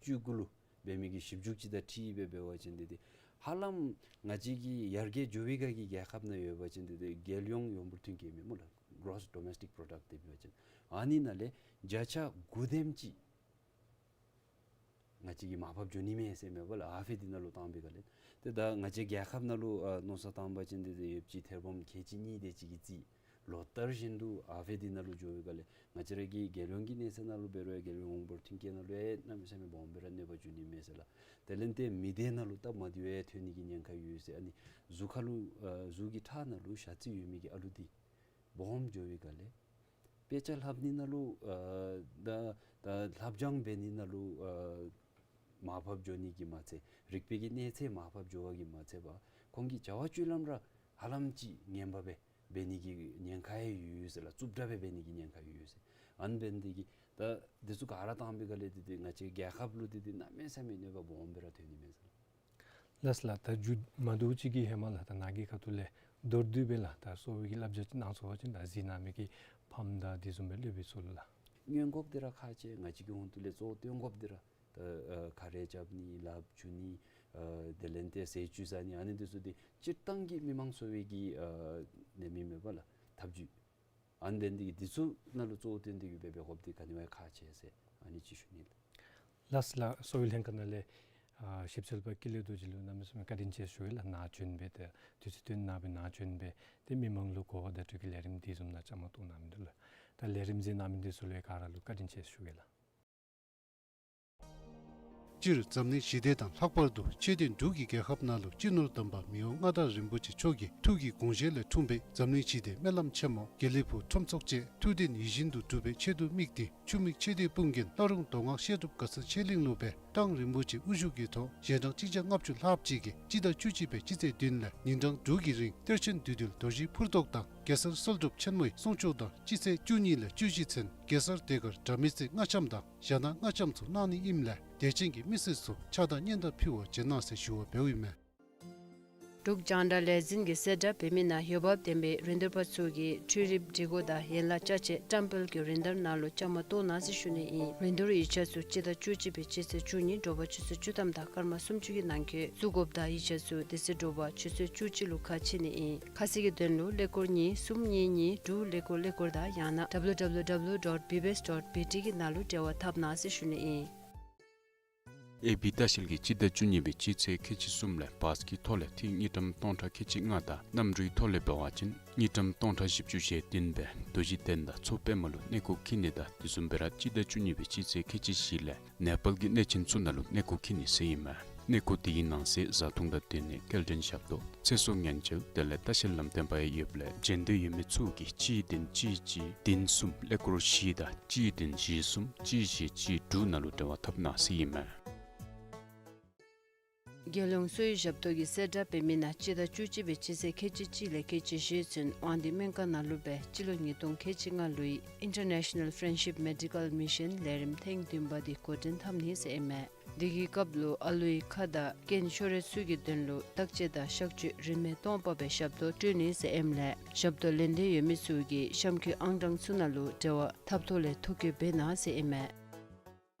བཅུ་དགུ་ལུ་འབད་མི་གི་ཞིབ་འཇུག་ཅིག་དང་འཁྲིལ་སྦེ་འབད་བ་ཅིན་ཏེ་ཏེ་ ཧ་ལམ་ང་བཅས་ཀྱི་ཡར་རྒྱས་འགྱོ་བའི་སྒང་གི་རྒྱལ་ཁབ་ནང་ཡོད་པ་ཅིན་ཏེ་ཏེ་རྒྱལ་ཡོངས་ཡོངས་འབོར་ཐོན་སྐྱེད་མི་སྨོ་ལགས། Gross Domestic Product འདི་འབད་བ་ཅིན་ཨ་ནི་ནང་ལས་བརྒྱ་ཆ་དགུ་དེམ་ཅིག་ང་བཅས་ཀྱིས་མར་ཕབ་འགྱོ་ནི་མས་ཟེར་མས་པ་ལགས། ཨ་ཕི་འདི་ནང་ལུ་བཏང་བའི་སྒང་ལས། ཏེ་ད་ང་བཅས་རྒྱལ་ཁབ་ནང་ལུ་ཨ་མནོ་བསམ་བཏང་བ་ཅིན་ཏེ་ཏེ་ཡོདཔ་ཅིག་ཐེར་འབུམ་ཁལ་གཅིག་གཉིས་དེ་ཅིག་གི་རྩིས། ལོ་ལྟར་བཞིན་དུ་ཨ་ཕི་འདི་ནང་ལུ་འགྱོ་བའི་སྒང་ལས་ང་བཅས་ར་གི་རྒྱལ་ཡོངས་ཀྱི་གནས་ཚད་ནང་ལུ་འབད་རུང་ཡང་རྒྱལ་ཡོངས་ཡོངས་འབོར་ཐོན་སྐྱེད་ནང་ལུ་ཡང་གནམ་མེད་ས་མེད་སྦོམ་སྦེ་ར་གནོད་པ་འགྱོ་ནི་མས་ཟེར་ལགས། དེ་ལས་ཏེ་མི་སྡེ་ནང་ལུ་སྟབས་མ་བདེཝ་ཡང་ཐོན་ནི་གི་ཉེན་ཁ་ཡོད་ཟེར། ཨ་ནི་གཟུགས་ཁ་ལུ་ཨ་གཟུགས་ཀྱི་ཁྲག་ནང་ལུ་ཞ་རྩི་ཡོད་མི་གི་ཨ་ལུ་འདི་སྦོམ་འགྱོ་བའི་སྒང་ལས་དཔེ་ཆ་ལྷབ་ནི་ནང་ལུ་ཨ་ད་ད་ལྷབ་སྦྱང་འབད་ནི་ནང་ལུ་ཨ་མར་ཕབ་འགྱོ་ནི་གིས་མ་ཚད་རིག་པའི་གི་གནས་ཚད་མར་ཕབ་འགྱོ་བ་གིས་མ་ཚད་པར་ཁོང་གི་བྱ་བ་སྤྱོད་ལམ་ར་ཧ་ལམ་ཅིག་ངན་པ་སྦེ་འབད་ནི་གི་ཉེན་ཁ་ཡང་ཡོད་ཟེར་ལགས། རྩུབ་དྲགས་སྦེ་འབད་ནི་གི་ཉེན་ཁ་ཡོད་ཟེར། ཨ་ནི་འབད་ནི་འདི་གིས་ད་འདི་ཚུ་ག་ར་བཏང་བའི་སྒང་ལས་ཏེ་ཏེ་ང་བཅས་རྒྱལ་ཁབ་ལུ་ཏེ་ཏེ་གནམ་མེད་ས་མེད་གནོད་པ་སྦོམ་སྦེ་ར་ཐོན་ནི་མས་ཟེར་ལགས། ལགས་ལགས། ད་མཇུག་མ་འདི་ཅིག་གི་ཧེ་མ་ལགས་ད་ནཱ་གི་ཁ་ཐུག་ལས་མདོར་བསྡུས་སྦེ་ལགས་ད་གསོ་བའི་གི་བསླབ་བྱ་ཅིག་གནང་ཚུགས་པ་ཅིན་ད་གཟིགས་གནང་མི་གི་ཕམ་དང་དེ་བཟུམ་སྦེ་སློབ་དཔོན་ཚུ་ལུ་ལགས། སྔོན་འགོག་འདི་ར་ཁག་ཆེ། ང་བཅས་ཀྱི་ཧོང་ཐུག་ལས་གཙོ་བོ་སྟོན་དགོཔ་འདི་ར་ད་ཨ་ཁ་རས་རྐྱབ་ནི་ལགཔ་འཁྱུ་ནི་ཨ་དེ་ལས་ཏེ་ཟས་བཅུད་ཟ་ནི་ཨ་ནི་འདི་ཚུ་འདི་སྤྱིར་བཏང་གི་མི་མང་གསོ་བའི་གི་ཨ་ནད་མི་མེད་པ་ལགས་ཐབས་བྱུས། ཨ་ནི་འབད་ནི་འདི་གིས་འདི་ཚུ་ནང་ལུ་གཙོ་བོ་བཏོན་ཏེ་གིས་འབད་འབད་དགོཔ་འདི་ག་ནི་བ་ཁག་ཆེ་ཟེར་ཨ་ནི་ཅིག་ཞུ་ནི་ལགས། ལགས་ལགས། གསོ་བའི་ལྷན་ཁག་ནང་ལས་ཨ་ཞིབ་འཚོལ་པ་ཀུན་ལེགས་རྡོ་རྗེ་ལུ་གནམ་མེད་ས་མེད་བཀའ་དྲིན་ཆེ་ཞུ་ཡི་ལགས། ནཱ་བྱོན་སྦེ་ཏེ་དུས་ཚོད་བཏོན་གནང་སྦེ་ནཱ་བྱོན་སྦེ་ཏེ་མི་མང་ལུ་གོ་བ་བརྡ་སྤྲོད་ཀྱི་ལས་རིམ་འདི་བཟུམ་ནང་བཅའ་མར་གཏོགས་གནང་མི་འདི་ལུ་ད་ལས་རིམ་གཟིགས་གནང་མི་འདི་ཚུ་ལུ་ཡང་ག་ར་ལུ་བཀའ་དྲིན་ཆེ་ཞུ་ཡི་ལགས། སྤྱིར་འཛམ་གླིང་ཞི་བདེ་དང་ལྷག་པར་དུ་ཤེས་ལྡན་འབྲུག་གི་རྒྱལ་ཁབ་ནང་ལུ་སྤྱི་ནོར་དམ་པ་མི་དབང་མངའ་བདག་རིན་པོ་ཆེ་མཆོག་གི་ཐུགས་ཀྱི་དགོངས་བཞེད་ལས་འཁྲུངས་པའི་འཛམ་གླིང་ཞི་བདེའི་སྨོན་ལམ་ཆེན་མོ་དགེ་ལེགས་ཕུག་ཁྲོམ་ཚོགས་བཅས་ཐུགས་གཏན་ཡིད་བཞིན་དུ་འགྲུབ་པའི་ཆེད་དུ་དམིགས་ཏེ་ཆུ་མིག་ཆེ་འདོད་དཔུང་རྒྱན་ལྷ་རུང་མདོ་སྔགས་བཤད་སྒྲུབ་དགའ་ཚལ་ཆོས་གླིང་ལུ་སྦེ་ཏང་རིན་པོ་ཆེ་དབུ་བཞུགས་ཀྱི་ཐོག་ཞལ་གྲངས་གཅིག་བརྒྱ་ལྔ་བཅུ་ལྷགཔ་ཅིག་གིས་སྤྱི་ཟླ་བཅུ་གཅིག་པའི་སྤྱི་ཚེས་བདུན་ལས་ཉིན་གྲངས་དྲུག་གི་རིང་གཏེར་ཆེན་བདུད་འདུལ་རྡོ་རྗེའི་ཕུར་ཐོགས་དང་གེ་སར་གསོལ་སྒྲུབ་ཆེན་མོའི་གསུང་ཆོག་དང་སྤྱི་ཚེས་བཅུ་གཉིས་ལས་བཅུ་བཞི་ཚུན་གེ་སར་ཟློས་གར་དྲ་མིག་རྩེ་རྔ་ལྕམ་དང་ཞྭ་ནག་རྔ་ལྕམ་ཚུ་གནང་ནི་ཨིནམ་ལས་དད་ཅན་གྱི་མི་སེར་ཚུ་ཕྱག་དང་སྙན་དར་ཕུལ་བར་བྱོན་གནང་ཟེར་ཞུ་བ་འབདཝ་ཨིན་མས། འབྲུག་རྒྱང་བསྒྲགས་ལས་འཛིན་གྱིས་གསལ་བསྒྲགས་འབད་མི་ནང་འོས་འབབ་ལྡན་པའི་རིན་བསྡུར་པ་ཚུ་གིས་འཕྲུལ་རིག་སྒྲིག་གོ་དང་ཡན་ལག་ཅ་ཆས་བཀྲམ་སྤེལ་གྱི་རིན་བསྡུར་ནང་ལུ་བཅའ་མར་གཏོགས་གནང་ཟེར་ཞུ་ནི་ཨིན། རིན་བསྡུར་ཡིག་ཆ་ཚུ་སྤྱི་ཟླ་བཅུ་གཅིག་པའི་སྤྱི་ཚེས་བཅུ་གཉིས་དྲོ་པ་ཆུ་ཚོད་བཅུ་ཐམ་དང་སྐར་མ་སུམ་ཅུ་གི་ནང་འཁོད་བཙུགས་དགོཔ་དང་ཡིག་ཆ་ཚུ་དེ་ཚེ་དྲོ་པ་ཆུ་ཚོད་བཅུ་གཅིག་ལུ་ཁ་ཕྱེ་ནི་ཨིན། ཁ་གསལ་གྱི་དོན་ལུ་ཀླད་ཀོར་གཉིས་གསུམ་གཉིས་གཉིས་དྲུག་ཀླད་ཀོར་ཀླད་ཀོར་དང་ཡང་ན་W W W dot B B S dot B T གི་ནང་ལུ་འབྲེལ་བ་འཐབ་གནང་ཟེར་ཞུ་ནི་ཨིན། ཨེ་བི་ལྟ་བཤལ་གྱིས་སྤྱི་ཟླ་བཅུ་གཉིས་པའི་སྤྱི་ཚེས་ཁལ་གཅིག་གསུམ་ལས་བཱས་ཀྱི་ཐོག་ལས་ཐིག་དངུལ་ཀྲམ་སྟོང་ཕྲག་ཁལ་གཅིག་ལྔ་དང་གནམ་གྲུའི་ཐོག་ལས་འབད་བ་ཅིན་དངུལ་ཀྲམ་སྟོང་ཕྲག་བཞི་བཅུ་ཞེ་བདུན་སྦེ་རྡོ་རྗེ་གདན་དང་མཚོ་པདྨ་ལུ་གནས་སྐོར་འཁྱིད་ནི་དང་དེ་བཟུམ་སྦེ་ར་སྤྱི་ཟླ་བཅུ་གཉིས་པའི་སྤྱི་ཚེས་ཁལ་གཅིག་བཞི་ལས་ནེ་པཱལ་གྱི་གནས་ཆེན་ཚུ་ནང་ལུ་གནས་སྐོར་འཁྱིད་ནི་ཟེར་ཨིན་མས། གནས་སྐོར་དེའི་ནང་གསེས་བཟའ་འཐུང་དང་སྡོད་གནས་སྐྱེལ་འདྲེན་ཞབས་ཏོག་ཚེ་སྲོག་ཉེན་བཅོལ་དེ་ལས་ལྟ་བཤལ་ལམ་སྟོན་པ་ཡང་ཡོདཔ་ལས་བྱོན་འདོད་ཡོད་མི་ཚུ་གིས་གཅིག་བདུན་གཅིག་གཅིག་བདུན་གསུམ་ཀླད་ཀོར་བཞི་དང་གཅིག་བདུན་བཞི་གསུམ་གཅིག་བཞི་གཅིག་དྲུག་ནང་ལུ་འབྲེལ་བ་འཐབ་གནང་ཟེར་ཨིན་མས། རྒྱལ་ཡོངས་གསོ་བའི་ཞབས་ཏོག་གིས་གསལ་བསྒྲགས་འབད་མི་ནང་སྤྱི་ཟླ་བཅུ་གཅིག་པའི་སྤྱི་ཚེས་ཁལ་གཅིག་གཅིག་ལས་ཁལ་གཅིག་བཞི་ཚུན་དབང་འདུས་སྨན་ཁང་ནང་ལུ་སྦེ་སྤྱི་ལོ་ཉིས་སྟོང་ཁལ་གཅིག་ལྔ་ལོའི་International Friendship Medical Mission ལས་རིམ་ཐེངས་བདུན་པ་འདི་འགོ་འདྲེན་འཐབ་ནི་ཟེར་ཨིན་མས། དེ་གི་སྐབས་ལུ་ཨ་ལུའི་ཁ་དང་རྐན་ཤོར་ཡོདཔ་ཚུ་གི་དོན་ལུ་བརྟག་དཔྱད་དང་གཤག་བཅོས་རིན་མེད་སྟོང་པ་སྦེ་ཞབས་ཏོག་སྤྲོད་ནི་ཟེར་ཨིནམ་ལས་ཞབས་ཏོག་ལེན་འདོད་ཡོད་མི་ཚུ་གིས་གཤམ་འཁོད་ཨང་གྲངས་ཚུ་ནང་ལུ་འབྲེལ་བ་འཐབ་ཐོག་ལས་ཐོ་བཀོད་འབད་གནང་ཟེར་ཨིན་མས།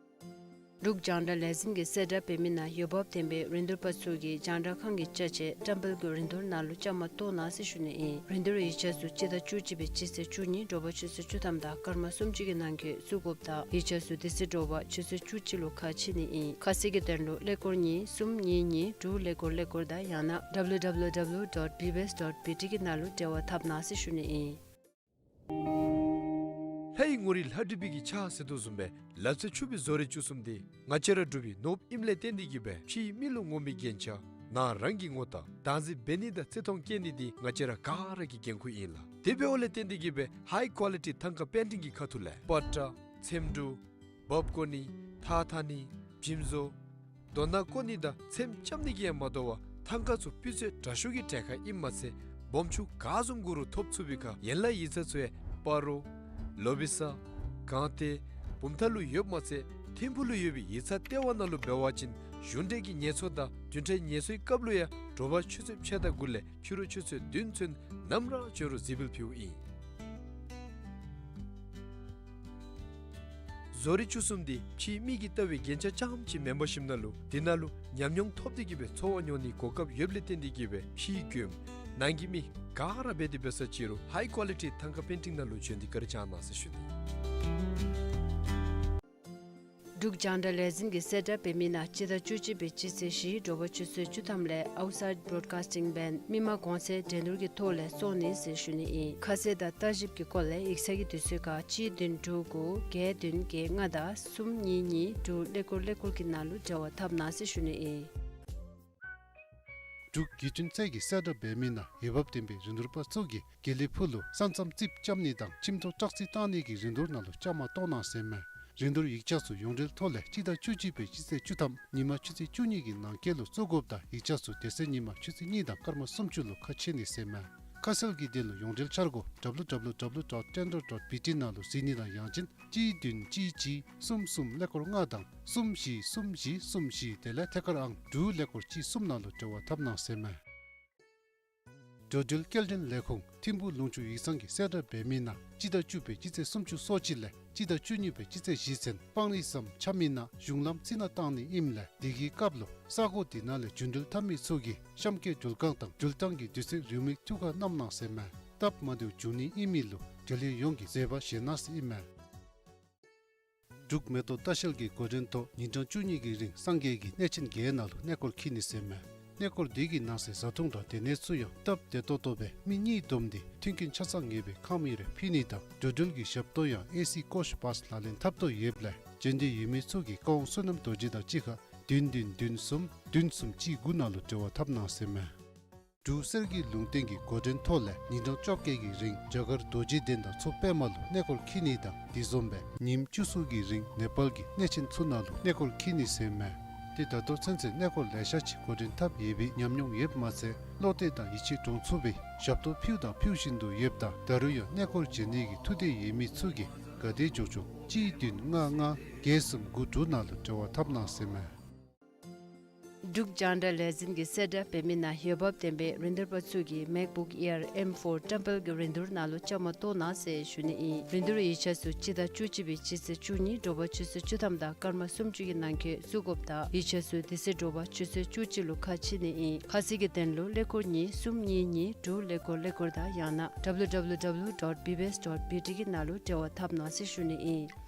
འབྲུག་རྒྱང་བསྒྲགས་ལས་འཛིན་གྱིས་གསལ་བསྒྲགས་འབད་མི་ནང་འོས་འབབ་ལྡན་པའི་རིན་བསྡུར་པ་ཚུ་གིས་རྒྱང་བསྒྲགས་ཁང་གི་ཅ་ཆས་བཀྲམ་སྤེལ་གྱི་རིན་བསྡུར་ནང་ལུ་བཅའ་མར་གཏོགས་གནང་ཟེར་ཞུ་ནི་ཨིན། རིན་བསྡུར་ཡིག་ཆ་ཚུ་སྤྱི་ཟླ་བཅུ་གཅིག་པའི་སྤྱི་ཚེས་བཅུ་གཉིས་དྲོ་པ་ཆུ་ཚོད་བཅུ་ཐམ་དང་སྐར་མ་སུམ་ཅུ་གི་ནང་འཁོད་བཙུགས་དགོཔ་དང་ཡིག་ཆ་ཚུ་དེ་ཚེ་དྲོ་པ་ཆུ་ཚོད་བཅུ་གཅིག་ལུ་ཁ་ཕྱེ་ནི་ཨིན། ཁ་གསལ་གྱི་དོན་ལུ་ཀླད་ཀོར་གཉིས་གསུམ་གཉིས་གཉིས་དྲུག་ཀླད་ཀོར་ཀླད་ཀོར་དང་ཡང་ན་W W W dot B B S dot B T གི་ནང་ལུ་འབྲེལ་བ་འཐབ་གནང་ཟེར་ཞུ་ནི་ཨིན། ལྷའི་ངོ་རིས་ལྷ་བྲིས་པའི་གི་ཕྱག་ཟེར་དོ་བཟུམ་སྦེ་ལབ་ཙེ་ཕྱུག་པའི་བཟོ་རིག་བཅུ་གསུམ་འདི་ང་བཅས་ར་འབྲུག་པའི་ནོར་བུ་ཨིནམ་ལས་བརྟེན་ཏེ་གིས་སྦེ་ཕྱིའི་མི་ལུ་ངོམ་པའི་རྒྱན་ཆ་ནང་རང་གི་ངོ་རྟགས་བདག་འཛིན་འབད་ནི་དང་བརྩི་མཐོང་བསྐྱེད་ནི་འདི་ང་བཅས་ར་ག་ར་གི་འགན་ཁུར་ཨིན་ལགས། དེ་འབདཝ་ལས་བརྟེན་ཏེ་གིས་སྦེ་ཧའི་ཀོ་ལི་ཊི་ཐང་ཀ་པེན་ཊིང་གི་ཁ་ཐུག་ལས་པ་ཏྲ་ཚེམ་དྲུབ་འབག་བརྐོ་ནི་ཐགས་འཐག་ནི་འཇིམ་བཟོ་རྡོ་སྣ་བརྐོ་ནི་དང་ཚེམ་རྐྱབ་ནི་གིས་ཡང་མ་དོ་བར་ཐང་ཀ་ཚུ་སྤུས་ཚད་དྲག་ཤོས་ཀྱི་གྲལ་ཁར་ཨིནམ་མ་ཚད་སྦོམ་ཆུང་ག་བཟུམ་དགོ་རུང་ཐོབ་ཚུགས་པའི་ཁར་ཡན་ལག་ཡིག་ཚང་ཚུ་ཡང་སྤ་རོ་ལོ་བི་ས་སྒང་སྟེང་བུམ་ཐང་ལུ་ཡོདཔ་མ་ཚད་ཐིམ་ཕུག་ལུ་ཡོད་པའི་ཡིག་ཚང་ལྟེ་བ་ནང་ལུ་འབད་བ་ཅིན་གཞུང་འབྲེལ་གྱི་ངལ་གསོ་དང་བདུན་ཕྲག་ངལ་གསོའི་སྐབས་ལུ་ཡང་དྲོ་པ་ཆུ་ཚོད་ཕྱེད་དང་དགུ་ལས་ཕྱི་རུ་ཆུ་ཚོད་བདུན་ཚུན་ནམ་ར་བྱོན་རུང་གཟིགས་འབུལ་ཕུལཝ་ཨིན། བཟོ་རིག་བཅུ་གསུམ་འདི་ཕྱིའི་མིག་གིས་བལྟ་བའི་རྒྱན་ཆ་རྐྱངམ་ཅིག་མེན་པར་ཞིནམ་ལས་འདི་ནང་ལུ་ཉམས་མྱོང་ཐོབ་སྟེ་གི་སྦེ་འཚོ་བ་མྱོང་ནིའི་གོ་སྐབས་ཡོདཔ་ལས་བརྟེན་ཏེ་གི་སྦེ་ཕྱིའི་མགྱོནམ་ནང་གི་མི་ག་ར་འབད་དེ་འབད་ས་ཅིག་རུང་ཧའི་ཀོ་ལི་ཊི་ཐང་ཀ་པེན་ཊིང་ནང་ལུ་བྱོན་ཏེ་བཀའ་དྲིན་བསྐྱང་གནང་ཟེར་ཞུ་ནི། འབྲུག་རྒྱང་བསྒྲགས་ལས་འཛིན་གྱིས་གསལ་བསྒྲགས་འབད་མི་ནང་སྤྱི་ཟླ་བཅུ་གཅིག་པའི་སྤྱི་ཚེས་བཞི་དྲོ་པ་ཆུ་ཚོད་བཅུ་ཐམ་ལས་ཨའུཊ་སའིཌ་བྲོཌ་ཀཱསི་ཊིང་བྷེནཌ་མི་མང་གོང་ཚད་འགྲན་བསྡུར་གྱི་ཐོག་ལས་བཙོང་ནི་ཟེར་ཞུ་ནི་ཨིན། ཁ་གསལ་དང་ལྟ་ཞིབ་ཀྱི་སྐོར་ལས་ཡིག་ཚང་གི་དུས་ཚོད་ཁར་གཅིག་བདུན་དྲུག་དགུ་བརྒྱད་བདུན་བརྒྱད་ལྔ་དང་གསུམ་གཉིས་གཉིས་དྲུག་ཀླད་ཀོར་ཀླད་ཀོར་གྱི་ནང་ལུ་འབྲེལ་བ་འཐབ་གནང་ཟེར་ཞུ་ནི་ཨིན། འབྲུག་བརྒྱུད་འཕྲིན་ཚད་ཀྱིས་གསལ་བསྒྲགས་འབད་མི་ནང་འོས་འབབ་ལྡན་པའི་རིན་བསྡུར་པ་ཚུ་གིས་དགེ་ལེགས་ཕུག་ལུ་ས་མཚམས་རྩིགཔ་རྐྱབ་ནི་དང་ཁྱིམ་ཐོག་བཀྲག་རྩི་བཏང་ནི་གི་རིན་བསྡུར་ནང་ལུ་བཅའ་མར་གཏོགས་གནང་ཟེར་མས། རིན་བསྡུར་ཡིག་ཆ་ཚུ་ཡོངས་འབྲེལ་ཐོག་ལས་སྤྱི་ཟླ་བཅུ་གཅིག་པའི་སྤྱི་ཚེས་བཅུ་ཐམ་ཉིན་མ་ཆུ་ཚོད་བཅུ་གཉིས་ཀྱི་ནང་འཁོད་ལུ་བཙུགས་དགོཔ་དང་ཡིག་ཆ་ཚུ་དེ་ཚེ་ཉིན་མ་ཆུ་ཚོད་གཉིས་དང་སྐར་མ་སུམ་ཅུ་ལུ་ཁ་ཕྱེ་ནི་ཟེར་མས། ཁ་གསལ་གྱི་དོན་ལུ་ཡོངས་འབྲེལ་འཆར་སྒོ་W W W dot tender dot B T ནང་ལུ་གཟིགས་ནི་དང་ཡང་ཅིན་གཅིག་བདུན་གཅིག་གཅིག་གསུམ་གསུམ་ཀླད་ཀོར་ལྔ་དང་གསུམ་བཞི་གསུམ་བཞི་གསུམ་བཞི་དེ་ལས་ཐད་ཀར་ཨང་དྲུག་ཀླད་ཀོར་གཅིག་གསུམ་ནང་ལུ་འབྲེལ་བ་འཐབ་གནང་ཟེར་མས། འགྲོ་འགྲུལ་སྐྱེལ་འདྲེན་ལས་ཁུངས་ཐིམ་ཕུག་ལུང་ཕྱོགས་ཡིག་ཚང་གིས་གསལ་བསྒྲགས་འབད་མི་ནང་སྤྱི་ཟླ་བཅུ་པའི་སྤྱི་ཚེས་སུམ་ཅུ་སོ་གཅིག་ལས་སྤྱི་ཟླ་བཅུ་གཉིས་པའི་སྤྱི་ཚེས་བཞི་ཚུན་སྤང་རི་ཟམ་ཆགས་མི་ནང་གཞུང་ལམ་རྩི་ནག་བཏང་ནི་ཨིནམ་ལས་དེ་གི་སྐབས་ལུ་ས་གོ་དེ་ནང་ལས་རྒྱུན་འགྲུལ་འཐབ་མི་ཚུ་གིས་གཤམ་གྱི་འགྲུལ་ཁང་དང་འགྲུལ་ཐངས་ཀྱི་དུས་ཚོད་རེའུ་མིག་ཐུགས་ཁར་བསྣམ་གནང་ཟེར་མས། སྟབས་མ་བདེཝ་འབྱུང་ནི་ཨིན་མི་ལུ་འབྲེལ་ཡོད་ཡོངས་ཀྱིས་བཟོད་པ་བཞེས་གནང་ཟེར་ཨིན་མས། འབྲུག་མེ་ཏོག་ལྟ་བཤལ་གྱི་འགོ་འདྲེན་ཐོག་ཉིན་གྲངས་བཅུ་གཉིས་ཀྱི་རིང་སངས་རྒྱས་ཀྱི་གནས་ཆེན་བརྒྱད་ནང་ལུ་གནས་སྐོར་འཁྱིད་ནི་ཟེར་མས། གནས་སྐོར་འདི་གི་ནང་གསེས་བཟའ་འཐུང་དང་སྡོད་གནས་ཚུ་ཡང་སྟབས་བདེ་ཏོག་ཏོ་སྦེ་མི་གཉིས་བསྡོམས་ཏེ་མཐུན་རྐྱེན་ཆ་ཚང་ངེས་པའི་ཁང་མིག་རེ་ཕུལ་ནི་དང་འགྲོ་འགྲུལ་གྱི་ཞབས་ཏོག་ཡང་ཨེ་སི་ཀོཆ་བཱས་ལག་ལེན་འཐབ་དོ་ཡོདཔ་ལས་འབྱོན་འདོད་ཡོད་མི་ཚུ་གིས་བཀའ་དབང་བསོད་ནམས་རྡོ་རྗེ་དང་གཅིག་ཁར་བདུན་བདུན་བདུན་གསུམ་བདུན་གསུམ་གཅིག་དགུ་ནང་ལུ་འབྲེལ་བ་འཐབ་གནང་ཟེར་མས། འབྲུག་གསེར་གྱི་ལུང་བསྟན་གྱི་འགོ་འདྲེན་ཐོག་ལས་ཉིན་གྲངས་བཅོ་བརྒྱད་ཀྱི་རིང་རྒྱ་གར་རྡོ་རྗེ་གདན་དང་མཚོ་པདྨ་ལུ་གནས་སྐོར་འཁྱིད་ནི་དང་དེ་བཟུམ་སྦེ་ཉིནམ་བཅུ་གསུམ་གྱི་རིང་ནེ་པཱལ་གྱི་གནས་ཆེན་ཚུ་ནང་ལུ་གནས་སྐོར་འཁྱིད་ནི་ཟེར་མས། ཏེ་ད་ལྟོ་ཚུན་ཚོད་གནས་སྐོར་ལེ་ཤ་ཅིག་འགོ་འདྲེན་འཐབ་ཡོད་པའི་ཉམས་མྱོང་ཡོདཔ་མ་ཚད་བློ་གཏད་དང་ཡིད་ཆེས་འདྲོངས་ཚུགས་པའི་ཞབས་ཏོག་ཕུལཝ་དང་ཕུལ་བཞིན་དུ་ཡོདཔ་ད་ད་རུང་ཡང་གནས་སྐོར་བྱོན་ནི་གི་ཐུགས་འདོད་ཡོད་མི་ཚུ་གིས་ག་དེ་མགྱོགས་མགྱོགས་གཅིག་བདུན་ལྔ་ལྔ་བརྒྱད་གསུམ་དགུ་དྲུག་ནང་ལུ་འབྲེལ་བ་འཐབ་གནང་ཟེར་མས། འབྲུག་རྒྱང་བསྒྲགས་ལས་འཛིན་གྱིས་གསལ་བསྒྲགས་འབད་མི་ནང་འོས་འབབ་ལྡན་པའི་རིན་བསྡུར་པ་ཚུ་གིས་མེག་བུཀ་ཨེར་ཨེམ་ཕོར་ཊེམ་པལ་གྱི་རིན་བསྡུར་ནང་ལུ་བཅའ་མར་གཏོགས་གནང་ཟེར་ཞུ་ནི་ཨིན། རིན་བསྡུར་ཡིག་ཆ་ཚུ་སྤྱི་ཟླ་བཅུ་གཅིག་པའི་སྤྱི་ཚེས་བཅུ་གཉིས་དྲོ་པ་ཆུ་ཚོད་བཅུ་ཐམ་དང་སྐར་མ་སུམ་ཅུ་གི་ནང་འཁོད་བཙུགས་དགོཔ་དང་ཡིག་ཆ་ཚུ་དེ་ཚེ་དྲོ་པ་ཆུ་ཚོད་བཅུ་གཅིག་ལུ་ཁ་ཕྱེ་ནི་ཨིན། ཁ་གསལ་གྱི་དོན་ལུ་ཀླད་ཀོར་གཉིས་གསུམ་གཉིས་གཉིས་དྲུག་ཀླད་ཀོར་ཀླད་ཀོར་དང་ཡང་ན་W W W dot B B S dot B T གི་ནང་ལུ་འབྲེལ་བ་འཐབ་གནང་ཟེར་ཞུ་ནི་ཨིན།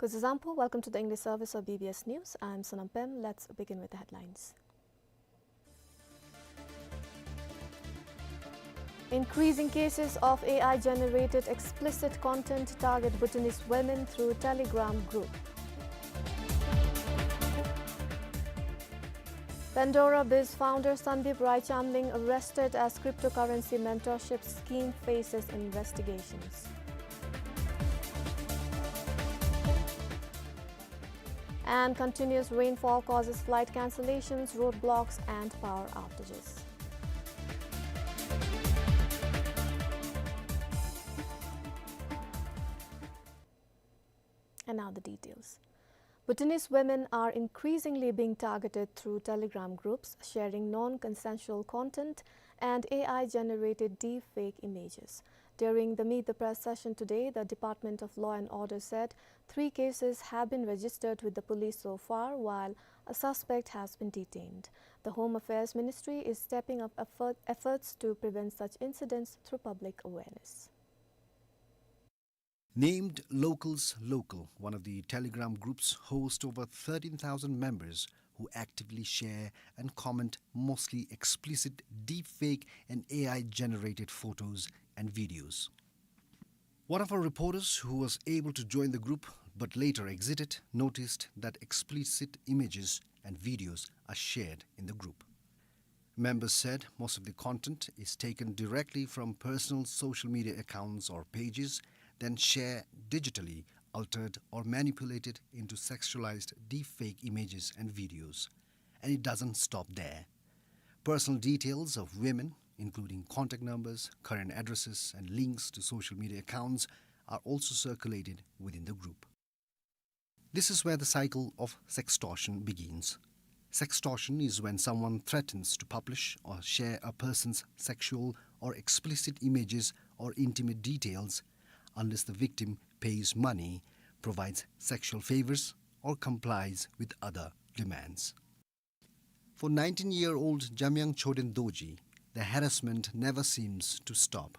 Kuzuzangpo, welcome to the English service of B B S News. I'm Sonam Pem. Let's begin with the headlines. Increasing cases of A I-generated explicit content target Bhutanese women through Telegram group. Pandora Biz founder Sandeep Raichamling arrested as cryptocurrency mentorship scheme faces investigations. And continuous rainfall causes flight cancellations, roadblocks, and power outages. And now the details. Bhutanese women are increasingly being targeted through Telegram groups, sharing non-consensual content and A I-generated deepfake images. During the Meet the Press session today, the Department of Law and Order said three cases have been registered with the police so far, while a suspect has been detained. The Home Affairs Ministry is stepping up effort, efforts to prevent such incidents through public awareness. Named Locals Local, one of the Telegram groups, hosts over thirteen thousand members who actively share and comment mostly explicit deepfake and A I-generated photos and videos. One of our reporters who was able to join the group but later exited noticed that explicit images and videos are shared in the group. Members said most of the content is taken directly from personal social media accounts or pages, then shared digitally, altered or manipulated into sexualized deepfake images and videos. And it doesn't stop there. Personal details of women, including contact numbers, current addresses, and links to social media accounts, are also circulated within the group. This is where the cycle of sextortion begins. Sextortion is when someone threatens to publish or share a person's sexual or explicit images or intimate details unless the victim pays money, provides sexual favors, or complies with other demands. For nineteen-year-old Jamyang Choden Dorji, the harassment never seems to stop.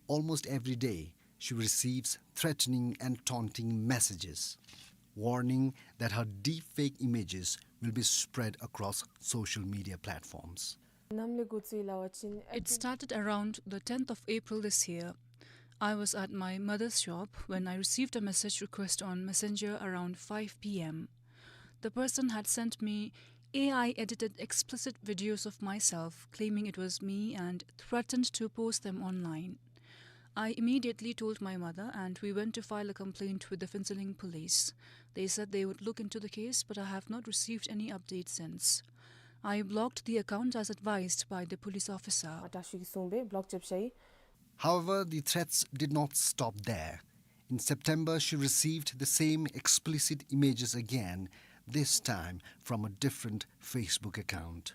Almost every day, she receives threatening and taunting messages, warning that her deepfake images will be spread across social media platforms. It started around the tenth of April this year. I was at my mother's shop when I received a message request on Messenger around five p m. The person had sent me A I edited explicit videos of myself, claiming it was me, and threatened to post them online. I immediately told my mother, and we went to file a complaint with the Phuentsholing police. They said they would look into the case, but I have not received any update since. I blocked the account as advised by the police officer. However, the threats did not stop there. In September, she received the same explicit images again, this time from a different Facebook account.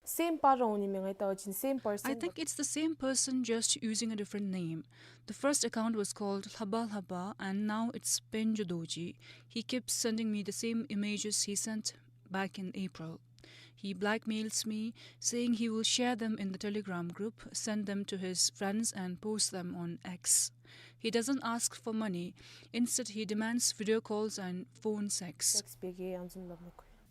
Same pa rong ni me ngai ta chin, same person. I think it's the same person, just using a different name. The first account was called Lhaba Lhaba, and now it's Penjo Dorji. He keeps sending me the same images he sent back in April. He blackmails me, saying he will share them in the Telegram group, send them to his friends, and post them on X. He doesn't ask for money. Instead, he demands video calls and phone sex.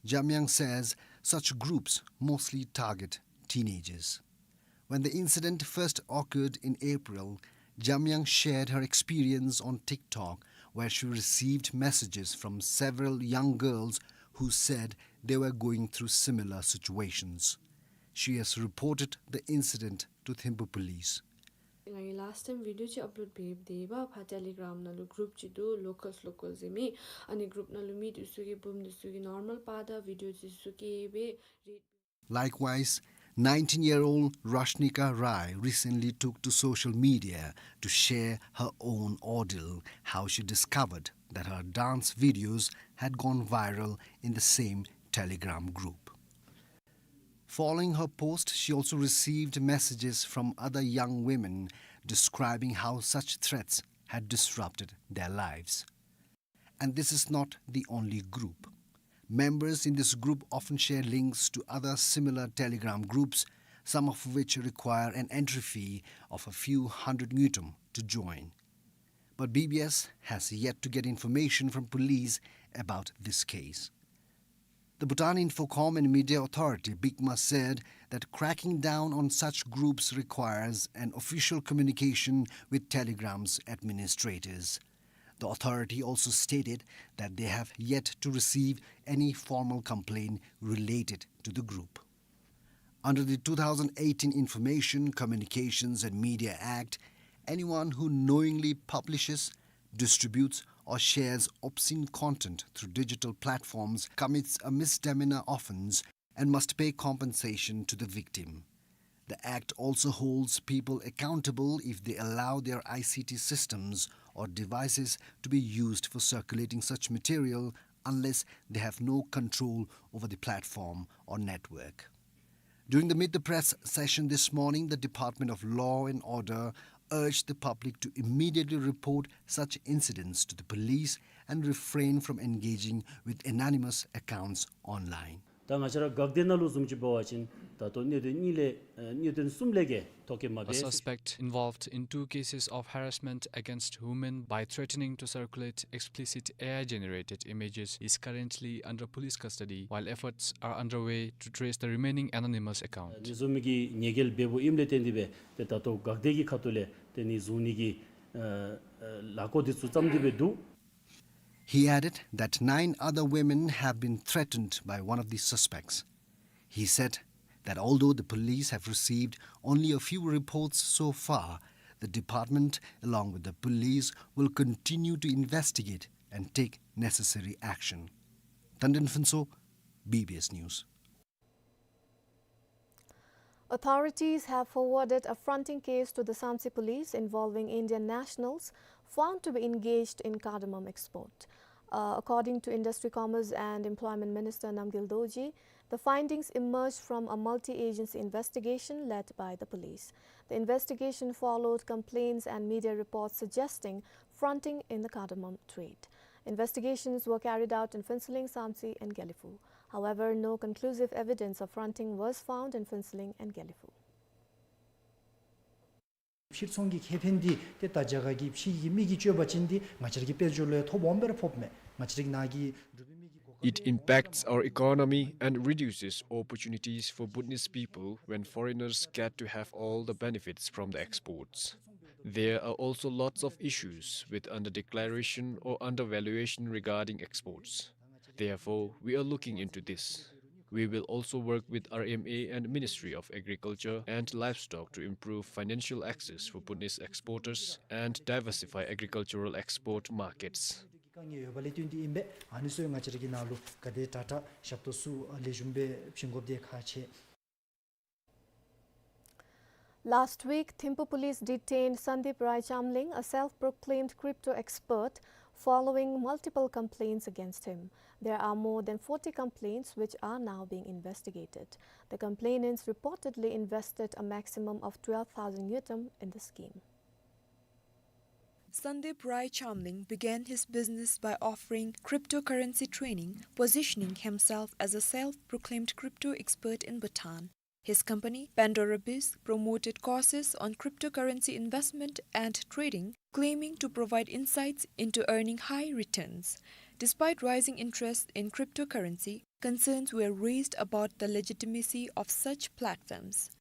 Jamyang says such groups mostly target teenagers. When the incident first occurred in April, Jamyang shared her experience on TikTok, where she received messages from several young girls who said they were going through similar situations. She has reported the incident to Thimphu police. Ngai last time video chi upload be de ba pha Telegram na lu group chi du, Locals Local ze mi, ani group na lu mi du su ki bum du su ki normal pa da video chi su ki be read. Likewise, nineteen-year-old Rashnika Rai recently took to social media to share her own ordeal, how she discovered that her dance videos had gone viral in the same Telegram group. Following her post, she also received messages from other young women describing how such threats had disrupted their lives. And this is not the only group. Members in this group often share links to other similar Telegram groups, some of which require an entry fee of a few hundred ngultrum to join. But B B S has yet to get information from police about this case. The Bhutan Infocom and Media Authority, BICMA, said that cracking down on such groups requires an official communication with Telegram's administrators. The authority also stated that they have yet to receive any formal complaint related to the group. Under the two thousand eighteen Information, Communications and Media Act, anyone who knowingly publishes, distributes, or shares obscene content through digital platforms commits a misdemeanor offense and must pay compensation to the victim. The Act also holds people accountable if they allow their I C T systems or devices to be used for circulating such material unless they have no control over the platform or network. During the Meet the Press session this morning, the Department of Law and Order urged the public to immediately report such incidents to the police and refrain from engaging with anonymous accounts online. ད་ང་བཅས་ར་འགག་སྡེ་ནང་ལུ་བཟུམ་ཅིག་འབད་བ་ཅིན་ད་ལྟོ་གནད་དོན་གཉིས་ལས་ཨ་གནད་དོན་གསུམ་ལས་ཀྱི་ཐོ་བཀོད་མ་འབད། A suspect involved in two cases of harassment against women by threatening to circulate explicit A I-generated images is currently under police custody, while efforts are underway to trace the remaining anonymous account. ཨ་ནི་བཟུམ་གྱི་ཉེས་འགེལ་འབད་འབདཝ་ཨིནམ་ལས་བརྟེན་ཏེ་སྦེ་ཏེ་ད་ལྟོ་འགག་སྡེ་གི་ཁ་ཐུག་ལས་ཏེ་ཨ་ནི་བཟུང་ནི་གི་ཨ་ཨ་ལས་འགུལ་འདི་ཚུ་བརྩམས་ཏེ་སྦེ་འདུག། He added that nine other women have been threatened by one of the suspects. He said that although the police have received only a few reports so far, the department, along with the police, will continue to investigate and take necessary action. Tandon Phuntsho, B B S News. Authorities have forwarded a fronting case to the Samtse police involving Indian nationals found to be engaged in cardamom export. Uh, according to Industry, Commerce and Employment Minister Namgyel Dorji, the findings emerged from a multi-agency investigation led by the police. The investigation followed complaints and media reports suggesting fronting in the cardamom trade. Investigations were carried out in Phuentsholing, Samtse, and Gelephu. However, no conclusive evidence of fronting was found in Phuentsholing and Gelephu. ཕྱིར་ཚོང་གི་ཁེ་ཕན་འདི་ཏེ་ད་རྒྱ་གར་གྱི་ཕྱི་གི་མི་གིས་སྤྱོད་པ་ཅིན་འདི་ང་བཅས་ར་གི་དཔལ་འབྱོར་ལུ་ཡང་ཐོ་སྦོམ་སྦེ་ར་ཕོགཔ་མས། ང་བཅས་ར་གི་ནཱ་གི་འབྲུག་པའི་མི་གི་གོ་སྐབས། It impacts our economy and reduces opportunities for Bhutanese people when foreigners get to have all the benefits from the exports. There are also lots of issues with underdeclaration or undervaluation regarding exports. Therefore, we are looking into this. We will also work with R M A and Ministry of Agriculture and Livestock to improve financial access for Bhutanese exporters and diversify agricultural export markets. དཀའ་ངལ་ཡོདཔ་ལས་བརྟེན་ཏེ་ཨིན་པས། ཨ་ནི་ཚུ་ང་བཅས་ར་གི་ནང་ལུ་ག་དེ་དྲག་དྲག་ཞབས་ཏོག་ཚུ་ལེགས་ཤོམ་སྦེ་བྱིན་དགོཔ་འདི་ཁག་ཆེ། Last week, Thimphu police detained Sandeep Rai Chamling, a self-proclaimed crypto expert, following multiple complaints against him. There are more than forty complaints which are now being investigated. The complainants reportedly invested a maximum of twelve thousand ngultrum in the scheme. Sandeep Rai Chamling began his business by offering cryptocurrency training, positioning himself as a self-proclaimed crypto expert in Bhutan. His company, Pandora Biz, promoted courses on cryptocurrency investment and trading, claiming to provide insights into earning high returns. Despite rising interest in cryptocurrency, concerns were raised about the legitimacy of such platforms.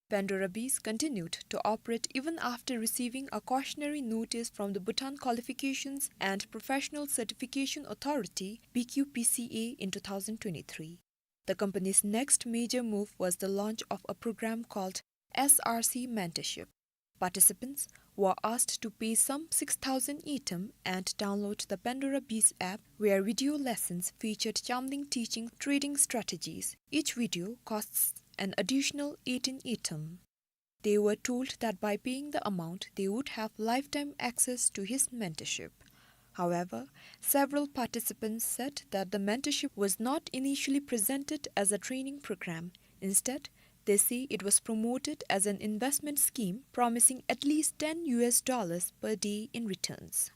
Pandora Biz continued to operate even after receiving a cautionary notice from the Bhutan Qualifications and Professional Certification Authority, B Q P C A, in two thousand twenty-three. The company's next major move was the launch of a program called S R C Mentorship. Participants were asked to pay some six thousand ngultrum and download the Pandora Biz app, where video lessons featured Chamling teaching trading strategies. Each video costs an additional eighteen ngultrum. They were told that by paying the amount, they would have lifetime access to his mentorship. However, several participants said that the mentorship was not initially presented as a training program. Instead, they say it was promoted as an investment scheme, promising at least ten U S dollars per day in returns.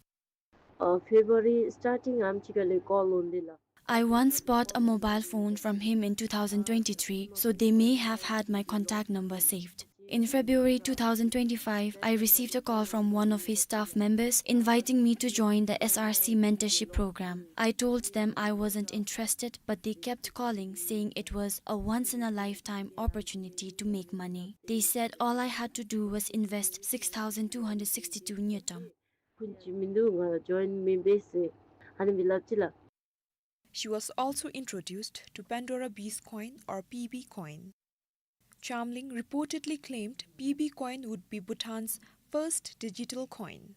ཨ་ཕེབ་རུ་ཝ་རི་སི་ཊར་ཊིང་ཨམ་ཅིག་ཁར་ལས་ཀོལ་འོང་དེས་ལགས། I once bought a mobile phone from him in two thousand twenty-three, so they may have had my contact number saved. In February two thousand twenty-five, I received a call from one of his staff members inviting me to join the S R C mentorship program. I told them I wasn't interested, but they kept calling, saying it was a once-in-a-lifetime opportunity to make money. They said all I had to do was invest six thousand two hundred sixty-two ngultrum. ཕུན་ཅིག་མིན་འདུག། ང་ཇོའིན་མི་འབད་ཟེར་ཨ་ནི་སྦེ་སླབ་ཅི་ལགས། She was also introduced to Pandora Biz Coin, or P B Coin. Chamling reportedly claimed P B Coin would be Bhutan's first digital coin.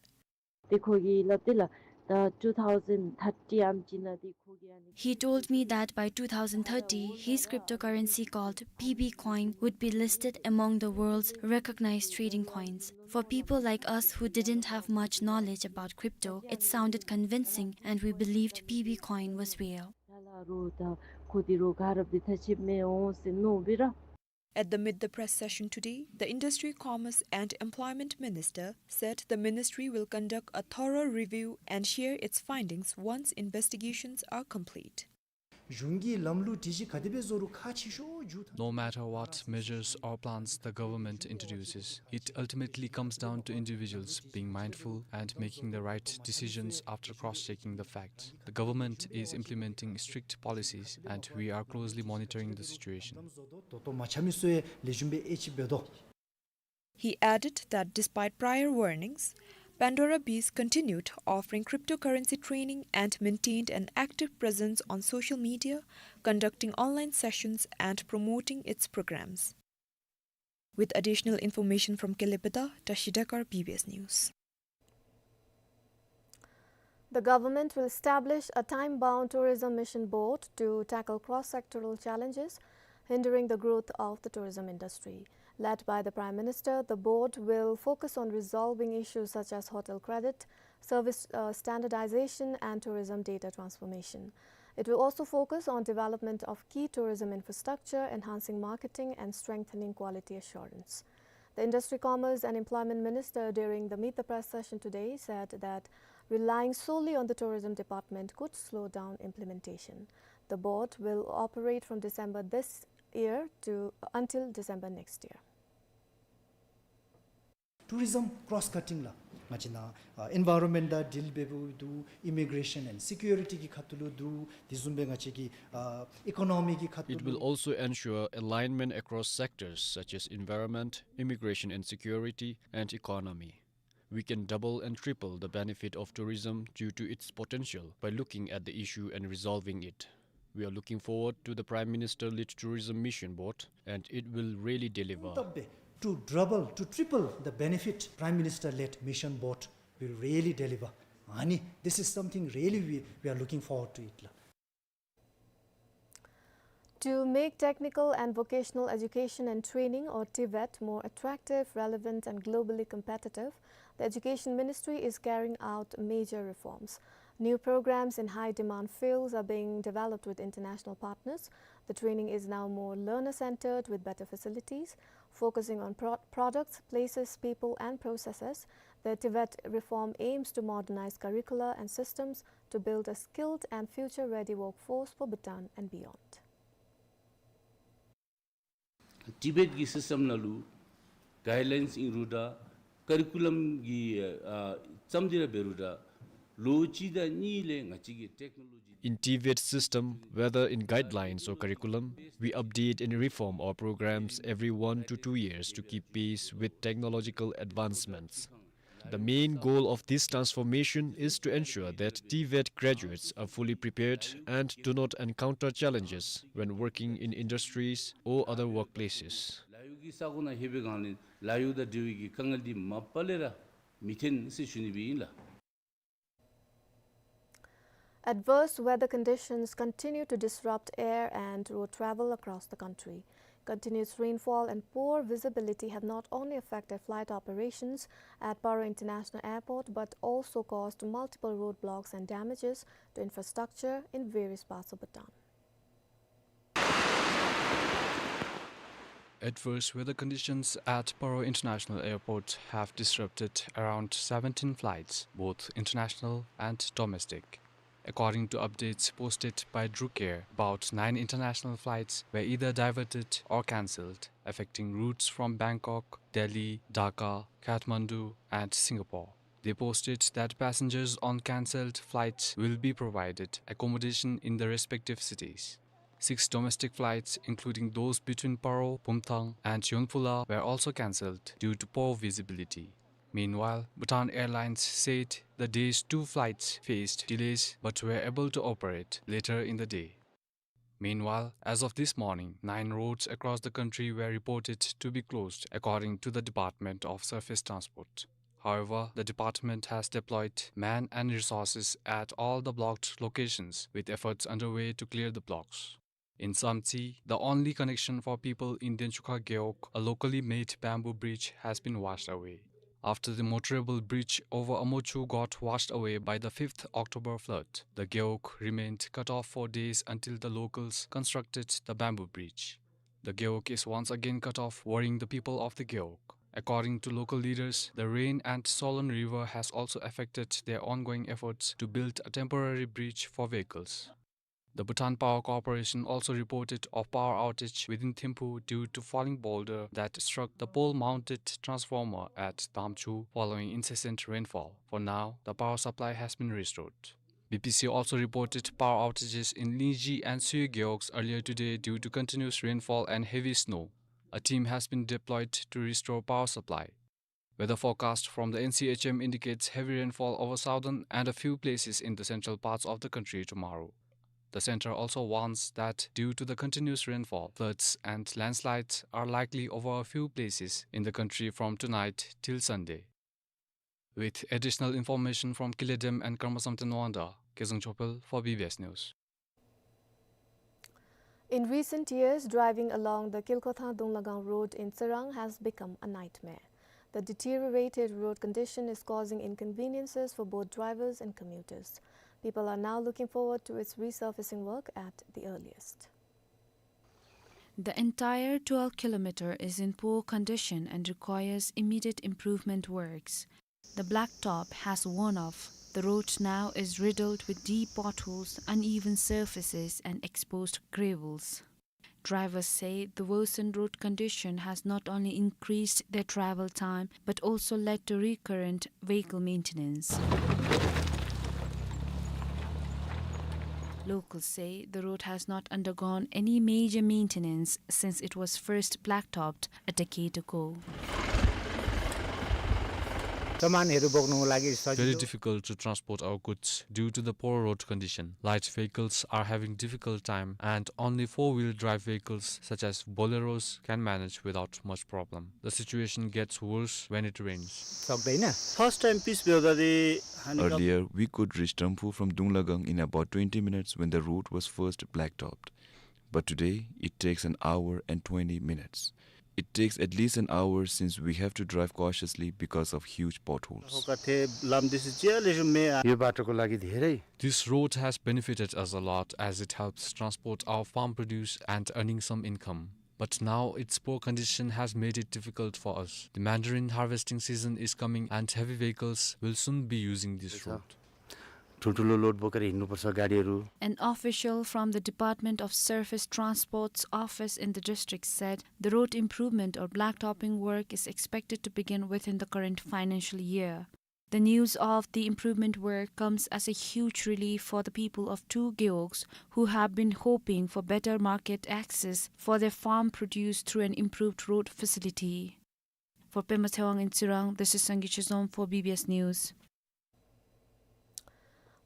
ཏེ་ཁོ་གིས་སླབ་དེས་ལགས། ད་two thousand thirty ཨམ་ཅིག་ནང་ཏེ་ཁོ་གིས་ཨ་ནི། He told me that by two thousand thirty, his cryptocurrency called P B Coin would be listed among the world's recognized trading coins. For people like us who didn't have much knowledge about crypto, it sounded convincing and we believed P B Coin was real. ལ་ལ་རུང་ད་ཁོ་འདི་རུང་ག་ར་འདི་ཐ་ཆད་མི་འོང་ཟེར་མནོ་སྦེ་ར། At the Mid the Press session today, the Industry, Commerce and Employment Minister said the ministry will conduct a thorough review and share its findings once investigations are complete. གཞུང་གི་ལམ་ལུགས་སྒྲིག་གཞི་ག་དེ་སྦེ་བཟོ་རུང་ཁག་ཆེ་ཤོས་རྒྱུ་ད། No matter what measures or plans the government introduces, it ultimately comes down to individuals being mindful and making the right decisions after cross-checking the facts. The government is implementing strict policies, and we are closely monitoring the situation. ད་ལྟོ་མ་འཆམ་མི་ཚུ་ཡང་ལེགས་ཤོམ་སྦེ་ཨེ་ཅིག་འབད་དོ། He added that despite prior warnings, Pandora Bees continued offering cryptocurrency training and maintained an active presence on social media, conducting online sessions and promoting its programs. With additional information from Kelebheda, Tashi Dakar, B B S News. The government will establish a time-bound tourism mission board to tackle cross-sectoral challenges hindering the growth of the tourism industry. Led by the Prime Minister, the board will focus on resolving issues such as hotel credit, service, uh, standardization, and tourism data transformation. It will also focus on development of key tourism infrastructure, enhancing marketing, and strengthening quality assurance. The Industry, Commerce and Employment Minister, during the Meet the Press session today, said that relying solely on the Tourism Department could slow down implementation. The board will operate from December this year to, until December next year. Tourism cross cutting ལགས། ང་བཅས་ནཱ་ཨ་environment དང་deal འབད་འབདཝ་འདུག, immigration and security གི་ཁ་ཐུག་ལུ་འདུག། དེ་བཟུམ་སྦེ་ང་བཅས་ཀྱི་ཨ་economy གི་ཁ་ཐུག་ལུ། It will also ensure alignment across sectors such as environment, immigration and security, and economy. We can double and triple the benefit of tourism due to its potential by looking at the issue and resolving it. We are looking forward to the Prime Minister-led Tourism Mission Board, and it will really deliver. To double, to triple the benefit Prime Minister-led Mission Board will really deliver. ཨ་ནི། This is something really we, we are looking forward to it ལགས། To make technical and vocational education and training, or TVET, more attractive, relevant, and globally competitive, the Education Ministry is carrying out major reforms. New programs in high-demand fields are being developed with international partners. The training is now more learner-centered, with better facilities, focusing on pro-, products, places, people, and processes. The TVET reform aims to modernize curricula and systems to build a skilled and future-ready workforce for Bhutan and beyond. TVET གི་system ནང་ལུ་guidelines ཨིན་རུང་འདྲ་curriculum གི་ཨ་བརྩམས་ཏེ་ར་འབད་རུང་འདྲ་ལོ་གཅིག་དང་གཉིས་ལས་ང་བཅས་ཀྱི་technology In TVET system, whether in guidelines or curriculum, we update and reform our programs every one to two years to keep pace with technological advancements. The main goal of this transformation is to ensure that TVET graduates are fully prepared and do not encounter challenges when working in industries or other workplaces. ལཱ་གཡོག་གི་ས་གོ་ནང་ལྷོད་པའི་སྒང་ལས་ལཱ་གཡོག་དང་འབྲེལ་བའི་གི་དཀའ་ངལ་འདི་མ་པ་ལས་ར་མི་ཐོན་ཟེར་ཞུ་ནི་སྦེ་ཨིན་ལགས། Adverse weather conditions continue to disrupt air and road travel across the country. Continuous rainfall and poor visibility have not only affected flight operations at Paro International Airport, but also caused multiple roadblocks and damages to infrastructure in various parts of Bhutan. Adverse weather conditions at Paro International Airport have disrupted around seventeen flights, both international and domestic. According to updates posted by Drukair, about nine international flights were either diverted or cancelled, affecting routes from Bangkok, Delhi, Dhaka, Kathmandu, and Singapore. They posted that passengers on cancelled flights will be provided accommodation in the respective cities. Six domestic flights, including those between Paro, Pumthang, and Yonphula, were also cancelled due to poor visibility. Meanwhile, Bhutan Airlines said the day's two flights faced delays but were able to operate later in the day. Meanwhile, as of this morning, nine roads across the country were reported to be closed, according to the Department of Surface Transport. However, the department has deployed men and resources at all the blocked locations, with efforts underway to clear the blocks. In Samtse, the only connection for people in Denchukha Gewog, a locally made bamboo bridge, has been washed away. After the motorable bridge over Amochu got washed away by the fifth October flood, the Gewog remained cut off for days until the locals constructed the bamboo bridge. The Gewog is once again cut off, worrying the people of the Gewog. According to local leaders, the rain and swollen river has also affected their ongoing efforts to build a temporary bridge for vehicles. The Bhutan Power Corporation also reported of power outage within Thimphu due to falling boulder that struck the pole-mounted transformer at Damchu following incessant rainfall. For now, the power supply has been restored. B P C also reported power outages in Lingzhi and Suyu Gewogs earlier today due to continuous rainfall and heavy snow. A team has been deployed to restore power supply. Weather forecast from the N C H M indicates heavy rainfall over southern and a few places in the central parts of the country tomorrow. The center also warns that due to the continuous rainfall, floods and landslides are likely over a few places in the country from tonight till Sunday. With additional information from Kile Dam and Karmasang Tanwangda, Kezang Chopel for B B S News. In recent years, driving along the Kilkotha-Dunglagang road in Tsirang has become a nightmare. The deteriorated road condition is causing inconveniences for both drivers and commuters. People are now looking forward to its resurfacing work at the earliest. The entire twelve kilometer is in poor condition and requires immediate improvement works. The blacktop has worn off. The road now is riddled with deep potholes, uneven surfaces, and exposed gravels. Drivers say the worsened road condition has not only increased their travel time, but also led to recurrent vehicle maintenance. Locals say the road has not undergone any major maintenance since it was first blacktopped a decade ago. सामानहरू बोक्नको लागि सजिलो। Very difficult to transport our goods due to the poor road condition. Light vehicles are having difficult time, and only four-wheel drive vehicles such as Boleros can manage without much problem. The situation gets worse when it rains. सक्दैन। First time pitch भेट्दाखेरि Earlier, we could reach Thimphu from Dunglagang in about twenty minutes when the road was first blacktopped. But today, it takes an hour and twenty minutes. It takes at least an hour since we have to drive cautiously because of huge potholes. यो बाटोको लागि धेरै This road has benefited us a lot as it helps transport our farm produce and earning some income. But now its poor condition has made it difficult for us. The mandarin harvesting season is coming and heavy vehicles will soon be using this road. ठुल्ठुलो लोड बोकेर हिँड्नुपर्छ गाडीहरू। An official from the Department of Surface Transport's office in the district said the road improvement or blacktopping work is expected to begin within the current financial year. The news of the improvement work comes as a huge relief for the people of two gewogs who have been hoping for better market access for their farm produce through an improved road facility. For Pema Tshewang in Tsirang, this is Sangi Chizom for B B S News.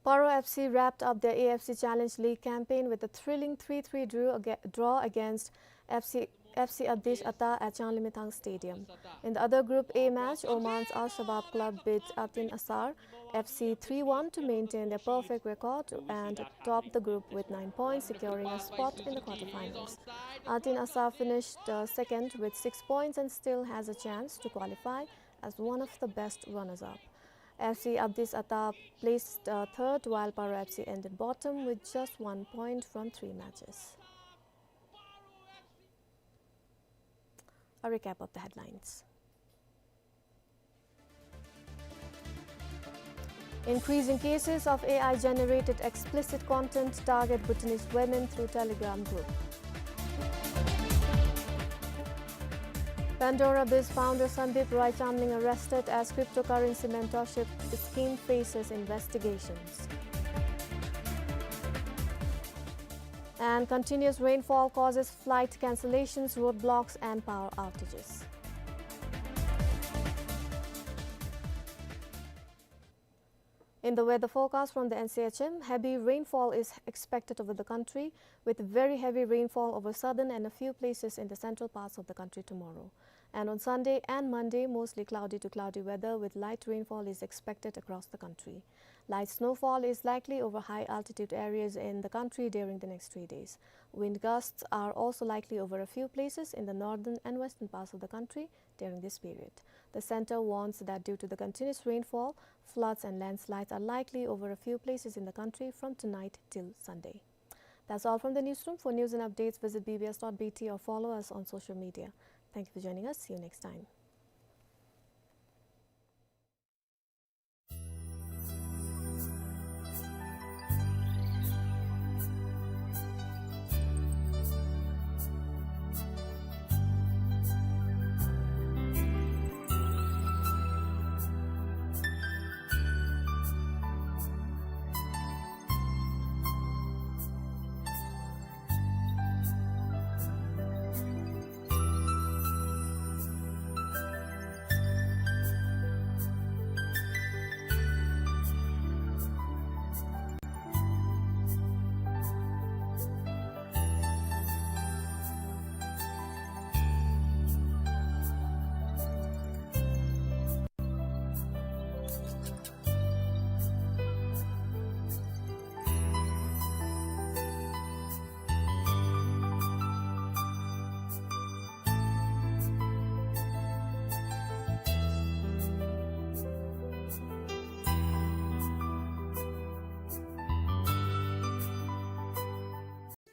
Paro F C wrapped up their A F C Challenge League campaign with a thrilling three three drew aga-, draw against F C, F C Abdish Ata at Changlimithang Stadium. In the other Group A match, Oman's Al Shabab club beat Altin Asar F C three one to maintain their perfect record and top the group with nine points, securing a spot in the quarterfinals. Altin Asar finished, uh, second with six points and still has a chance to qualify as one of the best runners-up. F C Abdish Ata placed, uh, third, while Paro F C ended bottom with just one point from three matches. A recap of the headlines. Increasing cases of A I-generated explicit content target Bhutanese women through Telegram group. Pandora Biz founder Sandeep Roychamling arrested as cryptocurrency mentorship scheme faces investigations. And continuous rainfall causes flight cancellations, roadblocks, and power outages. In the weather forecast from the N C H M, heavy rainfall is expected over the country, with very heavy rainfall over southern and a few places in the central parts of the country tomorrow. And on Sunday and Monday, mostly cloudy to cloudy weather, with light rainfall is expected across the country. Light snowfall is likely over high-altitude areas in the country during the next three days. Wind gusts are also likely over a few places in the northern and western parts of the country during this period. The center warns that due to the continuous rainfall, floods and landslides are likely over a few places in the country from tonight till Sunday. That's all from the newsroom. For news and updates, visit B B S dot B T or follow us on social media. Thank you for joining us. See you next time.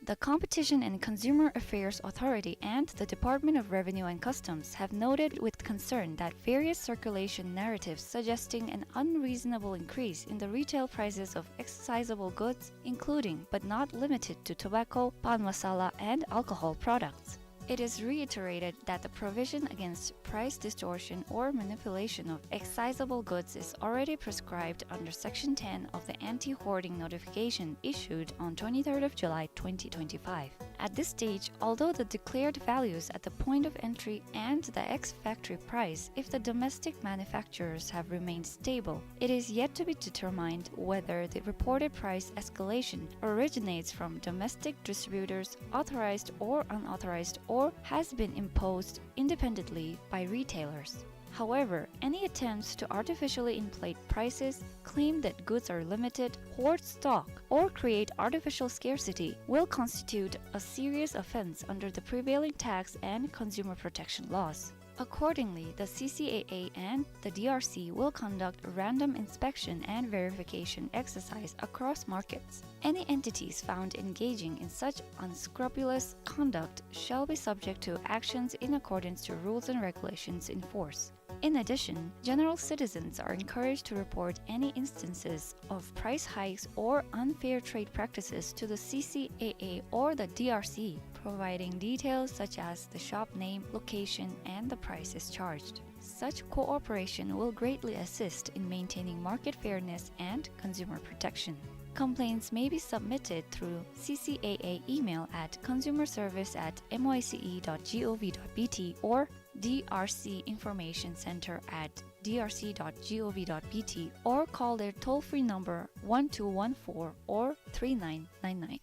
The Competition and Consumer Affairs Authority and the Department of Revenue and Customs have noted with concern that various circulation narratives suggesting an unreasonable increase in the retail prices of excisable goods, including but not limited to tobacco, pan masala, and alcohol products. It is reiterated that the provision against price distortion or manipulation of excisable goods is already prescribed under Section ten of the Anti-Hoarding Notification issued on twenty-third of July twenty twenty-five. At this stage, although the declared values at the point of entry and the ex-factory price, if the domestic manufacturers have remained stable, it is yet to be determined whether the reported price escalation originates from domestic distributors, authorized or unauthorized, or has been imposed independently by retailers. However, any attempts to artificially inflate prices, claim that goods are limited, hoard stock, or create artificial scarcity will constitute a serious offense under the prevailing tax and consumer protection laws. Accordingly, the C C A A and the D R C will conduct a random inspection and verification exercise across markets. Any entities found engaging in such unscrupulous conduct shall be subject to actions in accordance to rules and regulations in force. In addition, general citizens are encouraged to report any instances of price hikes or unfair trade practices to the C C A A or the D R C, providing details such as the shop name, location, and the prices charged. Such cooperation will greatly assist in maintaining market fairness and consumer protection. Complaints may be submitted through C C A A email at consumer service at M O I C E dot gov dot B T or D R C Information Center at D R C dot gov dot B T or call their toll-free number one two one four or three nine nine nine.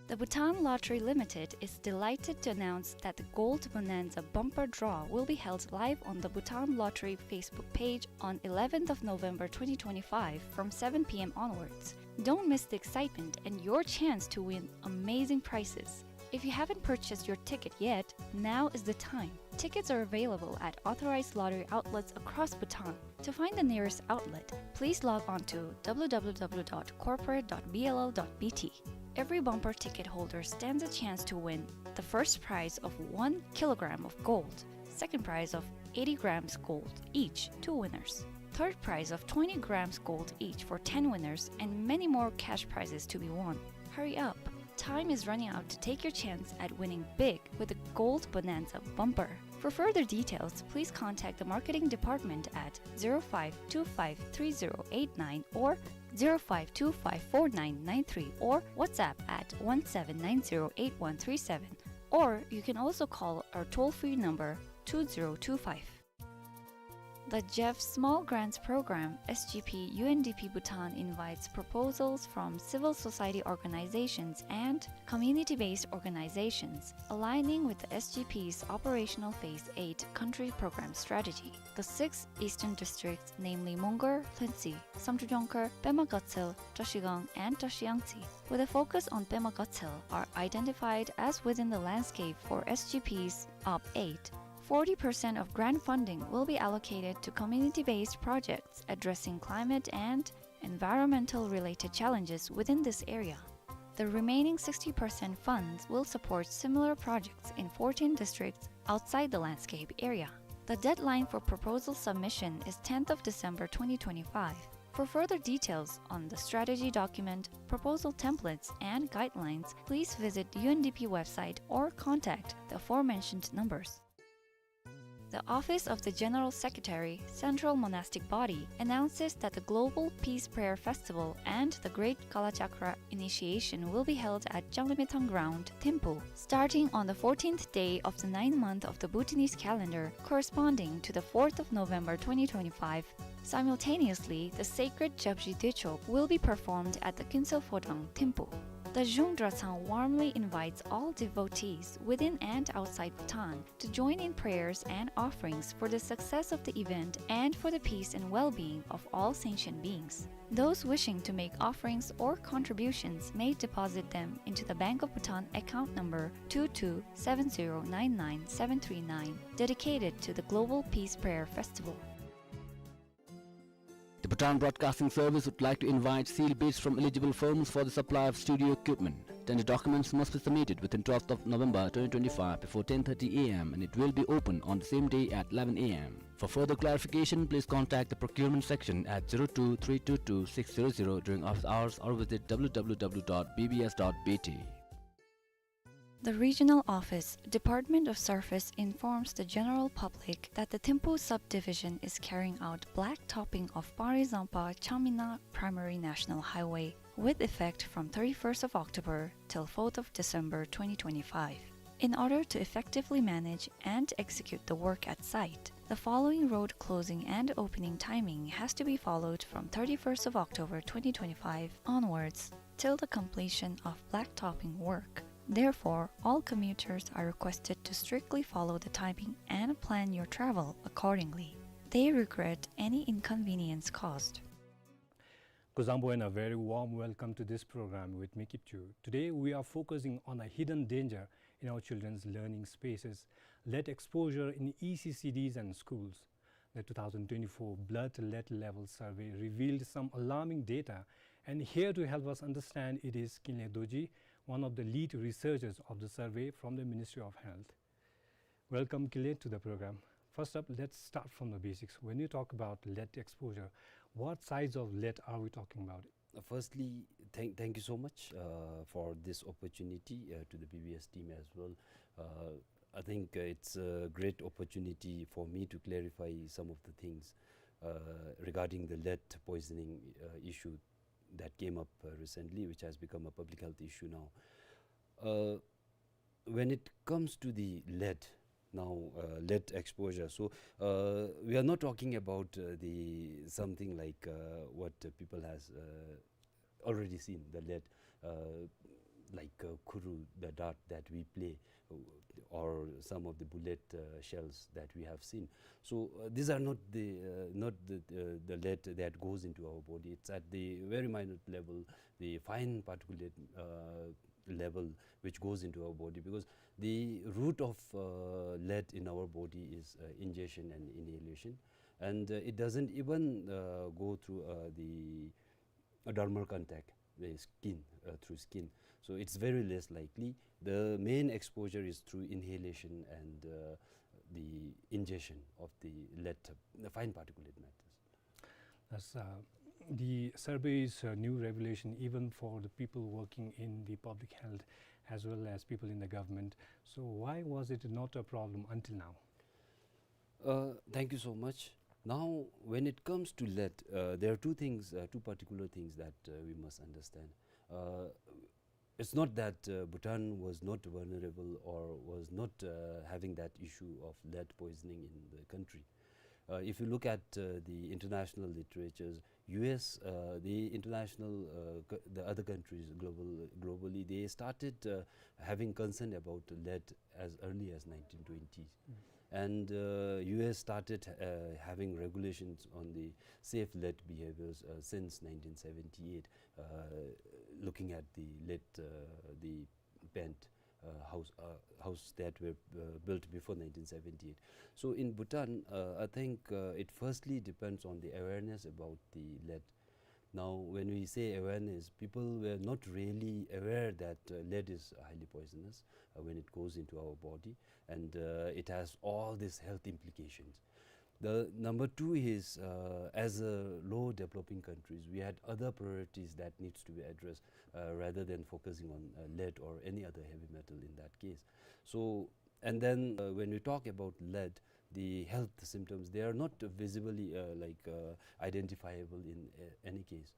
The Bhutan Lottery Limited is delighted to announce that the Gold Bonanza Bumper Draw will be held live on the Bhutan Lottery Facebook page on eleventh of November twenty twenty-five from seven P M onwards. Don't miss the excitement and your chance to win amazing prizes. If you haven't purchased your ticket yet, now is the time. Tickets are available at authorized lottery outlets across Bhutan. To find the nearest outlet, please log on to W W W dot corporate dot B L L dot B T. Every bumper ticket holder stands a chance to win the first prize of one kilogram of gold, second prize of eighty grams gold each, two winners, third prize of twenty grams gold each for ten winners, and many more cash prizes to be won. Hurry up! Time is running out to take your chance at winning big with the Gold Bonanza Bumper. For further details, please contact the marketing department at zero five two five three zero eight nine or zero five two five four nine nine three or WhatsApp at one seven nine zero eight one three seven, or you can also call our toll-free number two zero two five. The Jeff Small Grants Program, S G P, U N D P Bhutan invites proposals from civil society organizations and community-based organizations, aligning with the S G P's operational phase eight country program strategy. The six eastern districts, namely Mongar, Lhuentse, Samdrup Jongkhar, Pema Gatshel, Trashigang, and Trashiang Tse, with a focus on Pema Gatshel, are identified as within the landscape for S G P's op eight. Forty percent of grant funding will be allocated to community-based projects addressing climate and environmental-related challenges within this area. The remaining sixty percent funds will support similar projects in fourteen districts outside the landscape area. The deadline for proposal submission is tenth of December twenty twenty-five. For further details on the strategy document, proposal templates, and guidelines, please visit U N D P website or contact the aforementioned numbers. The Office of the General Secretary, Central Monastic Body, announces that the Global Peace Prayer Festival and the Great Kalachakra Initiation will be held at Changlimithang Ground, Thimphu, starting on the fourteenth day of the ninth month of the Bhutanese calendar, corresponding to the fourth of November twenty twenty-five. Simultaneously, the sacred Japji Dechok will be performed at the Kinsel Phodang, Thimphu. The Zhung Drachang warmly invites all devotees within and outside Bhutan to join in prayers and offerings for the success of the event and for the peace and well-being of all sentient beings. Those wishing to make offerings or contributions may deposit them into the Bank of Bhutan account number two two seven zero nine nine seven three nine, dedicated to the Global Peace Prayer Festival. The Bhutan Broadcasting Service would like to invite sealed bids from eligible firms for the supply of studio equipment. Tender documents must be submitted within twelfth of November twenty twenty-five before ten thirty a m and it will be open on the same day at eleven a m. For further clarification, please contact the procurement section at zero two three two two six zero zero during office hours or visit w w w dot b b s dot b t. The Regional Office, Department of Surface informs the general public that the Thimphu subdivision is carrying out black topping of Pari Zampa Chamina Primary National Highway with effect from thirty-first of October till fourth of December twenty twenty-five. In order to effectively manage and execute the work at site, the following road closing and opening timing has to be followed from thirty-first of October twenty twenty-five onwards till the completion of blacktopping work. Therefore, all commuters are requested to strictly follow the timing and plan your travel accordingly. They regret any inconvenience caused. Kuzuzangpo and a very warm welcome to this program with me, Kipchu. Today, we are focusing on a hidden danger in our children's learning spaces, lead exposure in E C C Ds and schools. The two thousand twenty-four Blood Lead Level Survey revealed some alarming data, and here to help us understand it is Kinley Dorji, one of the lead researchers of the survey from the Ministry of Health. Welcome, Kinley, to the program. First up, let's start from the basics. When you talk about lead exposure, what size of lead are we talking about? Uh, firstly, thank, thank you so much, uh, for this opportunity, uh, to the B B S team as well. Uh, I think, uh, it's a great opportunity for me to clarify some of the things, uh, regarding the lead poisoning, uh, issue that came up, uh, recently, which has become a public health issue now. Uh, when it comes to the lead, now, uh, lead exposure, so, uh, we are not talking about, uh, the something like, uh, what, uh, people has, uh, already seen, the lead, uh, like, uh, khuru, the dart that we play, uh, or some of the bullet, uh, shells that we have seen. So, uh, these are not the, uh, not the, uh, the lead that goes into our body. It's at the very minute level, the fine particulate, uh, level which goes into our body, because the root of, uh, lead in our body is, uh, ingestion and inhalation, and, uh, it doesn't even, uh, go through, uh, the, uh, dermal contact, the skin, uh, through skin. So it's very less likely. The main exposure is through inhalation and, uh, the ingestion of the lead, the fine particulate matters. That's, uh, the survey is a new revelation even for the people working in the public health as well as people in the government. So why was it not a problem until now? Uh, thank you so much. Now, when it comes to lead, uh, there are two things, uh, two particular things that, uh, we must understand. Uh, it's not that, uh, Bhutan was not vulnerable or was not, uh, having that issue of lead poisoning in the country. Uh, if you look at, uh, the international literatures, U S, uh, the international, uh, co-, the other countries global, globally, they started, uh, having concern about lead as early as nineteen twenties. Mm. And, uh, U S started, uh, having regulations on the safe lead behaviors, uh, since nineteen seventy-eight, uh, looking at the lead, uh, the pant, uh, house, uh, house that were, uh, built before nineteen seventy-eight. So in Bhutan, uh, I think, uh, it firstly depends on the awareness about the lead. Now, when we say awareness, people were not really aware that, uh, lead is highly poisonous, uh, when it goes into our body, and, uh, it has all these health implications. The number two is, uh, as a low developing countries, we had other priorities that needs to be addressed, uh, rather than focusing on, uh, lead or any other heavy metal in that case. So, and then, uh, when we talk about lead, the health symptoms, they are not visibly, uh, like, uh, identifiable in, uh, any case.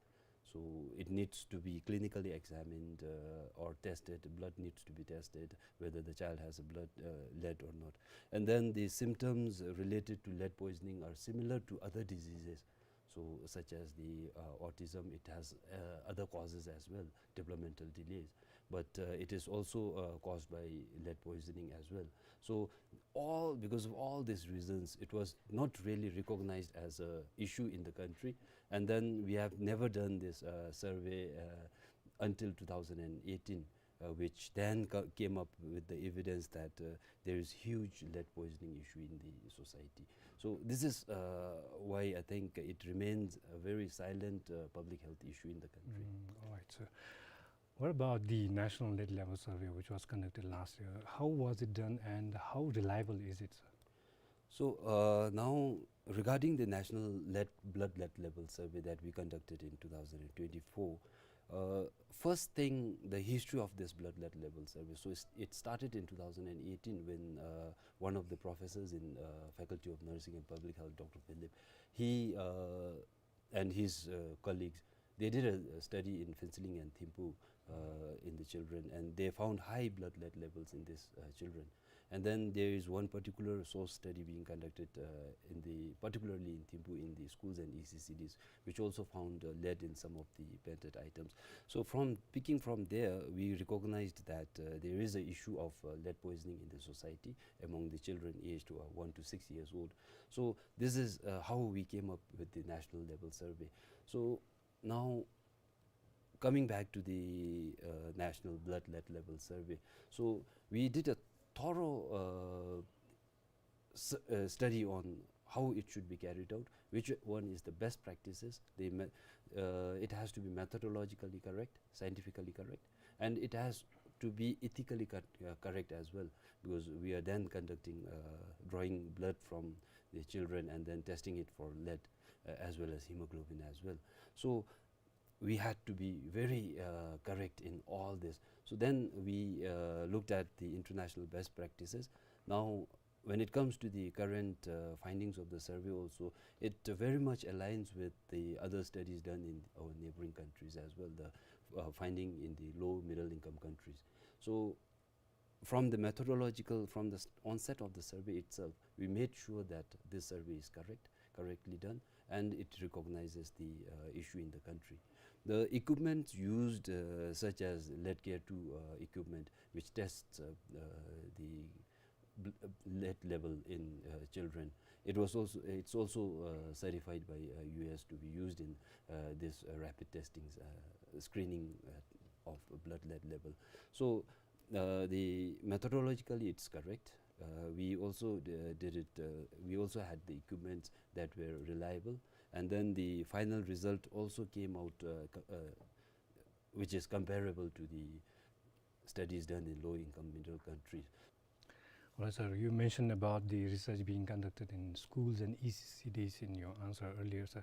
So it needs to be clinically examined, uh, or tested. Blood needs to be tested, whether the child has a blood, uh, lead or not. And then the symptoms related to lead poisoning are similar to other diseases. So such as the, uh, autism, it has, uh, other causes as well, developmental delays. But, uh, it is also, uh, caused by lead poisoning as well. So all, because of all these reasons, it was not really recognized as a issue in the country. And then we have never done this, uh, survey, uh, until two thousand eighteen, uh, which then ca-, came up with the evidence that, uh, there is huge lead poisoning issue in the society. So this is, uh, why I think it remains a very silent, uh, public health issue in the country. Mm, all right, sir. What about the National Lead Level Survey, which was conducted last year? How was it done and how reliable is it, sir? So, uh, now, regarding the National Lead, Blood Lead Level Survey that we conducted in two thousand and twenty-four, uh, first thing, the history of this Blood Lead Level Survey. So it's, it started in two thousand and eighteen when, uh, one of the professors in, uh, Faculty of Nursing and Public Health, Doctor Philip, he, uh, and his, uh, colleagues, they did a, a study in Phuentsholing and Thimphu, uh, in the children, and they found high blood lead levels in these, uh, children. And then there is one particular source study being conducted, uh, in the, particularly in Thimphu, in the schools and E C C Ds, which also found, uh, lead in some of the painted items. So from, picking from there, we recognized that, uh, there is an issue of, uh, lead poisoning in the society among the children aged, uh, one to six years old. So this is, uh, how we came up with the national level survey. So now, coming back to the, uh, National Blood Lead Level Survey, so we did a thorough, uh, s-, uh, study on how it should be carried out, which one is the best practices. They me-, uh, it has to be methodologically correct, scientifically correct, and it has to be ethically cor-, uh, correct as well, because we are then conducting, uh, drawing blood from the children and then testing it for lead, uh, as well as hemoglobin as well. So we had to be very, uh, correct in all this. So then we, uh, looked at the international best practices. Now, when it comes to the current, uh, findings of the survey also, it very much aligns with the other studies done in our neighboring countries as well, the, uh, finding in the low middle income countries. So from the methodological, from the s-, onset of the survey itself, we made sure that this survey is correct, correctly done, and it recognizes the, uh, issue in the country. The equipments used, uh, such as Leadcare two, uh, equipment, which tests, uh, uh, the bl-, uh, lead level in, uh, children, it was also, it's also, uh, certified by, uh, U S to be used in, uh, this, uh, rapid testings, uh, screening, uh, of blood lead level. So, uh, the methodologically it's correct. Uh, we also d-, did it, uh, we also had the equipments that were reliable. And then the final result also came out, uh, co-, uh, which is comparable to the studies done in low-income middle countries. All right, sir. You mentioned about the research being conducted in schools and E C C Ds in your answer earlier, sir.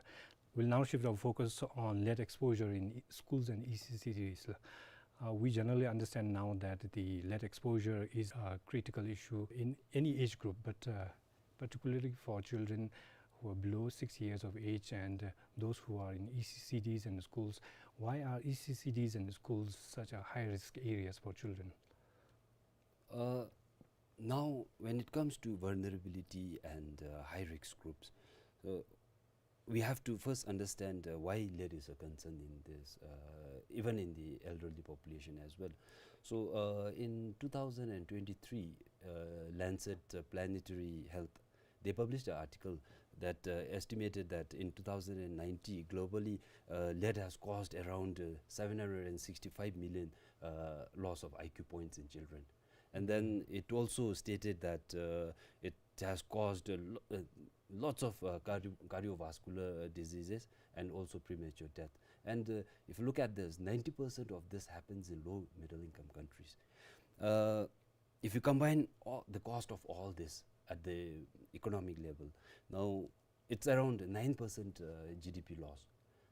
We'll now shift our focus on lead exposure in e-, schools and E C C Ds. Uh, we generally understand now that the lead exposure is a critical issue in any age group, but, uh, particularly for children who are below six years of age and, uh, those who are in E C C Ds and schools. Why are E C C Ds and schools such a high-risk areas for children? Uh, now, when it comes to vulnerability and, uh, high-risk groups, uh, we have to first understand, uh, why lead is a concern in this, uh, even in the elderly population as well. So, uh, in two thousand and twenty-three, uh, Lancet, uh, Planetary Health, they published an article that, uh, estimated that in two thousand and ninety, globally, uh, lead has caused around, uh, seven hundred and sixty-five million, uh, loss of I Q points in children. And then it also stated that, uh, it has caused a lo-, uh, lots of, uh, cardio-, cardiovascular, uh, diseases and also premature death. And, uh, if you look at this, ninety percent of this happens in low middle income countries. Uh, if you combine all, the cost of all this at the economic level, now it's around nine percent, uh, G D P loss.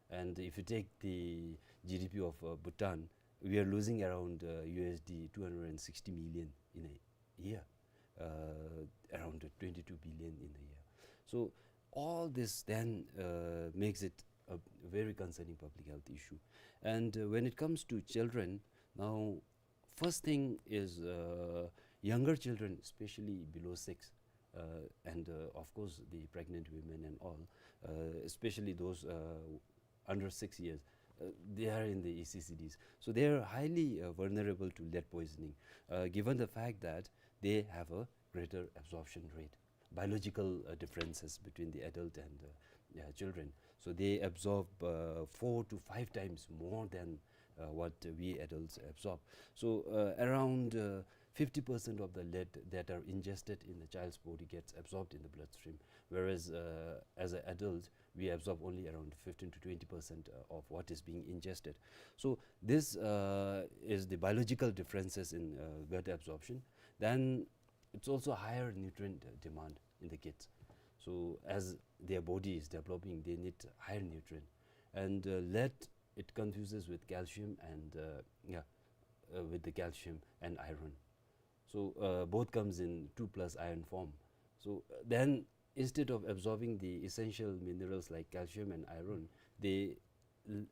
And if you take the G D P of, uh, Bhutan, we are losing around, uh, U S D two hundred and sixty million in a year, uh, around twenty-two billion in a year. So all this then, uh, makes it a very concerning public health issue. And, uh, when it comes to children, now, first thing is, uh, younger children, especially below six, uh, and, uh, of course, the pregnant women and all, uh, especially those, uh, under six years, uh, they are in the E C C Ds. So they are highly, uh, vulnerable to lead poisoning, uh, given the fact that they have a greater absorption rate, biological, uh, differences between the adult and, uh, uh, children. So they absorb, uh, four to five times more than, uh, what we adults absorb. So, uh, around, uh, fifty percent of the lead that are ingested in the child's body gets absorbed in the bloodstream, whereas, uh, as an adult, we absorb only around fifteen to twenty percent, uh, of what is being ingested. So this, uh, is the biological differences in, uh, gut absorption. Then it's also higher nutrient, uh, demand in the kids. So as their body is developing, they need higher nutrient. And, uh, lead, it confuses with calcium and, uh, yeah, uh, with the calcium and iron. So, uh, both comes in two plus iron form. So, uh, then instead of absorbing the essential minerals like calcium and iron, they l-,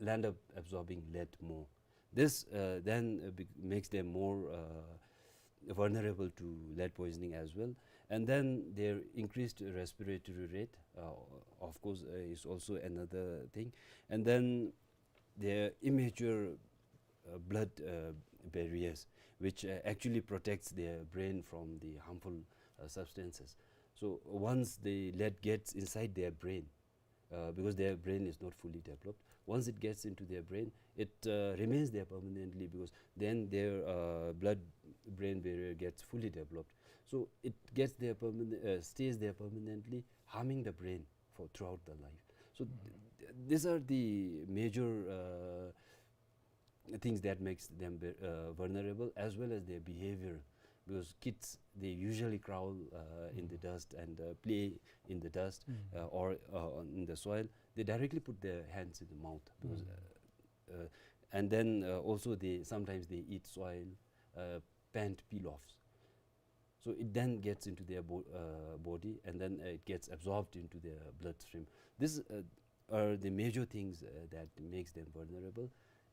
land up absorbing lead more. This, uh, then, uh, bec-, makes them more, uh, vulnerable to lead poisoning as well. And then their increased respiratory rate, uh, of course, uh, is also another thing. And then their immature, uh, blood, uh, barriers, which, uh, actually protects their brain from the harmful, uh, substances. So once the lead gets inside their brain, uh, because their brain is not fully developed, once it gets into their brain, it, uh, remains there permanently, because then their, uh, blood-brain barrier gets fully developed. So it gets there perman-, uh, stays there permanently, harming the brain for throughout the life. So th-, th-, these are the major, uh, things that makes them ve-, uh, vulnerable, as well as their behavior, because kids, they usually crawl, uh, in the dust and, uh, play in the dust, uh, or, uh, in the soil. They directly put their hands in the mouth because, uh, uh, and then, uh, also they, sometimes they eat soil, uh, pant peel-offs. So it then gets into their bo-, uh, body, and then, uh, it gets absorbed into their bloodstream. These, uh, are the major things, uh, that makes them vulnerable,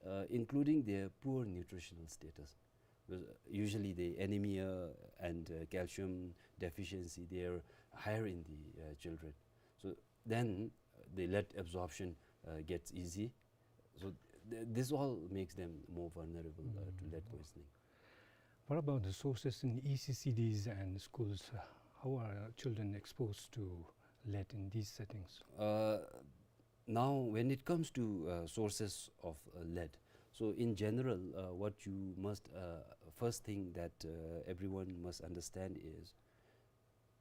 uh, including their poor nutritional status. Because, uh, usually the anemia and, uh, calcium deficiency, they are higher in the, uh, children. So then, uh, the lead absorption, uh, gets easy. So th-, this all makes them more vulnerable, uh, to lead poisoning. What about the sources in E C C Ds and schools? Uh, how are children exposed to lead in these settings? Uh, now, when it comes to, uh, sources of, uh, lead, so in general, uh, what you must, uh, first thing that, uh, everyone must understand is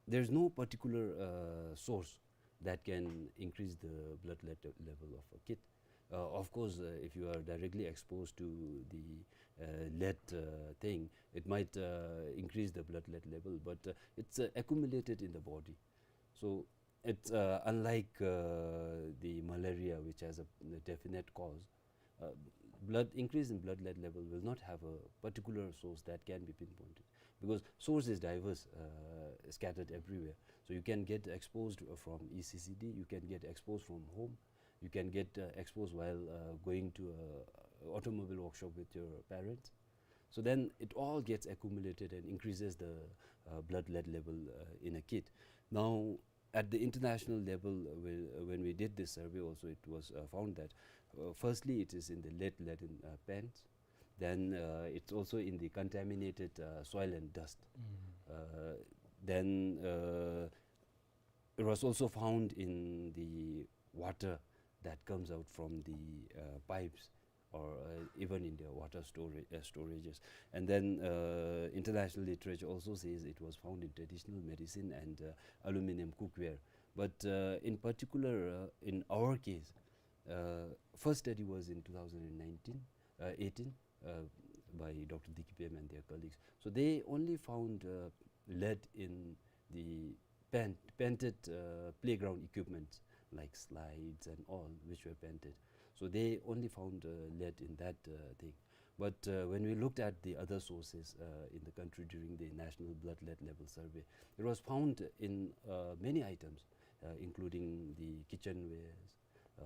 there's no particular, uh, source that can increase the blood lead level of a kid. Uh, of course, uh, if you are directly exposed to the, uh, lead, uh, thing, it might, uh, increase the blood lead level, but, uh, it's, uh, accumulated in the body. So it's, uh, unlike, uh, the malaria, which has a, a definite cause. Uh, blood, increase in blood lead level will not have a particular source that can be pinpointed, because source is diverse, uh, scattered everywhere. So you can get exposed from E C C D, you can get exposed from home, you can get, uh, exposed while, uh, going to a automobile workshop with your parents. So then it all gets accumulated and increases the, uh, blood lead level, uh, in a kid. Now, at the international level, uh, we, uh, when we did this survey also, it was, uh, found that, uh, firstly, it is in the lead-laden, uh, pans. Then, uh, it's also in the contaminated, uh, soil and dust. Uh, then, uh, it was also found in the water that comes out from the, uh, pipes, or, uh, even in the water stora-, uh, storages. And then, uh, international literature also says it was found in traditional medicine and, uh, aluminum cookware. But, uh, in particular, uh, in our case, uh, first study was in two thousand and nineteen, uh, eighteen, uh, by Doctor Dikipem and their colleagues. So they only found, uh, lead in the pant-, panted, uh, playground equipment like slides and all, which were panted. So they only found, uh, lead in that, uh, thing. But, uh, when we looked at the other sources, uh, in the country during the National Blood Lead Level Survey, it was found in, uh, many items, uh, including the kitchenwares, uh,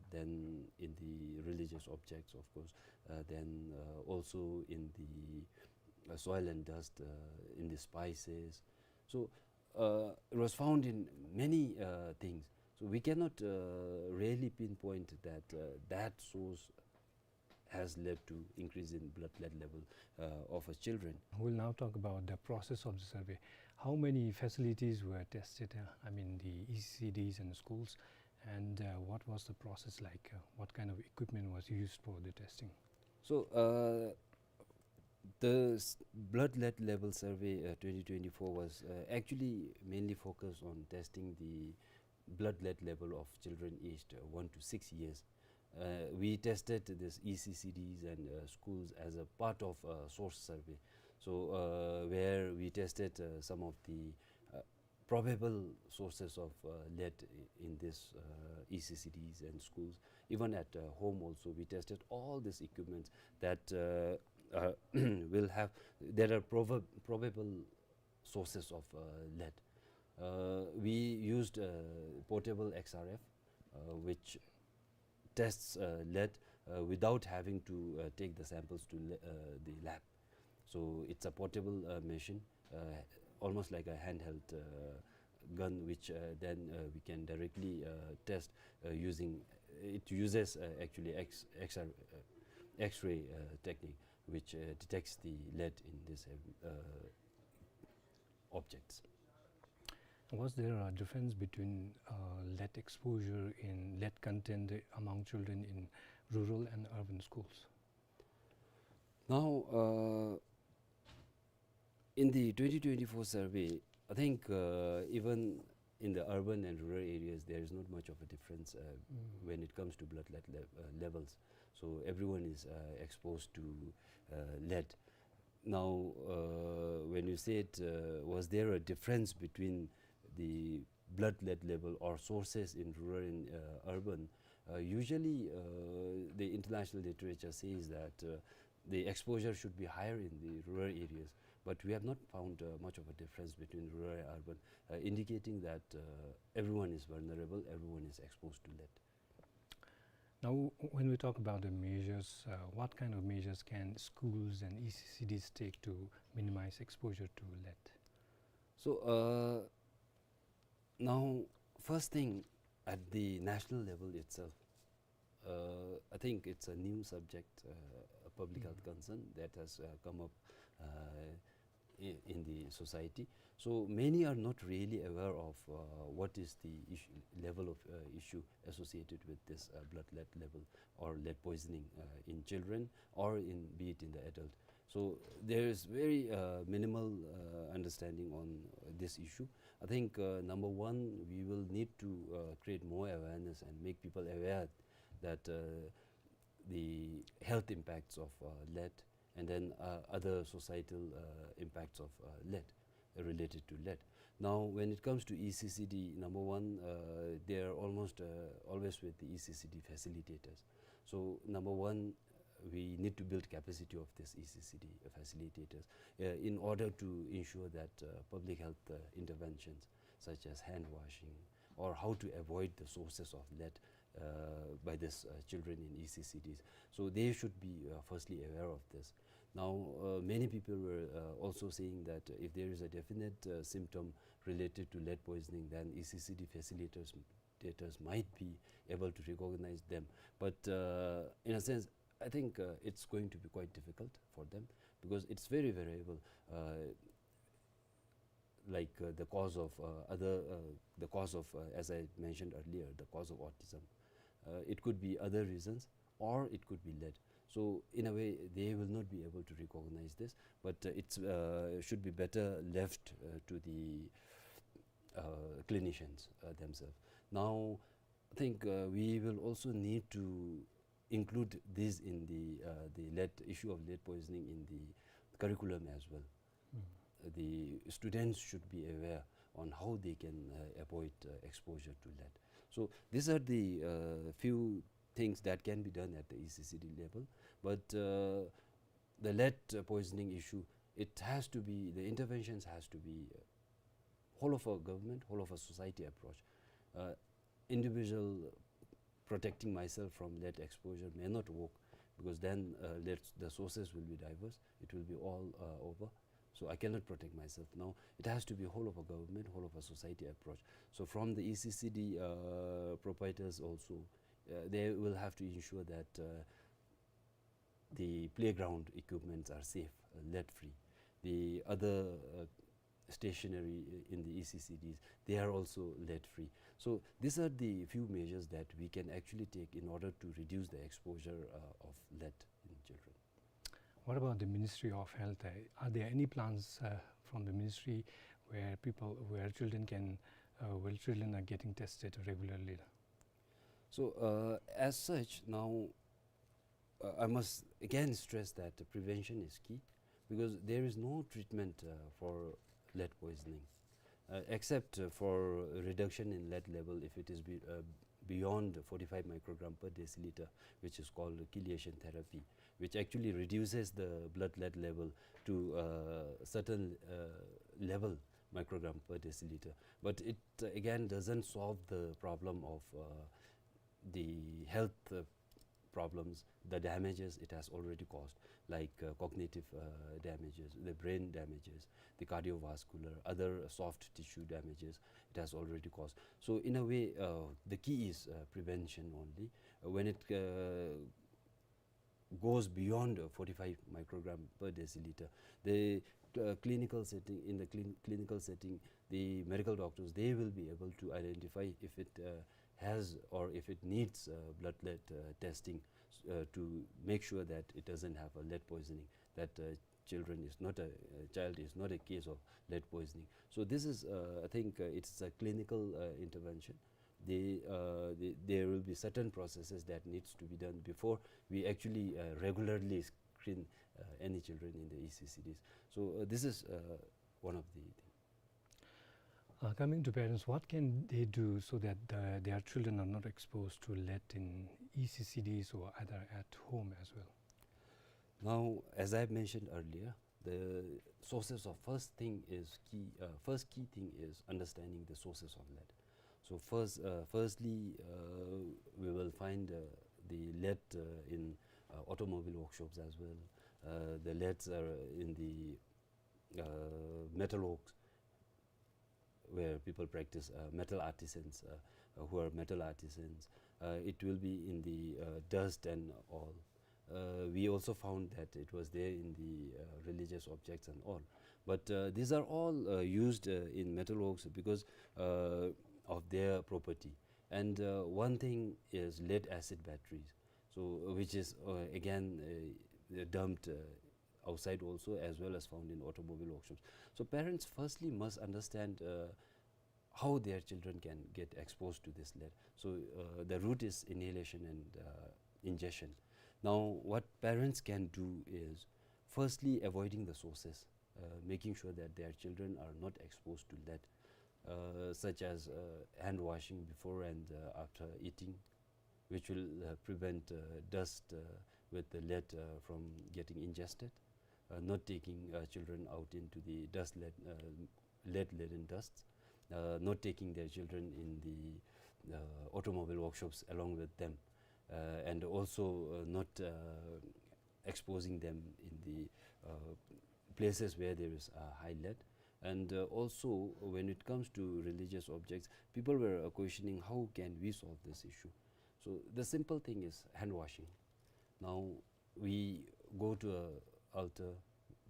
then in the religious objects, of course, uh, then, uh, also in the, uh, soil and dust, uh, in the spices. So, uh, it was found in many, uh, things. So we cannot, uh, really pinpoint that, uh, that source has led to increase in blood lead level, uh, of our children. We'll now talk about the process of the survey. How many facilities were tested? Uh, I mean, the E C Ds and schools, and, uh, what was the process like? Uh, what kind of equipment was used for the testing? So, uh, the s-, blood lead level survey, uh, twenty twenty-four was, uh, actually mainly focused on testing the blood lead level of children aged, uh, one to six years. Uh, we tested this E C C Ds and, uh, schools as a part of a source survey. So, uh, where we tested, uh, some of the, uh, probable sources of, uh, lead i-, in this, uh, E C C Ds and schools. Even at, uh, home also, we tested all these equipments that, uh, uh, will have, that are proba-, probable sources of, uh, lead. Uh, we used, uh, portable X R F, uh, which tests, uh, lead, uh, without having to, uh, take the samples to le-, uh, the lab. So it's a portable, uh, machine, uh, almost like a handheld, uh, gun, which, uh, then, uh, we can directly, uh, test, uh, using, it uses, uh, actually X, X R, uh, X-ray, uh, technique, which, uh, detects the lead in this, uh, objects. Was there a difference between, uh, lead exposure in lead content among children in rural and urban schools? Now, uh, in the twenty twenty-four survey, I think, uh, even in the urban and rural areas, there is not much of a difference, uh, Mm. when it comes to blood lead le-, uh, levels. So everyone is, uh, exposed to, uh, lead. Now, uh, when you said, uh, was there a difference between the blood lead level or sources in rural and, uh, urban, uh, usually, uh, the international literature says that, uh, the exposure should be higher in the rural areas, but we have not found, uh, much of a difference between rural and urban, uh, indicating that, uh, everyone is vulnerable, everyone is exposed to lead. Now, when we talk about the measures, uh, what kind of measures can schools and E C C Ds take to minimize exposure to lead? So, uh, now, first thing, at the national level itself, uh, I think it's a new subject, uh, a public health Mm. concern that has, uh, come up, uh, i-, in the society. So many are not really aware of, uh, what is the issue, level of, uh, issue associated with this, uh, blood lead level or lead poisoning, uh, in children or in, be it in the adult. So there is very, uh, minimal, uh, understanding on this issue. I think, uh, number one, we will need to, uh, create more awareness and make people aware that, uh, the health impacts of, uh, lead and then, uh, other societal, uh, impacts of, uh, lead, uh, related to lead. Now, when it comes to E C C D, number one, uh, they are almost, uh, always with the E C C D facilitators. So, number one, we need to build capacity of these E C C D facilitators, uh, in order to ensure that, uh, public health, uh, interventions such as hand washing or how to avoid the sources of lead uh, by these, uh, children in E C C Ds. So they should be, uh, firstly aware of this. Now, uh, many people were, uh, also saying that if there is a definite, uh, symptom related to lead poisoning, then E C C D facilitators, facilitators might be able to recognize them. But, uh, in a sense, I think, uh, it's going to be quite difficult for them because it's very variable. Uh, like, uh, the cause of, uh, other, uh, the cause of, uh, as I mentioned earlier, the cause of autism. Uh, it could be other reasons, or it could be lead. So, in a way, they will not be able to recognize this, but, uh, it's, uh, should be better left, uh, to the, uh, clinicians, uh, themselves. Now, I think, uh, we will also need to include this in the, uh, the lead, issue of lead poisoning in the curriculum as well. Mm. Uh, the students should be aware on how they can, uh, avoid, uh, exposure to lead. So these are the, uh, few things that can be done at the E C C D level. But, uh, the lead, uh, poisoning issue, it has to be, the interventions has to be, uh, whole of a government, whole of a society approach. Uh, individual protecting myself from lead exposure may not work because then, uh, lead, the sources will be diverse. It will be all, uh, over. So I cannot protect myself. Now, it has to be whole of a government, whole of a society approach. So from the E C C D, uh, proprietors also, uh, they will have to ensure that, uh, the playground equipments are safe, uh, lead-free. The other, uh, stationery in the E C C Ds, they are also lead-free. So these are the few measures that we can actually take in order to reduce the exposure, uh, of lead in children. What about the Ministry of Health? Uh, are there any plans, uh, from the ministry where people, where children can uh, while children are getting tested regularly? So, uh, as such, now, uh, I must again stress that the prevention is key, because there is no treatment, uh, for lead poisoning, uh, except, uh, for reduction in lead level if it is be-, uh, beyond forty-five microgram per deciliter, which is called chelation therapy, which actually reduces the blood lead level to a certain, uh, level, microgram per deciliter. But it, uh, again, doesn't solve the problem of, uh, the health, uh, problems, the damages it has already caused, like, uh, cognitive, uh, damages, the brain damages, the cardiovascular, other soft tissue damages it has already caused. So in a way, uh, the key is, uh, prevention only. Uh, when it, uh, goes beyond, uh, forty-five microgram per deciliter, the, uh, clinical setting, in the clin-, clinical setting, the medical doctors, they will be able to identify if it, uh, has or if it needs, uh, blood lead, uh, testing, uh, to make sure that it doesn't have a lead poisoning, that, uh, children is not a, uh, child is not a case of lead poisoning. So this is, uh, I think, uh, it's a clinical, uh, intervention. The, uh, the, there will be certain processes that needs to be done before we actually, uh, regularly screen, uh, any children in the E C C Ds. So, uh, this is, uh, one of the things. Uh, coming to parents, what can they do so that, uh, their children are not exposed to lead in E C C Ds or either at home as well? Now, as I have mentioned earlier, the sources of first thing is key, uh, first key thing is understanding the sources of lead. So first, uh, firstly, uh, we will find, uh, the lead, uh, in, uh, automobile workshops as well. Uh, the leads are in the, uh, metal works, where people practice, uh, metal artisans, uh, uh, who are metal artisans. Uh, it will be in the, uh, dust and all. Uh, we also found that it was there in the, uh, religious objects and all. But, uh, these are all, uh, used, uh, in metalworks because, uh, of their property. And, uh, one thing is lead acid batteries, so, which is, uh, again, uh, dumped, uh, outside also, as well as found in automobile workshops. So parents firstly must understand, uh, how their children can get exposed to this lead. So, uh, the route is inhalation and, uh, ingestion. Now, what parents can do is firstly avoiding the sources, uh, making sure that their children are not exposed to lead, uh, such as, uh, hand washing before and, uh, after eating, which will, uh, prevent, uh, dust, uh, with the lead, uh, from getting ingested, uh, not taking, uh, children out into the dust lead, uh, lead-laden dusts, uh, not taking their children in the, uh, automobile workshops along with them, uh, and also, uh, not, uh, exposing them in the, uh, places where there is, uh, high lead. And, uh, also, when it comes to religious objects, people were, uh, questioning, "How can we solve this issue?" So the simple thing is hand washing. Now, we go to a altar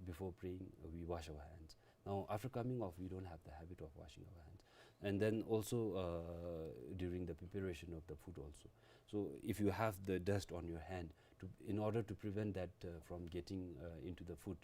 before praying, uh, we wash our hands. Now, after coming off, we don't have the habit of washing our hands. And then also, uh, during the preparation of the food also. So if you have the dust on your hand, to, in order to prevent that, uh, from getting, uh, into the food,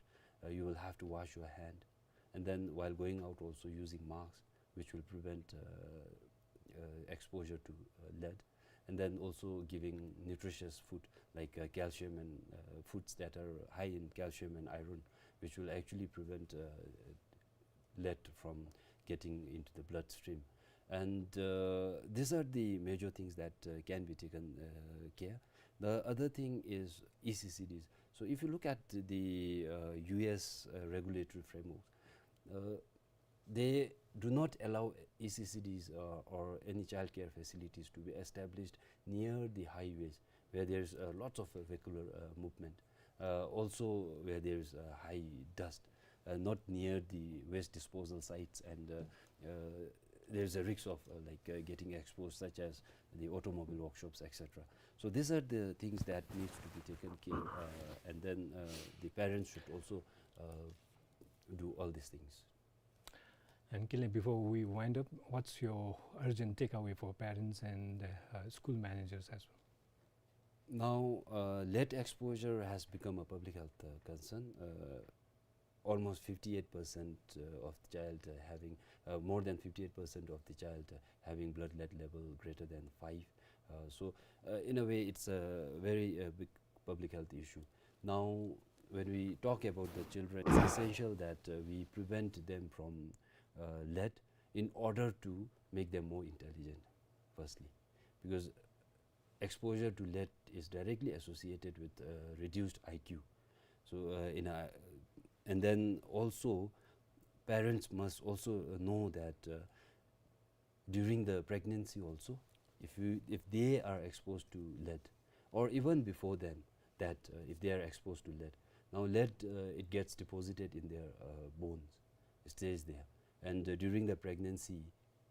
uh, you will have to wash your hand. And then while going out also, using masks, which will prevent, uh, uh, exposure to, uh, lead. And then also giving nutritious food like, uh, calcium and, uh, foods that are high in calcium and iron, which will actually prevent, uh, lead from getting into the bloodstream. And, uh, these are the major things that, uh, can be taken, uh, care. The other thing is E C C Ds. So if you look at the, uh, U S, uh, regulatory framework, uh, they do not allow E C C Ds, uh, or any childcare facilities to be established near the highways where there is, uh, lots of, uh, vehicular, uh, movement, uh, also where there is, uh, high dust, uh, not near the waste disposal sites, and, uh, uh, there is a risk of, uh, like, uh, getting exposed, such as the automobile workshops, et cetera. So these are the things that needs to be taken care, uh, and then, uh, the parents should also, uh, do all these things. And Kinley, before we wind up, what's your urgent takeaway for parents and, uh, school managers as well? Now, uh, lead exposure has become a public health, uh, concern. Uh, almost fifty-eight percent, uh, of the child, uh, having, uh, more than fifty-eight percent of the child, uh, having blood lead level greater than five. Uh, so, uh, in a way, it's a very, uh, big public health issue. Now, when we talk about the children, it's essential that, uh, we prevent them from, uh, lead in order to make them more intelligent, firstly, because exposure to lead is directly associated with, uh, reduced I Q. So, uh, in a, and then also, parents must also, uh, know that, uh, during the pregnancy also, if you, if they are exposed to lead, or even before then, that, uh, if they are exposed to lead, now lead, uh, it gets deposited in their, uh, bones, it stays there, and, uh, during the pregnancy,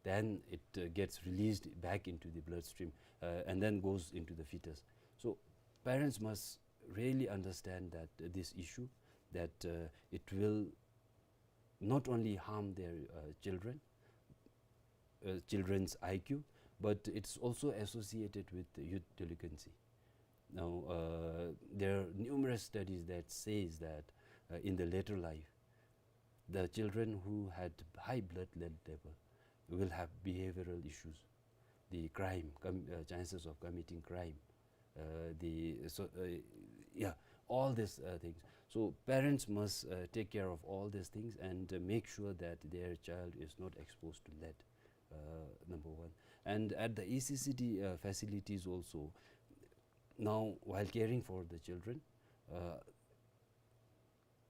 then it, uh, gets released back into the bloodstream, uh, and then goes into the fetus. So parents must really understand that, uh, this issue, that, uh, it will not only harm their, uh, children, uh, children's I Q, but it's also associated with youth delinquency. Now, uh, there are numerous studies that says that, uh, in the later life, the children who had high blood lead level will have behavioral issues, the crime, com-, uh, chances of committing crime, uh, the, so, uh, yeah, all these, uh, things. So parents must, uh, take care of all these things and, uh, make sure that their child is not exposed to lead, uh, number one. And at the E C C D, uh, facilities also, now while caring for the children, uh,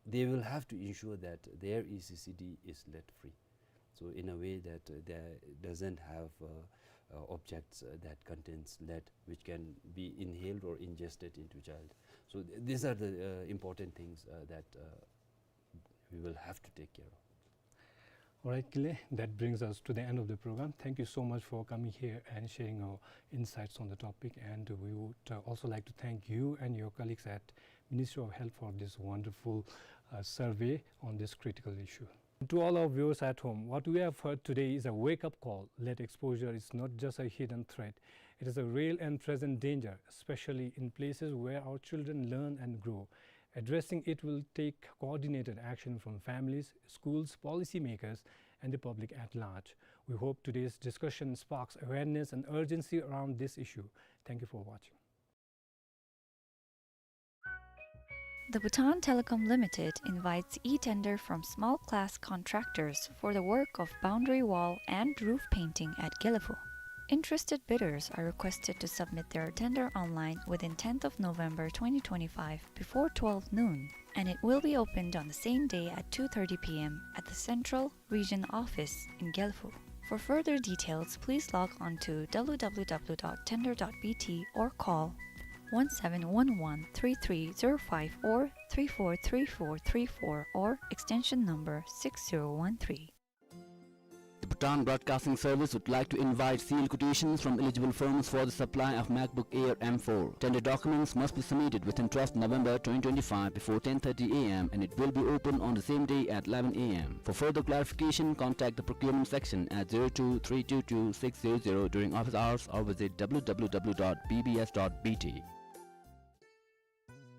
they will have to ensure that their E C C D is lead free. So in a way that, uh, there doesn't have, uh, uh, objects, uh, that contains lead, which can be inhaled or ingested into child. So th-, these are the, uh, important things, uh, that, uh, we will have to take care of. All right, Kinley, that brings us to the end of the program. Thank you so much for coming here and sharing your insights on the topic. And we would, uh, also like to thank you and your colleagues at Ministry of Health for this wonderful, uh, survey on this critical issue. To all our viewers at home, what we have heard today is a wake-up call. Lead exposure is not just a hidden threat. It is a real and present danger, especially in places where our children learn and grow. Addressing it will take coordinated action from families, schools, policymakers, and the public at large. We hope today's discussion sparks awareness and urgency around this issue. Thank you for watching. The Bhutan Telecom Limited invites e-tender from small-class contractors for the work of boundary wall and roof painting at Gelephu. Interested bidders are requested to submit their tender online within tenth of November twenty twenty-five before twelve noon, and it will be opened on the same day at two thirty p m at the Central Region Office in Gelephu. For further details, please log on to w w w dot tender dot b t or call one seven one one three three zero five or three four three four three four or extension number six zero one three. The Bhutan Broadcasting Service would like to invite sealed quotations from eligible firms for the supply of MacBook Air M four. Tender documents must be submitted within twelfth November twenty twenty-five before ten thirty a m and it will be open on the same day at eleven a m. For further clarification, contact the procurement section at zero two three two two six zero zero during office hours or visit w w w dot b b s dot b t.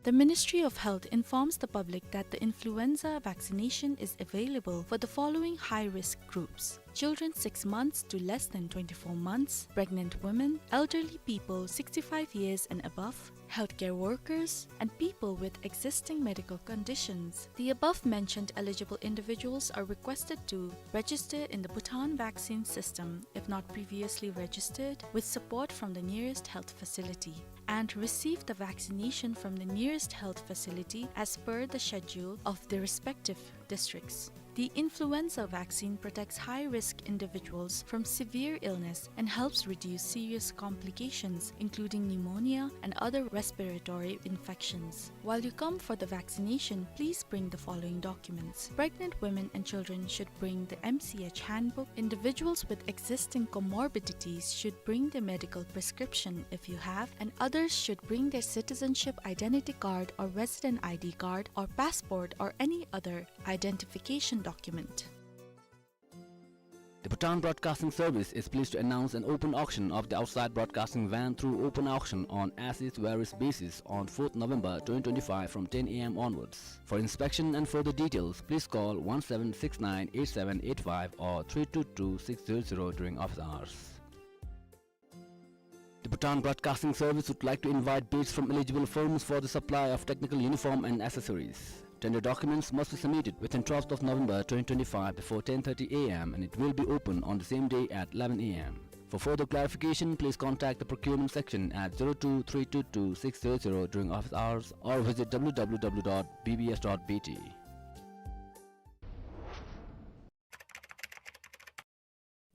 The Ministry of Health informs the public that the influenza vaccination is available for the following high-risk groups: children six months to less than twenty-four months, pregnant women, elderly people sixty-five years and above, healthcare workers, and people with existing medical conditions. The above-mentioned eligible individuals are requested to register in the Bhutan vaccine system if not previously registered, with support from the nearest health facility, and receive the vaccination from the nearest health facility as per the schedule of the respective districts. The influenza vaccine protects high-risk individuals from severe illness and helps reduce serious complications, including pneumonia and other respiratory infections. While you come for the vaccination, please bring the following documents. Pregnant women and children should bring the M C H handbook. Individuals with existing comorbidities should bring their medical prescription if you have, and others should bring their citizenship identity card or resident I D card or passport or any other identification document. The Bhutan Broadcasting Service is pleased to announce an open auction of the outside broadcasting van through open auction on as is where is basis on fourth November twenty twenty-five from ten A M onwards. For inspection and further details, please call one seven six nine eight seven eight five or three two two six zero zero during office hours. The Bhutan Broadcasting Service would like to invite bids from eligible firms for the supply of technical uniform and accessories. Tender documents must be submitted within twelfth of November twenty twenty-five before ten thirty A M and it will be open on the same day at eleven A M. For further clarification, please contact the procurement section at zero two three two two six zero zero during office hours or visit W W W dot B B S dot B T.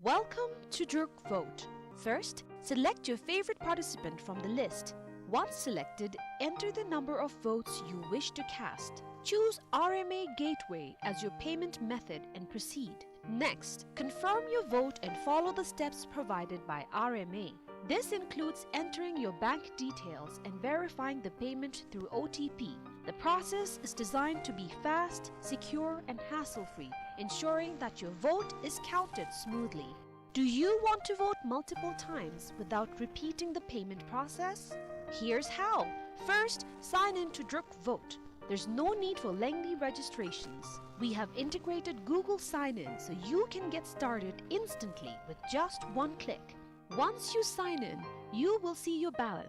Welcome to Druk Vote. First, select your favorite participant from the list. Once selected, enter the number of votes you wish to cast. Choose R M A Gateway as your payment method and proceed. Next, confirm your vote and follow the steps provided by R M A. This includes entering your bank details and verifying the payment through O T P. The process is designed to be fast, secure, and hassle-free, ensuring that your vote is counted smoothly. Do you want to vote multiple times without repeating the payment process? Here's how. First, sign in to Druk Vote. There's no need for lengthy registrations. We have integrated Google Sign-In so you can get started instantly with just one click. Once you sign in, you will see your balance.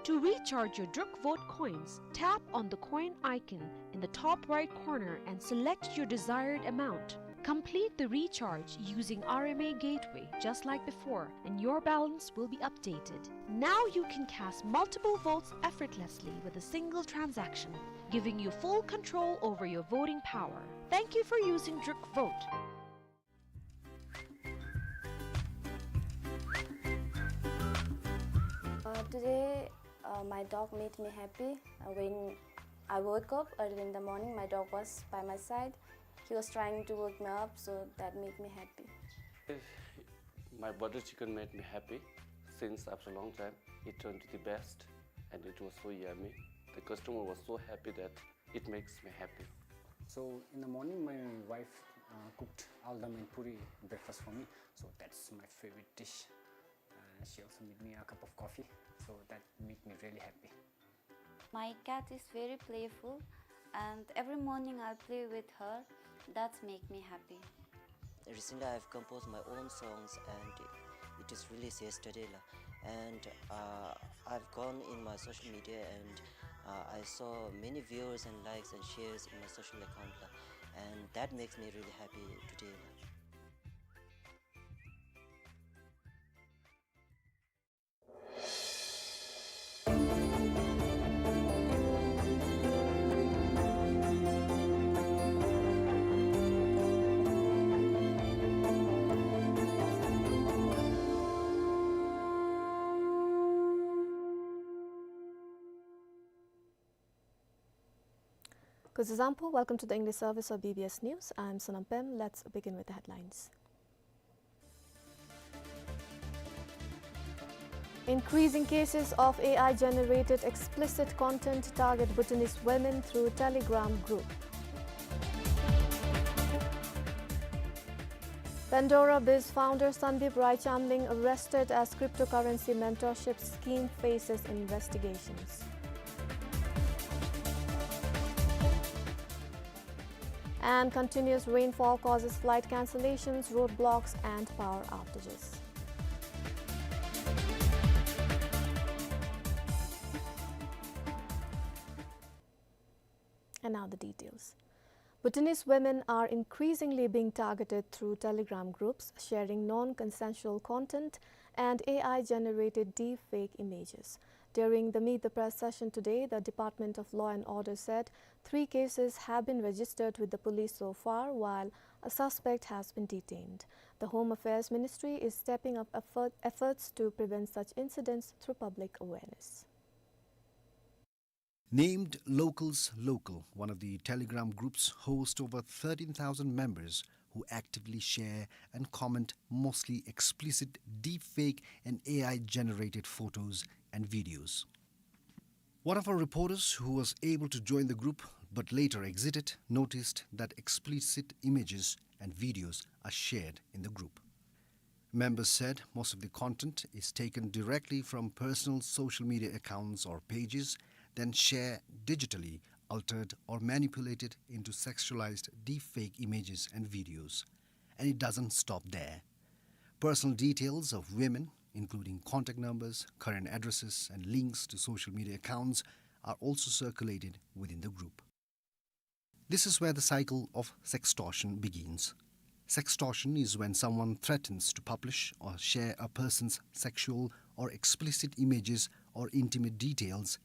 To recharge your Druk Vote coins, tap on the coin icon in the top right corner and select your desired amount. Complete the recharge using R M A Gateway just like before, and your balance will be updated. Now you can cast multiple votes effortlessly with a single transaction, giving you full control over your voting power. Thank you for using Druk Vote. Uh, today, uh, my dog made me happy. Uh, when I woke up early in the morning, my dog was by my side. He was trying to wake me up, so that made me happy. My butter chicken made me happy since after a long time. It turned to the best, and it was so yummy. The customer was so happy that it makes me happy. So in the morning, my wife, uh, cooked aldam and puri breakfast for me. So that's my favorite dish. Uh, she also made me a cup of coffee. So that made me really happy. My cat is very playful, and every morning I play with her. That's make me happy. Recently, I've composed my own songs, and it is released yesterday, la. And, uh, I've gone in my social media, and, uh, I saw many viewers and likes and shares in my social account, la. And that makes me really happy today, la. Kuzuzangpo, welcome to the English service of B B S News. I'm Sonam Pem. Let's begin with the headlines. Increasing cases of A I-generated explicit content target Bhutanese women through Telegram group. Pandora Biz founder Sandeep Raichamling arrested as cryptocurrency mentorship scheme faces investigations. And continuous rainfall causes flight cancellations, roadblocks, and power outages. And now the details. Bhutanese women are increasingly being targeted through Telegram groups, sharing non-consensual content and A I-generated deepfake images. During the Meet the Press session today, the Department of Law and Order said three cases have been registered with the police so far, while a suspect has been detained. The Home Affairs Ministry is stepping up effort, efforts to prevent such incidents through public awareness. Named Locals Local, one of the Telegram groups, hosts over thirteen thousand members who actively share and comment mostly explicit deepfake and A I-generated photos and videos. One of our reporters who was able to join the group, but later exited, noticed that explicit images and videos are shared in the group. Members said most of the content is taken directly from personal social media accounts or pages, then share digitally altered or manipulated into sexualized deepfake images and videos. And it doesn't stop there. Personal details of women, including contact numbers, current addresses, and links to social media accounts, are also circulated within the group. This is where the cycle of sextortion begins. Sextortion is when someone threatens to publish or share a person's sexual or explicit images or intimate details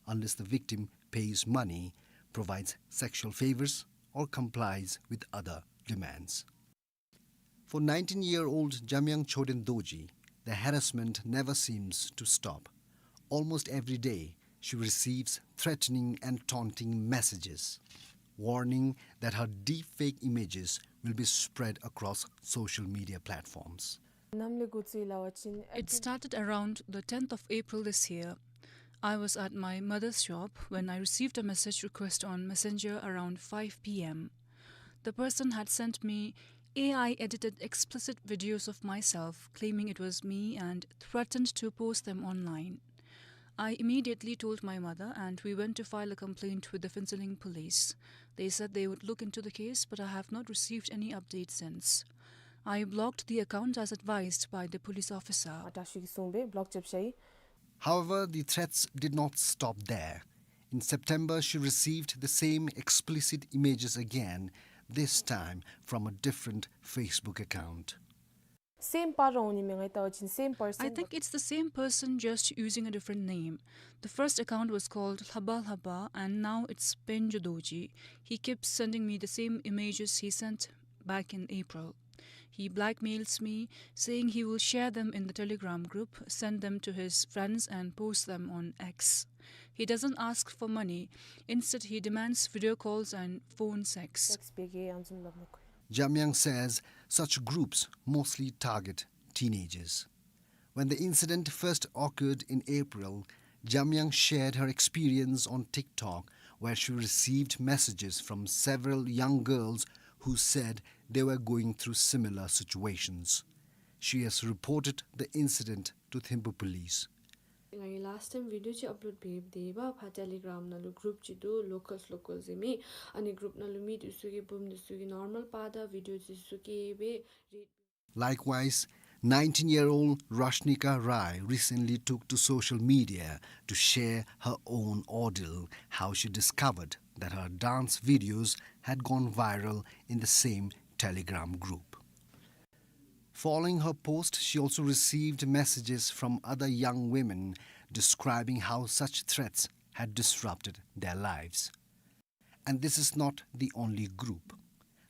unless the victim pays money, provides sexual favors, or complies with other demands. For nineteen-year-old Jamyang Choden Dorji, the harassment never seems to stop. Almost every day, she receives threatening and taunting messages, warning that her deepfake images will be spread across social media platforms. It started around the tenth of April this year. I was at my mother's shop when I received a message request on Messenger around five p m. The person had sent me A I edited explicit videos of myself, claiming it was me, and threatened to post them online. I immediately told my mother, and we went to file a complaint with the Phuentsholing police. They said they would look into the case, but I have not received any update since. I blocked the account as advised by the police officer. Atashu ki sungbe block chepshai. However, the threats did not stop there. In September, she received the same explicit images again, this time from a different Facebook account. Same parao ni me ngai tao chin, same person. I think it's the same person, just using a different name. The first account was called Lhaba Lhaba, and now it's Penjo Dorji. He keeps sending me the same images he sent back in April. He blackmails me, saying he will share them in the Telegram group, send them to his friends, and post them on X. He doesn't ask for money. Instead, he demands video calls and phone sex. Sex bege anzum lab nukoi. Jamyang says such groups mostly target teenagers. When the incident first occurred in April, Jamyang shared her experience on TikTok, where she received messages from several young girls who said they were going through similar situations. She has reported the incident to Thimphu police. Ngai last time video chi upload be de ba pha Telegram nalu group chi du, locals locals e mi, ani group nalu mi du suki bum du suki normal pa da video chi suki be read. Likewise, nineteen-year-old Rashnika Rai recently took to social media to share her own ordeal, how she discovered that her dance videos had gone viral in the same Telegram group. Following her post, she also received messages from other young women describing how such threats had disrupted their lives. And this is not the only group.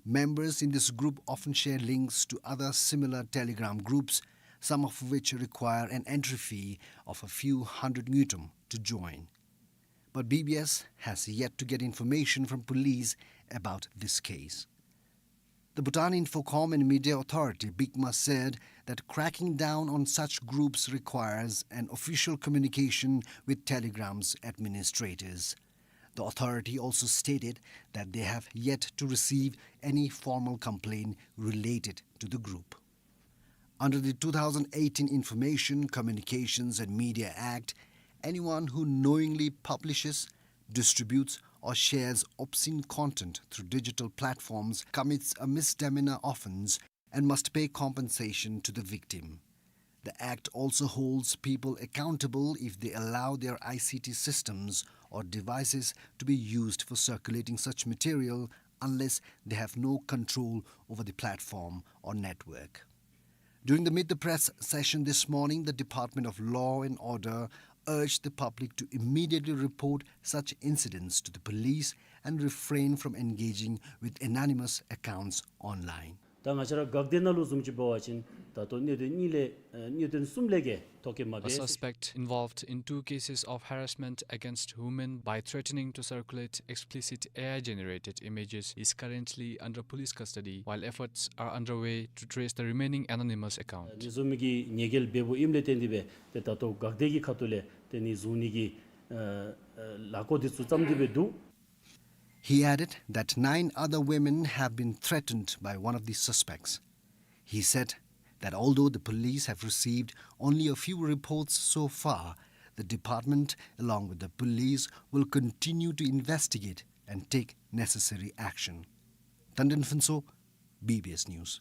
Members in this group often share links to other similar Telegram groups, some of which require an entry fee of a few hundred ngultrum to join. But B B S has yet to get information from police about this case. The Bhutan Infocom and Media Authority, BICMA, said that cracking down on such groups requires an official communication with Telegram's administrators. The authority also stated that they have yet to receive any formal complaint related to the group. Under the two thousand eighteen Information, Communications and Media Act, anyone who knowingly publishes, distributes, or shares obscene content through digital platforms commits a misdemeanor offense and must pay compensation to the victim. The act also holds people accountable if they allow their I C T systems or devices to be used for circulating such material unless they have no control over the platform or network. During the Meet the Press session this morning, the Department of Law and Order urged the public to immediately report such incidents to the police and refrain from engaging with anonymous accounts online. ད་ང་བཅས་ར་འགག་སྡེ་ནང་ལུ་བཟུམ་ཅིག་འབད་བ་ཅིན་ད་ལྟོ་གནད་དོན་གཉིས་ལས་ཨ་གནད་དོན་གསུམ་ལས་ཀྱི་ཐོ་བཀོད་མ་A འབད། Suspect involved in two cases of harassment against women by threatening to circulate explicit A I-generated images is currently under police custody, while efforts are underway to trace the remaining anonymous account. ཨ་ནི་བཟུམ་མའི་གི་ཉེས་འགེལ་འབད་འབདཝ་ཨིནམ་ལས་བརྟེན་ཏེ་སྦེ་ཏེ་ད་ལྟོ་འགག་སྡེ་གི་ཁ་ཐུག་ལས་ཏེ་ཨ་ནི་བཟུང་ནི་གི་ཨ་ཨ་ལས་འགུལ་འདི་ཚུ་བརྩམས་ཏེ་སྦེ་འདུག། He added that nine other women have been threatened by one of the suspects. He said that although the police have received only a few reports so far, the department, along with the police, will continue to investigate and take necessary action. Tandon Phuntsho, B B S News.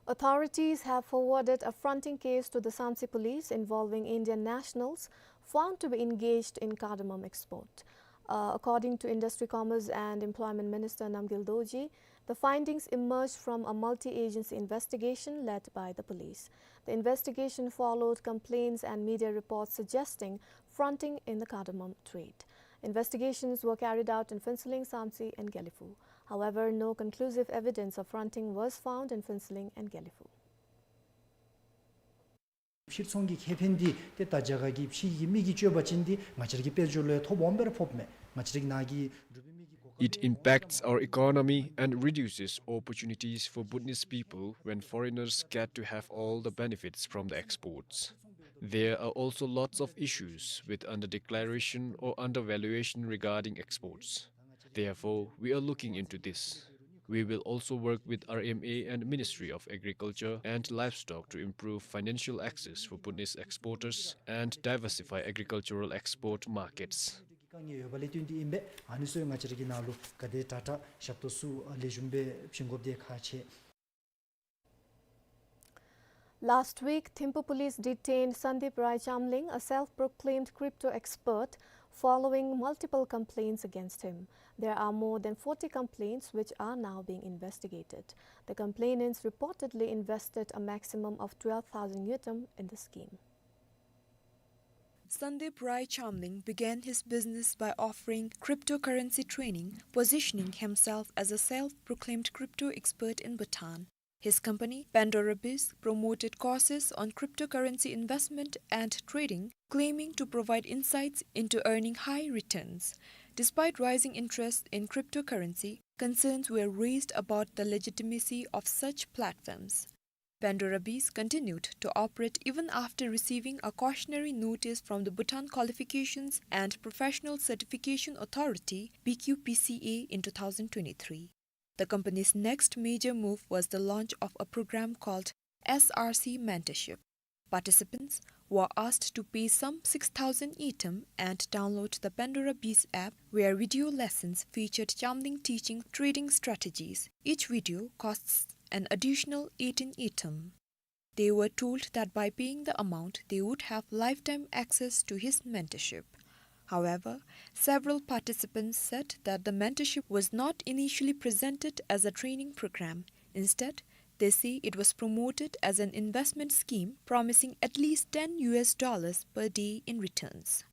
Authorities have forwarded a fronting case to the Samtse police involving Indian nationals found to be engaged in cardamom export. Uh, according to Industry, Commerce and Employment Minister Namgyel Dorji, the findings emerged from a multi-agency investigation led by the police. The investigation followed complaints and media reports suggesting fronting in the cardamom trade. Investigations were carried out in Phuentsholing, Samtse and Gelephu. However, no conclusive evidence of fronting was found in Phuentsholing and Gelephu. ཕྱིར་ཚོང་གི་ཁེ་ཕན་འདི་ཏེ་ད་རྒྱ་གར་གྱི་ཕྱི་གི་མི་གིས་སྤྱོད་པ་ཅིན་འདི་ང་བཅས་ར་གི་དཔལ་འབྱོར་ལུ་ཡང་ཐོ་འོང་པས་ར་ཕོགཔ་མས། ང་བཅས་ར་གི་ནཱ་གི་འབྲུག་པའི་མི་གི་གོ་སྐབས། It impacts our economy and reduces opportunities for Bhutanese people when foreigners get to have all the benefits from the exports. There are also lots of issues with under-declaration or undervaluation regarding exports. Therefore, we are looking into this. We will also work with R M A and Ministry of Agriculture and Livestock to improve financial access for Bhutanese exporters and diversify agricultural export markets. དཀའ་ངལ་ཡོདཔ་ལས་བརྟེན་ཏེ་ཨིན་པས། ཨ་ནི་ཚུ་ང་བཅས་ར་གི་ནང་ལུ་ག་དེ་དྲག་དྲག་ཞབས་ཏོག་ཚུ་ལེགས་ཤོམ་སྦེ་བྱིན་དགོཔ་འདི་ཁག་ཆེ། Last week, Thimphu police detained Sandeep Rai Chamling, a self-proclaimed crypto expert, following multiple complaints against him. There are more than forty complaints which are now being investigated. The complainants reportedly invested a maximum of twelve thousand ngultrum in the scheme. Sandeep Rai Chamling began his business by offering cryptocurrency training, positioning himself as a self-proclaimed crypto expert in Bhutan. His company, Pandora Biz, promoted courses on cryptocurrency investment and trading, claiming to provide insights into earning high returns. Despite rising interest in cryptocurrency, concerns were raised about the legitimacy of such platforms. Pandora Biz continued to operate even after receiving a cautionary notice from the Bhutan Qualifications and Professional Certification Authority, B Q P C A, in two thousand twenty-three. The company's next major move was the launch of a program called S R C Mentorship. Participants were asked to pay some six thousand ngultrum and download the Pandora Biz app, where video lessons featured Chamling teaching trading strategies. Each video costs an additional eighteen ngultrum. They were told that by paying the amount, they would have lifetime access to his mentorship. However, several participants said that the mentorship was not initially presented as a training program. Instead, they say it was promoted as an investment scheme, promising at least ten U S dollars per day in returns.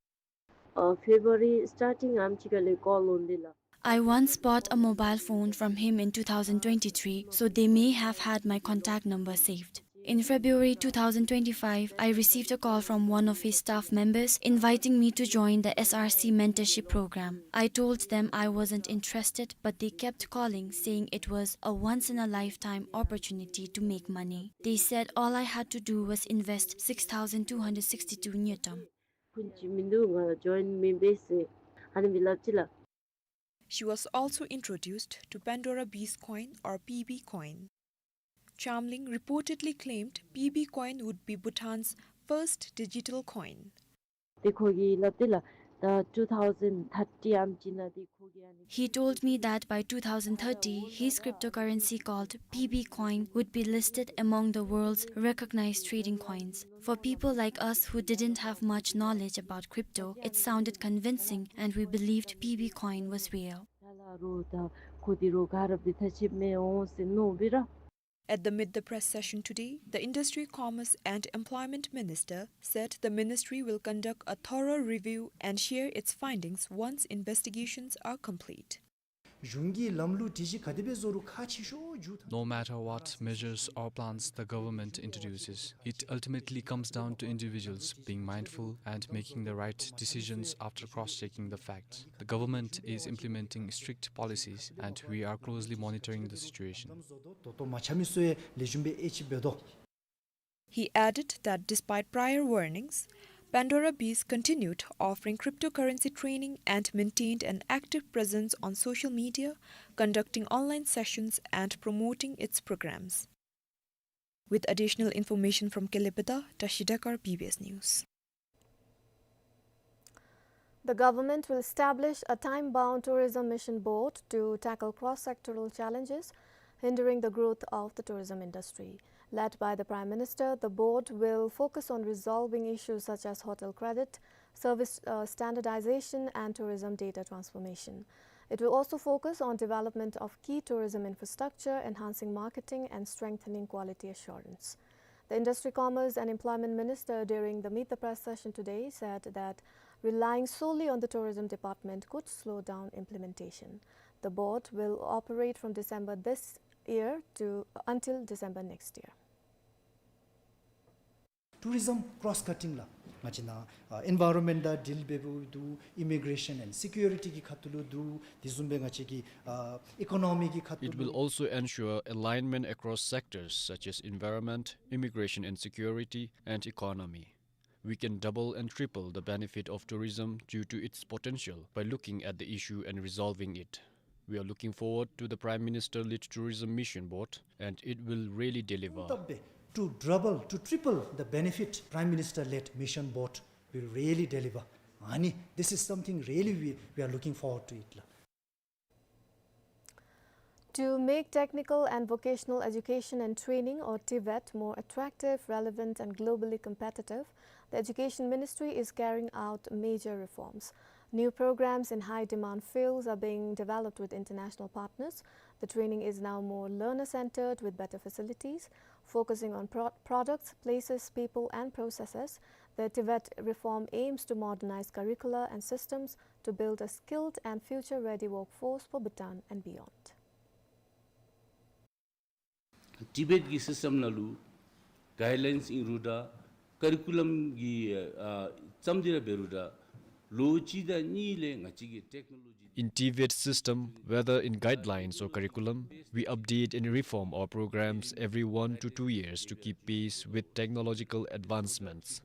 Uh, February starting आमचीकडे call होऊन दिला. I once bought a mobile phone from him in two thousand twenty-three, so they may have had my contact number saved. In February two thousand twenty-five, I received a call from one of his staff members inviting me to join the S R C mentorship program. I told them I wasn't interested, but they kept calling, saying it was a once-in-a-lifetime opportunity to make money. They said all I had to do was invest six thousand two hundred sixty-two ngultrum. ཁུངས་ཅིག་མིན་འདུག། ང་join་མི་འབད་ཟེར་ཨ་ནི་སྦེ་སླབ་ཅི་ལགས། She was also introduced to Pandora Biz Coin or P B Coin. Chamling reportedly claimed P B Coin would be Bhutan's first digital coin. ཏེ་ཁོ་གིས་སླབ་སྟེ་ལགས། ད་two thousand thirty ཨམ་ཅིག་ནང་ཏེ་ཁོ་གིས་ཨ་ནི། He told me that by two thousand thirty, his cryptocurrency called P B Coin would be listed among the world's recognized trading coins. For people like us who didn't have much knowledge about crypto, it sounded convincing and we believed P B Coin was real. ལ་ལ་རུ་ད་ཁོ་འདི་རུ་ག་ར་འདི་ཐ་ཆད་མེད་འོང་ཟེར་མནོ་སྦེ་ར། At the mid-the-press session today, the Industry, Commerce and Employment Minister said the ministry will conduct a thorough review and share its findings once investigations are complete. གཞུང་གི་ལམ་ལུགས་སྒྲིག་གཞི་ག་དེ་སྦེ་བཟོ་རུང་ཁག་ཆེ་ཤོས་རྒྱུ་ད། No matter what measures or plans the government introduces, it ultimately comes down to individuals being mindful and making the right decisions after cross-checking the facts. The government is implementing strict policies and we are closely monitoring the situation. ད་ལྟོ་མ་ཆགས་མི་ཚུ་ཡང་ལེགས་ཤོམ་སྦེ་ཨེ་ཅིག་འབད་དོ། He added that despite prior warnings, Pandora Bees continued offering cryptocurrency training and maintained an active presence on social media, conducting online sessions and promoting its programs. With additional information from Kelebeda, Tashi Dakar, B B S News. The government will establish a time-bound tourism mission board to tackle cross-sectoral challenges hindering the growth of the tourism industry. Led by the Prime Minister, the board will focus on resolving issues such as hotel credit, service, uh, standardization, and tourism data transformation. It will also focus on development of key tourism infrastructure, enhancing marketing, and strengthening quality assurance. The Industry, Commerce and Employment Minister, during the Meet the Press session today, said that relying solely on the tourism department could slow down implementation. The board will operate from December this year to, until December next year. Tourism cross cutting ལགས་ང་བཅས་ནང་ཨ་environment དང་deal འབད་འབདཝ་འདུག, immigration and security གི་ཁ་ཐུག་ལུ་འདུག། དེ་བཟུམ་སྦེ་ང་བཅས་ཀྱི་ཨ་economy གི་ཁ་ཐུག་ལུ། It will also ensure alignment across sectors such as environment, immigration and security, and economy. We can double and triple the benefit of tourism due to its potential by looking at the issue and resolving it. We are looking forward to the Prime Minister-led Tourism Mission Board, and it will really deliver. To double, to triple the benefit Prime Minister-led Mission Board will really deliver. ཨ་ནི། This is something really we, we are looking forward to it ལགས། To make technical and vocational education and training, or TVET, more attractive, relevant, and globally competitive, the Education Ministry is carrying out major reforms. New programs in high-demand fields are being developed with international partners. The training is now more learner-centered with better facilities, focusing on pro-, products, places, people, and processes. The TVET reform aims to modernize curricula and systems to build a skilled and future-ready workforce for Bhutan and beyond. TVET གི་སིསི་ཊམ་ནང་ལུ་གའིཌ་ལའིནསི་ཨིན་རུང་འདྲ་ཀ་རི་ཀུ་ལམ་གྱི་ཨ་ཙམ་འདི་ར་འབད་རུང་འདྲ་ལོ་གཅིག་དང་གཉིས་ལས་ང་བཅས་ཀྱི་ཊེཀ་ནོ་ལོ་ཇི། In TVET system, whether in guidelines or curriculum, we update and reform our programs every one to two years to keep pace with technological advancements.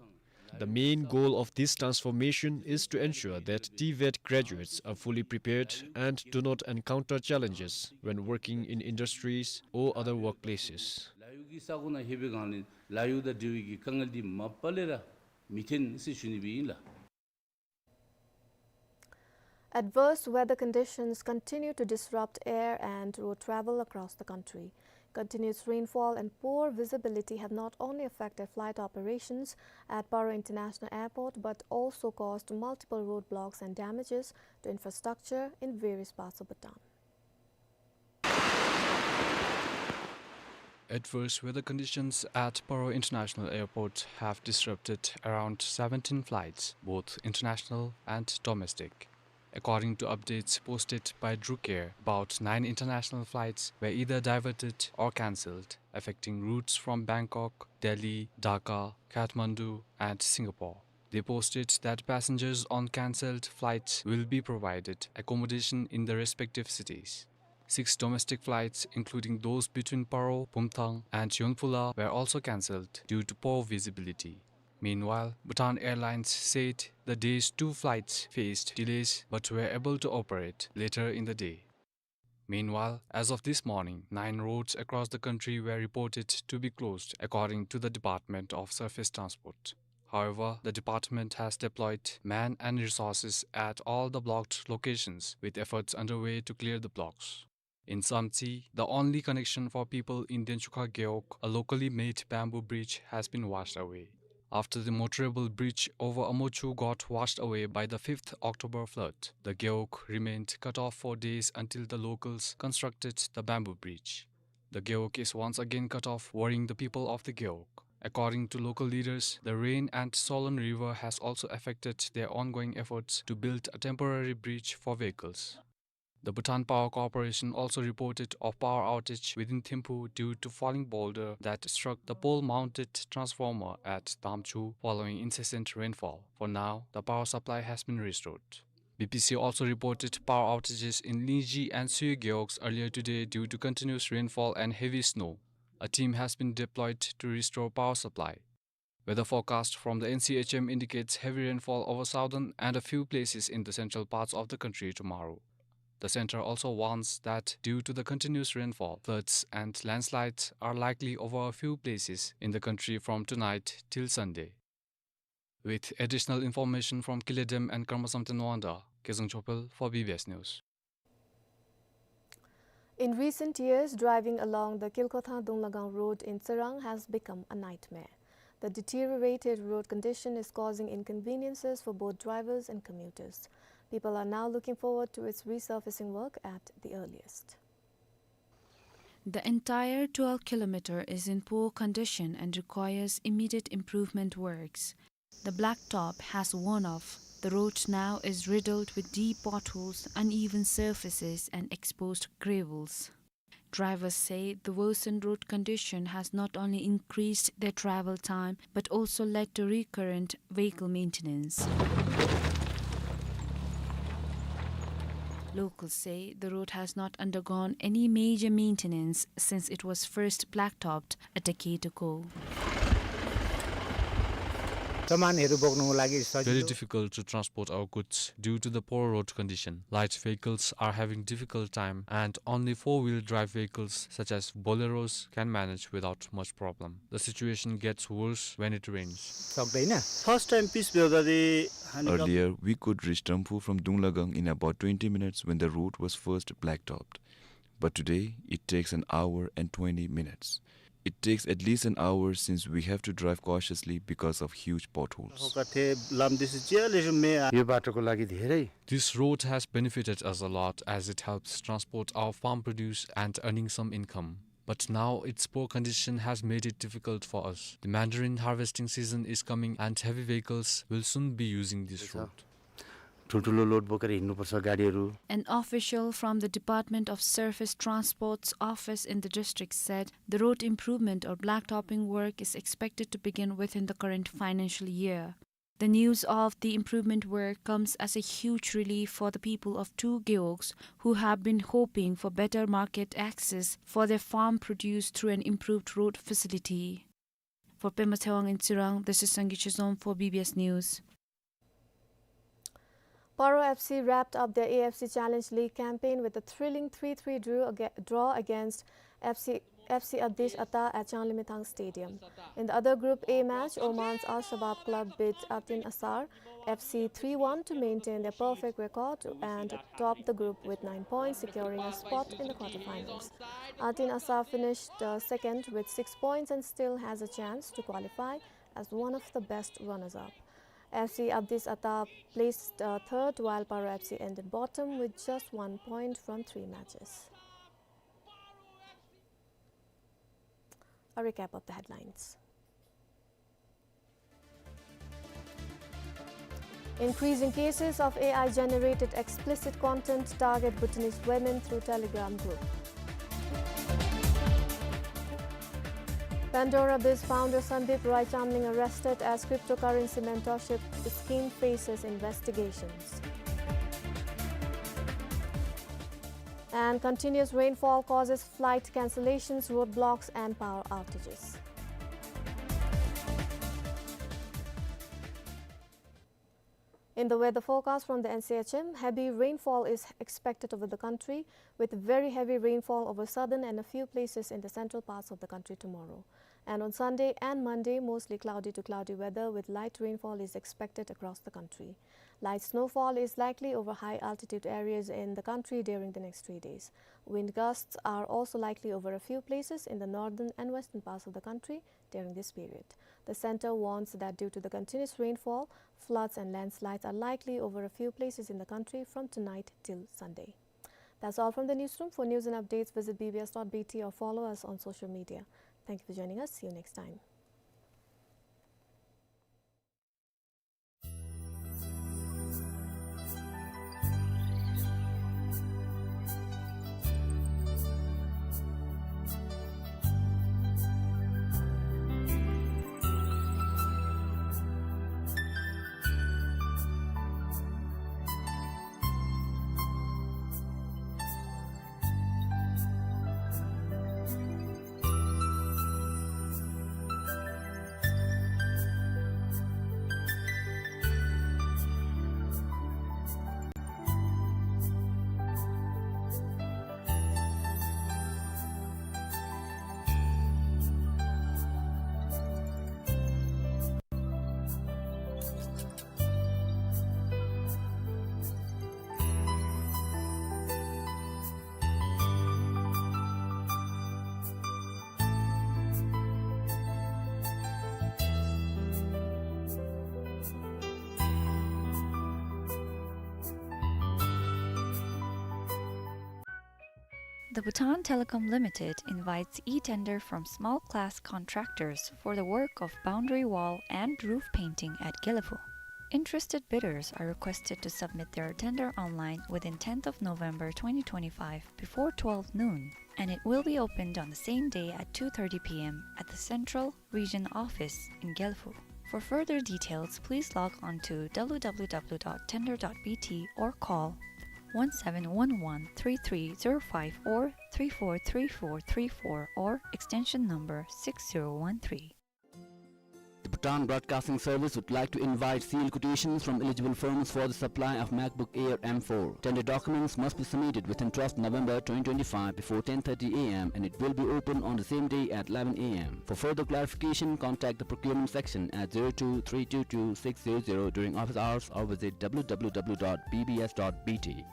The main goal of this transformation is to ensure that TVET graduates are fully prepared and do not encounter challenges when working in industries or other workplaces. ལཱ་གཡོག་གི་ས་གོ་ནང་ལྷོད་པའི་སྒང་ལས་ལཱ་གཡོག་དང་འབྲེལ་བའི་གི་དཀའ་ངལ་འདི་མ་པ་ལས་ར་མི་ཐོན་ཟེར་ཞུ་ནི་སྦེ་ཨིན་ལགས། Adverse weather conditions continue to disrupt air and road travel across the country. Continuous rainfall and poor visibility have not only affected flight operations at Paro International Airport, but also caused multiple roadblocks and damages to infrastructure in various parts of Bhutan. Adverse weather conditions at Paro International Airport have disrupted around seventeen flights, both international and domestic. According to updates posted by Drukair, about nine international flights were either diverted or cancelled, affecting routes from Bangkok, Delhi, Dhaka, Kathmandu, and Singapore. They posted that passengers on cancelled flights will be provided accommodation in the respective cities. Six domestic flights, including those between Paro, Bumthang, and Yonphula, were also cancelled due to poor visibility. Meanwhile, Bhutan Airlines said the day's two flights faced delays but were able to operate later in the day. Meanwhile, as of this morning, nine roads across the country were reported to be closed, according to the Department of Surface Transport. However, the department has deployed men and resources at all the blocked locations, with efforts underway to clear the blocks. In Samtse, the only connection for people in Denchukha Gewog, a locally made bamboo bridge, has been washed away. After the motorable bridge over Amochu got washed away by the fifth October flood, the Gewog remained cut off for days until the locals constructed the bamboo bridge. The Gewog is once again cut off, worrying the people of the Gewog. According to local leaders, the rain and swollen river has also affected their ongoing efforts to build a temporary bridge for vehicles. The Bhutan Power Corporation also reported of power outage within Thimphu due to falling boulder that struck the pole-mounted transformer at Damchu following incessant rainfall. For now, the power supply has been restored. B P C also reported power outages in Lingzhi and Suye Gewogs earlier today due to continuous rainfall and heavy snow. A team has been deployed to restore power supply. Weather forecast from the N C H M indicates heavy rainfall over southern and a few places in the central parts of the country tomorrow. The center also warns that due to the continuous rainfall, floods and landslides are likely over a few places in the country from tonight till Sunday. With additional information from Kile Dam and Karmasang Thenwangda, Kezang Chopel for B B S News. In recent years, driving along the Kilkothang Dunglagang road in Tsirang has become a nightmare. The deteriorated road condition is causing inconveniences for both drivers and commuters. People are now looking forward to its resurfacing work at the earliest. The entire twelve kilometer is in poor condition and requires immediate improvement works. The blacktop has worn off. The road now is riddled with deep potholes, uneven surfaces, and exposed gravels. Drivers say the worsened road condition has not only increased their travel time, but also led to recurrent vehicle maintenance. Locals say the road has not undergone any major maintenance since it was first blacktopped a decade ago. सामानहरू बोक्नको लागि सजिलो। Very difficult to transport our goods due to the poor road condition. Light vehicles are having difficult time, and only four-wheel drive vehicles such as Boleros can manage without much problem. The situation gets worse when it rains. सक्दैन। First time पिस बेगरी Earlier, we could reach Tamphu from Dunglagang in about twenty minutes when the road was first blacktopped. But today, it takes an hour and twenty minutes. It takes at least an hour since we have to drive cautiously because of huge potholes. यो बाटोको लागि धेरै This road has benefited us a lot as it helps transport our farm produce and earning some income. But now its poor condition has made it difficult for us. The mandarin harvesting season is coming and heavy vehicles will soon be using this road. ठुल्ठुलो load बोकेर हिँड्नुपर्छ गाडीहरू। An official from the Department of Surface Transport's office in the district said the road improvement or blacktopping work is expected to begin within the current financial year. The news of the improvement work comes as a huge relief for the people of two gewogs who have been hoping for better market access for their farm produce through an improved road facility. For Pema Tshewang in Tsirang, this is Sangi Chizom for B B S News. Paro F C wrapped up their A F C Challenge League campaign with a thrilling three three drew aga-, draw against F C, F C Abdish Ata at Changlimithang Stadium. In the other Group A match, Oman's Al Shabab club beat Altin Asar F C three one to maintain their perfect record and top the group with nine points, securing a spot in the quarterfinals. Altin Asar finished, uh, second with six points and still has a chance to qualify as one of the best runners-up. F C Abdish Ata placed, uh, third, while Paro F C ended bottom with just one point from three matches. A recap of the headlines. Increasing cases of A I-generated explicit content target Bhutanese women through Telegram group. Pandora Biz founder Sandeep Roychamling arrested as cryptocurrency mentorship scheme faces investigations. And continuous rainfall causes flight cancellations, roadblocks, and power outages. In the weather forecast from the N C H M, heavy rainfall is expected over the country, with very heavy rainfall over southern and a few places in the central parts of the country tomorrow. And on Sunday and Monday, mostly cloudy to cloudy weather with light rainfall is expected across the country. Light snowfall is likely over high altitude areas in the country during the next three days. Wind gusts are also likely over a few places in the northern and western parts of the country during this period. The center warns that due to the continuous rainfall, floods and landslides are likely over a few places in the country from tonight till Sunday. That's all from the newsroom. For news and updates, visit B B S dot B T or follow us on social media. Thank you for joining us. See you next time. The Bhutan Telecom Limited invites e-tender from small class contractors for the work of boundary wall and roof painting at Gelephu. Interested bidders are requested to submit their tender online within tenth of November twenty twenty-five before twelve noon, and it will be opened on the same day at two thirty p m at the Central Region Office in Gelephu. For further details, please log on to w w w dot tender dot b t or call one seven one one three three zero five or three four three four three four or extension number six zero one three. The Bhutan Broadcasting Service would like to invite sealed quotations from eligible firms for the supply of MacBook Air M four. Tender documents must be submitted within twelfth November twenty twenty-five before ten thirty a m and it will be open on the same day at eleven a m. For further clarification, contact the procurement section at zero two three two two six zero zero during office hours or visit w w w dot b b s dot b t.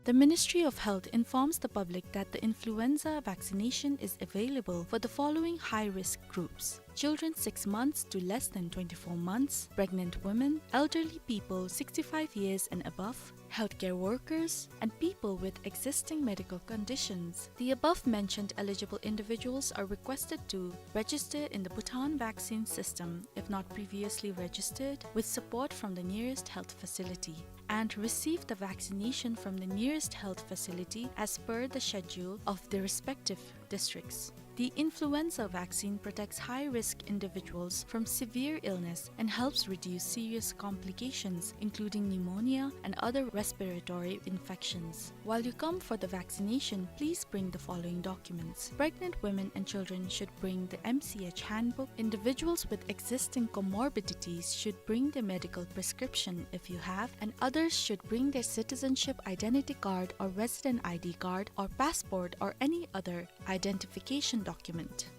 The Ministry of Health informs the public that the influenza vaccination is available for the following high-risk groups: children six months to less than twenty-four months, pregnant women, elderly people sixty-five years and above, healthcare workers, and people with existing medical conditions. The above-mentioned eligible individuals are requested to register in the Bhutan vaccine system if not previously registered, with support from the nearest health facility, and receive the vaccination from the nearest health facility as per the schedule of the respective districts. The influenza vaccine protects high-risk individuals from severe illness and helps reduce serious complications, including pneumonia and other respiratory infections. While you come for the vaccination, please bring the following documents. Pregnant women and children should bring the M C H handbook. Individuals with existing comorbidities should bring their medical prescription if you have, and others should bring their citizenship identity card or resident I D card or passport or any other identification document.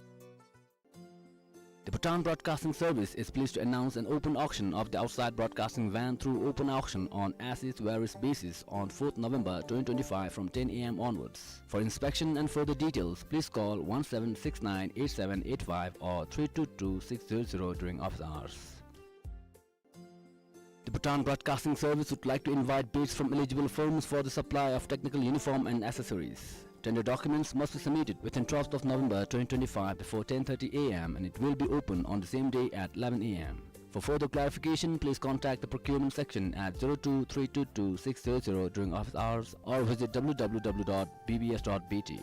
The Bhutan Broadcasting Service is pleased to announce an open auction of the outside broadcasting van through open auction on as is where is basis on fourth November twenty twenty-five from ten a m onwards. For inspection and further details, please call one seven six nine eight seven eight five or three two two six zero zero during office hours. The Bhutan Broadcasting Service would like to invite bids from eligible firms for the supply of technical uniform and accessories. Tender documents must be submitted within twelfth of November twenty twenty-five before ten thirty a m and it will be open on the same day at eleven a m. For further clarification, please contact the procurement section at zero two three two two six zero zero during office hours or visit w w w dot b b s dot b t.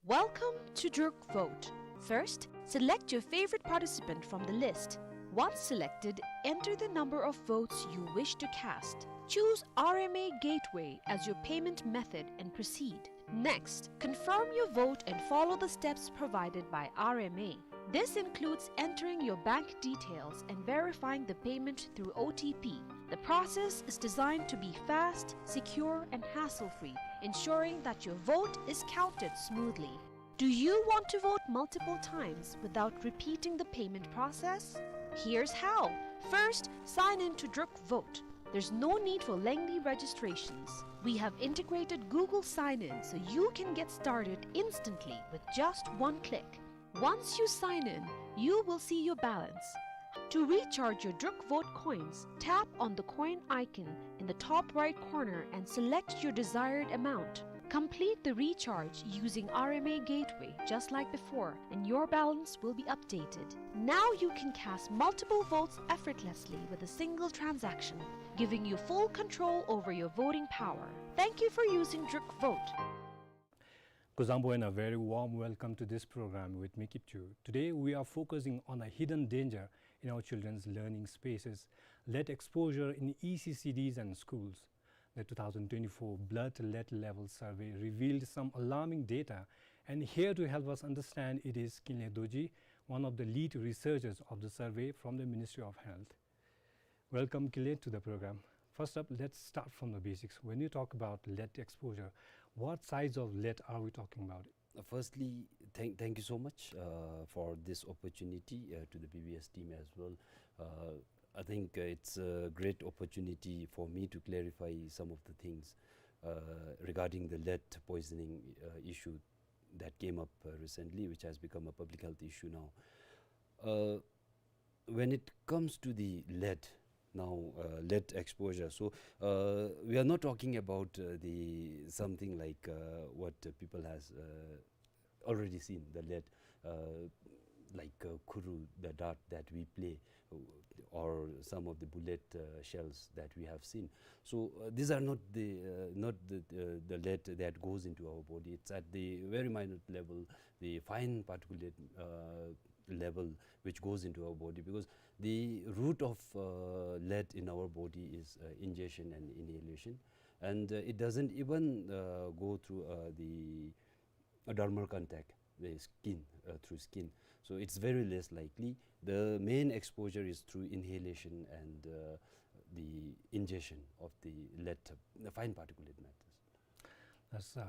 Welcome to Druk Vote. First, select your favorite participant from the list. Once selected, enter the number of votes you wish to cast. Choose R M A Gateway as your payment method and proceed. Next, confirm your vote and follow the steps provided by R M A. This includes entering your bank details and verifying the payment through O T P. The process is designed to be fast, secure, and hassle-free, ensuring that your vote is counted smoothly. Do you want to vote multiple times without repeating the payment process? Here's how. First, sign in to Druk Vote. There's no need for lengthy registrations. We have integrated Google Sign-In so you can get started instantly with just one click. Once you sign in, you will see your balance. To recharge your Druk Vote coins, tap on the coin icon in the top right corner and select your desired amount. Complete the recharge using R M A Gateway just like before, and your balance will be updated. Now you can cast multiple votes effortlessly with a single transaction, giving you full control over your voting power. Thank you for using Druk Vote. Kuzuzangpo and a very warm welcome to this program with me, Kipchu. Today we are focusing on a hidden danger in our children's learning spaces, lead exposure in E C C Ds and schools. The two thousand twenty-four Blood Lead Level Survey revealed some alarming data, and here to help us understand it is Kinley Dorji, one of the lead researchers of the survey from the Ministry of Health. Welcome, Kinley, to the program. First up, let's start from the basics. When you talk about lead exposure, what size of lead are we talking about? Uh, firstly, thank, thank you so much, uh, for this opportunity, uh, to the B B S team as well. Uh, I think, uh, it's a great opportunity for me to clarify some of the things, uh, regarding the lead poisoning, uh, issue that came up, uh, recently, which has become a public health issue now. Uh, when it comes to the lead, Now, uh, lead exposure. So, uh, we are not talking about, uh, the something like, uh, what, uh, people has, uh, already seen, the lead, uh, like, uh, khuru, the dart that we play, uh, or some of the bullet, uh, shells that we have seen. So, uh, these are not the, uh, not the, uh, the lead that goes into our body. It's at the very minute level, the fine particulate, uh, level which goes into our body, because the root of, uh, lead in our body is, uh, ingestion and inhalation, and, uh, it doesn't even, uh, go through, uh, the, uh, dermal contact, the skin, uh, through skin. So it's very less likely. The main exposure is through inhalation and, uh, the ingestion of the lead, the fine particulate matters. That's, uh,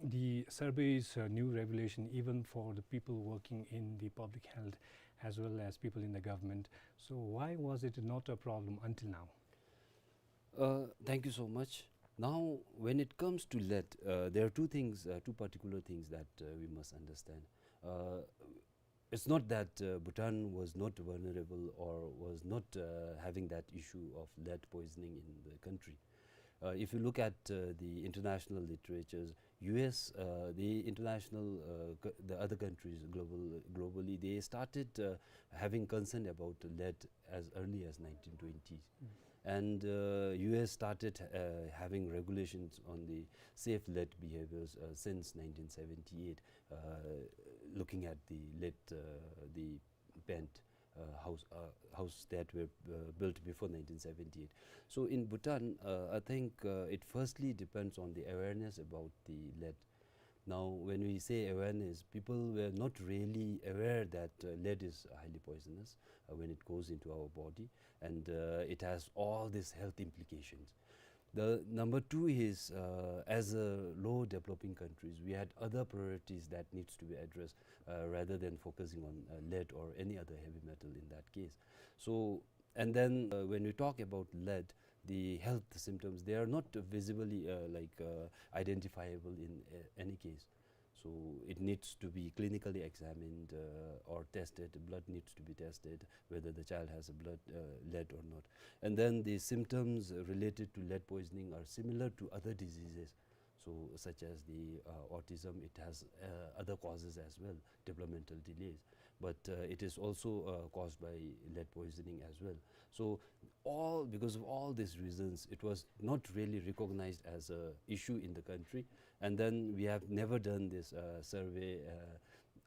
the survey is a new revelation even for the people working in the public health as well as people in the government. So why was it not a problem until now? Uh, thank you so much. Now, when it comes to lead, uh, there are two things, uh, two particular things that, uh, we must understand. Uh, it's not that, uh, Bhutan was not vulnerable or was not, uh, having that issue of lead poisoning in the country. Uh, if you look at, uh, the international literatures, U S, uh, the international, uh, co-, the other countries global, globally, they started, uh, having concern about lead as early as nineteen twenties. And, uh, U S started, uh, having regulations on the safe lead behaviors, uh, since nineteen seventy-eight, uh, looking at the lead, uh, the bent, uh, house, uh, house that were, uh, built before nineteen seventy-eight. So in Bhutan, uh, I think, uh, it firstly depends on the awareness about the lead. Now, when we say awareness, people were not really aware that, uh, lead is highly poisonous, uh, when it goes into our body, and, uh, it has all these health implications. The number two is, uh, as a low developing countries, we had other priorities that needs to be addressed, uh, rather than focusing on, uh, lead or any other heavy metal in that case. So, and then, uh, when we talk about lead, the health symptoms, they are not visibly, uh, like, uh, identifiable in, uh, any case. So it needs to be clinically examined, uh, or tested. Blood needs to be tested, whether the child has a blood, uh, lead or not. And then the symptoms related to lead poisoning are similar to other diseases. So such as the, uh, autism, it has, uh, other causes as well, developmental delays. But, uh, it is also, uh, caused by lead poisoning as well. So all, because of all these reasons, it was not really recognized as a issue in the country. And then we have never done this, uh, survey, uh,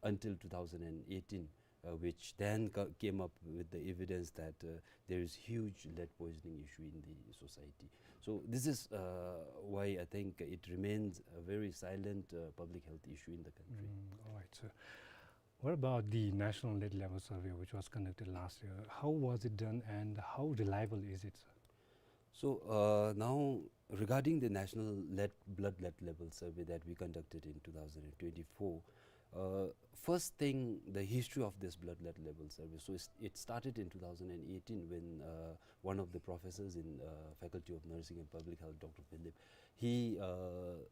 until two thousand and eighteen, uh, which then ca-, came up with the evidence that, uh, there is huge lead poisoning issue in the society. So this is, uh, why I think it remains a very silent, uh, public health issue in the country. Mm, all right, sir. What about the National Lead Level Survey, which was conducted last year? How was it done and how reliable is it, sir? So, uh, now, regarding the National Lead, Blood Lead Level Survey that we conducted in two thousand and twenty-four, uh, first thing, the history of this blood lead level survey. So it's, it started in two thousand and eighteen when, uh, one of the professors in, uh, Faculty of Nursing and Public Health, Doctor Philip, he, uh,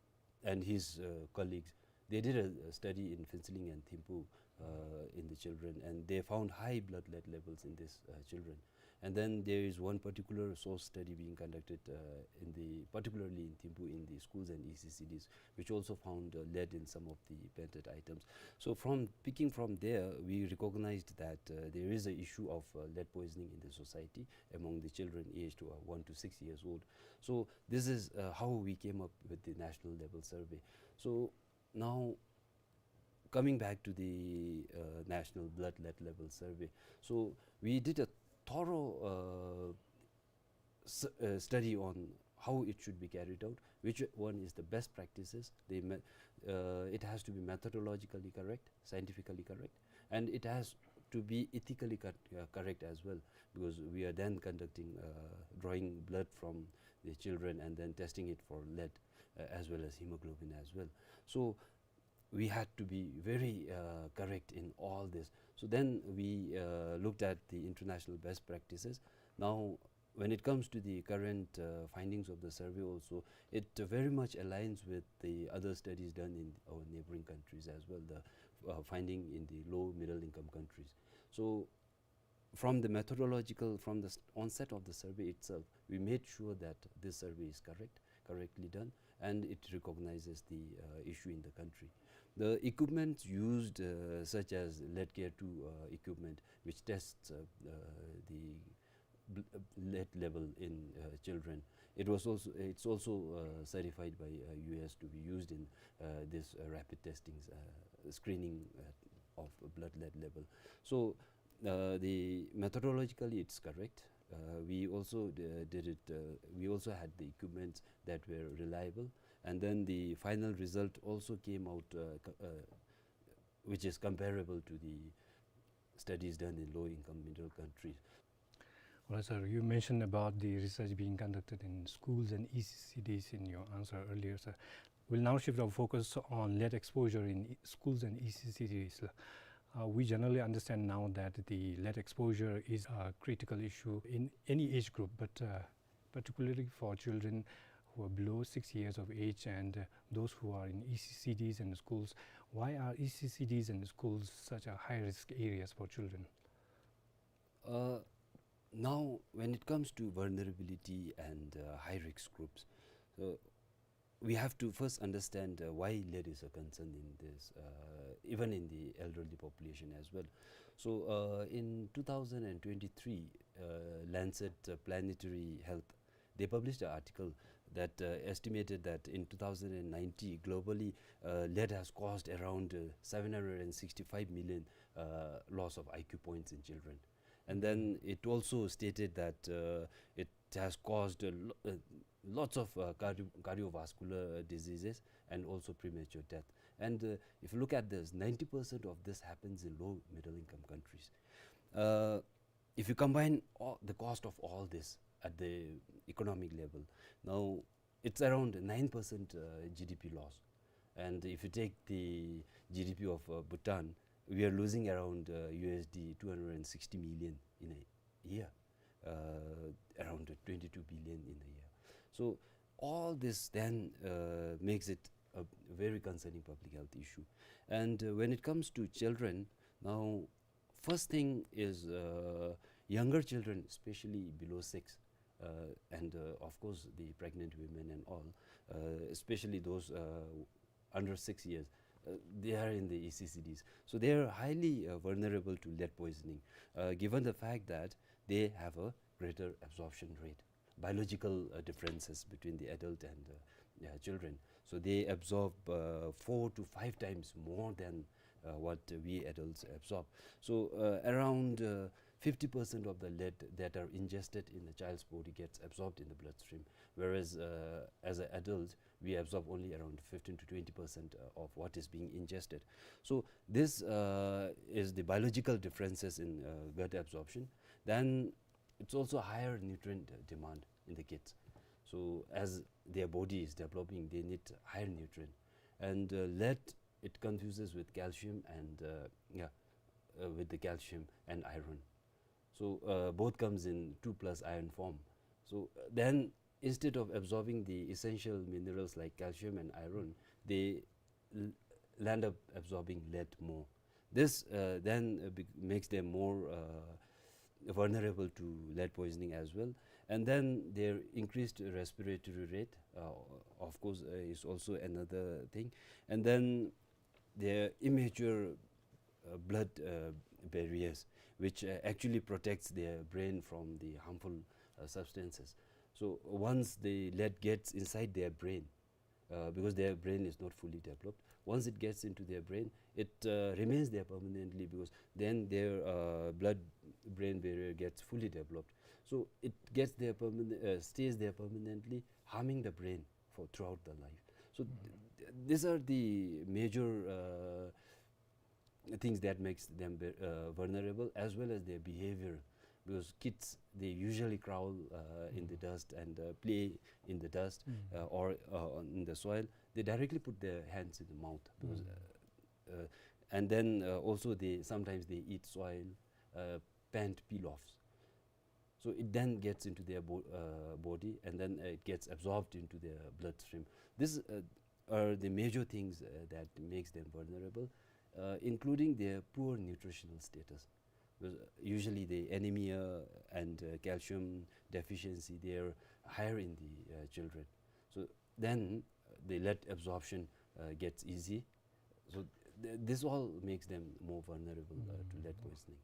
and his, uh, colleagues, they did a, a study in Phuentsholing and Thimphu, uh, in the children, and they found high blood lead levels in these, uh, children. And then there is one particular source study being conducted, uh, in the, particularly in Thimphu, in the schools and E C C Ds, which also found, uh, lead in some of the painted items. So from, picking from there, we recognized that, uh, there is an issue of, uh, lead poisoning in the society among the children aged, uh, one to six years old. So this is, uh, how we came up with the national level survey. So now, coming back to the, uh, National Blood Lead Level Survey. So we did a thorough, uh, s-, uh, study on how it should be carried out, which one is the best practices. They me-, uh, it has to be methodologically correct, scientifically correct, and it has to be ethically cor-, uh, correct as well, because we are then conducting, uh, drawing blood from the children and then testing it for lead, uh, as well as hemoglobin as well. So we had to be very, uh, correct in all this. So then we, uh, looked at the international best practices. Now, when it comes to the current, uh, findings of the survey also, it very much aligns with the other studies done in our neighboring countries as well, the, uh, finding in the low middle income countries. So from the methodological, from the s-, onset of the survey itself, we made sure that this survey is correct, correctly done, and it recognizes the, uh, issue in the country. The equipments used, uh, such as lead K two, uh, equipment, which tests, uh, uh, the bl-, uh, lead level in, uh, children, it was also, it's also, uh, certified by, uh, U S to be used in, uh, this, uh, rapid testings, uh, screening, uh, of blood lead level. So, uh, the methodologically it's correct. Uh, we also d-, did it, uh, we also had the equipments that were reliable, and then the final result also came out, uh, co-, uh, which is comparable to the studies done in low-income middle countries. All right, sir. You mentioned about the research being conducted in schools and E C C Ds in your answer earlier, sir. We'll now shift our focus on lead exposure in e-, schools and E C C Ds. Uh, we generally understand now that the lead exposure is a critical issue in any age group, but, uh, particularly for children who are below six years of age and, uh, those who are in E C C Ds and schools. Why are E C C Ds and schools such a high-risk areas for children? Uh, now, when it comes to vulnerability and, uh, high-risk groups, uh, we have to first understand, uh, why lead is a concern in this, uh, even in the elderly population as well. So, uh, in two thousand and twenty-three, uh, Lancet, uh, Planetary Health, they published an article that, uh, estimated that in two thousand and ninety, globally, uh, lead has caused around, uh, seven hundred and sixty-five million, uh, loss of I Q points in children. And then it also stated that, uh, it has caused a lo-, uh, lots of, uh, cardio-, cardiovascular, uh, diseases and also premature death. And, uh, if you look at this, ninety percent of this happens in low middle income countries. Uh, if you combine all, the cost of all this at the economic level, now it's around nine percent, uh, G D P loss. And if you take the G D P of, uh, Bhutan, we are losing around, uh, U S D two hundred and sixty million in a year, uh, around twenty-two billion in a year. So all this then, uh, makes it a very concerning public health issue. And, uh, when it comes to children, now, first thing is, uh, younger children, especially below six, uh, and, uh, of course, the pregnant women and all, uh, especially those, uh, under six years, uh, they are in the E C C Ds. So they are highly, uh, vulnerable to lead poisoning, uh, given the fact that they have a greater absorption rate, biological, uh, differences between the adult and, uh, uh, children. So they absorb, uh, four to five times more than, uh, what we adults absorb. So, uh, around, uh, fifty percent of the lead that are ingested in the child's body gets absorbed in the bloodstream, whereas, uh, as an adult, we absorb only around fifteen to twenty percent, uh, of what is being ingested. So this, uh, is the biological differences in, uh, gut absorption. Then it's also higher nutrient, uh, demand in the kids. So as their body is developing, they need higher nutrient. And, uh, lead, it confuses with calcium and, uh, yeah, uh, with the calcium and iron. So, uh, both comes in two plus iron form. So, uh, then instead of absorbing the essential minerals like calcium and iron, they l-, land up absorbing lead more. This, uh, then, uh, bec-, makes them more, uh, vulnerable to lead poisoning as well. And then their increased respiratory rate, uh, of course, uh, is also another thing. And then their immature, uh, blood, uh, barriers, which, uh, actually protects their brain from the harmful, uh, substances. So once the lead gets inside their brain, uh, because their brain is not fully developed, once it gets into their brain, it, uh, remains there permanently, because then their, uh, blood-brain barrier gets fully developed. So it gets there perman-, uh, stays there permanently, harming the brain for throughout the life. So th-, th-, these are the major, uh, things that makes them ve-, uh, vulnerable, as well as their behavior, because kids, they usually crawl, uh, in the dust and, uh, play in the dust, uh, or, uh, on, in the soil. They directly put their hands in the mouth because, uh, uh, and then, uh, also they, sometimes they eat soil, uh, pant peel-offs. So it then gets into their bo-, uh, body, and then, uh, it gets absorbed into their bloodstream. These, uh, are the major things, uh, that makes them vulnerable, uh, including their poor nutritional status. Because usually the anemia and, uh, calcium deficiency, they are higher in the, uh, children. So then, uh, the lead absorption, uh, gets easy. So th-, this all makes them more vulnerable, uh, to lead poisoning.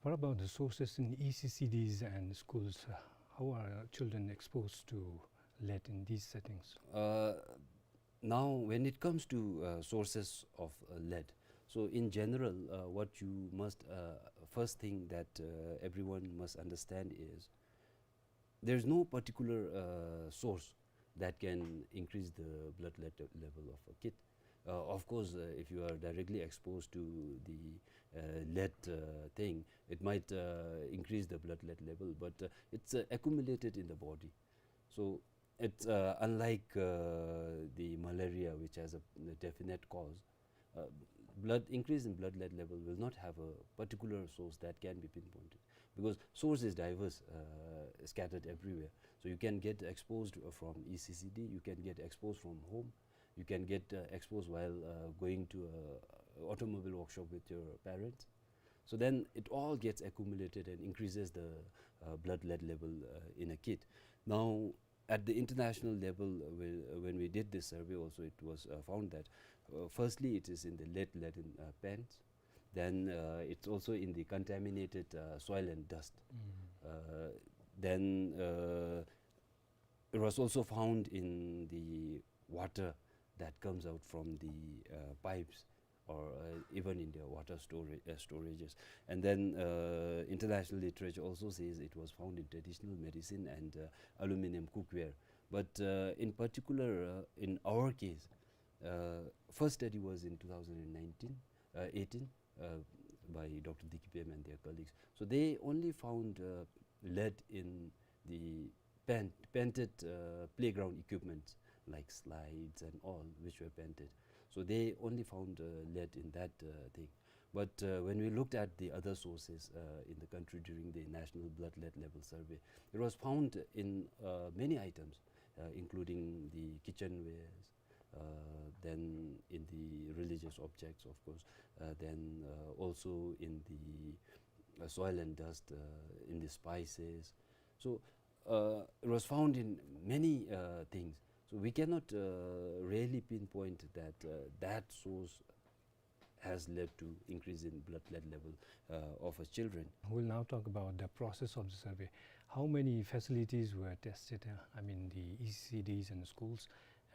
What about the sources in E C C Ds and schools? Uh, how are children exposed to lead in these settings? Uh, now, when it comes to, uh, sources of, uh, lead, so in general, uh, what you must, uh, first thing that, uh, everyone must understand is there is no particular, uh, source that can increase the blood lead level of a kid. Uh, of course, uh, if you are directly exposed to the, uh, lead, uh, thing, it might, uh, increase the blood lead level, but, uh, it's, uh, accumulated in the body. So it's, uh, unlike, uh, the malaria, which has a, a definite cause. Uh, blood, increase in blood lead level will not have a particular source that can be pinpointed, because source is diverse, uh, scattered everywhere. So you can get exposed, uh, from E C C D, you can get exposed from home, you can get, uh, exposed while, uh, going to a automobile workshop with your parents. So then it all gets accumulated and increases the, uh, blood lead level, uh, in a kid. Now, at the international level, uh, we, uh, when we did this survey also, it was, uh, found that, uh, firstly, it is in the lead-laden, uh, pants. Then, uh, it's also in the contaminated, uh, soil and dust. Uh, then, uh, it was also found in the water that comes out from the, uh, pipes or, uh, even in their water stora-, uh, storages. And then, uh, international literature also says it was found in traditional medicine and, uh, aluminum cookware. But, uh, in particular, uh, in our case, uh, first study was in two thousand and nineteen, uh, eighteen, uh, by Doctor Dikipem and their colleagues. So they only found, uh, lead in the paint-, painted, uh, playground equipment like slides and all, which were painted. So they only found, uh, lead in that, uh, thing. But, uh, when we looked at the other sources, uh, in the country during the National Blood Lead Level Survey, it was found in, uh, many items, uh, including the kitchenwares, uh, then in the religious objects, of course, uh, then, uh, also in the, uh, soil and dust, uh, in the spices. So, uh, it was found in many, uh, things. So we cannot, uh, really pinpoint that, uh, that source has led to increase in blood lead level, uh, of our children. We'll now talk about the process of the survey. How many facilities were tested? Uh, I mean, the E C Ds and schools,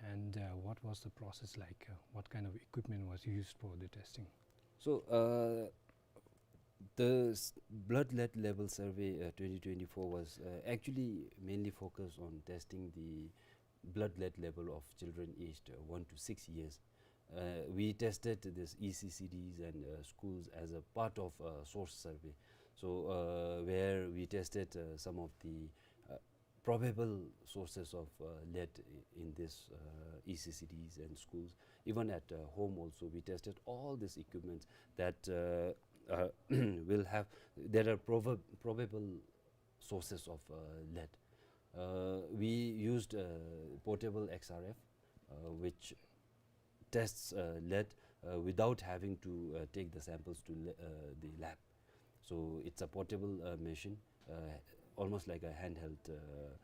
and, uh, what was the process like? Uh, what kind of equipment was used for the testing? So, uh, the s-, blood lead level survey, uh, twenty twenty-four was, uh, actually mainly focused on testing the blood lead level of children aged, uh, one to six years. Uh, we tested this E C C Ds and, uh, schools as a part of, uh, source survey. So, uh, where we tested, uh, some of the, uh, probable sources of, uh, lead i-, in this, uh, E C C Ds and schools. Even at, uh, home also, we tested all these equipments that, uh, uh, will have, that are proba-, probable sources of, uh, lead. Uh, we used, uh, portable X R F, uh, which tests, uh, lead, uh, without having to, uh, take the samples to le-, uh, the lab. So it's a portable, uh, machine, uh, almost like a handheld, uh,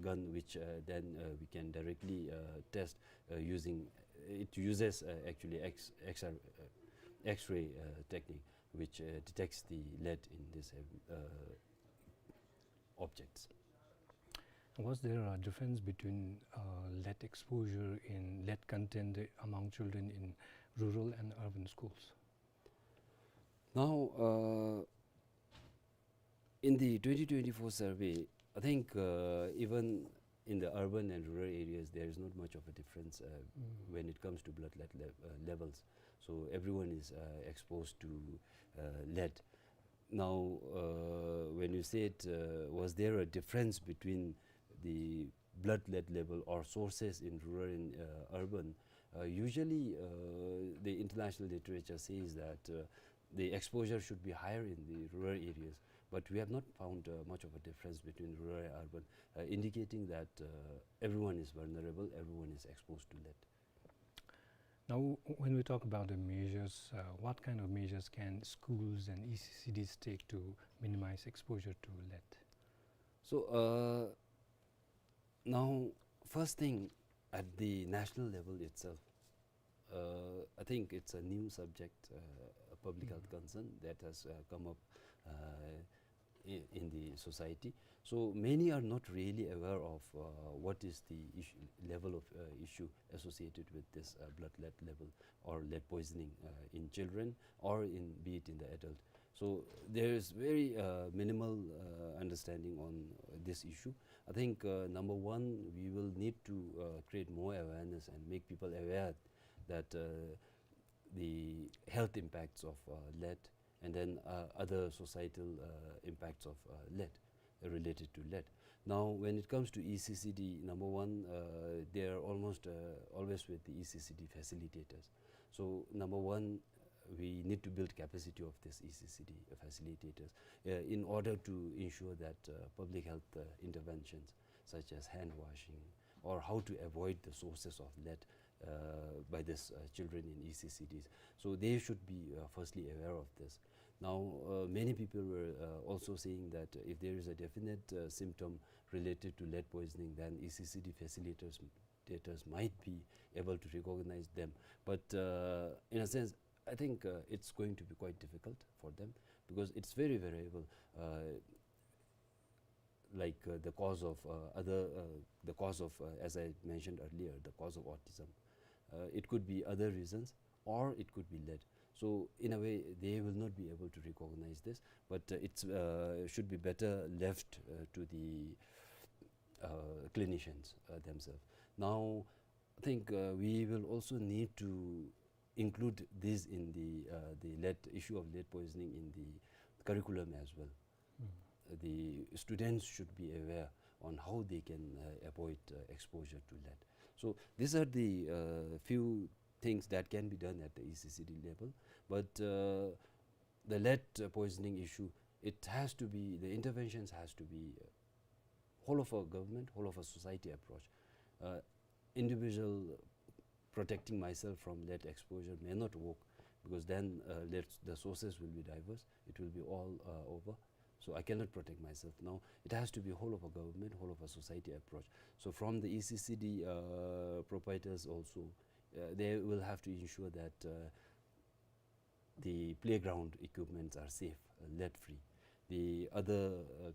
gun, which, uh, then, uh, we can directly, uh, test, uh, using, it uses, uh, actually X, X R, uh, X-ray, uh, technique, which, uh, detects the lead in this, uh, objects. Was there a difference between, uh, lead exposure in lead content among children in rural and urban schools? Now, uh, in the twenty twenty-four survey, I think, uh, even in the urban and rural areas, there is not much of a difference, uh, when it comes to blood lead le-, uh, levels. So everyone is, uh, exposed to, uh, lead. Now, uh, when you said, uh, was there a difference between the blood lead level or sources in rural and, uh, urban? Uh, usually, uh, the international literature says that, uh, the exposure should be higher in the rural areas, but we have not found, uh, much of a difference between rural and urban, uh, indicating that, uh, everyone is vulnerable, everyone is exposed to lead. Now, when we talk about the measures, uh, what kind of measures can schools and E C C Ds take to minimize exposure to lead? So, uh, now, first thing, at the national level itself, uh, I think it's a new subject, uh, a public health concern that has uh, come up uh, i- in the society. So many are not really aware of uh, what is the issue, level of uh, issue associated with this uh, blood lead level or lead poisoning uh, in children or in, be it in the adult. So there is very uh, minimal uh, understanding on this issue. I think uh, number one, we will need to uh, create more awareness and make people aware that uh, the health impacts of uh, lead and then uh, other societal uh, impacts of uh, lead, uh, related to lead. Now, when it comes to E C C D, number one, uh, they are almost uh, always with the E C C D facilitators. So, number one, we need to build capacity of these E C C D facilitators uh, in order to ensure that uh, public health uh, interventions such as hand washing or how to avoid the sources of lead uh, by these uh, children in E C C Ds. So they should be uh, firstly aware of this. Now, uh, many people were uh, also saying that if there is a definite uh, symptom related to lead poisoning, then E C C D facilitators, facilitators might be able to recognize them. But uh, in a sense, I think uh, it's going to be quite difficult for them because it's very variable. Uh, like uh, the cause of uh, other, uh, the cause of, uh, as I mentioned earlier, the cause of autism. Uh, it could be other reasons, or it could be lead. So in a way, they will not be able to recognize this, but uh, it uh, should be better left uh, to the uh, clinicians uh, themselves. Now, I think uh, we will also need to include this in the uh, the lead issue of lead poisoning in the curriculum as well. The students should be aware on how they can uh, avoid uh, exposure to lead. So these are the uh, few things that can be done at the E C C D level. But uh, the lead uh, poisoning issue, it has to be, the interventions has to be uh, whole of a government, whole of a society approach. Uh, individual protecting myself from lead exposure may not work because then uh, lead, the sources will be diverse. It will be all uh, over. So I cannot protect myself. Now it has to be whole of a government, whole of a society approach. So from the E C C D uh, proprietors also, uh, they will have to ensure that uh, the playground equipments are safe, uh, lead free. The other uh,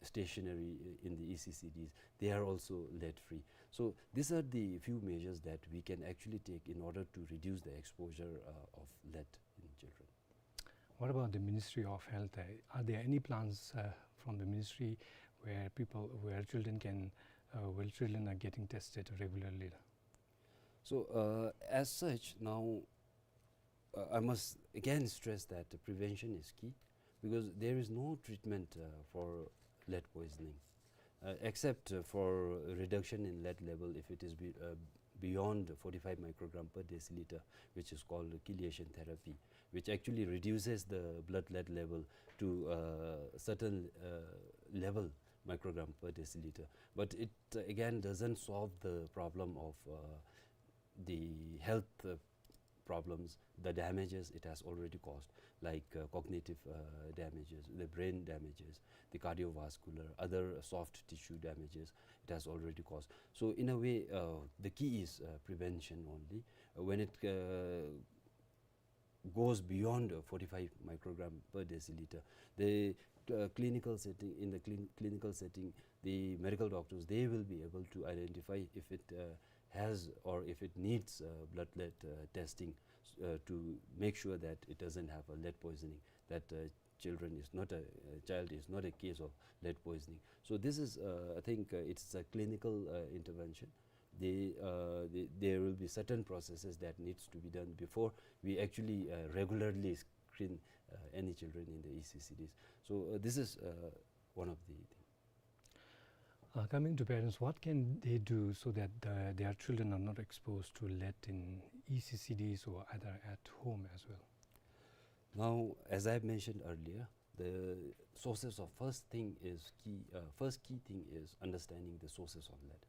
stationery in the E C C Ds, they are also lead free. So these are the few measures that we can actually take in order to reduce the exposure uh, of lead in children. What about the Ministry of Health? Uh, are there any plans uh, from the ministry where people, where children can, uh, where children are getting tested regularly? So uh, as such, now uh, I must again stress that prevention is key because there is no treatment uh, for lead poisoning uh, except uh, for reduction in lead level if it is be, uh, beyond forty-five microgram per deciliter, which is called chelation therapy, which actually reduces the blood lead level to a certain uh, level, microgram per deciliter. But it uh, again doesn't solve the problem of uh, the health uh, problems, the damages it has already caused, like uh, cognitive uh, damages, the brain damages, the cardiovascular, other soft tissue damages it has already caused. So in a way, uh, the key is uh, prevention only. Uh, when it uh, goes beyond uh, forty-five microgram per deciliter, the uh, clinical setting, in the clin- clinical setting, the medical doctors, they will be able to identify if it uh, has or if it needs uh, blood lead uh, testing uh, to make sure that it doesn't have a lead poisoning, that uh, children is not a, a child is not a case of lead poisoning. So this is, uh, I think, uh, it's a clinical uh, intervention. The, uh, the, there will be certain processes that needs to be done before we actually uh, regularly screen uh, any children in the E C C Ds. So uh, this is uh, one of the things. Uh, coming to parents, what can they do so that the, their children are not exposed to lead in E C C Ds or either at home as well? Now, as I mentioned earlier, the sources of first thing is key. Uh, first key thing is understanding the sources of lead.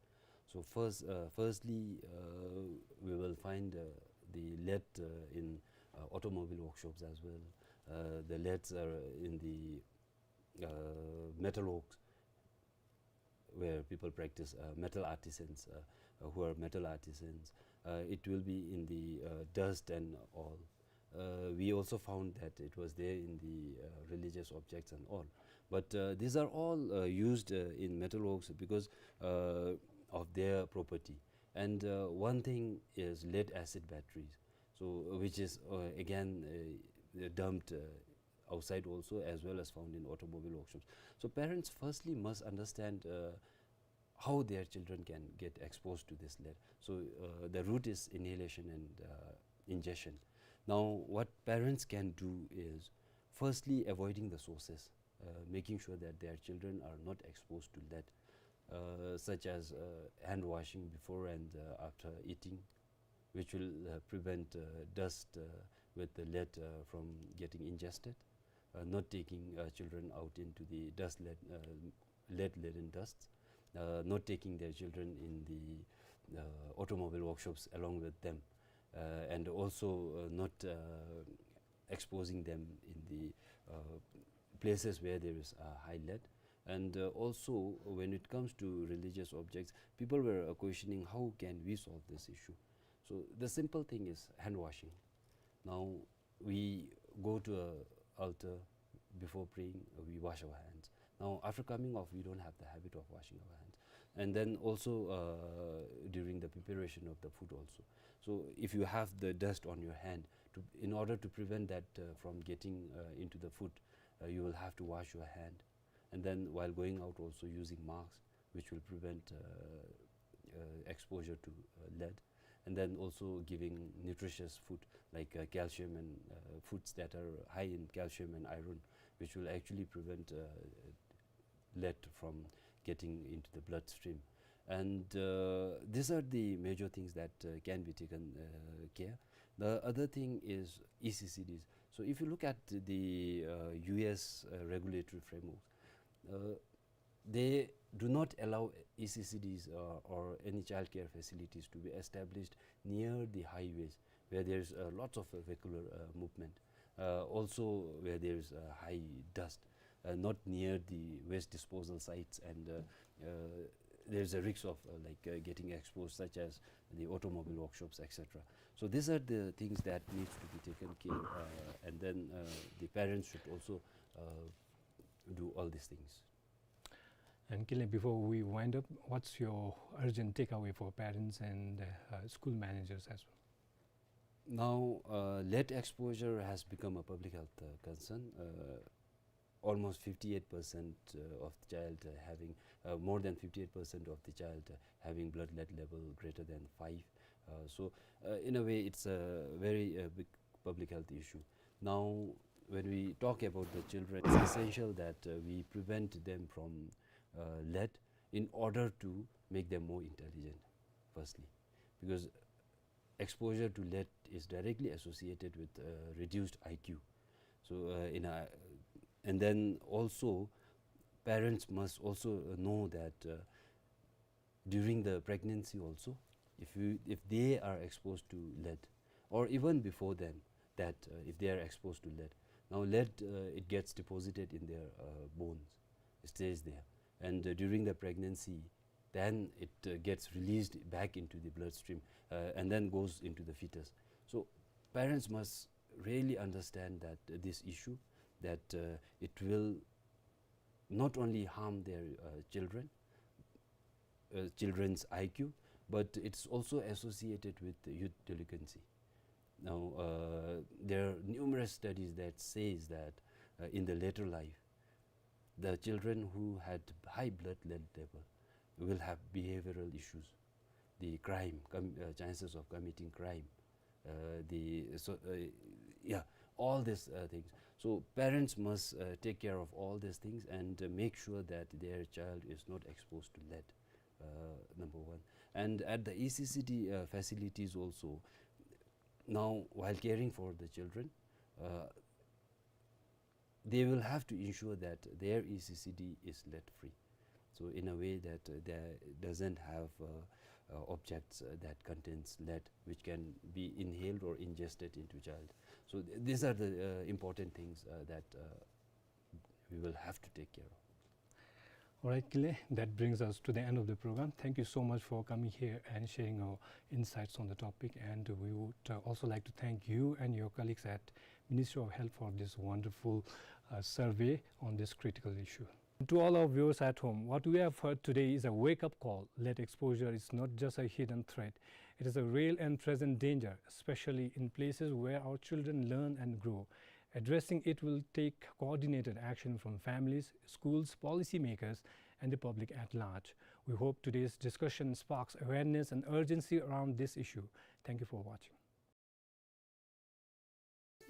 So first, uh, firstly, uh, we will find uh, the lead uh, in uh, automobile workshops as well. Uh, the leads are in the uh, metal works where people practice uh, metal artisans uh, uh, who are metal artisans. Uh, it will be in the uh, dust and all. Uh, we also found that it was there in the uh, religious objects and all. But uh, these are all uh, used uh, in metalworks because uh, of their property. And uh, one thing is lead acid batteries, so which is uh, again uh, dumped uh, outside also, as well as found in automobile workshops. So parents firstly must understand uh, how their children can get exposed to this lead. So uh, the route is inhalation and uh, ingestion. Now, what parents can do is firstly avoiding the sources, uh, making sure that their children are not exposed to lead, uh, such as uh, hand washing before and uh, after eating, which will uh, prevent uh, dust uh, with the lead uh, from getting ingested, uh, not taking uh, children out into the dust lead, uh, lead-laden dust, uh, not taking their children in the uh, automobile workshops along with them, uh, and also uh, not uh, exposing them in the uh, places where there is uh, high lead. And uh, also, when it comes to religious objects, people were uh, questioning how can we solve this issue. So the simple thing is hand washing. Now, we go to a altar before praying, uh, we wash our hands. Now, after coming off, we don't have the habit of washing our hands. And then also uh, during the preparation of the food also. So if you have the dust on your hand, to, in order to prevent that uh, from getting uh, into the food, uh, you will have to wash your hand. And then while going out also using masks, which will prevent uh, uh, exposure to uh, lead. And then also giving nutritious food like uh, calcium and uh, foods that are high in calcium and iron, which will actually prevent uh, lead from getting into the bloodstream. And uh, these are the major things that uh, can be taken uh, care. The other thing is E C C Ds. So if you look at the uh, U S uh, regulatory framework, uh, they do not allow E C C Ds or, or any childcare facilities to be established near the highways where there is uh, lots of uh, vehicular uh, movement, uh, also where there is uh, high dust, uh, not near the waste disposal sites, and uh, uh, there is a risk of uh, like uh, getting exposed, such as the automobile workshops, et cetera. So these are the things that needs to be taken care, uh, and then uh, the parents should also uh, do all these things. And Kinley, before we wind up, what's your urgent takeaway for parents and uh, uh, school managers as well? Now, uh, lead exposure has become a public health uh, concern. Uh, almost fifty-eight percent uh, of the child uh, having, uh, more than fifty-eight percent of the child uh, having blood lead level greater than five. Uh, so, uh, in a way, it's a very uh, big public health issue. Now, when we talk about the children, it's essential that uh, we prevent them from uh, lead in order to make them more intelligent, firstly, because exposure to lead is directly associated with uh, reduced I Q. So, uh, in a, and then also, parents must also uh, know that uh, during the pregnancy also, if you, if they are exposed to lead, or even before then, that uh, if they are exposed to lead, now lead uh, it gets deposited in their uh, bones, it stays there, and uh, during the pregnancy, then it uh, gets released back into the bloodstream uh, and then goes into the fetus. So parents must really understand that uh, this issue, that uh, it will not only harm their uh, children, uh, children's I Q, but it's also associated with youth delinquency. Now, uh, there are numerous studies that says that uh, in the later life, the children who had high blood lead level will have behavioral issues, the crime, com- uh, chances of committing crime, uh, the so uh, yeah, all these uh, things. So parents must uh, take care of all these things and uh, make sure that their child is not exposed to lead. Uh, number one, and at the E C C D uh, facilities also, now while caring for the children, uh, they will have to ensure that their E C C D is lead free. So in a way that uh, there doesn't have uh, uh, objects, uh, that contains lead, which can be inhaled or ingested into child. So th-, these are the, uh, important things, uh, that, uh, we will have to take care of. All right, Kinley, that brings us to the end of the program. Thank you so much for coming here and sharing your insights on the topic. And we would, uh, also like to thank you and your colleagues at Ministry of Health for this wonderful, uh, survey on this critical issue. To all our viewers at home, what we have heard today is a wake-up call that exposure is not just a hidden threat. It is a real and present danger, especially in places where our children learn and grow. Addressing it will take coordinated action from families, schools, policymakers, and the public at large. We hope today's discussion sparks awareness and urgency around this issue. Thank you for watching.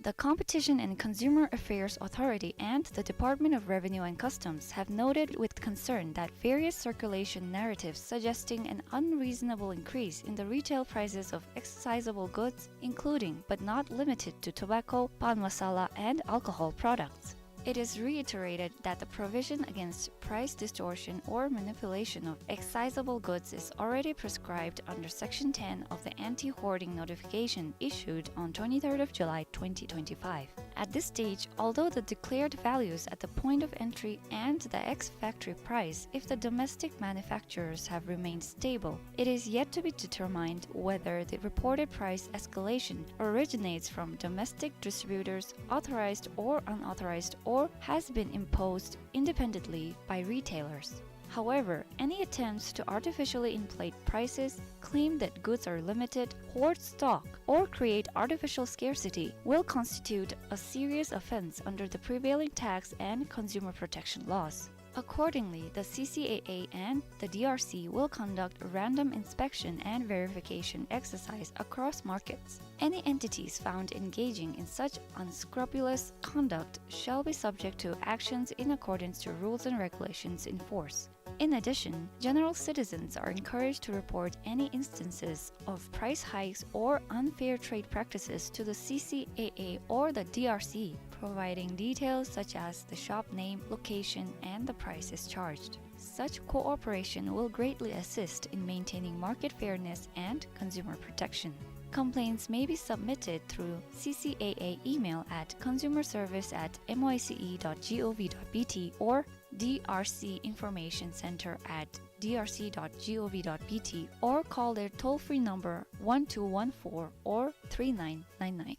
The Competition and Consumer Affairs Authority and the Department of Revenue and Customs have noted with concern that various circulation narratives suggesting an unreasonable increase in the retail prices of excisable goods, including but not limited to tobacco, pan masala, and alcohol products. It is reiterated that the provision against price distortion or manipulation of excisable goods is already prescribed under Section ten of the Anti-Hoarding Notification issued on twenty-third of July twenty twenty-five. At this stage, although the declared values at the point of entry and the ex-factory price, if the domestic manufacturers have remained stable, it is yet to be determined whether the reported price escalation originates from domestic distributors, authorized or unauthorized, or has been imposed independently by retailers. However, any attempts to artificially inflate prices, claim that goods are limited, hoard stock, or create artificial scarcity will constitute a serious offense under the prevailing tax and consumer protection laws. Accordingly, the C C A A and the D R C will conduct a random inspection and verification exercise across markets. Any entities found engaging in such unscrupulous conduct shall be subject to actions in accordance to rules and regulations in force. In addition, general citizens are encouraged to report any instances of price hikes or unfair trade practices to the C C A A or the D R C, providing details such as the shop name, location, and the prices charged. Such cooperation will greatly assist in maintaining market fairness and consumer protection. Complaints may be submitted through C C A A email at consumer service at M O I C E dot G O V dot B T or D R C Information Center at D R C dot G O V dot B T or call their toll-free number one two one four or three nine nine nine.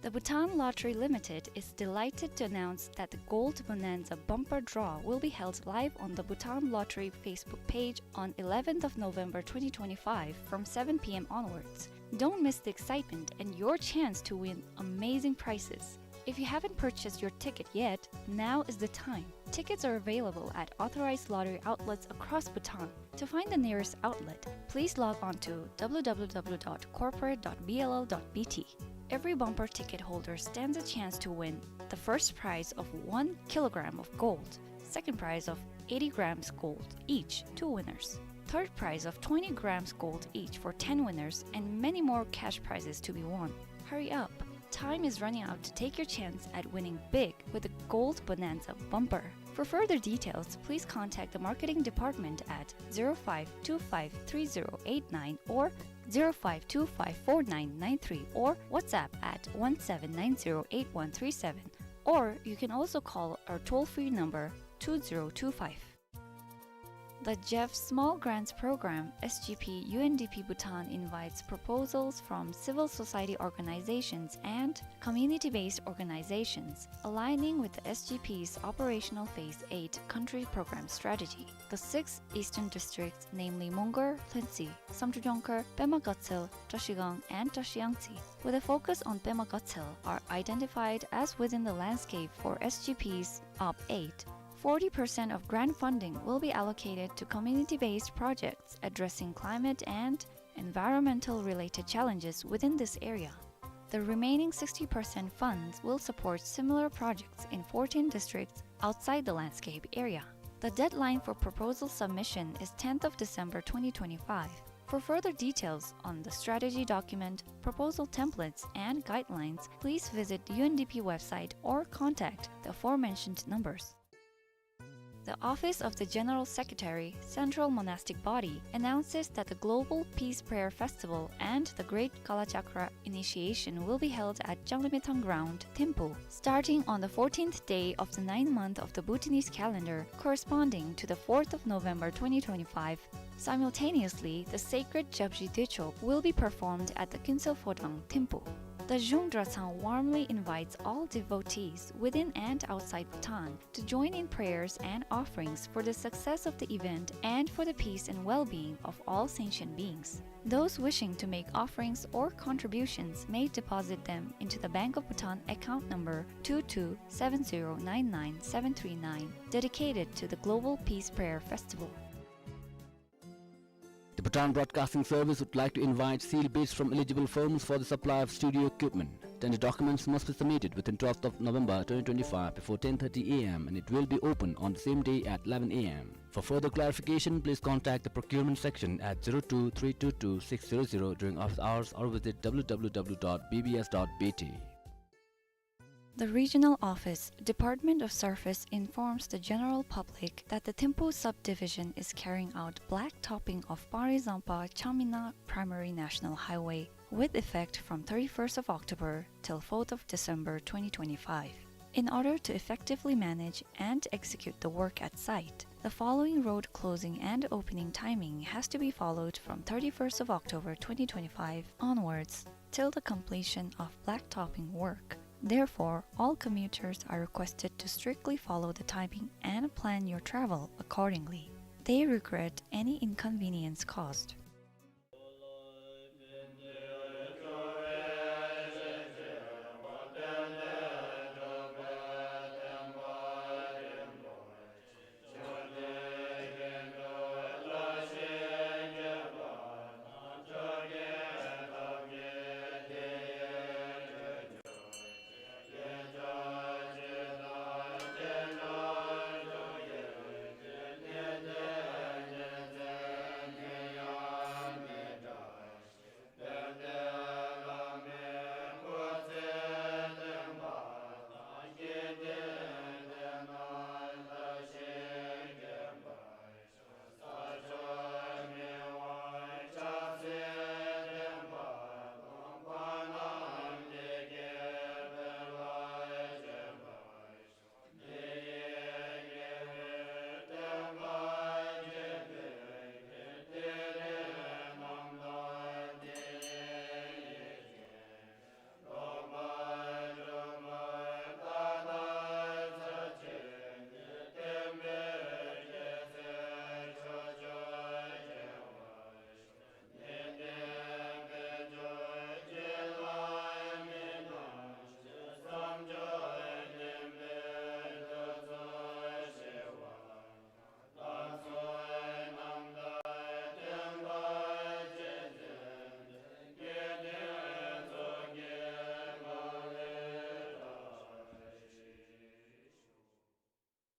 The Bhutan Lottery Limited is delighted to announce that the Gold Bonanza Bumper Draw will be held live on the Bhutan Lottery Facebook page on eleventh of November twenty twenty-five from seven P M onwards. Don't miss the excitement and your chance to win amazing prizes. If you haven't purchased your ticket yet, now is the time. Tickets are available at authorized lottery outlets across Bhutan. To find the nearest outlet, please log on to W W W dot corporate dot B L L dot B T. Every bumper ticket holder stands a chance to win the first prize of one kilogram of gold, second prize of eighty grams gold each, two winners, third prize of twenty grams gold each for ten winners, and many more cash prizes to be won. Hurry up! Time is running out to take your chance at winning big with the Gold Bonanza Bumper. For further details, please contact the marketing department at zero five two five three zero eight nine or zero five two five four nine nine three or WhatsApp at one seven nine zero eight one three seven, or you can also call our toll-free number two zero two five. The Jeff Small Grants Program, S G P, U N D P Bhutan invites proposals from civil society organizations and community-based organizations, aligning with the S G P's operational Phase eight country program strategy. The six eastern districts, namely Mongar, Lhuentse, Samdrup Jongkhar, Pema Gatshel, Trashigang, and Trashiyangtse, with a focus on Pema Gatshel, are identified as within the landscape for S G P's Op eight. Forty percent of grant funding will be allocated to community-based projects addressing climate and environmental-related challenges within this area. The remaining sixty percent funds will support similar projects in fourteen districts outside the landscape area. The deadline for proposal submission is tenth of December twenty twenty-five. For further details on the strategy document, proposal templates, and guidelines, please visit U N D P website or contact the aforementioned numbers. The Office of the General Secretary, Central Monastic Body, announces that the Global Peace Prayer Festival and the Great Kalachakra Initiation will be held at Janglimitang Ground, Thimphu, starting on the fourteenth day of the ninth month of the Bhutanese calendar, corresponding to the fourth of November twenty twenty-five. Simultaneously, the sacred Japji Dechok will be performed at the Kunsel Phodang, Thimphu. The Zhung Drachang warmly invites all devotees within and outside Bhutan to join in prayers and offerings for the success of the event and for the peace and well-being of all sentient beings. Those wishing to make offerings or contributions may deposit them into the Bank of Bhutan account number two two seven zero nine nine seven three nine, dedicated to the Global Peace Prayer Festival. The Bhutan Broadcasting Service would like to invite sealed bids from eligible firms for the supply of studio equipment. Tender documents must be submitted within twelfth of November twenty twenty-five before ten thirty A M and it will be open on the same day at eleven A M. For further clarification, please contact the procurement section at zero two three two two six zero zero during office hours or visit W W W dot B B S dot B T. The regional office, Department of Surface, informs the general public that the Thimphu subdivision is carrying out black topping of Pari Zampa Chamina Primary National Highway with effect from thirty-first of October till fourth of December twenty twenty-five. In order to effectively manage and execute the work at site, the following road closing and opening timing has to be followed from thirty-first of October twenty twenty-five onwards till the completion of blacktopping work. Therefore, all commuters are requested to strictly follow the timing and plan your travel accordingly. They regret any inconvenience caused.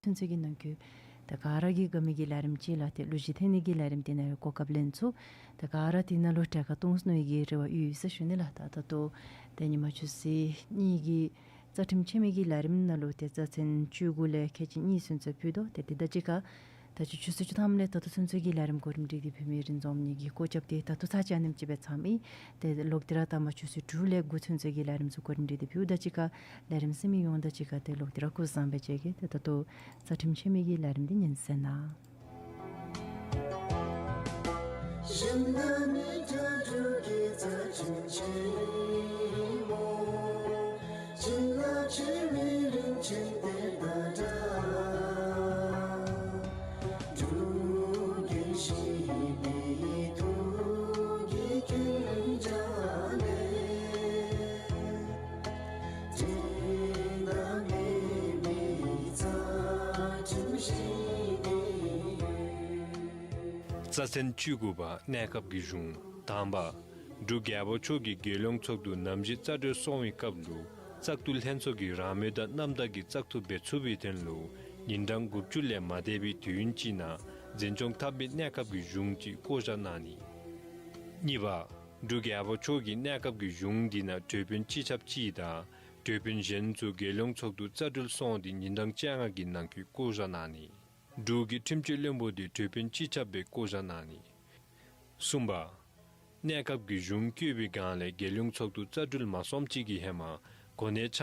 ཚུན་ཚོད་ཀྱི་ནང་འཁོད་ད་ག་ར་གིས་དགའ་མི་གི་ལས་རིམ་ཅིག་ལགས། ཏེ་གླུ་གཞས་འཐེན་ནི་གི་ལས་རིམ་འདི་ནང་ལུ་གོ་སྐབས་ལེན་ཚུགས། ད་ག་ར་འདི་ནང་ལུ་གྲལ་ཁར་གཏོགས་ནི་གི་རེ་བ་ཡོད་ཟེར་ཞུ་ནི་ལགས། ད་ད་ལྟོ་ཏེ་ཉིན་མ་ཆུ་ཚོད་གཉིས་ཀྱི་རྩ་ཁྲིམས་ཆད་མེད་ཀྱི་ལས་རིམ་ནང་ལུ་ཏེ་རྩ་ཚན་བཅུ་དགུ་ལས་ཁལ་གཅིག་གཉིས་ཚུན་ཚོད་ཕུལ་དོ། ཏེ་འདི་དང་གཅིག་ཁར་ད་ཅི་ཆུ་ཚོད་བཅུ་ཐམ་ལས་ད་ལྟོ་ཚུན་ཚོད་ཀྱི་ལས་རིམ་གོ་རིམ་སྒྲིག་སྟེ་ཕུལ་མི་རིག་འཛོམས་གཉིས་ཀྱིས་སྐོར་རྐྱབ་སྟེ་ད་ལྟོ་ཚར་གཅིག་ཨ་ནེམ་ཅིག་སྦེ་ཚངམ་ཨིན། ཏེ་ལོག་སྟེ་ར་ད་མ་ཆུ་ཚོད་དྲུག་ལས་དགུ་ཚུན་ཚོད་ཀྱི་ལས་རིམ་ཚུ་གོ་རིམ་སྒྲིག་སྟེ་ཕུལཝ་དང་གཅིག་ཁར་ལས་རིམ་གཟིགས་མི་ཡོངས་དང་གཅིག་ཁར་ཏེ་ལོག་སྟེ་ར་སྐུ་གཟུགས་བཟང་པོ་སྦེ་མཇལ་གེ། ཏེ་ད་ལྟོ་རྩ་ཁྲིམས་ཆད་མེད་ཀྱི་ལས་རིམ་འདི་ཉན་གསན་གནང་། རྩ་ཚན་བཅུ་དགུ་པ། གནས་སྐབས་ཀྱི་གཞུང་། དང་པ། འབྲུག་རྒྱལ་པོ་མཆོག་གིས་རྒྱལ་ཡོངས་ཚོགས་འདུ་ནམ་བཞི་རྩ་གྲོལ་སོང་བའི་སྐབས་ལུ་བཙག་འཐུ་ལྷན་ཚོགས་ཀྱིས་རང་མོས་དང་རྣམ་དག་གིས་བཙག་འཐུ་འབད་ཚུགས་པའི་དོན་ལུ་ཉིན་གྲངས་དགུ་བཅུ་ལས་མ་འདས་པའི་དུས་ཡུན་ཅིག་ནང་འཛིན་སྐྱོང་འཐབ་པའི་གནས་སྐབས་ཀྱི་གཞུང་ཅིག་བསྐོ་བཞག་གནང་ནི། གཉིས་པ། འབྲུག་རྒྱལ་པོ་མཆོག་གིས་གནས་སྐབས་ཀྱི་གཞུང་འདི་ནང་གྲོས་དཔོན་སྤྱི་ཁྱབ་གཅིག་དང་གྲོས་དཔོན་གཞན་ཚུ་རྒྱལ་ཡོངས་ཚོགས་འདུ་རྩ་གྲོལ་སོང་སྟེ་ཉིན་གྲངས་བཅོ་ལྔ་གི་ནང་འཁོད་བསྐོ་བཞག་གནང་ནི། འབྲུག་གི་ཁྲིམས་སྤྱི་བློན་པོ་དེ་གྲོས་དཔོན་སྤྱི་ཁྱབ་སྦེ་བསྐོ་བཞག་གནང་ནི། གསུམ་པ། གནས་སྐབས་ཀྱི་གཞུང་བསྐོས་པའི་སྒང་ལས་རྒྱལ་ཡོངས་ཚོགས་འདུ་རྩ་འགྲུལ་མ་སོངམ་ཅིག་གི་ཧེ་མ་གོ་གནས་ཕྱག་